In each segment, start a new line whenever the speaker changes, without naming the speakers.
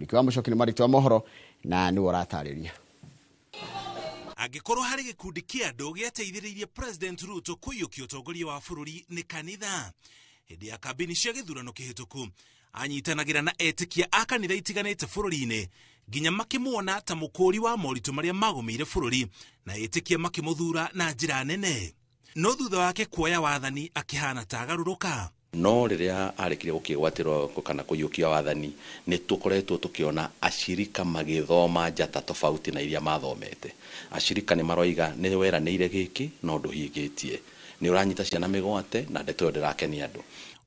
Mũriki wa Mũcoki nĩ mwandĩki wa mohoro na nĩwe ũratarĩria.
Angĩkorwo harĩ gĩkundi kĩa andũ gĩateithĩrĩirie President Ruto kũiyũkia ũtongoria wa bũrũri nĩ kanitha. Hĩndĩ ya kambĩini cia gĩthurano kĩhĩtũku anyitanagĩra na etĩkia a kanitha itiganĩte bũrũri-inĩ nginya makĩmuona ta mũkũri wa moritũ marĩa magũmĩire bũrũri na etĩkia makĩmũthura na njĩra nene. No thutha wake kuoya wathani akĩhana ta agarũrũka.
No rĩrĩa arĩkirie gũkĩgwatĩrwo kana kũiyũkia wathani, nĩ tũkoretwo tũkĩona acirika magĩthoma njata tofauti na iria mathomete. Acirika nĩ maroiga nĩ weranĩire gĩkĩ no ndũhingĩtie, nĩ ũranyita ciana mĩgwate na ndeto ĩyo ndĩrakenia andũ.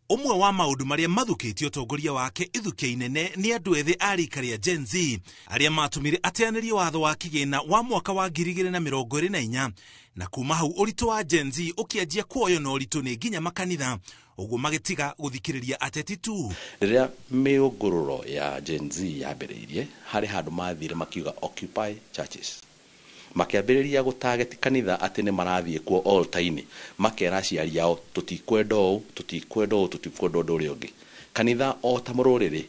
Ũmwe wa maũndũ marĩa mathũkĩtie ũtongoria wake ithukia inene nĩ andũ ethĩ a rika rĩa Gen Z arĩa matũmire ateanĩrie watho wa kĩgĩna wa mwaka wa 2024, na kuma hau ũritũ wa Gen Z ũkĩanjia kuoywo na ũritũ nĩ nginya makanitha, ũguo magĩtiga gũthikĩrĩria ateti tu.
Rĩrĩa mĩũngũrũro ya Gen Z yambĩrĩirie, harĩ handũ mathire makiuga occupy churches, makĩambĩrĩria gũtageti kanitha atĩ nĩ marathiĩ kuo altar-inĩ, makera aciari ao tũtikwenda ũũ, tũtikwenda ũũ, tũtikwenda ũndũ ũrĩa ũngĩ. Kanitha o ta mũrũrĩrĩ,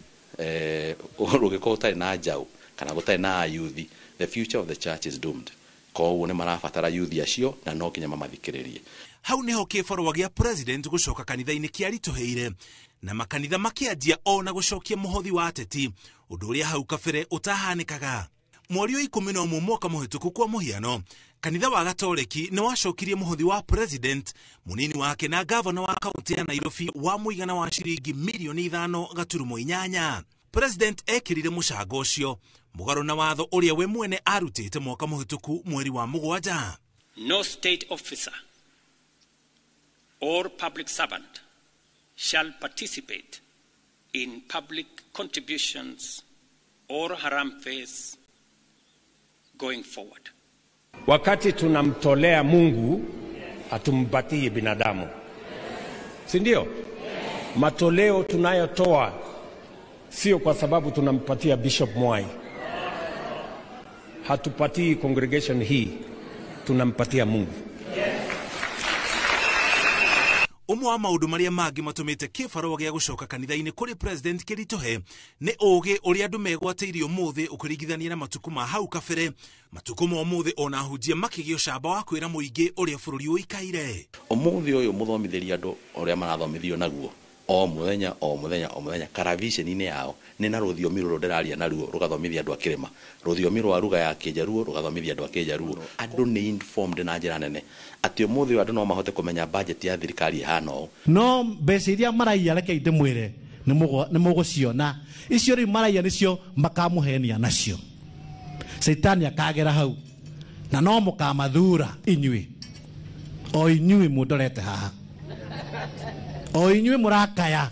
rũngĩkorwo ũtarĩ na njaũ kana gũtarĩ na ayuthi, the future of the church is doomed. Koguo nĩ marabatara yuthi acio na no nginya mamathikĩrĩrie.
Hau nĩho kĩbarũa gĩa president gũcoka kanitha-inĩ kĩaritũhĩire na makanitha makĩanjia ona gũcokia mũhothi wa ateti, ũndũ ũrĩa hau kabere ũtahanĩkaga. Mweri wa 11 mwaka mũhĩtũku kwa mũhiano, kanitha wa Gatoreki nĩ wacokirie mũhothi wa president, mũnini wake na gavana wa kaunti ya Nairobi wa mũigana wa ciringi mirioni 5.8. President ekĩrire mũcango ũcio mũgarũ na watho ũrĩa we mwene arutĩte mwaka mũhĩtũku mweri wa 7.
No state officer or public servant shall participate in public contributions or harambees going forward.
Wakati tunamtolea Mungu, hatumpatii binadamu, si ndio? Matoleo tunayotoa sio kwa sababu tunampatia Bishop Mwai, hatupatii congregation hii, tunampatia Mungu.
Ũmwe wa maũndũ marĩa mangĩ matũmĩte kĩbarũa gĩa gũcoka kanitha-inĩ kũrĩ president kĩritũhe nĩ ũũgĩ ũrĩa andũ megwatĩirie ũmũthĩ ũkĩringithania na matukũ ma hau kabere. Matukũ ma ũmũthĩ ona ahunjia makĩgĩa ũcamba wa kwĩra mũingĩ ũrĩa bũrũri ũikaire.
Ũmũthĩ ũyũ mũthomithĩria andũ ũrĩa marathomithio naguo o mũthenya o mũthenya o mũthenya karaviceni-inĩ yao nĩ na rũthiomi rũrũ ndĩraria naruo rũgathomithia andũ a kĩrĩma, rũthiomi rwa ruga ya Kĩnjaruo rũgathomithia andũ a Kĩnjaruo. Andũ nĩ informed na njĩra nene atĩ ũmũthĩ ũyũ andũ no mahote kũmenya budget ya thirikari ĩhana ũũ.
No mbeca iria maraiya reke ndĩmwĩre nĩ mũgũciona, icio rĩu maraiya nĩcio makamũhenia nacio. Caitani akagera hau na no mũkamathura inyuĩ, o inyuĩ mũndorete haha, o inyuĩ mũrakaya,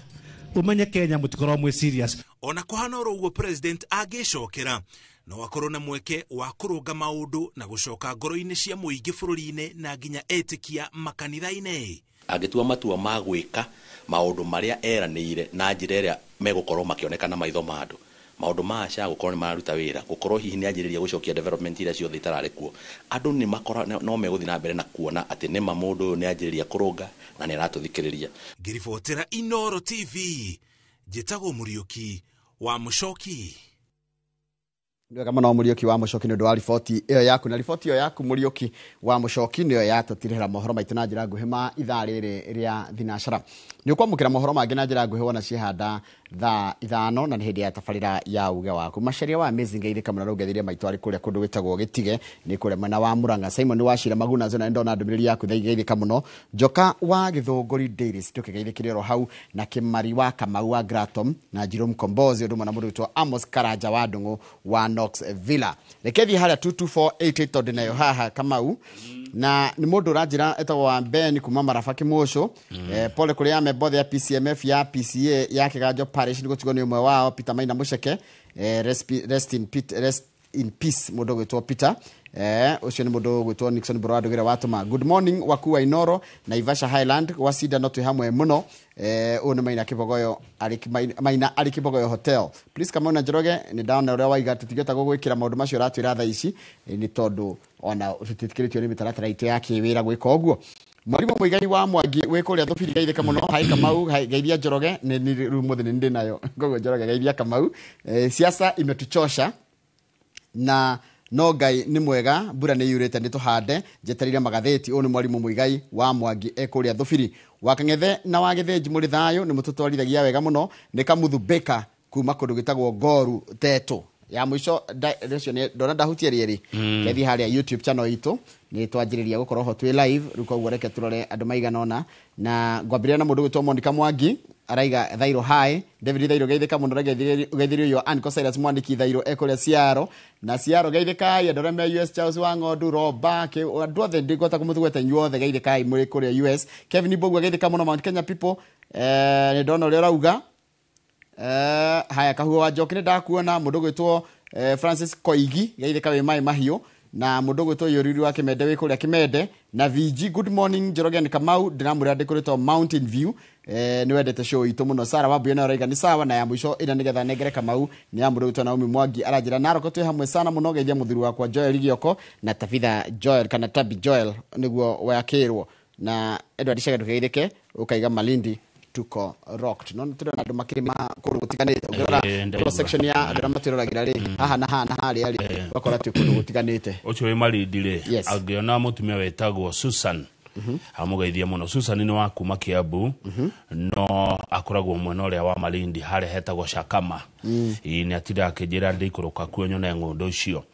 ũmenye Kenya mũtikorwo mwĩ serious.
Ona kũhana oro ũguo president angĩcokera no akorwo na mweke wa kũrũnga maũndũ na gũcoka ngoro-inĩ cia mũingĩ bũrũri-inĩ na nginya etĩkia makanitha-inĩ.
Angĩtua matua ma gwĩka maũndũ marĩa eranĩire na njĩra ĩrĩa megũkorwo makĩoneka na maitho ma andũ, maũndũ ma SHA gũkorwo nĩ mararuta wĩra, gũkorwo hihi nĩ anjĩrĩria gũcokia development iria ciothe itararĩ kuo, andũ nĩ makora no megũthiĩ na mbere na kuona atĩ nĩma mũndũ ũyũ nĩ anjĩrĩria kũrũnga na nĩ aratũthikĩrĩria.
Ngĩribotera Inooro TV, njĩtagwo Mũriũki wa Mũcoki.
Nĩ wega mũno Mũriũki wa Mũcoki nĩ ũndũ wa riboti ĩyo yaku, na riboti ĩyo yaku Mũriũki wa Mũcoki nĩyo yatũtirĩra mohoro maitũ na njĩra nguhĩ ma ithaa rĩrĩ rĩa thinacara. Nĩ ũkwamũkĩra mohoro mangĩ na njĩra nguhĩ wona ciĩhanda thaa 5 na nĩ hĩndĩ ya tabarĩra ya uge waku. Macaria wa Amazing Geithĩka mũno rũng'etheire maitũ arĩ kũrĩa kũndũ gwĩtagwo Gĩtige, nĩ kũrĩa mwena wa Murang'a. Simon Wachira Maguna Zona, ndona ndũmĩrĩri yaku geithĩka mũno. Njoka wa Gĩthũngũri Dairies tũkĩgeithĩkĩre oro hau, na Kĩmari wa Kamau wa Gratom na Jerome Kombozi ũndũ mwana mũndũ wĩtwo Amos Karanja wa Ndung'u wa Knox Villa. Reke thiĩ harĩa 22488 tondũ nayo haha Kamau na nĩ mũndũ ũranjĩra etagwo wa Ben kuma Maraba Kĩmũcũ. Pole kũrĩ amemba othe ya PCMF ya PCA ya Kĩganjo Parish nĩ gũtigwo nĩ ũmwe wao Peter Maina Mũceke. Rest in peace, rest in peace mũndũ ũgwĩtwo Peter. Ũcio nĩ mũndũ ũgwĩtwo Nixon Boro Ndũgĩre watũma. Good morning waku wa Inoro Naivasha Highland gwa Cida no twĩ hamwe mũno. Ũyũ nĩ Maina Kĩbogoyo arĩ Maina arĩ Kĩbogoyo Hotel. Please Kamau na Njoroge nĩ ndona ũrĩa waiga tũtingĩhota gũgwĩkĩra maũndũ macio ũratwĩra thaa ici, nĩ tondũ ona tũtiĩtĩkĩrĩtio nĩ mĩtaratara itũ ya kĩwĩra gwĩka ũguo. Mwarimu Muigai wa Mwangi wĩ kũrĩa Thũbiri, geithĩka mũno. Hai Kamau, hai, geithia Njoroge. Nĩ nĩ rĩu mũthĩ nĩ ndĩ nayo, koguo Njoroge geithia Kamau. Siasa imetuchosha na no Ngai nĩ mwega, mbura nĩ yurĩte, nĩ tũhande, njetereire magathĩti. Ũyũ nĩ Mwarimũ Muigai wa Mwangi e kũrĩa Thũbiri. Wa Kang'ethe na wa Gĩthĩnji, mũrĩ thayũ? Nĩ mũtũtwarithagia wega mũno. Nĩ Kamuthu Baker kuma kũndũ gwĩtagwo Ngoru Tetũ. Ya mũico ũcio nĩ ndona ndahutia rĩerĩ, kethiĩ harĩa YouTube channel itũ, nĩ twanjĩrĩria gũkorwo ho twĩ live rĩu, koguo reke tũrore andũ maigana ũna, na ngwambĩrĩria na mũndũ gwĩtwo Monica Mwangi, araiga Thairo hi. David Thairo, geithĩka mũno. Reke ũgeithĩrio yo Anko Cyrus Mwandĩki Thairo e kũrĩa Ciaro na Ciaro, geithĩkai. Andũ arĩa me US, Charles wa Ng'ondu Roba, andũ othe ndingĩhota kũmũtugweta inyuothe, geithĩkai mũrĩ kũrĩa US. Kevin Mbogua, geithĩka mũno. Mount Kenya people, nĩ ndona ũrĩa ũrauga. Haya, Kahuo wa Njoki, nĩ ndakuona. Mũndũ gwĩtwo Francis Koigi, geithĩka wĩ Maĩ Mahiũ, na mũndũ gwĩtwo Yũriri wa Kĩmende wĩ kũrĩa Kĩmende na VG. Good morning Njoroge and Kamau, ndĩramwĩra ndĩ kũrĩtwo Mountain View. Nĩ wendete show itũ mũno. Sara Wambuya nayo araiga nĩ sawa. Na ya mũico ĩrĩa nĩgetha nengere Kamau nĩ ya mũndũ gwĩtwo Naomi Mwangi, aranjĩra Naroko twĩ hamwe sana mũno, geithia mũthuri wakwa Joel Gioko na Tabitha Joel kana Tabi Joel nĩguo wakĩrwo na Edward Chege, ndũgeithĩke ũkaiga Malindi tuko rocked. No tũrona andũ makĩrĩma kũndũ gũtiganĩte, ũngĩrora
Ndaigua.
cross section ya andũ arĩa matwĩroragĩra rĩ, haha na haha na harĩa rĩ, ũgakora twĩ kũndũ gũtiganĩte.
Ũcio wĩ Malindi rĩ, angĩona mũtumia wĩtagwo Susan, amũgeithie mũno. Susan nĩ wa kuma Kiambu, no akoragwo mwena ũrĩa wa Malindi harĩa hetagwo Shakama. Ĩĩ, nĩ atindaga akĩnjĩra ndĩikũrũka kuo nyone ng'ũndũ icio.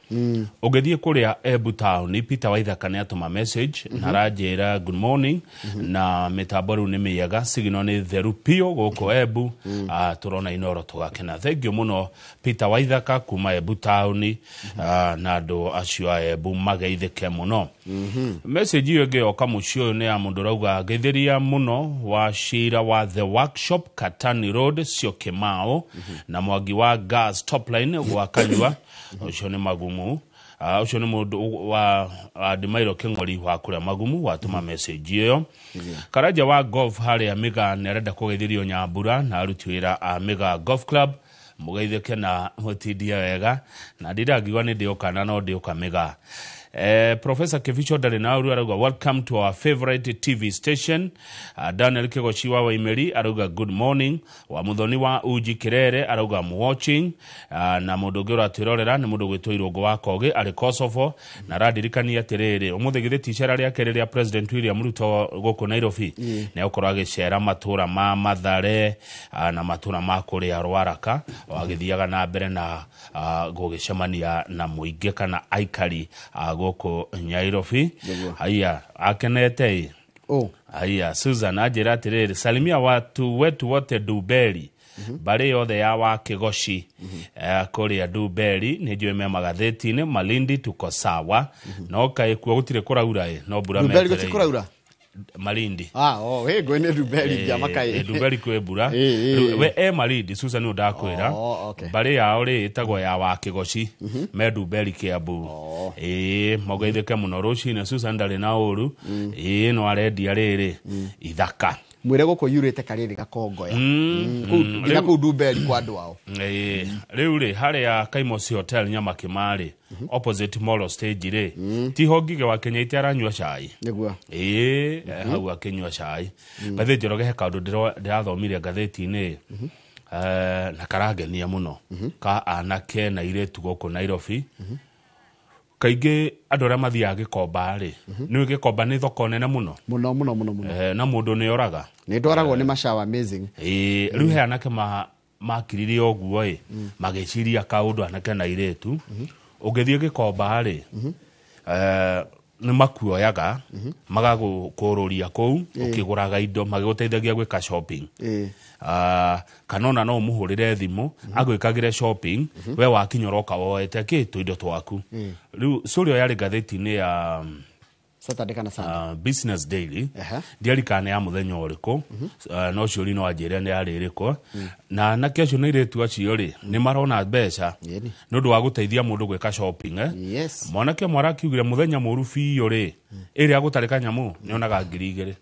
Ũngĩthiĩ kũrĩa Embu town, Peter Waithaka nĩ atũma message na aranjĩra good morning, na mĩtambo rĩu nĩ mĩega, signal nĩ theru biũ gũkũ Embu. Tũrona Inoro tũgakena. Thank you mũno Peter Waithaka kuma Embu town, na andũ acio a Embu mageithĩke mũno. Message ĩyo ĩngĩ yoka mũciĩ ũyũ nĩ ya mũndũ ũrauga ngeithĩria mũno wa cira wa The Workshop, Katani Road, Syokimau, na Mwangi wa Gas Topline gwa Kanyua, ũcio nĩ Magumu. Ũcio nĩ mũndũ wa Ndimairo Kĩng'ori wa kũrĩa Magumu watũma message ĩyo. Karanja wa golf harĩa Mĩgaa nĩ arenda kũgeithĩrio Nyambura na aruti wĩra a Mĩgaa Golf Club, mũgeithĩke na mũtindie wega, na ndindangiuga nĩ ndĩũka na no ndĩũka Mĩgaa. Professor Kibicho ndarĩ na ũru, arauga welcome to our favorite TV station. Daniel Kigochi wa Waimeri arauga good morning. Wa Muthoni wa Uji Kirere arauga I'm watching. Na mũndũ ũngĩ ũratwĩrorera nĩ mũndũ gwĩtwo Irũngũ wa Kogi arĩ Kosovo, na arandirikania atĩrĩrĩ, ũmũthĩ githĩ ti icera rĩa kerĩ rĩa President William Ruto gũkũ Nairobi? Nĩ egũkorwo agĩcera matũra ma Mathare, na matũra ma kũrĩa Rwaraka, o agĩthiaga na mbere na gũgĩcemania na mũingĩ kana aikari a gũkũ Nairobi. Haya, akenete ĩ. Haya, Susan anjĩra atĩrĩrĩ, salimia watu wetu wote Nduberi, mbarĩ yothe ya wa Kĩgoci, kũrĩa Nduberi nĩ njũĩ me magathĩti-inĩ. Malindi tuko sawa, no kaĩ kuo gũtirĩ kũraura ĩ, no mbura
Nduberi gũtirĩ
metereire.
kũraura?
Malindi.
Ah, oh, hĩ ngũĩ nĩ Nduberi ngĩamaka ĩ.
Nduberi kwĩ mbura.
Ĩ.
We e Malindi, Susan nĩ ndakwĩra.
Oh, okay.
Mbarĩ yao rĩ ĩtagwo ya wa Kĩgoci, me Nduberi Kiambu. Ĩĩ, mogeithĩke mũno rũcinĩ. Susan ndarĩ na ũru, ĩĩ, no arendia rĩrĩ ithaka.
Mwĩre gũkũ yurĩte karĩrĩ gakongoya. Nginya kũu Nduberi kwa andũ ao.
Ĩĩ, rĩu rĩ harĩa Kaimosi Hotel Nyamakima rĩ, opposite Molo Stage rĩ, tiho Ngige wa Kenyaita aranyua cai?
Nĩguo.
Ĩĩ, hau akĩnyua cai. Bathĩ Njoroge, he kaũndũ ndĩrathomire ngathĩti-inĩ, na karangenia mũno, ka anake na airĩtu gũkũ Nairobi. Kaingĩ andũ arĩa mathiaga Gĩkomba rĩ, nĩ Gĩkomba nĩ thoko nene mũno.
Mũno mũno mũno mũno.
Na mũndũ nĩ oraga.
Nĩ ndwaragwo nĩ macawa amazing.
Ĩĩ, rĩu he anake makiririe ũguo ĩ, magĩciria kaũndũ, anake na airĩtu, ũngĩthiĩ Gĩkomba rĩ, nĩ makuoyaga magagũkũrũria kũu ũkĩgũraga indo, magĩgũteithagia gwĩka shopping. Kana ona no ũmũhũrĩre thimũ agwĩkagĩre shopping, we wakinya ũroka woete kĩ tũindo twaku. Rĩu story ĩyo yarĩ ngathĩti-inĩ ya
Saturday kana Sunday?
Business Daily. Ndiarikana nĩ ya mũthenya ũrĩkũ, no ciũri no anjĩre nĩ yarĩ ĩrĩkũ. Na anake acio na airĩtu acio rĩ, nĩ marona mbeca nĩ ũndũ wa gũteithia mũndũ gwĩka shopping, eh?
Yes.
Mwanake ũmwe arakiugire mũthenya mũru biũ rĩ, ĩrĩa gũtarĩ kanyamũ, nĩonaga 2000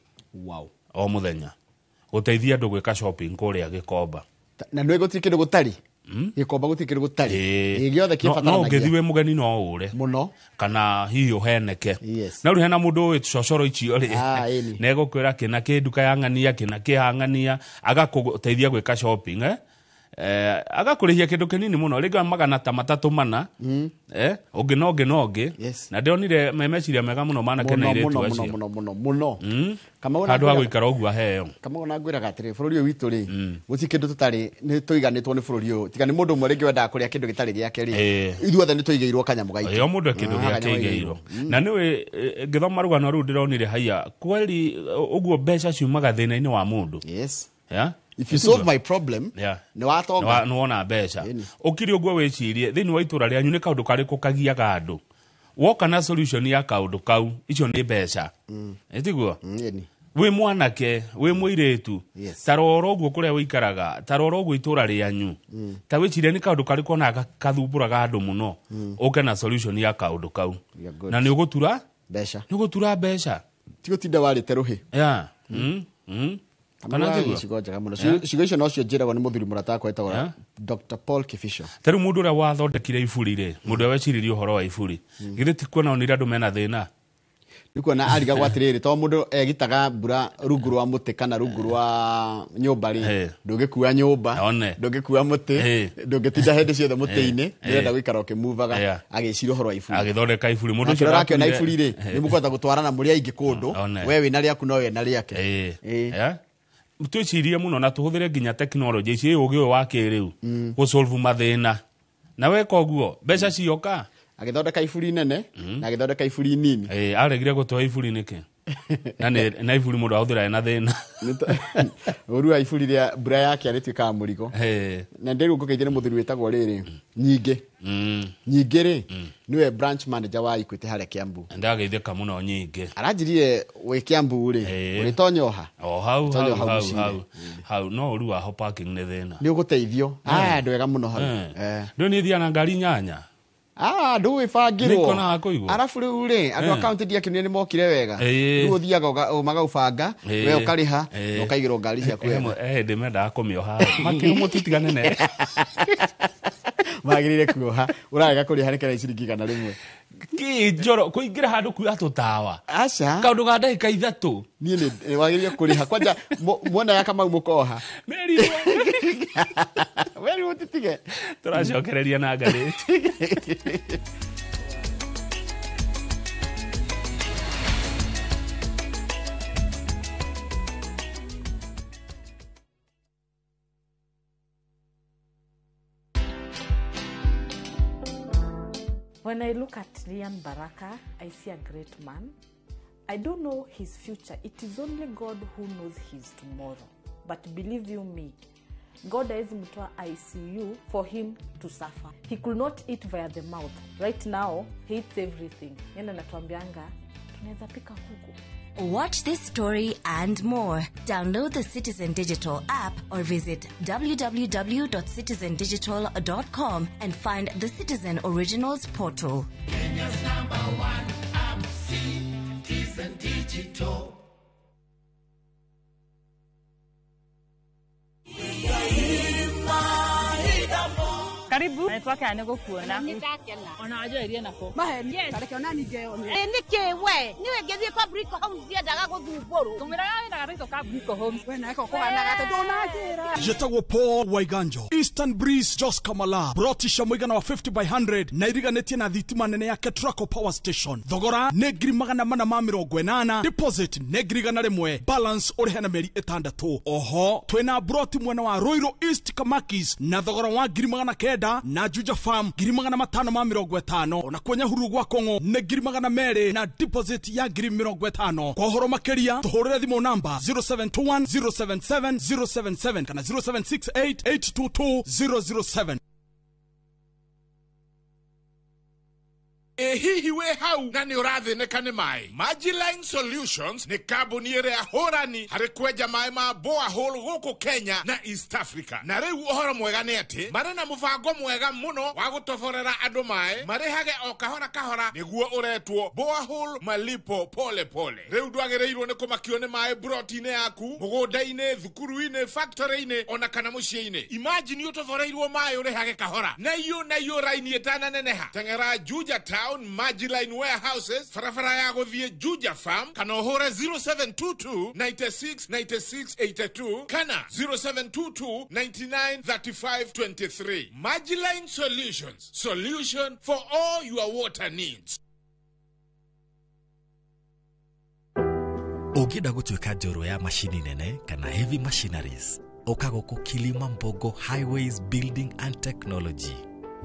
o mũthenya gũteithia andũ gwĩka shopping kũrĩa Gĩkomba.
Na nĩ gũtirĩ kĩndũ gũtarĩ. Gikomba gũtirĩ kĩndũ gũtarĩ. Ĩ, gĩothe kĩbataranagia.
No ũngĩthiĩ wĩ mũgeni no ũre
mũno,
kana hihi ũheneke.
Yes.
Na rĩu hena mũndũ ũĩ cocoro icio rĩ,
Ah, ĩni.
na egũkwĩra kĩna kĩ nduka ya ng'ania, kĩna kĩ ha ng'ania, agakũteithia gwĩka shopping, eh? Agakũrĩhia kĩndũ kĩnini mũno, rĩngĩ magana ta matatũ mana, ũngĩ na ũngĩ na ũngĩ.
Yes.
Na ndĩronire me meciria mega mũno manake na
Mũno
airĩtu
mũno mũno
acio.
Mũno mũno mũno. Kamau,
Handũ ha gũikara ũguo aheo.
Kamau, na ngwĩraga atĩrĩ, bũrũri ũyũ witũ rĩ, gũtirĩ kĩndũ tũtarĩ nĩ tũiganĩtwo nĩ bũrũri ũyũ, tiga nĩ mũndũ ũmwe rĩngĩ wendaga kũrĩa kĩndũ gĩtarĩ gĩake rĩ, ithuothe nĩ tũigĩirwo kanyamũ gaitũ.
Ĩ, o mũndũ e kĩndũ
Ah,
gĩake
kanyamũ
aigĩirwo. Na nĩwĩ, ngĩthoma rũgano rũu ndĩronire haiya kweli, ũguo mbeca ciumaga thĩna-inĩ wa mũndũ.
Yes.
Yeah?
If you solve my problem, nĩ watonga.
Nĩ wona mbeca. Ũkiri ũguo wĩcirie thĩinĩ wa itũra rĩanyu nĩ kaũndũ karĩkũ kagiaga andũ, woka na solution ya kaũndũ kau, icio nĩ mbeca. Ĩtiguo?
Ĩni.
Wĩ mwanake, wĩ mũirĩtu,
Yes.
ta rora ũguo kũrĩa ũikaraga, ta rora ũguo itũra rĩanyu, ta wĩcirie nĩ kaũndũ karĩkũ ona kathumbũraga andũ mũno, ũke na solution ya kaũndũ kau,
You're good.
na nĩ ũgũtura
mbeca.
Nĩ ũgũtura mbeca.
Ti gũtinda warĩte rũhĩ.
Yeah. Kana
Kana
tiguo?
ciugo njega mũno. Ciugo icio nocio njĩragwo nĩ mũthuri mũrata wakwa wĩtagwo Dr. Paul Kibisho.
Ta rĩu mũndũ ũrĩa wathondekire iburi rĩ, mũndũ ũrĩa weciririe ũhoro wa iburi, githĩ ti kuona onire andũ mena thĩna?
Nĩ kuona arigagwo atĩrĩrĩ, to mũndũ egitaga mbura rungu rwa mũtĩ kana rungu rwa nyũmba rĩ, ndũngĩkua nyũmba,
One.
ndũngĩkua mũtĩ, ndũngĩtinda hĩndĩ ciothe mũtĩ-inĩ, nĩũrenda gũikara ũkĩmuvaga.
Yeah.
Agĩciria ũhoro wa iburi.
Agĩthondeka iburi. Mũndũ
Akĩrora akĩona
ndakuire-
iburi rĩ, nĩ mũkũhota gũtwarana mũrĩ aingĩ kũndũ,
One.
we wĩna rĩaku no we na rĩake.
Yeah. Twĩcirie mũno na tũhũthĩre nginya tekinoronjĩ ici, ũgĩ ũyũ wa kĩrĩu, gũsolve mathĩna, na weka ũguo mbeca cioka.
Agĩthondeka iburi nene na agĩthondeka iburi nini.
Ĩ, aregire gũtũhe iburi nĩkĩ? Na na iburi mũndũ ahũthĩra ena thĩna.
Ũru wa iburi rĩa mbura yake rĩtuĩkaga mũrigo. Na ndĩrĩu ngũgeithie nĩ mũthuri wĩtagwo rĩrĩ nyingĩ, nyingĩ rĩ, nĩwe branch manager wa Equity harĩa Kiambu.
Ndageithĩka mũno nyingĩ.
Aranjĩrire wĩ Kiambu rĩ, ũrĩtonya oha.
O hau.
Ũrĩtonya
Hau.
o hau
Hau.
mũciĩ-inĩ.
Hau hau, no ũru waho parking nĩ thĩna.
Nĩ ũgũteithio. Aya andũ ega mũno hau.
Ndũ niĩ thiaga na ngari 8.
Ah, ndũgwĩbangĩrwo.
Nĩkuona ha kũigwo.
Arabu rĩu rĩ, andũ a kaunti ndiakenire nĩ mokire wega. Rĩu ũthiaga magaũbanga, we ũkarĩha na ũkaigĩrwo ngari ciaku wega.
Hĩndĩ mendaga kũmĩoha makĩrwo mũtitigane ne.
Magĩrĩire kuoha ũrarega kũrĩha nĩ kana ciringi 100.
Kĩ njoro kũingĩra handũ kuoya tũtawa.
Aca.
Kaũndũ ga ndagĩka 3.
Niĩ nĩ wagĩrĩire kũrĩha kwanja muona ya Kamau mũkoha.
Merirwo.
Merirwo mũtitige.
Tũracokereria na ngathĩti.
When I look at Lian Baraka, I see a great man. I don't know his future. It is only God who knows his tomorrow. But believe you me, God hawezi mtoa ICU for him to suffer. He could not eat via the mouth. Right now, he eats everything. Yeye anatuambianga tunaweza pika kuku.
Watch this story and more. Download the Citizen Digital app or visit www.citizendigital.com and find the Citizen Originals portal.
Kenya's number one app, Citizen Digital.
Karibu twakena nä gå kuona.
Ona wanjoerie nako.
Maheni.
Tareke ona ningeyone.
Nĩkĩ we niwe ngĩthiĩ kwa Brico Homes ndiendaga gũthumbũrwo.
Tũmĩraga wĩra gathaitũ ka Brico Homes.
We nako kũhanaga atĩ ndũnanjĩra.
Njĩtagwo Paul Waiganjo, Eastern Breeze, Jos Kamala, broti cia mũigana wa 50 by 100 na iriganĩtie na thitima nene ya Ketraco Power Station. Thogora nĩ 480,000, deposit nĩ 100,000, balance ũrĩhe na mĩeri 6. Oho twĩna broti mwena wa Ruiru East Kamakis na thogora wa 900,000 na Juja Farm 550,000, ona kwa Nyahururu gwa Kong'o nĩ 200,000 na deposit ya 50,000. Kwa ũhoro makĩria tũhũrĩre thimũ namba 0721 077 077 kana 0768 822 007.
Ĩ hihi wĩ hau na nĩ ũrathĩnĩka nĩ maĩ? Majiline Solutions nĩ kambuni ĩrĩa hũrani harĩ kwenja maĩ ma borehole gũkũ Kenya na East Africa. Na rĩu ũhoro mwega nĩ atĩ marĩ na mũbango mwega mũno wa gũtoborera andũ maĩ marĩhage o kahora kahora, nĩguo ũretwo borehole malipo pole pole. Rĩu ndwagĩrĩirwo nĩ kũmakio nĩ maĩ broti-inĩ yaku, mũgũnda-inĩ, thukuru-inĩ, factory-inĩ ona kana mũciĩ-inĩ. Imagine ũtoboreirwo maĩ ũrĩhage kahora na iyo na iyo raini ĩtananeneha. Teng'era Juja Town Majiline Warehouses, barabara ya gũthiĩ Juja Farm, kana ũhũre 0722 96 96 82 kana 0722 99 35 23. Majiline Solutions, solution for all your water needs.
Ũngĩenda gũtuĩka njorua ya macini nene kana heavy machineries, ũka gũkũ Kilimambogo Highways Building and Technology,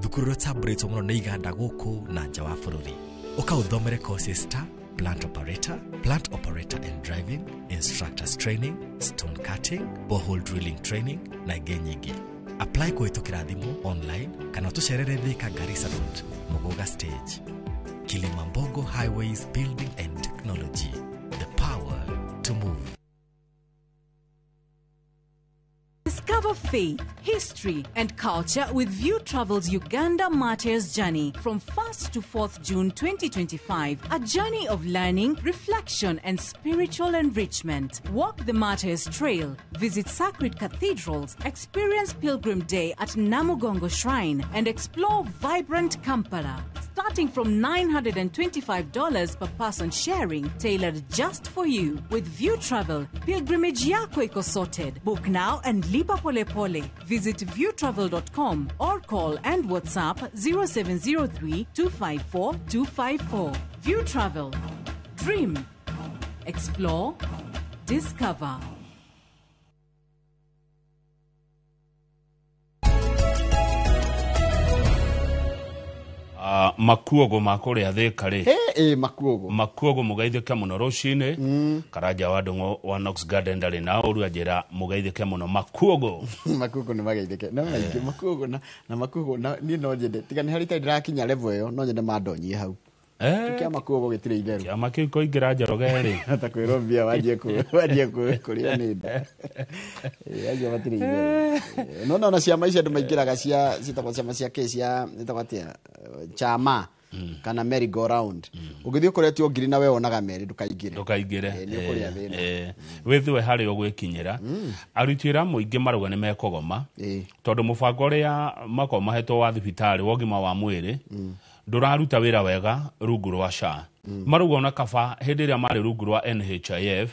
thukuru ĩrĩa ũtambũrĩtwo mũno nĩ iganda gũkũ na nja wa bũrũri. Ũka ũthomere courses ta plant operator, plant operator and driving, instructors training, stone cutting, borehole drilling training na ingĩ nyingĩ. Apply kũhĩtũkĩra thimũ, online kana ũtũcerere Thika Garissa Road, Muguga Stage. Kilimambogo Highways Building and Technology, the power to move.
Discover faith, history, and culture with View Travel's Uganda Martyrs Journey from 1st to 4th June 2025. A journey of learning, reflection, and spiritual enrichment. Walk the Martyrs Trail, visit sacred cathedrals, experience Pilgrim Day at Namugongo Shrine, and explore vibrant Kampala. Starting from $925 per person sharing, tailored just for you. With View Travel, pilgrimage yako iko sorted. Book now and lipa pole pole. Visit viewtravel.com or call and WhatsApp 0703 254 254. View Travel. Dream. Explore. Discover.
Makuogo ma kũrĩa Thĩka rĩ,
makuogo
makuogo mũgeithĩke mũno rũcinĩ. Karanja wa Ndung'u wa Knox Garden ndarĩ na ũru, anjĩra mũgeithĩke mũno makuogo.
Makuogo nĩ mageithĩke no maingĩ makuogo na makuogo na niĩ no nyende tiga nĩ harĩ itarĩ ndĩrakinya level ĩyo, no nyende mandonyie hau. Kĩa makuogo gĩtirĩ itherũ.
Kĩama kĩu kũingĩra Njoroge rĩ,
ta kwĩrwo mbia wanjie kũrĩo nĩ nda. Acio matirĩ itherũ. No no na ciama icio andũ maingĩraga cia ciĩtagwo ciama cia kĩ, cia ciĩtagwo atĩa, chama kana merry go round. Ũngĩthiĩ ũkoretwo ngiri na we wonaga merĩ, ndũkaingĩre.
Ndũkaingĩre.
Nĩ ũkũrĩa thĩna.
Wĩthue harĩa ũgwĩkinyĩra. Aruti wĩra mũingĩ marauga nĩ mekũgoma tondũ mũbango ũrĩa makoragwo mahetwo wa thibitarĩ wa ũgima wa mwĩrĩ ndũraruta wĩra wega rungu rwa SHA. Marauga ona kaba hĩndĩ ĩrĩa marĩ rungu rwa NHIF.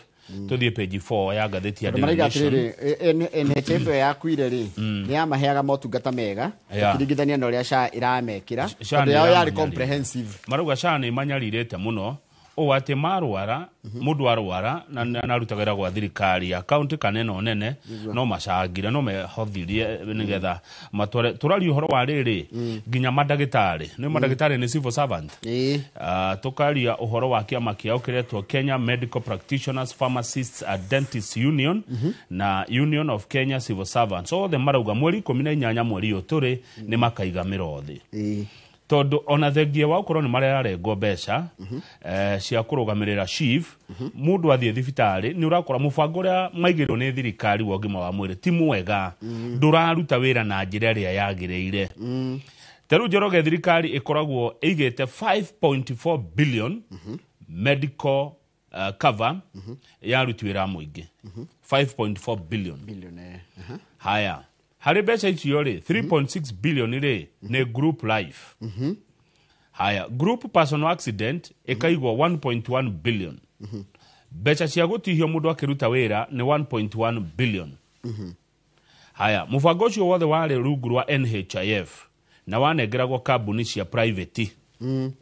Tũthiĩ page 4 ya ngathĩti ya
Tondũ marauga
Daily Nation.
atĩrĩrĩ, NHIF ĩyo yakuire rĩ, nĩ yamaheaga motungata mega ũkĩringithania na ũrĩa SHA ĩramekĩra,
SHA
tondũ
nĩ
yao yarĩ
ĩramanyarira.
comprehensive.
Marauga SHA nĩ ĩmanyarirĩte mũno ũũ atĩ marwara, mũndũ arwara na narutaga wĩra gwa thirikari ya county kana ĩno nene, no macangire no mehothirie nĩgetha matware. Tũraria ũhoro wa rĩrĩ nginya mandagĩtarĩ, nĩ mandagĩtarĩ nĩ civil servant. Tũkaria ũhoro wa kĩama kĩao kĩretwo Kenya Medical Practitioners, Pharmacists and Dentists Union na Union of Kenya Civil Servants. Othe marauga mweri 18 mweri ũyũ tũrĩ nĩ makaiga mĩro thĩ, tondũ ona thengia wa gũkorwo nĩ mararengwo mbeca cia kũrũgamĩrĩra SHIF, mũndũ athiĩ thibitarĩ nĩ ũrakora mũbango ũrĩa maigĩrwo nĩ thirikari wa ũgima wa mwĩrĩ ti mwega, ndũraruta wĩra na njĩra ĩrĩa yagĩrĩire. Ta rĩu Njoroge, thirikari ĩkoragwo ĩigĩte 5.4 billion medical cover ya aruti wĩra a mũingĩ, 5.4 billion.
Billion, eh.
Haya, harĩ mbeca icio rĩ, 3.6 billion rĩ nĩ group life. Haya, group personal accident ĩkaigwo 1.1 billion. Mbeca cia gũtihio mũndũ akĩruta wĩra nĩ 1.1 billion. Haya, mũbango ũcio wothe warĩ rungu rwa NHIF na wanengeragwo kambuni cia private.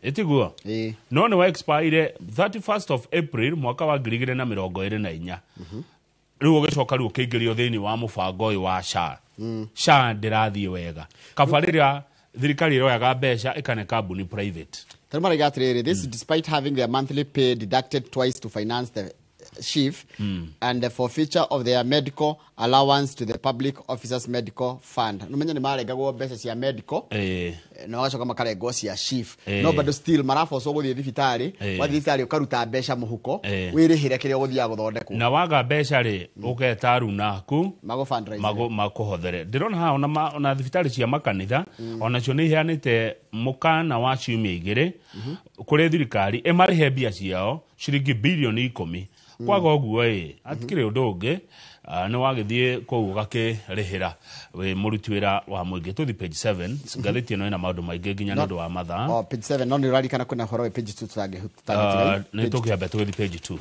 Ĩtiguo? No nĩ wa expire 31st of April mwaka wa 2024. Rĩu ũgĩcoka rĩu ũkĩingĩrio thĩinĩ wa mũbango ũyũ wa SHA. SHA ndĩrathiĩ wega. Kaba rĩrĩa thirikari ĩroyaga mbeca ĩkane kambuni private.
Tondũ marauga atĩrĩrĩ, this is despite having their monthly pay deducted twice to finance the SHIF and the forfeiture of their medical allowance to the Public Officers Medical Fund. Numenya nĩ marengagwo mbeca cia medical na magacoka makarengwo cia SHIF, no bado still marabocwo gũthiĩ thibitarĩ. Wathiĩ thibitarĩ ũkaruta mbeca mũhuko wĩrĩhĩre kĩrĩa ũgũthiaga gũthondekwo.
Na waga mbeca rĩ, ũgeta aruna aku
magũ fundraise.
Makũhothere. Ndĩrona haha ona thibitarĩ cia makanitha onacio nĩ iheanĩte mũkana wa ciumia 2 kũrĩ thirikari ĩmarĩhe mbia ciao ciringi bilioni 10. Kwaga ũguo ĩ, hatikĩrĩ ũndũ ũngĩ, nĩ wagĩthiĩ kũu ũgakĩrĩhĩra wĩ mũruti wĩra wa mũingĩ. Tũthi page 7, ngathĩti ĩno ĩna maũndũ maingĩ nginya nĩ ũndũ wa mathaa.
Oh, page 7, no nĩ ũrarikana kwĩna ũhoro wĩ page 2 tũtangĩtiga.
Nĩ tũkĩambe tũgĩthiĩ page 2.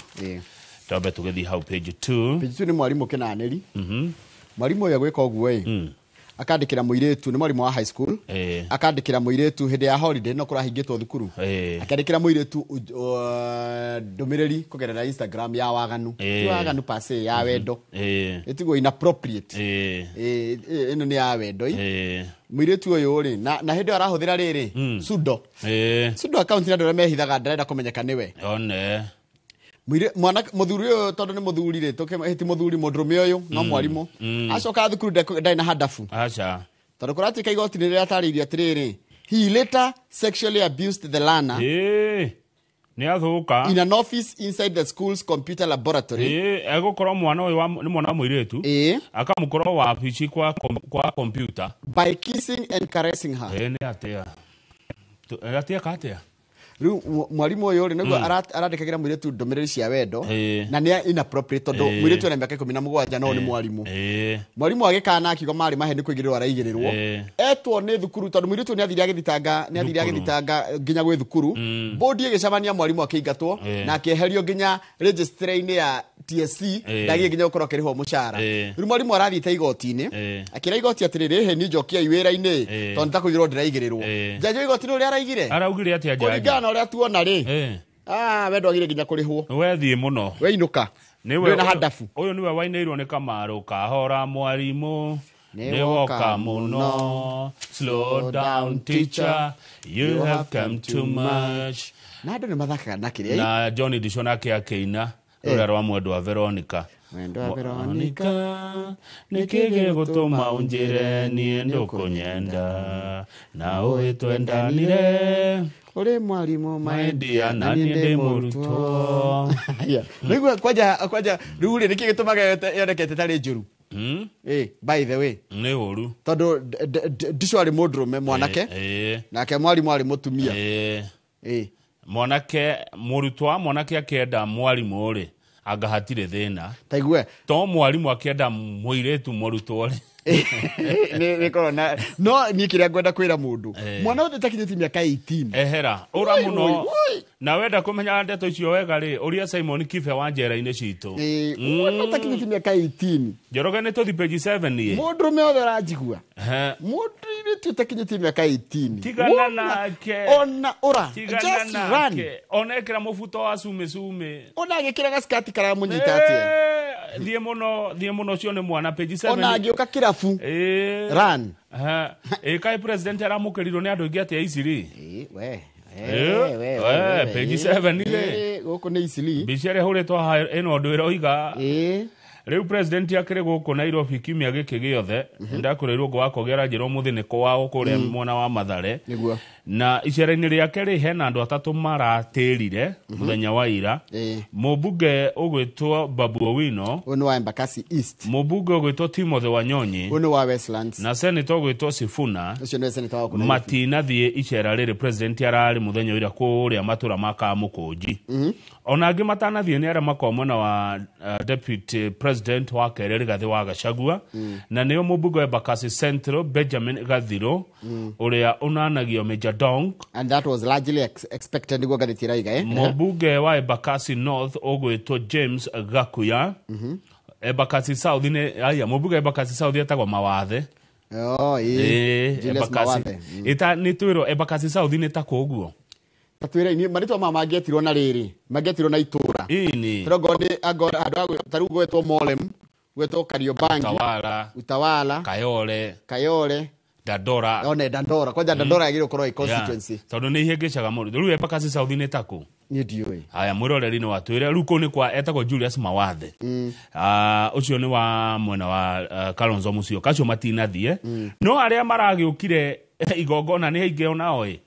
Twambe tũgĩthiĩ hau page 2.
Page 2 nĩ mwarimũ Kĩnanĩri. Mwarimũ ũyũ gwĩka ũguo ĩ, akandĩkĩra mũirĩtu, nĩ mwarimũ wa high school, akandĩkĩra mũirĩtu hĩndĩ ya holiday, no kũrahingĩtwo thukuru, akandĩkĩra mũirĩtu ndũmĩrĩri kũgerera Instagram ya waganu. Ti waganu pase, ya wendo. Ĩtigwo inappropriate. Ĩno nĩ ya wendo. Mũirĩtu ũyũ rĩ, na hĩndĩ ĩyo arahũthĩra rĩrĩ pseudo pseudo account, na andũ arĩa mehithaga ndarenda kũmenyeka nĩwe.
One.
Mwana muthuri ũyũ, tondũ nĩ mũthuri rĩ, tũkĩhĩti mũthuri mũndũrũme ũyũ no mwarimũ, acoka thukuru ndarĩ na handabu.
Aca.
Tondũ kũratuĩka igoti-inĩ rĩrĩa atarĩirie atĩrĩrĩ, he later sexually abused the learner
nĩ athũka
in an office inside the school's computer laboratory.
Egũkorwo mwana ũyũ nĩ mwana wa mũirĩtu, akamũkorwo wabici kwa computer
by kissing and caressing her.
Nĩ atĩa atĩa ka atĩa?
Rĩu mwarimũ ũyũ rĩ, nĩguo arandĩkagĩra mũirĩtu ndũmĩrĩri cia wendo, na nĩ inappropriate tondũ mũirĩtu ena mĩaka 17 no nĩ mwarimũ. Mwarimũ agĩkana akiuga marĩ mahe nĩ kũigĩrĩrwo araigĩrĩrwo. Etwo nĩ thukuru tondũ mũirĩtu nĩ athire agĩthitanga, nĩ athire agĩthitanga nginya gwĩ thukuru. Bodi ĩgĩcemania, mwarimũ akĩingatwo na akĩeherio nginya registry-inĩ ya TSC, ndagĩe nginya gũkorwo akĩrĩhwo mũcara. Rĩu mwarimũ arathiĩte igoti-inĩ akĩra igoti atĩrĩrĩ, ĩhĩ niĩ njokiai wĩra-inĩ tondũ nĩ ta kũigĩrĩrwo ndĩraigĩrĩrwo. Njanjo igoti-inĩ ũrĩa araigire?
Araugire atĩa njanjo?
Kũringana na ũrĩa tuona rĩ, we ndwagire nginya kũrĩhwo.
We thiĩ mũno.
We inũka. Ndũrĩ na handabu.
Ũyũ nĩwe wainĩirwo nĩ Kamaru, kahora mwarimũ nĩ woka mũno, slow down teacher, you have come too much.
Na andũ nĩ mathakaga na kĩrĩa.
Na John Ndicho nake akĩina rũrĩa rwa mwendwa wa Veronica.
Mwendwa wa Veronica,
nĩkĩ gĩgũtũma ũnjĩre niĩ ndũkũnyenda, na ũĩ twendanire
ũrĩ mwarimũ
my dear, na niĩ ndĩ mũrutwo.
Nĩguo kwanja kwanja rĩu rĩ, nĩkĩ gĩtũmaga yonekete tarĩ njũru? By the way,
nĩ ũru
tondũ Ndicho arĩ mũndũrũme mwanake, nake mwarimũ arĩ mũtumia.
Mwanake mũrutwo wa mwanake akĩenda mwarimũ rĩ, anga hatirĩ thĩna.
Taigue.
To mwarimũ akĩenda mũirĩtu mũrutwo rĩ,
nĩ korwo no niĩ kĩrĩa ngwenda kwĩra mũndũ, mwana ũyũ ũtakinyĩtie mĩaka 18
ehera ũra mũno. Na wenda kũmenya ndeto icio wega rĩ, ũria Simon Kibe wa njera-inĩ citũ.
Mwana ũtakinyĩtie mĩaka 18.
Njoroge nĩ tũthi page 7 ĩ.
Mũndũrũme othe ũranjigua, mũndũ ũtakinyĩtie mĩaka 18,
tigana nake.
Ona ũra just run.
Ona ĩkĩra mũbuto wa cumĩ cumĩ,
ona agĩkĩra gaskati karamũnyita atĩa.
Thiĩ mũno, thiĩ mũno, ũcio nĩ mwana. Page 7.
Ona angĩũka kĩrabu, run.
Ĩ kaĩ president aramũkĩrirwo nĩ andũ aingĩ atĩa Isiri?
We.
Page 7 rĩ,
gũkũ nĩ Isili.
Mbica ĩrĩa ĩhũrĩtwo haha ĩno ũndũ ĩroiga. Rĩu president akĩrĩ gũkũ Nairobi kiumia gĩkĩ gĩothe, ndakũrĩirwo ngũ wakwa ũngĩaranjĩra ũmũthĩ nĩ kwao kũrĩa mwena wa Mathare. Na icera-inĩ rĩake rĩ, hena andũ atatũ maratĩrire mũthenya wa ira. Mũmbunge ũgwĩtwo Babu Owino,
ũyũ nĩ wa Embakasi East,
mũmbunge ũgwĩtwo Timothy Wanyonyi,
ũyũ nĩ wa Westlands,
na senator ũgwĩtwo Sifuna,
ũcio nĩwe senator wa kũu.
Matinathiĩ icera rĩrĩ president ararĩ mũthenya wa ira kũrĩa matũra ma Kamũkũnji. Ona angĩ matanathiĩ nĩ arĩa makoragwo mwena wa deputy president wa kerĩ Rigathĩ wa Gachagua, na nĩo mũmbunge wa Embakasi Central Benjamin Gathiro, ũrĩa ũnanagio Major Dong,
and that was largely expected nĩguo ngathĩti ĩraiga.
Mũmbunge wa Embakasi North ũgwĩtwo James Gakuya. Embakasi South nĩ aya, mũmbunge wa Embakasi South etagwo Mawathe.
Oh, ĩĩ. Julius
Embakasi.
Mawathe.
Ĩta nĩ twĩrwo Embakasi South nĩ ta kũ ũguo?
Tatwĩre ni marĩtwa maya mangĩetirwo na rĩrĩ, mangĩetirwo na itũra.
Ĩni.
Tondũ nĩ angorwo handũ ha ta rĩu gwetwo Molem, gwetwo Kariobangi,
Utawala,
Utawala,
Kayole,
Kayole,
Dandora.
One Dandora, kwanja Dandora yagĩrĩirwo gũkorwo ĩ constituency.
Tondũ nĩ ihĩngĩcaga mũno. Rĩu Embakasi South nĩ ta kũ?
Niĩ ndiũĩ.
Haya, mwĩroreri nĩ watwĩre rĩu kũu nĩ kwa etagwo Julius Mawathe. Ũcio nĩ wa mwena wa Kalonzo Musyoka, acio matinathiĩ. No arĩa maragĩũkire igongona nĩ aingĩ onao ĩ.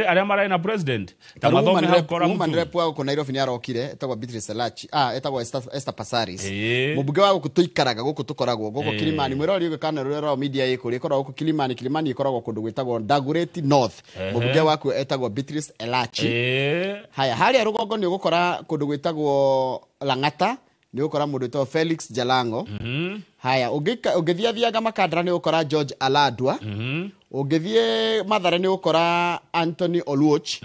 Arĩa mararĩ na president ta mathome hau Kora
Woman
Mũturi.
rep wa gũkũ Nairobi nĩ arokire, etagwo Beatrice Elachi, etagwo Esther Passaris. Mũmbunge wa gũkũ tũikaraga gũkũ tũkoragwo gũkũ Kilimani, mwĩroreri ũyũ kana rũrĩa media ĩ kũrĩa ĩkoragwo gũkũ Kilimani. Kilimani ĩkoragwo kũndũ gwĩtagwo Dagoretti North. Mũmbunge wakuo etagwo Beatrice Elachi. Haya, harĩa rũgongo nĩ ũgũkora kũndũ gwĩtagwo Lang'ata, nĩ ũgũkora mũndũ wĩtagwo Felix Jalango. Haya, ũngĩthiathiaga Makandara nĩ ũgũkora George Aladwa. Ũngĩthiĩ Mathare nĩ ũgũkora Anthony Oluoch.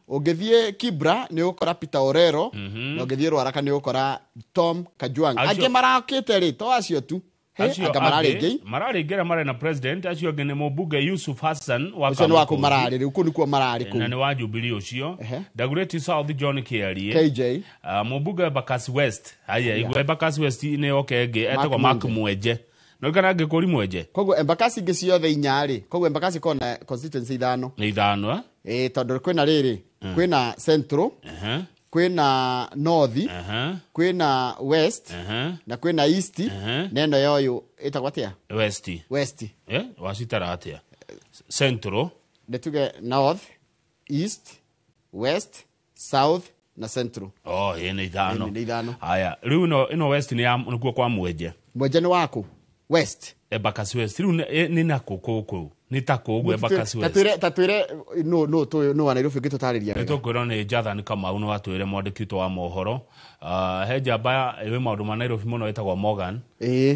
Ũngĩthiĩ Kibra nĩ ũgũkora Peter Orero. Na ũngĩthiĩ Ruaraka nĩ ũgũkora Tom Kajwang. Angĩ marakĩte rĩ, to acio tu. He,
Acio
anga mararĩ
angĩ
ingĩ.
mararĩ ingĩ arĩa marĩ na president, acio angĩ nĩ mũmbunge Yusuf Hassan wa
Ũcio nĩ waku
Kamakũngi.
mararĩ rĩu, kũu nĩkuo mararĩ
Na nĩ
kũu.
wa Jubilee ũcio. Dagoretti South John Kiarie.
KJ.
Mũmbunge Embakasi West, haya, igua Embakasi West nĩ yoke ĩngĩ etagwo
Mark
Mark Mwenje. No kana angĩkũri Mwenje.
Koguo Embakasi ingĩ ciothe inya rĩ, koguo Embakasi ĩkoragwo na constituency ithano.
Nĩ ithano, eh?
Ĩĩ, tondũ kwĩna rĩrĩ, kwĩna Central, kwĩna North, kwĩna West, na kwĩna East, na ĩno ya ũyũ ĩtagwo atĩa?
West.
West.
Wacitara atĩa? Central.
Nĩ tuge North, East, West, South na Central.
Oh, ĩ nĩ ithano.
Ĩ, nĩ ithano.
Haya, rĩu ĩno West nĩ ya nĩkuo kwa Mwenje.
Mwenje nĩ waku? West.
Embakasi West. Rĩu nĩ nakũ kũu? Nĩ ta kũ ũguo Embakasi West?
Ta twĩre no no no wa Nairobi ũngĩtũtarĩria
Nĩ
wega.
tũkwĩrwo nĩ Jathan Kamau nĩ watwĩre mwandĩki witũ wa mohoro. He njamba ĩwĩ maũndũ ma Nairobi mũno ĩtagwo Morgan.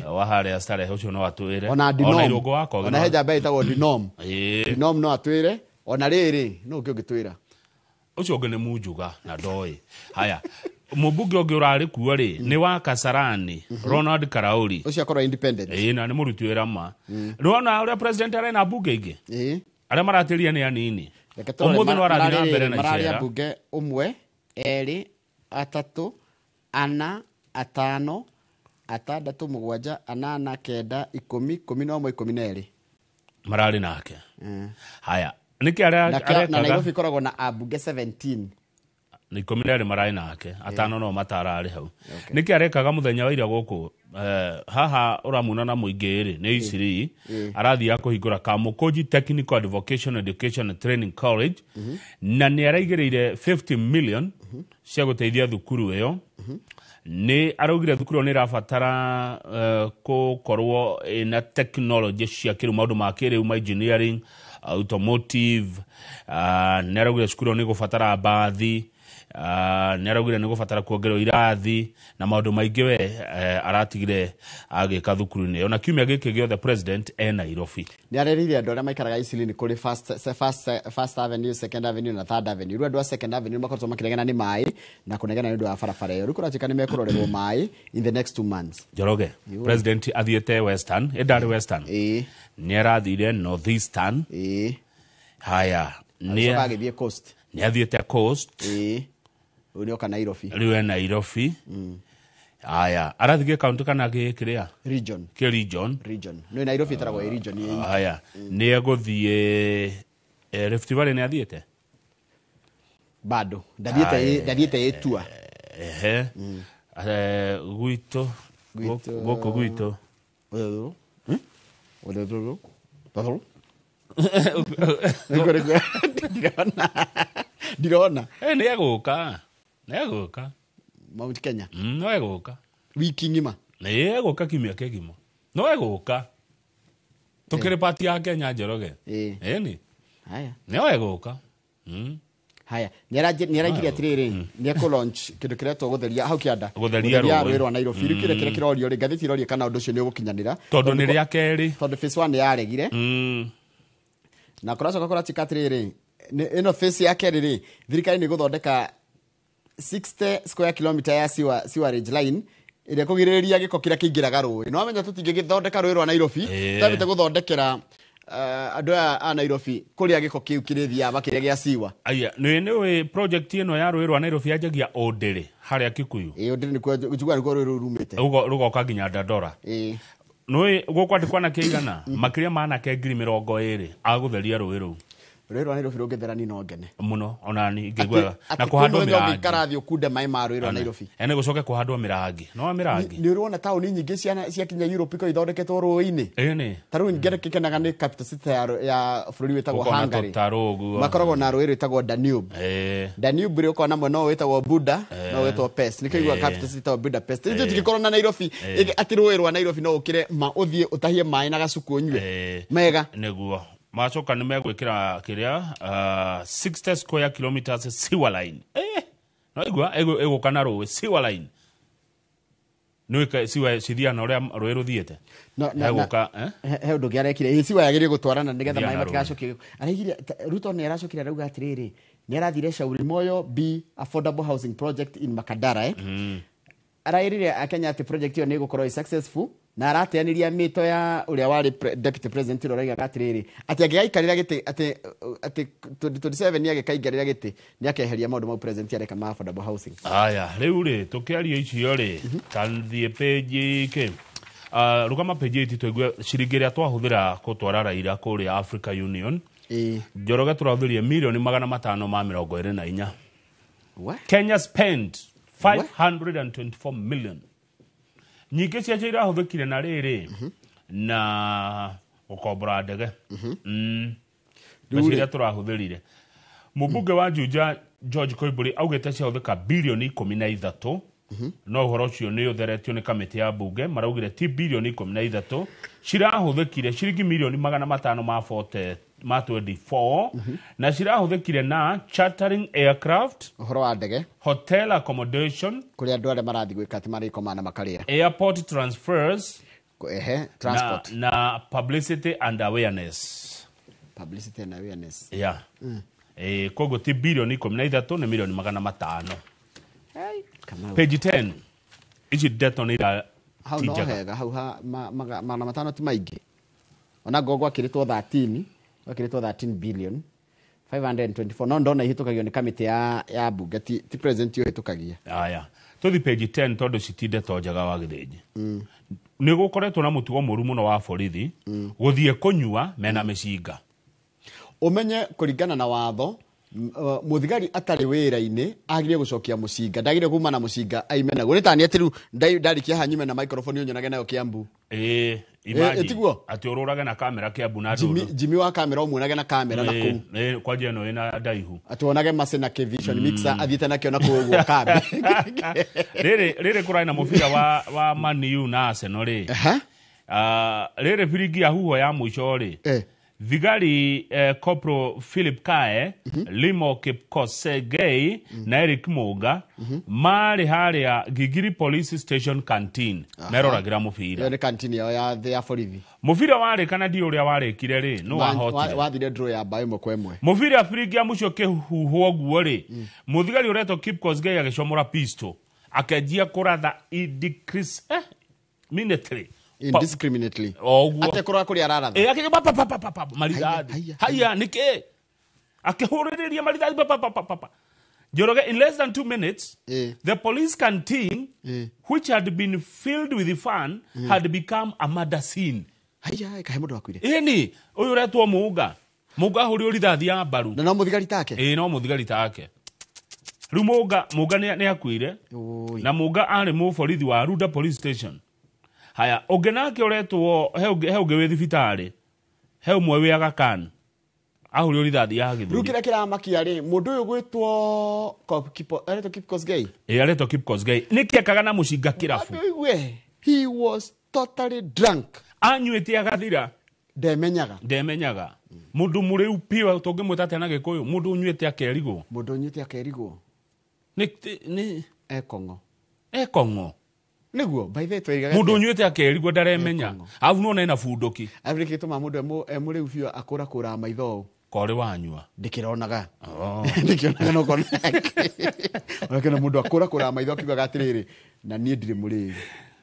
Wa harĩa Starehe, ũcio no atwĩre.
Ona Dinom.
Ona Irũngũ wa Kogi
Ona he njamba ĩtagwo Dinom. Dinom no atwĩre. Ona rĩrĩ, no ũngĩ ũngĩtwĩra.
Ũcio ũngĩ nĩ Munjuga na ndoĩ. Haya, mũmbunge ũngĩ ũrarĩ kuo rĩ nĩ wa Kasarani, Ronald Karauri.
Ũcio akorwo independent.
Ĩĩ, na nĩ mũruti wĩra ma. Nĩwona ũrĩa president arĩ na mbunge ingĩ? Arĩa maratĩria nĩ anini.
Reke tũrore,
Ũmũthĩ no arathiĩ na mbere na
mararĩ
icera.
ambunge 1, 2, 3, 4, 5, 6, 7, 8, 9, 10, 11, 12.
Mararĩ nake. Haya, nĩkĩ
Na
arekaga?
Nairobi ĩkoragwo na ambunge 17.
Nĩ 12 mararĩ nake, 5 no matararĩ hau. Nĩkĩ arekaga mũthenya wa ira gũkũ? Haha ũramuona na mũingĩ rĩ, nĩ Isiri. Arathiaga kũhingũra Kamukunji Technical and Vocational Education and Training College. Na nĩ araigĩrĩire 50 million cia gũteithia thukuru ĩyo. Nĩ araugire thukuru ĩyo nĩ ĩrabatara gũkorwo ĩna technology cia kĩrĩu, maũndũ ma kĩrĩu ma engineering, automotive. Nĩ araugire cukuru ĩyo nĩ ĩgũbatara mbathi. Nĩ araugire nĩ gũbatara kuongererwo irathi na maũndũ maingĩ we aratigire agĩka thukuru-inĩ ĩyo. Na kiumia gĩkĩ gĩothe president e Nairobi.
Nĩ arerire andũ arĩa maikaraga Isili nĩ kũrĩ First Avenue, Second Avenue na Third Avenue. Rĩu andũ a Second Avenue makoretwo makĩregana nĩ maĩ na kũnegena nĩ ũndũ wa barabara ĩyo. Rĩu kũratuĩka nĩ mekũrorerwo maĩ in the next 2 months.
Njoroge, president athiĩte Western, ĩndarĩ Western. Nĩ arathire Northeastern. Haya,
Agĩcoka agĩthiĩ Coast.
Nĩ athiĩte Coast.
Rĩu nĩoka Nairobi.
Rĩu e Nairobi. Haya, arathiĩ gĩ county kana gĩ kĩrĩa?
Region.
Kĩ region.
Region. Nĩ Nairobi ĩtaragwo ĩ region ĩ.
Haya, nĩ egũthiĩ Rift Valley nĩ athiĩte?
Bado. Ndathiĩte ĩtua.
Ehe. Gwitũ. Gũkũ gwitũ.
Ndirona.
Nĩ egũka. Nĩ egũka.
Mount Kenya.
No egũka.
Wiki ng'ima.
Nĩ egũka kiumia kĩgima. No egũka. Tũkĩrĩ pati ya Kenya Njoroge. Ĩni.
Haya.
No egũka.
Haya, nĩ araigire atĩrĩrĩ, nĩ ekũ launch kĩndũ kĩretwo gũtheria hau kĩanda.
Gũtheria rũĩ.
Rũĩ rwa Nairobi. Rĩu kĩrĩa kĩrĩa kĩrorio rĩ, ngathĩti irorio kana ũndũ ũcio nĩ ũgũkinyanĩra.
Tondũ nĩ rĩa kerĩ.
Tondũ phase 1 yaregire. Na kũracoka kũratuĩka atĩrĩrĩ, ĩno phase ya kerĩ rĩ, thirikari nĩ ĩgũthondeka 60 square kilometer ya sewerage line ĩrĩa kũgirĩrĩria gĩko kĩrĩa kĩingĩraga rũĩ. Nĩ wamenya tũtingĩgĩthondeka rũĩ rwa Nairobi, twambĩte gũthondekera andũ aya a Nairobi kũrĩa gĩko kĩu kĩrĩthiaga makĩria gĩa siwa.
Aya, nĩ project ĩno ya rũĩ rwa Nairobi yanjagia Ũndĩrĩ harĩa Kikuyu.
Ĩĩ, Ũndĩrĩ nĩkuo njiguaga nĩkuo rũĩ rũu rumĩte.
Rũgoka nginya Dandora. Nĩũĩ gũkũ andĩkwo anake aigana? Makĩria ma anake 20,000 a gũtheria rũĩ rũu.
Rũĩ rwa Nairobi rũngĩthera niĩ no ngene
Muno onani ingĩiguaga na
Atĩ
kũhandwo
kwĩ mũthenya
mĩrangi.
ũngĩikara thĩ ũkunde maĩ ma rũĩ rwa Nairobi.
Ene gũcoke kũhandwo mĩrangi no mĩrangi.
Nĩ ũrona taũni nyingĩ cia kinya Europe ikoragwo ithondeketwo rũĩ-inĩ.
Ĩni.
Ta rĩu ngĩkenaga nĩ capital city ya bũrũri wĩtagwo
Ũkona
Hungary.
tũtarũ ũguo.
Makoragwo na rũĩ rwĩtagwo Danube. Danube rĩ, ũkona mwena ũyũ wĩtagwo Buda na ũyũ wĩtagwo Pest. Nĩkĩo iguaga capital city ĩtagwo Budapest. Rĩu tũtingĩkorwo na Nairobi atĩ rũĩ rwa Nairobi no ũkĩre ma ũthiĩ ũtahie maĩ na gacuku ũnyue mega.
Nĩguo macoka nĩ megwĩkĩra kĩrĩa 60 square kilometers sewer line, no igua ĩgũka na rũĩ sewer line nĩ sewer cithiaga na ũrĩa rũĩ rũthiĩte. Hegũka eh?
He ũndũ ũngĩ arekire, ĩ ciwa yagĩrĩire gũtwarana nĩgetha
Thiaga
maĩ
na rũĩ.
matigacokie. Araigire Ruto nĩ aracokire arauga atĩrĩrĩ, nĩ arathire Shauri Moyo B affordable housing project in Makadara, eh? Araĩrire akenya atĩ project ĩyo nĩ ĩgũkorwo ĩ successful, na arateanĩria mĩto ya ũrĩa warĩ deputy president ũrĩa ũraigaga atĩrĩrĩ, atĩ angĩgaikarĩra gĩtĩ atĩ 2027 nĩ agĩkaingarĩra gĩtĩ nĩ akeheria maũndũ mau president areka ma affordable housing.
Aya, rĩu rĩ, tũkĩaria icio rĩ, ta thiĩ page kĩ, rũgama page 8 tũigue ciringi ĩrĩa twahũthĩra gũtwara Raila kũrĩa Africa Union. Njoroge, tũrahũthĩrie 524,000,000. Kenya spent 524 million. Nyingĩ ciacio irahũthĩkire na rĩrĩ na gũkombora ndege. Mbeca iria tũrahũthĩrire, mũmbunge wa Juja George Koimbũri augĩte ciahũthĩka 13 birioni, no ũhoro ũcio nĩ ũtheretio nĩ kamĩtĩ ya mbunge. Maraugire ti 13 birioni, cirahũthĩkire ciringi 500 ma 40 ma 24, na cirahũthĩkire na chartering aircraft,
ũhoro wa ndege,
hotel accommodation,
kũrĩa andũ arĩa marathiĩ gwĩka atĩ marĩkoma na makarĩa,
airport transfers,
ehe, transport,
na publicity and awareness.
Publicity and awareness.
Yeah. Koguo ti 13 birioni, nĩ 500,000,000.
Kamau.
Page 10, ici ndeto nĩ ira
Hau
ti
no
njega.
Hega hau ha 500 ti maingĩ, ona ngo gwakĩrĩtwo 13, gwakĩrĩtwo 13 billion 524, no ndona ihĩtũkagio nĩ kamĩtĩ ya bunge, ti president ũhĩtũkagia.
Aya, tũthi page 10 tondũ citi ndeto njega wa gĩthĩnji. Nĩ gũkoretwo na mũtugo mũru mũno wa borithi gũthiĩ kũnyua mena mĩcinga.
Ũmenye kũringana na watho, mũthigari atarĩ wĩra-inĩ agire gũcokia mũcinga, ndagire kuma na mũcinga aime naguo. Nĩ tani atĩ rĩu ndarikia haha nyume na microphone ũnyonage nayo Kiambu.
Ĩĩ, imagine.
Ĩtiguo?
Atĩ ũrũrage na kamera Kiambu na
Jimmy,
ndũndũ.
Jimmy wa kamera ũmuonage na kamera na kũu.
Ĩĩ, kwanja ĩno ĩna ndaihu.
Atĩ wonage Mercy na Kvision mixer athiĩte nakĩo na kũu ũguo kambi.
Rĩrĩ kũrarĩ na mũbira wa Man U na Arsenal rĩ. Ah, rĩrĩ biringi ya huho ya mũico rĩ, thigari Corporal Philip Kae, Limo Kipkosegei na Eric Muga marĩ harĩa Gigiri Police Station canteen meroragĩra mũbira.
Ĩyo nĩ kantini yao ya borithi.
Mũbira warĩ kana ndi ũrĩa warĩkire rĩ, nũ wahotire?
Wathire draw ya mbaũ 1-1.
Mũbira biringi ya mũico kĩhuhwo ũguo rĩ, mũthigari ũretwo Kipkosgei agĩcomora pistol akĩanjia kũratha indiscriminately.
Indiscriminately.
O ũguo.
Atekũrora kũrĩa araratha.
Ĩ, akĩge pa pa pa pa pa pa marithathi, haya nĩkĩ akĩhũrĩrĩria marithathi pa pa pa pa pa pa. Njoroge, in less than 2 minutes the police canteen, which had been filled with fun, had become a murder scene.
Haya, kahe mũndũ akuire.
Ĩni ũyũ ũretwo Mũnga, Mũnga ahũrirwo rithathi ya mbaru.
Na no mũthigari take.
Ĩ, no mũthigari take. Rĩu Mũnga nĩ akuire, na Mũnga arĩ mũborithi wa Runda Police Station. Haya, ũngĩ nake ũretwo he ũngĩ wĩ thibitarĩ, he ũmwe wĩ Aga Khan ahũrirwo rithathi ya
Rĩu
gĩthũri.
kĩrĩa kĩramakia rĩ, mũndũ ũyũ gwĩtwo aretwo Kipkosgei.
Ĩ, aretwo Kipkosgei, nĩkĩ ekaga na mũcinga kĩrabu?
Ũigue, he was totally drunk.
Anyuĩte agathira.
Ndemenyaga.
Ndemenyaga. Mũndũ mũrĩu piũ, tũngĩmwĩta atĩa na Gĩkũyũ mũndũ ũnyuĩte akerigwo?
Mũndũ ũnyuĩte akerigwo.
Nĩ
ekong'o.
Ekong'o.
Nĩguo, by the way, twĩrigaga
Mũndũ
atĩa?
ũnyuĩte akerigwo ndaremenya, arabu nona ena bunduki.
Arabu nĩkĩ gĩtũmaga mũndũ e mũrĩu biũ akũrakũraga maitho ũũ?
Korĩ wanyua.
Ndĩkĩronaga. Ndĩkĩonaga no kona. Onakĩona mũndũ akũrakũraga maitho akiugaga atĩrĩrĩ, na niĩ ndirĩ mũrĩu.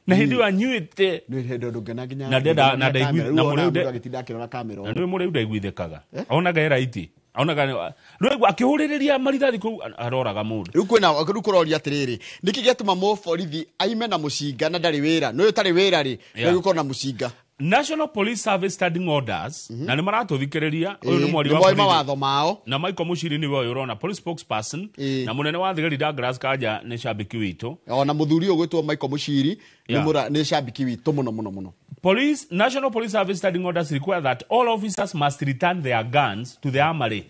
Na hĩndĩ ĩyo anyuĩte.
Nĩ hĩndĩ ũndũ ngena nginya
Na
nginya kamera.
na
Rĩu
mũrĩu
wonaga mũndũ agĩtinda akĩrora kamera
Na
ũũ.
nĩ mũrĩu ndaiguithĩkaga, onaga e raiti, onaga rĩu akĩhũrĩrĩria marithathi kũu aroraga mũndũ.
Rĩu kwĩna rĩu kũroria atĩrĩrĩ, nĩkĩ gĩatũma mũborithi aime na mũcinga na ndarĩ wĩra? Nĩ ũyũ ũtarĩ wĩra rĩ,
Yeah.
nĩ gũkorwo na mũcinga.
National Police Service Standing Orders na nĩ maratũthikĩrĩria ũyũ nĩ mwari wa
nĩ moĩ
borithi.
Mawatho mao.
Na Michael Mushiri nĩwe ũyũ ũrona police spokesperson na mũnene wa thigari Douglas Kanja nĩ cambĩki witũ.
Ona mũthuri ũyũ gwĩtwo Michael Mushiri nĩ
Yeah.
nĩ cambĩki witũ mũno mũno mũno.
Police National Police Service Standing Orders require that all officers must return their guns to the armory.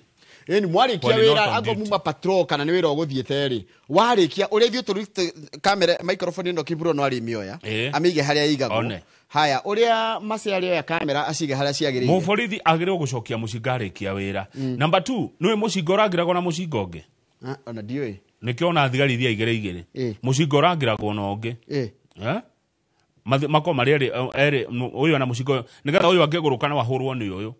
Ĩni mwarĩkia
When not
wĩra
on
ango
duty.
muma patrol kana nĩ wĩra ũgũthiĩte rĩ, warĩkia ũrĩa ithuĩ tũrute kamera microphone ĩno kiburo no arĩmĩoya amĩige harĩa ĩigagwo.
One.
Haya, ũrĩa mace arĩoya kamera acige harĩa ciagĩrĩire.
Mũborithi agĩrĩirwo gũcokia mũcinga arĩkia wĩra. Number 2, nĩũĩ mũcinga ũrangĩragwo na mũcinga ũngĩ?
Ah, ona ndiũĩ.
Nĩkĩo ona thigari iria igĩrĩ igĩrĩ. Mũcinga ũrangĩragwo na ũngĩ. Eh? Makorwo marĩ erĩ ũyũ na mũcinga ũyũ nĩgetha ũyũ angĩgũrũka no ahũrwo nĩ ũyũ.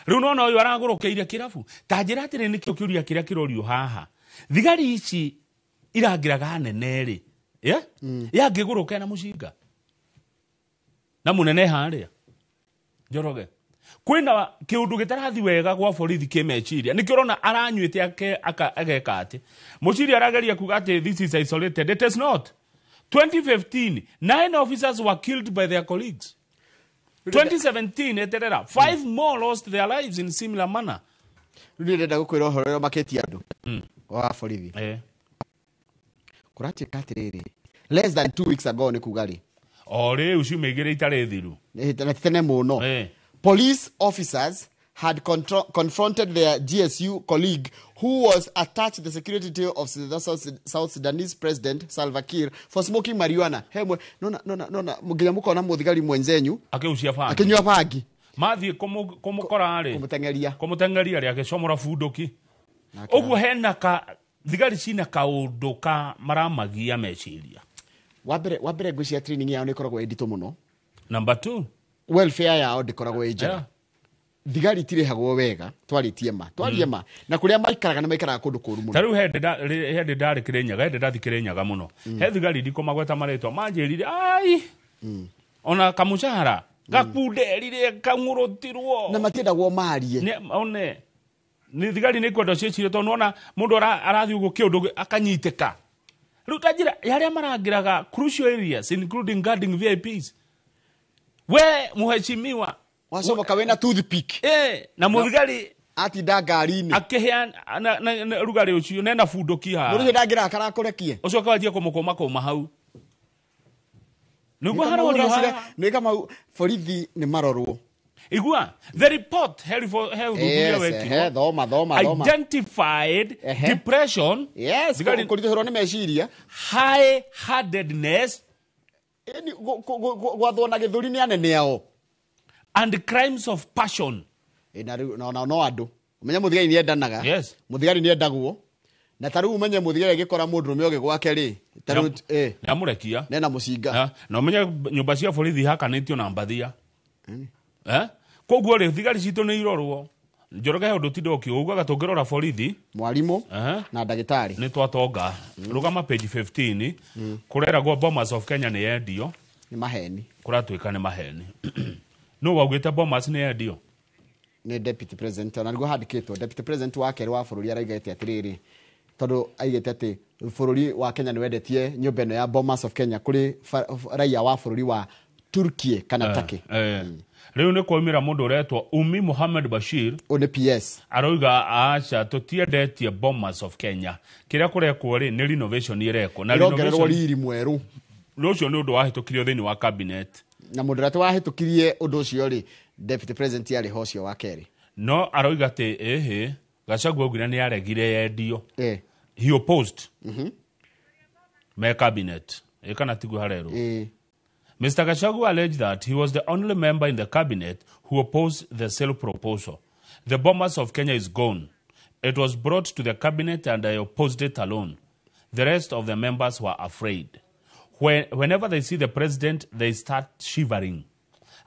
Rĩu nona ũyũ aragũrũkĩire kĩrabu ta njĩra atĩrĩ, nĩkĩo kĩũria kĩrĩa kĩrorio haha, thigari ici irangĩraga nene rĩ, yeah? Yangĩgũrũka na mũcinga na mũnene harĩa Njoroge, kwĩna kĩũndũ gĩtarathi wega gwa borithi kĩmeciria, nĩkĩo ũrona aranyuĩte ageka atĩ Mũciri arageria kuga atĩ this is isolated. It is not. 2015, 9 officers were killed by their colleagues. 2017, eterera, 5 more lost their lives in similar manner.
Rĩu niĩ ndĩrenda gũkwĩra ũhoro ũrĩa ũmakĩtie andũ wa borithi. Kũratuĩka atĩrĩrĩ, less than 2 weeks ago nĩ kuga rĩ,
o rĩu ciumia igĩrĩ itarĩ thiru.
Na ti tene mũno. Police officers had confronted their GSU colleague who was attached to the security tail of the South Sudanese President Salva Kiir for smoking marijuana. Hemwe nona nona nona nginya mukona muthigari mwenzenyu
akĩucia bangi,
akinyua bangi.
Mathiĩ kũmũkora rĩ,
kũmũteng'eria,
kũmũteng'eria rĩ, agĩcomora bunduki. Ũguo hena ka thigari cina kaũndũ ka maramagia meciria.
Wa mbere ngwĩciria training yao nĩ ĩkoragwo ĩ nditũ mũno.
Number 2,
welfare yao ndĩkoragwo ĩ njega. Thigari itirĩhagwo wega, twarĩtie ma, twarie ma, na kũrĩa maikaraga nĩ maikaraga kũndũ kũru mũno.
Ta rĩu hĩndĩ ndarĩ Kĩrĩnyaga, hĩndĩ ndathi Kĩrĩnyaga mũno, he thigari ndikũmagweta marĩtwa manjĩrire ai ona kamũcahara gakunderire kang'ũrũtirwo.
Na matiendagwo marie.
One nĩ thigari nĩ kwenda ciĩcirie tondũ nĩwona mũndũ arathiĩ ũguo kĩũndũ akanyitĩka. Rĩu ta njĩra ya arĩa marangĩraga crucial areas including guarding VIPs, we muheshimiwa
wacomoka wĩna toothpick.
Na mũthigari
atinda ngari-inĩ
akĩheana na rugarĩ ũcio nena bunduki haha.
Mũndũ ũcio ndangĩrakara akũrekie.
Ũcoke wanjie kũmũkũma kũma hau nĩguo harorio haha.
Nĩ kama borithi nĩ marorwo.
Igua the report he ũthuthuria wekirwo.
Thoma thoma thoma.
Identified depression,
yes, kũritũhĩrwo nĩ meciria,
high handedness,
gwathwo na gĩthũri nĩ anene ao,
and crimes of passion.
Na rĩu no no andũ ũmenye mũthigari nĩ endanaga. Mũthigari nĩ endagwo, na ta rĩu ũmenye mũthigari agĩkora mũndũrũme ũngĩ gwake rĩ, ta rĩu
nĩamũrekia
nena mũcinga.
Na ũmenye nyũmba cia borithi hakanĩtio na mbathia. Koguo rĩ, thigari citũ nĩ irorwo. Njoroge he ũndũ tinda ũkiugaga tũngĩrora borithi,
mwarimũ na ndagĩtarĩ
nĩ twatonga. Rũgama page 15, kũreragwo Bomas of Kenya nĩ yendio.
Nĩ maheni.
Kũratuĩka nĩ maheni. Nũ waugĩte Bomas nĩ yendio?
Nĩ deputy president, ona nĩguo handĩkĩtwo deputy president wa kerĩ wa bũrũri araigĩte atĩrĩrĩ, tondũ aigĩte atĩ bũrũri wa Kenya nĩ wendetie nyũmba ĩno ya Bomas of Kenya kũrĩ raia wa bũrũri wa Turkey kana Turkey.
Rĩu nĩ kwaumĩra mũndũ ũretwo Umi Mohamed Bashir,
ũyũ nĩ PS,
aroiga aca tũtiendetie Bomas of Kenya, kĩrĩa kũrekwo rĩ nĩ renovation ĩrekwo, na
ĩrongererwo riri mwerũ.
Ũcio nĩ ũndũ wahĩtũkirio thĩinĩ wa cabinet,
na mũndũ ũrĩa wahĩtũkirie ũndũ ũcio rĩ, deputy president yarĩ ho ũcio wa kerĩ.
No aroiga atĩ ĩhĩ Gachagua augire nĩ aregire yendio. He opposed me cabinet. Kana tiguo harerwo. Mr. Gachagua alleged that he was the only member in the cabinet who opposed the sale proposal. The Bomas of Kenya is gone. It was brought to the cabinet and I opposed it alone. The rest of the members were afraid. Whenever they see the president, they start shivering.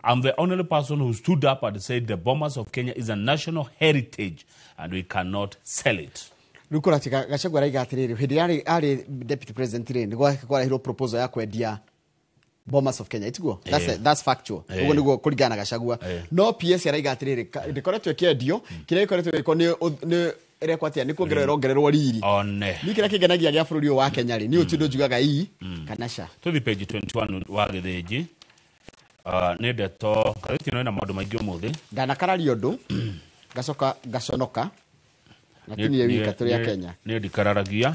I'm the only person who stood up and said the Bomas of Kenya is a national heritage and we cannot sell it.
Rĩu kũratuĩka Gachagua araiga atĩrĩrĩ, hĩndĩ ĩrĩa arĩ deputy president rĩ, nĩ kwarehirwo proposal ya kwendia Bomas of Kenya, itiguo? That's factual. Ũguo nĩguo kũringana na Gachagua. No PS araiga atĩrĩrĩ, ndĩkoretwo ĩkĩendio, kĩrĩa gĩkoretwo gĩkwo nĩ ĩrekwo atĩa, nĩ kuongererwo ĩrongererwo riri.
One.
Niĩ kĩrĩa kĩngenagia gĩa bũrũri ũyũ wa Kenya rĩ, niĩ ũtindũ njugaga ii kana ca.
Tũthiĩ page 21 wa Gĩthĩnji. Nĩ ndeto ngathĩti ĩno ĩna maũndũ maingĩ ũmũthĩ.
Ndanakararia ũndũ ngacoka ngaconoka na ti niĩ wika tũrĩ a Kenya.
Niĩ ndikararagia.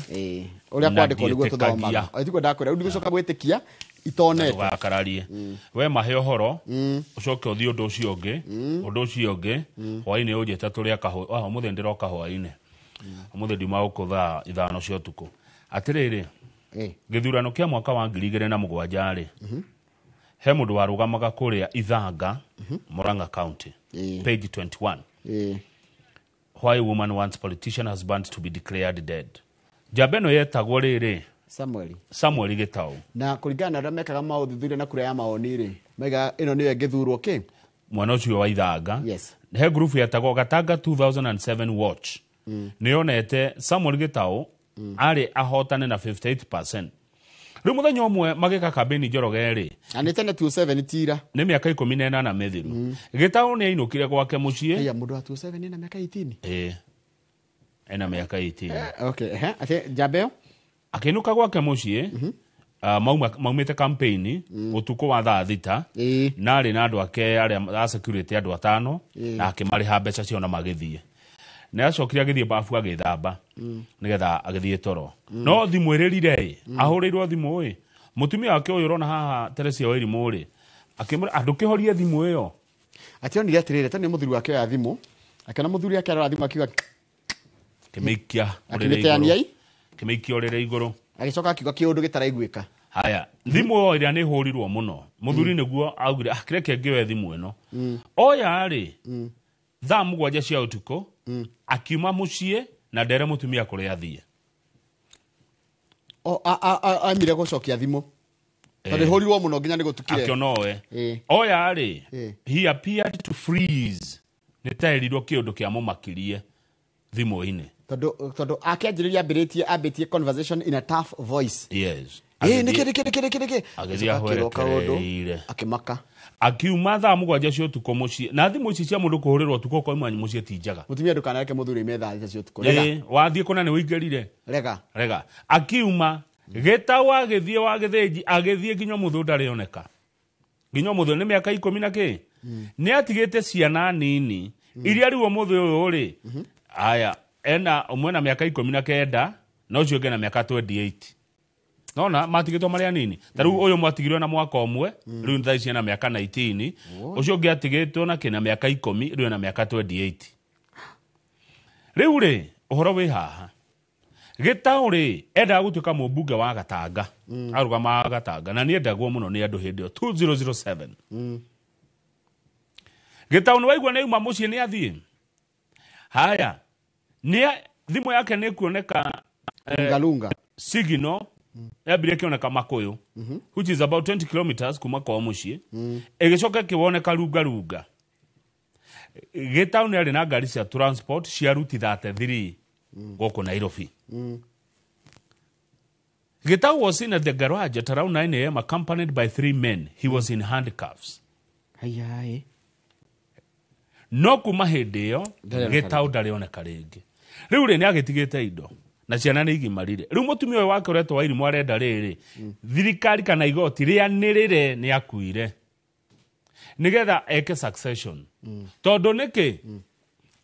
Ũrĩa kwandĩkwo nĩguo tũthomaga. O tiguo ndakwĩra, rĩu ndigũcoka gwĩtĩkia itonete.
Ndũgakararie. We mahe ũhoro ũcoke ũthiĩ ũndũ ũcio ũngĩ, ũndũ ũcio ũngĩ hwaĩ-inĩ ũnjĩte tũrĩa kahũa. Ũmũthĩ ndĩroka hwaĩ-inĩ. Ũmũthĩ ndiuma gũkũ thaa 5 cia ũtukũ. Atĩrĩrĩ, gĩthurano kĩa mwaka wa 2007 rĩ, he mũndũ warũgamaga kũrĩa Ithanga, Murang'a County, page 21. Why woman wants politician husband to be declared dead. Njamba ĩno yetagwo rĩrĩ Samuel Gitau.
Na kũringana na arĩa mekaga maũthuthuria na kura ya maoni rĩ, maiga ĩno nĩyo ĩngĩthurwo kĩ
mwena ũcio wa Ithanga. He grupu yetagwo Gatanga 2007 Watch. Nĩyonete Samuel Gitau arĩ ahotane na 58%. Rĩu mũthenya ũmwe magĩka kambĩni Njoroge rĩ,
na nĩ tene 27 tira
nĩ mĩaka 18 mĩthiru. Gitau nĩ ainũkire gwake mũciĩ.
Aya mũndũ wa 27 ena mĩaka 18.
Ena mĩaka 18.
Okay, ate njamba
akĩinũka gwake mũciĩ. Maumĩte campaign ũtukũ wa thaa 6 na arĩ na andũ ake arĩa a security andũ 5 na akĩmarĩha mbeca ciao na magĩthiĩ. Nĩ acokire agĩthiĩ bafu agĩthamba nĩgetha agĩthiĩ toro. No thimũ ĩrĩrire ahũrĩirwo thimũ ĩ mũtumia wake ũyũ ũrona haha Teresia Wairimu rĩ, akĩmwĩra andũkĩhorie thimũ ĩyo.
Ationire atĩrĩrĩ, tondũ nĩ mũthuri wake oya thimũ, akĩona mũthuri wake arora thimũ akiuga
kĩmĩikia
akĩmĩteania,
kĩmĩikia ũrĩrĩ igũrũ,
agĩcoka akiuga kĩũndũ gĩtaraiguĩka.
Haya, thimũ ĩyo ĩrĩa nĩ ĩhũrirwo mũno mũthuri nĩguo augire kĩreke ngĩoe thimũ ĩno. Oya rĩ, thaa 7 cia ũtukũ akiuma mũciĩ na ndere mũtumia kũrĩa athiĩ.
Aimire gũcokia thimũ tondũ ĩhũrirwo mũno nginya nĩ gũtukire.
Akĩona oe. Oya rĩ, he appeared to freeze. Nĩ taerirwo kĩũndũ kĩamũmakirie thimũ-inĩ.
Tondũ akĩanjĩrĩria ambĩtie conversation in a tough voice.
Yes.
Nĩkĩ nĩkĩ.
Agĩthiĩ ahwerekereire.
Akĩmaka.
Akiuma thaa 7 cia ũtukũ mũciĩ. Na thimũ ici cia mũndũ kũhũrĩrwo ũtukũ ũkoima mũciĩ ti njega.
Mũtumia ndũkanareke mũthuri oime thaa 6 cia ũtukũ. Rega.
Wathiĩ kũna nĩ ũingĩrire.
Rega.
Akiuma Gitau agĩthiĩ wa Gĩthĩnji agĩthiĩ nginya ũmũthĩ ndarĩoneka. Nginya ũmũthĩ nĩ mĩaka 10 na kĩ. Nĩ atigĩte ciana nini iria rĩu ũmũthĩ ũyũ rĩ. Aya, ena ũmwe na mĩaka 19 na ũcio ũngĩ na mĩaka 28. Nona matigĩtwo marĩa nini. Ta rĩu ũyũ mwatigirwo na mwaka ũmwe, rĩu thaa ici ena mĩaka 19, ũcio ũngĩ atigĩtwo na kĩna mĩaka 10, rĩu ena mĩaka 28. Rĩu rĩ, ũhoro wĩ haha. Gitau rĩ, endaga gũtuĩka mũmbunge wa Gatanga. Arũgamaga Gatanga na nĩendagwo mũno nĩ andũ hĩndĩ ĩyo 2007. Gitau nĩ waigua nĩ auma mũciĩ nĩ athiĩ. Haya, nĩ thimũ yake nĩ kuoneka
Lungalunga.
Signal yambire kĩoneka Makuyu, which is about 20 kilometers kuma kwa mũciĩ. Ĩgĩcoka ĩkĩwoneka Lungalunga. Gitau nĩ arĩ na ngari cia transport cia ruti 33 gũkũ Nairobi. Gitau was seen at the garage at around 9 a.m. accompanied by 3 men. He was in handcuffs.
Ayaye.
No kuma hĩndĩ ĩyo Gitau ndarĩoneka rĩngĩ. Rĩu rĩ nĩ agĩtigĩte indo na ciana nĩ igimarire. Rĩu mũtumia ũyũ wake ũretwo Wairimu arenda rĩrĩ, thirikari kana igoti rĩanĩrĩre nĩ akuire nĩgetha eke succession. Tondũ nĩkĩ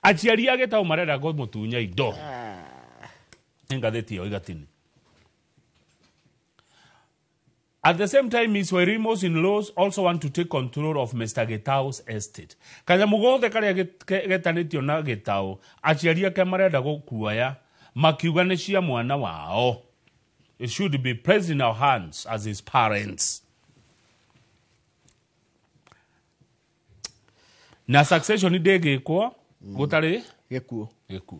aciari a Gitau marenda kũmũtunya indo. Nĩ ngathĩti ĩyo igatini. At the same time, Ms. Wairimu's in-laws also want to take control of Mr. Gitau's estate. Kanyamũ gothe karĩa getanĩtio na Gitau, aciari ake marenda gũkuoya, makiuga nĩ cia mwana wao. It should be placed in our hands as his parents. Na succession ndĩngĩkwo gũtarĩ
gĩkuũ.
Gĩkuũ.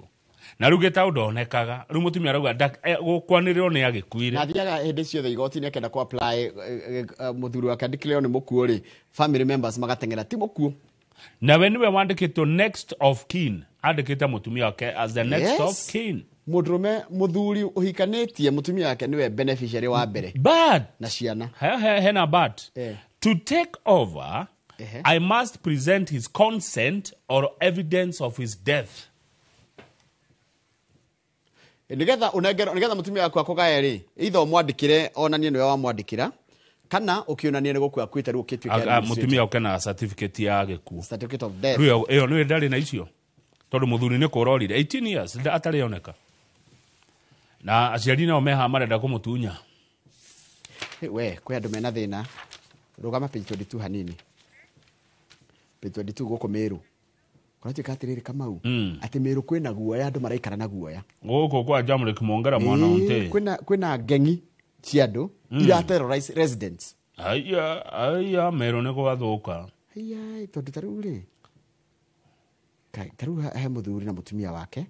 Na rĩu Gitau ndonekaga. Rĩu mũtumia arauga gũkwanĩrĩrwo nĩ agĩkuire.
Na athiaga hĩndĩ ciothe igoti-inĩ akĩenda kũ apply mũthuri wake declare nĩ mũkuũ rĩ, family members magateng'era ti mũkuũ.
Nawe nĩwe wandĩkĩtwo next of kin. Andĩkĩte mũtumia wake as the next of kin.
Mũndũrũme mũthuri ũhikanĩtie mũtumia wake nĩwe beneficiary wa mbere.
But
na ciana.
Hena but. To take over, I must present his consent or evidence of his death.
Nigetha unengero nigetha mutumia waku akugae ri either umwandikire onanie niwe wamwandikira Kana ũkĩonania nĩ gũkua akuĩte rĩu ũkĩtuĩka
Mũtumia oke na certificate ya gĩkuũ.
Certificate of death.
Rĩu ĩyo nĩ ndarĩ na icio. Tondũ mũthuri nĩ kũrorire 18 years atarĩ oneka. Na aciari nao meha marenda kũmũtunya.
We kwĩ andũ mena thĩna. Rũgama page 22 hanini. Page 22 gũkũ Meru. Kũratuĩka atĩrĩrĩ Kamau, atĩ Meru kwĩna guoya, andũ maraikara na guoya.
Gũkũ kwa Jamrick Mwongera mwana ũntĩ.
Kwĩna ngengi cia andũ ira terrorize residents.
Aya aya Meru nĩ gwathũka.
Aya tondũ ta rĩu rĩ, ta rĩu he mũthuri na mũtumia wake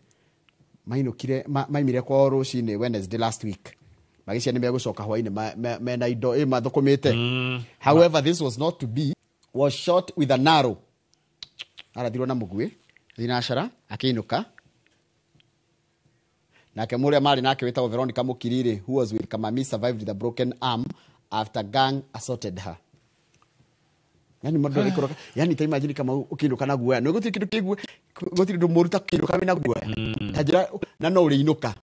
mainũkire maimire kwao rũcinĩ Wednesday last week. Magĩcia nĩ megũcoka hwainĩ mena indo mathũkũmĩte. However, this was not to be, was shot with an arrow. Arathirwo na mũguĩ thinacara akĩinũka. Nake mũrĩa marĩ nake wĩtagwo Veronica Mũkiriri, who was with Kamami, survived with a broken arm after gang assaulted her. Yani mũndũ agĩikũrũka, yani ta imagine kama ũkĩinũka na guoya, nĩ gũtirĩ kĩndũ kĩguo, gũtirĩ ũndũ mũũru ta kũinũka wĩna guoya. Ta njĩra na no ũrĩinũka.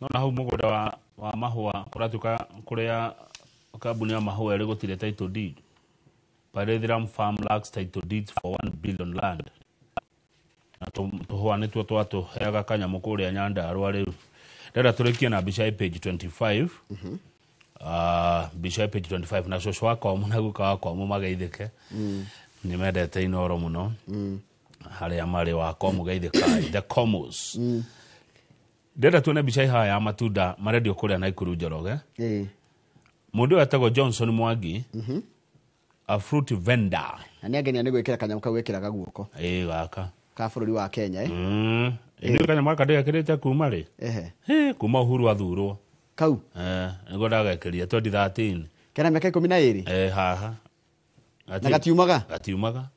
No na hau mũgũnda wa mahũa kũratuĩka kũrĩa kambuni ya mahũa ĩrĩ gũtirĩ title deed. Parethiram Farm lacks title deeds for 1 billion land. Na tũhũa nĩtuo twatũheaga kanyamũ kũrĩa Nyandarũa rĩu. Ndĩrenda tũrĩkie na mbica ya page 25. Mbica ya page 25 na cũcũ wakwa na guka wakwa mageithĩke. Nĩ mendete Inooro mũno. Harĩa marĩ wakwa mũgeithĩka the Comos. Ndĩrenda tuone mbica ĩhaha ya matunda marendio kũrĩa Naikuru Njoroge. Mũndũ ũyũ etagwo Johnson Mwangi. A fruit vendor.
Na nĩ angenia nĩ gwĩkĩra kanyamũ kau wĩkĩraga guoko.
Ĩĩ gaka.
Ka bũrũri wa Kenya
Ĩĩ kanyamũ gaka ndĩgekĩrĩte kuma rĩ?
Ehe.
Kuma Uhuru athurwo.
Kau?
Nĩguo ndagekĩria 2013.
Kena mĩaka 12?
Ĩĩ haha.
Na gatiumaga?
Gatiumaga.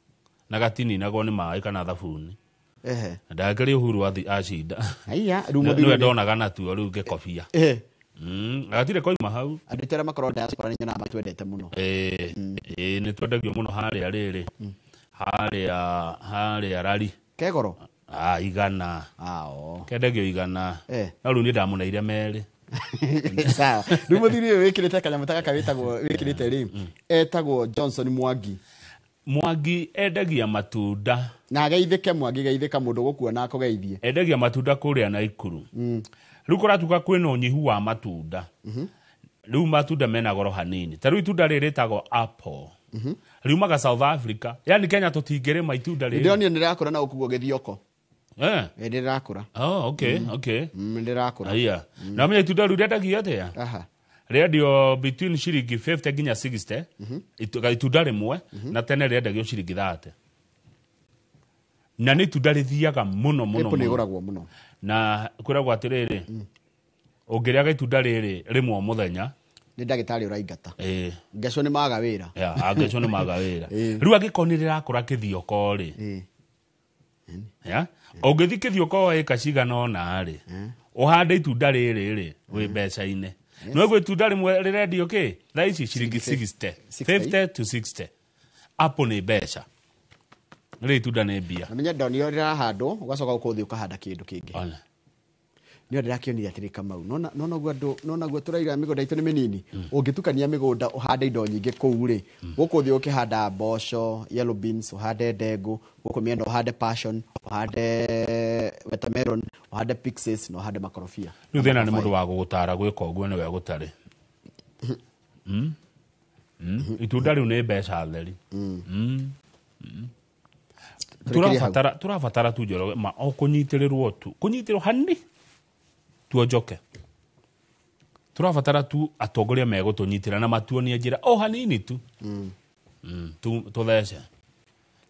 Na gatininagwo nĩ maĩ kana thabuni.
Ehe.
Ndagekĩria Uhuru acinda.
Aiya, rĩu mũthuri.
Nĩwe ndonaga natuo rĩu ngĩkobia.
Ehe.
Gatirĩ koima hau.
Andũ aitũ arĩa makoragwo diaspora nĩ nyonaga matwendete mũno.
Ĩĩ nĩ twendagio mũno harĩa rĩrĩ. Harĩa rari.
Kegoro?
Igana. Kendagio igana. No rĩu niĩ ndamũneire merĩ.
Sawa. Rĩu mũthuri ũyũ wĩkĩrĩte kanyamũ ta gaka wĩtagwo wĩkĩrĩte rĩ, etagwo Johnson Mwangi.
Mwangi endagia matunda.
Na ageithĩke Mwangi, geithĩka mũndũ gũkuona akũgeithie.
Endagia matunda kũrĩa Naikuru. Rĩu kũratuĩka kwĩna ũnyihu wa matunda. Rĩu matunda mena goro hanini. Ta rĩu itunda rĩrĩ rĩtagwo apple. Riumaga South Africa. Yani Kenya tũtingĩrĩma itunda rĩrĩ.
Ndĩronire nĩrĩrakũra na gũkũ Gĩthioko. Nĩrĩrakũra.
Oh, okay, okay.
Nĩrĩrakũra.
Aya. Na menya itunda rĩu rĩendagio atĩa?
Aha.
Rĩendio between ciringi 50 nginya 60. Itunda rĩmwe na tene rĩendagio ciringi 30. Na nĩ itunda rĩthiaga mũno mũno.
Apple nĩ ĩgũragwo mũno.
Na kwĩragwo atĩrĩrĩ, ũngĩrĩaga itunda rĩrĩ rĩmwe o mũthenya,
nĩ ndagĩtarĩ ũraingata.
Ĩĩ.
Ngeco nĩ maga wĩra.
Ya, ngeco nĩ maga wĩra. Rĩu angĩkorwo nĩ rĩrakũra kĩthioko rĩ. Ya? Ũngĩthiĩ kĩthioko ĩka cigana ũna rĩ, ũhande itunda rĩrĩ rĩ, wĩ mbeca-inĩ. No ĩguo itunda rĩmwe rĩrendio kĩ? Thaa ici ciringi 60. 50 to 60. Apple nĩ mbeca. Rĩrĩ itunda nĩ mbia.
Na menya ndonire rĩrahandwo, ũgacoka gũkũ ũthiĩ ũkahanda kĩndũ kĩngĩ. Nĩ ndĩrakĩonire atĩrĩ Kamau, nona ũguo andũ, nona ũguo tũraiga mĩgũnda itũ nĩ mĩnini. Ũngĩtukania mĩgũnda ũhande indo nyingĩ kũu rĩ, gũkũ ũthiĩ ũkĩhanda mboco, yellow beans, ũhande ndengũ, gũkũ mĩena ũhande passion, ũhande watermelon, ũhande pixies na ũhande makorobia.
Rĩu thĩna nĩ mũndũ wa gũgũtara gwĩka ũguo nĩwe gũtarĩ. Itunda rĩu nĩ mbeca theri. Tũrabatara tu Njoroge ma o kũnyitĩrĩrwo tu, kũnyitĩrĩrwo hanini tuonjoke. Tũrabatara tu atongoria megũtũnyitĩra na matuonie njĩra o hanini tu. Tũthece.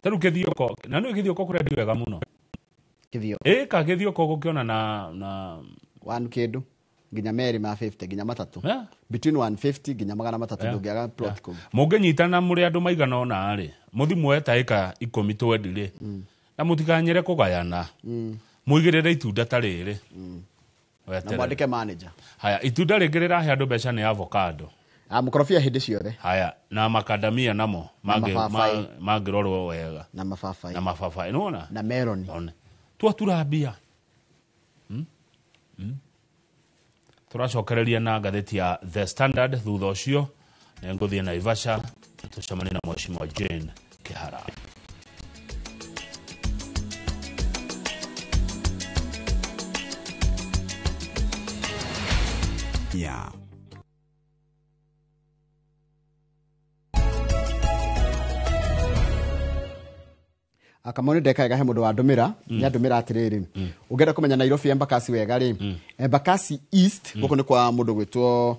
Ta rĩu kĩthioko, na nĩ kĩthioko kũrendio wega mũno.
Kĩthioko.
Ĩka kĩthioko gũkĩona na
one kĩndũ nginya merĩ ma 50 nginya matatũ. Between 150 nginya 300 ndũngĩaga plot kũu.
Mũngĩnyitana mũrĩ andũ maigana ũna rĩ, mũthi muoe ta ĩka 10 twendi rĩ, na mũtikanyere kũgayana. Mũigĩrĩre itunda ta rĩrĩ.
Na mwandĩke manager.
Haya, itunda rĩngĩ rĩrahe andũ mbeca nĩ avocado.
Mũkorobia hĩndĩ ciothe.
Haya, na makadamia namo mangĩrorwo wega.
Na mababaĩ.
Na mababaĩ, nĩwona?
Na melon.
Twatura mbia. Tũracokereria na ngathĩti ya The Standard thutha ũcio Nĩngũthiĩ Naivasha tũcemanie na Mheshimiwa Jane Kihara.
Yeah.
Akamoni ndeka ega he mundu wa ndumira ni andumira atiriri ungenda kumenya Nairobi Embakasi wega ri Embakasi East guku ni kwa mundu gwitwo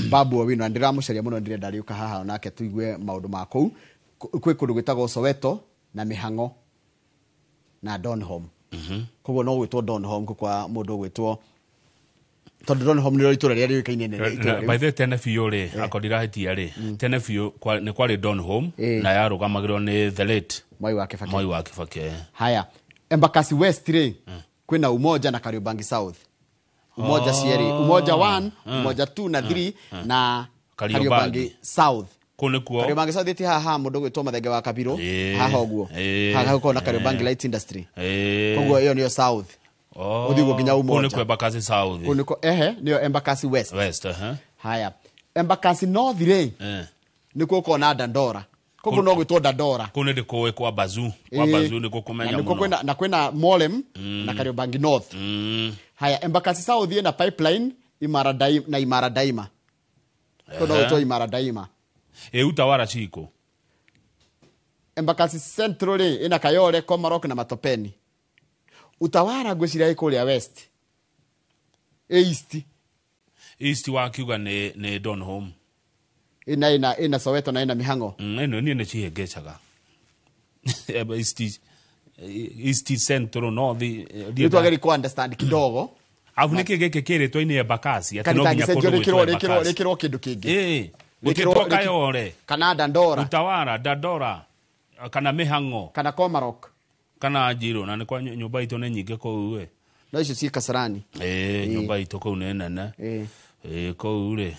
Babu Owino ndiramucaria muno ndirenda riuka haha onake tuigue maundu ma kuu kwi kundu gwitagwo Soweto na Mihango na Donholm koguo no gwitwo Donholm kwa mundu gwitwo tondu Donholm nĩrĩo itũra rĩrĩa rĩũĩkaine nene.
By the tene biũ rĩ akorwo ndirahĩtia rĩ tene biũ nĩ kwarĩ Donholm na yarũgamagĩrwo nĩ the late
Mwai wa Kibaki.
Mwai wa Kibaki.
Haya, Embakasi West rĩ kwĩna Umoja na Kariobangi South. Umoja cierĩ, Umoja 1, Umoja 2 na 3 na Kariobangi South.
Kũu nĩkuo
Kariobangi South ti haha mũndũ gwĩtwo Mathenge wa Kabiro haha ũguo haha gũkorwo na Kariobangi Light Industry. Koguo ĩyo nĩyo South. Uthi guo nginya Umoja.
Kũu nĩkuo Embakasi South.
Kũu nĩkuo ehe nĩyo Embakasi West.
West
Haya, Embakasi North rĩ nĩkuo ũkorwo na Dandora. Koguo no gwĩtwo Dandora.
Kũu nĩ ndĩkũĩ kwa Bazoo. Kwa Bazoo nĩkuo kũmenya mũno.
Na kwĩna Molem na Kariobangi North. Haya, Embakasi South ĩna Pipeline Imara Daima na Imara Daima. Koguo no gwĩtwo Imara Daima.
Ĩ Utawala ciko.
Embakasi Central rĩ ĩna Kayole, Komarok na Matopeni. Utawala ngwĩciria ĩ kũrĩa West. East.
East wakiuga nĩ Donholm.
Ina Soweto na ina Mihango.
Ĩno niĩ nĩ cihĩngĩcaga. East Central North.
Nĩ twagĩrĩirwo ku understand kidogo.
Abu nĩkĩ gĩkĩ kĩrĩtwo-inĩ Embakasi atĩ no nginya kũndũ
gwĩtwo Embakasi. Rĩkĩrwo kĩndũ kĩngĩ.
Gũtĩtwo Kayole.
Kana Dandora.
Utawala, Dandora kana Mihango.
Kana Komarok.
Kana Njiro na nĩ kwa nyũmba itũ nĩ nyingĩ kũu we.
No icio ci Kasarani.
Nyũmba itũ kũu nĩ nene. Kũu rĩ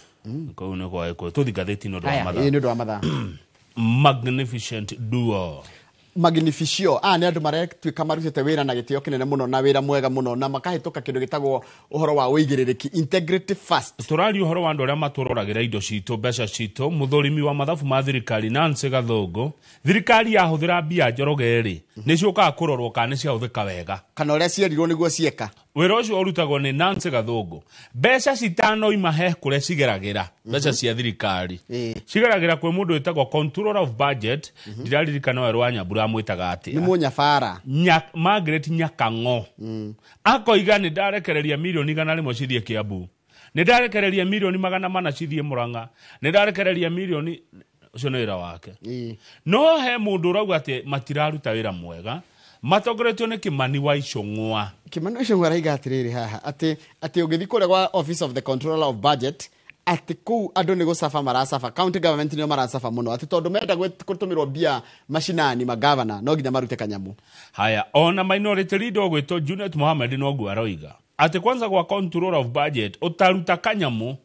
kũu nĩ kwa tũthi ngathĩti nĩ ũndũ wa mathaa.
Nĩ ũndũ wa mathaa.
Magnificent duo.
Magnificio nĩ andũ maretuĩka marutĩte wĩra na gĩtĩo kĩnene mũno na wĩra mwega mũno na makahĩtũka kĩndũ gĩtagwo ũhoro wa ũigĩrĩrĩki integrity first.
Tũraria ũhoro wa andũ arĩa matũroragĩra indo citũ mbeca citũ. Mũthũrimi wa mathabu ma thirikari Nancy Gathũngũ, thirikari yahũthĩra mbia Njoroge rĩ nĩ ciũkaga kũrorwo kana nĩ ciahũthĩka wega
kana ũrĩa cierirwo nĩguo cieka.
Wĩra ũcio ũrutagwo nĩ Nancy Gathũngũ. Mbeca citanoima he kũrĩa cigeragĩra mbeca cia thirikari cigeragĩra kwĩ mũndũ wĩtagwo controller of budget. Ndiraririkana we rwa Nyambura amwĩtaga atĩa.
Nĩ mũnyabara
Margaret Nyakang'o. Akoiga nĩ ndarekereria mirioni 100 cithiĩ Kiambu, nĩ ndarekereria mirioni 400 cithiĩ Murang'a, nĩ ndarekereria mirioni. Ũcio nĩ wĩra wake. No he mũndũ ũrauga atĩ matiraruta wĩra mwega matongoretio nĩ Kimani wa Ichung'wa.
Kimani wa Ichung'wa araiga atĩrĩrĩ haha atĩ ũngĩthiĩ kũrĩa gwa Office of the Controller of Budget atĩ kũu andũ nĩ gũcaba maracaba, county government nĩo maracaba mũno atĩ tondũ menda gũtũmĩrwo mbia macinani magavana no nginya marute kanyamũ.
Haya, ona minority leader ũgwĩtwo Junet Mohamed noguo aroiga atĩ kwanza gwa Controller of Budget ũtaruta kanyamũ.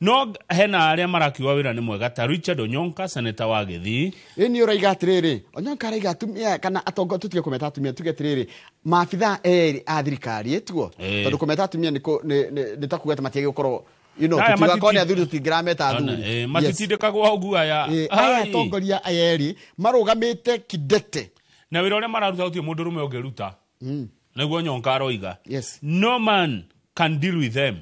No hena arĩa marakiuga wĩra nĩ mwega ta Richard Onyonka seneta wa Gĩthii.
Ĩ nĩ ũraiga atĩrĩrĩ, Onyonka araiga atumia kana atongoria, tũtige kũmeta atumia, tuge atĩrĩrĩ maabithaa erĩ a thirikari ĩtuo tondũ kũmeta atumia nĩ ta kuga atĩ matiagĩrĩirwo gũkorwo tũtigakorwo nĩ athuri tũtingĩrameta athuri.
Matitindĩkagwo ũguo aya.
Aya atongoria aya erĩ marũgamĩte kidete
na wĩra ũrĩa mararuta gũtirĩ mũndũ ũrũme ũngĩruta. Nĩguo Onyonka aroiga. No man can deal with them.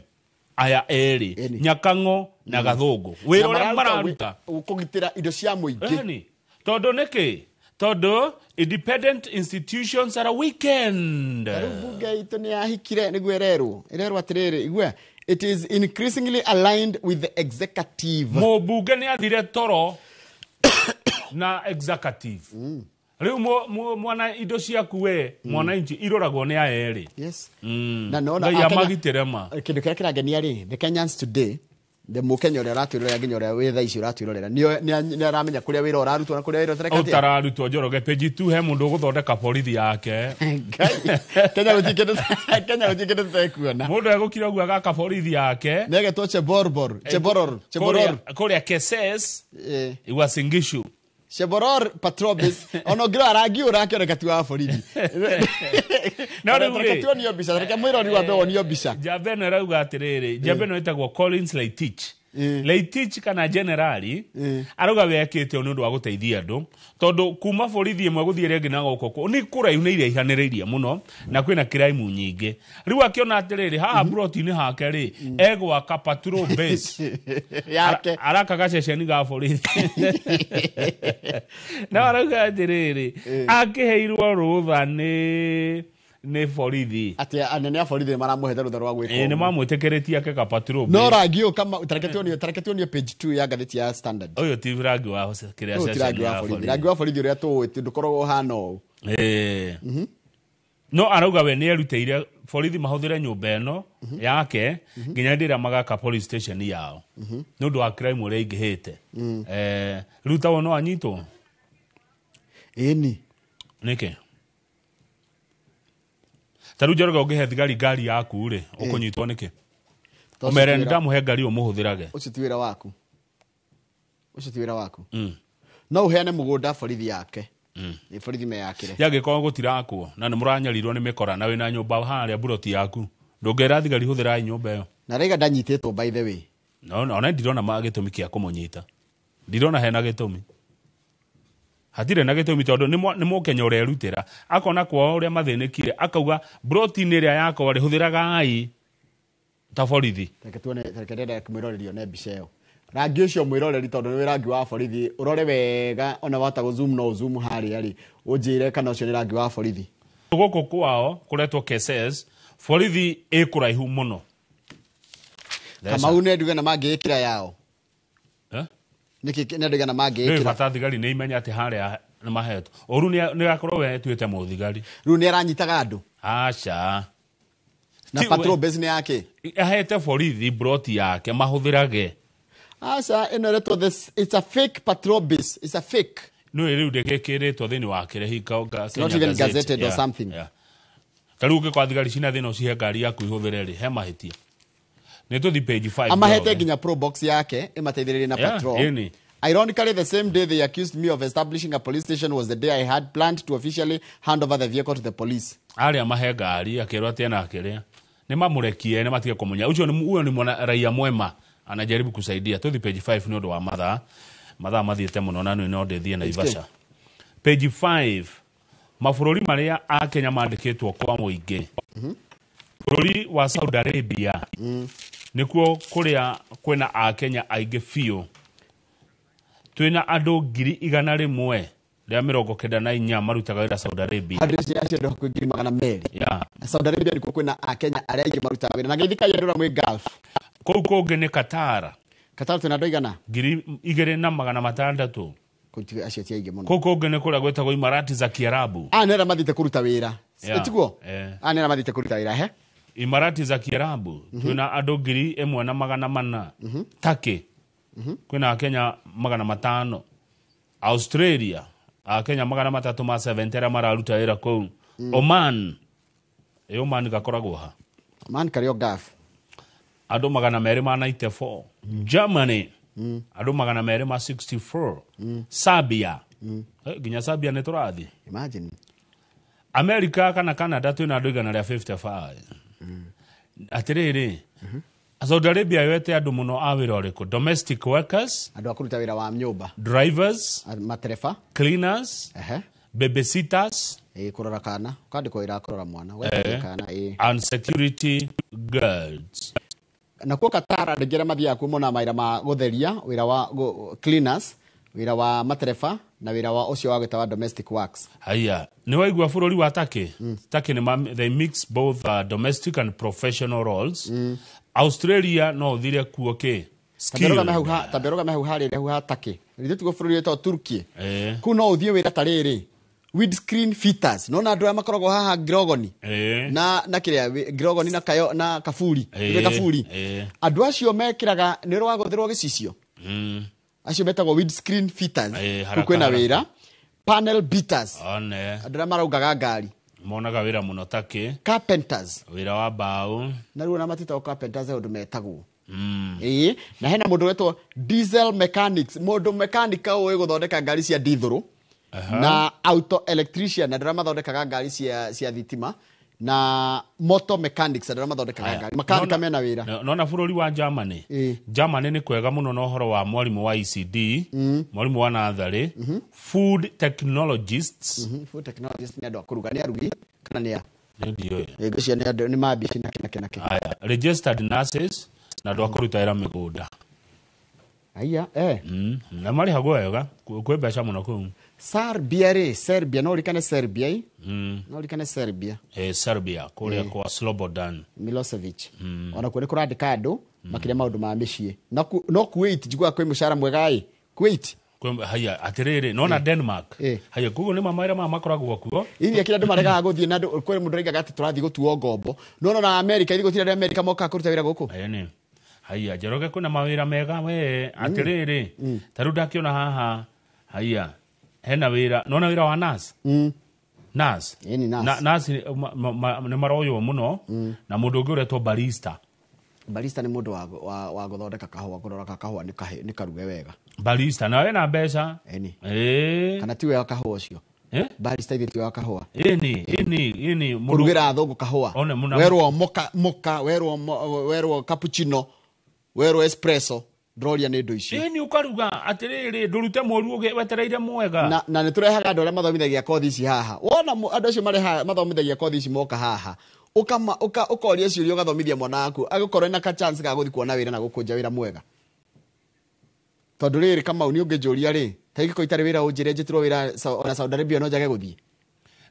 Aya erĩ Nyakang'o na Gathũngũ wĩra ũrĩa mararuta
kũgitĩra indo cia mũingĩ.
Tondũ nĩkĩ? Tondũ independent institutions are weakened.
Rĩu bunge itũ nĩ yahikire nĩguo ĩrerwo atĩrĩrĩ igwe it is increasingly aligned with the executive.
Mũmbunge nĩ athire toro na executive. Rĩu mwana indo ciaku we mwananchi iroragwo nĩ aya erĩ.
Yes. Na nona
Ngai amagitĩre ma.
Kĩndũ kĩrĩa kĩrangenia rĩ, the Kenyans today, the mũkenya ũrĩa ũratwĩrorera nginya ũrĩa wĩ thaa ici ũratwĩrorera nĩ aramenya kũrĩa wĩra ũrarutwo na kũrĩa wĩra ũtareka atĩa.
Ũtararutwo Njoroge page 2 he mũndũ ũgũthondeka borithi yake.
Kenya gũtirĩ kĩndũ tũtekuona.
Mũndũ egũkira ũguo agaka borithi yake.
Nĩ egetwo Cheboror. Cheboror. Cheboror.
Kũrĩa Keses. Uasin Gishu.
Cheboror Patrobis ono ngira rangi urakioneka ti wa borithi.
No rĩu rĩ
tuonio mbica, reke mwĩrori wambe wonio mbica.
Njamba ĩno ĩrauga atĩrĩrĩ, njamba ĩno ĩtagwo Collins Leitich. Leitich kana generali arauga wekĩte nĩ ũndũ wa gũteithia andũ tondũ kuma borithi ĩmwe gũthiĩ ĩrĩa ĩngĩ na gũkũ kũ nĩ kũraihu nĩ iraihanĩrĩirie mũno na kwĩna kiraimu nyingĩ. Rĩu akĩona atĩrĩrĩ haha broti-inĩ hake rĩ egwaka patrol base
yake
araka gaceceni ga borithi na arauga atĩrĩrĩ akĩheirwo rũtha nĩ borithi
atĩ anene a borithi nĩ maramũhete rũtha rwa gwĩka
nĩ mamwĩtĩkĩrĩtie ake ka patrol
no
base.
Rangi ũyũ kama tareke tuonio page 2 ya ngathĩti ya Standard.
Ũyũ ti rangi wa kĩrĩa
Ũyũ ti rangi
ceceni
wa
ya
borithi.
borithi.
Rangi wa borithi ũrĩa tũĩ ti ndũkoragwo ũhana ũũ.
No arauga we nĩ erutĩire borithi mahũthĩre nyũmba ĩno yake nginya hĩndĩ ĩrĩa magaka police station yao nĩ ũndũ wa crime ũrĩa ingĩhĩte. Rĩu tawo no anyitwo
ĩni
nĩkĩ ta rĩu Njoroge ũngĩhe thigari ngari yaku rĩ ũkũnyitwo nĩkĩ
Tondũ
ũmere
ti
nĩ
wĩra-
ndamũhe ngari ũmũhũthĩrage.
Ũcio ti wĩra waku. Ũcio ti wĩra waku. No ũheane mũgũnda borithi yake. Nĩ borithi meyakĩre.
Yangĩkorwo gũtirakwo na nĩ mũranyarirwo nĩ mĩkora na wĩna nyũmba harĩa buroti yaku ndũngĩra thigari hũthĩrai nyũmba ĩyo.
Na rĩga ndanyitĩtwo by the way.
No ona ndirona gĩtũmi kĩa kũmũnyita. Ndirona hena gĩtũmi. Hatirĩ na gĩtũmi tondũ nĩ mũkenya ũrerutĩra akona kwao ũrĩa mathĩnĩkire akauga broti-inĩ ĩrĩa yakwa rĩ hũthĩragai ta borithi.
Reke tuone, reke ndenda mwĩroreri one mbica ĩyo. Rangi ũcio mwĩroreri tondũ nĩ rangi wa borithi ũrore wega ona wahota gũ zoom no zoom harĩa rĩ ũnjĩre kana ũcio nĩ rangi wa borithi.
Gũkũ kwao kũretwo Keses borithi ĩ kũraihu mũno.
Kamau nĩ nduge na mangĩĩkĩra yao.
Eh?
Nĩkĩ nĩ nduge na
Nĩ
mangĩĩkĩra?
bata thigari nĩ imenya atĩ harĩa nĩ mahetwo ũru nĩ akorwo we etuĩte mũthigari.
Rĩu nĩ aranyitaga andũ.
Aca.
Na patrol base nĩ yake.
Ahete borithi broti yake mahũthĩrage.
Aca ĩno ĩretwo this it's a fake patrol base. It's a fake.
No rĩu ndĩgĩkĩrĩtwo thĩinĩ wa kĩrĩhi
It's not even gazetted or something.
Ta rĩu ũngĩkorwo thigari cina thĩna ũcihe ngari yaku ihũthĩre rĩ he mahĩtia. Nĩ tũthi page 5.
Amahete nginya pro box yake ĩmateithĩrĩrie na patrol.
Ĩni.
Ironically, the same day they accused me of establishing a police station was the day I had planned to officially hand over the vehicle to the police.
Arĩa mahe ngari akĩrwo atĩ ena kĩrĩa nĩ mamũrekie nĩ matige kũmunya ũcio nĩ huyo ni mwana raia mwema anajaribu kusaidia. Tũthi page 5 nĩ ũndũ wa mathaa mathiĩte mũno na nĩ no ndĩthiĩ Naivasha. Page 5 mabũrũri marĩa a Kenya mandĩkĩtwo kwa mũingĩ. Bũrũri wa Saudi Arabia nĩkuo kũrĩa kwĩna a Kenya aingĩ biũ. Twĩna andũ 194,000 marutaga wĩra Saudi Arabia.
Andũ acio andũ hakuhĩ 200,000.
Yeah.
Saudi Arabia nĩkuo kwĩna a Kenya arĩa aingĩ marutaga wĩra. Na geithĩkai andũ arĩa mwĩ Gulf.
Kũu kũngĩ nĩ Qatar.
Qatar twĩna andũ aigana?
2,600.
Kũu acio ti aingĩ mũno.
Kũu kũngĩ nĩ kũrĩa gwĩtagwo Imarati za Kiarabu.
Aya nĩ arĩa mathiĩte kũruta wĩra. Tiguo? Aya nĩ arĩa mathiĩte kũruta wĩra he?
Imarati za Kiarabu twĩna andũ 1,400. Turkey kwĩna Akenya 500. Australia Akenya 370 arĩa mararuta wĩra kũu. Oman Oman gakoragwo ha?
Oman karĩ o Gulf.
Andũ 294. Germany andũ 264. Serbia nginya Serbia nĩ tũrathiĩ.
Imagine.
America kana Canada twĩna andũ 155. Atĩrĩrĩ Saudi Arabia yoete andũ mũno a wĩra ũrĩkũ? Domestic workers,
andũ a kũruta wĩra wa nyũmba,
drivers,
matereba,
cleaners, babysitters,
kũrora kana, ũkandĩkwo wĩra wa kũrora mwana, ũgekĩra kana,
and security guards.
Nakuo Qatar andũ aingĩ arĩa mathiaga kuo mona mawĩra ma gũtheria, wĩra wa cleaners, wĩra wa matereba na wĩra wa ũcio wa gwĩta wa domestic works.
Haya, nĩ waigua bũrũri wa Turkey? Turkey nĩ they mix both domestic and professional roles. Australia no ũthire kuo kĩ?
Tambe rũgame hau harĩa hau ha Turkey. Rĩu tiguo bũrũri wĩtagwo Turkey. Kũu no ũthiĩ wĩra ta rĩrĩ windscreen fitters. Nona andũ aya makoragwo haha Grogoni na kĩrĩa Grogoni na kayo na Kaburi. Nĩ Kaburi. Andũ acio mekĩraga nĩ rwagũthĩrwo gĩcicio. Acio metagwo windscreen fitters. Kũu kwĩna wĩra. Panel beaters. Andũ arĩa maraungaga ngari.
Monaga wĩra mũno Turkey.
Carpenters.
Wĩra wa mbaũ.
Na rĩu ona matitagwo carpenters ũndũ metagwo. Na hena mũndũ wetwo diesel mechanics, mũndũ mechanic ũĩ gũthondeka ngari cia dithũrũ. Na auto electrician, andũ arĩa mathondekaga ngari cia thitima. Na motor mechanics andũ arĩa mathondekaga ngari makanika mena wĩra.
Nona bũrũri wa Germany. Germany nĩ kwega mũno na ũhoro wa mwarimũ wa ECD, mwarimũ wa natharĩ, food technologists.
Food technologists nĩ andũ a kũruga, nĩ arugi kana nĩ a?
Nĩ ndiũĩ.
Ngwĩciria nĩ andũ nĩ mambici na kĩ na kĩ.
Aya, registered nurses na andũ a kũruta wĩra mĩgũnda.
Aya,
Na marĩhagwo wega, kwĩ mbeca mũno kũu.
Serbia rĩ, Serbia no ũrikane Serbia ĩ? No ũrikane Serbia.
Serbia kũrĩa kwa Slobodan
Milosevic. Ona kuo nĩ kũrandĩka andũ makĩria maũndũ ma mĩciĩ. No Kuwait njiguaga kwĩ mũcara mwega ĩ. Kuwait.
Haya atĩrĩrĩ, nona Denmark. Haya koguo nĩ mawĩra maya makoragwo kuo.
Iria kĩrĩa andũ maregaga gũthiĩ na andũ kwĩ mũndũ ũraigaga atĩ tũrathiĩ gũtuo ngombo. No nona America ithuĩ gũtirĩ andũ America mokaga kũruta wĩra gũkũ.
Ĩni. Haya Njoroge kwĩna mawĩra mega we atĩrĩrĩ, ta rĩu ndakĩona haha, haya hena wĩra, nona wĩra wa nurse. Nurse.
Ĩni nurse.
Nurse nĩ maroywo mũno na mũndũ ũngĩ ũretwo barista.
Barista nĩ mũndũ wa gũthondeka kahũa, kũrora kahũa nĩ karuge wega.
Barista na wena mbeca.
Ĩni.
Kana
tiwe wa kahũa ũcio. Barista ithe tiwe wa kahũa.
Ĩni, ĩni, ĩni.
Kũrugĩra athũngũ kahũa. Werwo moka, werwo cappuccino, werwo espresso. Ndroria nĩ indo icio.
Ĩni ũkaruga atĩrĩrĩ, ndũrute mũru wetereire mwega.
Na nĩ tũrehaga andũ arĩa mathomithagia kothi ici haha. Wona andũ acio marehaga mathomithagia kothi ici moka haha. Ũkoria ciũria ũgathomithia mwana waku, agũkorwo ena ka chance ga gũthiĩ kuona wĩra na gũkũnja wĩra mwega. Tondũ rĩrĩ Kamau nĩ ũngĩnjũria rĩ, ta ingĩkorwo itarĩ wĩra ũnjĩre njĩtĩrwo wĩra ona Saudi Arabia no njage gũthiĩ.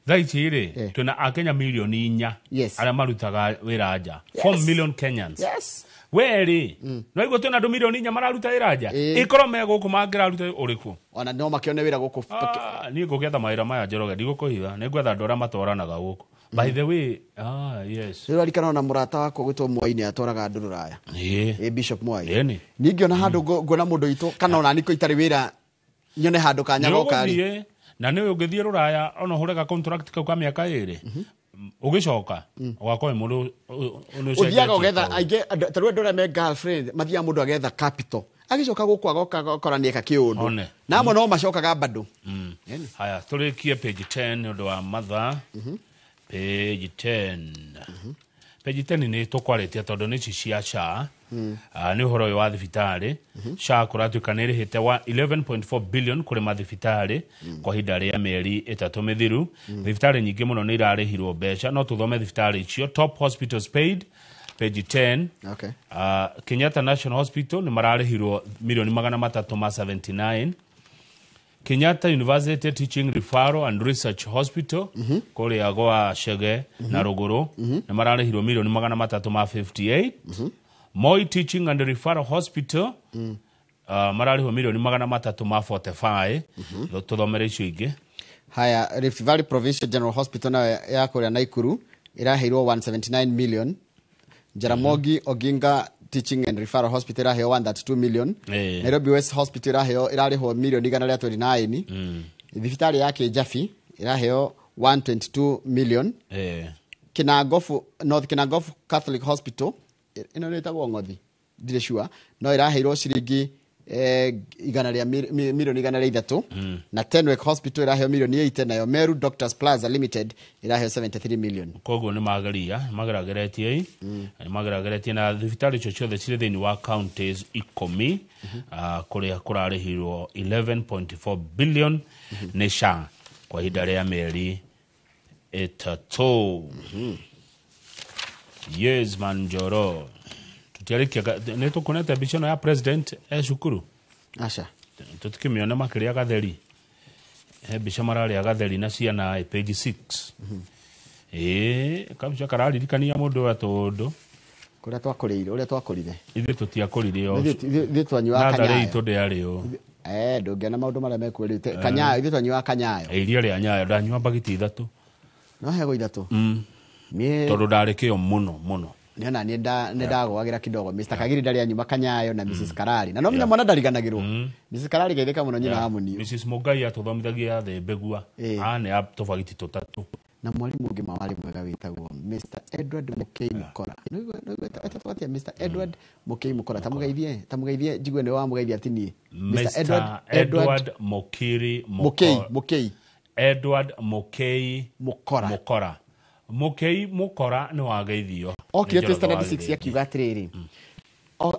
Thaa ici rĩ, twĩna Akenya milioni 4 arĩa marutaga wĩra nja. 4 million Kenyans. We rĩ, no igua twĩna andũ milioni 4 mararuta wĩra nja. Ĩkorwo me gũkũ mangĩraruta ũrĩkũ?
Ona no makĩone wĩra gũkũ.
Niĩ ngũgĩetha mawĩra maya Njoroge, ndigũkũhitha, nĩ ngwetha andũ arĩa matwaranaga gũkũ. By the way, yes.
Rĩu arikana ona mũrata wakwa gwĩtwo Mwai nĩ atwaraga andũ Rũraya. Bishop Mwai.
Ĩni.
Niĩ ngĩona handũ nguona mũndũ witũ kana ona niĩ itarĩ wĩra nyone handũ kanya goka rĩ.
Na nĩ ũngĩthiĩ Rũraya ona ũhũre ga contract kau ka mĩaka 2. Ũgĩcoka ũgakorwo wĩ mũndũ nĩ
ũthiaga
ũcenjetie
ũgetha
kaũndũ.
aingĩ ta rĩu andũ arĩa me girlfriend mathiaga mũndũ agetha capital agĩcoka gũkũ agoka agakora nĩeka kĩũndũ. Na amwe no macokaga bado.
Haya tũrĩkie page 10 nĩ ũndũ wa mathaa. Page 10. Page 10 nĩ tũkwarĩtie tondũ nĩ ici cia SHA. Nĩ ũhoro ũyũ wa thibitarĩ. SHA kũratuĩka nĩ ĩrĩhĩte wa 11.4 billion kũrĩ mathibitarĩ kwa ihinda rĩa mĩeri 3 mĩthiru. Thibitarĩ nyingĩ mũno nĩ irarĩhirwo mbeca, no tũthome thibitarĩ icio. Top hospitals paid page 10. Kenyatta National Hospital nĩ mararĩhirwo milioni 379. Kenyatta University Teaching Referral and Research Hospital kũrĩa gwa Chege na Rũgũrũ nĩ mararĩhirwo milioni 358. Moi Teaching and Referral Hospital mararĩhwo milioni 345. Tũthomere icio ingĩ.
Haya, Rift Valley Provincial General Hospital nayo ya kũrĩa Naikuru ĩraheirwo 179 million. Jaramogi Oginga Teaching and Referral Hospital ĩraheo 132 million. Nairobi West Hospital ĩraheo ĩrarĩhwo milioni 129. Thibitarĩ ya Kĩjabi ĩraheo 122 million. Kinangofu, North Kinangofu Catholic Hospital ĩno nĩ ĩtagwo Ng'othi, ndirĩ sure, no ĩraheirwo ciringi milioni 103. Na Tenwek Hospital ĩraheo milioni 80, nayo Meru Doctors Plaza Limited ĩraheo 73 million.
Koguo nĩ mageria, magerageretie nĩ magerageretie na thibitarĩ icio ciothe cirĩ thĩinĩ wa counties 10 kũrĩa kũrarĩhirwo 11.4 billion nĩ SHA kwa ihinda rĩa mĩeri 3. Yes man Njoro. Tutiarĩkia nĩ tũkuonete mbica ĩno ya president e cukuru?
Aca.
Tũtikĩmĩone makĩrĩa gatheri. He mbica mararĩa gatheri na ciana page 6. Kambica kararirikania mũndũ wa tũndũ.
Kũrĩa twakũrĩire, ũrĩa twakũrire.
Ithuĩ tũtiakũrire o.
Ithuĩ twanyuaga
Natharĩ
kanyayo.
itũ ndĩarĩ o.
Ndũngĩona maũndũ marĩa mekuo rĩu. Kanyayo, ithuĩ twanyuaga kanyayo.
Iria rĩa nyayo, ndanyua mbagiti 3.
No hego 3.
Tondũ ndarĩ kĩo mũno mũno.
Nĩona nĩ ndagũagĩra kidogo. Mr. Kagiri ndarĩ anyuma kanyayo na Mrs. Karari. Na no menya mwana ndariganagĩrwo. Mrs. Karari geithĩka mũno nyina wa mũnini.
Mrs. Mugai atũthomithagia thĩ mbegua. Nĩ ya tũbagiti 3.
Na mwarimũ ũngĩ warĩ mwega wĩtagwo Mr. Edward Mukei Mukora. Nĩũigua atĩa Mr. Edward Mukei Mukora? Tamũgeithie njigue nĩwe wamũgeithia ti niĩ.
Mr. Edward Mukiri
Mukei, Mukei.
Edward Mukei
Mukora.
Mukora. Mukei mukora nĩ wageithio.
Okire
Nĩ
twĩ
Njoroge
standard
wa
6
Gĩthĩnji.
Akiuga atĩrĩrĩ,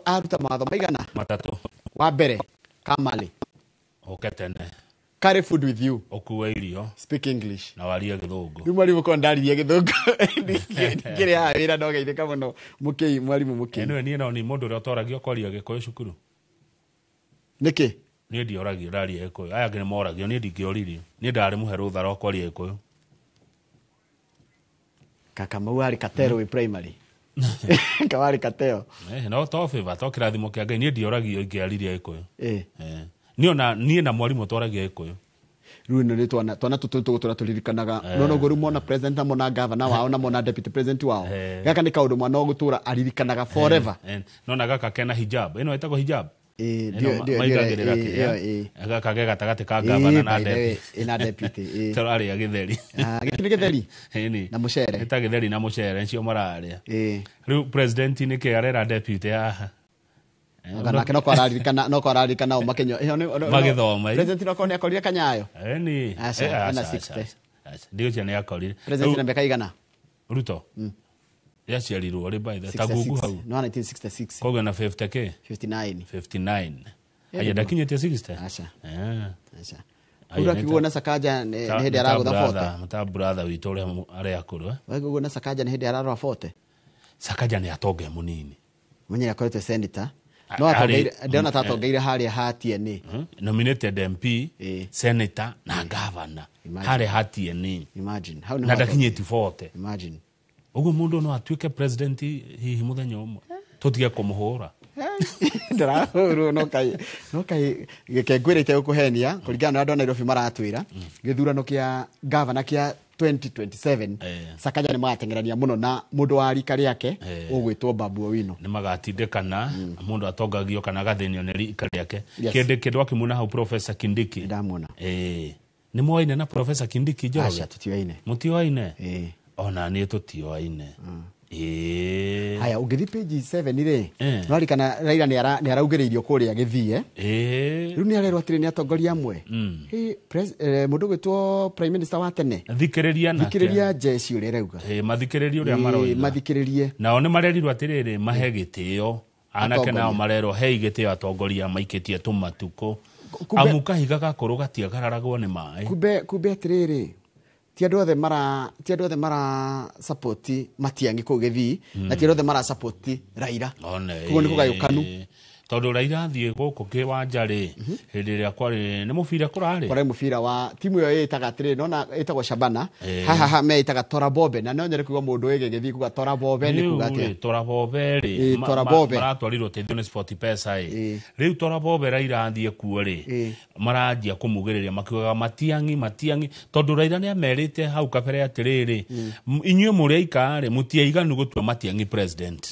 aruta mawatho maigana?
Matatũ.
Wa mbere, kamali
Ũke tene.
Carry food with you.
Ũkue irio.
Speak English.
Na warie gĩthũngũ.
Rĩu mwarimũ korwo ndaririe gĩthũngũ ngĩrĩ haha wĩra no geithĩka mũno mũkĩi mwarimũ mũkĩi.
Anyway, niĩ no ni mũndũ ũrĩa ũtoragio kwaria gĩkũyũ cukuru.
Nĩkĩ?
Niĩ ndioragio ndaria gĩkũyũ. Aya angĩ nĩ moragio, niĩ ndingĩoririo. Niĩ ndarĩ mũhe rũtha rwa kwaria gĩkũyũ.
Kakamau arĩ katero wĩ primary. Kawarĩ kateo.
No to favor, to kĩrathimo kĩa Ngai, niĩ ndioragio ingĩaririe gĩkũyũ. Niĩ ona niĩ na mwarimũ twaragia gĩkũyũ.
Rĩu ĩno nĩ twana twana tũtũ tũgũtũra tũririkanaga. No noguo rĩu mona president na mona governor wao na mona deputy president wao. Gaka nĩ kaũndũ mwana ũgũtũra aririkanaga forever.
No na gaka kena hijab. Ĩno ĩtagwo hijab.
Ndio ndio
maigagĩrĩra
ndio
kĩrĩa. Gaka ke gatagatĩ ka governor na
by the way,
deputy.
Na deputy.
Tũrarĩa gĩtheri.
Ah, gĩkĩ nĩ gĩtheri?
Ĩni.
Na mũcere.
Nĩ ta gĩtheri na mũcere nĩcio mararĩa. Rĩu president nĩkĩ arera deputy haha?
Anga nake no kwaririkana no kwaririkana o makenyo.
Magĩthoma,
President no korwo nĩ akorire kanyayo.
Ĩni.
Aca, ena 60.
Ndigũcia nĩ akorire.
President na mĩaka igana?
Ruto. Yaciarirwo rĩ by the ta gugu hau.
No 1966.
Koguo na 50 k.
59.
59. Aya ndakinyĩtie 60.
Aca. Aca.
Aya,
Ura
nĩ
kiguo na Sakaja nĩ hĩndĩ aragũtha 40.
Ta brother witũ ũrĩa arĩa akũrũ.
Wakiguo na Sakaja nĩ hĩndĩ ararora 40.
Sakaja nĩ atonge mũnini.
Mwenye akoretwo senator. No atongeire ndĩrona ta atongeire harĩa ha TNA.
Nominated MP, senator na governor. Harĩa ha TNA.
Imagine. Hau nĩho
Na ndakinyĩtie 40.
Imagine.
Ũguo mũndũ no atuĩke president hihi mũthenya ũmwe. Tũtige kũmũhũra.
Ndĩrahũrwo no kai no kai gĩke ngwĩrĩte gũkũhenia kũringana na andũ a Nairobi maratwĩra gĩthurano kĩa governor kĩa 2027 Sakaja nĩ magateng'erania mũno na mũndũ wa rika rĩake ũgwĩtwo Babu Owino.
Nĩ magatindĩkana mũndũ atongagio kana agathĩnio nĩ rika rĩake.
Yes.
Kĩndĩ kĩndũ akĩmuona hau Professor Kindiki.
Ndamuona.
Nĩ moaine na Professor Kindiki Njoroge?
Aca, tũtioaine.
Mũtioaine? Ona niĩ tũtioaine.
Haya ũngĩthiĩ page 7 rĩ, nĩwarikana Raila nĩ araugĩrĩirio kũrĩa gĩthiĩ. Rĩu nĩ arerwo atĩrĩ nĩ atongoria amwe. Mũndũ ũgwĩtwo prime minister wa tene.
Thikĩrĩria nake.
Thikĩrĩria jeshi ũrĩa ĩrauga.
Mathikĩrĩrie ũrĩa maroiga.
Mathikĩrĩrie.
Nao nĩ marerirwo atĩrĩrĩ mahe gĩtĩo. Anake nao marerwo hei gĩtĩo atongoria maikĩtie tũmatukũ. Amu kahiga gakũrũ gatiagararagwo nĩ maĩ.
Kumbe atĩrĩrĩ, ti andũ othe mara support Matiang'i kũu Gĩthii, na ti andũ othe mara support Raila. Koguo nĩ kũgayũkanu.
Tondũ Raila athiĩ gũkũ kĩwanja rĩ, hĩndĩ ĩrĩa kwarĩ nĩ mũbira kũrarĩ?
Kwarĩ mũbira wa timu ĩyo ĩtaga atĩrĩrĩ, nona ĩtagwo Shabana, haha meĩtaga Tora Bobe, na no nyende kuga mũndũ wĩ Gĩthii kuga Tora Bobe nĩ kuga atĩa?
Tora Bobe rĩ,
Tora Bobe.
Maratwarirwo ũteithio nĩ Sport Pesa ĩ. Rĩu Tora Bobe Raila athiĩ kuo rĩ, maranjia kũmugĩrĩria makiugaga Matiang'i Matiang'i, tondũ Raila nĩ amerite hau kabere atĩrĩrĩ, inyuĩ mũrĩ aika rĩ, mũtiaiganu gũtua Matiang'i president.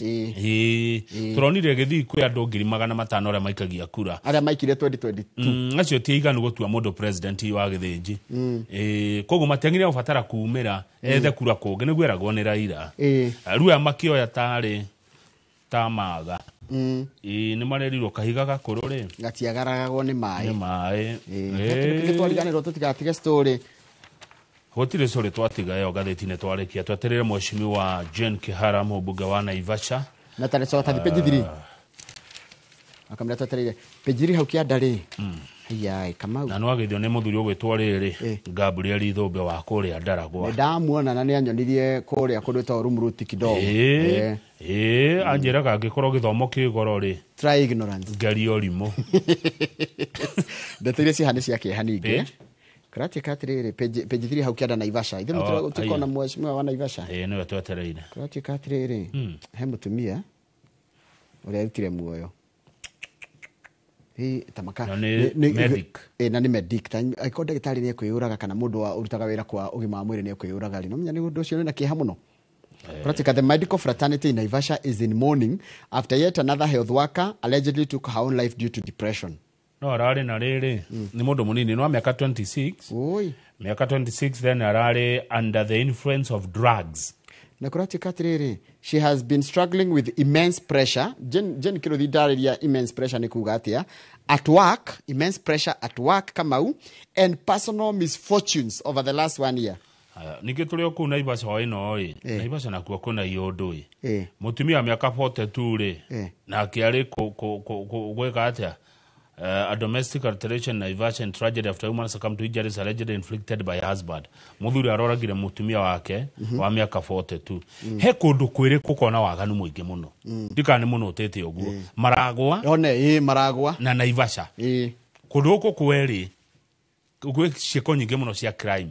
Tũronire Gĩthii kwĩ andũ 500,000 arĩa maikagia kura.
Arĩa maikire 2022.
Acio ti aiganu gũtua mũndũ president wa Gĩthĩnji. Koguo Matiang'i nĩ agũbatara kumĩra ethe kura kũngĩ nĩguo eragwo nĩ Raila. Rĩu aya makĩoya tarĩ ta maga. Nĩ marerirwo kahiga gakũrũ rĩ.
Gatiagararagwo nĩ maĩ.
Nĩ maĩ.
Twariganĩrwo tũtigatige story.
Gũtirĩ story twatiga ĩyo ngathĩti-inĩ twarĩkia. Twetereire mheshimiwa Jane Kihara mũmbunge wa Naivasha.
Na tarĩ coka page 3. Akamĩra twetereire page 3 hau kĩanda rĩ. Haiya Kamau.
Na nĩwagĩthio nĩ mũthuri ũgwĩtwo rĩrĩ Gabriel Ithũmbe wa kũrĩa Ndaragwa.
Nĩ ndamuona na nĩ anyonirie kũrĩa kũndũ gwĩtagwo Rumuruti kidogo.
Anjĩraga angĩkorwo gĩthomo kĩ goro rĩ.
Try ignorance.
Ngeria ũrimũ.
Ndeto iria cihana cia kĩeha ningĩ. Kũratuĩka atĩrĩrĩ page 3 hau kĩanda Naivasha. Ithuĩ mũtũkona mheshimiwa wa Naivasha.
Nĩwe twetereire.
Kũratuĩka atĩrĩrĩ he mũtumia ũrĩa arutire muoyo. Tamaka.
Na nĩ medic.
Na nĩ medic. Ta angĩkorwo ndagĩtarĩ nĩ ekwĩyũraga kana mũndũ wa ũrutaga wĩra kwa ũgima wa mwĩrĩ nĩ ekwĩyũraga rĩ, no menya nĩ ũndũ ũcio wĩna kĩeha mũno. Kũratuĩka the medical fraternity in Naivasha is in mourning after yet another health worker allegedly took her own life due to depression.
No ararĩ na rĩrĩ nĩ mũndũ mũnini no mĩaka 26. Mĩaka 26 then ararĩ under the influence of drugs.
Na kũratuĩka atĩrĩrĩ, she has been struggling with immense pressure. Jane Kĩrũthi ndarĩria immense pressure nĩ kuga atĩa. At work, immense pressure at work Kamau, and personal misfortunes over the last 1 year.
Ningĩ tũrĩ o kũu Naivasha wa ĩno rĩ, Naivasha nakuo kwĩna iũndũ ĩ.
Ĩ.
Mũtumia wa mĩaka 42 rĩ, nake arĩ gwĩka atĩa? A domestic altercation in Naivasha and tragedy after woman succumbed to injuries allegedly inflicted by husband. Mũthuri aroragire mũtumia wake wa mĩaka 42. He kũndũ kwĩrĩ kũkona waganu mũingĩ mũno. Ndikana nĩ mũno ũtĩte ũguo. Maragwa
One ĩ Maragwa
na Naivasha. Kũndũ gũkũ kwerĩ gwĩ ciĩko nyingĩ mũno cia crime.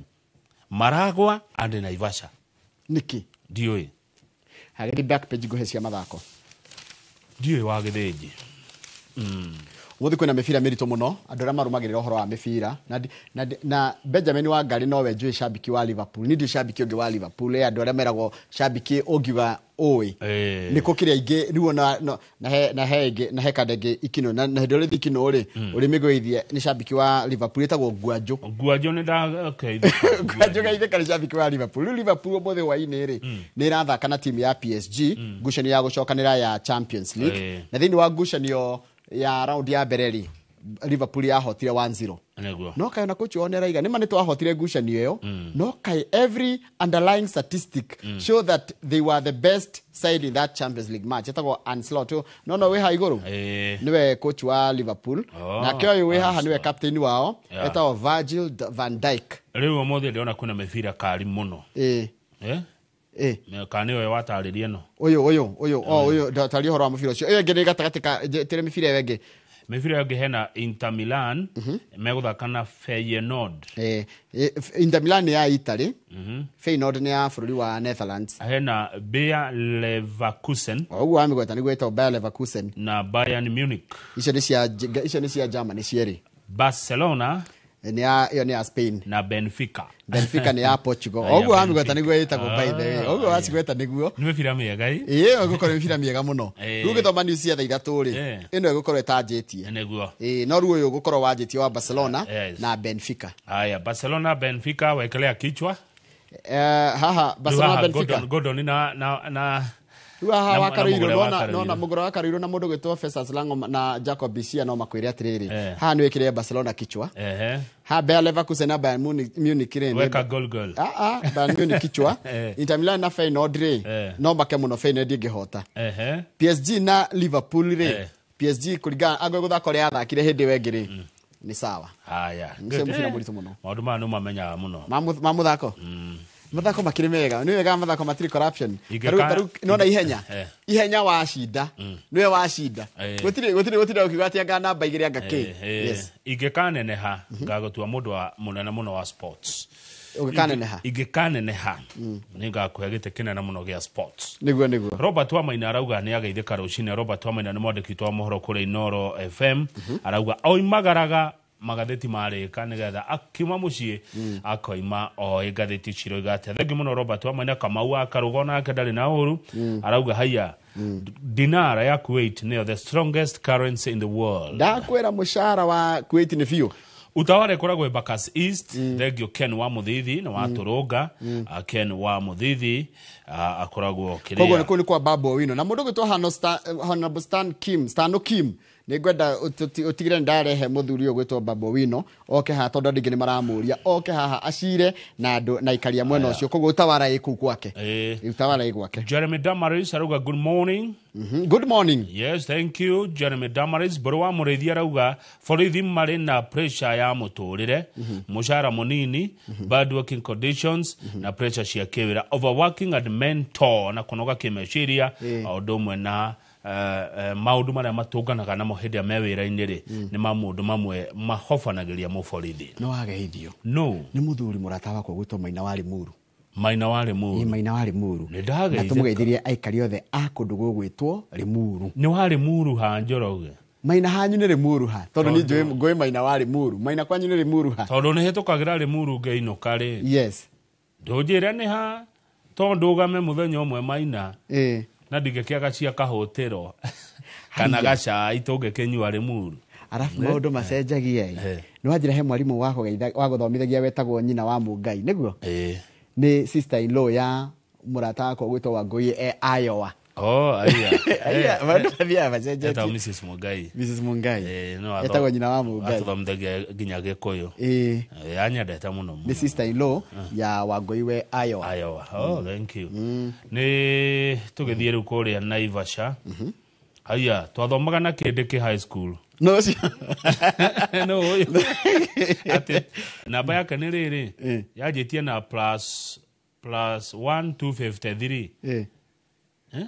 Maragwa and Naivasha.
Nĩkĩ?
Ndiũĩ.
Hagĩri back page nguhe cia mathako.
Ndiũĩ wa gĩthĩnji.
Ũmũthĩ kwĩna mĩbira mĩritũ mũno, andũ arĩa marũmagĩrĩra ũhoro wa mĩbira na Benjamin Wangari nowe njũĩ cambiki wa Liverpool. Niĩ ndiũĩ cambiki ũngĩ wa Liverpool. Andũ arĩa meragwo cambiki ũngiuga ũĩ nĩ kũ kĩrĩa ingĩ rĩu ona na he ĩngĩ na he kanda ĩngĩ ikino na hĩndĩ ĩrĩa ũrĩthiĩ ikino rĩ, ũrĩmĩgũithie nĩ cambiki wa Liverpool ĩtagwo Guanjo.
Guanjo nĩ ndakeithĩka.
Guanjo geithĩka nĩ cambiki wa Liverpool. Rĩu Liverpool ũmũthĩ hwaĩ-inĩ rĩ, nĩ ĩrathaka na timu ya PSG ngucanio ya gũcokanĩra ya Champions League. Na thĩinĩ wa ngucanio ya round ya mbere rĩ, Liverpool yahotire 1-0.
Nĩguo.
No kaĩ ona coach wao nĩaraiga nĩma nĩ twahotire ngucanio ĩyo, no kaĩ every underlying statistic show that they were the best side in that Champions League match. Etagwo Ancelotti no wĩ haha igũrũ nĩwe coach wa Liverpool.
Oh,
nake ũyũ wĩ haha nĩwe captain wao, etagwo Virgil van Dijk.
Rĩu ũmũthĩ ndĩrona kwĩna mĩbira kari mũno.
Ĩ.
Eh?
Ĩ.
Kana nĩwe watarĩria ĩno?
Ũyũ o ũyũ ndataria ũhoro wa mũbira ũcio. Ĩyo ĩngĩ nĩ gatagatĩ ka tĩrĩ mĩbira ĩyo ĩngĩ.
Mĩbira ĩyo ĩngĩ hena Inter Milan megũthaka na Feyenoord.
Inter Milan nĩ ya Italy, Feyenoord nĩ ya bũrũri wa Netherlands.
Hena Bayer Leverkusen.
O ũguo wamĩgweta nĩguo ĩtagwo Bayer Leverkusen.
Na Bayern Munich.
Icio nĩ cia Germany cierĩ.
Barcelona
nĩ ya ĩyo nĩ ya Spain.
Na Benfica.
Benfica nĩ ya Portugal.
Ya
O ũguo wamĩgweta
Benfica.
nĩguo ĩtagwo, by the way. O ũguo wacigweta nĩguo.
Nĩ mĩbira mĩega ĩ.
Ĩĩ, ĩgũkorwo mĩbira mĩega mũno. Rĩu ũgĩthoma news cia thaa 3 rĩ, ĩno ĩgũkorwo ĩtanjĩtie.
Nĩguo.
Ĩĩ, no rĩu ũyũ ũgũkorwo wanjĩtie wa Barcelona na Benfica.
Haya, Barcelona Benfica, wekelea kichwa.
Haha Barcelona
Rĩu haha
Benfica.
Gordon na
Rĩu haha
na
wakarũirwo
mũgũre
nona
wa
nona
Karũirũ.
mũgũre wa Karũirũ na mũndũ gwĩtwo Festus Lango na Jacob Bisia no makwĩre atĩrĩrĩ, haha nĩ wĩkĩre Barcelona kichwa. Ha Bayer Leverkusen na Bayern Munich rĩ,
Weka goal goal.
Ah ah, Bayern Munich kichwa. Inter Milan na Feyenoord rĩ, no make mũno Feyenoord ĩngĩhota. PSG na Liverpool rĩ, PSG kũringana angwe gũthaka ũrĩa yathakire hĩndĩ ĩyo ĩngĩ rĩ, nĩ sawa.
Haya.
Ũcio mũbira mũritũ mũno.
Maũndũ maya nĩ ũmamenyaga mũno.
Ma mũthako mathako makĩrĩ mega, nĩ wega mathako matirĩ corruption. Tarĩu nona ihenya ihenya wacinda nĩwe wacinda. Gũtirĩ ũkiuga atĩ anga namba 2 anga kĩ. Yes.
Ingĩkaneneha ngagũtua mũndũ wa mũnene mũno wa sports.
Ũngĩkaneneha?
Ingĩkaneneha nĩ ngakũhe gĩtĩ kĩnene mũno gĩa sports.
Nĩguo.
Robert Wamaina arauga nĩ ageithĩka rũcinĩ. Robert Wamaina nĩ mwandĩki witũ wa mohoro kũrĩa Inoro FM, arauga oimagaraga magathĩti marĩka nĩgetha akiuma mũciĩ akoima oĩ ngathĩti ciroiga atĩa. Thengi mũno Robert Wamaina. Kamau wa Karũgo nake ndarĩ na ũru, arauga haiya, dinara ya Kuwait nĩyo the strongest currency in the world.
Ndakwĩra mũcara wa Kuwait nĩ biũ.
Utawala ĩkoragwo Embakasi East. Thengio Ken wa Mũthithi na wa Tũrũnga. Ken wa Mũthithi akoragwo
Koguo
kĩrĩa
nĩ kũu nĩ kwa Babu Owino na mũndũ gwĩtwo Honorable Stan Kim, Stano Kim. Nĩ ngwenda ũtigĩre nĩ ndarehe mũthuri ũyũ gwĩtwo Babu Owino oke haha, tondũ andũ aingĩ nĩ maramũria oke haha acire na andũ na aikaria mwena ũcio. Koguo utawara ĩ kũu gwake. Utawara ĩ gwake.
Jeremy Damaris arauga good morning.
Good morning.
Yes, thank you Jeremy Damaris. Mbũrũ wa Mũrĩithi arauga borithi marĩ na pressure ya mũtũrĩre, mũcara mũnini, bad working conditions na pressure cia kĩwĩra, overworking and mental na kũnoga kĩmeciria, o ũndũ ũmwe na maũndũ marĩa matũnganaga namo hĩndĩ ĩrĩa me wĩra-inĩ rĩ, nĩ maũndũ mamwe mahobanagĩria mũborithi.
Nĩ wageithio.
No.
Nĩ mũthuri mũrata wakwa gwĩtwo Maina wa Limuru.
Maina wa Limuru.
Ĩ, Maina wa Limuru.
Nĩ
Na
ndageithĩka.
tũmũgeithirie aikari othe a kũndũ gũgwĩtwo Limuru.
Nĩ wa Limuru ha Njoroge?
Maina hanyu nĩ Limuru ha? Tondũ niĩ njũĩ ngũĩ Maina wa Limuru. Maina kwanyu nĩ Limuru ha?
Tondũ nĩ hĩtũkagĩra Limuru ngĩinũka rĩ.
Yes.
Ndũnjĩre nĩ ha, tondũ ndũgame mũthenya ũmwe Maina na ndingĩkĩaga cia kahũtĩro kana
Haiya.
gacai tũngĩkĩnyua Limuru.
Arabu maũndũ macenjagia ĩ. Nĩ wanjĩra he mwarimũ wagũthomithagia wetagwo nyina wa Mũngai nĩguo? Nĩ sister in law ya mũrata wakwa gwĩtwo Wangũi e Iowa.
Oh, aya.
Aya, maũndũ mathiaga macenjetie.
Etagwo Mrs. Mungai.
Mrs. Mungai.
Eh, no
Etagwo nyina wa Mungai.
Atũthomithagia nginya Gĩkũyũ.
Ĩĩ.
Eh, anyendete mũno mũno.
Nĩ sister in law ya Wangũi we Iowa.
Iowa. Oh, thank you. Nĩ tũgĩthiĩ rĩu kũrĩa Naivasha. Haya, twathomaga na Kĩndĩkĩ High School.
No ũcio.
No ũyũ. Atĩ namba yake nĩ rĩrĩ. Yanjĩtie na plus 1 253.
Eh.
Eh?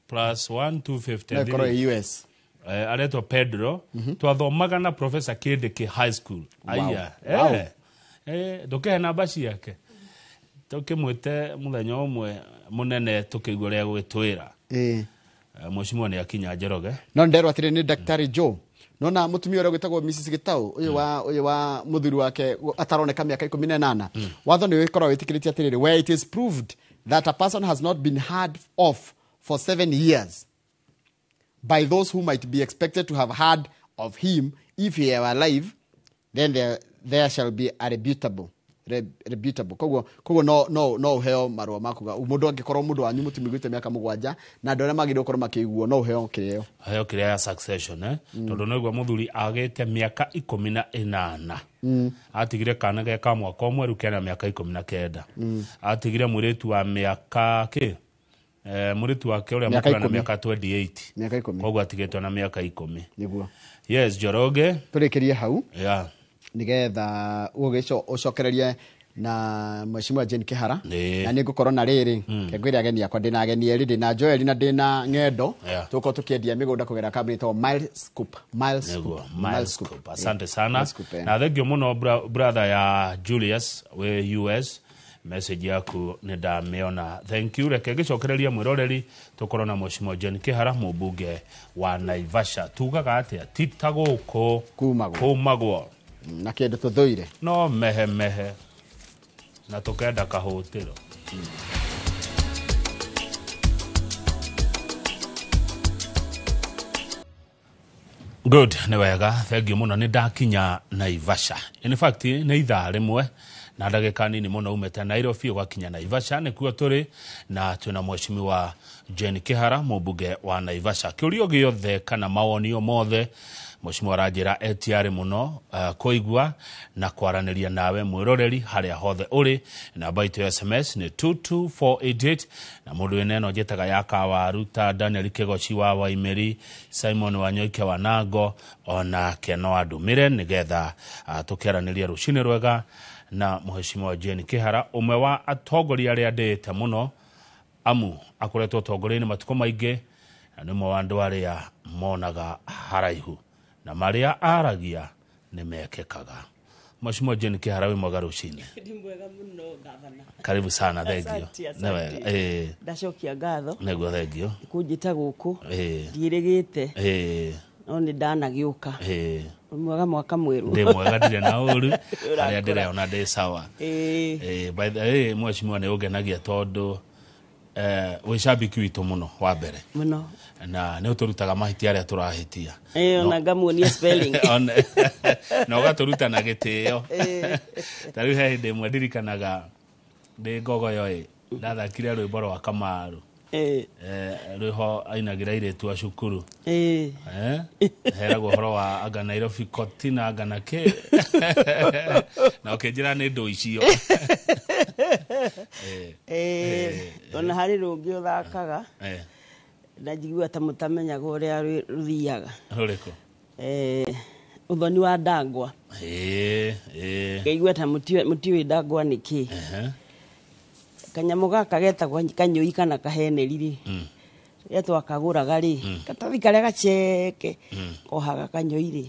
Plus 1 253.
No ĩkorwo ĩ US.
Aretwo Pedro. Twathomaga na Professor Kĩndĩkĩ High School. Aya.
Wow.
Eh, ndũkĩhe namba ciake. Tũkĩmwĩte mũthenya ũmwe mũnene tũkĩigua ũrĩa egũgĩtwĩra.
Eh.
Mheshimiwa nĩ akinya Njoroge.
No nderwo atĩrĩ nĩ Daktari Joe. Nona mũtumia ũrĩa ũgĩtagwo Mrs. Gitau ũyũ wa ũyũ wa mũthuri wake ataroneka mĩaka 18. Watho nĩ ũgĩkorwo wĩtĩkĩrĩtie atĩrĩrĩ, where it is proved that a person has not been heard of for 7 years by those who might be expected to have heard of him if he were alive, then there shall be a rebutable. Rebutable. Koguo no uheo marũa ma kuga mũndũ angĩkorwo mũndũ wanyu mũtimiguĩte mĩaka 7 na andũ arĩa magĩrĩirwo gũkorwo makĩiguo no uheo kĩrĩo.
Heo kĩrĩa ya succession, eh? Tondũ noigua mũthuri agĩte mĩaka 18. Atigire kana ge ka mwaka ũmwe rĩu kena mĩaka 19. Atigire mũirĩtu wa mĩaka kĩ? Mũirĩtu wake ũrĩa
Mĩaka
mũkũrũ na
10.
mĩaka 28.
Mĩaka 10.
Koguo atigĩtwo na mĩaka 10.
Nĩguo.
Yes, Njoroge.
Tũrĩkĩrie hau.
Yeah.
Nigetha ũgĩcokererie na Mheshimiwa Jane Kihara.
Nĩ.
Na nĩ ngũkorwo na rĩrĩ kengwĩre ageni akwa ndĩna ageni erĩ, ndĩna Joel na ndĩna Ng'endo.
Yeah.
Tũgũkorwo tũkĩendia mĩgũnda kũgerera kambuni ĩtagwo Mile Scoop. Mile Scoop.
Nĩguo, Mile Scoop. Asante sana.
Mile Scoop, eh.
Na thengio mũno brother ya Julius wĩ US. Message yaku nĩ ndamĩona. Thank you. Reke ngĩcokereria mwĩroreri tũkorwo na Mheshimiwa Jane Kihara mũmbunge wa Naivasha. Tugaga atĩa? Ti ta gũkũ kumagwo
na kĩndũ tũthũire
no mehe mehe na tũkenda kahũtĩro. Good, nĩ wega, thank you mũno. Nĩ ndakinya Naivasha. In fact nĩ ithaa rĩmwe na ndagĩka nini mũno umĩte Nairobi ũgakinya Naivasha, nĩkuo tũrĩ na twĩna Mheshimiwa Jane Kihara mũmbunge wa Naivasha. Kĩũrio gĩothe kana mawonio mothe Mheshimiwa aranjĩra etiarĩ mũno kũigua na kwaranĩria nawe mwĩroreri harĩa hothe ũrĩ. Namba itũ ya SMS nĩ 22488 na mũndũ wĩna ĩno njĩtaga ya Kawaru ta Daniel Kĩgoci wa Waimeri, Simon Wanyoike wa Nango, onake no andũmĩre nĩgetha tũkĩaranĩria rũcinĩ rwega na Mheshimiwa Jane Kihara, ũmwe wa atongoria arĩa ndĩĩte mũno amu akoretwo ũtongoria-inĩ matukũ maingĩ na nĩ ũmwe wa andũ arĩa monaga haraihu na marĩa aragia nĩ mekĩkaga. Mheshimiwa Jane Kihara, wĩ mwega rũcinĩ.
Ndi mwega mũno gavana.
Karibu sana, thank you.
Asante.
Nĩ wega.
Ndacokia ngatho.
Nĩguo, thank you.
Kũnjĩta gũkũ. Ndiĩrĩgĩte. No nĩ ndanagĩũka. Mwega mwaka mwerũ.
Ndĩ mwega, ndirĩ na ũru. Harĩa ndĩreona ndĩ sawa. By the way, Mheshimiwa nĩ ũngenagia tondũ wĩ cambiki witũ mũno wa mbere
mũno
na nĩ ũtũrutaga mahĩtia arĩa tũrahĩtia.
Ona ngamuonia spelling.
Na ũgatũruta na gĩtĩo. Ta rĩu he hĩndĩ ĩmwe ndirikanaga ndĩ Ngogoyo ĩ, ndathakire rwĩmbo rwa Kamaru. Rwĩho ainagĩra airĩtu a cukuru. Heragwo ũhoro wa anga Nairobi kotina anga na kĩ. Na ũkĩnjĩra nĩ ndũ icio.
Ona harĩ rũngĩ ũthakaga na njigua ta mũtamenyaga ũrĩa rũthiaga.
Rũrĩkũ?
Ũthoni wa Ndangwa. Ngaigua ta mũtiũĩ Ndangwa nĩ kĩ. Kanyamũ gaka getagwo kanyũi kana kaheneri rĩ, rĩrĩa twakagũraga rĩ, katathi karĩa gaceke kohaga kanyũi rĩ,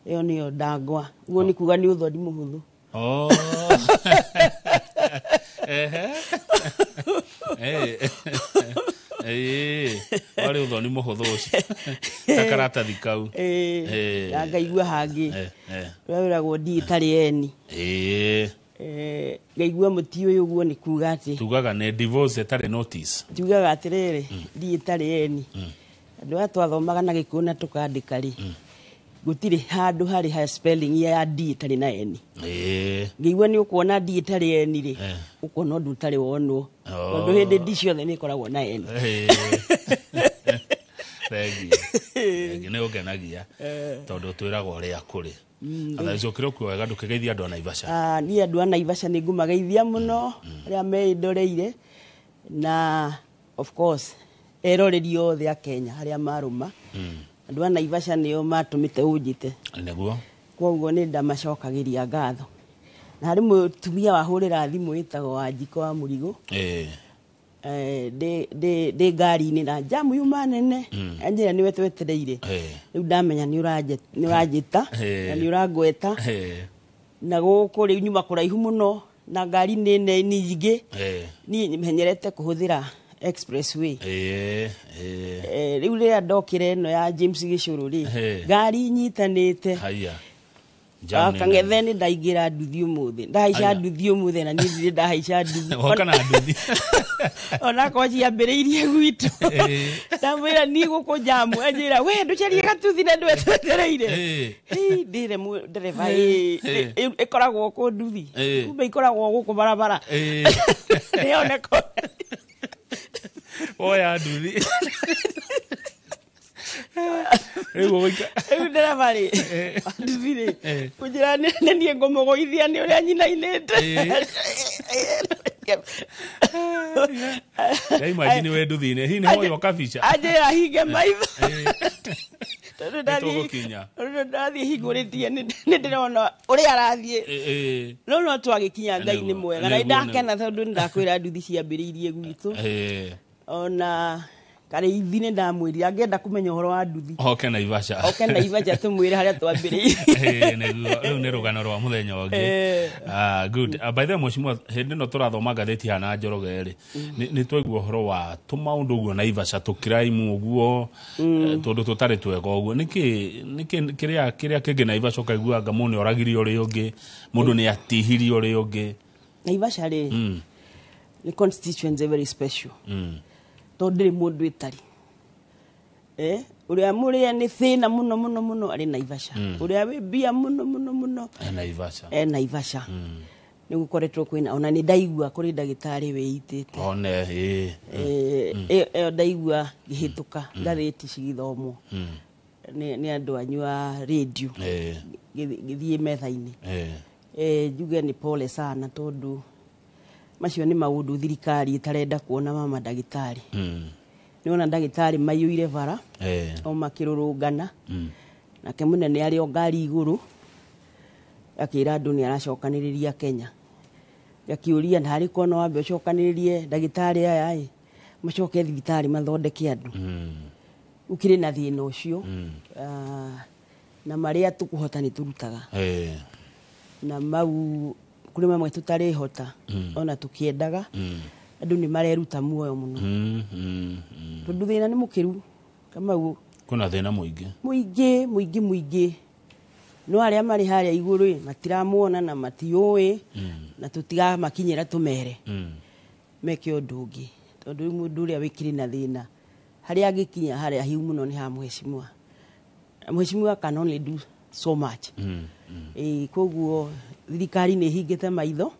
ĩyo nĩyo Ndangwa. Ũguo nĩ kuga nĩ ũthoni mũhũthũ.
Oh. Warĩ ũthoni mũhũthũ ũcio. Ta karatathi kau.
Na ngaigua hangĩ ũrĩa wĩragwo ndi ĩtarĩ eni. Ngaigua mũtiũĩ ũguo nĩ kuga atĩ
tugaga nĩ divorce ĩtarĩ notice.
Tugaga atĩrĩrĩ, ndi ĩtarĩ eni. Andũ aya twathomaga na Gĩkũyũ na tũkandĩka rĩ, gũtirĩ handũ harĩ ha spelling ya D ĩtarĩ na N. Ngĩigua nĩ ũkuona D ĩtarĩ N rĩ, ũkuona ũndũ ũtarĩ wonwo. Tondũ hĩndĩ D ciothe nĩ ikoragwo na N.
Thengiũ. Thengiũ, nĩ ũngenagia tondũ twĩragwo ũrĩa kũrĩ. Athaicokire ũkĩrĩ wega, ndũkĩgeithia andũ a Naivasha.
Ah, niĩ andũ a Naivasha nĩ ngũmageithia mũno arĩa meĩndoreire, na of course eroreri othe a Kenya arĩa marũma. Andũ a Naivasha nĩo matũmĩte ũnjĩte.
Nĩguo.
Koguo nĩ ndamacokagĩria ngatho. Na harĩ mũtumia wahũrĩra thimũ wĩtagwo Wanjikũ wa Mũrigũ. Ndĩ ngari-inĩ na njamu yuma nene. Anjĩra nĩwe twetereire. Rĩu ndamenya nĩ ũranjĩta na nĩ ũrangweta. Na gũkũ rĩu nyuma kũraihu mũno na ngari nĩ nyingĩ. Niĩ menyerete kũhũthĩra expressway. Rĩu rĩrĩa ndokire ĩno ya James Gĩcũrũ rĩ, ngari nyitanĩte.
Haya. Jam nĩ
Kang'ethe nĩ ndaingĩra nduthi ũmũthĩ, ndahaica
Aya.
nduthi ũmũthĩ, na niĩ ndirĩ ndahaica nduthi.
Woka na nduthi.
Onakorwo ciambĩrĩirie gwitũ. Ndamwĩra niĩ gũkũ njamu, anjĩra we ndũcarie gatuthi na ndwe twetereire. Hii, ndĩre ndereba, ĩkoragwo kũ nduthi? Kumbe ikoragwo gũkũ barabara. Nĩoneka.
Woya nduthi. Rĩu ũgũika.
Rĩu ndereba rĩ, nduthi rĩ, kũnjĩra nĩ niĩ ngũmũgũithia nĩ ũrĩa nyinainĩte.
Ya imagine we nduthi-inĩ. Hihi nĩ woywo kabica?
Anjĩra hinge maitho. Tondũ
Nĩtũgũkinya.
Tondũ ndathiĩ hingũrĩtie nĩ ndĩrona ũrĩa arathiĩ. No no twagĩkinya, Ngai nĩ mwega, na nĩndakena tondũ nĩndakwĩra nduthi ciambĩrĩirie gwitũ. Ona Karĩithi nĩ ndamwĩrire angĩenda kũmenya ũhoro wa nduthi,
Oke Naivasha.
Oke Naivasha tũmwĩre harĩa twambĩrĩirie.
Nĩguo. Rĩu nĩ rũgano rwa mũthenya ũngĩ. Ah, good. Ah, by the way, mheshimiwa, hĩndĩ ĩno tũrathoma ngathĩti hana Njoroge rĩ, nĩ twaigua ũhoro wa tũmaũndũ ũguo Naivasha, tũkiraimu ũguo, tũndũ tũtarĩ twega ũguo. Nĩkĩ kĩrĩa kĩngĩ Naivasha ũkaigua anga mũndũ nĩ oragire ũrĩa ũngĩ, mũndũ nĩ atihirie ũrĩa ũngĩ?
Naivasha rĩ, nĩ constituency very special, tondũ ndĩrĩ mũndũ ĩtarĩ. Ũrĩa mũrĩa nĩ thĩna mũno mũno mũno arĩ Naivasha. Ũrĩa wĩ mbia mũno mũno mũno
E Naivasha.
E Naivasha. Nĩ gũkoretwo kwĩna, ona nĩ ndaigua kũrĩ ndagĩtarĩ wĩitĩte.
One, ĩĩ.
Ĩyo ndaigua ngĩhĩtũka ngathĩti cigĩthomwo nĩ andũ anyu a rĩndiũ, ngĩthiĩ metha-inĩ. Njuge nĩ pole sana, tondũ macio nĩ maũndũ thirikari ĩtarenda kuona ma mandagĩtarĩ. Nĩwona ndagĩtarĩ maiyũire bara o makĩrũrũngana. Nake mũnene arĩ o ngari igũrũ akĩra andũ nĩ aracokanĩrĩria Kenya. Ngakĩũria, ndarĩ kona wambe ũcokanĩrĩrie ndagĩtarĩ aya ĩ macoke thibitarĩ mathondeke andũ? Gũkĩrĩ na thĩna ũcio. Ah, na marĩa tũkũhota nĩ tũrutaga, na mau kũrĩ mamwe tũtarĩhota. Ona tũkĩendaga, andũ nĩ mareruta muoyo mũno, tondũ thĩna nĩ mũkĩru, Kamau.
Kwĩna thĩna mũingĩ.
Mũingĩ, mũingĩ, mũingĩ. No arĩa marĩ harĩa igũrũ ĩ, matiramuona na matiũĩ, na tũtigamakinyĩra tũmere meke ũndũ ũngĩ, tondũ rĩu mũndũ ũrĩa wĩkĩrĩ na thĩna harĩa angĩkinya harĩa hiu mũno nĩ ha mheshimiwa. Mheshimiwa can only do so much. Ĩĩ, koguo thirikari nĩ ĩhingĩte maitho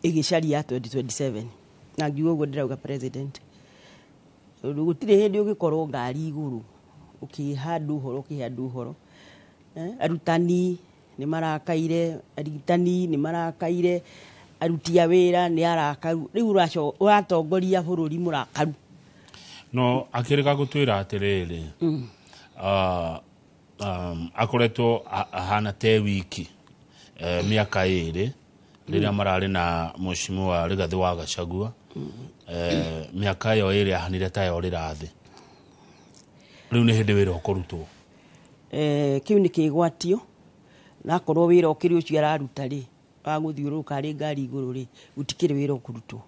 ĩgĩcaria 2027, na ngiuga ũguo ndĩrauga president, tondũ gũtirĩ hĩndĩ ũngĩkorwo ngari igũrũ ũkĩhe andũ ũhoro, ũkĩhe andũ ũhoro. Arutani nĩ marakaire, arigitani nĩ marakaire, aruti a wĩra nĩ arakaru. Rĩu ũratongoria bũrũri mũrakaru.
No akĩrĩga gũtwĩra atĩrĩrĩ, akoretwo ahana te wiki mĩaka 2 rĩrĩa mararĩ na mheshimiwa Rigathĩ wa Gachagua. Mĩaka ĩyo 2 ahanire ta yorĩra thĩ. Rĩu nĩ hĩndĩ wĩra ũkũrutwo.
Kĩu nĩ kĩgwatio, na akorwo wĩra ũkĩrĩ ũcio araruta rĩ, wa gũthiũrũrũka arĩ ngari igũrũ rĩ, gũtikĩrĩ wĩra ũkũrutwo,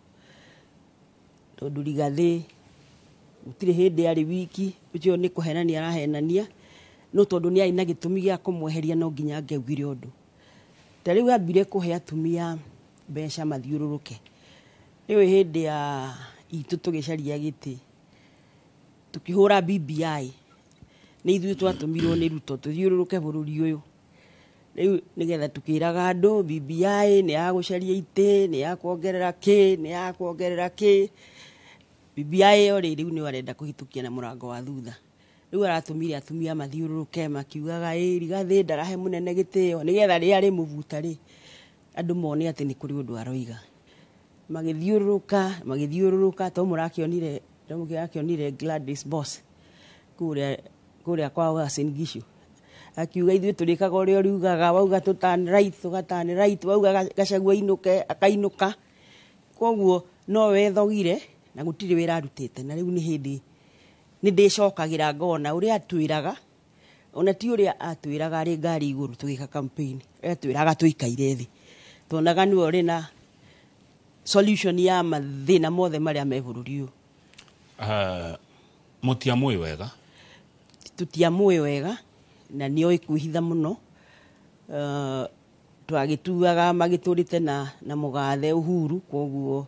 tondũ Rigathĩ gũtirĩ hĩndĩ arĩ wiki. Ũcio nĩ kũhenania arahenania, no tondũ nĩ arĩ na gĩtũmi gĩa kũmweheria, no nginya angĩaugire ũndũ ta rĩu. Ambire kũhe atumia mbeca mathiũrũrũke. Rĩu hĩndĩ ya itũ tũgĩcaria gĩtĩ, tũkĩhũra BBI, nĩ ithuĩ twatũmirwo nĩ Ruto tũthiũrũrũke bũrũri ũyũ rĩu nĩgetha tũkĩraga andũ BBI nĩ ya gũcaria itĩ, nĩ ya kuongerera kĩ, nĩ ya kuongerera kĩ. BBI ĩyo rĩ, rĩu nĩyo arenda kũhĩtũkia na mũrango wa thutha. Rĩu aratũmire atumia mathiũrũrũke makiugaga ĩ Rigathĩ ndarahe mũnene gĩtĩo, nĩgetha rĩrĩa rĩmũbuta rĩ, andũ mone atĩ nĩ kũrĩ ũndũ aroiga. Magĩthiũrũrũka magĩthiũrũrũka, to mũrakĩonire, to mũrakĩonire Gladys Boss kũrĩa kwa Uasin Gishu akiuga ithuĩ tũrĩkaga ũrĩa ũriugaga, wauga tũ turn right tũga turn right, wauga Gachagua ainũke akainũka. Koguo no wethogire na gũtirĩ wĩra arutĩte, na rĩu nĩ hĩndĩ nĩ ndĩcokagĩra ngona ũrĩa atwĩraga, ona ti ũrĩa atwĩraga arĩ ngari igũrũ tũgĩka campaign, atwĩraga tũikaire thĩ, tuonaga nĩwe ũrĩ na solution ya mathĩna mothe marĩa me bũrũri ũyũ.
Mũtiamũĩ wega?
Tũtiamũĩ wega na nĩoĩ kwĩhitha mũno. Twagĩtuaga magĩtũrĩte na mũgathe Uhuru, koguo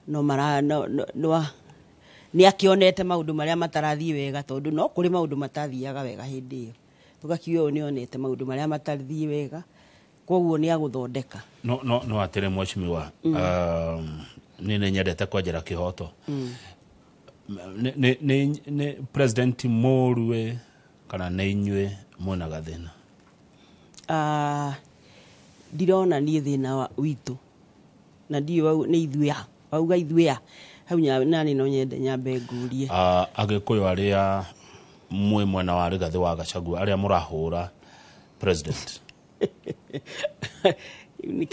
no mara no, no, no nĩ akĩonete maũndũ marĩa matarathiĩ wega, tondũ no kũrĩ maũndũ matathiaga wega hĩndĩ ĩyo, tũgakiuga ũyũ nĩonete maũndũ marĩa matathiĩ wega, koguo nĩ agũthondeka.
No atĩrĩ mheshimiwa, niĩ nĩ nyendete kwenjera kĩhoto. Nĩ president mũru kana nĩ inyuĩ mwĩna gathĩna?
Ndirona niĩ thĩna witũ, na ndiũĩ nĩ ithuĩ a wauga ithuĩ a hau nani no nyende nyambe ngurie.
Agĩkũyũ arĩa mwĩ mwena wa Rigathĩ wa Gachagua arĩa mũrahũra president.
Rĩu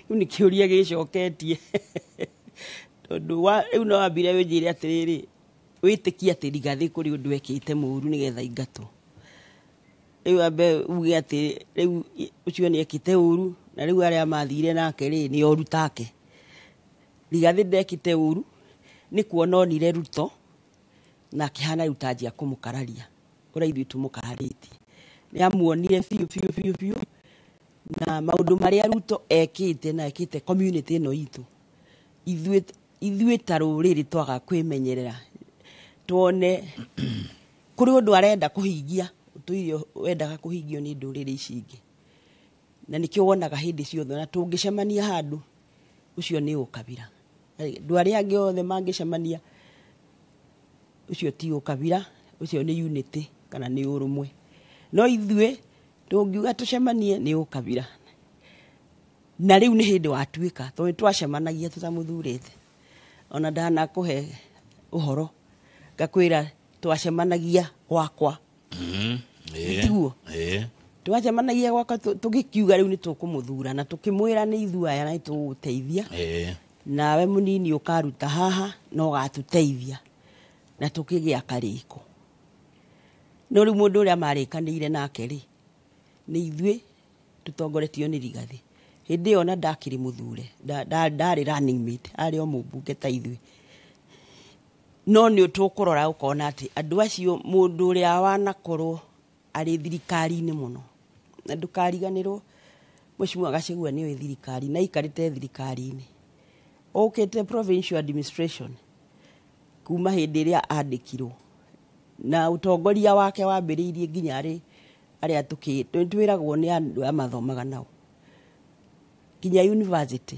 nĩ kĩũria gĩcoketie, tondũ rĩu no wambire wĩnjĩre atĩrĩrĩ, wĩtĩkie atĩ Rigathĩ kũrĩ ũndũ ekĩte mũru nĩgetha aingatwo. Rĩu wambe uge atĩ rĩu ũcio nĩ ekĩte ũru, na rĩu arĩa mathire nake rĩ nĩ oru take. Rigathĩ ndekĩte ũru, nĩ kuona onire Ruto na akĩhana rĩu ta anjia kũmũkararia ũrĩa ithuĩ tũmũkararĩtie. Nĩ amuonire biũ biũ biũ biũ, na maũndũ marĩa Ruto ekĩte na ekĩte community ĩno itũ, ithuĩ ta rũrĩrĩ twaga kwĩmenyerera, tuone kũrĩ ũndũ arenda kũhingia ũtũire wendaga kũhingio nĩ ndũrĩrĩ ici ingĩ, na nĩkĩo wonaga hĩndĩ ciothe na tũngĩcemania handũ ũcio nĩ ũkabira. Andũ arĩa angĩ othe mangĩcemania ũcio ti ũkabira, ũcio nĩ unity kana nĩ ũrũmwe, no ithuĩ tũngiuga tũcemanie nĩ ũkabira. Na rĩu nĩ hĩndĩ watuĩka, tondũ twacemanagia tũtamũthurĩte. Ona ndanakũhe ũhoro ngakwĩra twacemanagia gwakwa. Tiguo? Twacemanagia gwakwa tũgĩkiuga rĩu nĩ tũkũmũthura, na tũkĩmwĩra nĩ ithuĩ aya na nĩ tũgũgũteithia. Nawe mũnini ũkaruta haha na ũgatũteithia, na tũkĩgĩa karĩko. No rĩu mũndũ ũrĩa marĩkanĩire nake rĩ, nĩ ithuĩ tũtongoretio nĩ Rigathĩ. Hĩndĩ ĩyo ona ndakĩrĩ mũthure, ndarĩ running mate, arĩ o mũmbunge ta ithuĩ. No nĩ tũkũrora ũkona atĩ andũ acio, mũndũ ũrĩa wanakorwo arĩ thirikari-inĩ mũno, na ndũkariganĩrwo Mheshimiwa Gachagua nĩoĩ thirikari na aikarĩte thirikari-inĩ, okĩte provincial administration kuma hĩndĩ ĩrĩa andĩkirwo, na ũtongoria wake wambĩrĩirie nginya arĩ arĩa twĩragwo nĩ andũ aya mathomaga nao nginya university,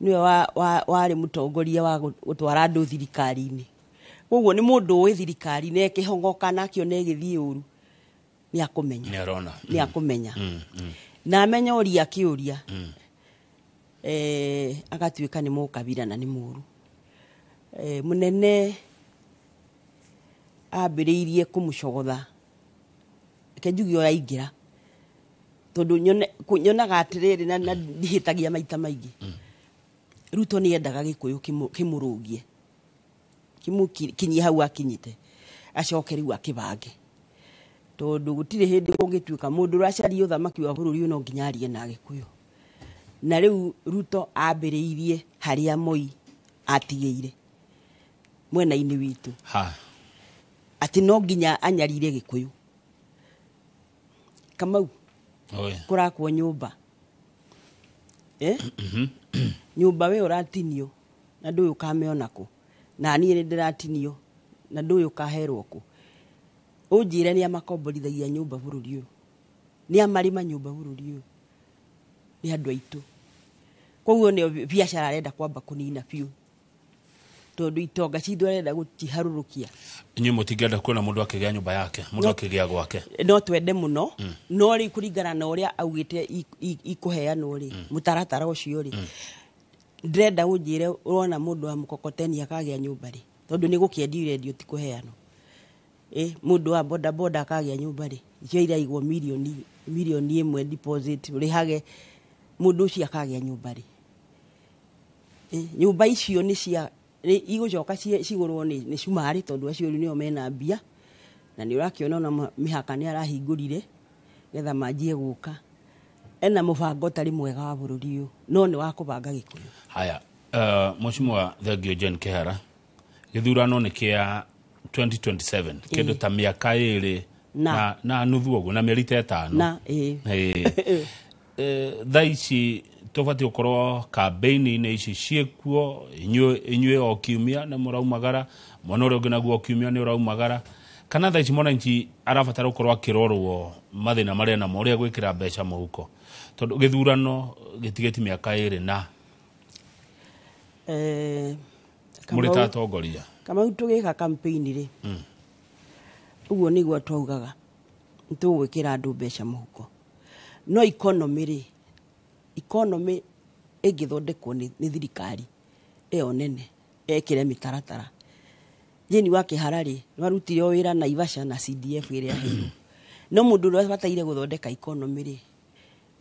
nĩwe warĩ mũtongoria wa gũtwara andũ thirikari-inĩ. Koguo nĩ mũndũ ũĩ thirikari na ĩkĩhong'oka na akĩona ĩgĩthiĩ ũru nĩ akũmenya.
Nĩ arona.
Nĩ akũmenya. Na amenya ũria akĩũria, agatuĩka nĩ mũkabira na nĩ mũru. Mũnene ambĩrĩirie kũmũcogotha, reke njuge o aingĩra, tondũ nyonaga atĩrĩrĩ na ndihĩtagia maita maingĩ. Ruto nĩ endaga Gĩkũyũ kĩmũrũngie, kĩmũkinyie hau akinyĩte, acoke rĩu akĩbange, tondũ gũtirĩ hĩndĩ kũngĩtuĩka mũndũ ũracaria ũthamaki wa bũrũri ũyũ no nginya arie na Gĩkũyũ. Na rĩu Ruto ambĩrĩirie harĩa Moi atigĩire mwena-inĩ witũ, atĩ no nginya anyarire Gĩkũyũ. Kamau, kũrakwo nyũmba, nyũmba we ũratinio na ndũĩ ũkamĩona kũ, na niĩ nĩ ndĩratinio na ndũĩ ũkaherwo kũ. Ũnjĩre nĩa makomborithagia nyũmba bũrũri ũyũ, nĩa marĩma nyũmba bũrũri ũyũ, nĩ andũ aitũ. Koguo nĩyo biacara arenda kwamba kũnina biũ. Tondũ itonga citũ arenda gũciharũrũkia.
Inyuĩ mũtingĩenda kuona mũndũ akĩgĩa nyũmba yake, mũndũ akĩgĩa gwake?
No twende mũno, no rĩu kũringana na ũrĩa augĩte ikũheanwo rĩ, mũtaratara ũcio rĩ, ndĩrenda ũnjĩre ũrona mũndũ wa mkokoteni akagĩa nyũmba rĩ, tondũ nĩ gũkĩendio irendio ti kũheanwo. Mũndũ wa boda boda akagĩa nyũmba rĩ, icio iraigwo milioni 1 deposit ũrĩhage, mũndũ ũcio akagĩa nyũmba rĩ. Nyũmba icio nĩ cia igũcoka cigũrwo nĩ cumarĩ, tondũ acio rĩu nĩo mena mbia, na nĩ ũrakĩona ona mĩhaka nĩ arahingũrire getha manjie gũka. Ena mũbango ũtarĩ mwega wa bũrũri ũyũ, no nĩ wa kũbanga Gĩkũyũ.
Haya, Mheshimiwa Thengio Jane Kihara, gĩthurano nĩ kĩa 2027, kĩndũ ta mĩaka 2 na nuthu ũguo, na mĩeri ta 5.
Na
thaa ici tũbatiĩ gũkorwo campaign-inĩ ici ciĩkuo, inyuĩ o kiumia nĩ mũraumagara, mwena ũrĩa ũngĩ naguo o kiumia nĩ ũraumagara, kana thaa ici mwananchi arabatara gũkorwo akĩrorwo mathĩna marĩa namo, ũrĩa gwĩkĩra mbeca mũhuko, tondũ gĩthurano gĩtigĩti mĩaka 2 na mũrĩ ta atongoria.
Kamau tũgĩka campaign rĩ, ũguo nĩguo twaugaga nĩtũgwĩkĩra andũ mbeca mũhuko, no economy rĩ, economy ĩngĩthondekwo nĩ thirikari ĩyo nene ekĩre mĩtaratara. Jane wa Kihara rĩ, nĩwarutire wĩra Naivasha na CDF ĩrĩa yaheirwo, no mũndũ ũrĩa wabataire gũthondeka economy rĩ,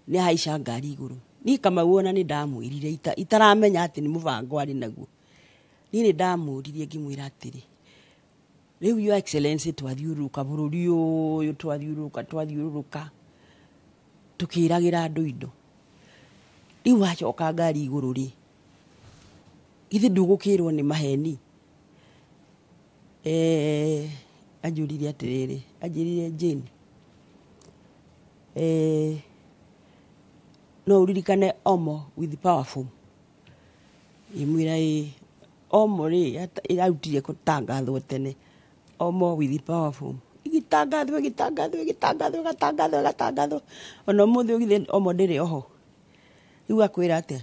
nĩ ahaica ngari igũrũ. Niĩ Kamau ona nĩ ndamwĩrire itaramenya atĩ nĩ mũbango arĩ naguo. Niĩ nĩ ndamũririe ngĩmwĩra atĩrĩ, rĩu Your Excellency twathiũrũrũka bũrũri ũyũ, twathiũrũrũka tũkĩragĩra andũ indo, rĩu wacoka ngari igũrũ rĩ, githĩ ndũgũkĩrwo nĩ maheni? Anjũririe atĩrĩrĩ, anjĩrire Jane, no ũririkane Omo with powerful? Ngĩmwĩra ĩĩ. Omo rĩ, ĩrarutire gũtangathwo tene, Omo with powerful ĩgĩtangathwo ĩgĩtangathwo, ona ũmũthĩ ũgithĩ Omo ndĩrĩ oho. Rĩu akwĩra atĩa?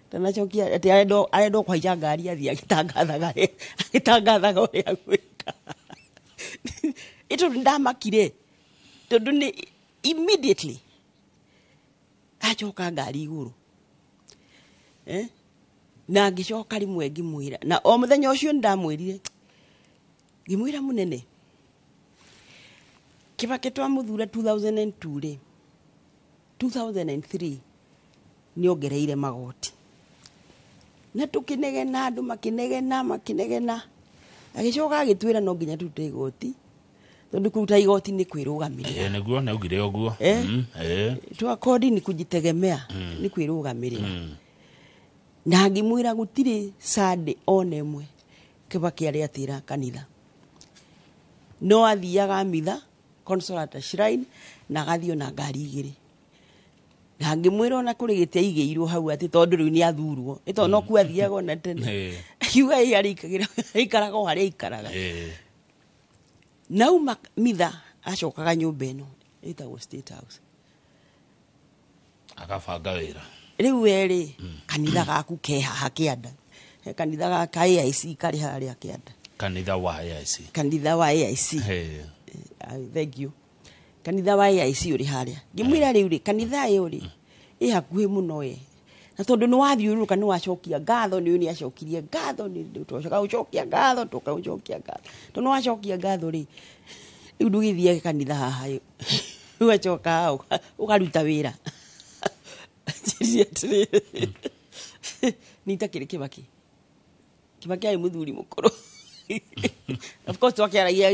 Ndanacokia atĩ arenda kũhaica ngari athiĩ agĩtangathaga ũrĩa agwĩka. Ĩ tondũ ndamakire, tondũ nĩ immediately acoka ngari igũrũ, na ngĩcoka rĩmwe ngĩmwĩra, na o mũthenya ũcio nĩndamwĩrire, ngĩmwĩra mũnene, Kibaki twamũthura 2002 rĩ, 2003 nĩongereire magoti, na tũkĩnegena, andũ makĩnegena, agĩcoka agĩtwĩra no nginya tũrute igoti, tondũ kũruta igoti nĩ kwĩrũgamĩrĩra.
Nĩguo nĩaugire ũguo.
Toa kodi ni kujitegemea, nĩ kwĩrũgamĩrĩra. Na ngĩmwĩra gũtirĩ Sunday ona ĩmwe Kibaki arĩ atĩra kanitha, no athiaga mitha Consolata Shrine na agathiĩ ona ngari 2. Na ngĩmwĩra ona kũrĩ gĩtĩ aigĩirwo hau atĩ tondũ rĩu nĩ athurwo, ĩ tondũ no kuo athiaga ona tene, akiuga ĩ arĩikaraga o harĩa aikaraga. Nauma mitha acokaga nyũmba ĩno ĩtagwo State House,
agabanga wĩra.
Rĩu we rĩ, kanitha gaku ke haha kĩanda, kanitha ga AIC karĩ harĩa kĩanda,
kanitha wa AIC,
kanitha wa AIC. Thank you. Kanitha wa AIC ũrĩ harĩa. Ngĩmwĩra rĩu rĩ, kanitha ĩyo rĩ ĩ hakuhĩ mũno ĩ, na tondũ nĩ wathiũrũrũka nĩ wacokia ngatho, nĩ nĩ acokirie ngatho, nĩ twacoka gũcokia ngatho, tũkagũcokia ngatho, tondũ nĩ wacokia ngatho rĩ, rĩu ndũgĩthiage kanitha haha ĩ, ũgacoka haha ũkaruta wĩra. Anjĩrire atĩrĩrĩ, nĩ itakĩrĩ Kibaki. Kibaki arĩ mũthuri mũkũrũ. Of course twakĩaragia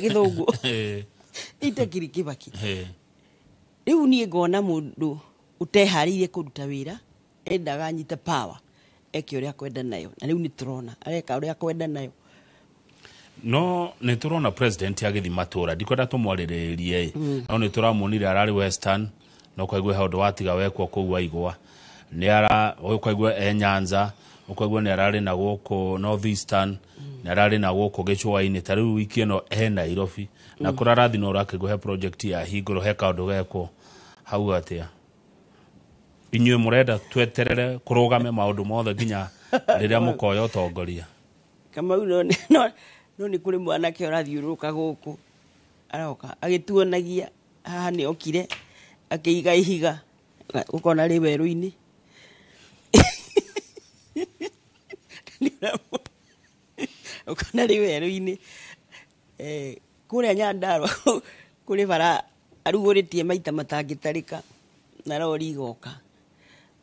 gĩthũngũ. Itakĩrĩ Kibaki. Rĩu niĩ ngona mũndũ ũteharĩirie kũruta wĩra, endaga anyite power, eke ũrĩa akwenda nayo, na rĩu nĩ tũrona areka ũrĩa akwenda nayo.
No nĩ tũrona president agĩthiĩ matũra, ndikwenda tũmwarĩrĩrie ĩ, no nĩ tũramuonire ararĩ Western, no kwaigua he ũndũ watiga wekwo kũu waigwa, nĩ ara ũkaigua e Nyanza, ũkaigua nĩ ararĩ na gũkũ North Eastern, nĩ ararĩ na gũkũ gĩcũa-inĩ, ta rĩu wiki ĩno e Nairobi, na kũrĩa arathiĩ no ũrakĩigua he project ya hingũrwo, he kaũndũ gekwo hau atĩa. Inyuĩ mũrenda tweterere kũrũgame maũndũ mothe nginya Rĩrĩa mũkoya ũtongoria.
Kamau, no nĩ kũrĩ mwanake ũrathiũrũrũka gũkũ, aroka agĩtuonagia haha nĩ okire akĩiga ihiga, ũkona rĩ werũ-inĩ. Ũkona rĩ werũ-inĩ. Kũrĩa Nyandarua kũrĩ bara arugũrĩtie maita matangĩtarĩka, na rori igoka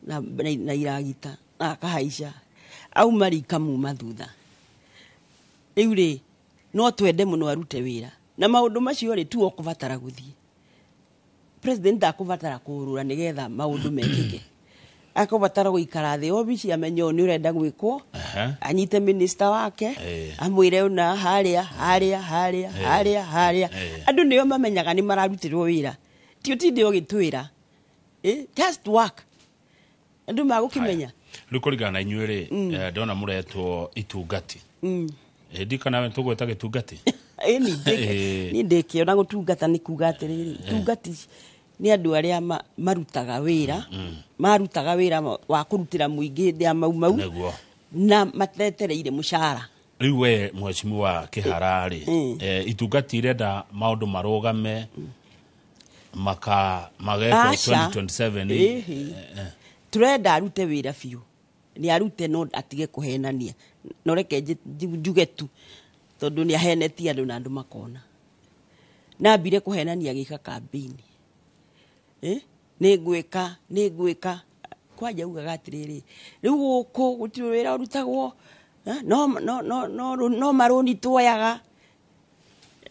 na iragita na akahaica auma rikamuma thutha. Rĩu rĩ, no twende mũno arute wĩra na maũndũ macio rĩ, tu okũbatara gũthiĩ president akũbatara kũũrũra nĩgetha maũndũ mekĩke. Akũbatara gũikara thĩ obici amenye ũyũ nĩ ũrenda gwĩkwo, anyite minister wake, amwĩre ũna harĩa harĩa harĩa harĩa harĩa. Andũ nĩo mamenyaga nĩ mararutĩrwo wĩra, ti ũtinde ũgĩtwĩra, just work, andũ magũkĩmenya.
Rĩu kũringana na inyuĩ rĩ, ndona mũretwo itungati. Ndikana tũgwĩta gĩtungati.
Niĩ ndĩkĩona gũtungata nĩ kuga atĩrĩrĩ, itungati nĩ andũ arĩa marutaga wĩra, marutaga wĩra wa kũrutĩra mũingĩ hĩndĩ ya Mau Mau na matetereire mũcara.
Rĩu we mheshimiwa Kĩhara rĩ, itungati irenda maũndũ marũgame magekwo 2027.
Turenda arute wĩra biũ, nĩ arute no atige kũhenania, no reke njuge tu tondũ nĩ ahenetie andũ na andũ makona. Nambire kũhenania agĩka kambĩini, nĩ ngwĩka kwanja ugaga atĩrĩrĩ, rĩu gũkũ gũtirĩ wĩra ũrutagwo, no marũni tuoyaga.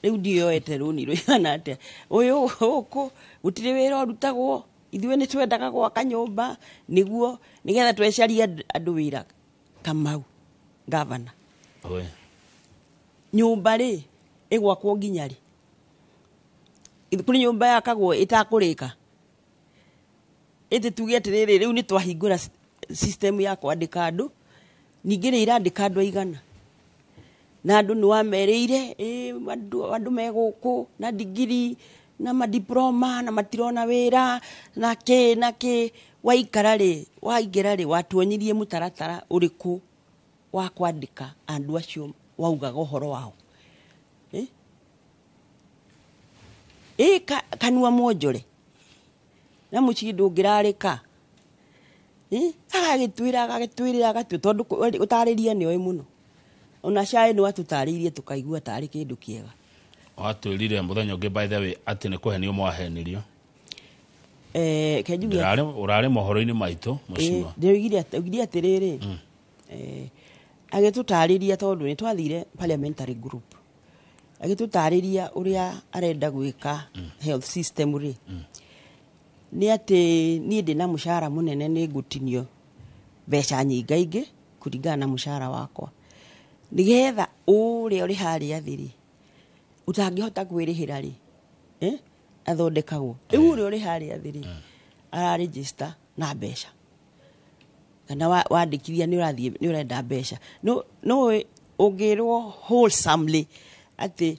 Rĩu ndiyoete rũni rũigana atĩa, ũyũ gũkũ gũtirĩ wĩra ũrutagwo, ithuĩ nĩ twendaga gwaka nyũmba nĩguo nĩgetha twecarie andũ wĩra. Kamau gavana, nyũmba rĩ ĩgwakwo nginya rĩ? Kũrĩ nyũmba yakagwo ĩtakũrĩka? Ĩtĩ tuge atĩrĩrĩ, rĩu nĩ twahingũra system ya kwandĩka andũ, ningĩ nĩ irandĩka andũ aigana, na andũ nĩ wamerĩire andũ me gũkũ na digiri na madiploma na matirona wĩra na kĩ na kĩ. Waikara rĩ, waingĩra rĩ, watuonyirie mũtaratara ũrĩkũ wa kwandĩka andũ acio waugaga ũhoro wao? Kanua mwonjore na mũciĩ ndũngĩrarĩka, agagĩtwĩra agatwĩra, tondũ ũtarĩria nĩ oĩ mũno. Ona cai nĩ watũtarĩirie tũkaigua tarĩ kĩndũ kĩega.
Watwĩrire mũthenya ũngĩ, by the way, atĩ nĩ kũhenio mwahenirio.
Kenjuge
ũrarĩ mohoro-inĩ maitũ mheshimiwa.
Ndĩroigire atĩrĩrĩ, agĩtũtarĩria tondũ nĩ twathire parliamentary group, agĩtũtarĩria ũrĩa arenda gwĩka health system rĩ, nĩ atĩ niĩ ndĩna mũcara mũnene nĩ ngũtinio mbeca nyingaingĩ kũringana na mũcara wakwa, nĩgetha ũrĩa ũrĩ harĩa thĩ rĩ, ũtangĩhota kwĩrĩhĩra rĩ, athondekagwo. Rĩu ũrĩa ũrĩ harĩa thĩ rĩ, ararejista na mbeca, kana wandĩkithia nĩ ũrathiĩ nĩ ũrenda mbeca. No ũngĩrwo wholesomely atĩ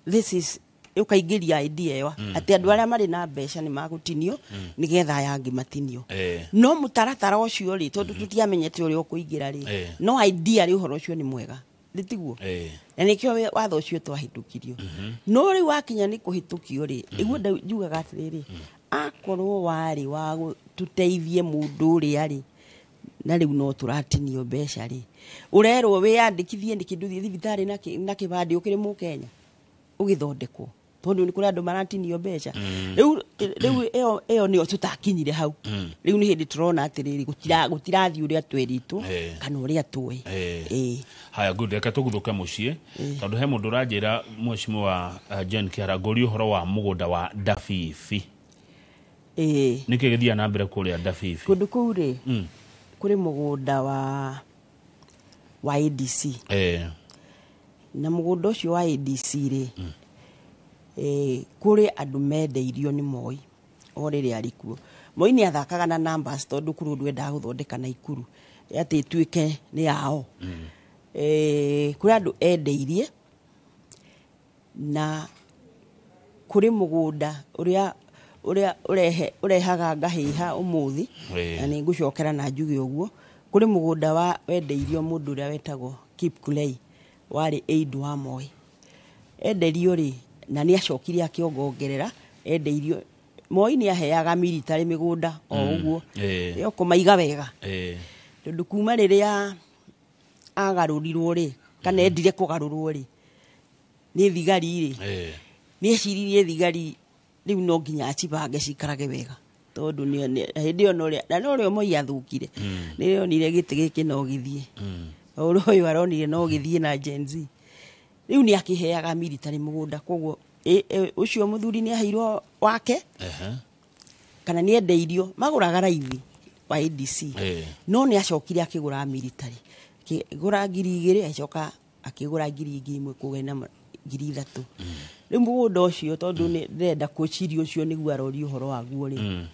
this is ũkaingĩria idea ĩyo atĩ andũ arĩa marĩ na mbeca nĩ magũtinio nĩgetha aya angĩ matinio. No mũtaratara ũcio rĩ, tondũ tũtiamenyete ũrĩa ũkũingĩra rĩ, no idea rĩ ũhoro ũcio nĩ mwega, nĩtiguo? Na nĩkĩo watho ũcio twahĩtũkirio. No rĩu wakinya nĩ kũhĩtũkio rĩ, iguo njugaga atĩrĩrĩ, akorwo warĩ wa tũteithie mũndũ ũrĩa rĩ, na rĩu no tũratinio mbeca rĩ, ũrerwo wĩyandĩkithie nĩkĩ ndũthiĩ thibitarĩ na kĩbandĩ ũkĩrĩ mũkenya ũgĩthondekwo, tondũ nĩ kũrĩ andũ maratinio mbeca. Rĩu ĩyo nĩyo tũtakinyire hau. Rĩu nĩ hĩndĩ tũrona atĩrĩrĩ, gũtirathiĩ ũrĩa twerĩtwo kana ũrĩa tũĩ.
Haya, good, reke tũguthũke mũciĩ, tondũ he mũndũ ũranjĩra mheshimiwa Jane Kĩhara ngũrie ũhoro wa mũgũnda wa Ndabibi. Nĩkĩ gĩthiaga na mbere kũrĩa Ndabibi?
Kũndũ kũu rĩ, kũrĩ mũgũnda wa ADC. Na mũgũnda ũcio wa ADC rĩ, kũrĩ andũ mendeirio nĩ Moi o rĩrĩa arĩ kuo. Moi nĩ athakaga na numbers tondũ kũrĩ ũndũ endaga gũthondeka Naikuru atĩ ĩtuĩke nĩ yao. Kũrĩ andũ endeirie, na kũrĩ mũgũnda ũrĩa ũrehaga ngahĩha ũmũthĩ, na nĩ ngũcokera na njuge ũguo, Kũrĩ mũgũnda wa wendeirio mũndũ ũrĩa wetagwo Kipkulei, warĩ aid wa Moi. Enderio rĩ, na nĩ acokire akĩongongerera, endeirio Moi nĩ aheaga military mĩgũnda o ũguo, yo kũmaiga wega, tondũ kuma rĩrĩa agarũrirwo rĩ, kana endire kũgarũrwo rĩ nĩ thigari rĩ, nĩ eciririe thigari rĩu no nginya acibange cikarage wega, tondũ hĩndĩ ĩyo na norĩo Moi athũkire, nĩrĩo onire gĩtĩ gĩkĩ no gĩthiĩ, ũrĩa ũyũ aronire no gĩthiĩ na Gen Z. Rĩu nĩ akĩheaga military mũgũnda, koguo ũcio mũthuri nĩ aheirwo wake, kana nĩ endeirio, magũraga raithi wa ADC, no nĩ acokire akĩgũra military, akĩgũra 2000, agĩcoka akĩgũra 1000 kũgĩa na 3000. Rĩu mũgũnda ũcio, tondũ nĩ ndĩrenda kũciria ũcio nĩguo aroria ũhoro waguo rĩ,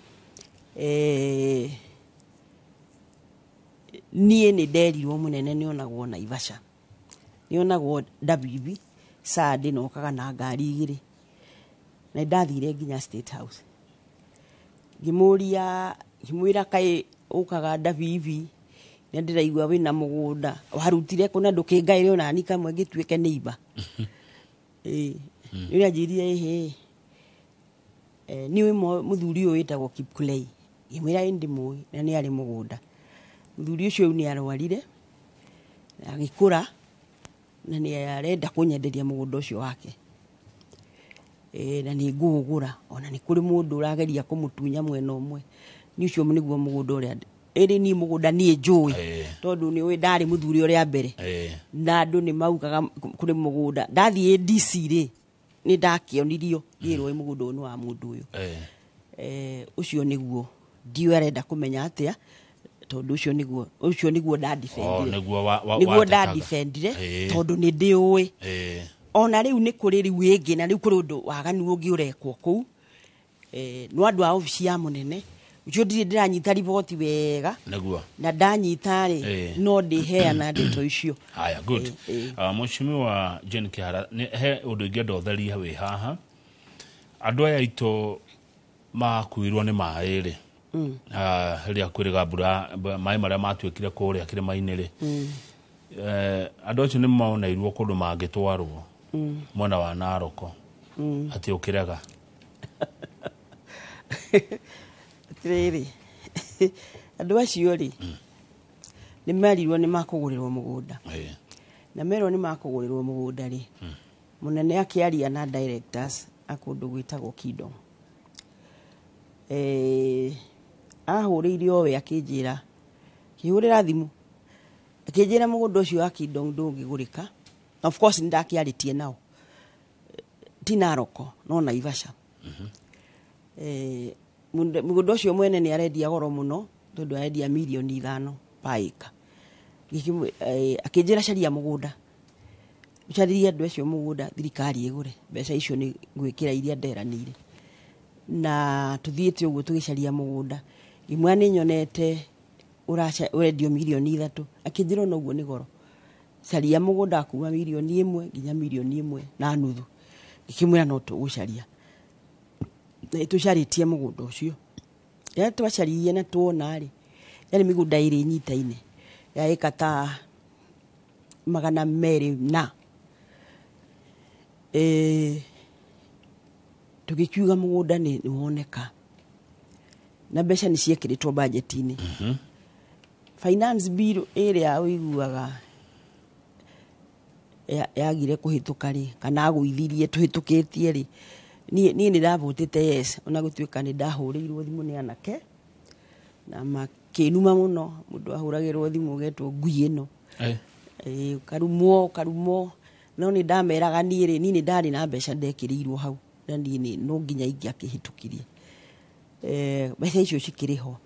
niĩ nĩ nderirwo mũnene nĩonagwo Naivasha, nĩonagwo Ndabibi Sunday, na okaga na ngari igĩrĩ, na nĩndathire nginya State House ngĩmũria, ngĩmwĩra kaĩ ũkaga Ndabibi na ndĩraigua wĩna mũgũnda warutire kũ, na ndũkĩngaĩre onani kamwe ngĩtuĩke neighbor. Nĩ anjĩrire ĩhĩ, nĩ mũthuri ũyũ wĩtagwo Kipkulei. Ngĩmwĩra ĩ ndĩmũĩ na nĩ arĩ mũgũnda. Mũthuri ũcio rĩu nĩ arwarire agĩkũra, na nĩ arenda kũnyenderia mũgũnda ũcio wake, na nĩ ngũũgũra, ona nĩ kũrĩ mũndũ ũrageria kũmũtunya mwena ũmwe. Nĩ ũcio nĩguo mũgũnda ũrĩa ĩrĩ niĩ mũgũnda niĩ njũĩ, tondũ nĩ ũĩ ndarĩ mũthuri ũrĩa mbere, na andũ nĩ maugaga kũrĩ mũgũnda. Ndathiĩ DC rĩ, nĩ ndakĩonirio ngĩrwo mũgũnda ũyũ nĩ wa mũndũ ũyũ. Ũcio nĩguo ndiũĩ arenda kũmenya atĩa, tondũ ũcio nĩguo ndadefendire, nĩguo ndadefendire, tondũ nĩ ndĩũĩ. Ona rĩu nĩ kũrĩ rĩu ĩngĩ, na rĩu kũrĩ ũndũ waganu ũngĩ ũrekwo kũu, no andũ a obici ya mũnene ũcio ndirĩ ndĩranyita riboti wega,
nĩguo
na ndanyita rĩ no ndĩheana ndeto icio.
Haya, good. Mheshimiwa Jane Kihara, he ũndũ ingĩenda ũtherie wĩ haha. Andũ aya aitũ makuirwo nĩ maĩ rĩ, rĩrĩa kwĩrĩga mbura, maĩ marĩa matuĩkire kũrĩa kĩrĩma-inĩ rĩ, andũ acio nĩ moneirwo kũndũ mangĩtwarwo mwena wa Naroko, atĩ ũkĩrega?
Atĩrĩrĩ, andũ acio rĩ, nĩ merirwo nĩ makũgũrĩrwo mũgũnda, na merwo nĩ makũgũrĩrwo mũgũnda rĩ, mũnene akĩaria na directors a kũndũ gwĩtagwo Kidong, ahũrĩire owe akĩnjĩra, akĩhũrĩra thimũ akĩnjĩra mũgũnda ũcio wa Kidong ndũngĩgũrĩka. Of course nĩ ndakĩarĩtie nao, ti Naroko no Naivasha. Mũgũnda ũcio mwene nĩ arendia goro mũno, tondũ arendia 5 million per acre. Akĩnjĩra caria mũgũnda, ũcarĩrie andũ acio mũgũnda, thirikari ĩgũre, mbeca icio nĩ ngwĩkĩra iria nderanĩire. Na tũthiĩte ũguo tũgĩcaria mũgũnda, ngĩmwĩra nĩ nyonete ũrendio 3 million, akĩnjĩra ona ũguo nĩ goro, caria mũgũnda kuma 1 million nginya 1.5 million. Ngĩkĩmwĩra no tũgũcaria, na nĩtũcarĩtie mũgũnda ũcio. Rĩrĩa twacaririe na tuona rĩ, yarĩ mĩgũnda ĩrĩ ĩnyitaine ya ĩka ta 200 na tũgĩkiuga mũgũnda nĩ woneka, na mbeca nĩ ciekĩrĩtwo bajeti-inĩ. Finance bill ĩrĩa ũiguaga yagire kũhĩtũka rĩ, kana agũithirie tũhĩtũkĩtie rĩ, niĩ nĩ ndavotĩte yes, ona gũtuĩka nĩ ndahũrĩirwo thimũ nĩ anake na makĩnuma mũno. Mũndũ ahũragĩrwo thimũ ũgetwo ngui ĩno, ũkarumwo ũkarumwo, no nĩ ndameraga niĩ rĩ, niĩ nĩ ndarĩ na mbeca ndekĩrĩirwo hau, na niĩ no nginya ingĩakĩhĩtũkirie. Mbeca icio cikĩrĩ ho.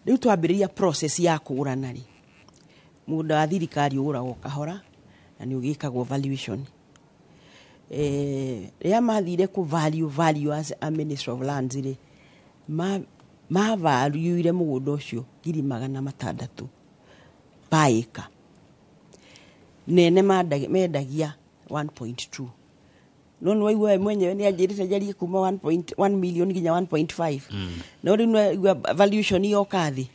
Rĩu twambĩrĩria process ya kũgũrana rĩ, mũgũnda wa thirikari ũgũragwo kahora na nĩ ũgĩkagwo valuation. Rĩrĩa mathire kũ value value as a Minister of Lands rĩ, ma valuire mũgũnda ũcio 600,000 per acre, nene mendagia 1.2, no nĩ waigua we mwenyewe nĩ anjĩrĩte njarie kuma 1.1 million nginya 1.5, no rĩu nĩ waigua valuation yoka thĩ.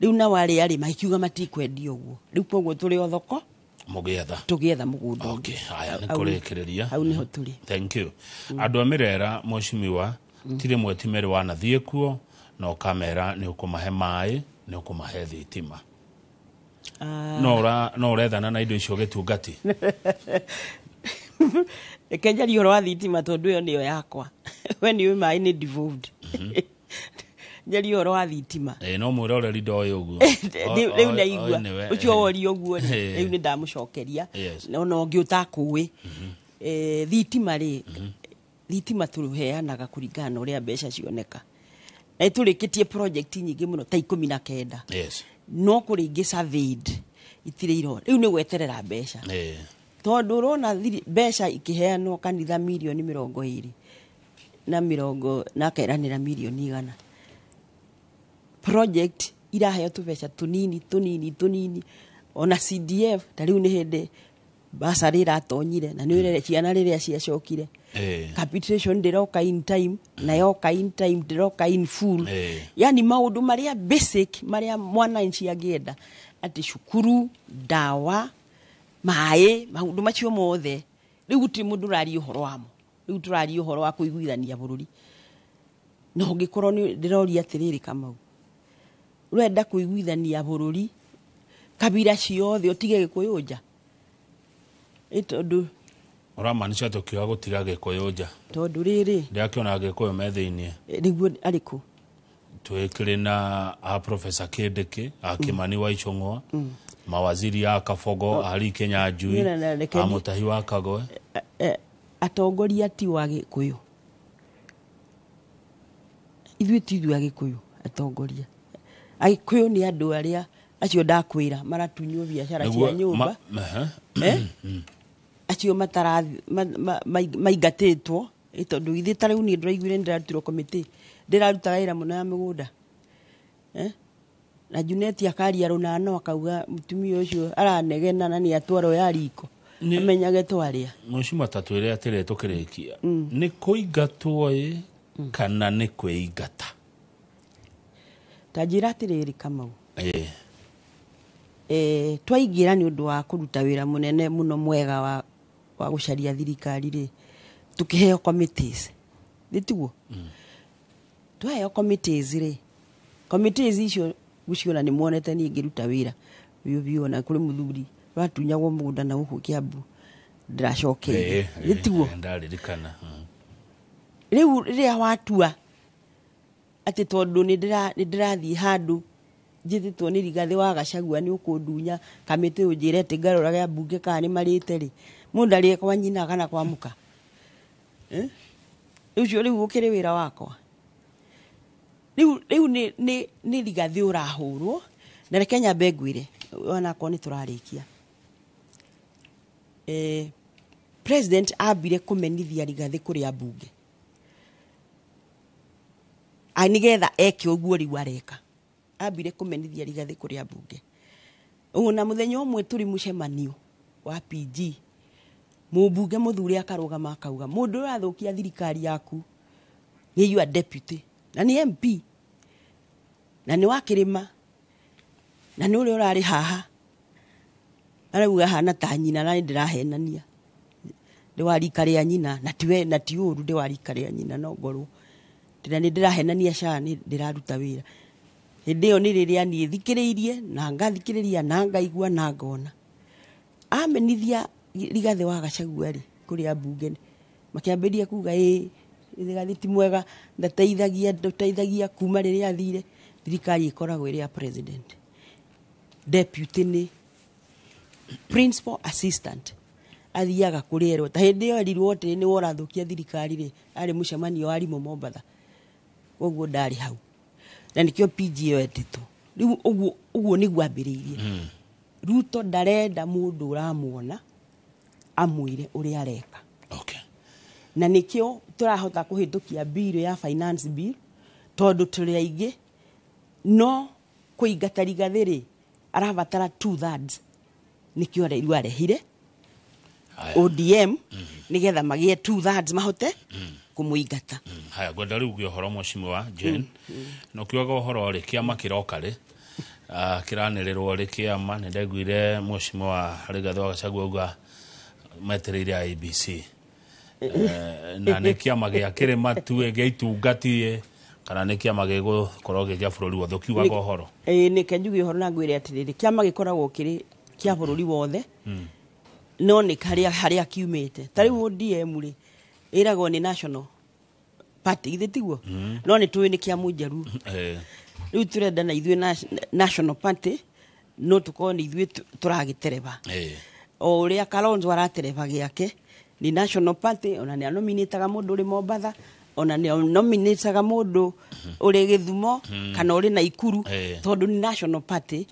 Rĩu nao arĩa rĩ makiuga matikwendia ũguo. Rĩu koguo tũrĩ o thoko
mũgĩetha
tũgĩetha mũgũnda ũngĩ.
Okay, haya nĩ kũrĩkĩrĩria.
Hau nĩho tũrĩ.
Thank you. Andũ a Mĩrera, mheshimiwa, ti rĩmwe ti merĩ wanathiĩ kuo na ũkamera nĩ ũkũmahe maĩ, nĩ ũkũmahe thitima. No ũrethana na indo icio gĩtungati.
Reke njarie ũhoro wa thitima tondũ ĩyo nĩyo yakwa. We nĩ ũĩ maĩ nĩ devolved. Njarie ũhoro wa thitima.
No mwĩroreri ndoĩ ũguo.
Rĩu naigua ũcio woria ũguo rĩ, rĩu nĩ ndamũcokeria. Ona ũngĩ ũtakũĩ. Thitima rĩ, thitima tũheanaga kũringana na ũrĩa mbeca cioneka. Na nĩtũrĩkĩtie project nyingĩ mũno ta 19. No kũrĩ ingĩ surveyed itirĩ iro. Rĩu nĩ gweterera mbeca. Tondũ ũrona mbeca ikĩheanwo kanitha mirioni 20 na mĩrongo na akeranĩra mirioni 100. Project iraheo tũbeca tũnini tũnini tũnini. Ona CDF ta rĩu nĩ hĩndĩ basarĩ ĩratonyire na nĩ ũrere ciana rĩrĩa ciacokire. Capitation ndĩroka in time na yoka in time ndĩroka in full. Yani maũndũ marĩa basic marĩa mwananchi angĩenda atĩ cukuru, ndawa, maĩ, maũndũ macio mothe rĩu gũtirĩ mũndũ ũraria ũhoro wamo. Rĩu tũraria ũhoro wa kũiguithania bũrũri. Na ũngĩkorwo nĩ ndĩroria atĩrĩrĩ Kamau, ũrenda kũiguithania bũrũri kabira ciothe ũtige Gĩkũyũ nja? Tondũ
ũramaanisha atĩ ũkiuga gũtiga Gĩkũyũ nja?
Tondũ rĩrĩ
ndĩrakĩona Gĩkũyũ me thĩiniĩ.
Nĩguo arĩkũ?
Twĩkĩrĩ na a Professor Kindiki, a Kimani wa Ichung'wa, mawaziri a Kabogo, a Lee Kinyanjui, a Mutahi wa Kagwe.
Atongoria ti wa Gĩkũyũ. Ithuĩ ti ithuĩ Agĩkũyũ atongoria. Agĩkũyũ nĩ andũ arĩa acio ndakwĩra maratunywo biacara cia nyũmba. Acio maingatĩtwo tondũ ithuĩ ta rĩu niĩ ndĩraiguire nĩndĩrarutirwo committee, ndĩrarutaga wĩra mũno ya mĩgũnda. Na Junet akaria rũnano akauga mũtumia ũcio aranegena na nĩ atwarwo ya riko amenyage twaria.
Mheshimiwa, ta twĩre atĩrĩ tũkĩrĩkia, nĩ kũingatwo ĩ kana nĩ kwĩingata?
Ta njĩra atĩrĩrĩ Kamau. Twaingĩra nĩ ũndũ wa kũruta wĩra mũnene mũno mwega wa gũcaria thirikari rĩ, tũkĩheo committees. Nĩ tiguo? Twaheo committees rĩ, committees icio gũciona nĩ muonete niĩ ngĩruta wĩra biũ biũ, na kũrĩ mũthuri watunyagwo mũgũnda na gũkũ Kiambu ndĩracokeire. Nĩ tiguo?
Ndaririkana.
Rĩu rĩrĩa watua atĩ tondũ nĩ ndĩrathiĩ handũ njĩtĩtwo nĩ Rigathĩ wa Gachagua nĩ ũkũndunya kamĩtĩ ũnjĩre atĩ ngarorage ambunge kana nĩ marĩte rĩ, mũndũ arĩe kwa nyina kana kwa mũka. Ũcio rĩu ũkĩrĩ wĩra wakwa. Rĩu nĩ Rigathĩ ũrahũrwo. Na reke nyambe ngwĩre onakorwo nĩ tũrarĩkia. President ambire kũmenithia Rigathĩ kũrĩ ambunge nĩgetha eke ũguo rĩu areka. Ambire kũmenithia Rigathĩ kũrĩ ambunge. Ona mũthenya ũmwe tũrĩ mũcemanio wa PG, mũmbunge mũthure akarũgama akauga mũndũ ũrathũkia thirikari yaku nĩ your deputy na nĩ MP na nĩ wa kĩrĩma na nĩ ũrĩa ũrarĩ haha arauga hana ta nyina na ndĩrahenania ndĩ wa rika rĩa nyina na tiwe na ti ũru ndĩ wa rika rĩa nyina no ngorwo ndĩra nĩ ndĩrahenania ca nĩ ndĩraruta wĩra. Hĩndĩ ĩyo nĩ rĩrĩa niĩ thikĩrĩirie na ngathikĩrĩria na ngaigua na ngona. Amenithia Rigathĩ wa Gachagua rĩ kũrĩ ambunge makĩambĩrĩria kuga ĩ Rigathĩ ti mwega, ndateithagia ndũteithagia kuma rĩrĩa athire. Thirikari ĩkoragwo ĩrĩ ya president. Deputy nĩ principal assistant athiaga kũrĩ erwo. Ta hĩndĩ ĩyo erirwo atĩ nĩ worathũkia thirikari rĩ, arĩ mũcemanio wa arimũ Mombatha, koguo ndarĩ hau na nĩkĩo PG ĩyo etĩtwo. Rĩu ũguo nĩguo ambĩrĩirie. Ruto ndarenda mũndũ ũramuona amwĩre ũrĩa areka. Na nĩkĩo tũrahota kũhĩtũkia bill ya finance bill tondũ tũrĩ aingĩ, no kũingata Rigathĩ rĩ arabatara 2/3, nĩkĩo rĩu arehire ODM nĩgetha magĩe 2/3 mahote kũmũingata.
Haya, ngwenda rĩu ũgĩe ũhoro mheshimiwa Jane, na ũkiugaga ũhoro rĩ, kĩama kĩroka rĩ, Kĩranĩrĩrwo rĩ kĩama nĩ ndaiguire mheshimiwa Rigathĩ wa Gachagua auga metereire IEBC. Na nĩ kĩama gĩa kĩrĩma tu gĩa itungati kana nĩ kĩama gĩgũkorwo gĩ kĩa bũrũri wothe ũkiugaga ũhoro?
Ĩĩ nĩ njuge ũhoro na ngwĩre atĩrĩrĩ, kĩama gĩkoragwo kĩrĩ kĩa bũrũri wothe, no nĩ harĩa kiumĩte. Ta rĩu ODM rĩ ĩragwo nĩ national party, githĩ tiguo? No nĩ tũĩ nĩ kĩa Mũnjaruo. Rĩu tũrenda na ithuĩ national party no tũkorwo nĩ ithuĩ tũragĩtereba. O ũrĩa Kalonzo aratereba gĩake nĩ national party, ona nĩ anominĩtaga mũndũ ũrĩ Mombatha, ona nĩ nominĩtaga mũndũ ũrĩ Gĩthumo kana ũrĩ Naikuru, tondũ nĩ national party.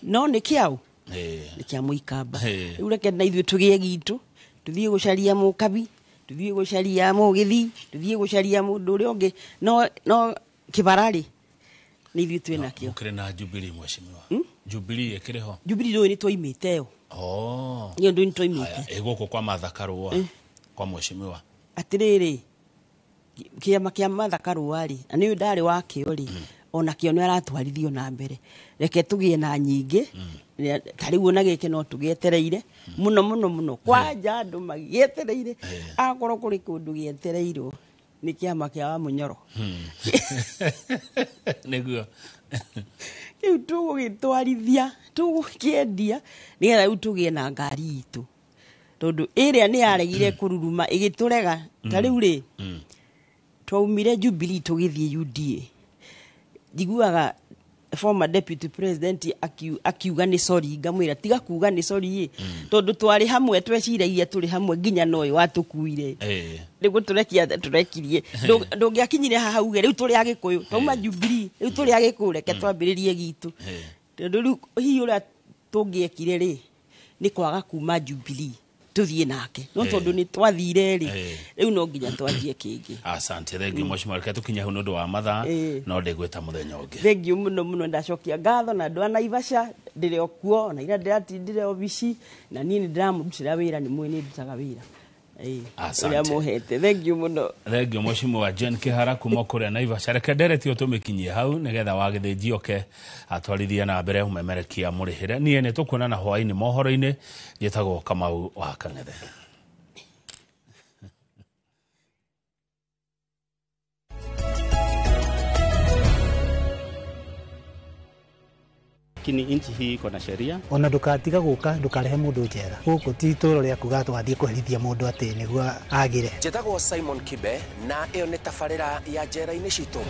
No nĩ kĩaũ? Nĩ kĩa Mũikamba. Rĩu reke na ithuĩ tũgĩe gitũ, tũthiĩ gũcaria Mũkabi, tũthiĩ gũcaria Mũgĩthi, tũthiĩ gũcaria mũndũ ũrĩa ũngĩ, no kĩbara rĩ nĩ ithuĩ twĩ nakĩo.
Mũkĩrĩ na Jubilee mheshimiwa? Jubilee ĩkĩrĩ ho?
Jubilee ndũĩ nĩ twaimĩte ĩyo. Ĩyo ndũĩ nĩ twaimĩte.
Ĩ gũkũ kwa Martha Karũa kwa mheshimiwa.
Atĩrĩrĩ, kĩama kĩa Martha Karũa rĩ, na nĩ ndarĩ wakĩo rĩ, ona kĩo nĩ aratwarithio na mbere. Reke tũgĩe na nyingĩ, ta rĩu ona gĩkĩ no tũgĩetereire mũno mũno mũno. Kwanja andũ magĩetereire, akorwo kũrĩ kũndũ gĩetereirwo nĩ kĩama kĩa Wamunyoro.
Nĩguo.
Kĩu tũgũgĩtwarithia, tũgũkĩendia nĩgetha rĩu tũgĩe na ngari itũ, tondũ ĩrĩa nĩ yaregire kũruruma ĩgĩtũrega. Ta rĩu rĩ, twaumire Jubilee tũgĩthiĩ UDA. Njiguaga former deputy president akiuga nĩ sorry, ngamwĩra tiga kuga nĩ sorry ĩ, tondũ twarĩ hamwe, tweciragia tũrĩ hamwe nginya no ũyũ watũkuire. Nĩguo tũrekia tũrekirie. Ndũngĩakinyire haha uge rĩu tũrĩ Agĩkũyũ, twauma Jubilee rĩu tũrĩ Agĩkũyũ, reke twambĩrĩrie gitũ. Tondũ rĩu hihi ũrĩa tũngĩekire rĩ nĩ kwaga kuma Jubilee tũthiĩ nake, no tondũ nĩ twathire rĩ, rĩu no nginya twanjie kĩngĩ.
Asante, thank you mheshimiwa. Reke tũkinye hau nĩ ũndũ wa mathaa, no ndĩgwĩta mũthenya ũngĩ.
Thank you mũno mũno, ndacokia ngatho na andũ a Naivasha, ndĩrĩ o kuo, na ira ndĩratindire obici, na niĩ nĩ ndĩramũrutĩra wĩra, nĩ mũĩ nĩ ndutaga wĩra.
Asante.
Ũrĩa mũhete. Thank you mũno.
Thank you mheshimiwa Jane Kihara kuma kũrĩa Naivasha. Reke ndereti ĩyo tũmĩkinyie hau nĩgetha wagĩthĩnji oke atwarithie na mbere ũmemerekia mũrĩhĩre. Niĩ nĩ tũkuonana hwaĩ-inĩ mohoro-inĩ. Njĩtagwo Kamau wa Kang'ethe.
Lakini nchi hii iko na sheria.
Ona ndukatiga guka ndukarehe mundu njera guku ti itũra rĩa kuga twathiĩ kũherithia mũndũ atĩ nĩguo agĩre.
Njĩtagwo Simon Kibe na ĩyo nĩ tabarĩra ya njera-inĩ citũ.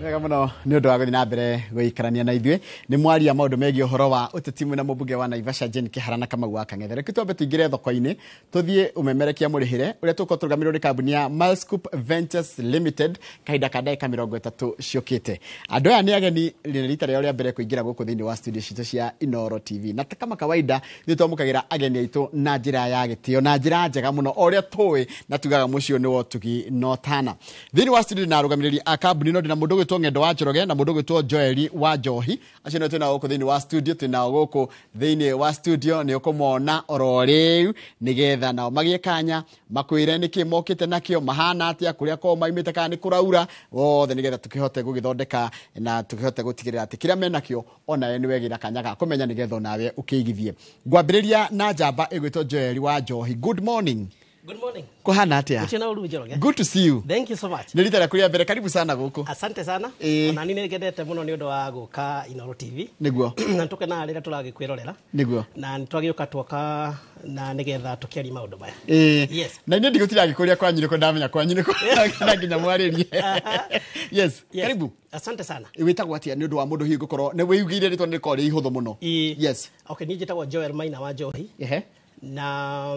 Wega mũno nĩ ũndũ wa gũthiĩ na mbere gũikarania na ithuĩ. Nĩ mwaria maũndũ megiĩ ũhoro wa ũteti mwena mũmbunge wa Naivasha Jane Kihara na Kamau wa Kang'ethe. Reke twambe tũingĩre thoko-inĩ tũthiĩ ũmemerekia mũrĩhĩre ũrĩa tũgũkorwo tũrũgamĩrĩirwo nĩ kambuni ya Milescope Ventures Limited kahinda ka ndagĩka 30 ciũkĩte. Andũ aya nĩ ageni rĩ rita rĩao rĩa mbere kũingĩra gũkũ thĩinĩ wa studio citũ cia Inooro TV, na kama kawaida ithuĩ twamũkagĩra ageni aitũ na njĩra ya gĩtĩo na njĩra njega mũno o ũrĩa tũĩ na tugaga mũciĩ nĩ wa ũtugi na ũtana. Thĩinĩ wa studio na arũgamĩrĩri a kambuni no ndĩna mũndũ ũgwĩtwo Ng'endo wa Njoroge na mũndũ ũgwĩtwo Joeli wa Njohi. Acio nĩo twĩnao gũkũ thĩinĩ wa studio, twĩnao gũkũ thĩinĩ wa studio nĩ ũkũmona oro rĩu nĩgetha nao magĩe kanya makwĩre nĩkĩ mokĩte nakĩo, mahana atĩa, kũrĩa kwao maimĩte, kana nĩ kũraura wothe, nĩgetha tũkĩhote gũgĩthondeka na tũkĩhote gũtigĩrĩra atĩ kĩrĩa menakĩo onawe nĩ wegĩra kanya ga kũmenya nĩgetha onawe ũkĩigithie. Ngwambĩrĩria na njamba ĩgwĩtwo Joeli wa Njohi. Good morning.
Good morning.
Kuhana atia?
Gũtirĩ ũru Njoroge.
Good to see you.
Thank you so much.
Nĩ rita rĩaku rĩa mbere, karibu sana gũkũ.
Asante sana. Ona niĩ nĩ ngendete mũno nĩ ũndũ wa gũka Inooro TV.
Nĩguo.
Na tũkenaga rĩrĩa tũragĩkwĩrorera.
Nĩguo.
Na nĩ twagĩũka twoka na nĩgetha tũkĩarie maũndũ maya. Yes.
Na niĩ ndigũtinda ngĩkũria kwanyu nĩkũ ndamenya kwanyu nĩkũ na nginya mwarĩrie. Yes. Karibu.
Asante sana.
Wĩtagwo atĩa nĩ ũndũ wa mũndũ hihi gũkorwo nĩ wĩugĩire rĩtwa nĩ rĩkorwo rĩ ihũthũ mũno. Yes.
Okay, niĩ njĩtagwo Joel Maina wa Njohi. Na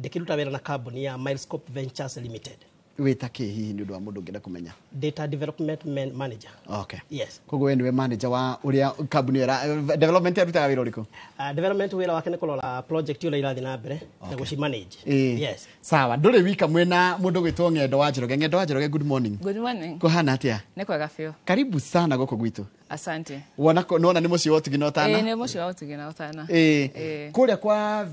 ndĩkĩruta wĩra na kambuni ya Milescope Ventures Limited.
Wĩta kĩ hihi nĩ ũndũ wa mũndũ ũngĩenda kũmenya?
Data Development Manager.
Okay.
Yes.
Koguo we nĩwe manager wa ũrĩa kambuni ĩyo development ĩrutaga wĩra ũrĩkũ?
Development wĩra wake nĩ kũrora project ũrĩa irathiĩ na mbere na gũci manage. Yes.
Sawa, ndũrĩ wika mwĩna mũndũ ũgwĩtwo Ng'endo wa Njoroge. Ng'endo wa Njoroge, good morning.
Good morning.
Kũhana atĩa?
Nĩ kwega biũ.
Karibu sana gũkũ gwitũ.
Asante.
Wona nona nĩ mũciĩ wa ũtugi na ũtana?
Nĩ mũciĩ wa ũtugi na ũtana.
Kũrĩa kwa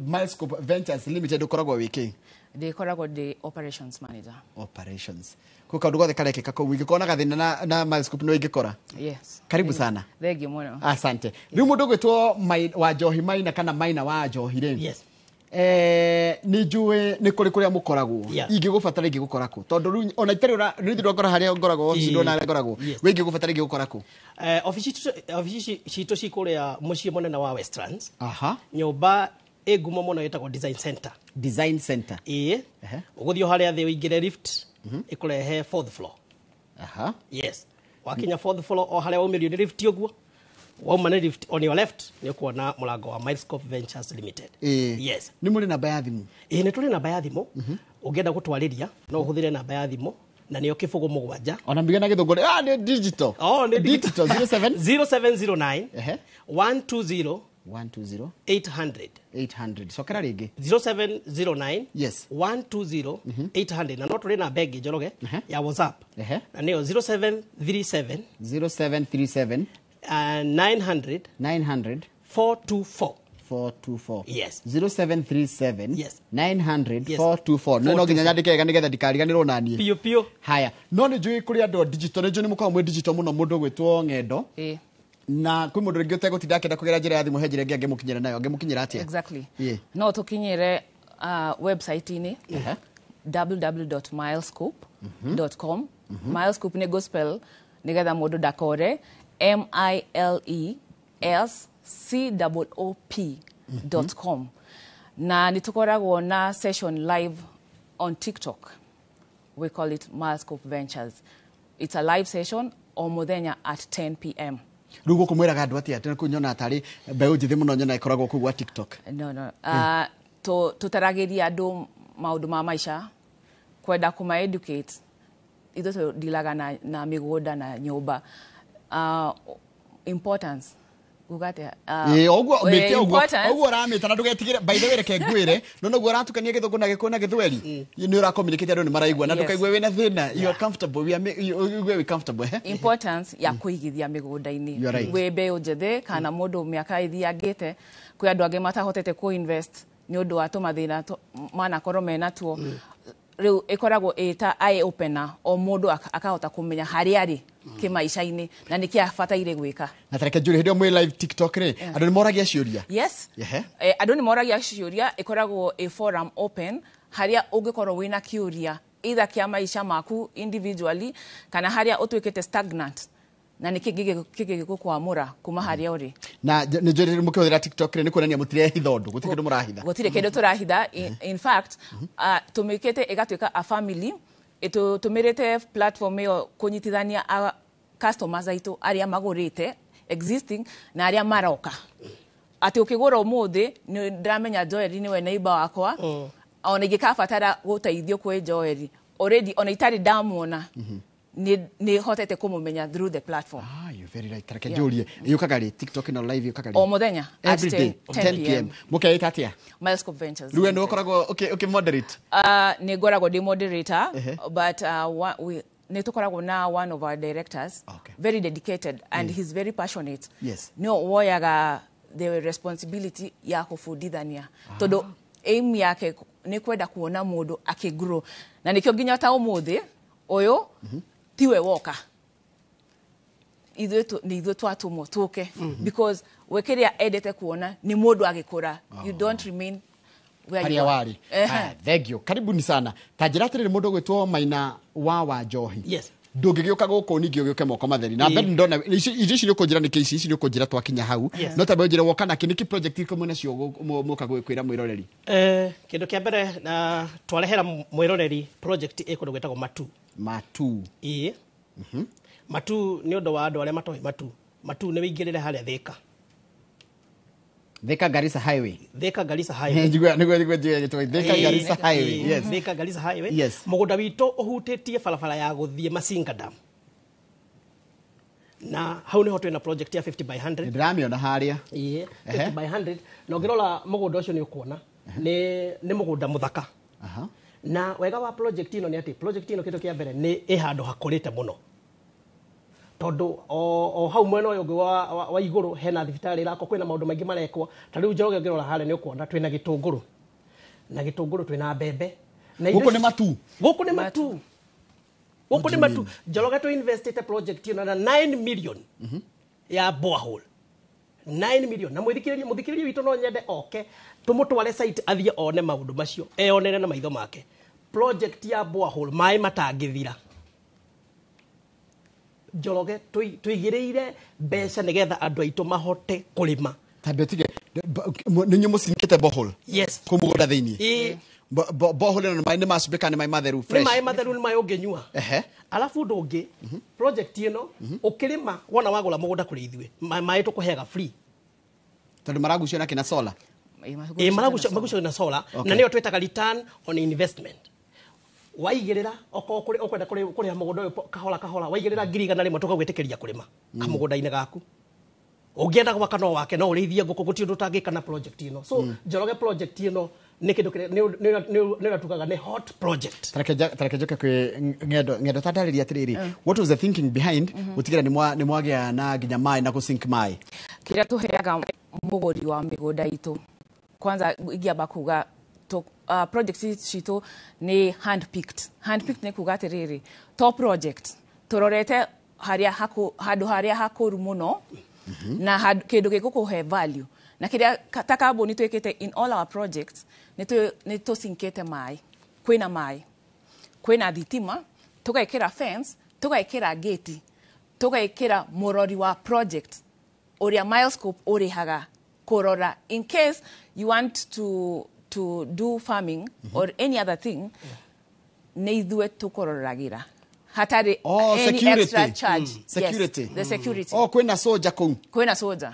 Milescope Ventures Limited ũkoragwo wĩ kĩ?
Ndĩkoragwo ndĩ operations manager.
Operations kå kaå ndå gothe karekä kå u ingä korwo na gathä na Milescope no ingä kora.
Yes.
Karibu sana.
Thengiũ mũno.
Asante. Rä u må ndå gwä two wa Njohi Maina kana Maina wa Njohi rä,
Yes.
Nä njå nä kå rä kå rä a må koragwo, ingä gå batara ingä gå kora kå? Tondå rä u ona itarä rä ndwakora harä a ngoragwo obici, ndona harä a ngoragwo we, ingä gå batara ingä gå kora kå?
Obici citũ ci kũrĩa mũciĩ mũnene wa Westlands. Nyũmba ĩ ngumo mũno ĩtagwo Design Center.
Design Center.
Ĩĩ, ũgũthiĩ o harĩa thĩ ũingĩre lift ĩkũrehe fourth floor. Yes, wakinya fourth floor, o harĩa waumĩrio nĩ lift ũguo, wauma nĩ lift, on your left nĩ ũkuona mũrango wa Milescope Ventures Limited. Yes.
Nä må rä namba ya thimå?
Ĩĩ, nĩ tũrĩ namba ya thimũ. Ũngĩenda gũtwarĩria no ũhũthĩre namba ya thimũ na nĩyo 07
Ona mbiga na gä thå ngå nä digital.
Oh, nĩ
digital. 07
0709 120
120
800.
800. Cokera rĩngĩ.
0709
Yes.
120 800. Na no tũrĩ namba ĩngĩ, Njoroge, ya WhatsApp, na nĩyo 0737
0737
900
900
424.
424.
Yes.
0737
Yes.
900
Yes.
424. No nginya nyandĩke wega nĩgetha ndikariganĩrwo naniĩ.
Piũ piũ.
Haya, no nĩ njũĩ kũrĩ andũ a digital, nĩ njũĩ nĩ mũkoragwo mwĩ digital mũno, mũndũ ũgwĩtwo Ng'endo. Na kwĩ mũndũ rĩngĩ ũtegũtinda akĩenda kũgera njĩra ya thimũ, he njĩra ĩngĩ angĩmũkinyĩra nayo, angĩmũkinyĩra atĩa?
Exactly.
Ĩĩ.
No tũkinyĩre website-inĩ www.milescope.com. Milescope nĩ gospel nĩgetha mũndũ ndakore, milescoop.com. Na nĩ tũkoragwo na session live on TikTok. We call it Milescope Ventures. It's a live session o mũthenya at 10 p.m.
Rĩu gũkũ mwĩraga andũ atĩa? Tena kũu nyona tarĩ mbeũ njĩthĩ mũno nyona ĩkoragwo kũu gwa TikTok.
No. Tũtaragĩria andũ maũndũ ma maica, kwenda kũma educate. Ithuĩ tũdilaga na mĩgũnda na nyũmba. Importance. Nguga atĩa?
Ĩĩ, ũguo mĩte ũguo.
Importance.
Ũguo ũramĩta na ndũgetigĩre. By the way, reke ngwĩre, no noguo ũratukania gĩthũngũ na gĩkũyũ na gĩthweri, nĩ ũra communicate, andũ nĩ maraigua na
Yes.
ndũkaigue wĩna thĩna. You are comfortable, we are you ũigue wĩ comfortable, eh?
Importance ya kũigithia mĩgũnda-inĩ.
You are right.
Wĩ mbeũ njĩthĩ kana mũndũ mĩaka ĩthiangĩte, kwĩ andũ angĩ matahotete kũ-invest nĩ ũndũ wa tũmathĩna manakorwo menatuo. Rĩu ĩkoragwo ĩ ta eye opener, o mũndũ akahota kũmenya harĩa arĩ kĩmaica-inĩ na nĩkĩ abataire gwĩka.
Na tareke njũrie, hĩndĩ ĩyo mwĩ live TikTok rĩ, andũ nĩ moragia ciũria?
Yes. Andũ nĩ moragia ciũria, ĩkoragwo ĩ forum open harĩa ũngĩkorwo wĩna kĩũria either kĩa maica maku individually kana harĩa ũtuĩkĩte stagnant na nĩkĩ kĩngĩgũkwamũra kuma harĩa ũrĩ.
Na nĩ njũĩ mũkĩhũthĩra TikTok rĩ, nĩ kuonania mũtirehitha ũndũ, gũtirĩ kĩndũ mũrahitha.
Gũtirĩ kĩndũ tũrahitha. In fact, tũmĩkĩte ĩgatuĩka a family. Tũmĩrĩte platform ĩyo kũnyitithania customers aitũ arĩa magũrĩte existing na arĩa maroka, atĩ ũkĩgũra ũmũthĩ nĩ ndĩramenya Joel nĩwe neighbor wakwa, ona ingĩkabatara gũteithio kwĩ Joel, already ona itarĩ ndamuona nĩ hotete kũmũmenya through the platform.
Ah, you're very right. Tareke njũrie, yũkaga rĩ TikTok ĩno live, yũkaga rĩ?
O mũthenya at
Every day
10 p.m.
10 p.m. Mũkeĩta atĩa?
Milescope Ventures.
Rĩu we nĩ ũkoragwo ũkĩ moderate?
Nĩ ngoragwo ndĩ moderator, but nĩ tũkoragwo na one of our directors, very dedicated and he's very passionate. No woyaga the responsibility ya kũbundithania tondũ aim yake nĩ kwenda kuona mũndũ akĩgrow, na nĩkĩo nginya ta ũmũthĩ ũyũ tiwe woka, ithuĩ nĩ ithuĩ twatũmwo tũke, because we kĩrĩa endete kuona nĩ mũndũ agĩkũra. You don't remain where
harĩa
you are.
warĩ. Haya, thank you, karibuni sana. Ta njĩra atĩrĩrĩ, mũndũ ũgwĩtwo Maina wa Njohi,
Yes.
ndũngĩgĩũka gũkũ ningĩ ũgĩũke moko matheri na mbere ndona icio ici nĩ ũkũnjĩra nĩkĩ, ici nĩ ũkũnjĩra twakinya hau. No tambe ũnjĩre woka nakĩ, nĩkĩ project irĩkũ mwĩ nacio mũka kwĩra mwĩroreri?
Kĩndũ kĩa mbere na twarehera mwĩroreri project ĩ kũndũ gwĩtagwo Matu.
Matu.
Ĩĩ, Matu. Nĩ ũndũ wa andũ arĩa matoĩ Matu, Matu nĩ wĩingĩrĩre harĩa Thĩka.
Thika Garissa Highway.
Thika Garissa Highway.
Njigua nĩguo njigua gĩtũmi Thika Garissa Highway. Yes.
Thika Garissa Highway.
Yes.
Mũgũnda witũ ũhutĩtie barabara ya gũthiĩ Masinga Dam, na hau nĩho twĩna project ya 50 by 100.
Ndĩramĩona harĩa.
Ĩĩ, 50 by 100. Na ũngĩrora mũgũnda ũcio nĩ ũkuona nĩ mũgũnda mũthaka. Na wega wa project ĩno nĩ atĩ project ĩno, kĩndũ kĩa mbere, nĩ ĩ handũ hakũrĩte mũno, tondũ o hau mwena ũyũ ũngĩ wa igũrũ hena thibitarĩ ĩrakwo, kwĩna maũndũ maingĩ marekwo. Ta rĩu, Njoroge, ũngĩrora harĩa nĩ ũkuona twĩna gĩtũngũrũ na gĩtũngũrũ, twĩna mbembe,
Gũkũ nĩ matu.
Gũkũ nĩ matu. Gũkũ nĩ matu. Njoroge tũ investite project ĩno na 9 million ya borehole. 9 million. Na mũthikĩrĩria witũ no nyende oke tũmũtware site athiĩ one maũndũ macio, eyonere na maitho make. Project ya borehole maĩ matangĩthira. Njoroge tũigĩrĩire mbeca nĩgetha andũ aitũ mahote kũrĩma.
Tambe tige nĩ inyuĩ mũcinkĩte borehole.
Yes.
Kũu mũgũnda thĩinĩ. Borehole ĩno nĩ macumbĩ kana nĩ maĩ matheru fresh?
Nĩ maĩ matheru, nĩ maĩ ũngĩnyua. Alafu ũndũ ũngĩ, project ĩno ũkĩrĩma wona wagũra mũgũnda kũrĩ ithuĩ, maĩ tũkũheaga free.
Tondũ maragucio na kĩna solar.
Maragucio na solar, na nĩyo twĩtaga return on investment. Waigĩrĩra okorwo ũkwenda kũrĩha mũgũnda ũyũ kahora kahora, waigĩrĩra 100,000 tũgagwĩtĩkĩria kũrĩma kamũgũnda-inĩ gaku. Ũngĩenda gwaka no wake, no ũrĩithie ngũkũ, gũtirĩ ũndũ ũtangĩka na project ĩno. So Njoroge project ĩno nĩ kĩndũ kĩrĩa nĩ tugaga nĩ hot project.
Tareke njoke kwĩ ng'endo ta ndarĩria atĩrĩrĩ, what was the thinking behind gũtigĩra nĩ mwagĩa na nginya maĩ na gũsink maĩ?
Kĩrĩa tũheaga mũgũri wa mĩgũnda itũ, kwanza ingĩamba kuga project citũ nĩ hand picked. Hand picked nĩ kuga atĩrĩrĩ, to project tũrorete handũ harĩa hakũru mũno na kĩndũ gĩgũkũhe value. Na kĩrĩa ta kambuni twĩkĩte in all our projects nĩ tũcinkĩte maĩ, kwĩna maĩ, kwĩna thitima, tũgekĩra fence, tũgekĩra gate, tũgekĩra mũrori wa project ũrĩa Milescope ũrĩhaga kũrora in case you want to do farming or any other thing, nĩ ithuĩ tũkũroragĩra hatarĩ any extra charge.
Security.
Yes, the security.
Oh, kwĩna soja kũu.
Kwĩna soja.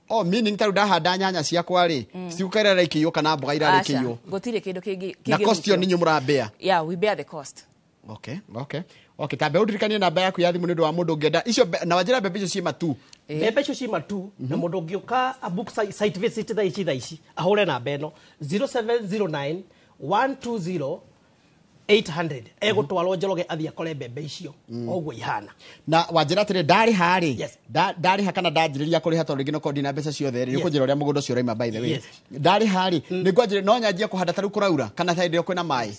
Oh, meaning ta rĩu ndahanda nyanya ciakwa rĩ, cigũkaira ikĩiywo kana mboga irarĩ ikĩiywo.
Gũtirĩ kĩndũ kĩngĩ.
Na cost ĩyo nĩ inyuĩ mũrambĩa.
Yeah, we bear the cost.
Okay, okay. Okay, tambe ũndirikanie namba yaku ya thimũ nĩ ũndũ wa mũndũ ũngĩenda icio na wanjĩra mbembe icio ciĩ matu.
Mbembe icio ciĩ matu, na mũndũ ũngĩũka a book site visit thaa ici ahũre namba ĩno 0709 120 800 egũtwarwo Njoroge athiĩ akore mbembe icio oguo ihana.
Na wanjĩra atĩrĩ ndarĩha rĩ, ndarĩha kana ndanjĩrĩria kũrĩha tondũ rĩngĩ no ndina mbeca ciothe rĩ, nĩũkũnjĩra ũrĩa mũgũnda ũcio ũraima by the way. Ndarĩha rĩ, nĩngwanjĩrĩria no nyanjie kũhanda ta rĩu kũraura kana ta hĩndĩ ĩyo kwĩna maĩ?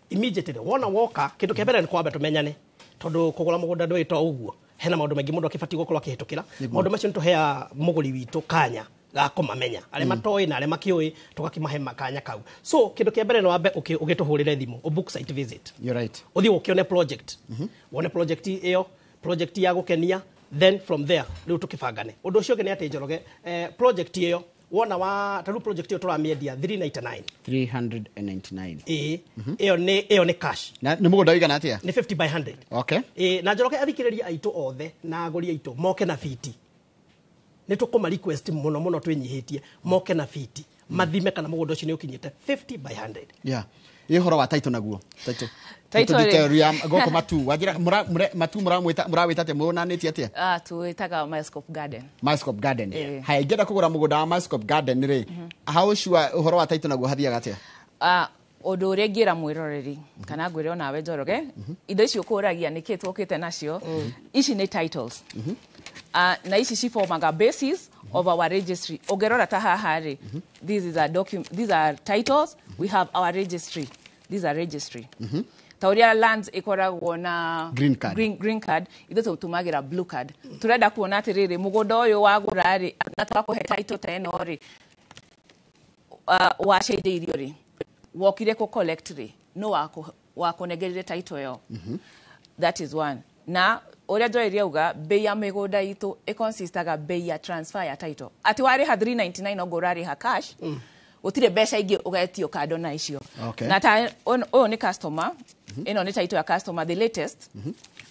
Immediately wona woka kĩndũ kĩa mbere nĩ kwamba tũmenyane, tondũ kũgũra mũgũnda ndũĩ to ũguo, hena maũndũ maingĩ mũndũ akĩbatiĩ gũkorwo akĩhĩtũkĩra. Maũndũ macio nĩtũheaga mũgũri witũ kanya ga kũmamenya, arĩa matoĩ na arĩa makĩũĩ tũgakĩmahe makanya kau. So kĩndũ kĩa mbere no wambe ũgĩtũhũrĩre thimũ, ũbook site visit.
You're right.
Ũthiĩ ũkĩone project. Wone project ĩyo, project ya gũkenia, then from there rĩu tũkĩbangane. Ũndũ ũcio ũngĩ nĩ atĩ Njoroge, project ĩyo wona wa ta rĩu project ĩyo tũramĩendia 399.
399.
Ĩĩ, ĩyo nĩ cash.
Na nĩ mũgũnda ũigana atĩa?
Nĩ 50 by 100.
Okay.
Ĩĩ, na Njoroge athikĩrĩria aitũ othe na agũri aitũ moke na fiti. Nĩ tũkũma request mũno mũno twĩnyihĩtie moke na fiti mathime kana mũgũnda ũcio nĩ ũkinyĩte 50 by 100.
Yeah. Ĩ ũhoro wa title naguo. Title detail ya gũkũ matu wanjĩra matu mũramwĩta mũrawĩta atĩa mũnanĩtie atĩa?
Tũwĩtaga Milescope Garden.
Milescope Garden. Haya, ingĩenda kũgũra mũgũnda wa Milescope Garden rĩ, how sure ũhoro wa title naguo hathiaga atĩa?
Ũndũ ũrĩa ingĩra mwĩroreri kana ngwĩre onawe Njoroge, indo ici ũkũragia nĩkĩ tũkĩte nacio, ici nĩ titles. Na ici ciformaga basis of our registry. Ũngĩrora ta haha rĩ, this is a document, these are titles, we have our registry. These are registry. Ta ũrĩa lands ĩkoragwo na
green card,
green card, ithuĩ tũtũmagĩra blue card. Tũrenda kuona atĩrĩrĩ, mũgũnda ũyũ wagũra rĩ, na twakũhe title ta ĩno rĩ, wacenjeirio rĩ, wokire kũ collect rĩ, no wakũnengerire title ĩyo. That is one. Na ũrĩa Joel auga, bei ya mĩgũnda itũ ĩconsistaga bei ya transfer ya title. Atĩ warĩha 399 no ũrarĩha cash, gũtirĩ mbeca ingĩ ũgetio kando na icio. Na ta ũyũ nĩ customer, ĩno nĩ title ya customer, the latest.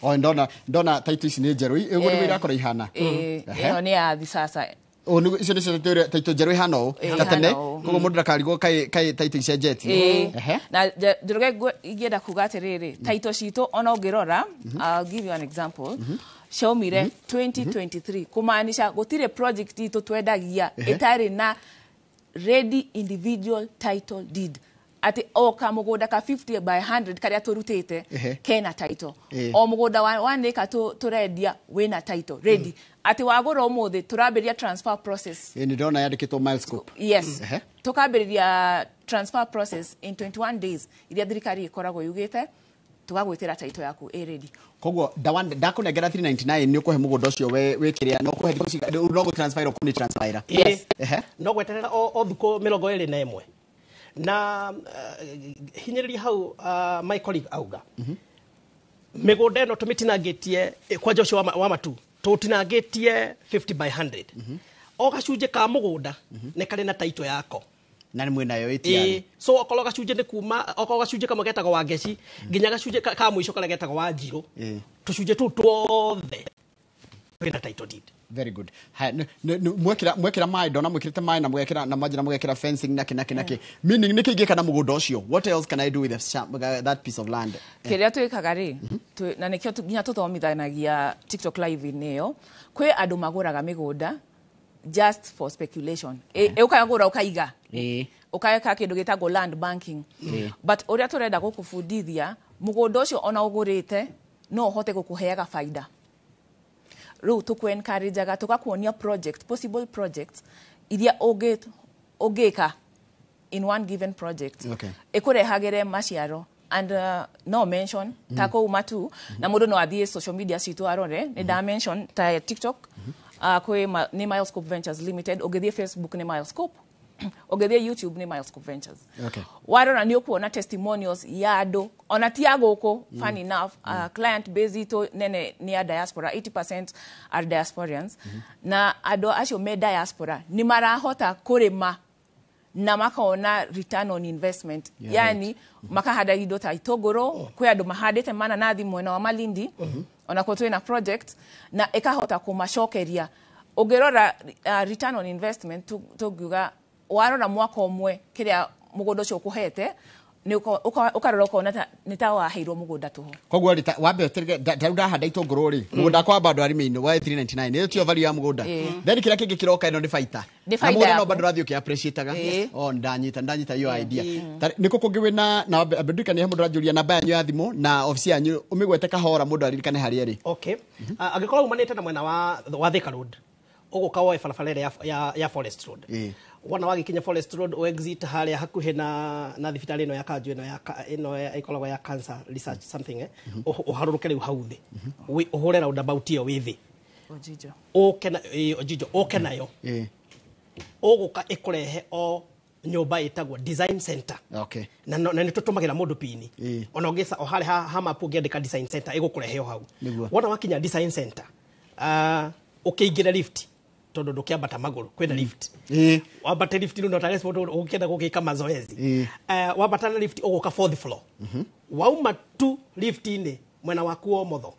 Oh, ndona title ici nĩ njerũ, ũguo nĩguo irakorwo ihana.
Ĩno nĩ ya thisasa.
Oh, nĩguo icio nĩcio title njerũ ihana ũũ ta tene, koguo mũndũ ndakarigwo kaĩ title icenjetie.
Na Njoroge ingĩenda kuga atĩrĩrĩ, title citũ ona ũngĩrora, I'll give you an example. Ciaumire 2023, kũmaanisha gũtirĩ project itũ twendagia ĩtarĩ na ready individual title deed. Atĩ o kamũgũnda ka 50 by 100 karĩa tũrutĩte kena title. O mũgũnda wa 1 acre tũrendia wĩna title ready. Atĩ wagũra ũmũthĩ tũrambĩrĩria transfer process.
Nĩ ndĩrona yandĩkĩtwo Milescope.
Yes. Tũkambĩrĩria transfer process in 21 days iria thirikari ĩkoragwo yugĩte, tũgagwĩtĩra title yaku ĩ ready.
Koguo ndakũnengera 399 nĩ ũkũhe mũgũnda ũcio wĩ kĩrĩa, no kũhe no gũ transfer kũni transfer.
Yes. No gweterera o thukũ 21 na hinyĩrĩria hau my colleague auga mĩgũnda ĩno tũmĩtinangĩtie kwanja ũcio wa matu tũtinangĩtie 50 by 100. O gacunjĩ ka mũgũnda nĩ karĩ na title yako
na nĩ mwĩnayo ĩtiarĩ.
So okorwo gacunjĩ nĩ kuma okorwo gacunjĩ kamwe getagwo wa Ngeci nginya gacunjĩ ka mũico karĩa getagwo wa Njirũ, tũcunjĩ tũu tuothe twĩna title deed.
Very good. Mwekĩra maĩ, ndona mwĩkĩrĩte maĩ na mwekĩra na maji na mwekĩra fencing na kĩ meaning nĩ kĩngĩka na mũgũnda ũcio. What else can I do with that piece of land?
Kĩrĩa twĩkaga rĩ, na nĩkĩo nginya tũthomithanagia TikTok live-inĩ ĩyo, kwĩ andũ magũraga mĩgũnda just for speculation. Ũkagũra ũkaiga, ũkaeka kĩndũ gĩtagwo land banking. But ũrĩa tũrenda gũkũbundithia, mũgũnda ũcio ona ũgũrĩte no ũhote gũkũheaga baida. Rĩu tũkũ-encourageaga tũgakuonia project, possible projects iria ũngĩka in one given project. Ĩkũrehagĩre maciaro. And no mention ta kũu Matu, na mũndũ no athiĩ social media citũ arore, nĩ nda mention ta TikTok, kwĩ nĩ Milescope Ventures Limited, ũngĩthiĩ Facebook nĩ Milescope, ũngĩthiĩ YouTube nĩ Milescope Ventures. Warora nĩ ũkuona testimonials ya andũ ona ti a gũkũ, funny enough, client base itũ nene nĩ ya diaspora, 80% are diasporians. Na andũ acio me diaspora nĩ marahota kũrĩma na makona return on investment. Yani makahanda indo ta itũngũrũ, kwĩ andũ mahandĩte mananathi mwena wa Malindi, ona kuo twĩna project na ĩkahota kũmacokeria. Ũngĩrora return on investment tũngiuga warora mwaka ũmwe kĩrĩa mũgũnda ũcio ũkũhete, ũkarora ũkona nĩ ta waheirwo mũgũnda tũhũ.
Koguo rĩ, wambe rĩu ndahanda itũngũrũ rĩ, mũgũnda wakwa bado arĩmi-inĩ wa 399, ĩyo tiyo value ya mũgũnda. Then kĩrĩa kĩngĩ kĩroka ĩno nĩ baita. Na mũgũnda no bado ũrathiĩ ũkĩ-appreciate-aga. Oh, ndanyita iyo idea. Nĩ kũ kũngĩ wĩna na ndirikanie mũndũ aranjũria namba yanyu ya thimũ na obici yanyu ũmĩgwete kahora mũndũ aririkane harĩa ĩrĩ.
Okay. Angĩkorwo umanĩte na mwena wa Thika Road, ũgũka woe barabara ĩrĩa ya Forest Road. Wona wagĩkinya Forest Road o exit harĩa hakuhĩ na thibitarĩ ĩno ya Kanju ĩno ĩkoragwo ya cancer research something, ũharũrũke rĩu hau thĩ, ũhũre roundabout ĩyo wĩ thĩ, Ojijo ũke nayo, ũgũka ĩkũrehe o nyũmba ĩtagwo Design Center. Na nĩ tũtũmagĩra mũndũ pini, ona ũngĩca o harĩa ha map ũngĩandĩka Design Center ĩgũkũrehe o hau. Wona wakinya Design Center, ũkĩingĩra lift, tondũ ndũkĩambata magũrũ, kwĩna lift. Wambate lift rĩu no ta transport ũkĩenda gũgĩka mazoezi. Wambata na lift ũgũka fourth floor. Wauma tu lift-inĩ mwena waku wa ũmotho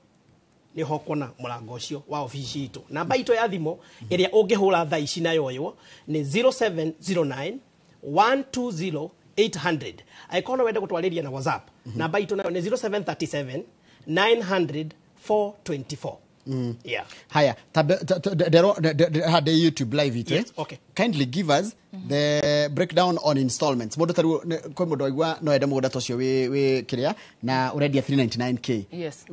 nĩho ũkuona mũrango ũcio wa obici itũ. Namba itũ ya thimũ ĩrĩa ũngĩhũra thaa ici nayo ĩyo nĩ 0709 120 800. Angĩkorwo no wende gũtwarĩria na WhatsApp, namba itũ nayo nĩ 0737 900 424. Yeah.
Haya, hade YouTube live it.
Yes, okay.
Kindly give us the breakdown on installments. Mũndũ tarĩu kwĩ mũndũ waigua no ende mũgũnda ta ũcio wĩ kĩrĩa na ũrendia 399k.
Yes.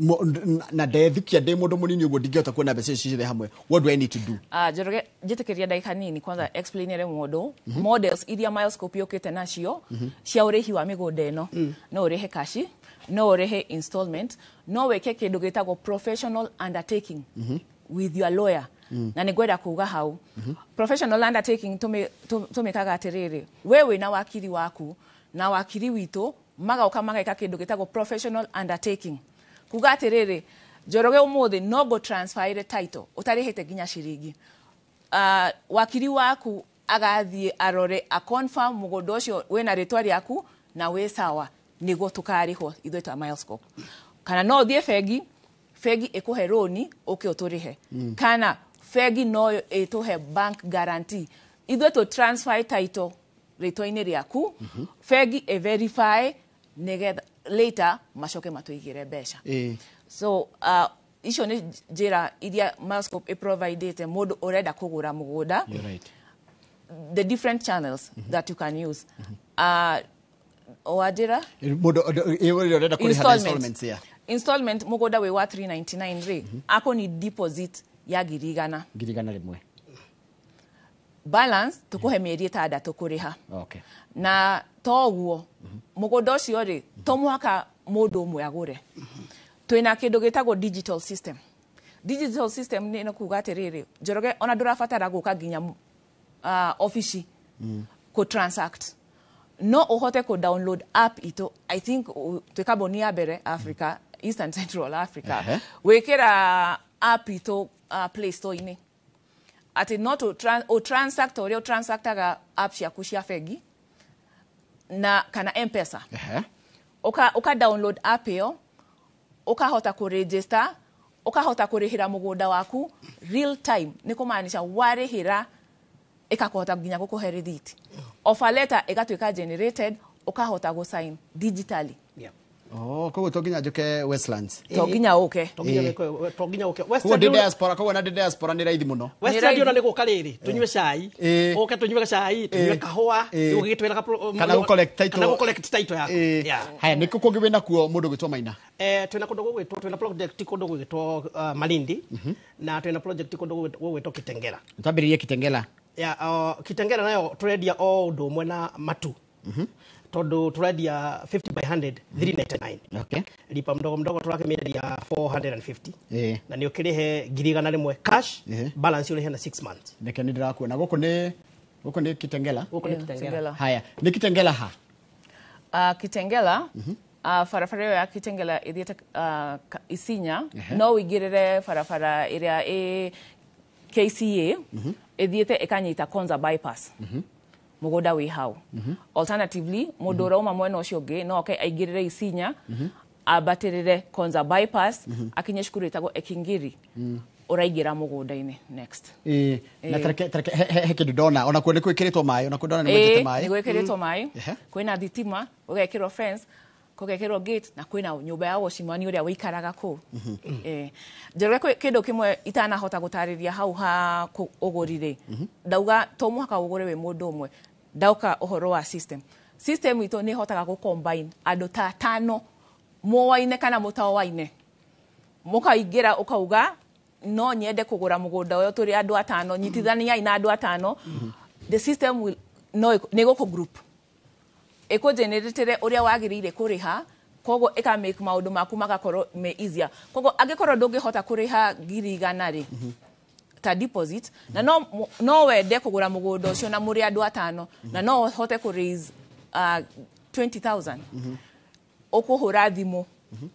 Na ndethukia ndĩ mũndũ mũnini ũguo ndingĩhota kuona mbeca icio ciothe hamwe. What do I need to do?
Njoroge, njĩtĩkĩria ndagĩka nini kwanza explainere mũndũ models iria Milescope yũkĩte nacio cia ũrĩhi wa mĩgũnda ĩno. No ũrĩhe cash, no ũrĩhe installment, no wĩke kĩndũ gĩtagwo professional undertaking with your lawyer. Na nĩ ngwenda kuuga hau professional undertaking tũmĩkaga atĩrĩrĩ, we wĩna wakiri waku na wakiri witũ magoka mageka kĩndũ gĩtagwo professional undertaking, kuga atĩrĩrĩ, Njoroge ũmũthĩ no ngũ transfer title ũtarĩhĩte nginya ciringi. Wakiri waku agathiĩ arore a confirm mũgũnda ũcio wĩna rĩtwa rĩaku na wĩ sawa, nĩguo tũkarĩhwo ithuĩ ta Milescope. Kana no ũthiĩ bengi, bengi ĩkũhe rũni ũke ũtũrĩhe. Kana bengi no ĩtũhe bank guarantee, ithuĩ tũ transfer title rĩtwa-inĩ rĩaku, bengi ĩ verify nĩgetha later macoke matũigĩre mbeca. So icio nĩ njĩra iria Milescope ĩprovidĩte mũndũ ũrenda kũgũra mũgũnda.
Right.
The different channels that you can use. Wanjĩra
Mũndũ ĩ ũrenda kũrĩha na installments, yeah.
Installment mũgũnda wĩ wa 399 rĩ, ako ni deposit ya 100,000.
100,000.
Balance tũkũhe mĩeri 6 kũrĩha.
Okay.
Na toguo mũgũnda ũcio rĩ, to mũhaka mũndũ ũmwe agũre. Twĩna kĩndũ gĩtagwo digital system. Digital system nĩ kuga atĩrĩrĩ, Njoroge, ona ndũrabatara gũka nginya ofici kũ transact, no ũhote kũ download app itũ. I think twĩ kambuni ya mbere Africa, Eastern Central Africa, wĩkĩra app itũ Play Store-inĩ, atĩ no tũ transact ũrĩa ũtransactaga app ciaku cia bengi na kana M-Pesa. Ũka download app ĩyo, ũkahota kũ register, ũkahota kũrĩhĩra mũgũnda waku real time. Nĩ kũmaanisha warĩhĩra ĩkakũhota nginya gũkũhe rĩthiti. Offer letter ĩgatuĩka generated, ũkahota gũ sign digitally.
Oh, koguo to nginya njuke Westlands?
To nginya ũke.
To nginya ũke.
Koguo ndĩ diaspora, koguo na ndĩ diaspora nĩ raithi mũno.
Westland ona nĩ gũka rĩrĩ, tũnyue cai. Ũke tũnyue cai, tũnyue kahũa, ũgĩgĩtwĩra
kana gũ collect title.
Kana gũ collect title yaku.
Haya, nĩ kũ kũngĩ wĩna kuo mũndũ gwĩtwo Maina?
Twĩna kũndũ gũgwĩtwo, twĩna project kũndũ gũgwĩtwo Malindi, na twĩna project kũndũ gũgwĩtwo Kitengela.
Twambĩrĩrie Kitengela.
Yeah, Kitengela nayo tũrendia o ũndũ ũmwe na Matu. Tondu tũrendia 50 by 100 399.
Okay.
Lipa mdogo mdogo tũrakĩmĩendia 450. Na nĩ ũkĩrĩhe 100,000 cash, balance ũrĩhe na 6 months.
Reke nĩ ndĩrakuona gũkũ nĩ Kitengela.
Gũkũ nĩ Kitengela.
Haya, nĩ Kitengela ha?
Kitengela, barabara ĩyo ya Kitengela ĩthiĩte Isinya, no ũingĩrĩre barabara ĩrĩa ĩ KCA, ĩthiĩte ĩkanyita Konza bypass. Mũgũnda wĩ hau. Alternatively, mũndũ ũrauma mwena ũcio ũngĩ no oke aingĩrĩre Isinya, ambatĩrĩre Konza bypass, akinye cukuru ĩtagwo Ekingiri, ũraingĩra mũgũnda-inĩ next.
Na tareke he kĩndũ ndona, ona kuo nĩ gwĩkĩrĩtwo maĩ, ona kuo ndona nĩ gwĩkĩrĩtwo maĩ.
Nĩ gwĩkĩrĩtwo maĩ, kwĩna thitima, gũgekĩrwo fence, kũgekĩrwo gate, na kwĩna nyũmba ya wocimani ũrĩa wĩikaraga kũu. Njoroge, kĩndũ kĩmwe itanahota gũtarĩria hau ha ũgũri rĩ, ndauga to mũhaka ũgũre wĩ mũndũ ũmwe. Ndauka ũhoro wa system. System itũ nĩ ĩhotaga gũ combine andũ ta 5 mũwaine kana mũtawaine, mũkaingĩra ũkauga no nyende kũgũra mũgũnda ũyũ, tũrĩ andũ 5, nyitithaniai na andũ 5. The system will no nĩ gũkũ group ĩkũgeneratĩre ũrĩa wagĩrĩire kũrĩha, koguo ĩka make maũndũ maku magakorwo me easier. Koguo angĩkorwo ndũngĩhota kũrĩha 100,000 rĩ ta deposit, na no wende kũgũra mũgũnda ũcio na mũrĩ andũ 5, na no ũhote kũ raise 20,000, ũkũhũra thimũ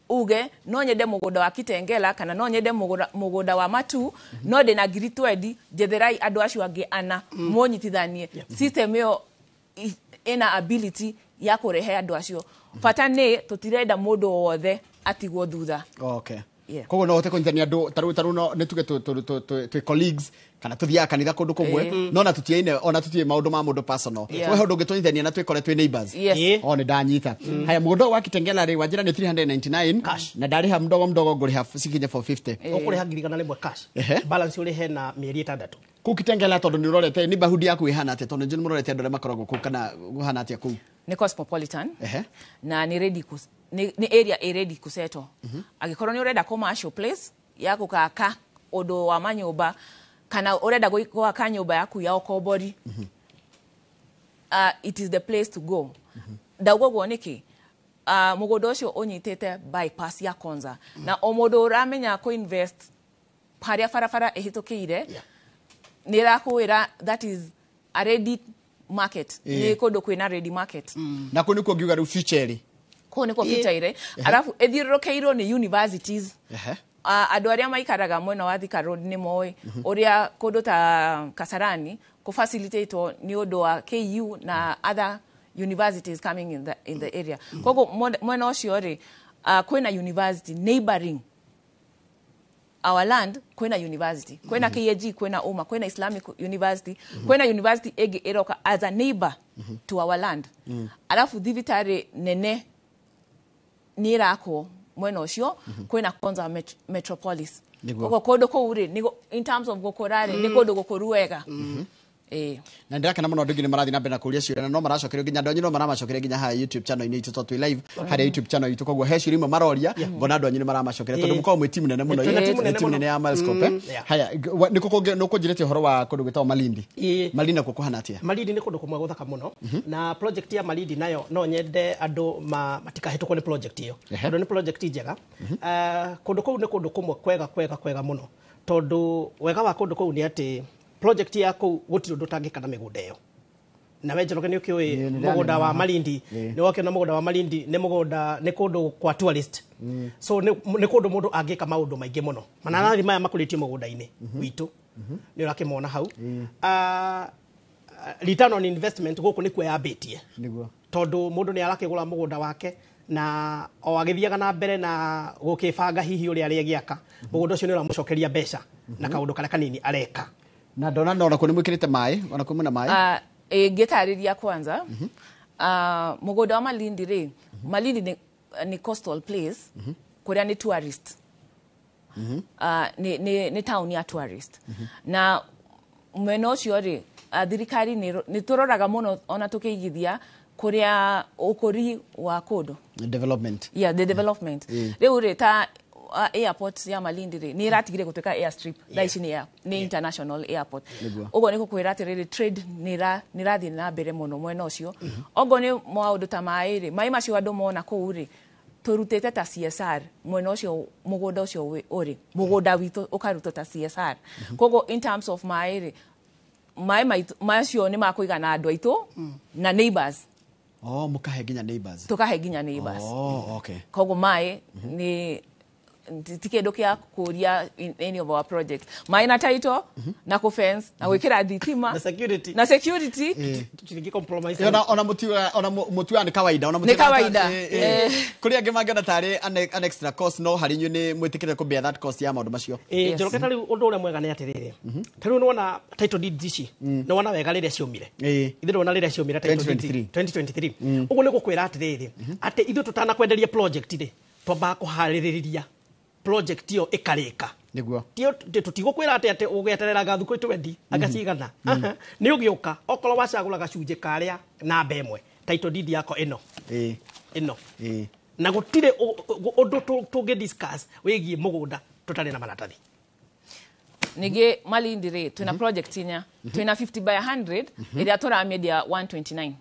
uge no nyende mũgũnda wa Kitengela kana no nyende mũgũnda wa Matu, no ndĩna 20,000, njetherai andũ acio angĩ ana mũnyitithanie. System ĩyo ĩna ability ya kũrehe andũ acio. Bata nĩ tũtirenda mũndũ wothe atigwo thutha.
Okay. Koguo no ũhote kũnyitithania andũ tarĩu no nĩ tuge twĩ colleagues kana tũthiaga kanitha kũndũ kũmwe, no na tũtiaine, ona tũtiũĩ maũndũ ma mũndũ personal. We ũndũ ũngĩtũnyitithania na twĩkore twĩ neighbors. O nĩ ndanyita. Haya, mũgũnda wa Kitengela rĩ, wanjĩra nĩ 399
cash,
na ndarĩha mdogo mdogo ngũrĩha cikinye 450.
Ũkũrĩha 100,000 cash, balance ũrĩhe na mĩeri 6.
Kũu Kitengela tondũ nĩ ũrorete neighborhood yaku ĩhana atĩa, tondũ nĩ mũrorete andũ arĩa makoragwo kũu kana kũhana atĩa kũu?
Nĩ cosmopolitan na nĩ ready nĩ area ĩ ready kũsettle. Angĩkorwo nĩ ũrenda commercial place ya gũgaka ũndũ wa manyũmba, kana ũrenda gwaka nyũmba yaku ya ũkombori, it is the place to go. Ndauga ũguo nĩkĩ? Mũgũnda ũcio ũnyitĩte bypass ya Konza, na o mũndũ ũramenya kũ invest harĩa barabara ĩhĩtũkĩire, nĩ ĩrakwĩra that is a ready market. Nĩ kũndũ kwĩna ready market.
Na kũu nĩkuo ngiuga rĩu future ĩrĩ.
Kũu nĩkuo future ĩrĩ. Arabu ĩthiũrũrũkĩirwo nĩ universities. Andũ arĩa maikaraga mwena wa Thika Road nĩ moĩ ũrĩa kũndũ ta Kasarani kũ facilitatwo nĩ ũndũ wa KU na other universities coming in the area. Koguo mwena ũcio rĩ, kwĩna university neighboring our land, kwĩna university, kwĩna KAG, kwĩna UMA, kwĩna Islamic University, kwĩna university ĩngĩ ĩroka as a neighbor to our land. Alafu thibitarĩ nene nĩ ĩrakwo mwena ũcio, kwĩna Konza Metropolis. Koguo kũndũ kũu rĩ, in terms of gũkũra rĩ, nĩ kũndũ gũkũru wega. Ĩĩ.
Na ndĩrakena mũno andũ aingĩ nĩ marathiĩ na mbere na kũria ciũria na no maracokerio nginya andũ anyu no maramacokeria nginya harĩa YouTube channel-inĩ itũ, tondũ twĩ live harĩa YouTube channel itũ, koguo he ciũria imwe maroria ngona andũ anyu nĩ maramacokeria tondũ mũkoragwo mwĩ timu nene mũno.
Twĩna
Nĩ
timu nene
timu
mũno.
nene ya Milescope. Haya, nĩkũ kũngĩ nĩkũnjĩrĩte ũhoro wa kũndũ gwĩtagwo Malindi? Malindi nakuo kũhana atĩa?
Malindi nĩ kũndũ kũmwe gũthaka mũno, na project ya Malindi nayo no nyende andũ matikahĩtũkwo nĩ project ĩyo, tondũ nĩ project njega. Kũndũ kũu nĩ kũndũ kũmwe kwega kwega kwega mũno, tondũ wega wa kũndũ kũu nĩ atĩ project ya kũu gũtirĩ ũndũ ũtangĩka na mĩgũnda ĩyo. Na we Njoroge nĩ ũkĩũĩ
Nĩ
mũgũnda wa
ndĩramenya.
Malindi, nĩ wakĩona mũgũnda wa Malindi nĩ mũgũnda, nĩ kũndũ kwa tourist, so nĩ kũndũ mũndũ angĩka maũndũ maingĩ mũno. Mananathi maya makũrĩtio mũgũnda-inĩ witũ nĩ ũrakĩmona hau. Return on investment gũkũ nĩkuo yambĩtie,
Nĩguo.
tondũ mũndũ nĩ arakĩgũra mũgũnda wake na o agĩthiaga na mbere na gũkĩbanga hihi ũrĩa arĩgĩaka mũgũnda ũcio, nĩ ũramũcokeria mbeca na kaũndũ karĩa kanini areka.
Na ndona no onakuo nĩ mwĩkĩrĩte maĩ, onakuo mwĩna maĩ.
Ngĩtarĩria kwanza, mũgũnda wa Malindi rĩ, Malindi nĩ coastal place kũrĩa nĩ tourist, nĩ town ya tourist, na mwena ũcio rĩ, thirikari nĩ tũroraga mũno ona tũkĩigithia kũrĩa ũkũri wa kũndũ.
Development.
Yeah, the development. Rĩu rĩ, ta airport ya Malindi rĩ, nĩ ĩratigire gũtuĩka airstrip, thaa ici nĩ international airport. Ũguo nĩ gũkwĩra atĩrĩrĩ, trade nĩ ĩrathiĩ na mbere mũno mwena ũcio. Okorwo nĩ maũndũ ta maĩ rĩ, maĩ macio andũ mona kũu rĩ, tũrutĩte ta CSR mwena ũcio, mũgũnda ũcio ũrĩ mũgũnda witũ ũkarutwo ta CSR. Koguo in terms of maĩ rĩ, maĩ macio nĩ makũigana andũ aitũ na neighbors.
Oh, mũkahe nginya neighbors.
Tũkahe nginya neighbors.
Oh, okay.
Koguo maĩ nĩ ti kĩndũ kĩa kũria in any of our projects. Maĩ na title na kũ fence na gwĩkĩra thitima
na security.
Na security.
Tũtingĩ compromise.
Ona mũtiuga, ona mũtiuga nĩ kawaida, ona
Nĩ
mũtiuga
kawaida.
Kũrĩ angĩ mangĩona tarĩ an extra cost, no harĩ inyuĩ nĩ mwĩtĩkĩrĩte kũ bear that cost ya maũndũ macio.
Njoroge, ta rĩu ũndũ ũrĩa mwega nĩ atĩrĩrĩ, ta rĩu nĩwona title deeds ici, nĩwona wega rĩrĩa ciumire, ithuĩ nĩwona rĩrĩa ciumire title deeds.
2023.
2023. Ũguo nĩ gũkwĩra atĩrĩrĩ, atĩ ithuĩ tũtanakwenderia project rĩ, twambaga kũharĩrĩria project ĩyo ĩkarĩka. Tio tũtigũkwĩra atĩ ũgeterera thukũ 20 anga cigana. Nĩ ũgĩũka, okorwo wacagũra gacunjĩ karĩa namba ĩmwe, title deed yako ĩno ĩno, na gũtirĩ ũndũ tũngĩ discuss wĩgiĩ mũgũnda tũtarĩ na maratathi.
Ningĩ Malindi rĩ, twĩna project inya. Twĩna 50 by 100 ĩrĩa tũramĩendia 129.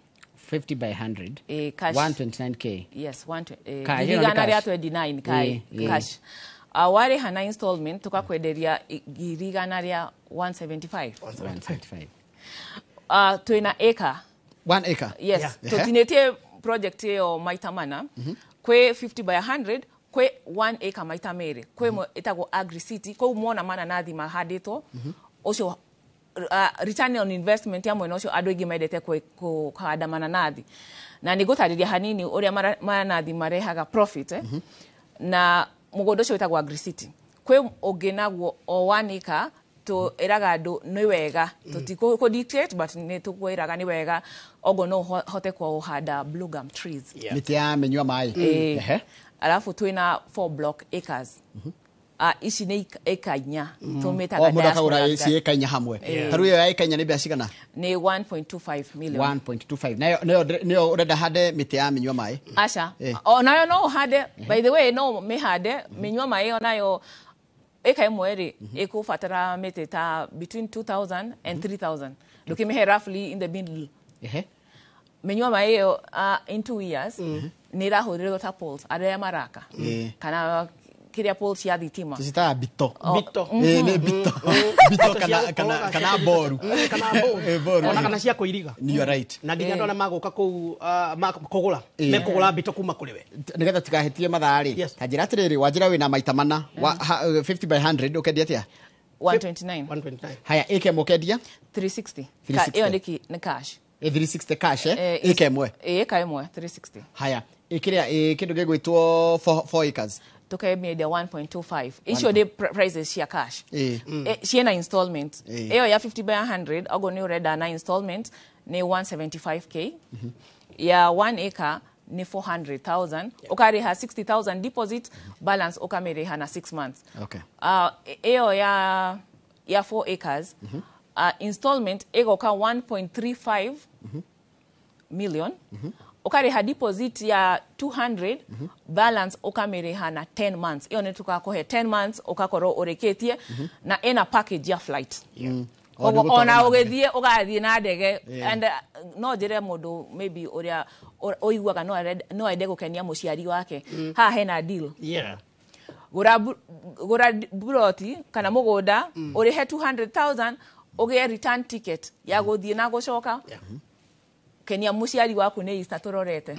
50 by 100.
Cash.
129K.
Yes,
Cash,
ngiri
ĩno nĩ
igana rĩa
cash.
29 kai cash. Warĩha na installment tũkakwenderia 175,000.
175.
Twĩna acre.
1 acre.
Yes. Tũtinĩtie project ĩyo maita mana. Kwĩ 50 by 100, kwĩ 1 acre maita merĩ, kwĩ ĩmwe ĩtagwo Agri City, kũu mwona mananathi mahandĩtwo. Ũcio return on investment ya mwena ũcio, andũ aingĩ mendete kũhanda mananathi, na nĩ ngũtarĩria hanini ũrĩa mananathi marehaga profit, Na mũgũnda ũcio wĩtagwo Agri City. Kwĩ ũngĩ naguo o 1 acre, tũĩraga andũ nĩ wega, tũtikũ dictate, but nĩ tũkwĩraga nĩ wega ogo no ũhote kũhanda blue gum trees.
Mĩtĩ ya mĩnyua maĩ.
Alafu twĩna 4 block acres. Ici nĩ ĩka 4 tũmĩtaga
O mũndũ akagũra
diaspora.
ci ĩka 4 hamwe. Ta rĩu ĩyo ya ĩka 4 nĩ mbeca cigana?
Nĩ 1.25 million.
1.25. Nayo nĩyo ũrenda hande mĩtĩ ya mĩnyua maĩ?
Aca. Onayo no ũhande, by the way, no mĩhande mĩnyua maĩ onayo. Ĩka ĩmwe rĩ, ĩkũbatara mĩtĩ ta between 2000 and 3000, ndũkĩmĩhe roughly in the middle. Mĩnyua maĩ ĩyo, in 2 years nĩ ĩrahũrĩrwo ta poles arĩa maraka kana kĩrĩa, poles cia thitima.
Tũcitaga bito.
Oh,
Bito.
Nĩ bito, bito kana boru.
Kana boru.
Boru.
Ona kana cia kũiriga.
You are right.
Na nginya andũ arĩa magũka kũu kũgũra, mekũgũra mbito kuma kũrĩ we.
Nĩgetha tukahĩtie mathaa rĩ, ta njĩra atĩrĩrĩ, wanjĩra wĩna maita mana 50 by 100 ũkendia atĩa?
129.
129.
Haya, ĩka ĩmwe ũkendia?
360.
360.
Ĩyo nĩ cash.
360 cash, eh? Ĩka ĩmwe.
Ĩka ĩmwe 360.
Haya, ĩkĩrĩa kĩndũ gĩgwĩtwo 4 acres?
Tukemĩendia 1.25. Icio nĩ prices cia cash. Ciĩna installment. Ĩyo ya 50 by 100, ogo nĩ ũrenda na installment, nĩ 175K. Ya 1 acre nĩ 400,000, ũkarĩha 60,000 deposit, balance ũkamĩrĩha na 6 months. Ĩyo ya 4 acres. Installment ĩgoka 1.35 million. Ũkarĩha deposit ya 200, balance ũkamĩrĩha na 10 months. Ĩyo nĩ tũgakũhe 10 months ũgakorwo ũrĩkĩtie, na ĩna package ya flight. Koguo ona ũgĩthiĩ ũgathiĩ na ndege. And no njĩre mũndũ maybe ũrĩa ũiguaga no ende gũkenia mũciari wake, haha hena deal. Gũra buroti kana mũgũnda, ũrĩhe 200,000, ũgĩe return ticket ya gũthiĩ na gũcoka. Kenia mũciari waku, nĩ Easter tũrorete.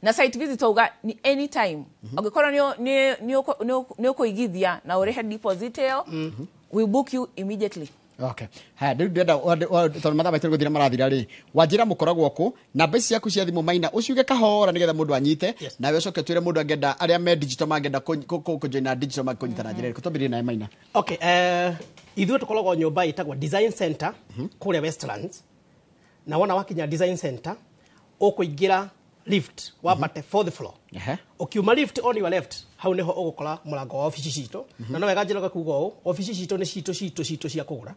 Na site visit twauga ni anytime. Ũngĩkorwo nĩ ũkũigithia na ũrĩhe deposit ĩyo, we book you immediately.
Okay. Haya, rĩu ndĩrenda tondũ mathaa maitũ nĩ gũthira marathira rĩ, wanjĩra mũkoragwo kũ, namba ici ciaku cia thimũ Maina ũciuge kahora nĩgetha mũndũ anyite, nawe ũcoke ũtwĩre mũndũ angĩenda, arĩa me digital mangĩenda kũjoina digital mangĩkũnyita na njĩra ĩrĩkũ. Twambĩrĩrie nawe Maina.
Okay, ithuĩ tũkoragwo nyũmba ĩtagwo Design Center kũrĩa Westlands. Na wona wakinya Design Center, ũkũingĩra lift wambate fourth floor. Ũkiuma lift, on your left, hau nĩho ũgũkora mũrango wa obici citũ. Na no wega njĩroge kuga ũũ, obici citũ nĩ citũ cia kũgũra,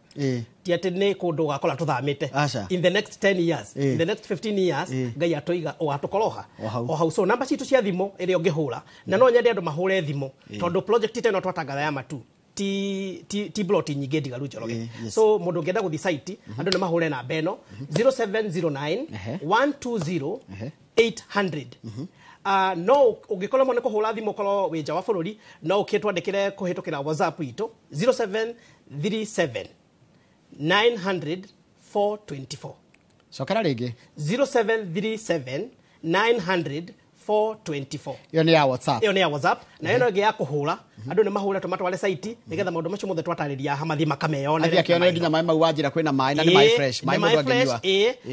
ti atĩ nĩ kũndũ ũgakora tũthamĩte.
Aca.
In the next 10 years, in the next 15 years, Ngai atũiga ũgatũkoroha
O hau.
O hau. So namba citũ cia thimũ ĩrĩa ũngĩhũra, na no nyende andũ mahũre thimũ, tondũ project ta ĩno twatangatha ya matu ti plot nyingĩ ndigaru, Njoroge. So mũndũ ũngĩenda gũthiĩ site, andũ nĩ mahũre namba ĩno 0709 120 800. No ũngĩkorwo nĩ kũhũra thimũ, ũkorwo wĩ nja wa bũrũri, no ũkĩtwandĩkĩre kũhĩtũkĩra WhatsApp itũ 0737 900 424.
Cokera rĩngĩ.
0737 900 424.
Ĩyo nĩ ya WhatsApp.
Ĩyo nĩ ya WhatsApp, na ĩno ĩngĩ ya kũhũra, andũ nĩ mahũre tũmatware site nĩgetha maũndũ macio mothe twatarĩria haha mathiĩ makameyonere.
Athiĩ akĩonere nginya maĩ mau wanjĩra kwĩna maĩ na nĩ maĩ fresh, maĩ mũndũ angĩnyua.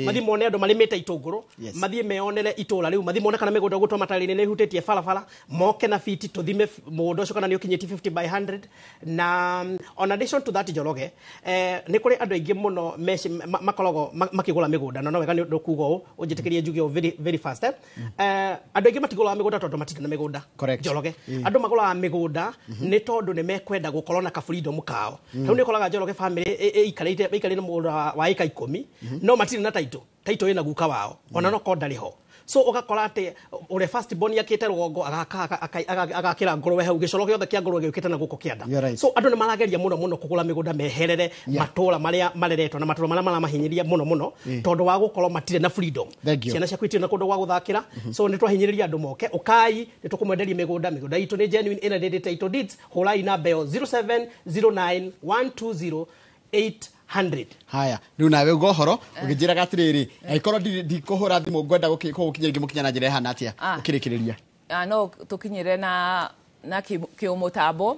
Mathiĩ mone andũ marĩmĩte itũngũrũ, mathiĩ meyonere itũra rĩu, mathiĩ mone kana mĩgũnda ũguo twamatarĩria nĩ ĩhutĩtie barabara, moke na fiti tũthime mũgũnda ũcio kana nĩ ũkinyĩtie 50 by 100. Na on addition to that, Njoroge, nĩ kũrĩ andũ aingĩ mũno makoragwo makĩgũra mĩgũnda, na no wega nĩ ũndũ kuga ũũ, ũnjĩtĩkĩrie njuge ũũ very, very fast, eh. Andũ aingĩ matigũraga mĩgũnda tondũ matirĩ na mĩgũnda. Njoroge, andũ magũraga mĩgũnda nĩ tondũ nĩ mekwenda gũkorwo na ka freedom kao. Rĩu nĩ ũkoraga, Njoroge, family ĩikarĩte mũgũnda wa ĩka 10, no matirĩ na title. Title ĩna guka wao, ona no korwo ndarĩ ho. So ũgakora atĩ ũrĩa first born akĩte rũgongo, agakĩra ngũrwe hau, gĩcoro gĩothe kĩa ngũrwe gĩũkĩte na gũkũ kĩanda.
You're right.
So andũ nĩ marageria mũno mũno kũgũra mĩgũnda meherere matũra marĩa mareretwo na matũra marĩa maramahinyĩrĩria mũno mũno, tondũ wa gũkorwo matirĩ na freedom.
Thank you.
Ciana ciaku itirĩ na kũndũ gwa gũthakĩra. So nĩ twahinyĩrĩria andũ moke, ũkai nĩ tũkũmwenderia mĩgũnda. Mĩgũnda itũ nĩ genuine, ĩna ndĩndĩ title deeds. Hũrai namba ĩyo 0709 120 800.
Haya, rĩu nawe uga ũhoro ũkĩnjĩraga atĩrĩrĩ, angĩkorwo ndikũhũra thimũ, ngwenda gũgũkinyĩra, ingĩmũkinya na njĩra ĩhana atĩa ũkĩrĩkĩrĩria?
No tũkinyĩre na kĩũmũtambo.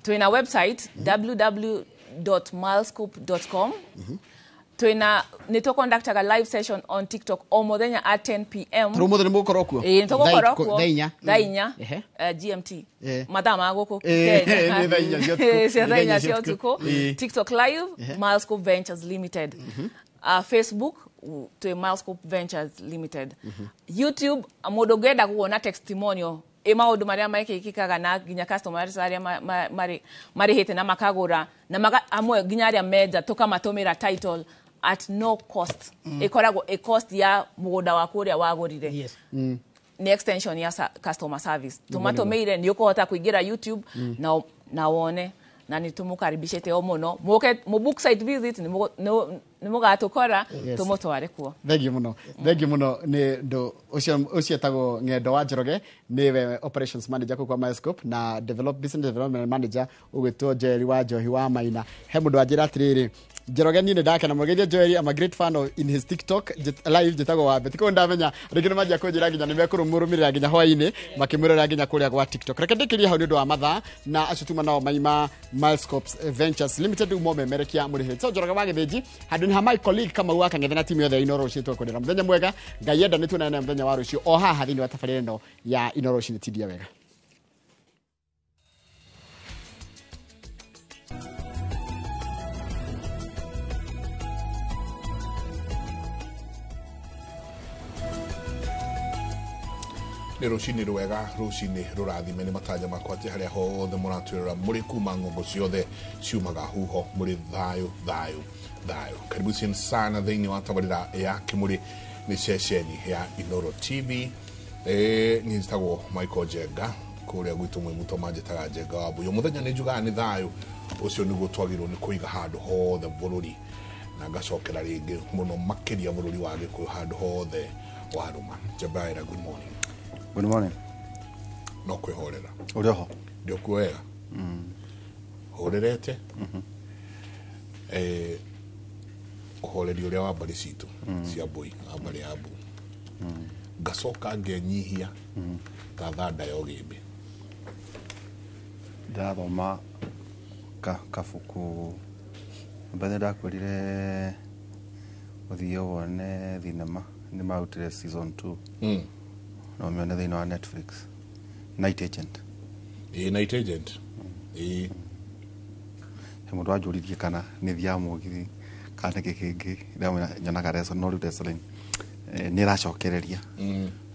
Twĩna website www.milescope.com. Twĩna nĩ tũconductaga live session on TikTok o mũthenya at 10 p.m.
Tarĩu ũmũthĩ nĩ mũgũkorwo kuo?
Ĩĩ, nĩ tũgũkorwo kuo.
Thaa 4.
Thaa 4, GMT, mathaa ma gũkũ Kenya.
Nĩ thaa 4 cia ũtukũ.
Cia
Nĩ
thaa
thaa
4
inya
cia ũtukũ. TikTok live, Milescope Ventures Limited. Facebook twĩ Milescope Ventures Limited. YouTube, mũndũ ũngĩenda kuona testimonial ĩ maũndũ marĩa mekĩkĩkaga na nginya customers arĩa marĩhĩte na makagũra na amwe nginya arĩa menja tũkamatũmĩra title at no cost. Ĩkoragwo ĩ cost ya mũgũnda waku ũrĩa wagũrire. Nĩ extension ya customer service tũmatũmĩire. Nĩ ũkũhota kũingĩra YouTube na wone, na nĩ tũmũkaribicĩte o mũno mũke mũbook site visit, nĩ mũgatũkora tũmũtware kuo.
Thengiũ mũno, thengiũ mũno. Nĩ ndũ ũcio etagwo Ng'endo wa Njoroge, nĩwe operations manager kũu kwa Milescope, na business development manager ũgwĩtwo Joel wa Njohi wa Maina. He mũndũ wanjĩra atĩrĩrĩ, Njoroge, niĩ nĩ ndakena mũgeithie Joel, I'm a great fan of in his TikTok live, njĩtagwo Wambe. Tikũũ ndamenya rĩngĩ nĩ manjia kũnjĩra nginya nĩ mekũrũmũrũmĩrĩra nginya hwaĩ-inĩ makĩmwĩrora nginya kũrĩa gwa TikTok. Reke ndĩkĩrie hau nĩ ũndũ wa mathaa, na acio tuma nao maima Milescopes Ventures Limited umo memerekia mũrĩhĩri. So Njoroge wa Gĩthĩnji, handũ-inĩ ha my colleague Kamau wa Kang'ethe na timu yothe ya Inooro rũciũ, tũkwendera mũthenya mwega. Ngai enda nĩ tuonane mũthenya wa rũciũ o haha thĩinĩ wa tabarĩra ĩno ya Inooro rũciinĩ. Tindia wega.
Nĩ rũcinĩ rwega, rũcinĩ rũrathime. Nĩ matanya makwa atĩ harĩa hothe mũratwĩrora mũrĩ kuma ng'ongo ciothe ciumaga huho mũrĩ thayũ thayũ thayũ. Karibu sana thĩinĩ wa tabarĩra ya Kĩmũrĩ, nĩ ceceni ya Inoro TV. Niĩ njĩtagwo Michael Njenga, kũrĩa gwitũ mwĩ mũto manjĩtaga Njenga wa Mbuyu. Mũthenya nĩ njugaga nĩ thayũ ũcio nĩguo twagĩrĩirwo nĩ kũiga handũ hothe bũrũri, na ngacokera rĩngĩ mũno makĩria bũrũri wa Gĩkũyũ handũ hothe warũma. Njabaira, good morning.
Good morning.
No kwĩhorera.
Ũrĩ oho?
Ndĩokuo wega. Horerete. Ũhoreri ũrĩa wa mbarĩ citũ cia mbũi, wa mbarĩ ya mbu. Ngacoka ngenyihia ta thanda ya ũgĩmbĩ.
Ndĩrathoma kabuku mbere ndakwĩrire ũthiĩ wone thinema nĩ marutire season 2. No ũmĩone thĩinĩ wa Netflix. Night Agent.
Ĩĩ, Night Agent. Ĩĩ.
He mũndũ wanjũririe kana nĩ thiaga mũgithi kana nĩkĩ kĩngĩ, ndamwĩra nyonaga wrestling, no rĩu wrestling nĩ ĩracokereria.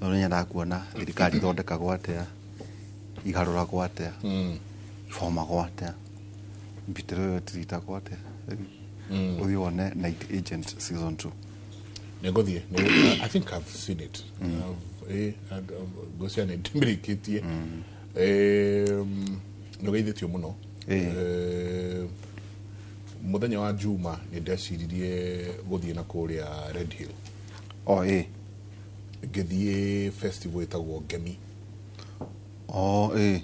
No nĩ nyendaga kuona thirikari ithondekagwo atĩa, igarũragwo atĩa, ibomagwo atĩa, mbitĩro ĩyo ĩtiritagwo atĩa. Ũthiĩ wone Night Agent season 2.
Nĩngũthiĩ. I think I've seen it. Ngwĩciria nĩ ndĩmĩrĩkĩtie. Nĩ ũgeithĩtio mũno. Mũthenya wa Juma nĩ ndeciririe gũthiĩ na kũrĩa Red Hill.
Oh, ĩĩ.
Ngĩthiĩ festival ĩtagwo Ngemi.
Oh, ĩĩ.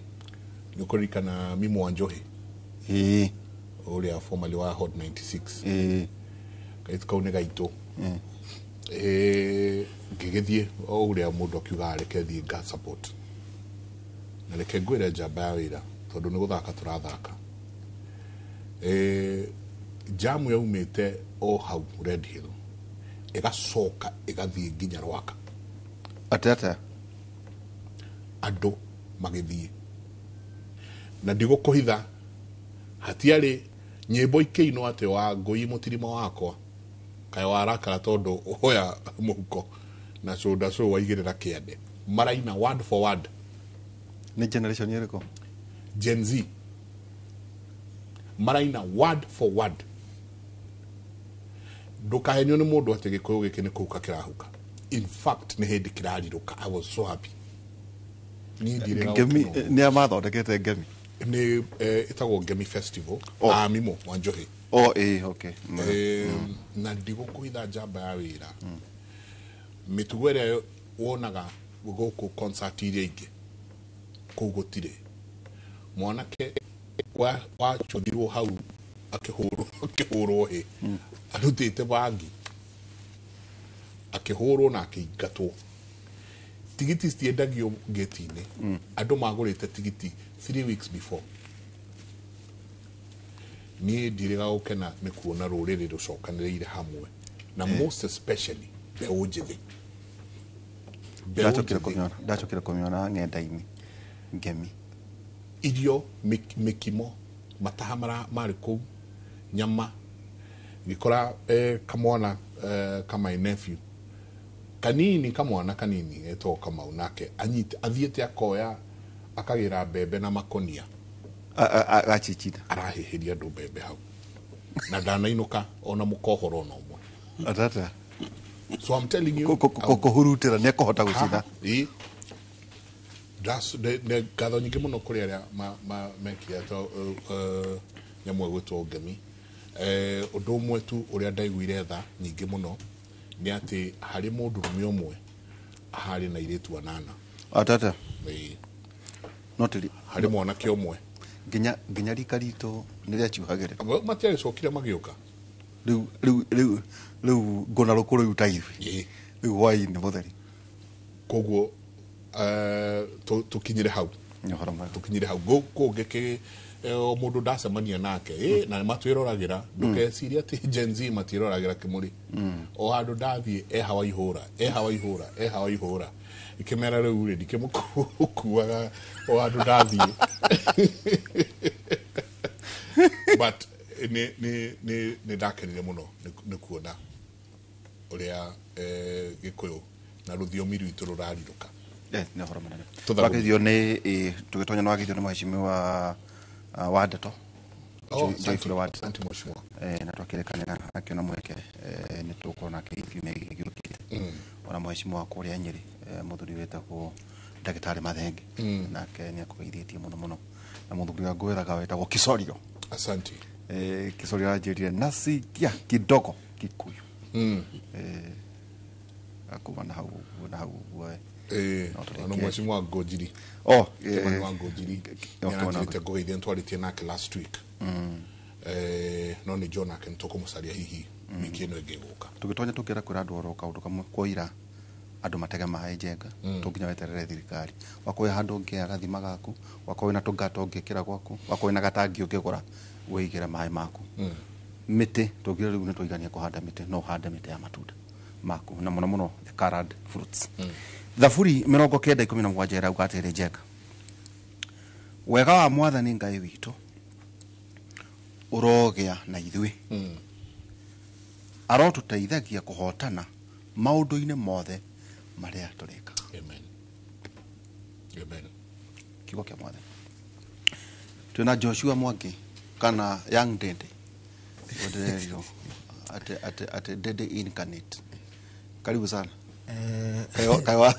Nĩ ũkũririkana Mimo wa Njohi?
Ĩĩ.
Ũrĩa formerly wa Hot 96.
Ĩĩ.
Kairĩtu kau nĩ gaitũ. Ngĩgĩthiĩ o ũrĩa mũndũ akiugaga reke thiĩ nga support. Na reke ngwĩre njamba ya wĩra tondũ nĩ gũthaka tũrathaka. Jamu yaumĩte o hau Red Hill ĩgacoka ĩgathiĩ nginya Rwaka.
Atĩa atĩa?
Andũ magĩthiĩ. Na ndigũkũhitha hatiarĩ nyĩmbo ikĩinwo atĩ wa ngũi mũtirima wakwa kaĩ warakara tondũ ũhoya mũhuko na shoulder show waigĩrĩra kĩande. Maraina word for word.
Nĩ generation ĩrĩkũ?
Gen Z. Maraina word for word. Ndũkahenio nĩ mũndũ atĩ gĩkũyũ gĩkĩ nĩ kũhuka kĩrahuka. In fact nĩ hĩndĩ kĩrarirũka. I was so happy. Niĩ ndirĩga
Ngemi
gũkena ũguo.
nĩ a mathondekete Ngemi?
Nĩ ĩtagwo Ngemi Festival.
Oh.
Mimo wa Njohi.
Oh, ĩĩ, okay.
Na ndigũkũhitha njamba ya wĩra. Mĩtugo ĩrĩa wonaga gũkũ concert iria ingĩ kũu gũtirĩ. Mwanake wacothirwo hau akĩhũrwo hĩ arutĩte bangi akĩhũrwo na akĩingatwo. Tigiti citiendagio gate-inĩ. Andũ magũrĩte tigiti 3 weeks before. Niĩ ndirĩga gũkena nĩ kuona rũrĩrĩ rũcokanĩrĩire hamwe na most especially mbeũ njĩthĩ.
Ndacokire kũmĩona ng'enda-inĩ Ngemi.
Irio mĩkimo mataha marĩ kũu, nyama. Ngĩkora kamwana ka my nephew kanini, kamwana kanini getagwo Kamau, nake athiĩte akoya akagĩra mbembe na makonia.
Agachichita.
Arahĩhĩria andũ mbembe hau na ndanainũka ona mũkohoro ona ũmwe.
Atata.
So I'm telling you,
kũhurutĩra nĩ ekũhota gũcina.
Ĩĩ. Ngatho nyingĩ mũno kũrĩ arĩa mekire nyamũ ĩgwĩtwo Ngemi. Ũndũ ũmwe tu ũrĩa ndaiguire tha nyingĩ mũno nĩ atĩ harĩ mũndũrũme ũmwe harĩ na airĩtu 8.
Atata.
Ĩĩ.
No tiri.
Harĩ mwanake ũmwe.
Nginya rika ritũ nĩ rĩacuhagĩrĩra.
Matiagĩcokire magĩũka.
Rĩu ngũna rũkũ rũu ta ithuĩ. Rĩu hwaĩ-inĩ mũtheri.
Koguo tũkinyire hau. Tũkinyire hau. Gũkũ mũndũ ndacemania nake na matwĩroragĩra, ndũkecirie atĩ Gen Z matiĩroragĩra Kĩmũrĩ. O handũ ndathiĩ eha waihũra, eha waihũra, eha waihũra. Ikĩmera rĩu rĩ ndikĩmũkuaga o handũ ndathiĩ. But nĩ ndakenire mũno nĩ kuona ũrĩa Gĩkũyũ na rũthiomi rwitũ rũrarirũka.
Nĩ ũhoro mũnene. Twageithio nĩ tũgĩtonya, nĩ wageithio nĩ mheshimiwa wa Ndeto. Joyful wa Ndeto. Na twakĩrĩkanĩra akĩona mweke nĩ tũgũkorwo nake kiumia gĩkĩ gĩũkĩte. Ona mheshimiwa kũrĩa Nyĩrĩ, mũthuri wĩtagwo Ndagĩtarĩ Mathenge, nake nĩ akũgeithĩtie mũno mũno, na mũthuri wa ngwĩraga wĩtagwo Kisorio.
Asante.
Kisorio anjĩrire nasikia kidogo Kikuyu. Akuma na hau ũguo na hau ũguo.
No mheshimiwa Ngũnjiri.
Oh,
Kimani wa Ngũnjiri nĩaranjĩrĩte ngũgeithie, nĩtwarĩtie nake last week. No nĩ John nake nĩtũkũmũcaria hihi wiki ĩno ĩngĩ ĩgũka.
Tũgĩtonya tũkĩra kwĩra andũ oro kaũndũ kamwe kwoira andũ matege maĩ njenga, tũnginya weterere thirikari. Wakorwo wĩ handũ ũngĩoya gathima gaku, wakorwo wĩna tũngata ũngĩkĩra gwaku, wakorwo wĩna gatangi ũngĩgũra wĩigĩre maĩ maku. Mĩtĩ tũngire rĩu nĩtwaigania kũhanda mĩtĩ, no ũhande mĩtĩ ya matunda maku na mũno mũno the colored fruits. Thaburi 90:17 ĩrauga atĩrĩ, njenga, wega wa mwathani Ngai witũ ũrogĩa na ithuĩ, arotũteithagia kũhotana maũndũ-inĩ mothe marĩa tũrekaga.
Amen. Amen.
Kiugo kĩa mwathani. Twĩna Joshua Mwangi kana Young Dede, ũndĩrerirwo atĩ Dede incarnate. Karibu sana. Kaiwa.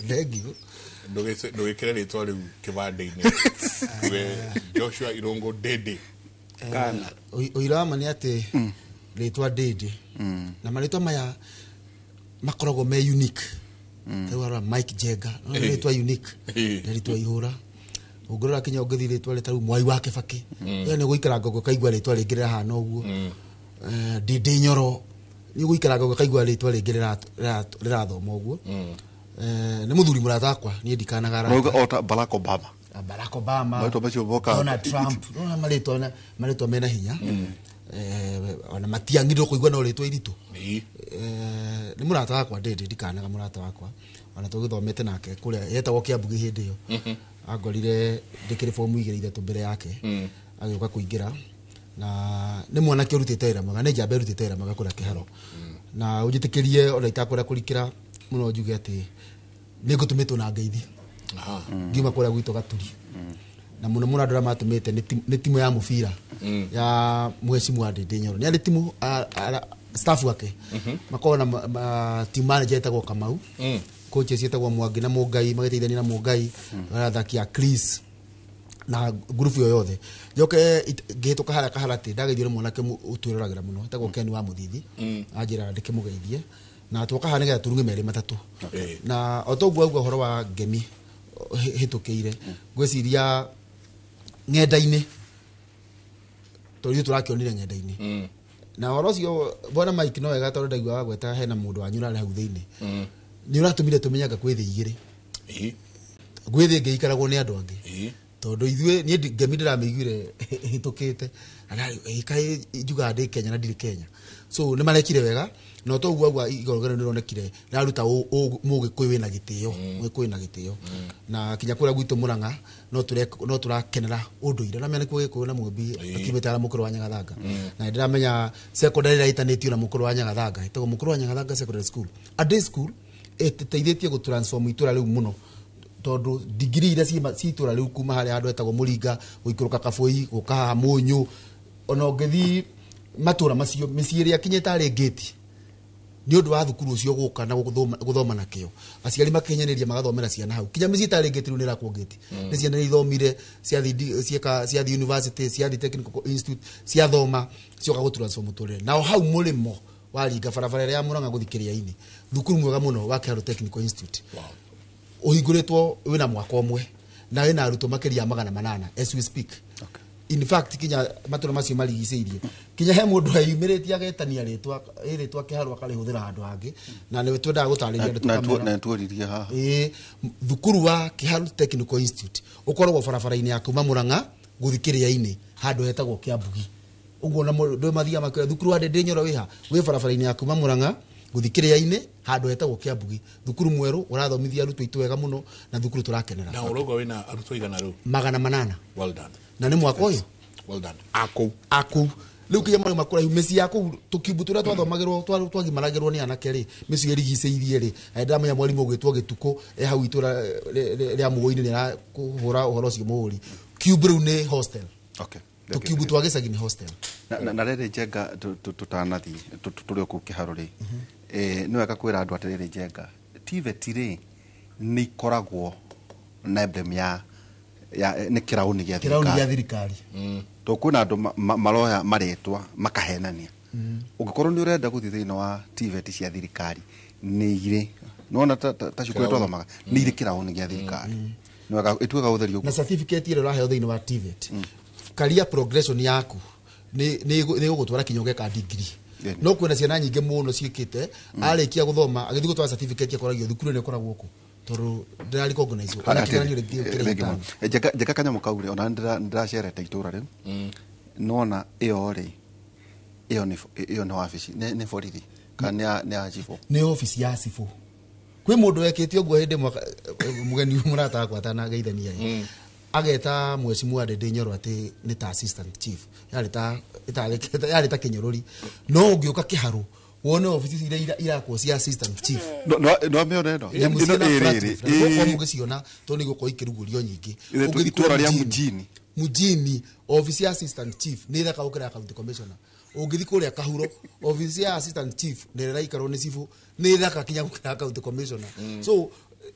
Thank you.
Ndũgĩkĩre rĩtwa rĩu kĩbandĩ-inĩ. Uge Joshua Irũngũ Dede.
Kana ũira wa ma nĩ atĩ rĩtwa Dede na marĩtwa maya makoragwo me unique. Rĩu arora Mike Jenga, no nĩ rĩtwa unique, nĩ rĩtwa ihũra. Ũngĩrora kinya ũngĩthiĩ rĩtwa rĩta rĩu Mwai wa Kĩbakĩ, ĩyo nĩ ũgũikaranga ũguo ũkaigua rĩtwa rĩngĩ rĩrahana ũguo. Ndĩndĩ Nyoro, nĩ ũgũikaranga ũguo ũkaigua rĩtwa rĩngĩ rĩrathoma ũguo. Nĩ mũthuri mũrata wakwa, niĩ ndikanaga arata.
Ũrauga o ta Barack Obama.
Barack Obama,
Marĩtwa macio mokaga.
Donald Trump, nĩwona marĩtwa mena hinya. Ona matiang'irwo kũigua no rĩtwa iritũ. Nĩ mũrata wakwa Ndĩndĩ, ndikanaga mũrata wakwa, ona tũgĩthomete nake kũrĩa yetagwo Kĩambugi hĩndĩ ĩyo. Angorire ndĩkĩrĩ fomu 2 3 mbere yake, agĩũka kũingĩra, na nĩ mwanake ũrutĩte wĩra mwega, nĩ njamba ĩrutĩte wĩra mwega kũrĩa Kĩharo. Na ũnjĩtĩkĩrie ona itakwenda kũrikĩra mũno njuge atĩ nĩ ngũtũmĩtwo na ngeithi ngiuma kũrĩa gwitũ Gaturi. Na mũno mũno andũ arĩa matũmĩte nĩ timu ya mũbira ya mheshimiwa Ndĩndĩ Nyoro. Nĩ arĩ timu staff wake makoragwo na team manager etagwo Kamau, coaches etagwo Mwangi na Mũngai, magĩteithania na Mũngai, athaki a Chris na ngurubu yo yothe. Njoke ngĩhĩtũka harĩa Kaharatĩ, ndageithio nĩ mwanake ũtwĩroragĩra mũno etagwo Ken wa Mũthithi, anjĩra ndĩkĩmũgeithie, na twoka haha nĩgetha tũrunge merĩ matatũ. Na o ta ũguo auga ũhoro wa ngemi hĩtũkĩire, ngwĩciria ng'enda-inĩ, tondũ ithuĩ tũrakĩonire ng'enda-inĩ. Na ũhoro ũcio bwana Mike no wega tondũ ndaigua wagweta hena mũndũ wanyu ũrarĩ hau thĩinĩ, nĩ ũratũmire tũmenye anga kwĩ thĩ igĩrĩ, gwĩ thĩ ĩngĩ ikaragwo nĩ andũ angĩ, tondũ ithuĩ niĩ ngemi ndĩramĩiguire hĩtũkĩte, kaĩ njugaga ndĩ Kenya na ndirĩ Kenya. So nĩ marekire wega, na to ũguo auga igongona nĩ rĩronekire rĩraruta mũgĩkũyũ wĩna gĩtĩo, mũgĩkũyũ wĩna gĩtĩo. Na kinya kũrĩa gwitũ Mũrang'a no tũrakenera ũndũire, na menya nĩkuo Gĩkũyũ na Mũmbi akiumĩte harĩa Mũkũrũ wa Nyagathanga. Na ndĩramenya secondary ĩrĩa ĩtanĩtio na Mũkũrũ wa Nyagathanga ĩtagwo Mũkũrũ wa Nyagathanga Secondary School. A day school ĩteithĩtie gũ transform itũra rĩu mũno, tondũ degree iria ci itũra rĩu kuma harĩa handũ hetagwo Mũringa gũikũrũka Kabũi gũka haha Mũnyũ, ona ũngĩthiĩ matũra macio mĩciĩ ĩrĩa kinya ĩtarĩ ngĩti nĩ ũndũ wa thukuru ũcio gũka na gũthoma na kĩo, aciari makinyanĩria magathomera ciana hau, kinya mĩciĩ ĩtarĩ ngĩti rĩu nĩ ĩrakwo ngĩti. Nĩ ciana ithomire, ciathiĩ university, ciathiĩ technical institute, ciathoma, cioka gũ transform mũtũrĩre. Nao hau mũrĩmo waringa barabara ĩrĩa ya Mũrang'a gũthiĩ Kĩrĩa-inĩ, thukuru mwega mũno wa Kĩharo Technical Institute ũhingũrĩtwo wĩna mwaka ũmwe na wĩna arutwo makĩria ya 800 as we speak. In fact kinya matũra macio marigicĩirie, kinya he mũndũ eyumĩrĩtie agetania rĩtwa rĩtwa Kĩharo akarĩhũthĩra handũ hangĩ, na nĩ twendaga gũtarĩria andũ tũkamera.
Na tuoririe haha.
Thukuru wa Kĩharo Technical Institute ũkoragwo barabara-inĩ ya kuma Mũrang'a gũthiĩ Kĩrĩa-inĩ handũ hetagwo Kĩambugi. Ũguo na mũndũ mathiaga makĩra thukuru wa Ndĩndĩ Nyoro wĩha, wĩ barabara-inĩ ya kuma Mũrang'a gũthiĩ Kĩrĩa-inĩ handũ hetagwo Kĩambugi. Thukuru mwerũ ũrathomithia arutwo aitũ wega mũno, na thukuru tũrakenera.
Na ũrauga wĩna arutwo igana rĩu?
800.
Well done.
Na nĩ mwaka ũyũ?
Well done. Akũ.
Akũ. Rĩu kinya marauma kũraihu mĩciĩ ya kũu tũkiumbu tũrĩa twathomagĩrwo twagimaragĩrwo nĩ anake rĩ, mĩciĩ ĩrigicĩirie rĩ, na ndĩramenya mwarimũ ũgwĩtwo gĩtukũ e hau itũra rĩa Mũgũinĩ nĩ arakũhũra ũhoro ũcio mũhũri. Kiumbu rĩu nĩ hostel.
Okay.
Tũkiumbu twa gĩcagi nĩ hostel.
Na rĩrĩ Njenga tũtanathiĩ tũrĩ o kũu kĩharo rĩ, nĩ wega kwĩra andũ atĩrĩrĩ Njenga, TVET rĩ nĩ ikoragwo na emblem ya nĩ kĩraũni gĩa
Kĩraũni gĩa thirikari.
Tondũ kwĩna andũ maroya marĩtwa makahenania. Ũngĩkorwo nĩ ũrenda gũthiĩ thĩinĩ wa TVET cia thirikari nĩ irĩ nĩwona ta cukuru twathomaga nĩ irĩ kĩraũni gĩa thirikari. Nĩ wega ĩtuĩka gũtherio
Na certificate ĩrĩa ũraheo thĩinĩ wa TVET, career progression yaku nĩ ĩgũgũtwara kinya ũgeka degree. No kwĩna ciana nyingĩ mũno ciĩkĩte arĩkia gũthoma agĩthiĩ gũtwara certificate akoragio thukuru ĩno ĩkoragwo kũ tondũ ndĩra recognize ona kĩgeranio rĩngĩ kĩrĩ.
Njeka kanyamũ kau rĩ, ona nĩndĩracerete itũra rĩu nona ĩyo rĩ, ĩyo nĩ wabici nĩ borithi kana nĩ ya cibũ?
Nĩ obici ya cibũ. Kwĩ mũndũ wekĩte ũguo hĩndĩ ĩmwe mũgeni mũrata wakwa atanageithania ĩ, ageta mwecimu wa Ndĩndĩ Nyoro atĩ nĩ ta assistant chief, yarĩ ta kĩnyũrũri. No ũngĩũka kĩharũ wone obici iria irakwo cia assistant chief.
No mĩone ĩno.
Nyamũ ciĩna flat roof, na nĩgũkorwo mũgĩciona tondũ nĩ igũkorwo ikĩrugũrio nyingĩ.
Ũngĩthiĩ itũra rĩa mjini.
Mjini obici ya assistant chief nĩ ĩthaka gũkĩra ya county commissioner. Ũngĩthiĩ kũrĩa Kahuro obici ya assistant chief nĩ ĩraikarwo nĩ cibũ nĩ ĩthaka kinya gũkĩra county commissioner. So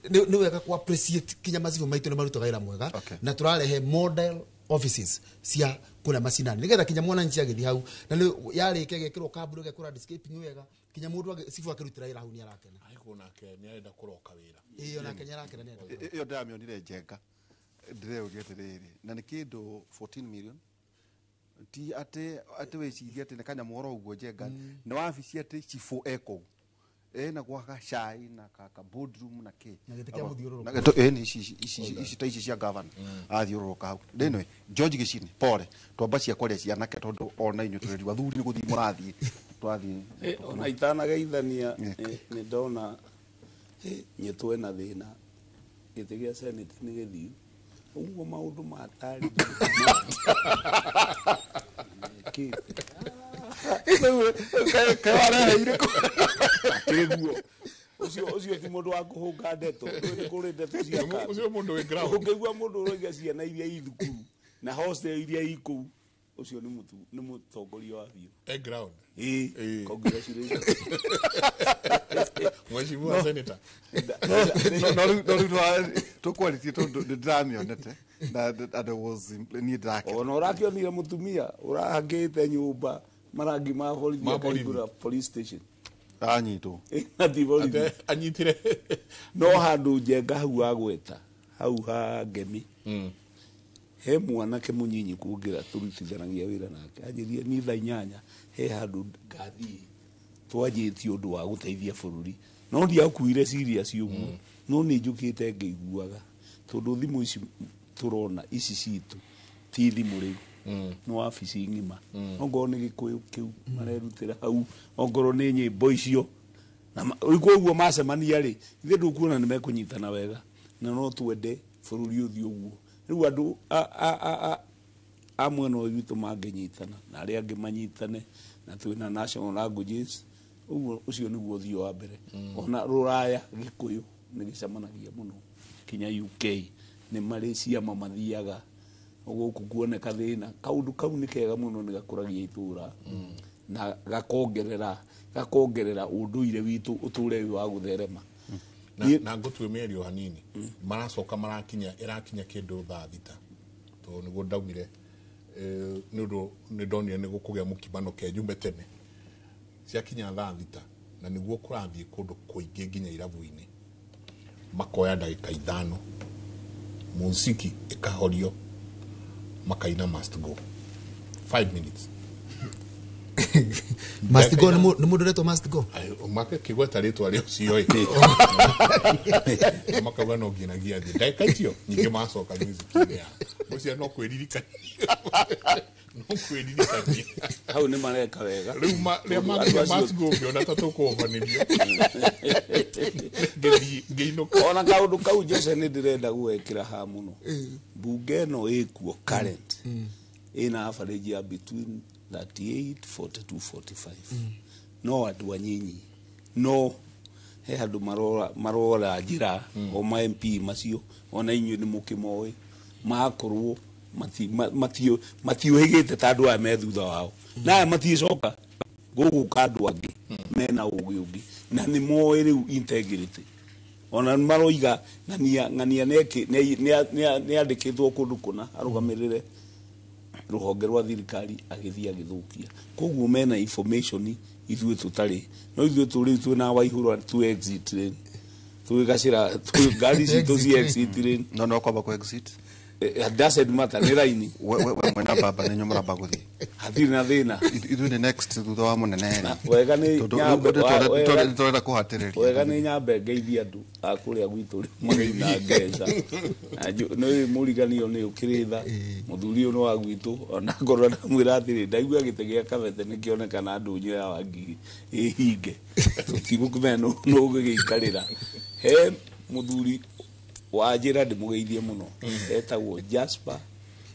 nĩ wega ku appreciate kinya macibũ maitũ nĩ marutaga wĩra mwega na tũrarehe model offices cia kũrĩa macinani nĩgetha kinya mwananchi agĩthiĩ hau na yarĩkia ĩgekĩrwo kamburu ĩgekĩrwo landscaping wega kinya mũndũ cibũ akĩrutĩra wĩra hau nĩ arakena.
Aigwo nake nĩ arenda kũroka wĩra.
Ĩĩ onake nĩ arakena nĩ arenda.
Ĩyo ndĩramĩonire Njenga ndĩreuria atĩrĩrĩ, na nĩ kĩndũ 14 million ti atĩ wĩcirie atĩ nĩ kanyamũ oro ũguo Njenga, nĩ wabici atĩ cibũ ekũu ena gwaka cai na kaka boardroom na kĩ
na gĩtĩ kĩa mũthiũrũrũko.
Na gĩtĩ ĩni ici ta ici cia governor athiũrũrũka hau. Anyway, George Gĩcini pole twamba cia kwaria cianake tondũ ona inyuĩ tũrĩ athuri nĩ gũthiĩ mũrathiĩ twathiĩ.
Ona itanageithania nĩ ndona nyitwo ena thĩna gĩtĩ gĩa senate nĩ gĩthiu ũguo maũndũ matarĩ ũcio ti mũndũ wa kũhũnga ndeto nĩ kũrĩ ndeto cia
ũcio mũndũ wĩ ground.
Ũngĩigua mũndũ ũroiga ciana iria i thukuru na hostel iria i kũu ũcio nĩ mũtongoria wa biũ.
E ground.
Ĩĩ, congratulations.
Mheshimiwa senator.
No rĩu tũkwarĩtie tondũ nĩndĩramĩonete na was niĩ ndĩrakena.
Ona ũrakĩonire mũtumia ũrahangĩte nyũmba marangi ma borithi akaingũra police station.
Anyitwo.
Na ti borithi.
Anyitire.
No handũ Njenga hau agweta hau ha Ngemi. He mwanake mũnyinyi kũngĩra tũrutithanagia wĩra nake anjĩrie ni thaa 8 he handũ ngathiĩ twanjĩtie ũndũ wa gũteithia bũrũri no ndiakuire serious ũguo no nĩ njũkĩte ngĩiguaga tondũ thimũ ici tũrona ici citũ ti thimũ rĩu nĩ wabici ng'ima ongorwo nĩ gĩkũyũ kĩu marerutĩra hau ongorwo nĩ nyĩmbo icio na koguo macemania rĩ ithuĩ ndũkuona nĩ mekũnyitana wega na no twende bũrũri ũthiĩ ũguo. Rĩu andũ a mwena ũyũ witũ mangĩnyitana na arĩa angĩ manyitane na twĩna national languages ũguo ũcio nĩguo ũthiĩ wa mbere. Ona rũraya gĩkũyũ nĩ gĩcemanagia mũno kinya UK nĩ marĩ ciama mathiaga gũkũ kuoneka thĩna kaũndũ kau nĩ kega mũno nĩ gakũragia itũra na gakongerera ũndũire witũ ũtũre wĩ wa gũtherema.
Na ngũtue mĩario hanini maracoka marakinya ĩrakinya kĩndũ thaa 6 tondũ nĩguo ndaumire nĩ ũndũ nĩ ndonire nĩ gũkũgĩa mũkimano ke njume tene ciakinya thaa 6 na nĩguo kũrathiĩ kũndũ kũingĩ nginya irabu-inĩ makoya ndagĩka 5 muziki ĩkahorio makaina must go 5 minutes.
Must go nĩ mũndũ ũretwo must go
makĩgweta rĩtwa rĩa ũcio ĩ makauga no nginyagia thĩ ndagĩka icio nyingĩ macoka music-inĩ yao ũcio no kwĩririkania
hau nĩ mareka wega
rĩu rĩa must go ngĩona ta tũkũhovanĩrio ngĩinũka.
Ona kaũndũ kau Jose nĩ ndĩrenda gũgekĩra ha mũno mbunge ĩno ĩkuo current ĩna average ya between 38 42 45 no andũ anyinyi no he handũ marora njĩra o ma MP macio ona inyuĩ nĩ mũkĩmoĩ makorwo matiũhĩgĩte ta andũ aya me thutha wao na aya matiĩcoka gũgũka andũ angĩ mena ũgĩ ũngĩ na nĩ moĩ rĩu integrity ona maroiga ng'ania nĩandĩkĩtwo kũndũ kũna arũgamĩrĩre rũhonge rwa thirikari agĩthiĩ agĩthũkia koguo mena information ithuĩ tũtarĩ no ithuĩ tũrĩ twĩna Waihũra tu exit lane twĩ gacĩra twĩ ngari citũ ci exit lane
no kwamba ku exit
doesn't matter nĩ raini
we mwena baba nĩ mũramba gũthiĩ
hatirĩ na thĩna
ithuĩ nĩ next thutha wa mũnene rĩ
wega nĩ nyambe
tũrenda kũhatĩrĩria
wega nĩ nyambe ngeithie andũ a kũrĩa gwitũ mageina ngeca nĩ mũriganio nĩ ũkĩrĩ tha mũthuri ũyũ nĩ wa gwitũ ona ngorwo ndamwĩra atĩrĩ ndaigua gĩtĩ gĩa Kabete nĩkĩonekana ndũnyũ ya Wangigĩ ĩhinge tũtigũkĩmenya nũ ũgĩgĩikarĩra he mũthuri wa njĩra ndĩmũgeithie mũno etagwo Jasper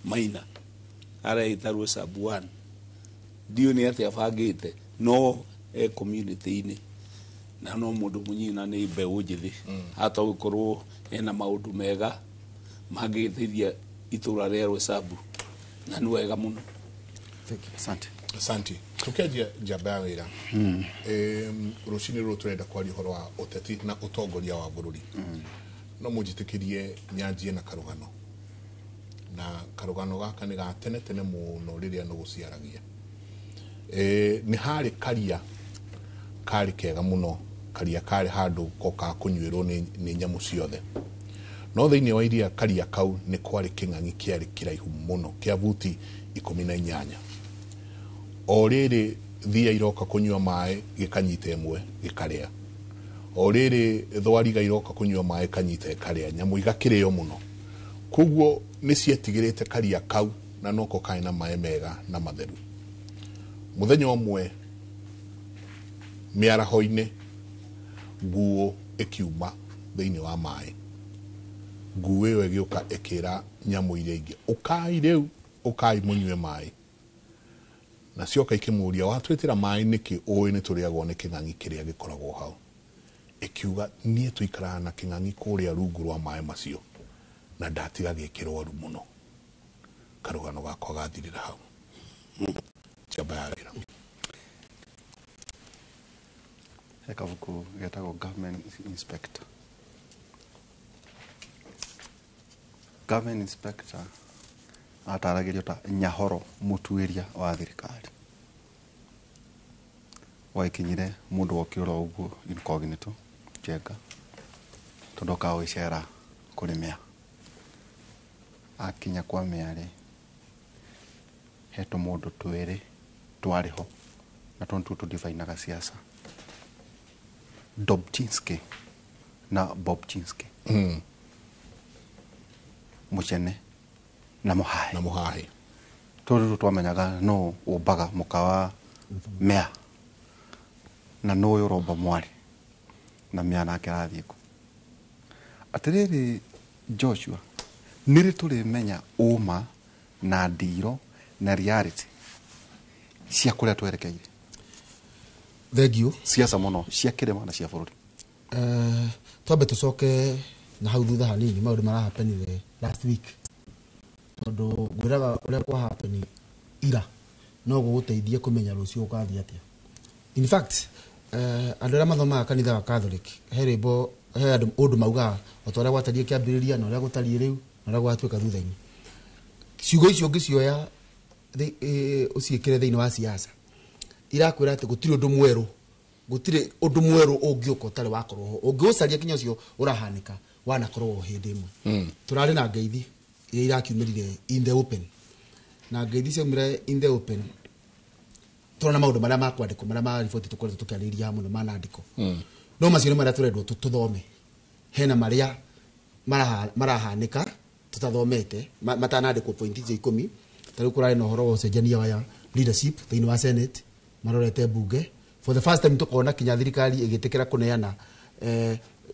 Maina areĩtarwo sub 1 ndiũ nĩ atĩa abangĩte no e community-inĩ na no mũndũ mũnyina nĩ mbeũ njĩthĩ hata gũkorwo ena maũndũ mega mangĩgĩteithia itũra rĩa Rwesabu na nĩ wega mũno.
Asante.
Asante. Tukianjia njamba ya wĩra rũcinĩ rũrũ tũrenda kwaria ũhoro wa ũteti na ũtongoria wa bũrũri no mũnjĩtĩkĩrie nyanjie na karũgano na karũgano gaka nĩ ga tene tene mũno rĩrĩa nũgũ ciaragia nĩ harĩ karia karĩ kega mũno karia karĩ handũ ko ka kũnyuĩrwo nĩ nyamũ ciothe no thĩinĩ wa iria karia kau nĩ kwarĩ kĩng'ang'i kĩarĩ kĩraihu mũno kĩa buti 18 o rĩrĩ thia iroka kũnyua maĩ gĩkanyita ĩmwe gĩkarĩa o rĩrĩ thwariga iroka kũnyua maĩ kanyita ĩkarĩa nyamũ igakĩrĩo mũno koguo nĩ cietigĩrĩte karia kau na noko karĩ na maĩ mega na matheru mũthenya ũmwe mĩaraho-inĩ nguo ĩkiuma thĩinĩ wa maĩ nguo ĩyo ĩgĩũka ĩkĩra nyamũ iria ingĩ ũkai rĩu ũkai mũnyue maĩ na cioka ikĩmũria watwĩtĩra maĩ nĩkĩ ũĩ nĩ tũrĩagwo nĩ kĩng'ang'i kĩrĩa gĩkoragwo hau ĩkiuga niĩ tũikaraga na kĩng'ang'i kũrĩa rungu rwa maĩ macio na ndatiga gĩkĩrwaru mũno karũgano gakwa gathirĩra hau njamba ya wĩra
he kabuku getagwo Government Inspector. Government Inspector ataragĩrio ta nyahoro mũtuĩria wa thirikari waikinyire mũndũ wokire oro ũguo incognito Njenga tondũ okaga gwĩcera kũrĩ Mĩa akinya kwa Mĩa rĩ he tũmũndũ twĩrĩ twarĩ ho na tũ nĩtuo tũdivainaga siasa Dobchinski na Bobchinski Mũchene na Mũhahe tondũ twamenyaga no ũmbaga mũka wa Mĩa na nũ ũyũ ũromba mwarĩ na Mĩa nake arathiĩ kũ atĩrĩrĩ Joshua nĩrĩ tũrĩmenya ũma na ndiro na reality cia kũrĩa twerekeire.
Thank you.
Siasa mũno cia kĩrĩma na cia bũrũri.
Twambe tũcoke na hau thutha hanini maũndũ marahapenire last week tondũ ngwĩraga ũrĩa kwahapeni ira no gũgũteithie kũmenya rũciũ ũgathiĩ atĩa. In fact andũ arĩa mathomaga kanitha wa Catholic he rwĩmbo he andũ ũndũ maugaga o ta ũrĩa gwatariĩ kĩambĩrĩria na ũrĩa gũtariĩ rĩu na ũrĩa gwatuĩka thutha-inĩ. Ciugo icio ũngĩcioya ũciĩkĩre thĩinĩ wa siasa irakwĩra atĩ gũtirĩ ũndũ mwerũ gũtirĩ ũndũ mwerũ ũngĩũka ũtarĩ wakorwo ho ũngĩũcaria kinya ũcio ũrahanĩka wanakorwo hĩndĩ ĩmwe. Tũrarĩ na ngeithi iria irakiumĩrire in the open na ngeithi ciaumĩra in the open tũrona maũndũ marĩa makwandĩkwo marĩa ma riboti tũkoretwo tũkĩarĩrĩria mũno manandĩko no macio nĩ marĩa tũrendwo tũthome hena marĩa marahanĩka tũtathomete matanandĩkwo point icio 10 ta rĩu kũrarĩ na ũhoro wa ũcenjania wa leadership thĩinĩ wa Senate marorete bunge for the first time tukona kinya thirikari ĩgĩtĩkĩra kũneana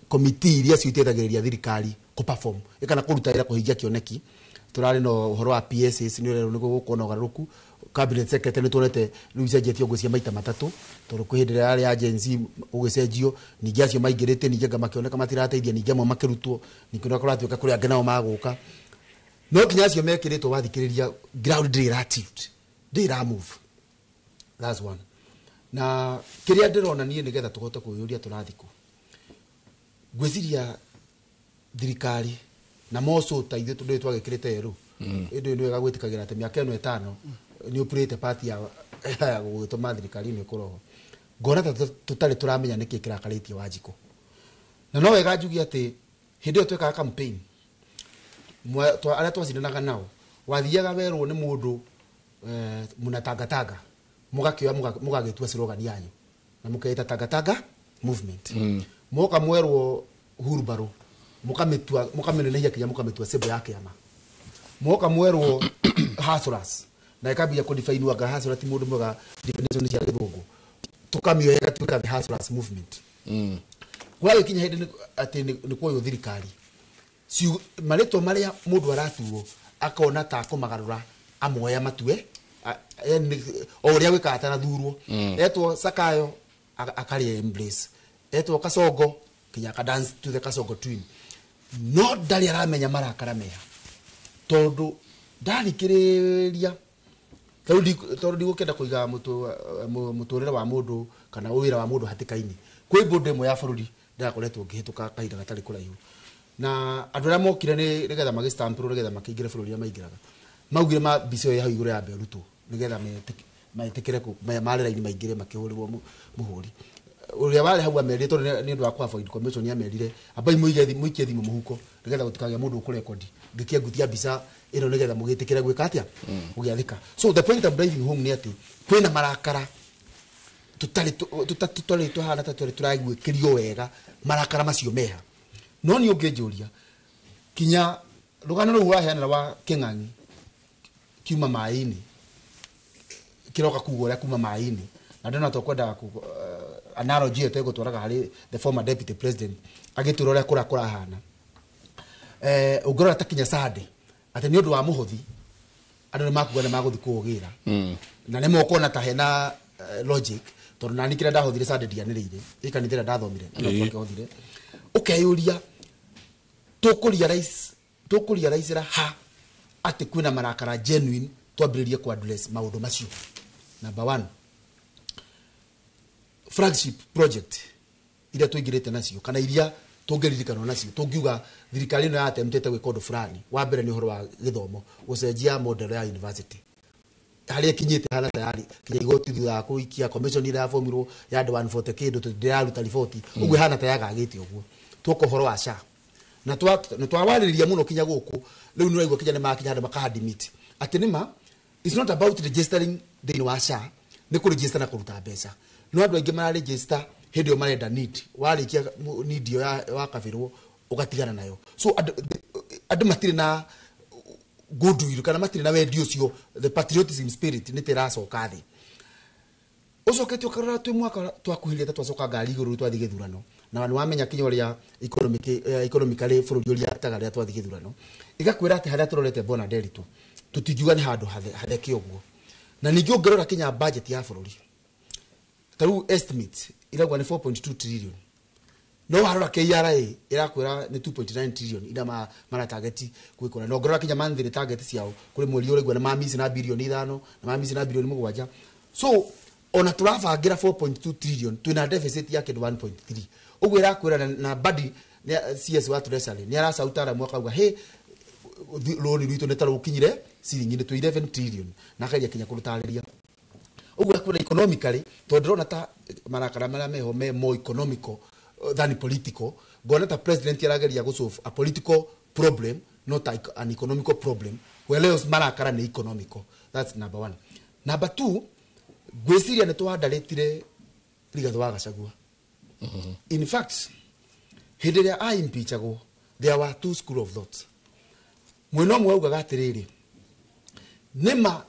committee iria citeithagĩrĩria thirikari kũ perform ĩkana kũruta wĩra kũhingia kĩoneki Turari no uhoro wa PSS ni urerwo niguo gukorwo na ugaruruku. Cabinet secretary nituonete riu icenjetio ngwĩciria maita matatu tondu kwĩ hĩndĩ ĩrĩa yarĩ ya Gen Z gũgĩcenjio, ningĩ acio maingĩrĩte ningĩ anga makĩoneka matirateithia, ningĩ amwe makĩrutwo, ningĩ nĩ kũratuĩka kũrĩ angĩ nao magũka. No kinya acio mekĩrĩtwo wathikĩrĩria ground ndĩrĩ ĩra tilt, ndĩrĩ ĩra move. That's one. Na kĩrĩa ndĩrona niĩ nĩgetha tũhote kwĩyũria tũrathiĩ kũ, ngwĩciria thirikari na moco ta ithuĩ tondũ twagĩkĩrĩte erũ ĩndĩ nĩ wega gwĩtĩkagĩra atĩ mĩaka ĩno ĩtano nĩ ũpurĩte party ya gũgĩtũma thirikari ĩno ĩkorwo ho. Ngona ta tũtarĩ tũramenya nĩkĩ kĩrakarĩtie Wanjikũ. Na no wega njuge atĩ hĩndĩ ĩyo twekaga campaign, arĩa twacindanaga nao wathiaga werwo nĩ mũndũ mũnatangatanga, mũgakĩoya mũgagĩtua slogan yanyu na mũkeita tangatanga movement. Moka mwerwo hurubaro mukamĩtua mukamĩnenehia kinya mukamĩtua symbol ya kĩama. Moka mwerwo hustlers na ĩkambia kũdefine anga hustler ti mũndũ mwega definition cia gĩthũngũ, tũkamĩoya ĩgatuĩka the hustlers movement. Kũragĩkinya hĩndĩ atĩ nĩ kuoywo thirikari marĩtwa marĩa mũndũ aratuo akona ta akũmagarũra amoya matue o ũrĩa gwĩkaga atanathurwo. Etwo Sakayo akarĩa embrace, etwo Kasongo kinya aka dance to the Kasongo twin. No ndarĩ aramenya marakara meha tondu ndarikĩrĩria tondu ndigũkĩenda kũiga mũtũrĩre wa mũndũ kana wĩra wa mũndũ hatĩka-inĩ. Kwĩ board ĩmwe ya bũrũri ndĩrakoretwo ngĩhĩtũka kahinda gatarĩ kũraihu, na andũ arĩa mokire nĩ nĩgetha magĩstampĩrwo nĩgetha makĩingĩre bũrũri ũrĩa maingĩraga maugire ma mbica ĩyo ya hau igũrũ ya mberutwo nĩgetha metĩkĩre marĩ raini maingĩre makĩhũrĩrwo mũhũri. Ũrĩa warĩ hau amerire tondũ nĩ ũndũ wa kũ avoid commission nĩ amerire ambai mũige mũikie thimũ mũhuko nĩgetha gũtikagĩe mũndũ ũkũrekondi ngĩkĩengutia mbica ĩno nĩgetha mũgĩtĩkĩre gwĩka atĩa gũgĩathĩka. So the point I'm driving home nĩ atĩ kwĩna marakara tũtarĩ tũhana ta tũtarĩ tũraiguĩkĩrio wega marakara macio meha. No niĩ ũngĩnjũria kinya rũgano rũu waheanĩra wa Kĩng'ang'i kiuma maĩ-inĩ kĩroka kuga ũrĩa kuma maĩ-inĩ, na ndĩrona tũkwendaga analogy ĩyo tũgũtwaraga harĩ the former deputy president agĩtwĩra ũrĩa kũrĩa kũrahana. Ũngĩrora ta kinya Sunday atĩ nĩ ũndũ wa mũhothi andũ nĩ makuga nĩ magũthiĩ kũũgĩra na nĩ mokona ta hena logic tondũ nani kĩrĩa ndahothire Sunday ndianĩrĩire ĩ kanitha ĩrĩa ndathomire na no twakĩhothire. Ũkeyũria tũkũrealize ha atĩ kwĩna marakara genuine twambĩrĩrie ku address maũndũ macio. Number one, flagship project iria tũingĩrĩte nacio kana iria tũngĩririkanwo nacio tũngiuga thirikari ĩno yatemtete gwĩka ũndũ fulani. Wa mbere nĩ ũhoro wa gĩthomo, gũcenjia model ya university harĩa ĩkinyĩte hana tayari kinya igoti thutha wa kũikia commission ĩrĩa yabomirwo ya andũ 140 kĩndũ ndĩraruta riboti ũguo ĩhana ta yagagĩte ũguo. Tuoka ũhoro wa SHA na twawarĩrĩria mũno kinya gũkũ rĩu nĩ ũraigua kinya nĩ makinya handũ maka-admit atĩ nĩma it's not about registering thĩinĩ wa SHA, nĩ kũregister na kũruta mbeca. No andũ aingĩ mararegister hĩndĩ ĩyo marenda need, warĩkia need ĩyo wakabĩrwo ũgatigana nayo. So andũ matirĩ na goodwill kana matirĩ na wendi ũcio, the patriotism spirit nĩ ta ĩracoka thĩ. Ũcokete ũkarora twĩ mwaka twakuhĩrĩria ta twacoka ngari igũrũ twathiĩ gĩthurano, na nĩ wamenya kinya ũrĩa economically bũrũri ũrĩa ataga rĩrĩa twathiĩ gĩthurano, ĩgakwĩra atĩ harĩa tũrorete Bona Nderitu tũtingiuga nĩ handũ hatheke ũguo. Na ningĩ ũngĩrora kinya budget ya bũrũri ta rĩu estimate iraugua nĩ 4.2 trillion, no warora KRA ĩrakwĩra nĩ 2.9 trillion ira mara target gwĩkora. Na ũngĩrora kinya monthly target ciao kũrĩ mweri ũraigua nĩ mamisi na bilioni 5 na mamisi na bilioni 7. So ona tũrabangira 4.2 trillion twĩna deficit ya kĩndũ 1.3 ũguo ĩrakwĩra na badi CS wa Treasury nĩ aracautara mwaka auga hey rũni rwitũ nĩ ta rũkinyire ciringi nĩ 11 trillion na akageria kinya kũrũtarĩria ũguo ĩrakwĩra economically tondũ ndĩrona ta marakara marĩa meho me more economical than political. Ngona ta president arageria gũ solve a political problem not an economical problem, whereas marakara nĩ economical. That's number one. Number two, ngwĩciria nĩ twandarĩtire Rigathĩ wa Gachagua. In fact hĩndĩ ĩrĩa a-impeachagwo there were two school of thought. Mwena ũmwe augaga atĩrĩrĩ, nĩma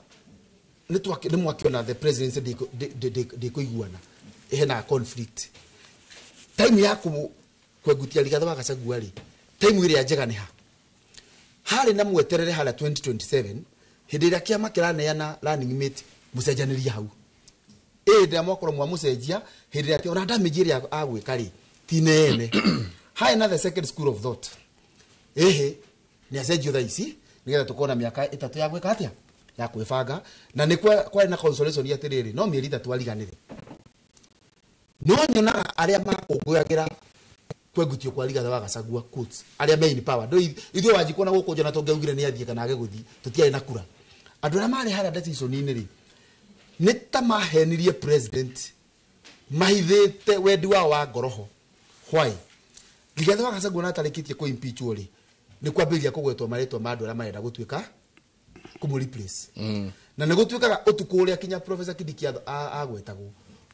nĩ mwakĩona the presidency ndĩkũiguana hena conflict time ya kwengutia Rigathĩ wa Gachagua rĩ, time ĩrĩa njega nĩ ha? Harĩ na mweterere harĩa 2027 hĩndĩ ĩrĩa kĩama kĩraneana running mate mũcenjanĩrie hau. Ĩndĩ ĩrĩa mwakorwo mwamũcenjia hĩndĩ ĩrĩa ona damage ĩrĩa agwĩka rĩ ti nene. Harĩ na the second school of thought. Ĩhĩ nĩ acenjio thaa ici nĩgetha tũkorwo na mĩaka 3 ya gwĩka atĩa ya kwĩbanga na nĩ kwarĩ na consolation atĩrĩrĩ no mĩeri 3 ariganĩre. No nyonaga arĩa makũngũyagĩra kwengutio kwa Rigathi wa Gachagua quotes arĩa main power ndo ithuĩ Wanjikũ na gũkũ njona tũngĩaugire nĩ athiĩ kana age gũthiĩ tũtiarĩ na kura. Andũ arĩa marĩ harĩa decision-inĩ rĩ nĩ ta mahenirie president mahithĩte wendi wao wa ngoroho. Why? Rigathi wa Gachagua na atarĩkĩtie kũ impeachwo rĩ nĩ kwambĩrĩria kũgwetwo marĩtwa ma andũ arĩa marenda gũtuĩka kũmũ replace. Na nĩ gũtuĩkaga ũtukũ ũrĩa kinya Professor Kindiki agwetagwo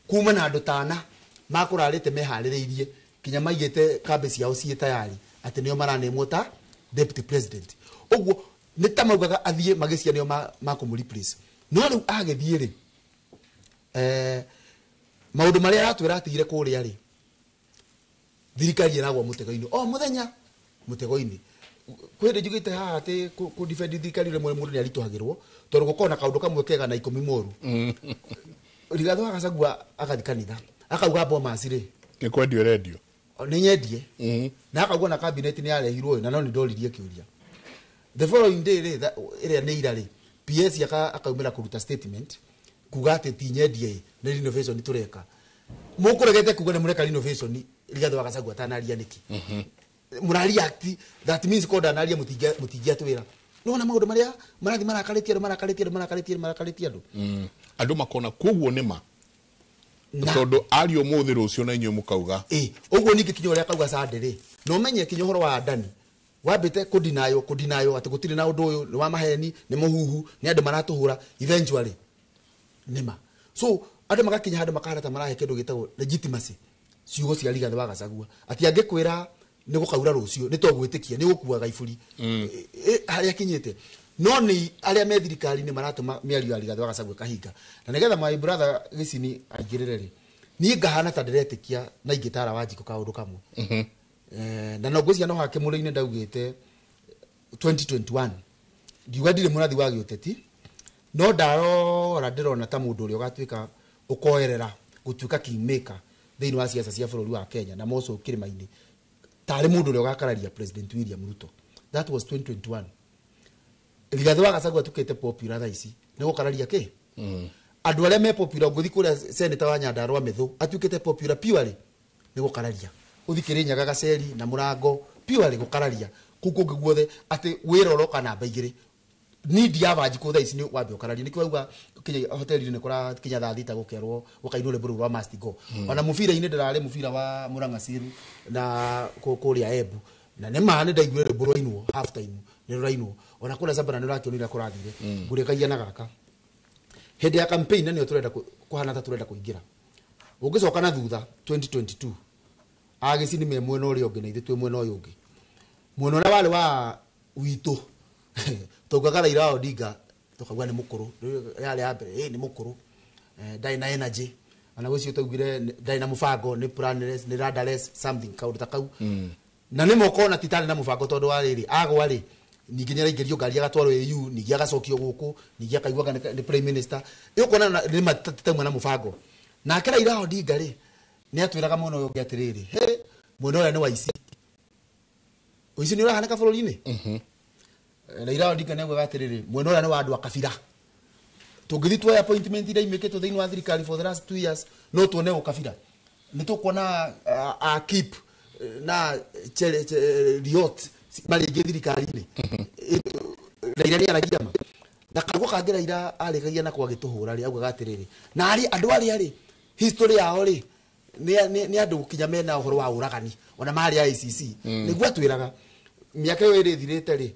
kuma na andũ tana makũrarĩte meharĩrĩirie kinya maigĩte kambĩ ciao ciĩ tayari atĩ nĩo maranemwo ta deputy president. Ũguo nĩ ta maugaga athiĩ magĩcia nĩo makũmũ replace. No rĩu agĩthiĩ rĩ maũndũ marĩa aratwĩra atigire kũrĩa rĩ thirikari ĩragwa mũtego-inĩ o mũthenya mũtego-inĩ. Kwĩ hĩndĩ njugĩte haha atĩ kũ defend thirikari rĩmwe mũndũ nĩ aritũhagĩrwo tondũ gũkorwo na kaũndũ kamwe kega na 10 moru. Rigathi wa Gachagua agathiĩ kanitha akauga Bomas rĩ
nĩ kwendio rendio
nĩ nyendie na akauga na cabinet nĩ yarehirwo na no nĩ ndoririe kĩũria. The following day rĩ ĩrĩa nĩ ira rĩ PS akaumĩra kũruta statement kuga atĩ ti nyendie nĩ renovation tũreka. Mũkũregete kuga nĩ mũreka renovation Rigathi wa Gachagua atanaria nĩkĩ? Mũrareact that means ko ndanaria mũtingĩatwĩra. Nĩwona maũndũ marĩa marathiĩ marakarĩtie andũ marakarĩtie andũ marakarĩtie marakarĩtie andũ.
Andũ makona koguo nĩ ma tondũ ario ũmũthĩ rũciũ na inyuĩ mũkauga.
Ũguo ningĩ kinya ũrĩa akauga Sunday rĩ na ũmenye kinya ũhoro wa Adani wambĩte kũdinayo atĩ gũtirĩ na ũndũ ũyũ nĩ wa maheni nĩ mũhuhu nĩ andũ maratũhũra eventually nĩ ma. So andũ magakinya handũ makahana ta marahe kĩndũ gĩtagwo legitimacy ciugo cia Rigathi wa Gachagua atĩ angĩkwĩra nĩ gũkaura rũciũ nĩ togwĩtĩkia nĩ gũkuaga iburi harĩa akinyĩte. No nĩ arĩa me thirikari-inĩ maratũma mĩario ya Rigathi wa Gachagua ĩkahinga. Na nĩgetha my brother Gĩcini aingĩrĩre rĩ niĩ ngahana ta ndĩretĩkia na ingĩtara Wanjikũ kaũndũ kamwe. Na no ngwĩciria no hake mũrĩ-inĩ ndaugĩte 2021 ngiuga ndirĩ mũrathi wa gĩũteti no ndarora ndĩrona ta mũndũ ũrĩa ũgatuĩka ũkoerera gũtuĩka kingmaker thĩinĩ wa siasa cia bũrũri wa Kenya na moco kĩrĩma-inĩ tarĩ mũndũ ũrĩa ũgakararia President William Ruto. That was 2021. Rigathi wa Gachagua atukĩte popular thaa ici nĩ gũkararia kĩ? Andũ arĩa me popular ũngĩthiĩ kũrĩa senator wa Nyandarua Methu atuĩkĩte popular purely nĩ gũkararia. Ũthiĩ Kĩrĩnyaga Gaceri na Mũrango purely gũkararia kũu kũngĩ guothe atĩ wĩra ũroka namba 2 need ya Wanjikũ thaa ici nĩ wambe ũkararia. Nĩkĩo wauga kinya hoteli-inĩ nĩ kũra kinya thaa 6 gũkerwo gũkainwo rwĩmbo rũu rwa must go. Ona mũbira-inĩ ndĩrarĩ mũbira wa Murang'a Seal na kũrĩa Embu na nĩ ma nĩ ndaiguire rwĩmbo rwainwo half time nĩ rũrainwo ona kũrĩa Sambara nĩ ũrakĩonire kũrathire. Ngũrĩkagia na gaka hĩndĩ ya campaign na nĩyo tũrenda kũhana ta tũrenda kũingĩra. Ũngĩcoka na thutha 2022 agĩci nĩ me mwena ũrĩa ũngĩ na ithuĩ twĩ mwena ũyũ ũngĩ. Mwena ũrĩa warĩ wa witũ taugaga Raila Odinga tukauga nĩ mũkũrũ yarĩ ya mbere nĩ mũkũrũ ndarĩ na energy ona gũcio taugire ndarĩ na mũbango nĩ planless nĩ rudderless something kaũndũ ta kau. Na nĩ mokona ti tarĩ na mũbango tondũ wa rĩrĩ agwa rĩ ningĩ nĩ araingĩrio ngari agatwarwo AU ningĩ agacokio gũkũ ningĩ akaiguaga nĩ prime minister. Ĩ ũkona nĩ matitauma na mũbango. Nake Raila Odinga rĩ nĩ atwĩraga mwena ũyũ ũngĩ atĩrĩrĩ he mwena ũrĩa nĩ wa ici ũici nĩ ũrahanĩka bũrũri-inĩ. Raila Odinga nĩ augaga atĩrĩrĩ mwena ũrĩa nĩ wa andũ a kabira tũngĩthiĩ tuoe appointment iria imĩkĩtwo thĩinĩ wa thirikari for the last 2 years no tuone ũkabira nĩ tũkuona Akip na Riot marĩ aingĩ thirikari-inĩ. Raila nĩ aragia ma na karugo kangĩ Raila arĩkagia nako agĩtũhũra rĩ augaga atĩrĩrĩ na arĩ andũ arĩa rĩ history yao rĩ nĩ andũ kinya mena ũhoro wa ũragani ona marĩ ICC. Nĩguo atwĩraga mĩaka ĩyo ĩrĩ ĩthirĩte rĩ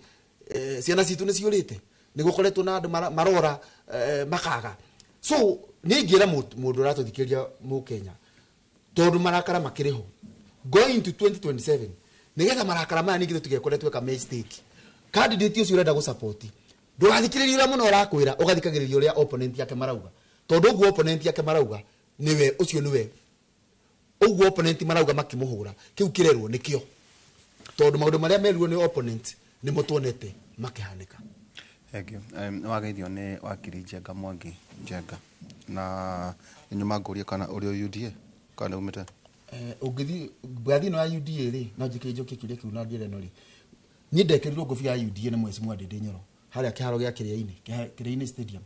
ciana citũ nĩ ciũrĩte nĩ gũkoretwo na andũ marora makaga. So nĩ ingĩra mũndũ ũratũthikĩrĩria mũkenya tondũ marakara makĩrĩ ho going to 2027 nĩgetha marakara maya ningĩ tũtigekore tweka mistake. Candidate ũcio ũrenda gũsupport ndũgathikĩrĩrie ũrĩa mũno ũrakwĩra ũgathikagĩrĩria ũrĩa opponent yake marauga tondũ ũguo opponent yake marauga nĩwe ũcio nĩwe ũguo opponent marauga makĩmũhũra kĩu kĩrerwo nĩkĩo tondũ maũndũ marĩa merirwo nĩ opponent nĩmo tuonete Makĩhanĩka.
Thank you. Wageithio nĩ wakiri Njenga Mwangi Njenga na nyuma ngũrie kana ũrĩ o UDA kana umĩte.
Ũngĩthiĩ ngathi ĩno ya UDA rĩ, no njĩkĩre njokie kĩũria kĩu na njĩra ĩno rĩ, niĩ ndekĩrirwo ngũbia ya UDA nĩ Mheshimiwa Ndindi Nyoro harĩa kĩharo gĩa Kĩrĩa-inĩ, Kĩrĩa-inĩ Stadium,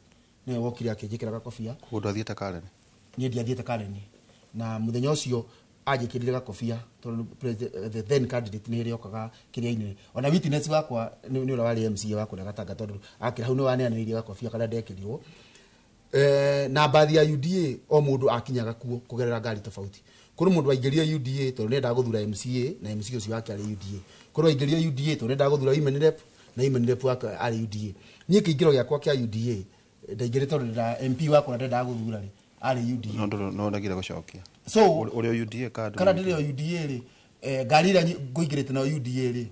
nĩwe wokire akĩnjĩkĩra gakobia.
Koguo ndwathiĩte Karen?
Niĩ ndiathiĩte Karen, na mũthenya ũcio anjĩkĩrire gakobia tondũ the then candidate nĩ ĩrĩa okaga Kĩrĩa-inĩ, ona witness wakwa nĩ ũrĩa warĩ MCA wa kũrĩa Gatanga, tondũ akĩra hau nĩ waneanĩrĩire gakobia karĩa ndekĩrirwo. Na mbathi ya UDA o mũndũ akinyaga kuo kũgerera ngari tofauti. Kũrĩ mũndũ waingĩrire UDA tondũ nĩendaga gũthura MCA na MCA ũcio wake arĩ UDA. Kũrĩ waingĩrire UDA tondũ nĩendaga gũthura women rep na women rep wake arĩ UDA. Niĩ kĩingĩro gĩakwa kĩa UDA ndaingĩrire tondũ ndenda MP wakwa ndendaga gũthura rĩ arĩ UDA.
No ndagire gũcokia.
So
ũrĩ o UDA
kana ndĩrĩ o UDA rĩ, ngari ĩrĩa ngũingĩrĩte nayo UDA rĩ,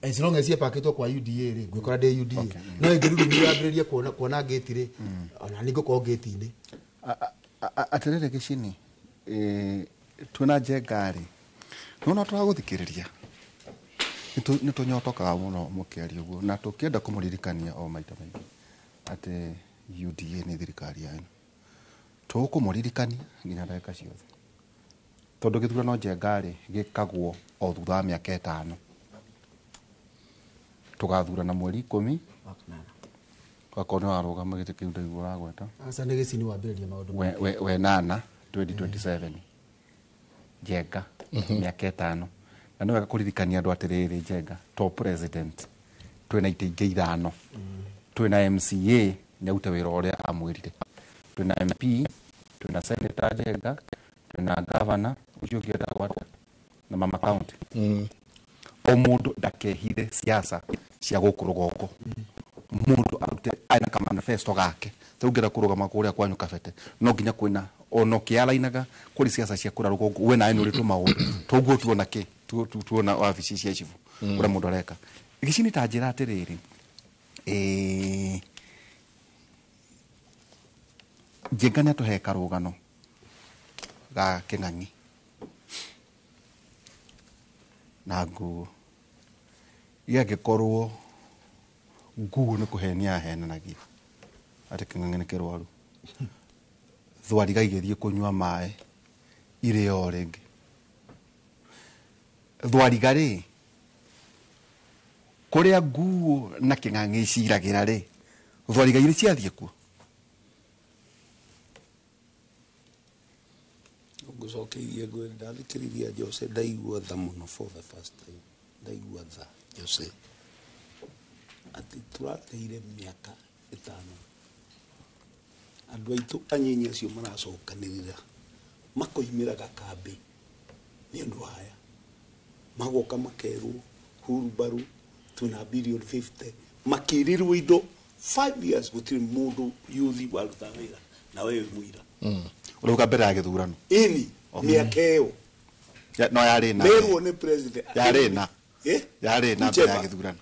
as long as ĩpakĩtwo kwa UDA rĩ, ngwĩkora ndĩ UDA. No ĩngĩrurumia yambĩrĩrie kuona gate rĩ, ona nĩ ngũkorwo gate-inĩ.
Atĩrĩrĩ Gĩcini, twĩna Njenga rĩ, nĩwona tũragũthikĩrĩria nĩ tũnyotokaga mũno mũkĩaria ũguo, na tũkĩenda kũmũririkania o maita maingĩ atĩ UDA nĩ thirikari yanyu. Tũkũmũririkania nginya ndagĩka ciothe, tondũ gĩthurano Njenga rĩ gĩkagwo o thutha wa mĩaka 5. Tũgathurana mweri 10 wakorwo nĩ warũgama gĩtĩ kĩu ndaigua ũragweta.
Aca nĩ Gĩcini wambĩrĩria maũndũ.
We nana 2027 Njenga mĩaka 5. Na nĩ wega kũririkania andũ atĩrĩrĩ, Njenga to president twĩna itĩ ingĩ 5, twĩna MCA nĩarute wĩra ũrĩa amwĩrire, twĩna MP, twĩna senator Njenga, twĩna governor ũcio ũngĩ etagwo atĩa, na mama county. O mũndũ ndakehithe siasa cia gũkũ rũgongo, mũndũ arute ena ka manifesto gake. Rĩu ũngĩenda kũrũgama kũrĩa kwanyu Kabete no nginya kwĩna ona ũkĩarainaga kũrĩ siasa cia kũrĩa rũgongo, we nawe nĩ ũrĩtwo maũndũ toguo tuona kĩ tuona wabici cia cibũ ũrĩa mũndũ areka. Gĩcini ta njĩra atĩrĩrĩ, Njenga nĩ atũhe karũgano ga Kĩng'ang'i na nguo, gĩangĩkorwo nguo nĩ kũhenia ahenanagia atĩ Kĩng'ang'i nĩ kĩrwaru, thwariga igĩthiĩ kũnyua maĩ irĩ o rĩngĩ. Thwariga rĩ, kũrĩa nguo na Kĩng'ang'i iciragĩra rĩ, thwariga irĩ ciathiĩ kuo.
Ngũcokeirie ngwĩre ndathikĩrĩria Jose ndaigua tha mũno for the first time, ndaigua tha Jose atĩ tũrateire mĩaka 5 andũ aitũ anyinyi acio maracokanĩrĩra makoimĩra gakambĩ nĩ ũndũ haya, magoka makerwo hurumbaru twĩna billion 50, makĩrĩrwo indo 5 years gũtirĩ mũndũ yuthi waruta wĩra na wewe mũira.
Ũrauga mbere ya gĩthurano?
Ĩni, mĩaka ĩyo.
No yarĩ na.
Merwo nĩ president.
Yarĩ na. Yarĩ na mbere ya gĩthurano.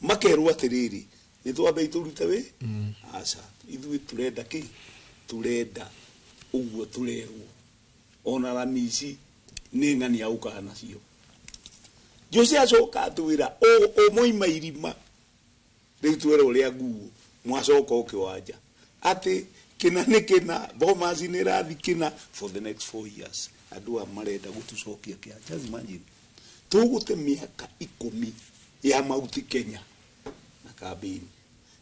Makerwo atĩrĩrĩ, nĩ twambe tũrute wĩ? Aca, ithuĩ tũrenda kĩ? Tũrenda ũguo tũrerwo. Ona ramici nĩ ng'ania ũkaga nacio. Jose acoka atwĩra ũmoima irima rĩu twere ũrĩa nguo mwacoka ũkĩwanja atĩ kĩna nĩ kĩna, Bomas nĩ ĩrathi kĩna for the next 4 years. Andũ aya marenda gũtũcokia kĩa. Just imagine tũgũte mĩaka 10 ya Mount Kenya na kambĩini,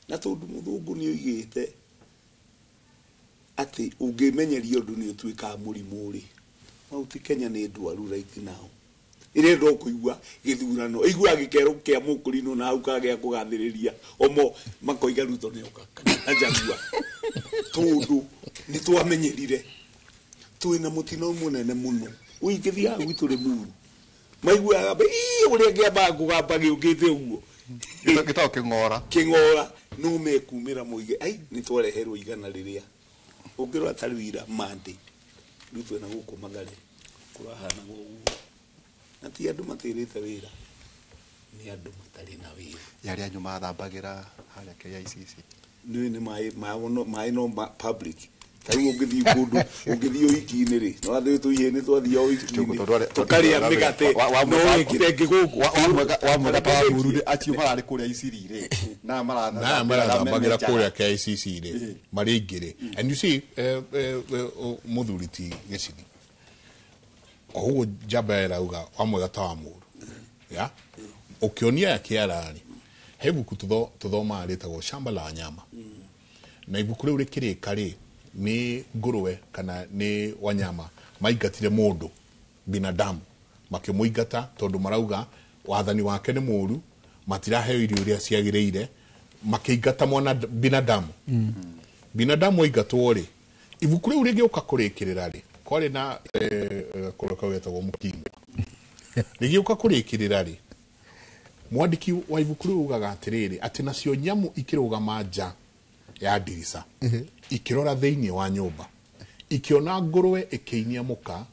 na tondũ mũthũngũ nĩ oigĩte atĩ ũngĩmenyeria ũndũ nĩ ũtuĩkaga mũrimũ rĩ, Mount Kenya nĩ ndwaru right now. Ĩrenda kũigua gĩthurano, ĩiguaga gĩkero kĩa mũkũrinũ na hau kagĩa kũgathĩrĩria omo makoiga Ruto nĩoka kana Jaguar, tondũ nĩ twamenyerire twĩna mũtino mũnene mũno. Ũingĩthiaga gwitũ Rĩmuru maiguaga ũrĩa ngĩambaga kũgamba gĩũkĩte ũguo
gĩtagwo kĩng'ora
kĩng'ora, no mekumĩra moige ai nĩ twareherwo igana rĩrĩa ũngĩrora ta rĩu ira Monday rĩu twĩna gũkũ Mathare kũrahanaga ũguo, na ti andũ matĩrĩte wĩra, nĩ andũ matarĩ na wĩra.
Yarĩa nyuma mathambagĩra harĩa KICC
nĩ maĩ no public Rĩu ũngĩthiĩ kũndũ ũngĩthiĩ ũhiki-inĩ rĩ no athiĩ tũihe-inĩ twathiĩ ũhiki-inĩ tũkarĩa mĩgate no wĩkire ĩngĩ gũkũ
wa mwega ta wa mũrũ acio mararĩ kũrĩa Iciri rĩ na
marathambagĩra kũrĩa KICC rĩ marĩ aingĩ rĩ. And you see mũthuri ti Gĩcini o ũguo njamba ĩrauga wa mwega ta wa mũru ya ũkĩonia ya kĩara rĩ he ibuku tũthomaga rĩtagwo Shamba la Wanyama na ibuku rĩu rĩkĩrĩka rĩ nĩ ngũrwe kana nĩ wanyama maingatire mũndũ binadamu makĩmũingata tondũ marauga wathani wake nĩ mũru matiraheo irio iria ciagĩrĩire makĩingata mwana binadamu. Binadamu aingatwo rĩ ibuku rĩu rĩgĩũka kũrĩkĩrĩra rĩ kwarĩ na gakũrũ kau getagwo mũkimwa rĩgĩũka kũrĩkĩrĩra rĩ mwandĩki wa ibuku rĩu ugaga atĩrĩrĩ atĩ nacio nyamũ ikĩrũgama nja ya ndirica ikĩrora thĩinĩ wa nyũmba ikĩona ngũrwe ĩkĩinia mũka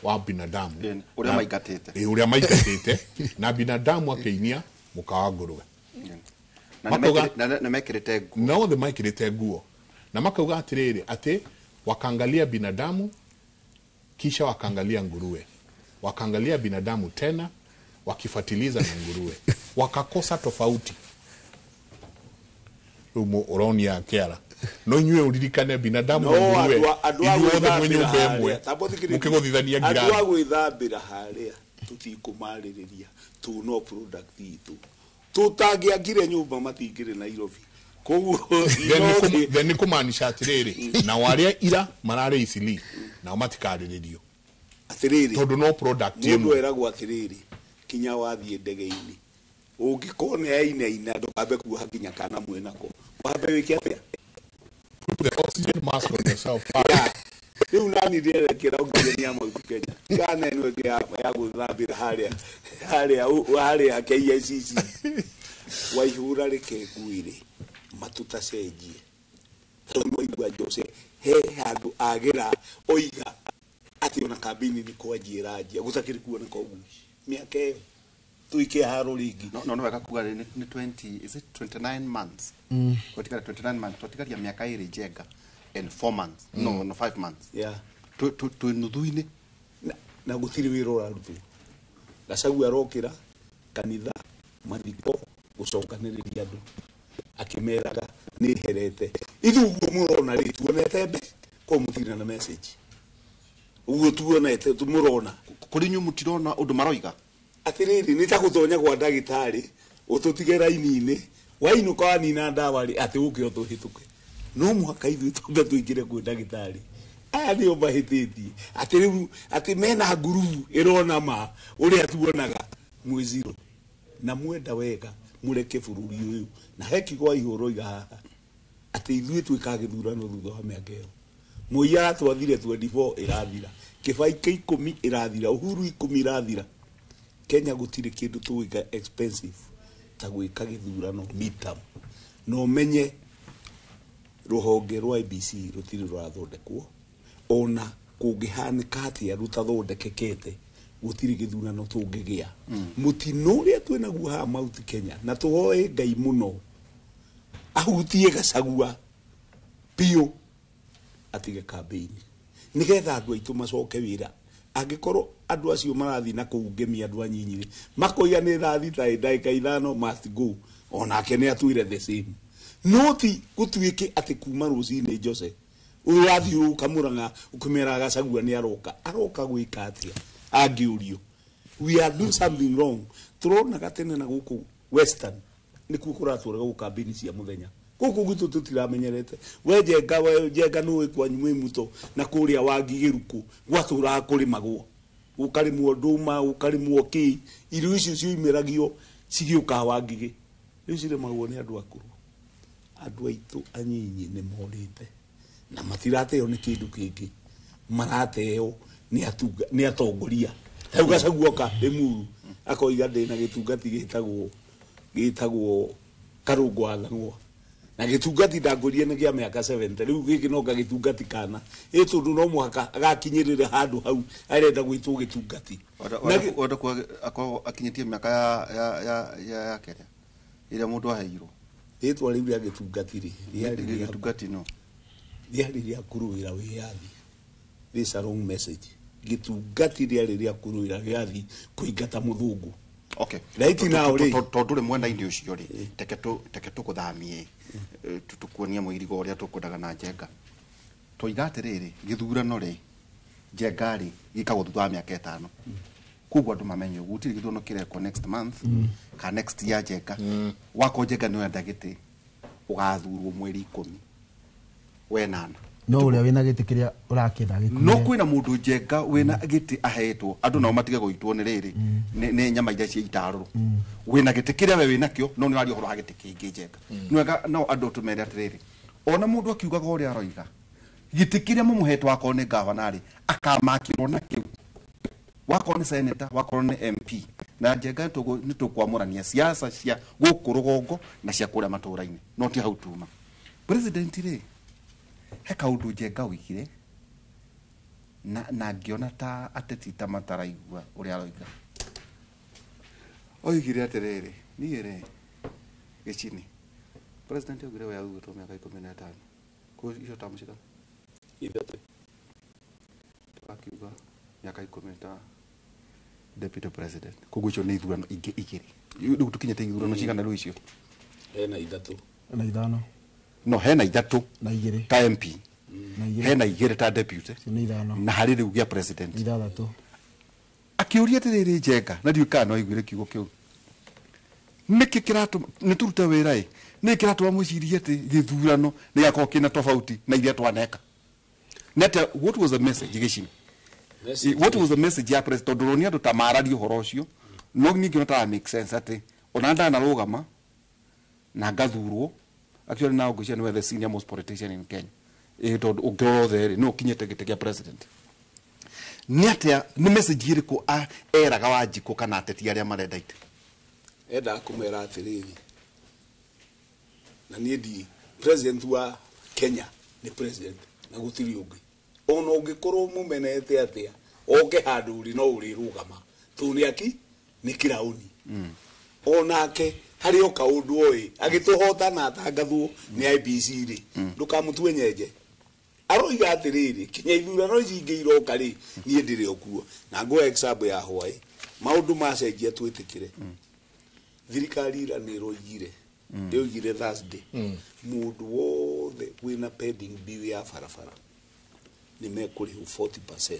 wa binadamu ũrĩa maingatĩte na binadamu akĩinia mũka wa ngũrwe
na mekĩrĩte nguo
na othe mekĩrĩte nguo na makauga atĩrĩrĩ atĩ wakaangalia binadamu kisha wakaangalia nguruwe wakaangalia binadamu tena wakifuatiliza na nguruwe wakakosa tofauti. Rĩu ũronia kĩara no inyuĩ ũririkane binadamu na nguruwe inyuothe mwĩ nyũmba ĩmwe mũkĩgũthithania ngirathi.
Andũ a gwĩthambĩra harĩa tũtikũmarĩrĩria tũ no product itũ tũtangĩakire nyũmba matingĩrĩ Nairobi koguo
then nĩ kũmaanisha atĩrĩrĩ nao arĩa ira mararĩ Isili nao matikarĩrĩrio
atĩrĩrĩ
tondũ no product
ĩmwe. Mũndũ eragwo atĩrĩrĩ kinya wathiĩ ndege-inĩ ũngĩkorwo nĩ yainaina ndũkambe kuoha nginya kana mwĩnako wambe wĩke atĩa?
Put the oxygen mask on yourself.
Rĩu nani ndĩrerekera oxygen ya Mount Kenya kana ĩno ĩngĩ ya gwĩthambĩra harĩa KICC waihũra reke ngwĩre matũtacenjie tondũ waigua Jose he handũ agĩra oiga atĩ ona kambĩini nĩ kwanjia ĩranjia gũtakĩrĩ kuoneka ũguo mĩaka ĩyo tuike haro rĩngĩ.
No wega kuga nĩ 20 is it 29 months twatigara 29 months twatigaria mĩaka ĩrĩ njenga and 4 months no 5 months
yeah
twĩ nuthu-inĩ
na gũtirĩ wĩra ũrarutwo. Gachagua arokĩra kanitha mathiko gũcokanĩrĩria andũ akĩmeraga nĩ herete ithuĩ ũguo mũrona rĩ tuonete mbe ko mũtirĩ na message ũguo tuonete mũrona
kũrĩ inyuĩ mũtirona ũndũ maroiga
atĩrĩrĩ nĩ ta gũtonya gwa ndagĩtarĩ ũtũtige raini-inĩ wainũka wanina ndawa rĩ atĩ ũke ũtũhĩtũke no mũhaka ithuĩ twambe tũingĩre kwĩ ndagĩtarĩ aya nĩo mahĩtĩtie atĩ rĩu atĩ mena ngurubu ĩrona ma ũrĩa tuonaga mwĩ zero na mwenda wega mũreke bũrũri ũyũ na he kiugo Waihũra oiga haha atĩ ithuĩ twĩkaga gĩthurano thutha wa mĩaka ĩyo Moi aratwathire 24 ĩrathira Kĩbaikĩ 10 ĩrathira Uhuru 10 ĩrathira Kenya gũtirĩ kĩndũ tũgwĩka expensive ta gwĩka gĩthurano midterm na ũmenye rũhonge rwa IEBC rũtirĩ rũrathondekwo ona kũngĩhanĩka atĩa rũtathondekekete gũtirĩ gĩthurano tũngĩgĩa. Mũtino ũrĩa twĩnaguo haha Mount Kenya na tũhoe Ngai mũno ahutie Gachagua biũ atige kambĩini nĩgetha andũ aitũ macoke wĩra angĩkorwo andũ acio marathiĩ na kũu ngemi andũ anyinyi rĩ makoiga nĩ thaa thita ndagĩka 5 must go onake nĩ atwĩre the same no ti gũtuĩke atĩ kuma rũcinĩ Jose ũrathiũrũrũka Mũrang'a ũkĩmeraga Gachagua nĩ aroka aroka gwĩka atĩa angĩũrio we are doing something wrong. Tũronaga tene na gũkũ Western nĩkuo kũratũraga gũ kambĩini cia mũthenya gũkũ gwitũ tũtiramenyerete we njenga nĩũĩ kwanyu mwĩ muto na kũrĩa Wangigĩrukũ gwatũraga kũrĩmagwo gũkarĩmwo ndũma gũkarĩmwo kĩ irio icio cioimĩragio cigĩũkaga Wangigĩ rĩu cirĩmagwo nĩ andũ akũrũ andũ aitũ anyinyi nĩ morĩte na matirateo nĩ kĩndũ kĩngĩ marateo nĩ atongoria rĩu Gachagua oka Limuru akoiga ndĩna gĩtungati gĩtagwo Karũngũ wa Thang'wa na gĩtungati ndangũrire nĩ kĩa mĩaka 70 rĩu gĩkĩ no gagĩtungati kana ĩ tondũ no mũhaka agakinyĩrĩra handũ hau arenda gwĩtwo gĩtungati
wenda kuga akorwo akinyĩtie mĩaka ya kĩrĩa ĩrĩa mũndũ aheirwo
rĩtwa rĩu rĩa gĩtungati rĩ
rĩarĩ gĩtungati no
Rĩarĩ rĩa kũrũĩra wĩyathi. This a wrong message. Gĩtungati rĩarĩ rĩa kũrũĩra wĩyathi kũingata mũthũngũ.
Okay.
Right now rĩ.
Tondũ rĩ mwena-inĩ ũcio rĩ, teke tũkũthamie tũkuonia mũirigo ũrĩa tũkwendaga na Njenga. Twoiga atĩrĩrĩ, gĩthurano rĩ, Njenga rĩ, gĩkagwo thutha wa mĩaka 5. Koguo andũ mamenye ũguo gũtirĩ gĩthurano kĩrekwo next month kana next year Njenga. Wakorwo Njenga nĩ ũrenda gĩtĩ, ũgathurwo mweri 10 wenana.
No ũrĩa wĩna gĩtĩ kĩrĩa ũrakĩenda gĩkuire.
No kwĩna mũndũ Njenga wĩna gĩtĩ ahetwo andũ nao matige gũitwo nĩ rĩrĩ nĩ nyama iria cia itarũrũ. Wĩna gĩtĩ kĩrĩa we wĩnakĩo no nĩ ũraria ũhoro wa gĩtĩ kĩngĩ Njenga. Nĩ wega no andũ tũmere atĩrĩrĩ, ona mũndũ akiugaga ũrĩa aroiga, gĩtĩ kĩrĩa mũmũhetwo akorwo nĩ gavana rĩ, akamakĩrwo nakĩo. Wakorwo nĩ senator, wakorwo nĩ MP. Na Njenga nĩ tũkwamũrania siasa cia gũkũ rũgongo na cia kũrĩa matũũra-inĩ, no ti hau tuma. President rĩ, he kaũndũ Njenga oigire na ngĩona ta ateti ta mataraigua ũrĩa aroiga. Oigire atĩrĩrĩ, niĩ rĩ gĩcini president oigire we augĩtwo mĩaka 15 kũ icio tamu cigana?
3.
Akiuga mĩaka 10 ta deputy president. Koguo icio nĩ ithurano ingĩ 2. Rĩu tũkinyĩte ithurano cigana rĩu icio?
Hena 3.
Na 5.
No hena 3
na 2
ta MP, hena 2 ta deputy, na harĩ rĩu gĩa president
6.
Akĩũria atĩrĩrĩ Njenga, na ndiũĩ kana no aiguire kiugo kĩu, nĩkĩ kĩratũma nĩ tũrute wĩra ĩ, nĩkĩ kĩratũma mwĩcirie atĩ gĩthurano nĩ gĩgakorwo kĩna tofauti na iria twaneka? Nĩ atĩa, what was the message gĩcini? What was the message ya president? Tondũ ũronia andũ ta mararia ũhoro ũcio, no niĩ ngĩona ta make sense atĩ ona ndanarũgama na ngathurwo. Actually now ngwĩciria nĩwe the senior most politician in Kenya. Tondũ ũngĩrora othe rĩ, nĩwe ũkinyĩte gĩtĩ kĩa president. Nĩ atĩa, nĩ message ĩrĩkũ eraga Wanjikũ kana ateti arĩa marenda itĩ?
Endaga kũmera atĩrĩrĩ, na niĩ ndi president wa Kenya nĩ president na gũtirĩ ũngĩ. Ona ũngĩkorwo mũmenete atĩa, oke handũ ũrĩ no ũrĩrũgama. Tondũ nĩ aki nĩ kĩraũni. Onake harĩ o kaũndũ oĩ agĩtũhota na atangathwo nĩ IEBC rĩ, ndũkamũtue nyenje. Aroiga atĩrĩrĩ, kinya ithurano ici ingĩ iroka rĩ, niĩ ndĩrĩ o kuo. Na ngũhe example ya Hawaii. Maũndũ macenjia twĩtĩkĩre. Thirikari ira nĩ ĩroigire, ĩroigire Thursday, mũndũ wothe wĩna pending bill ya barabara nĩ mekũrĩhwo 40%.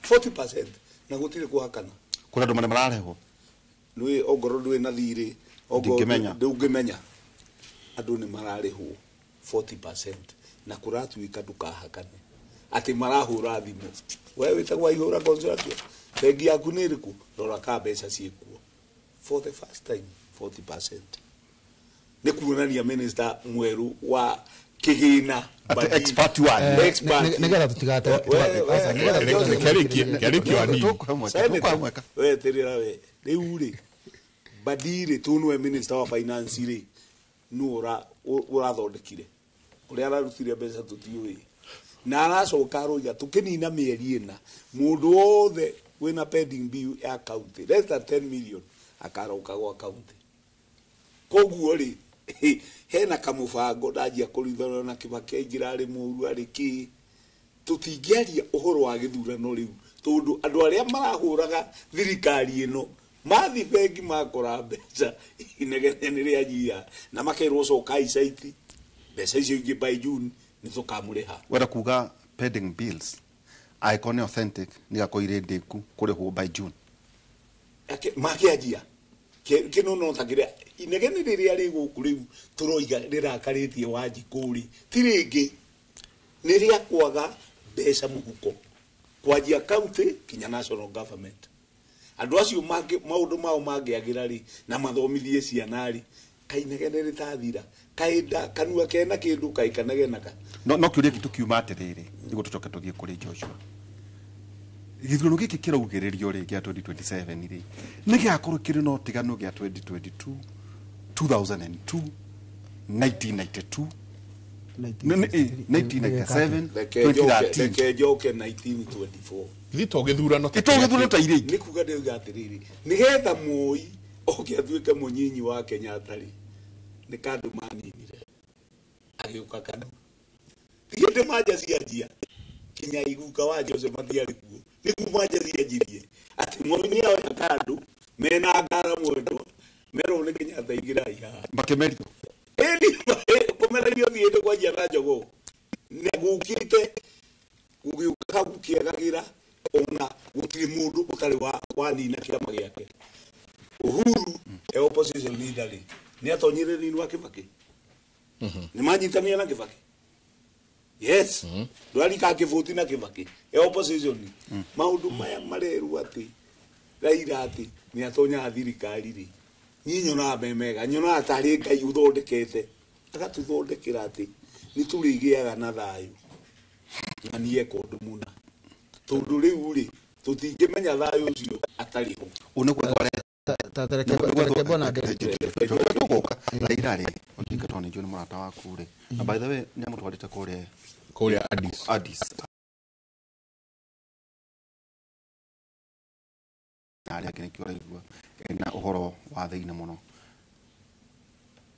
40% na gũtirĩ kũhakana.
Kũrĩ andũ mararĩhwo.
Nĩ ongorwo ndũrĩ na thirĩ, ongorwo ndũngĩmenya. Andũ nĩ mararĩhwo 40% na kũratuĩka ndũkahakane. Atĩ marahũra thimũ. We wĩtagwo Waihũra Consolation, bengi yaku nĩ ĩrĩkũ? Rora ka mbeca ciĩkuo. For the first time 40%. Nĩ kuonania minister mwerũ wa kĩgĩna.
Expert wa.
Nĩgetha tũtigate.
We tĩrĩra we. Rĩu rĩ, Badi rĩ, tũ nĩwe minister wa finance rĩ, nũ ũrathondekire? Ũrĩa ararutire mbeca tũtiũĩ. Na aracoka aroiga tũkĩnina mĩeri 4, mũndũ wothe wĩna pending bill ya county less than 10 million akaroka gwa county. Koguo rĩ, hena kamũbango ndanjia kũrithana na Kibaki aingĩra arĩ mũru arĩ kĩ. Tũtingĩaria ũhoro wa gĩthurano rĩu tondũ andũ arĩa marahũraga thirikari ĩno mathi bengi makora mbeca inegene nĩ rĩanyia na makerwo cokai caiti mbeca icio ingĩ by June nĩ tũkamũrĩha.
Wenda kuga pending bills angĩkorwo nĩ authentic nĩ gakorwo irĩ ndĩku kũrĩhwo by June.
Makĩanjia kĩno no ta kĩrĩa inegene rĩrĩa rĩ gũkũ rĩu tũroiga rĩrakarĩtie Wanjikũ rĩ, ti rĩngĩ nĩ rĩa kwaga mbeca mũhuko kwanjia county kinya national government. Andũ acio maũndũ mao mangĩagĩra rĩ na mathomithie ciana rĩ, kainegene rĩtathira kaĩnda kanua kena kĩndũ kaĩ kanegenaga.
No kĩũria gitũ kiuma atĩrĩrĩ, nĩguo tũcoke tũthiĩ kũrĩ Joshua. Gĩthurano gĩkĩ kĩraugĩrĩrio rĩ gĩa 2027 rĩ, nĩ gĩgakorwo kĩrĩ na ũtiganu gĩa 2022, 2002, 1992, 1997, 2013.
Reke njoke 1924.
Githĩ to gĩthurano
ta iria ingĩ.
Nĩ kuga ndĩuga atĩrĩrĩ, nĩgetha Moi oke atuĩke mũnyinyi wa Kenyatta rĩ, nĩ kandũ maninire agĩũka KANU. Hĩndĩ manja cianjia kinya iguka wa Jose matiarĩ kuo nĩguo manja cianjirie atĩ Moi nĩoya kandũ mena ngara mwendwa merwo nĩ Kenyatta ingĩrai haha
makĩmerio
ĩni kũmererio thiĩte kwanjia na jogoo na gũkĩte gũgĩũka gũkĩagagĩra ona gũtirĩ mũndũ ũtarĩ wanina kĩama gĩake. Uhuru e opposition leader rĩ nĩ atonyire thĩinĩ wa Kibaki nĩ manyitanire na Kibaki yes ndwarika kĩbũti na Kibaki e opposition maũndũ maya marerwo atĩ Raila atĩ nĩ atonyaga thirikari rĩ niĩ nyonaga me mega nyonaga tarĩ Ngai ũthondekete agatũthondekera atĩ nĩ tũrĩgĩaga na thayũ na nĩ eka ũndũ mũna tondũ rĩu rĩ tũtingĩmenya thayũ ũcio atarĩ ho.
Tũgũka Raila rĩ Odinga tondũ nĩ njũĩ nĩ mũrata waku rĩ na by the way nĩ amũtwarĩte kũrĩa Addis na arĩa angĩ nĩkĩo ũraigua ena ũhoro wa thĩinĩ mũno.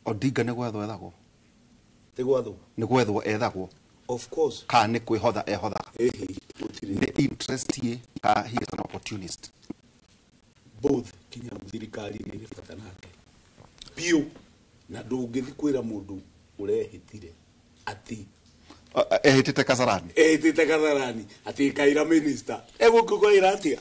Odinga nĩ gwethwo ethagwo?
Ti gwethwo.
Nĩ gwethwo ethagwo?
Of course.
Ka nĩ kwĩhotha ehothaga? Nĩ interest ye ka he is an opportunist?
Both kinya thirikari nĩ ĩrĩ bata nake biũ na ndũngĩthiĩ kwĩra mũndũ ũrehĩtire atĩ
ehĩtĩte Kasarani
ehĩtĩte Kasarani atĩ kaira minister egũkĩkwĩra atĩa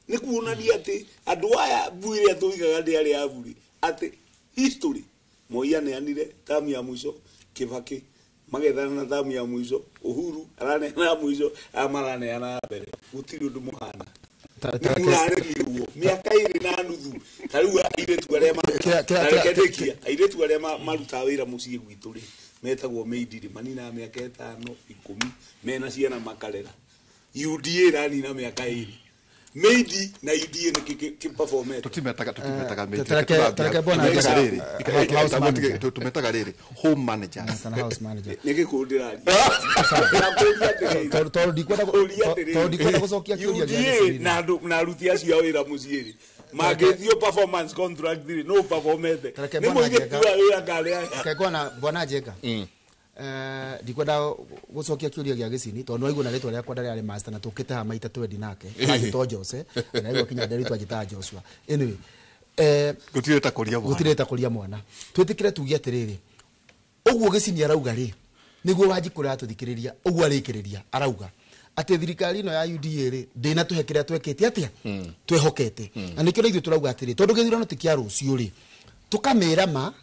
nĩ kuonania atĩ andũ aya mbu ĩrĩa tũigaga nĩ arĩa aburi atĩ history Moi aneanire tamu ya mwisho Kibaki magethana na tamu ya mwisho Uhuru araneana ya mwisho aya maraneana ya mbere gũtirĩ ũndũ mũhana nĩmũraremirwo mĩaka ĩrĩ na nuthu ta rĩu airĩtu arĩa airĩtu arĩa marutaga wĩra mũciĩ gwitũ rĩ metagwo maid rĩ maninaga mĩaka 5 10 mena ciana makarera UDA ĩranina mĩaka 2 maid na UDA nĩ kĩperformete
tũtimetaga maid tumetaga rĩrĩ home managers
nĩ gĩkũũ ndĩraria
tondũ ndikwenda gũcokia kĩũria
UDA na aruti acio a wĩra mũciĩ rĩ mangĩthio performance contract rĩ no performete nĩ mũirĩtu wa wĩra ngarĩ
aya bwana Njenga ndikwenda gũcokia kĩũria gĩa Gĩcini tondũ nĩwaigua na rĩtwa rĩakwa ndarĩ master na tũkĩte haha maita twendi nake anjĩtwo Jose na rĩu akinya nderĩtwo anjĩtaga Joshua anyway gũtirĩ ta kũria mwana twĩtĩkĩre tuge atĩrĩrĩ ũguo Gĩcini arauga rĩ nĩguo Wanjikũ aratũthikĩrĩria ũguo arĩkĩrĩria arauga atĩ thirikari ĩno ya UDA rĩ ndĩnatũhe kĩrĩa twekĩte atĩa twehokete na nĩkĩo ithuĩ tũrauga atĩrĩ tondũ gĩthurano ti kĩa rũciũ rĩ tũkamĩra ma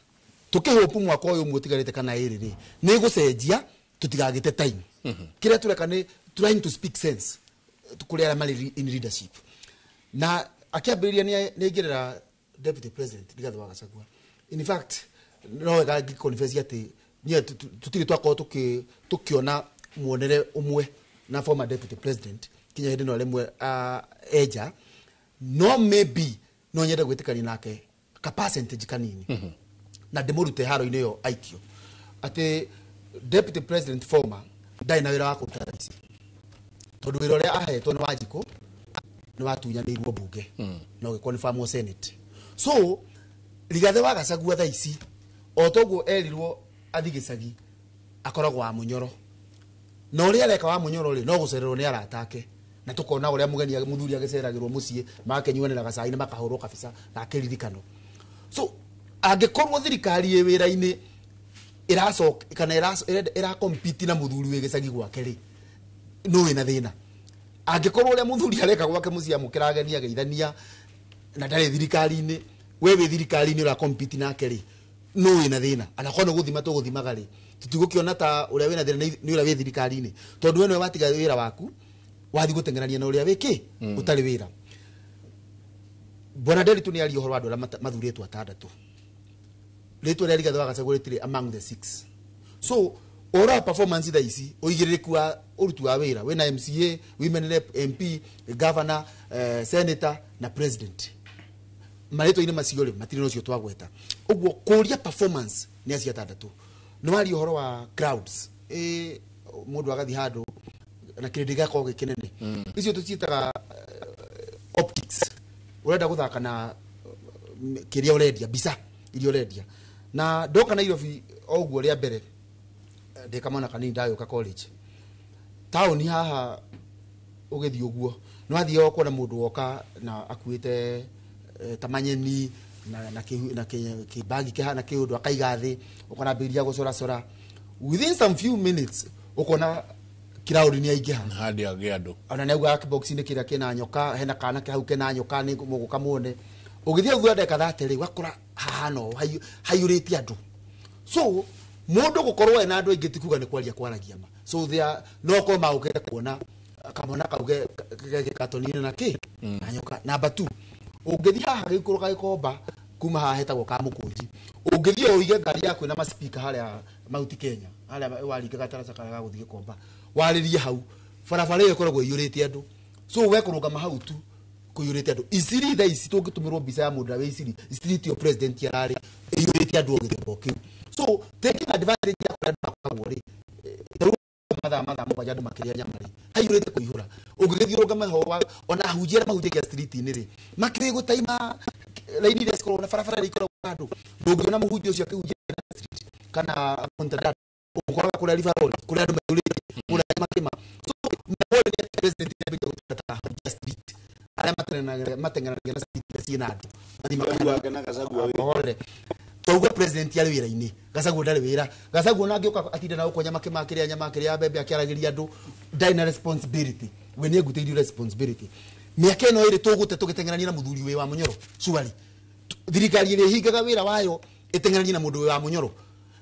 tukihopu mwaka ũyũ ũmwe ũtigarĩte kana ĩrĩ rĩ nĩ gũcenjia tũtigagĩte time kĩrĩa tũreka nĩ trying to speak sense kũrĩ arĩa marĩ in leadership na akĩambĩrĩria nĩ aingĩrĩra deputy president Rigathi wa Gachagua in fact no wega ngĩconfess atĩ niĩ tũtirĩ twakorwo tũkĩona muonere ũmwe na former deputy president kinya hĩndĩ ĩno rĩmwe enja no maybe no nyende gwĩtĩkania nake ka percentage kanini na ndĩmũrute haro-inĩ ĩyo aikio atĩ deputy president former ndarĩ na wĩra wa kũruta thaa ici tondũ wĩra ũrĩa ahetwo nĩ Wanjikũ nĩ watunyanĩirwo mbunge na ũgĩconfirmwo senate so Rigathi wa Gachagua thaa ici o toguo erirwo athi gĩcagi akoragwo wa Mũnyoro na ũrĩa areka wa Mũnyoro rĩ no gũcererwo nĩ arata ake na tũkona ũrĩa mũgeni mũthuri agĩceragĩrwo mũciĩ magakĩnyuanĩra gacai na makahũrwo kabica ga kĩririkano so angĩkorwo thirikari ĩ wĩra-inĩ ĩracoka kana ĩrakompiti na mũthuri wĩ gĩcagi gwake rĩ no wĩna thĩna angĩkorwo ũrĩa mũthuri areka gwake mũciĩ amũkĩra ageni ageithania na ndarĩ thirikari-inĩ we wĩ thirikari-inĩ ũrakompiti nake rĩ no wĩna thĩna anakorwo nĩ gũthima tũgũthimaga rĩ tũtigũkĩona ta ũrĩa wĩna thĩna nĩ ũrĩa wĩ thirikari-inĩ tondũ we nĩwe watiga wĩra waku wathi gũteng'erania na ũrĩa wĩkĩ ũtarĩ wĩra. Bwana Nderitu nĩ aria ũhoro wa andũ arĩa mathurĩtwo atandatũ rĩtwa rĩa Rigathi wa Gachagua rĩtirĩ among the six so ũhoro wa performance thaa ici ũigĩrĩrĩku wa ũruti wa wĩra wĩna MCA women rep MP governor senator na president marĩtwa-inĩ macio rĩ matirĩ na ũcio twagweta ũguo kũria performance nĩ acio atandatũ nĩ waria ũhoro wa crowds mũndũ agathiĩ handũ na kĩrĩndĩ gĩgakorwo gĩ kĩnene icio tũciĩtaga optics ũrenda gũthaka na kĩrĩa ũrendia mbica iria ũrendia na ndoka Nairobi o ũguo rĩa mbere Ndĩ kamwana kanini ndagĩũka college taũni haha ũgĩthiĩ ũguo no athiĩ ũkona mũndũ woka na akuĩte ta manyeni na na kĩbagi kĩhana kĩũndũ akaiga thĩ, ũkona ambĩrĩria gũcoracora within some few minutes ũkona kirauri nĩ aingĩha
handi agĩ andũ
ona nĩ augaga kĩbox-inĩ kĩrĩa kĩna nyoka, hena kana ke hau kena nyoka nĩ mũgũka muone. Ũgĩthiĩ thutha ndagĩka 30 ũgakora hahana ũũ haiyũrĩte andũ. So mũndũ gũkorwo ena andũ aingĩ ti kuga nĩ kwaria kwaragia ma. So they are no korwo magũkĩte kuona kamwana kauge gĩkatoni-inĩ na kĩ na nyoka. Number 2, ũngĩthiĩ haha gĩikũrũka Gĩkomba kuma haha hetagwo Kamũkũnji, ũngĩthiĩ ũige ngari yaku ĩna maspika harĩa Mount Kenya harĩa waringa gataraca karĩa ga gũthiĩ Gĩkomba warĩrie hau, barabara ĩyo ĩkoragwo ĩiyũrĩte andũ. So we kũrũgama hau tu kũiyũrĩte andũ. Isiri thaa ici tũngĩtũmĩrwo mbica ya mũndũ ũrĩa wĩ Isiri, Isiri tiyo president ararĩ, ĩiyũrĩte andũ o gĩthemba o kĩu. So taking advantage ya kũrĩa andũ makoragwo rĩ, tarĩu mathaa 7 andũ makĩrĩa nyama rĩ, haiyũrĩte kũihũra. Ũngĩgĩthiĩ ũrũgame ho ona ahunjia arĩa mahunjagia street-inĩ rĩ, makĩrĩ gũtaima raini iria cikoragwo na barabara iria ikoragwo na andũ. Ndũngĩona mũhunjia ũcio akĩhunjia street kana Montadad, ũkoraga kũrĩa River Road kũrĩa andũ maiyũrĩte kũrĩa makĩma. So mawoni nĩ atĩ president nĩambĩrĩria gũteta ahunjia street arĩa mateng'eranagia na street iria ciĩna andũ mathiĩ makahorere. Twauga president arĩ wĩra-inĩ, Gachagua ndarĩ wĩra. Gachagua ona angĩũka atinde na gũkũ nyama kĩma akĩrĩa nyama akĩrĩa mbembe akĩaragĩria andũ, ndarĩ na responsibility. We nĩ engutĩirio responsibility. Mĩaka ĩno ĩrĩ tũgũte tũgĩteng'erania na mũthuri wĩ wa Mũnyoro, surely thirikari ĩrĩa ĩhingaga wĩra wayo ĩteng'eranie na mũndũ wĩ wa Mũnyoro.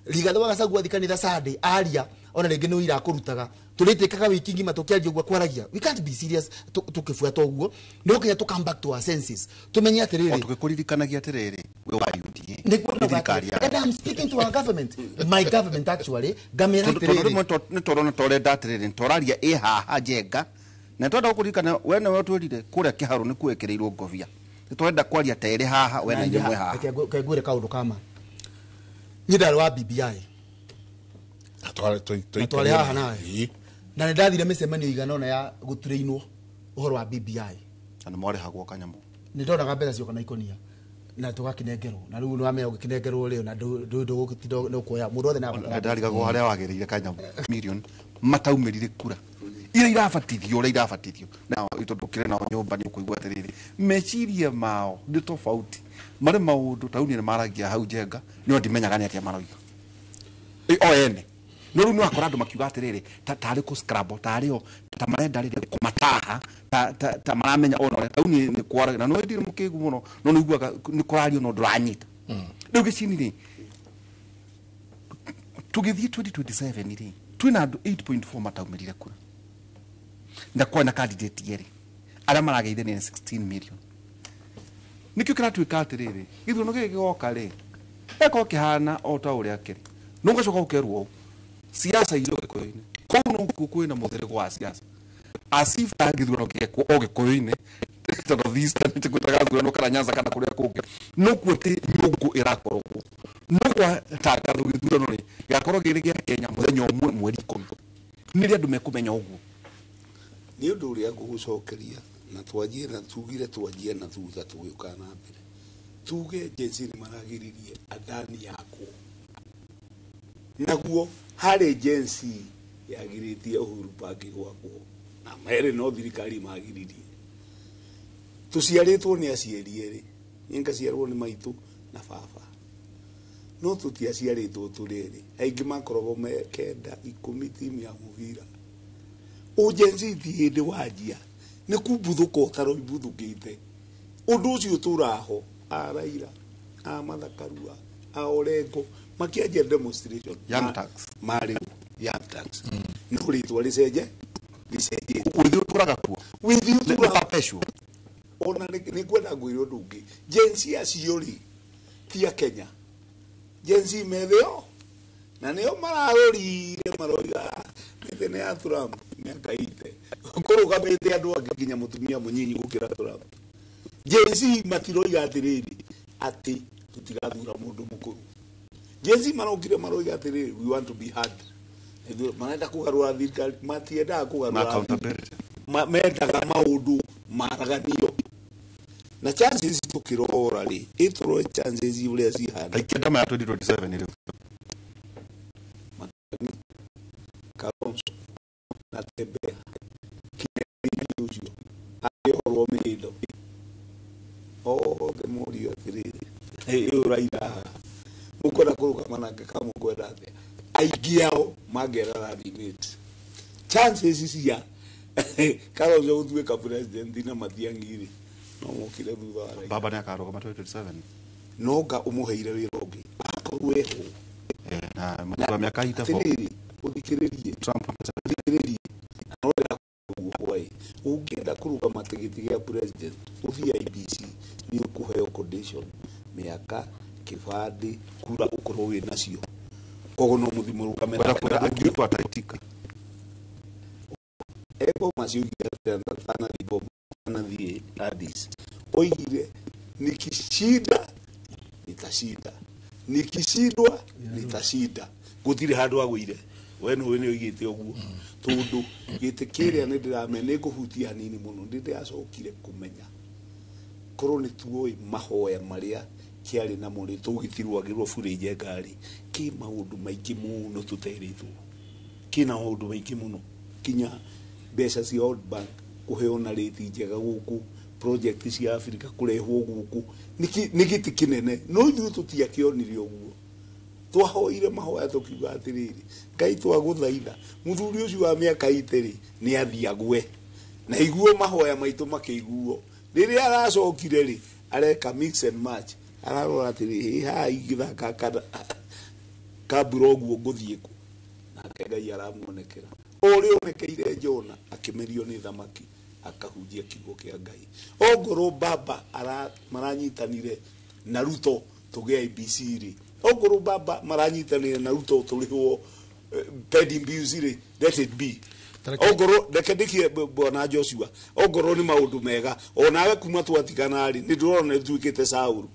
Rigathĩ wa Gachagua athi kanitha Sunday aria ona rĩngĩ nĩ ũira akũrutaga, tũrĩtĩkaga wiki ng'ima tũkĩaria ũguo kwaragia. We can't be serious tũkĩbuata ũguo. No nginya tũ come back to our senses, tũmenye atĩrĩrĩ,
tũgĩkũririkanagia atĩrĩrĩ, wĩ wa UDA
nĩguo
nĩ thirikari ya
And I'm speaking to our government, my government actually, ngamĩra
tondũ
atĩrĩrĩ,
rĩmwe nĩ tũrona tũrenda atĩrĩrĩ, tũraria ĩ haha Njenga na twenda gũkũririkana we nĩwe ũtwĩrire kũrĩa Kĩharũ nĩ kuĩkĩrĩirwo ngobia, nĩ tũrenda kwaria ta ĩrĩ haha we na inyuĩ mwĩ haha.
Reke ngwĩre kaũndũ kama niĩ ndarĩ wa BBI na twarĩ haha nawe, na nĩ ndathire mĩcemanio igana ũna ya gũturĩinwo ũhoro wa BBI
na nĩ mwarĩhagwo kanyamũ,
nĩ ndonaga mbeca cioka na ikonia na tũgakĩnengerwo, na rĩu nĩwamenya ũgĩkĩnengerwo rĩ, na ndũgũtinda nĩũkuoya mũndũ wothe nĩ
ndarigagwo harĩa wagĩrĩire kanyamũ million mataumĩrire kura iria irabatithio ũrĩa irabatithio na tondũ ũkĩrĩ nao nyũmba nĩ ũkũigua atĩrĩrĩ, meciria mao nĩ tofauti, marĩ maũndũ tauni nĩ maragia hau Njenga no ndimenyaga nĩ atĩa maroiga o ene. No rĩu nĩ wakora andũ makiuga atĩrĩrĩ, tarĩ kũ scramble, tarĩ o ta marenda rĩrĩ kũmataha, ta maramenya ona ũrĩa tauni nĩ kwaragia, na no ndirĩ mũkĩgu mũno no nĩ ũiguaga nĩ kũrario no ndũranyita. Rĩu gĩcini rĩ, tũgĩthiĩ 2027 rĩ, twĩna andũ 8.4 mataumĩrire kura na kwarĩ na candidate erĩ arĩa marageire nĩ 16 million. Nĩkĩo kĩratuĩka atĩrĩrĩ, gĩthurano gĩkĩ gĩgoka rĩ, gĩgakorwo kĩhana o ta ũrĩa kĩrĩ, no ũgacoka ũkerwo ũũ, siasa irĩ Gĩkũyũ-inĩ kũu nokuo kwĩna mũthĩrĩgo wa siasa, as if ta gĩthurano gĩekwo o Gĩkũyũ-inĩ tondũ North Eastern nĩ thurano kana Nyanza kana kũrĩa kũngĩ, nokuo atĩ nyũngũ ĩrakorogwo, no gwatangathwo gĩthurano rĩ, gĩgakorwo kĩrĩ gĩa Kenya mũthenya ũmwe mweri 10, nĩrĩo andũ mekũmenya ũguo.
Nĩ ũndũ ũrĩa ngũgũcokeria na twanjie na tugire twanjie na thutha tũgĩũka na mbere, tuge Gen Z nĩ maragiririe Adani yakwo, naguo harĩ Gen Z yagirĩtie Uhuru Park gwakwo na merĩ no thirikari magiririe. Tũciarĩtwo nĩ aciari erĩ, niĩ ngaciarwo nĩ maitũ na baba, no tũtiaciarĩtwo tũrĩ erĩ, aingĩ makoragwo me 9, 10 timu ya mũbira. Gen Z ti hĩndĩ wanjia nĩ kumbuthũka ũtaroimbuthũkĩte, ũndũ ũcio ũtũraho a Raila, a Martha Karua, a Orengo makĩanjia demonstration
Young tax
marĩ young tax, no rĩtwa rĩcenje rĩcenjetie,
wĩthĩ ũtũraga kuo,
wĩthĩ ũtũraga
perpetual.
Ona nĩ ngwenda ngwĩre ũndũ ũngĩ, Gen Z acio rĩ ti a Kenya, Gen Z methĩo na nĩo mararorire maroiga mĩtĩ nĩ ya Trump mĩaka ite kũrũgamĩte andũ angĩ nginya mũtumia mũnyinyi gũkĩra Trump. Gen Z matiroiga atĩrĩrĩ atĩ tũtigathura mũndũ mũkũrũ. Gen Z marokire maroiga atĩrĩrĩ, we want to be heard, marenda kũgarũra thirikari, matiendaga kũgarũra,
accountability,
mendaga maũndũ maraganio na chances tukirora rĩ, ĩtũroe chances ũrĩa cihana
aikenda maya 2027 rĩu
Kalonzo na Tembea kinya ũcio akĩhorwo mĩhĩndo othe mũrio atĩrĩrĩ, ĩĩ ũraira haha mũkwenda kũrũgama nake kana mũkwenda atĩa? Aingĩ ao mangera running mate, chances cia Kalonzo gũtuĩka president na Matiang'i rĩ, no mokire thutha wa Raila.
Baba nĩ akarũgama 2027.
No nga ũmũheire wĩra ũngĩ akorwo eho.
Na mũthuri wa mĩaka 84.
Atĩrĩrĩ, ũthikĩrĩrie.
Trump.
Ũthikĩrĩrie, no ndĩrakuga hwaĩ ũngĩenda kũrũgama gĩtĩ gĩa president, ũthiĩ IEBC, nĩ ũkũheo condition, mĩaka, kĩbandĩ, kura ũkorwo wĩ nacio, koguo no mũthiĩ mũrũgame.
Kwenda kwĩra Agiripa ataitika.
Eboma cioigire atanathiĩ Boma, atanathiĩ Addis, oigire nikishinda nitashinda, nikishindwa nitashinda. Gũtirĩ handũ agũire. We nĩũĩ nĩ oigĩte ũguo tondũ gĩtĩ kĩrĩa nĩ ndĩramenya nĩ ngũhutia hanini mũno. Nĩ ndĩracokire kũmenya korwo nĩ tuoĩ mahoya marĩa kĩarĩ namo rĩ, tũgĩtirwo agĩrwo burĩ njenga rĩ, kĩ maũndũ maingĩ mũno tũterĩtwo, kĩna maũndũ maingĩ mũno, kinya mbeca cia World Bank kũheo na rĩti njega gũkũ, project cia Africa kũrehwo gũkũ. Nĩ gĩtĩ kĩnene, no ithuĩ tũtiakĩonire ũguo. Twahoire mahoya tũkiuga atĩrĩrĩ, Ngai, twagũthaitha mũthuri ũcio wa mĩaka itĩrĩ nĩ athiĩ agwe, na iguo mahoya maitũ makĩiguo. Rĩrĩa aracokire rĩ, areka mix and match, ararora atĩrĩ, hĩ haha ingĩthaka kana kambura ũguo ngũthiĩ kũ? Nake Ngai aramuonekera o ũrĩa onekeire Jona akĩmerio nĩ thamaki akahunjia kiugo kĩa Ngai. Ongorwo baba maranyitanire na Ruto tũgĩe IEBC rĩ, ongorwo baba maranyitanire na Ruto tũrĩhwo pending bills rĩ, let it be. Ongorwo, reke ndĩkie, bwana Joshua, ongorwo nĩ maũndũ mega onawe kuma twatigana rĩ, nĩ ndĩrona nĩ tuĩkĩte Saũlũ,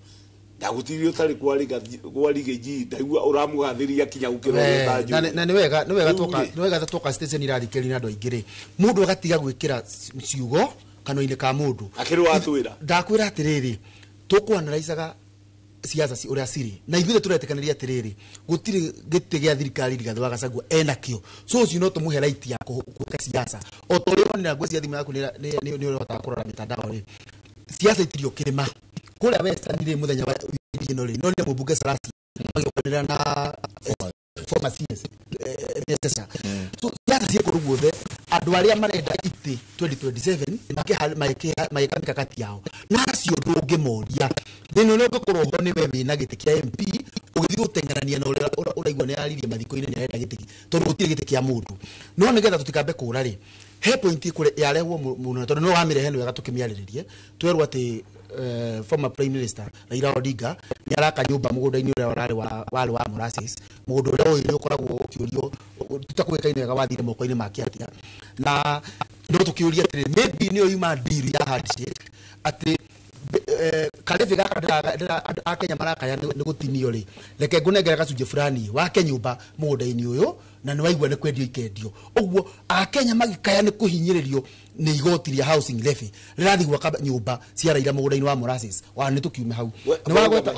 ndagũtirie ũtarĩ kwa rigĩnji, ndaigua ũramũgathĩria kinya gũkĩra ũrĩa ũtanjũĩ.
Na nĩ wega
Rĩu
twoka
rĩ,
nĩ wega twoka station irathikĩrĩria na andũ aingĩ rĩ, mũndũ agatiga gwĩkĩra ciugo kanua-inĩ ka mũndũ.
Akĩrĩ watwĩra.
Ndakwĩra atĩrĩrĩ, tũkwanaraicaga siasa ũrĩa cirĩ, na ithuĩ tũretĩkanĩria atĩrĩrĩ, gũtirĩ gĩtĩ gĩa thirikari Rigathĩ wa Gachagua enakĩo, so ũcio no tũmũhe right ya gwĩka siasa o ta ũrĩa ũronire ngwĩciria thimũ yaku nĩ ũrĩhotaga kũrora mitandao rĩ. Siasa itirio kĩrĩma kũrĩa Western rĩ, mũthenya wa wiki ĩno rĩ, no nĩ mũmbunge Sarasi magĩũkanĩra na former CS Nesesa. So siasa ciĩ kũndũ guothe. Andũ arĩa marenda itĩ 2027 magĩka mikakati yao, na acio ndũngĩmoria thĩna ũrĩa ũngĩkorwo ho nĩ we wĩna gĩtĩ kĩa MP ũgĩthiĩ gũteng'erania na ũrĩa ũraigua nĩ araririe mathiko-inĩ nĩ arenda gĩtĩ, tondũ gũtirĩ gĩtĩ kĩa mũndũ. No nĩgetha tũtikambe kũra rĩ, he point kũrĩa yarehwo mũno, tondũ no wamĩrehe, nĩ wega tũkĩmĩarĩrĩrie. Twerwo atĩ former prime minister Raila Odinga nĩ araka nyũmba mũgũnda-inĩ ũrĩa ũrarĩ wa warĩ wa molasses, mũgũnda ũrĩa ũyũ nĩ ũkoragwo ũkĩũrio tũtakũĩkaine wega wathire moko-inĩ make atĩa. Na no tũkĩũria atĩrĩrĩ, maybe nĩyo yuma deal ya handshake atĩ karĩbĩ gaka andũ a Kenya marakaya nĩ gũtinio rĩ, reke ngũnengere gacunjĩ fulani wake nyũmba mũgũnda-inĩ ũyũ, na nĩ waigua nĩ kwendio ikendio ũguo. Akenya magĩkaya nĩ kũhinyĩrĩrio nĩ igoti rĩa housing levy rĩrathiĩ gwaka nyũmba cia Raila mũgũnda-inĩ wa molasses. Wa nĩ tũkiume hau nĩ wagweta.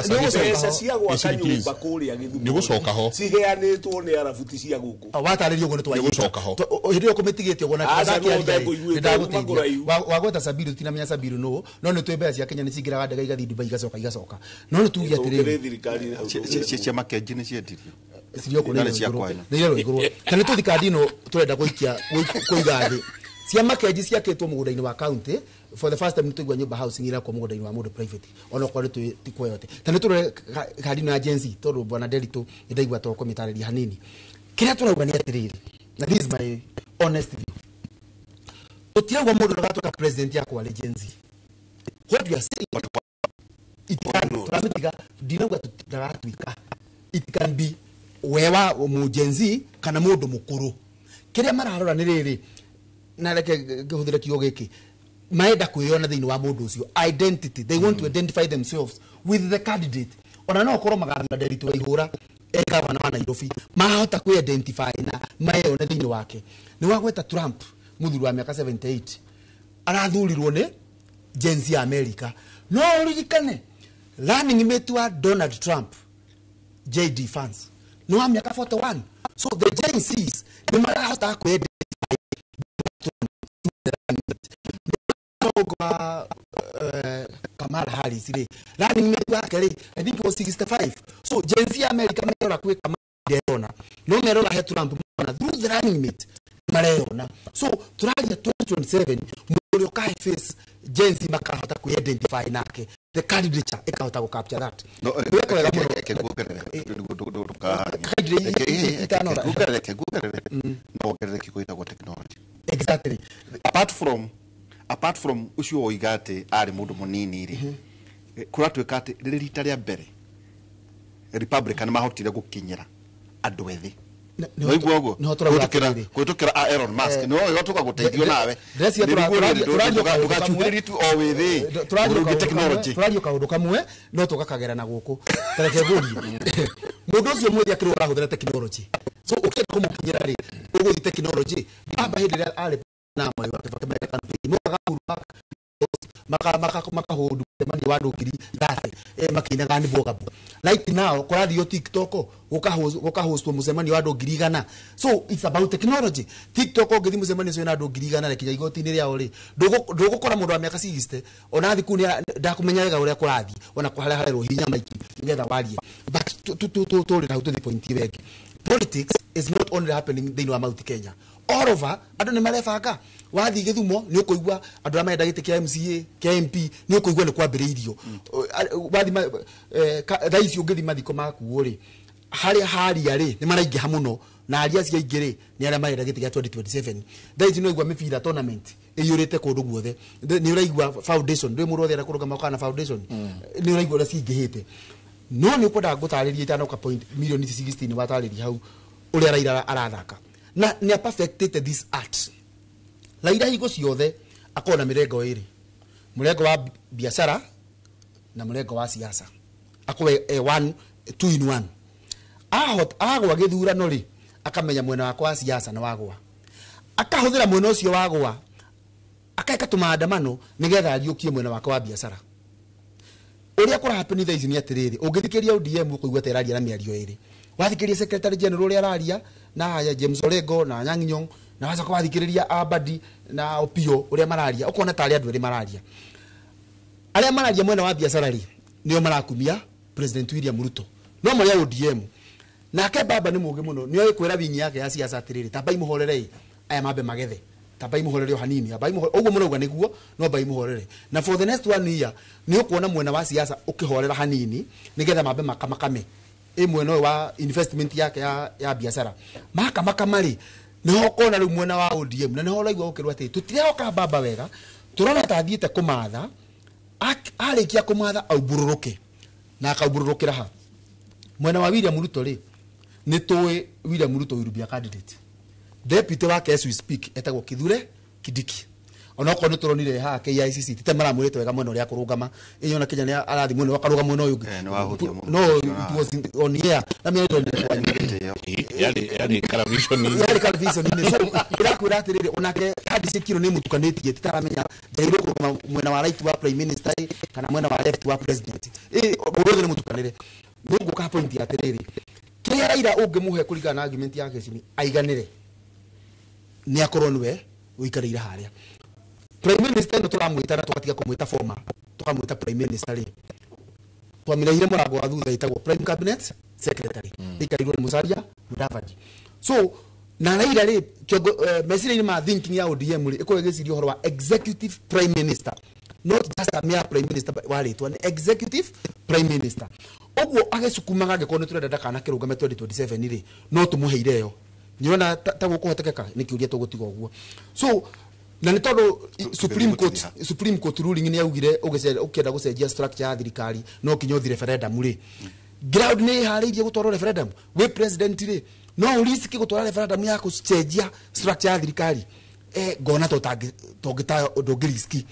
Mbeca cia gwaka nyũmba kũrĩa Gĩthumo
Nĩ gũcoka ho.
ciheanĩtwo nĩ arabuti cia gũkũ.
Watarĩria ũguo nĩ
Nĩ gũcoka ho.
Hĩndĩ ĩyo kũmĩtigĩte ũguo na
Aca, no
ndakĩaria rĩ,
ũtekũiguĩte,
nĩ ndagũteithia.
uma kũraihu.
Wagweta Sabiru, tinamenya Sabiru nũ, no nĩ twĩ mbeca cia Kenya nĩ cingĩraga ndege igathiĩ Dubai, igacoka igacoka, no nĩ tuge
Tũkĩrĩ
atĩrĩrĩ,
thirikari hau.
Cia makenji nĩ ciendirio.
Cirio kũ?
Na nĩ cia kwanyu.
Nĩ irerwo igũrũ ta nĩ tũthi kandi ĩno tũrenda gũikia kũiga thĩ cia makenji ciakĩtwo mũgũnda-inĩ wa county. For the first time nĩtũigua nyũmba housing irakwo mũgũnda-inĩ wa mũndũ private, ona okorwo nĩ twĩ ti kwa yote. Ta nĩ tũrore kandi ĩno ya Gen Z, tondũ bwana Nderitu nĩ ndaigua to kũmĩtarĩria hanini. Kĩrĩa tũrauga nĩ atĩrĩrĩ, na this is my honest view, tũtirauga mũndũ ndagatuĩka president yakwa arĩ Gen Z. What we are saying, it can, turamĩtiga, ndinauga ndagatuĩka, it can be we wa mu Gen Z kana mũndũ mũkũrũ. Kĩrĩa mararora nĩ rĩrĩ, na reke ngĩhũthĩre kiugo gĩkĩ, marenda kwĩyona thĩinĩ wa mũndũ ũcio, identity. They want to identify themselves with the candidate. Ona no ũkorwo magathura Nderitu Waihũra e gavana wa Nairobi, mahota kwĩ identify na meyone thĩinĩ wake. Nĩ wagweta Trump, mũthuri wa mĩaka 78 arathurirwo nĩ Gen Z ya America. No ũririkane running mate wa Donald Trump, JD Vance. Nĩ wa mĩaka 41. So the Gen Zs nĩ marahota kwĩ kwa Kamala Harris rĩ, running mate wake rĩ, I think it was 65. So Gen Z America merora kwĩ Kamala nderona, no merora he Trump mona through the running mate mareyona. So tũraria 2027 mũndũ ũrĩa ũkahe face Gen Z makahota kwĩ identify nake, the candidature ĩkahota gũ capture that.
No,
Weka wega mũno.
reke nguongerere,
Kaindire itanora.
Reke nguongerere, no wongerere kĩgo gĩtagwo technology.
Exactly.
Apart from ũcio woiga atĩ arĩ mũndũ mũnini rĩ, kũratuĩka atĩ rĩrĩ rita rĩa mbere Republican mahotire gũkinyĩra andũ ethĩ. Waigua ũguo?
Nĩho tũrauga
Kũhĩtũkĩra
atĩrĩrĩ.
kũhĩtũkĩra a Elon Musk nĩwe ũgatuĩka gũteithio nawe.
Ndĩreciria tũraria kaũndũ
Ndũgacumbĩrĩrie tu o wĩthĩ.
Tũraria
Ũndũ ũngĩ
kaũndũ
technology.
kamwe, tũraria kaũndũ kamwe no tũgakagera na gũkũ. Tareke ngũrie, mũndũ ũcio mwĩthĩ akĩrwo arahũthĩra technology, so ũkĩenda kũmũkinyĩra rĩ, ũgũthiĩ technology amba hĩndĩ ĩrĩa arĩ na mwai wa Kibaki mareka campaign, mokaga Uhuru Park, makahũndũ mũcemanio wa andũ 30,000 makĩinaga nĩ bwogabo. Right now kũrathio TikTok, gũkahostwo mũcemanio wa andũ 100,000. So it's about technology. TikTok ũngĩthiĩ mũcemanio ũcio na andũ 100,000 na kinya igoti-inĩ rĩao rĩ, ndũgũkora mũndũ wa mĩaka 60 ona thiku nĩ ndakũmenya wega ũrĩa kũrathiĩ, ona harĩa harerwo hinya maiki nĩgetha warie. But tũrĩ hau tũthiĩ point ĩyo ĩngĩ. Politics is not only happening thĩinĩ wa Mount Kenya, all over andũ nĩ marebanga. Wathiĩ Gĩthumo nĩ ũkũigua andũ arĩa marenda gĩtĩ kĩa MCA, kĩa MP, nĩ ũkũigua nĩ kwambĩrĩirio. Wathiĩ thaa ici ũngĩthiĩ mathiko makuo rĩ, harĩa haria rĩ nĩ maraingĩha mũno, na aria acio aingĩ rĩ nĩ arĩa marenda gĩtĩ kĩa 2027. Thaa ici nĩ ũraigua mĩbira tournament ĩiyũrĩte kũndũ guothe, nĩ ũraigua foundation, ndũĩ mũndũ wothe arenda kũrũgama kana foundation, nĩ ũraigua ũrĩa cingĩhĩte. No nĩ ũkwendaga ngũtarĩrie itanoka point milioni ici 16 watarĩria hau ũrĩa Raila arathaka na nĩ perfected this art. Raila hingo ciothe akorwo na mĩrengo ĩrĩ, mũrengo wa biacara na mũrengo wa siasa, akorwo e one two in one. Ahot agwa gĩthurano rĩ, akamenya mwena wakwa wa siasa nĩ wagwa, akahũthĩra mwena ũcio wagwa akeka tũmaandamano nĩgetha ariũkie mwena wakwa wa biacara. Ũrĩa kũrahappen thaa ici nĩ atĩrĩrĩ, ũngĩthikĩrĩria ODM ũkũigua ta ĩraria na mĩario ĩrĩ, wathikĩrĩria secretary general ũrĩa araria na James Orengo na Anyang' Nyong'o, na wacoka wathikĩrĩria Abadi na Opio ũrĩa mararia, ũkona tarĩ andũ erĩ mararia. Arĩa mararia mwena wa biacara rĩ, nĩo marakumia President William Ruto, no marĩa ODM. Nake baba nĩ mũũgĩ mũno, nĩoĩ kwĩra winyi yake ya siasa atĩrĩrĩ, tambai mũhorere aya mambe magethe, tambai mũhorere o hanini, ambai mũhorere ũguo mũrauga nĩguo, no ambai mũhorere. Na for the next one year nĩ ũkuona mwena wa siasa ũkĩhorera hanini nĩgetha mambe makamakame ĩ mwena ũyũ wa investment yake ya biacara. Makamakama rĩ, nĩho ũkona rĩu mwena wa ODM, na nĩho ũraigua gũkĩrwo atĩ tũtirehoka baba wega, tũrona ta athiĩte kũmatha, arĩkia kũmatha aumbũrũrũke, na akaumbũrũrũkĩra ha mwena wa William Ruto rĩ, nĩ tũĩ William Ruto will be a candidate. Deputy wake as we speak etagwo Kithure Kindiki. Onokorwo nĩ tũronire haha KICC tite maramwĩrĩte wega mwena ũrĩa akũrũgama, ĩyo na Kenya nĩ arathiĩ mwena akarũgama mwena ũyũ ũngĩ.
Nĩ wahũthia mũno.
No, it was on air. Na mĩario ndonire kwanyu.
Yarĩ television-inĩ.
Yarĩ television-inĩ. So ĩrakwĩra atĩrĩrĩ, onake handicĩkirwo nĩ mũtukanĩtie, titaramenya njagĩrĩirwo kũrũgama mwena wa right wa prime minister kana mwena wa left wa president. Mũndũ wothe nĩ mũtukanĩre. No ngũka point ya atĩrĩrĩ, kĩrĩa Raila ũngĩmũhe kũringana na argument yake ici nĩ aiganĩre, nĩ akorwo nĩwe ũikarĩire harĩa. Prime minister ĩno tũramwĩta na tũgatiga kũmwĩta former, tũkamwĩta prime minister rĩ, twamĩrehire mũrango wa thutha ĩtagwo prime cabinet secretary, ĩikarĩirwo nĩ Musalia Mudavadi. So na Raila rĩ, kĩongo meciria-inĩ ma thinking ya ODM rĩ, ĩkorwo ĩgĩciria ũhoro wa executive prime minister, not just a mere prime minister wa rĩtwa, nĩ executive prime minister. Ũguo agĩcukumaga angĩkorwo nĩ tũrenda ndakanakĩrũgame 2027 rĩ, no tũmũheire ĩyo. Nĩũrona ta gũkũhotekeka nĩ kĩũria tũgũtiga ũguo. So na nĩ tondũ Supreme Court ruling nĩ yaugire ũkĩenda gũcenjia structure ya thirikari no kinya ũthi referendum rĩ, ground nĩ ĩharĩirie gũtwarwo referendum. Wĩ president rĩ, no ũriski gũtwara referendum ya gũcenjia structure ya thirikari, ngona ta ndũngĩriski.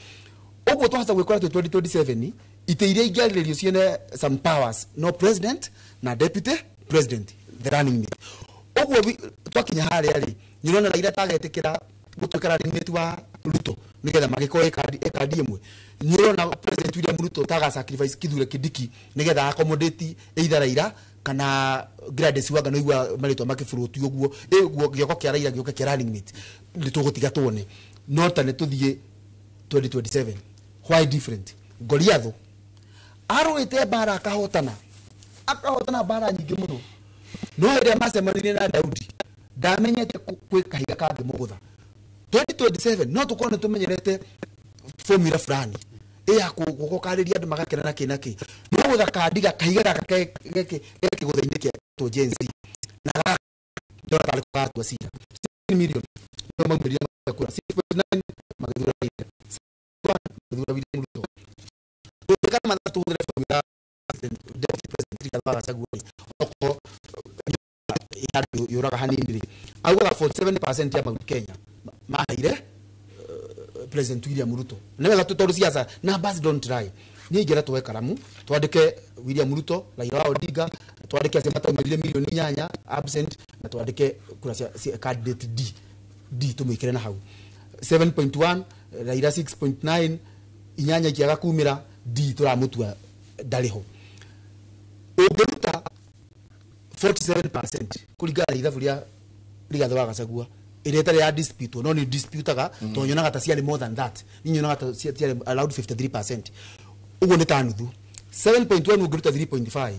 Ũguo twahota gwĩkora twĩ 2027 itĩ iria ingĩarĩrĩrio ciene some powers, no president na deputy president, the running mate. Ũguo twakinya harĩa rĩ, nĩũrona Raila tagetĩkĩra gũtuĩka running mate wa Ruto nĩgetha magĩkorwo ĩkandi ĩmwe. Nĩũrona President William Ruto taga sacrifice Kithure Kindiki nĩgetha accommodate either Raila Kana Gladys Wanga no igua marĩtwa makĩbũrũti ũguo ĩguo gĩoko kĩa Raila gĩũke kĩa running mate nĩ tũgũtiga tuone no ta nĩ tũthiĩ 2027. Why different? Goliath arũĩte mbara akahotana mbara nyingĩ mũno, no hĩndĩ ĩrĩa macemanirie na Daudi ndamenyete kwĩ kahiga kangĩmũgũtha. 2027 no tũkorwo nĩ tũmenyerete formula fulani ya gũkarĩria andũ magakena na kĩ na kĩ, no gũthaka ndiga kahiga gaka ke kĩgũtha-inĩ kĩa to Gen Z na gaka ndora tarĩ gatua cira. 6 million nĩo maumĩrire kura, 6.9 magĩthura Raila, 1 magĩthura William Ruto. Tũngĩka mathaa tũhũthĩre formula deputy president Rigathi wa Gachagua rĩ, okorwo handũ yũraga hanini rĩ, augaga 47% ya Mount Kenya maheire President William Ruto. Nĩ wega tondũ siasa numbers don't lie. Niĩ ingĩra tuoe karamu twandĩke William Ruto, Raila Odinga, twandĩke acio mataumĩrire milioni 8 absent, na twandĩke kura cia candidate D tũmwĩkĩre na hau 7.1 Raila 6.9 inyanya ikiaga kumĩra D tũramũtua ndarĩ ho. Ũngĩruta 47% kũringana na ithabu rĩa Rigathi wa Gachagua ĩrĩa ĩtarĩ ya dispute, no nĩ disputaga tondũ nyonaga ta ciarĩ more than that, niĩ nyonaga ta ciarĩ around 53%, ũguo nĩ ta nuthu. 7.1 ũngĩruta 3.5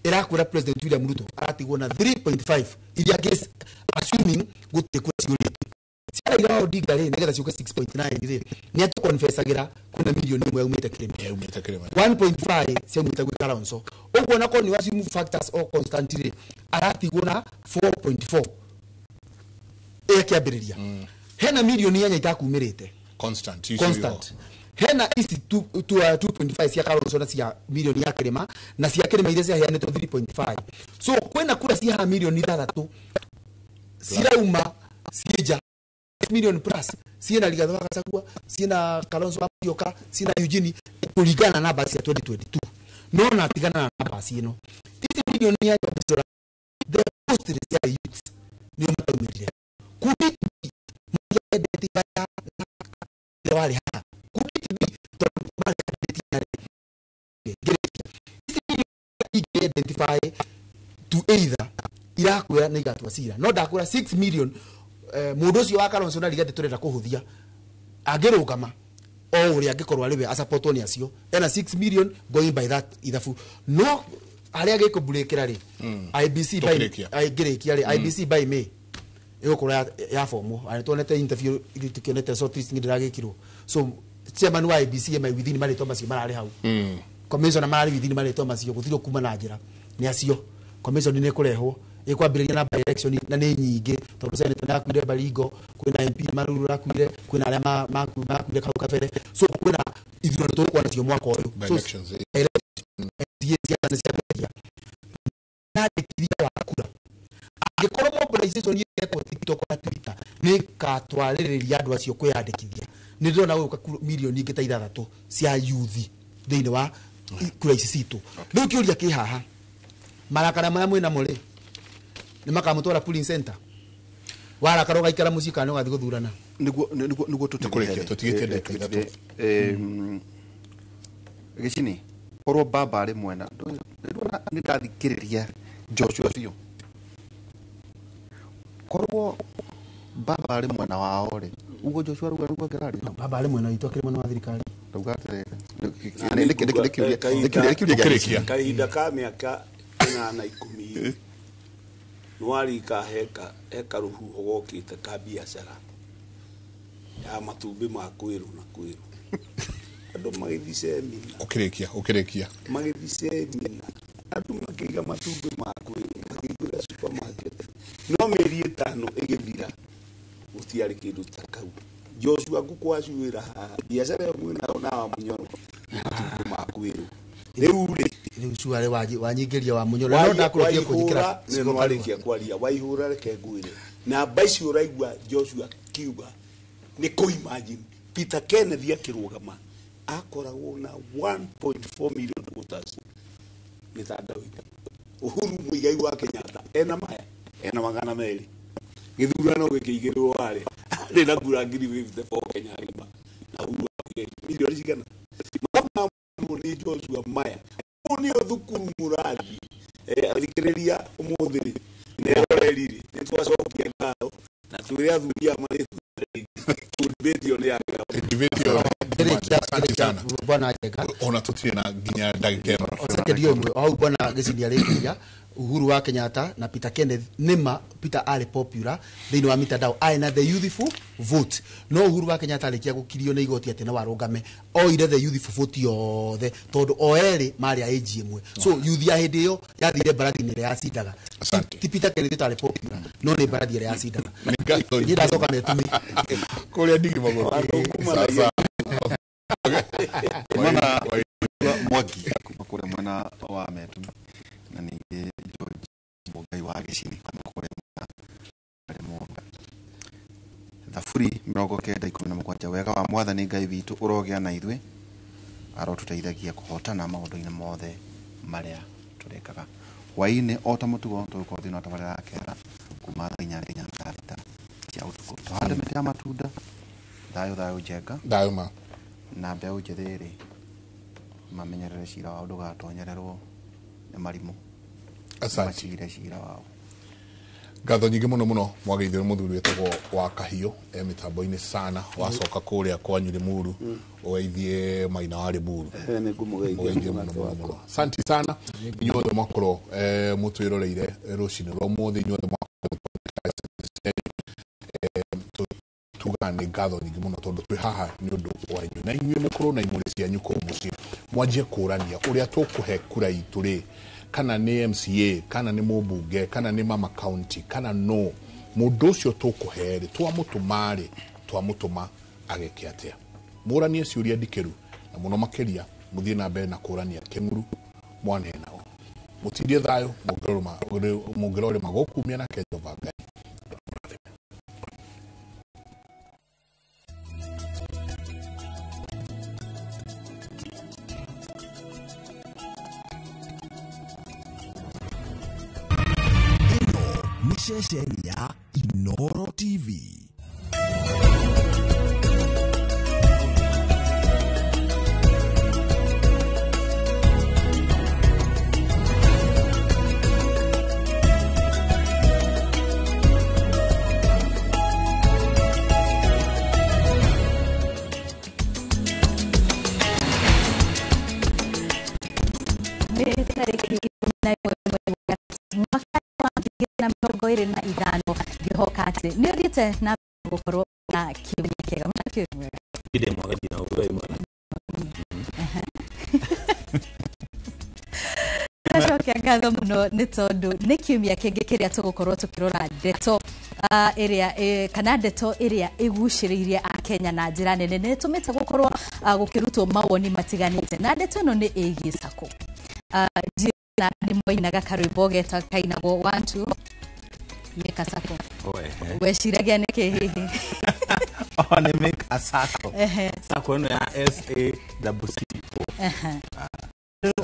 ĩrakwĩra President William Ruto aratigwo na 3.5 iria case assuming gũtirĩ kura ciũrĩte. Cia Raila Odinga rĩ, nĩgetha ciũke 6.9 rĩ, nĩ atũconfessagĩra kwĩna milioni 1 yaumĩte kĩrĩma, 1.5 ciaumĩte gwĩ Kalonzo, ũguo nakorwo nĩ assume factors all constant rĩ, aratigwo na 4.4 ĩkĩambĩrĩria. Hena milioni 4 itakumĩrĩte constant, hena ici 2.5 cia Kalonzo na cia milioni ya kĩrĩma, na cia kĩrĩma iria ciaheanĩtwo 3.5, so kwĩna kura cia haha milioni 6 cirauma ciĩ million plus, ciĩna Rigathi wa Gachagua, ciĩna Kalonzo wa Musyoka, ciĩna Eugene, kũringana na namba cia 2022. No na tigana na namba ĩno, ici milioni ya the most cia youth nĩo mataumĩrire. Kundi matiendete baya na warĩ haha kundi B tondũ marĩ candidate ici milioni ingĩ identify to either irakwĩra nĩ igatua cira, no ndakwĩra 6 million mũndũ ũcio wa Kalonzo na Rigathi tũrenda kũhũthia angĩrũgama o ũrĩa angĩkorwo arĩ we asupportwo nĩ acio ena 6 million going by that ithabu, no harĩa gĩkũmburĩkĩra rĩ IBC by ngĩrĩkia rĩ IBC by May ĩgũkorwo ya fomo arĩ tuonete interview tukionete shortlist ndĩragĩkirwo, so chairman wa IBC ema within marĩtwa macio mararĩ hau, commissioner mararĩ within marĩtwa macio gũtirĩ kuma na njĩra nĩ acio commission nĩ ĩkũrehwo ĩkwambĩrĩria na by election na nĩ nyingĩ tondũ senator nĩakuire Baringo, kwĩna MP Maruru rakuire, kwĩna arĩa makuire kau kabere, so kwĩna ithurano tũgũkorwo nacio mwaka ũyũ nandĩkithia wa kura. Angĩkorwo mobilization ĩrekwo TikTok na Twitter nĩ ĩgatwarĩrĩria andũ acio kwĩyandĩkithia, nĩ ndĩrona gũgĩũka milioni ingĩ ta 6 cia youth thĩinĩ wa kura ici citũ. Rĩu kĩũria kĩ haha, marakara maya mwĩnamo rĩ nĩ makamũtwara polling center, warakara ũgaikara mũciĩ kana ũgathiĩ gũthurana?
Nĩguo
tũtigĩtie ndagĩka 3.
Gĩcini korwo baba arĩ mwena nĩ ndathikĩrĩria Joshua biũ, korwo baba arĩ mwena wao rĩ, ũguo Joshua rauga nĩguo angĩraria.
Baba arĩ mwena witũ akĩrĩ mwena wa thirikari.
Rauga atĩrĩrĩ,
kahinda ka mĩaka 8 na 10 nĩwarika heka rũhuho gokĩte ka biacara ya matumbĩ ma kwĩrũ na kwĩrũ, andũ magĩthiĩ semina
ũkĩrĩkia
magĩthiĩ semina, andũ makĩiga matumbĩ ma kwĩrũ makĩingĩra supermarket, no mĩeri 5 ĩgĩthira gũtiarĩ kĩndũ ta kau. Joshua ngũkwacuĩra haha biacara ĩyo mwĩnayo na wa Mũnyoro matumbĩ ma kwĩrũ rĩu rĩ
rĩu cuarĩ wanyingĩria wa Mũnyoro no ndakũrĩkia kũnjĩkĩra
nĩwarĩkia kwaria waihũra reke ngwĩre namba icio ũraigua Joshua kiuga nĩ kũ imagine Peter Kenneth akĩrũgama akoragwo na 1.4 million voters mĩtandao-inĩ. Uhuru Muigai wa Kenyatta ena maya ena 200 gĩthurano gĩkĩigĩrĩrwo harĩa arĩ na kura 54,000 Kenya ng'ima na Uhuru milioni cigana nĩ Joshua maya nĩyo thukuru mũrathiĩ Athikĩrĩria ũmũthĩ rĩ neroreri nĩ twacokia ngatho na twĩre athuri aya marĩ debate nĩ ya
bwana Njenga
ona tutirĩ na nginya ndagĩka ĩmwe.
Second hiyo ĩmwe hau bwana Gĩcini arĩkĩria Uhuru wa Kenyatta na Peter Kenneth nĩma Peter arĩ popular thĩinĩ wa mitandao arĩ na the youthful vote no Uhuru wa Kenyatta arĩkia gũkirio nĩ igoti atĩ no arũgame oire the youthful vote yothe tondũ o erĩ marĩ a age ĩmwe so youth ya hĩndĩ ĩyo yathire mbarathi-inĩ ĩrĩa yacindaga. Ti Peter Kenneth ũtarĩ popular no nĩ mbarathi ĩrĩa yacindaga. Niĩ ndacoka metumi
kũrĩa ndigi magũrũ.
Mwana Mwangi kuma kũrĩa mwena wa Metumi na ningĩ George Mũngai wa Gĩcini kuma kũrĩa mwena wa Rĩmũnga. Thaburi 97:17 wega wa Mwathani Ngai witũ ũrogĩa na ithuĩ arotũteithagia kũhotana maũndũ-inĩ mothe marĩa tũrekaga. Hwaĩ-inĩ o ta mũtugo tũgũkorwo thĩinĩ wa tabarĩra ya kera kuma thaa 4 nginya thaa 6 cia ũtukũ. Tũhande mĩtĩ ya matunda. Thayũ thayũ Njenga.
Thayũ ma.
Na mbeũ njĩthĩ rĩ mamenyerere cira wao ndũgatonyererwo nĩ marimũ.
Asante.
Macire cira wao.
Ngatho nyingĩ mũno mũno mwageithio nĩ mũthuri wĩtagwo wa Kahiũ e mĩtambo-inĩ sana wacoka kũrĩa kwanyu Limuru ũgeithie maina wa Limuru.
Nĩngũmũgeithia
mũno mũno mũno. Asante sana inyuothe mwakorwo mũtwĩroreire rũcinĩ rwa ũmũthĩ inyuothe mwakorwo tugaga nĩ ngatho nyingĩ mũno tondũ twĩ haha nĩ ũndũ wa inyuĩ na inyuĩ mũkorwo na imũrĩ cianyu kũu mũciĩ mwanjie kũrania ũrĩa tũkũhe kura itũ rĩ kana nĩ MCA kana nĩ mũmbunge kana nĩ mama county kana no mũndũ ũcio tũkũhe rĩ twamũtũma rĩ twamũtũma ageke atĩa. Mũranie ciũria ndikĩru na mũno makĩria mũthiĩ na mbere na kũrania kĩmuru mwanenao mũtindie thayũ mũngĩrorĩma gũkumia nake Jehova Ngai.
Ceceni ya Inoro TV.
Na 25 ngĩhoka atĩ nĩ ũthiĩte na gũkorwo na kiumia kĩega mũno mwega.
Ndĩ mwega nginya ũguo mwega.
Ndacokia ngatho mũno nĩ tondũ nĩ kiumia kĩngĩ kĩrĩa tũgũkorwo tũkĩrora ndeto ĩrĩa kana ndeto ĩrĩa ĩgucĩrĩirie Akenya na njĩra nene nĩ ĩtũmĩte gũkorwo gũkĩrutwo mawoni matiganĩte na ndeto ĩno nĩ ĩgiĩ sacco. Na nĩ mwainaga karwĩmbo geta kainagwo 1 2 Meka Sacco. Weciragia nĩkĩ hihi?
Oh, nĩ Meka Sacco. Sacco ĩno ya SACCO.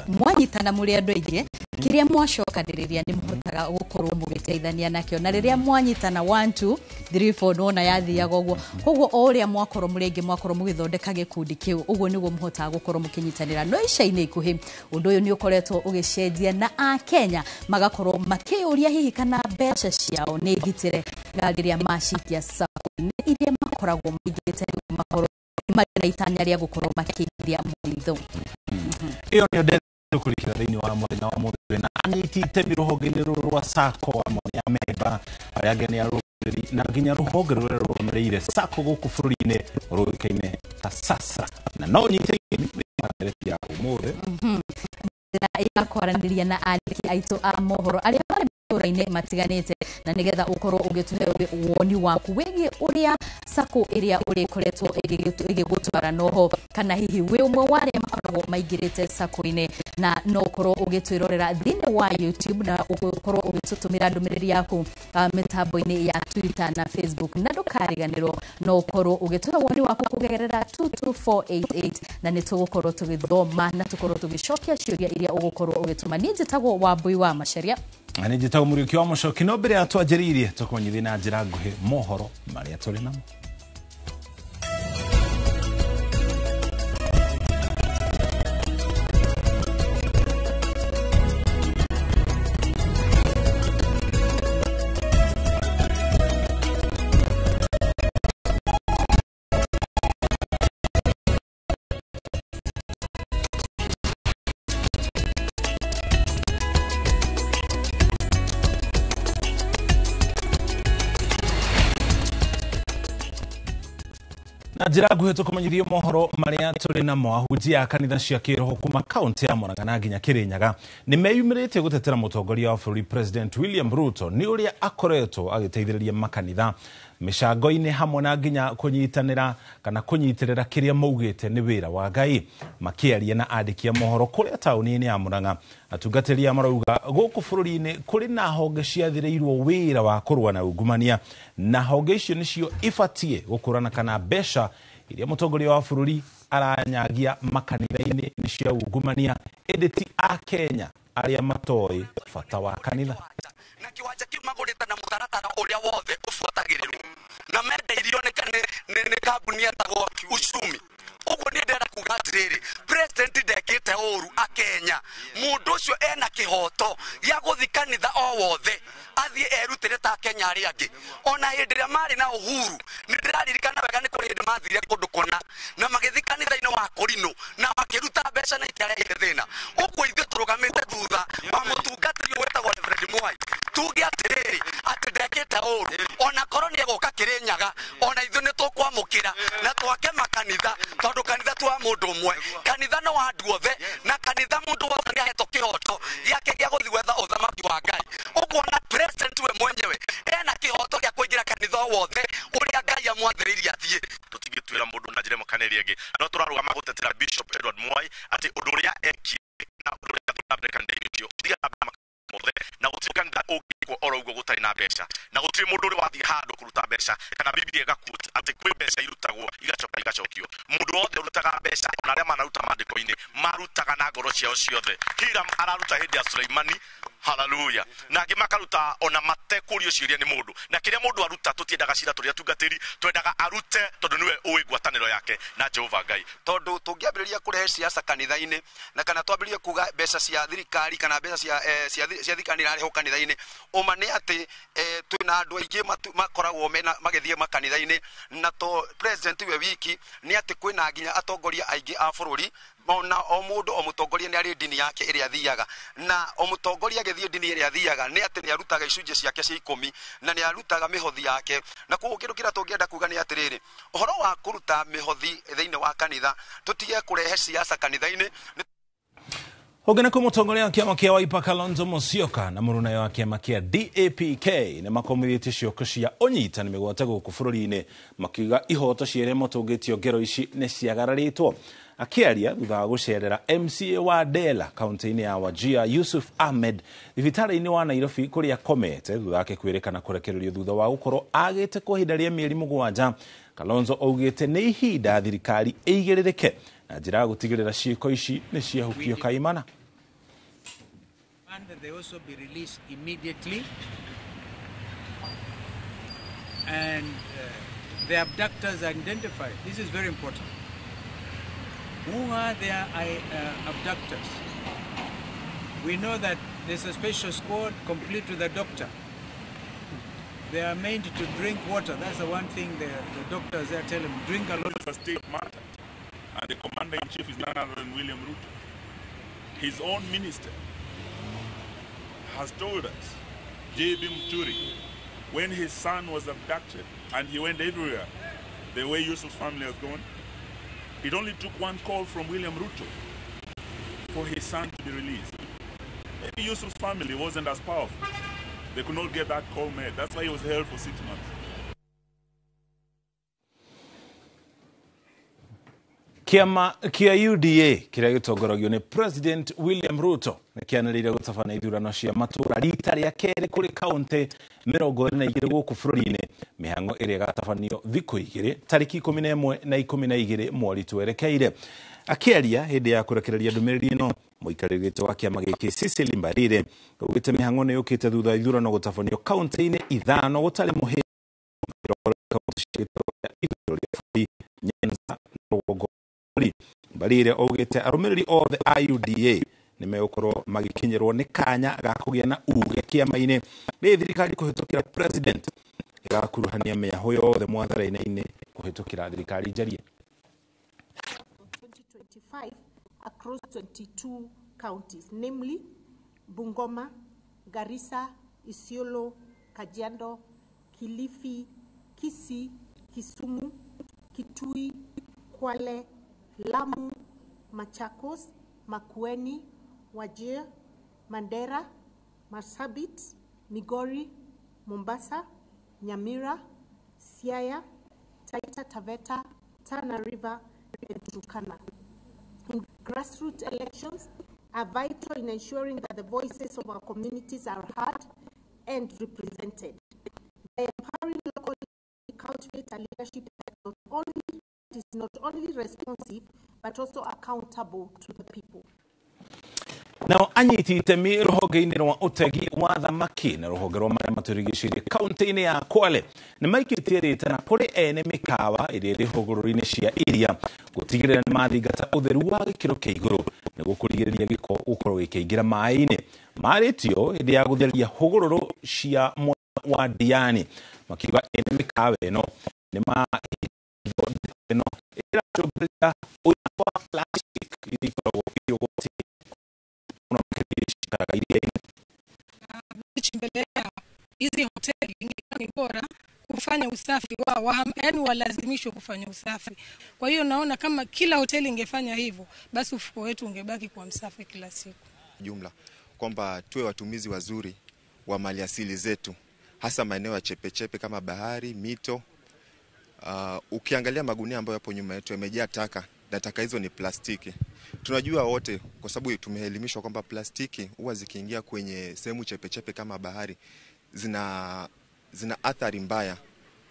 Mwanyitana mũrĩ andũ aingĩ kĩrĩa mwacokanĩrĩria nĩ mũhotaga gũkorwo mũgĩteithania nakĩo na rĩrĩa mwanyitana 1 2 3 4 nona yathiaga ũguo koguo o ũrĩa mwakorwo mũrĩ aingĩ mwakorwo mũgĩthondeka gĩkundi kĩu ũguo nĩguo mũhotaga gũkorwo mũkĩnyitanĩra. No ica-inĩ ikuhĩ ũndũ ũyũ nĩ ũkoretwo ũgĩcenjia na Akenya magakorwo makĩyũria hihi kana mbeca ciao nĩ ngitĩre rĩrĩa macikia sacco-inĩ iria makoragwo maigĩte makorwo marĩ na itanya rĩa gũkorwo makĩigithia mũthithũ.
Ĩyo nĩyo ndeto kũrikĩra thĩinĩ wa mũthenya wa mũthĩ na anyiti itemi rũhonge-inĩ rũrũ rwa sacco amwe nĩ amemba arĩa angĩ nĩ arũgamĩrĩri na nginya rũhonge rũrĩa rũrũgamĩrĩire sacco gũkũ bũrũri-inĩ rũĩkaine ta SASRA na no nyite itemi ndereti ya ũmũthĩ
njĩra ya kwaranĩria na andĩki aitũ a mohoro arĩa marĩ matũũra-inĩ matiganĩte na nĩgetha ũkorwo ũgĩtũhe woni waku wĩgiĩ ũrĩa sacco ĩrĩa ũrĩkoretwo ĩgĩgũtwara noho kana hihi wĩ ũmwe wa arĩa makoragwo maingĩrĩte sacco-inĩ na no ũkorwo ũgĩtwĩrorera thĩinĩ wa YouTube na ũkorwo ũgĩtũtũmĩra ndũmĩrĩri yaku mĩtambo-inĩ ya Twitter na Facebook na ndũkariganĩrwo no ũkorwo ũgĩtũhe woni waku kũgerera 22488 na nĩ tũgũkorwo tũgĩthoma na tũkorwo tũgĩcokia ciũria iria ũgũkorwo ũgĩtũma. Niĩ njĩtagwo Wambui wa Macharia
na nĩ njĩtagwo Mũriũki wa Mũcoki no mbere ya twanjĩrĩirie tũkũmenyithie na njĩra nguhĩ mohoro marĩa tũrĩ namo. Na njĩra nguhĩ tũkũmenyithio mohoro marĩa tũrĩ namo. Ahunjia a kanitha cia kĩroho kuma kaunti ya Murang'a na nginya Kĩrĩnyaga nĩ meyumĩrĩtie gũtetera mũtongoria wa bũrũri President William Ruto nĩ ũrĩa akoretwo agĩteithĩrĩria makanitha mĩcango-inĩ hamwe na nginya kũnyitanĩra kana kũnyitĩrĩra kĩrĩa maugĩte nĩ wĩra wa Ngai. Makĩaria na andĩki a mohoro kũrĩa taũni-inĩ ya Murang'a, atungatĩri a marauga gũkũ bũrũri-inĩ kũrĩ na honge ciathĩrĩirwo wĩra wa kũrũa na ungumania, na honge icio nĩcio ibatiĩ gũkũrana kana mbeca iria mũtongoria wa bũrũri aranyagia makanitha-inĩ nĩ cia ungumania, ĩndĩ ti a Kenya arĩa matoĩ bata wa kanitha.
Na kiwanja kiu magũrĩte na mũtaratara ũrĩa wothe ũbuatagĩrĩrwo na mendeirio nĩ kambuni etagwo Uchumi. Ũguo nĩ ndĩrenda kuga atĩrĩrĩ, president ndekĩte ũru akenya. Mũndũ ũcio ena kĩhoto gĩa gũthiĩ kanitha o wothe athiĩ erutĩre ta Kenya arĩa angĩ. Ona hĩndĩ ĩrĩa marĩ na Uhuru nĩ ndĩraririkana wega nĩ kũrĩ hĩndĩ mathire kũndũ kũna na magĩthiĩ kanitha-inĩ wa Kũrinũ na makĩruta mbeca na itiarehire thĩna. Ũguo ithuĩ tũrũgamĩte thutha wa mũtungatĩri ũyũ wĩtagwo Reverend Mwai tuge atĩrĩrĩ atĩ ndekĩte ũru, ona korwo nĩ egũka Kĩrĩnyaga ona ithuĩ nĩ tũkwamũkĩra na twake makanitha, tondũ kanitha ti wa mũndũ ũmwe, kanitha nĩ wa andũ othe, na kanitha mũndũ wothe nĩ ahetwo kĩhoto gĩake gĩa gũthiĩ gwetha ũthamaki wa Ngai. Ũguo ona president we mwenyewe ena kĩhoto gĩa kũingĩra kanitha o wothe ũrĩa Ngai amwathĩrĩirie athiĩ.
Tũtingĩtuĩra mũndũ na njĩra ĩmwe kana ĩrĩa ĩngĩ, no tũrarũgama gũtetera Bishop Edward Mwai atĩ ũndũ ũrĩa ekire na ũndũ ũrĩa athiĩ na mbere kanitha-inĩ ũcio ũthiaga na mbere mothe, na gũtirĩ kanitha ũngĩkwo oro ũguo gũtarĩ na mbeca, na gũtirĩ mũndũ ũrĩ wathiĩ handũ kũruta mbeca kana Biblia ĩgaquote atĩ kwĩ mbeca irutagwo igacoka igacokio. Mũndũ wothe ũrutaga mbeca ona arĩa manaruta maandĩko-inĩ marutaga na ngoro ciao ciothe. Hiram araruta hĩndĩ ya Suleimani, haleluya, na angĩ makaruta ona matekũrio ciũria nĩ mũndũ, na kĩrĩa mũndũ aruta tũtiendaga cira tũrĩ atungatĩri, twendaga arute tondũ nĩwe ũĩ ngwatanĩro yake na Jehova Ngai.
Tondũ tũngĩambĩrĩria kũrehe siasa kanitha-inĩ na kana twambĩrĩrie kuga mbeca cia thirikari kana mbeca cia thirikari irarehwo kanitha-inĩ, ũma nĩ atĩ twĩna andũ aingĩ makoragwo mena magĩthiĩ makanitha-inĩ, na to president we wiki nĩ atĩ kwĩna nginya atongoria aingĩ a bũrũri, ona o mũndũ o mũtongoria nĩ arĩ ndini yake ĩrĩa athiaga, na o mũtongoria agĩthiĩ ndini ĩrĩa athiaga nĩ atĩ nĩ arutaga icunjĩ ciake cia 10 na nĩ arutaga mĩhothi yake. Na koguo kĩndũ kĩrĩa tũngĩenda kuga nĩ atĩrĩrĩ, ũhoro wa kũruta mĩhothi thĩinĩ wa kanitha, tũtige kũrehe siasa kanitha-inĩ.
Ũngĩ mũtongoria wa kĩama kĩa Wiper Kalonzo Musyoka na mũrũnayo wa kĩama kĩa DAPK nĩ makomithĩtie cioko cia ũnyitani mĩgwate gũkũ bũrũri-inĩ, makiuga ihoto cia arĩa matũngĩtio ngero ici nĩ ciagararĩtwo. Akĩaria thutha wa gũcerera MCA wa Dela kaunti-inĩ ya Wajir Yusuf Ahmed thibitarĩ-inĩ wa Nairobi kũrĩa akomete thutha wake kwĩrĩkana kũrekererio thutha wa gũkorwo agĩte kwa ihinda rĩa mĩeri 7, Kalonzo augĩte nĩ ihinda thirikari ĩigĩrĩrĩke na njĩra ya gũtigĩrĩra ciĩko ici nĩ ciahukio kaimana.
That they also be released immediately, and the abductors are identified. This is very important. Who are their abductors? We know that there's a special squad complete with a doctor. They are made to drink water. That's the one thing the doctors there tell them, drink a lot.
It's a state matter, and the commander-in-chief is none other than William Ruto. His own minister has told us, J.B. Muturi, when his son was abducted and he went everywhere, the way Yusuf's family has gone, it only took one call from William Ruto for his son to be released. Maybe Yusuf's family wasn't as powerful. They could not get that call made. That's why he was held for 6 months.
Kĩama kĩa UDA kĩrĩa gĩtongoragio nĩ President William Ruto nĩkĩanĩrĩire gũtabana ithurano cia matũũra rita rĩa kerĩ kũrĩ kaunti 22 gũkũ bũrũri-inĩ, mĩhang'o ĩrĩa ĩgatabanio thikũ 2 tarĩki 11 na 12 mweri twerekeire. Akĩaria hĩndĩ ya kũrekereria ndũmĩrĩri ĩno, mũikarĩri gĩtĩ wa kĩama gĩkĩ Cecily Mbarire augĩte mĩhang'o nĩ yũkĩte thutha wa ithurano gũtabanio kaunti-inĩ 5 gũtarĩ mũhĩnga Nyanza na rũgongo. Mbarire augĩte arũmĩrĩri othe a UDA nĩ megũkorwo magĩkinyĩrwo nĩ kanya ga kũgĩa na uge kĩama-inĩ nĩ thirikari kũhĩtũkĩra president ĩgakuruhania mĩahũ yothe mwathara-inĩ kũhĩtũkĩra thirikari njarie.
2025 across 22 counties, namely Bungoma, Garissa, Isiolo, Kajiado, Kilifi, Kisii, Kisumu, Kitui, Kwale, Lamu, Machakos, Makueni, Wajir, Mandera, Marsabit, Migori, Mombasa, Nyamira, Siaya, Taita Taveta, Tana River, and Turkana. In grassroots elections are vital in ensuring that the voices of our communities are heard and represented. By empowering local, we cultivate a leadership that is not only responsive, but also accountable to the people.
Nao anyiti itemi rũhonge-inĩ rwa ũtegi wa thamaki na rũhonge rwa marĩa matũrigicĩirie kaunti-inĩ ya Kwale nĩ maikĩtie rĩtana kũrĩ ene mĩkawa ĩrĩa ĩrĩ hũgũrũrũ-inĩ cia iria gũtigĩrĩra nĩ mathingata ũtheru wa gĩkĩro kĩa igũrũ nĩguo kũrigĩrĩria gĩko gũkorwo gĩkĩingĩra maĩ-inĩ. Marĩtio hĩndĩ ya gũtheria hũgũrũrũ cia mwena wa Diani makiuga ene mĩkawa ĩno nĩ ĩno ĩracũngĩrĩria ũira wa plastic iria ikoragwo irĩ ũgwati.
Mbele yao hizi hoteli ni bora kufanya usafi wao, yaani walazimishwe kufanya usafi. Kwa hiyo naona kama kila hoteli ingefanya hivyo, basi ufuko wetu ungebaki kwa msafi kila siku.
Jumla kwamba tuwe watumizi wazuri wa maliasili zetu, hasa maeneo ya chepechepe kama bahari, mito. Ukiangalia magunia ambayo yapo nyuma yetu yamejaa taka, na taka hizo ni plastiki. Tunajua wote kwa sababu tumeelimishwa kwamba plastiki huwa zikiingia kwenye sehemu chepechepe kama bahari zina athari mbaya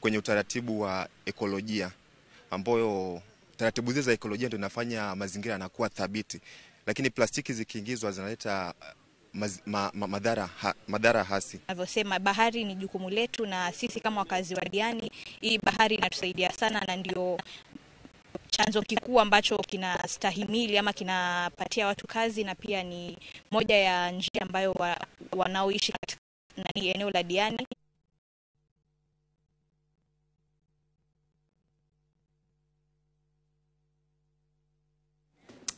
kwenye utaratibu wa ekolojia, ambayo taratibu zile za ekolojia ndio inafanya mazingira yanakuwa thabiti. Lakini plastiki zikiingizwa zinaleta madhara hasi.
Navyosema bahari ni jukumu letu, na sisi kama wakazi wa Diani, hii bahari inatusaidia sana na ndio chanzo kikuu ambacho kinastahimili ama kinapatia watu kazi, na pia ni moja ya njia ambayo wanaoishi katika eneo la Diani.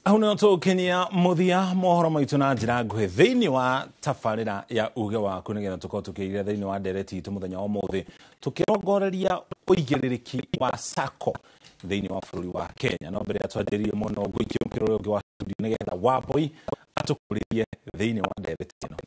Hau nĩho tũgũkinyia mũthia mohoro maitũ na njĩra nguhĩ thĩinĩ wa tabarĩra ya uge waku nĩgetha tũkorwo tũkĩingĩra thĩinĩ wa ndereti itũ mũthenya wa ũmũthĩ tũkĩrongoreria ũigĩrĩrĩki wa SACCO thĩinĩ wa bũrũri wa Kenya. No mbere ya twanjĩrĩrie mũno ngũikie mũkĩra ũrĩa ũngĩ wa studio nĩgetha Wambui atũkũrĩrie thĩinĩ wa ndereti ĩno.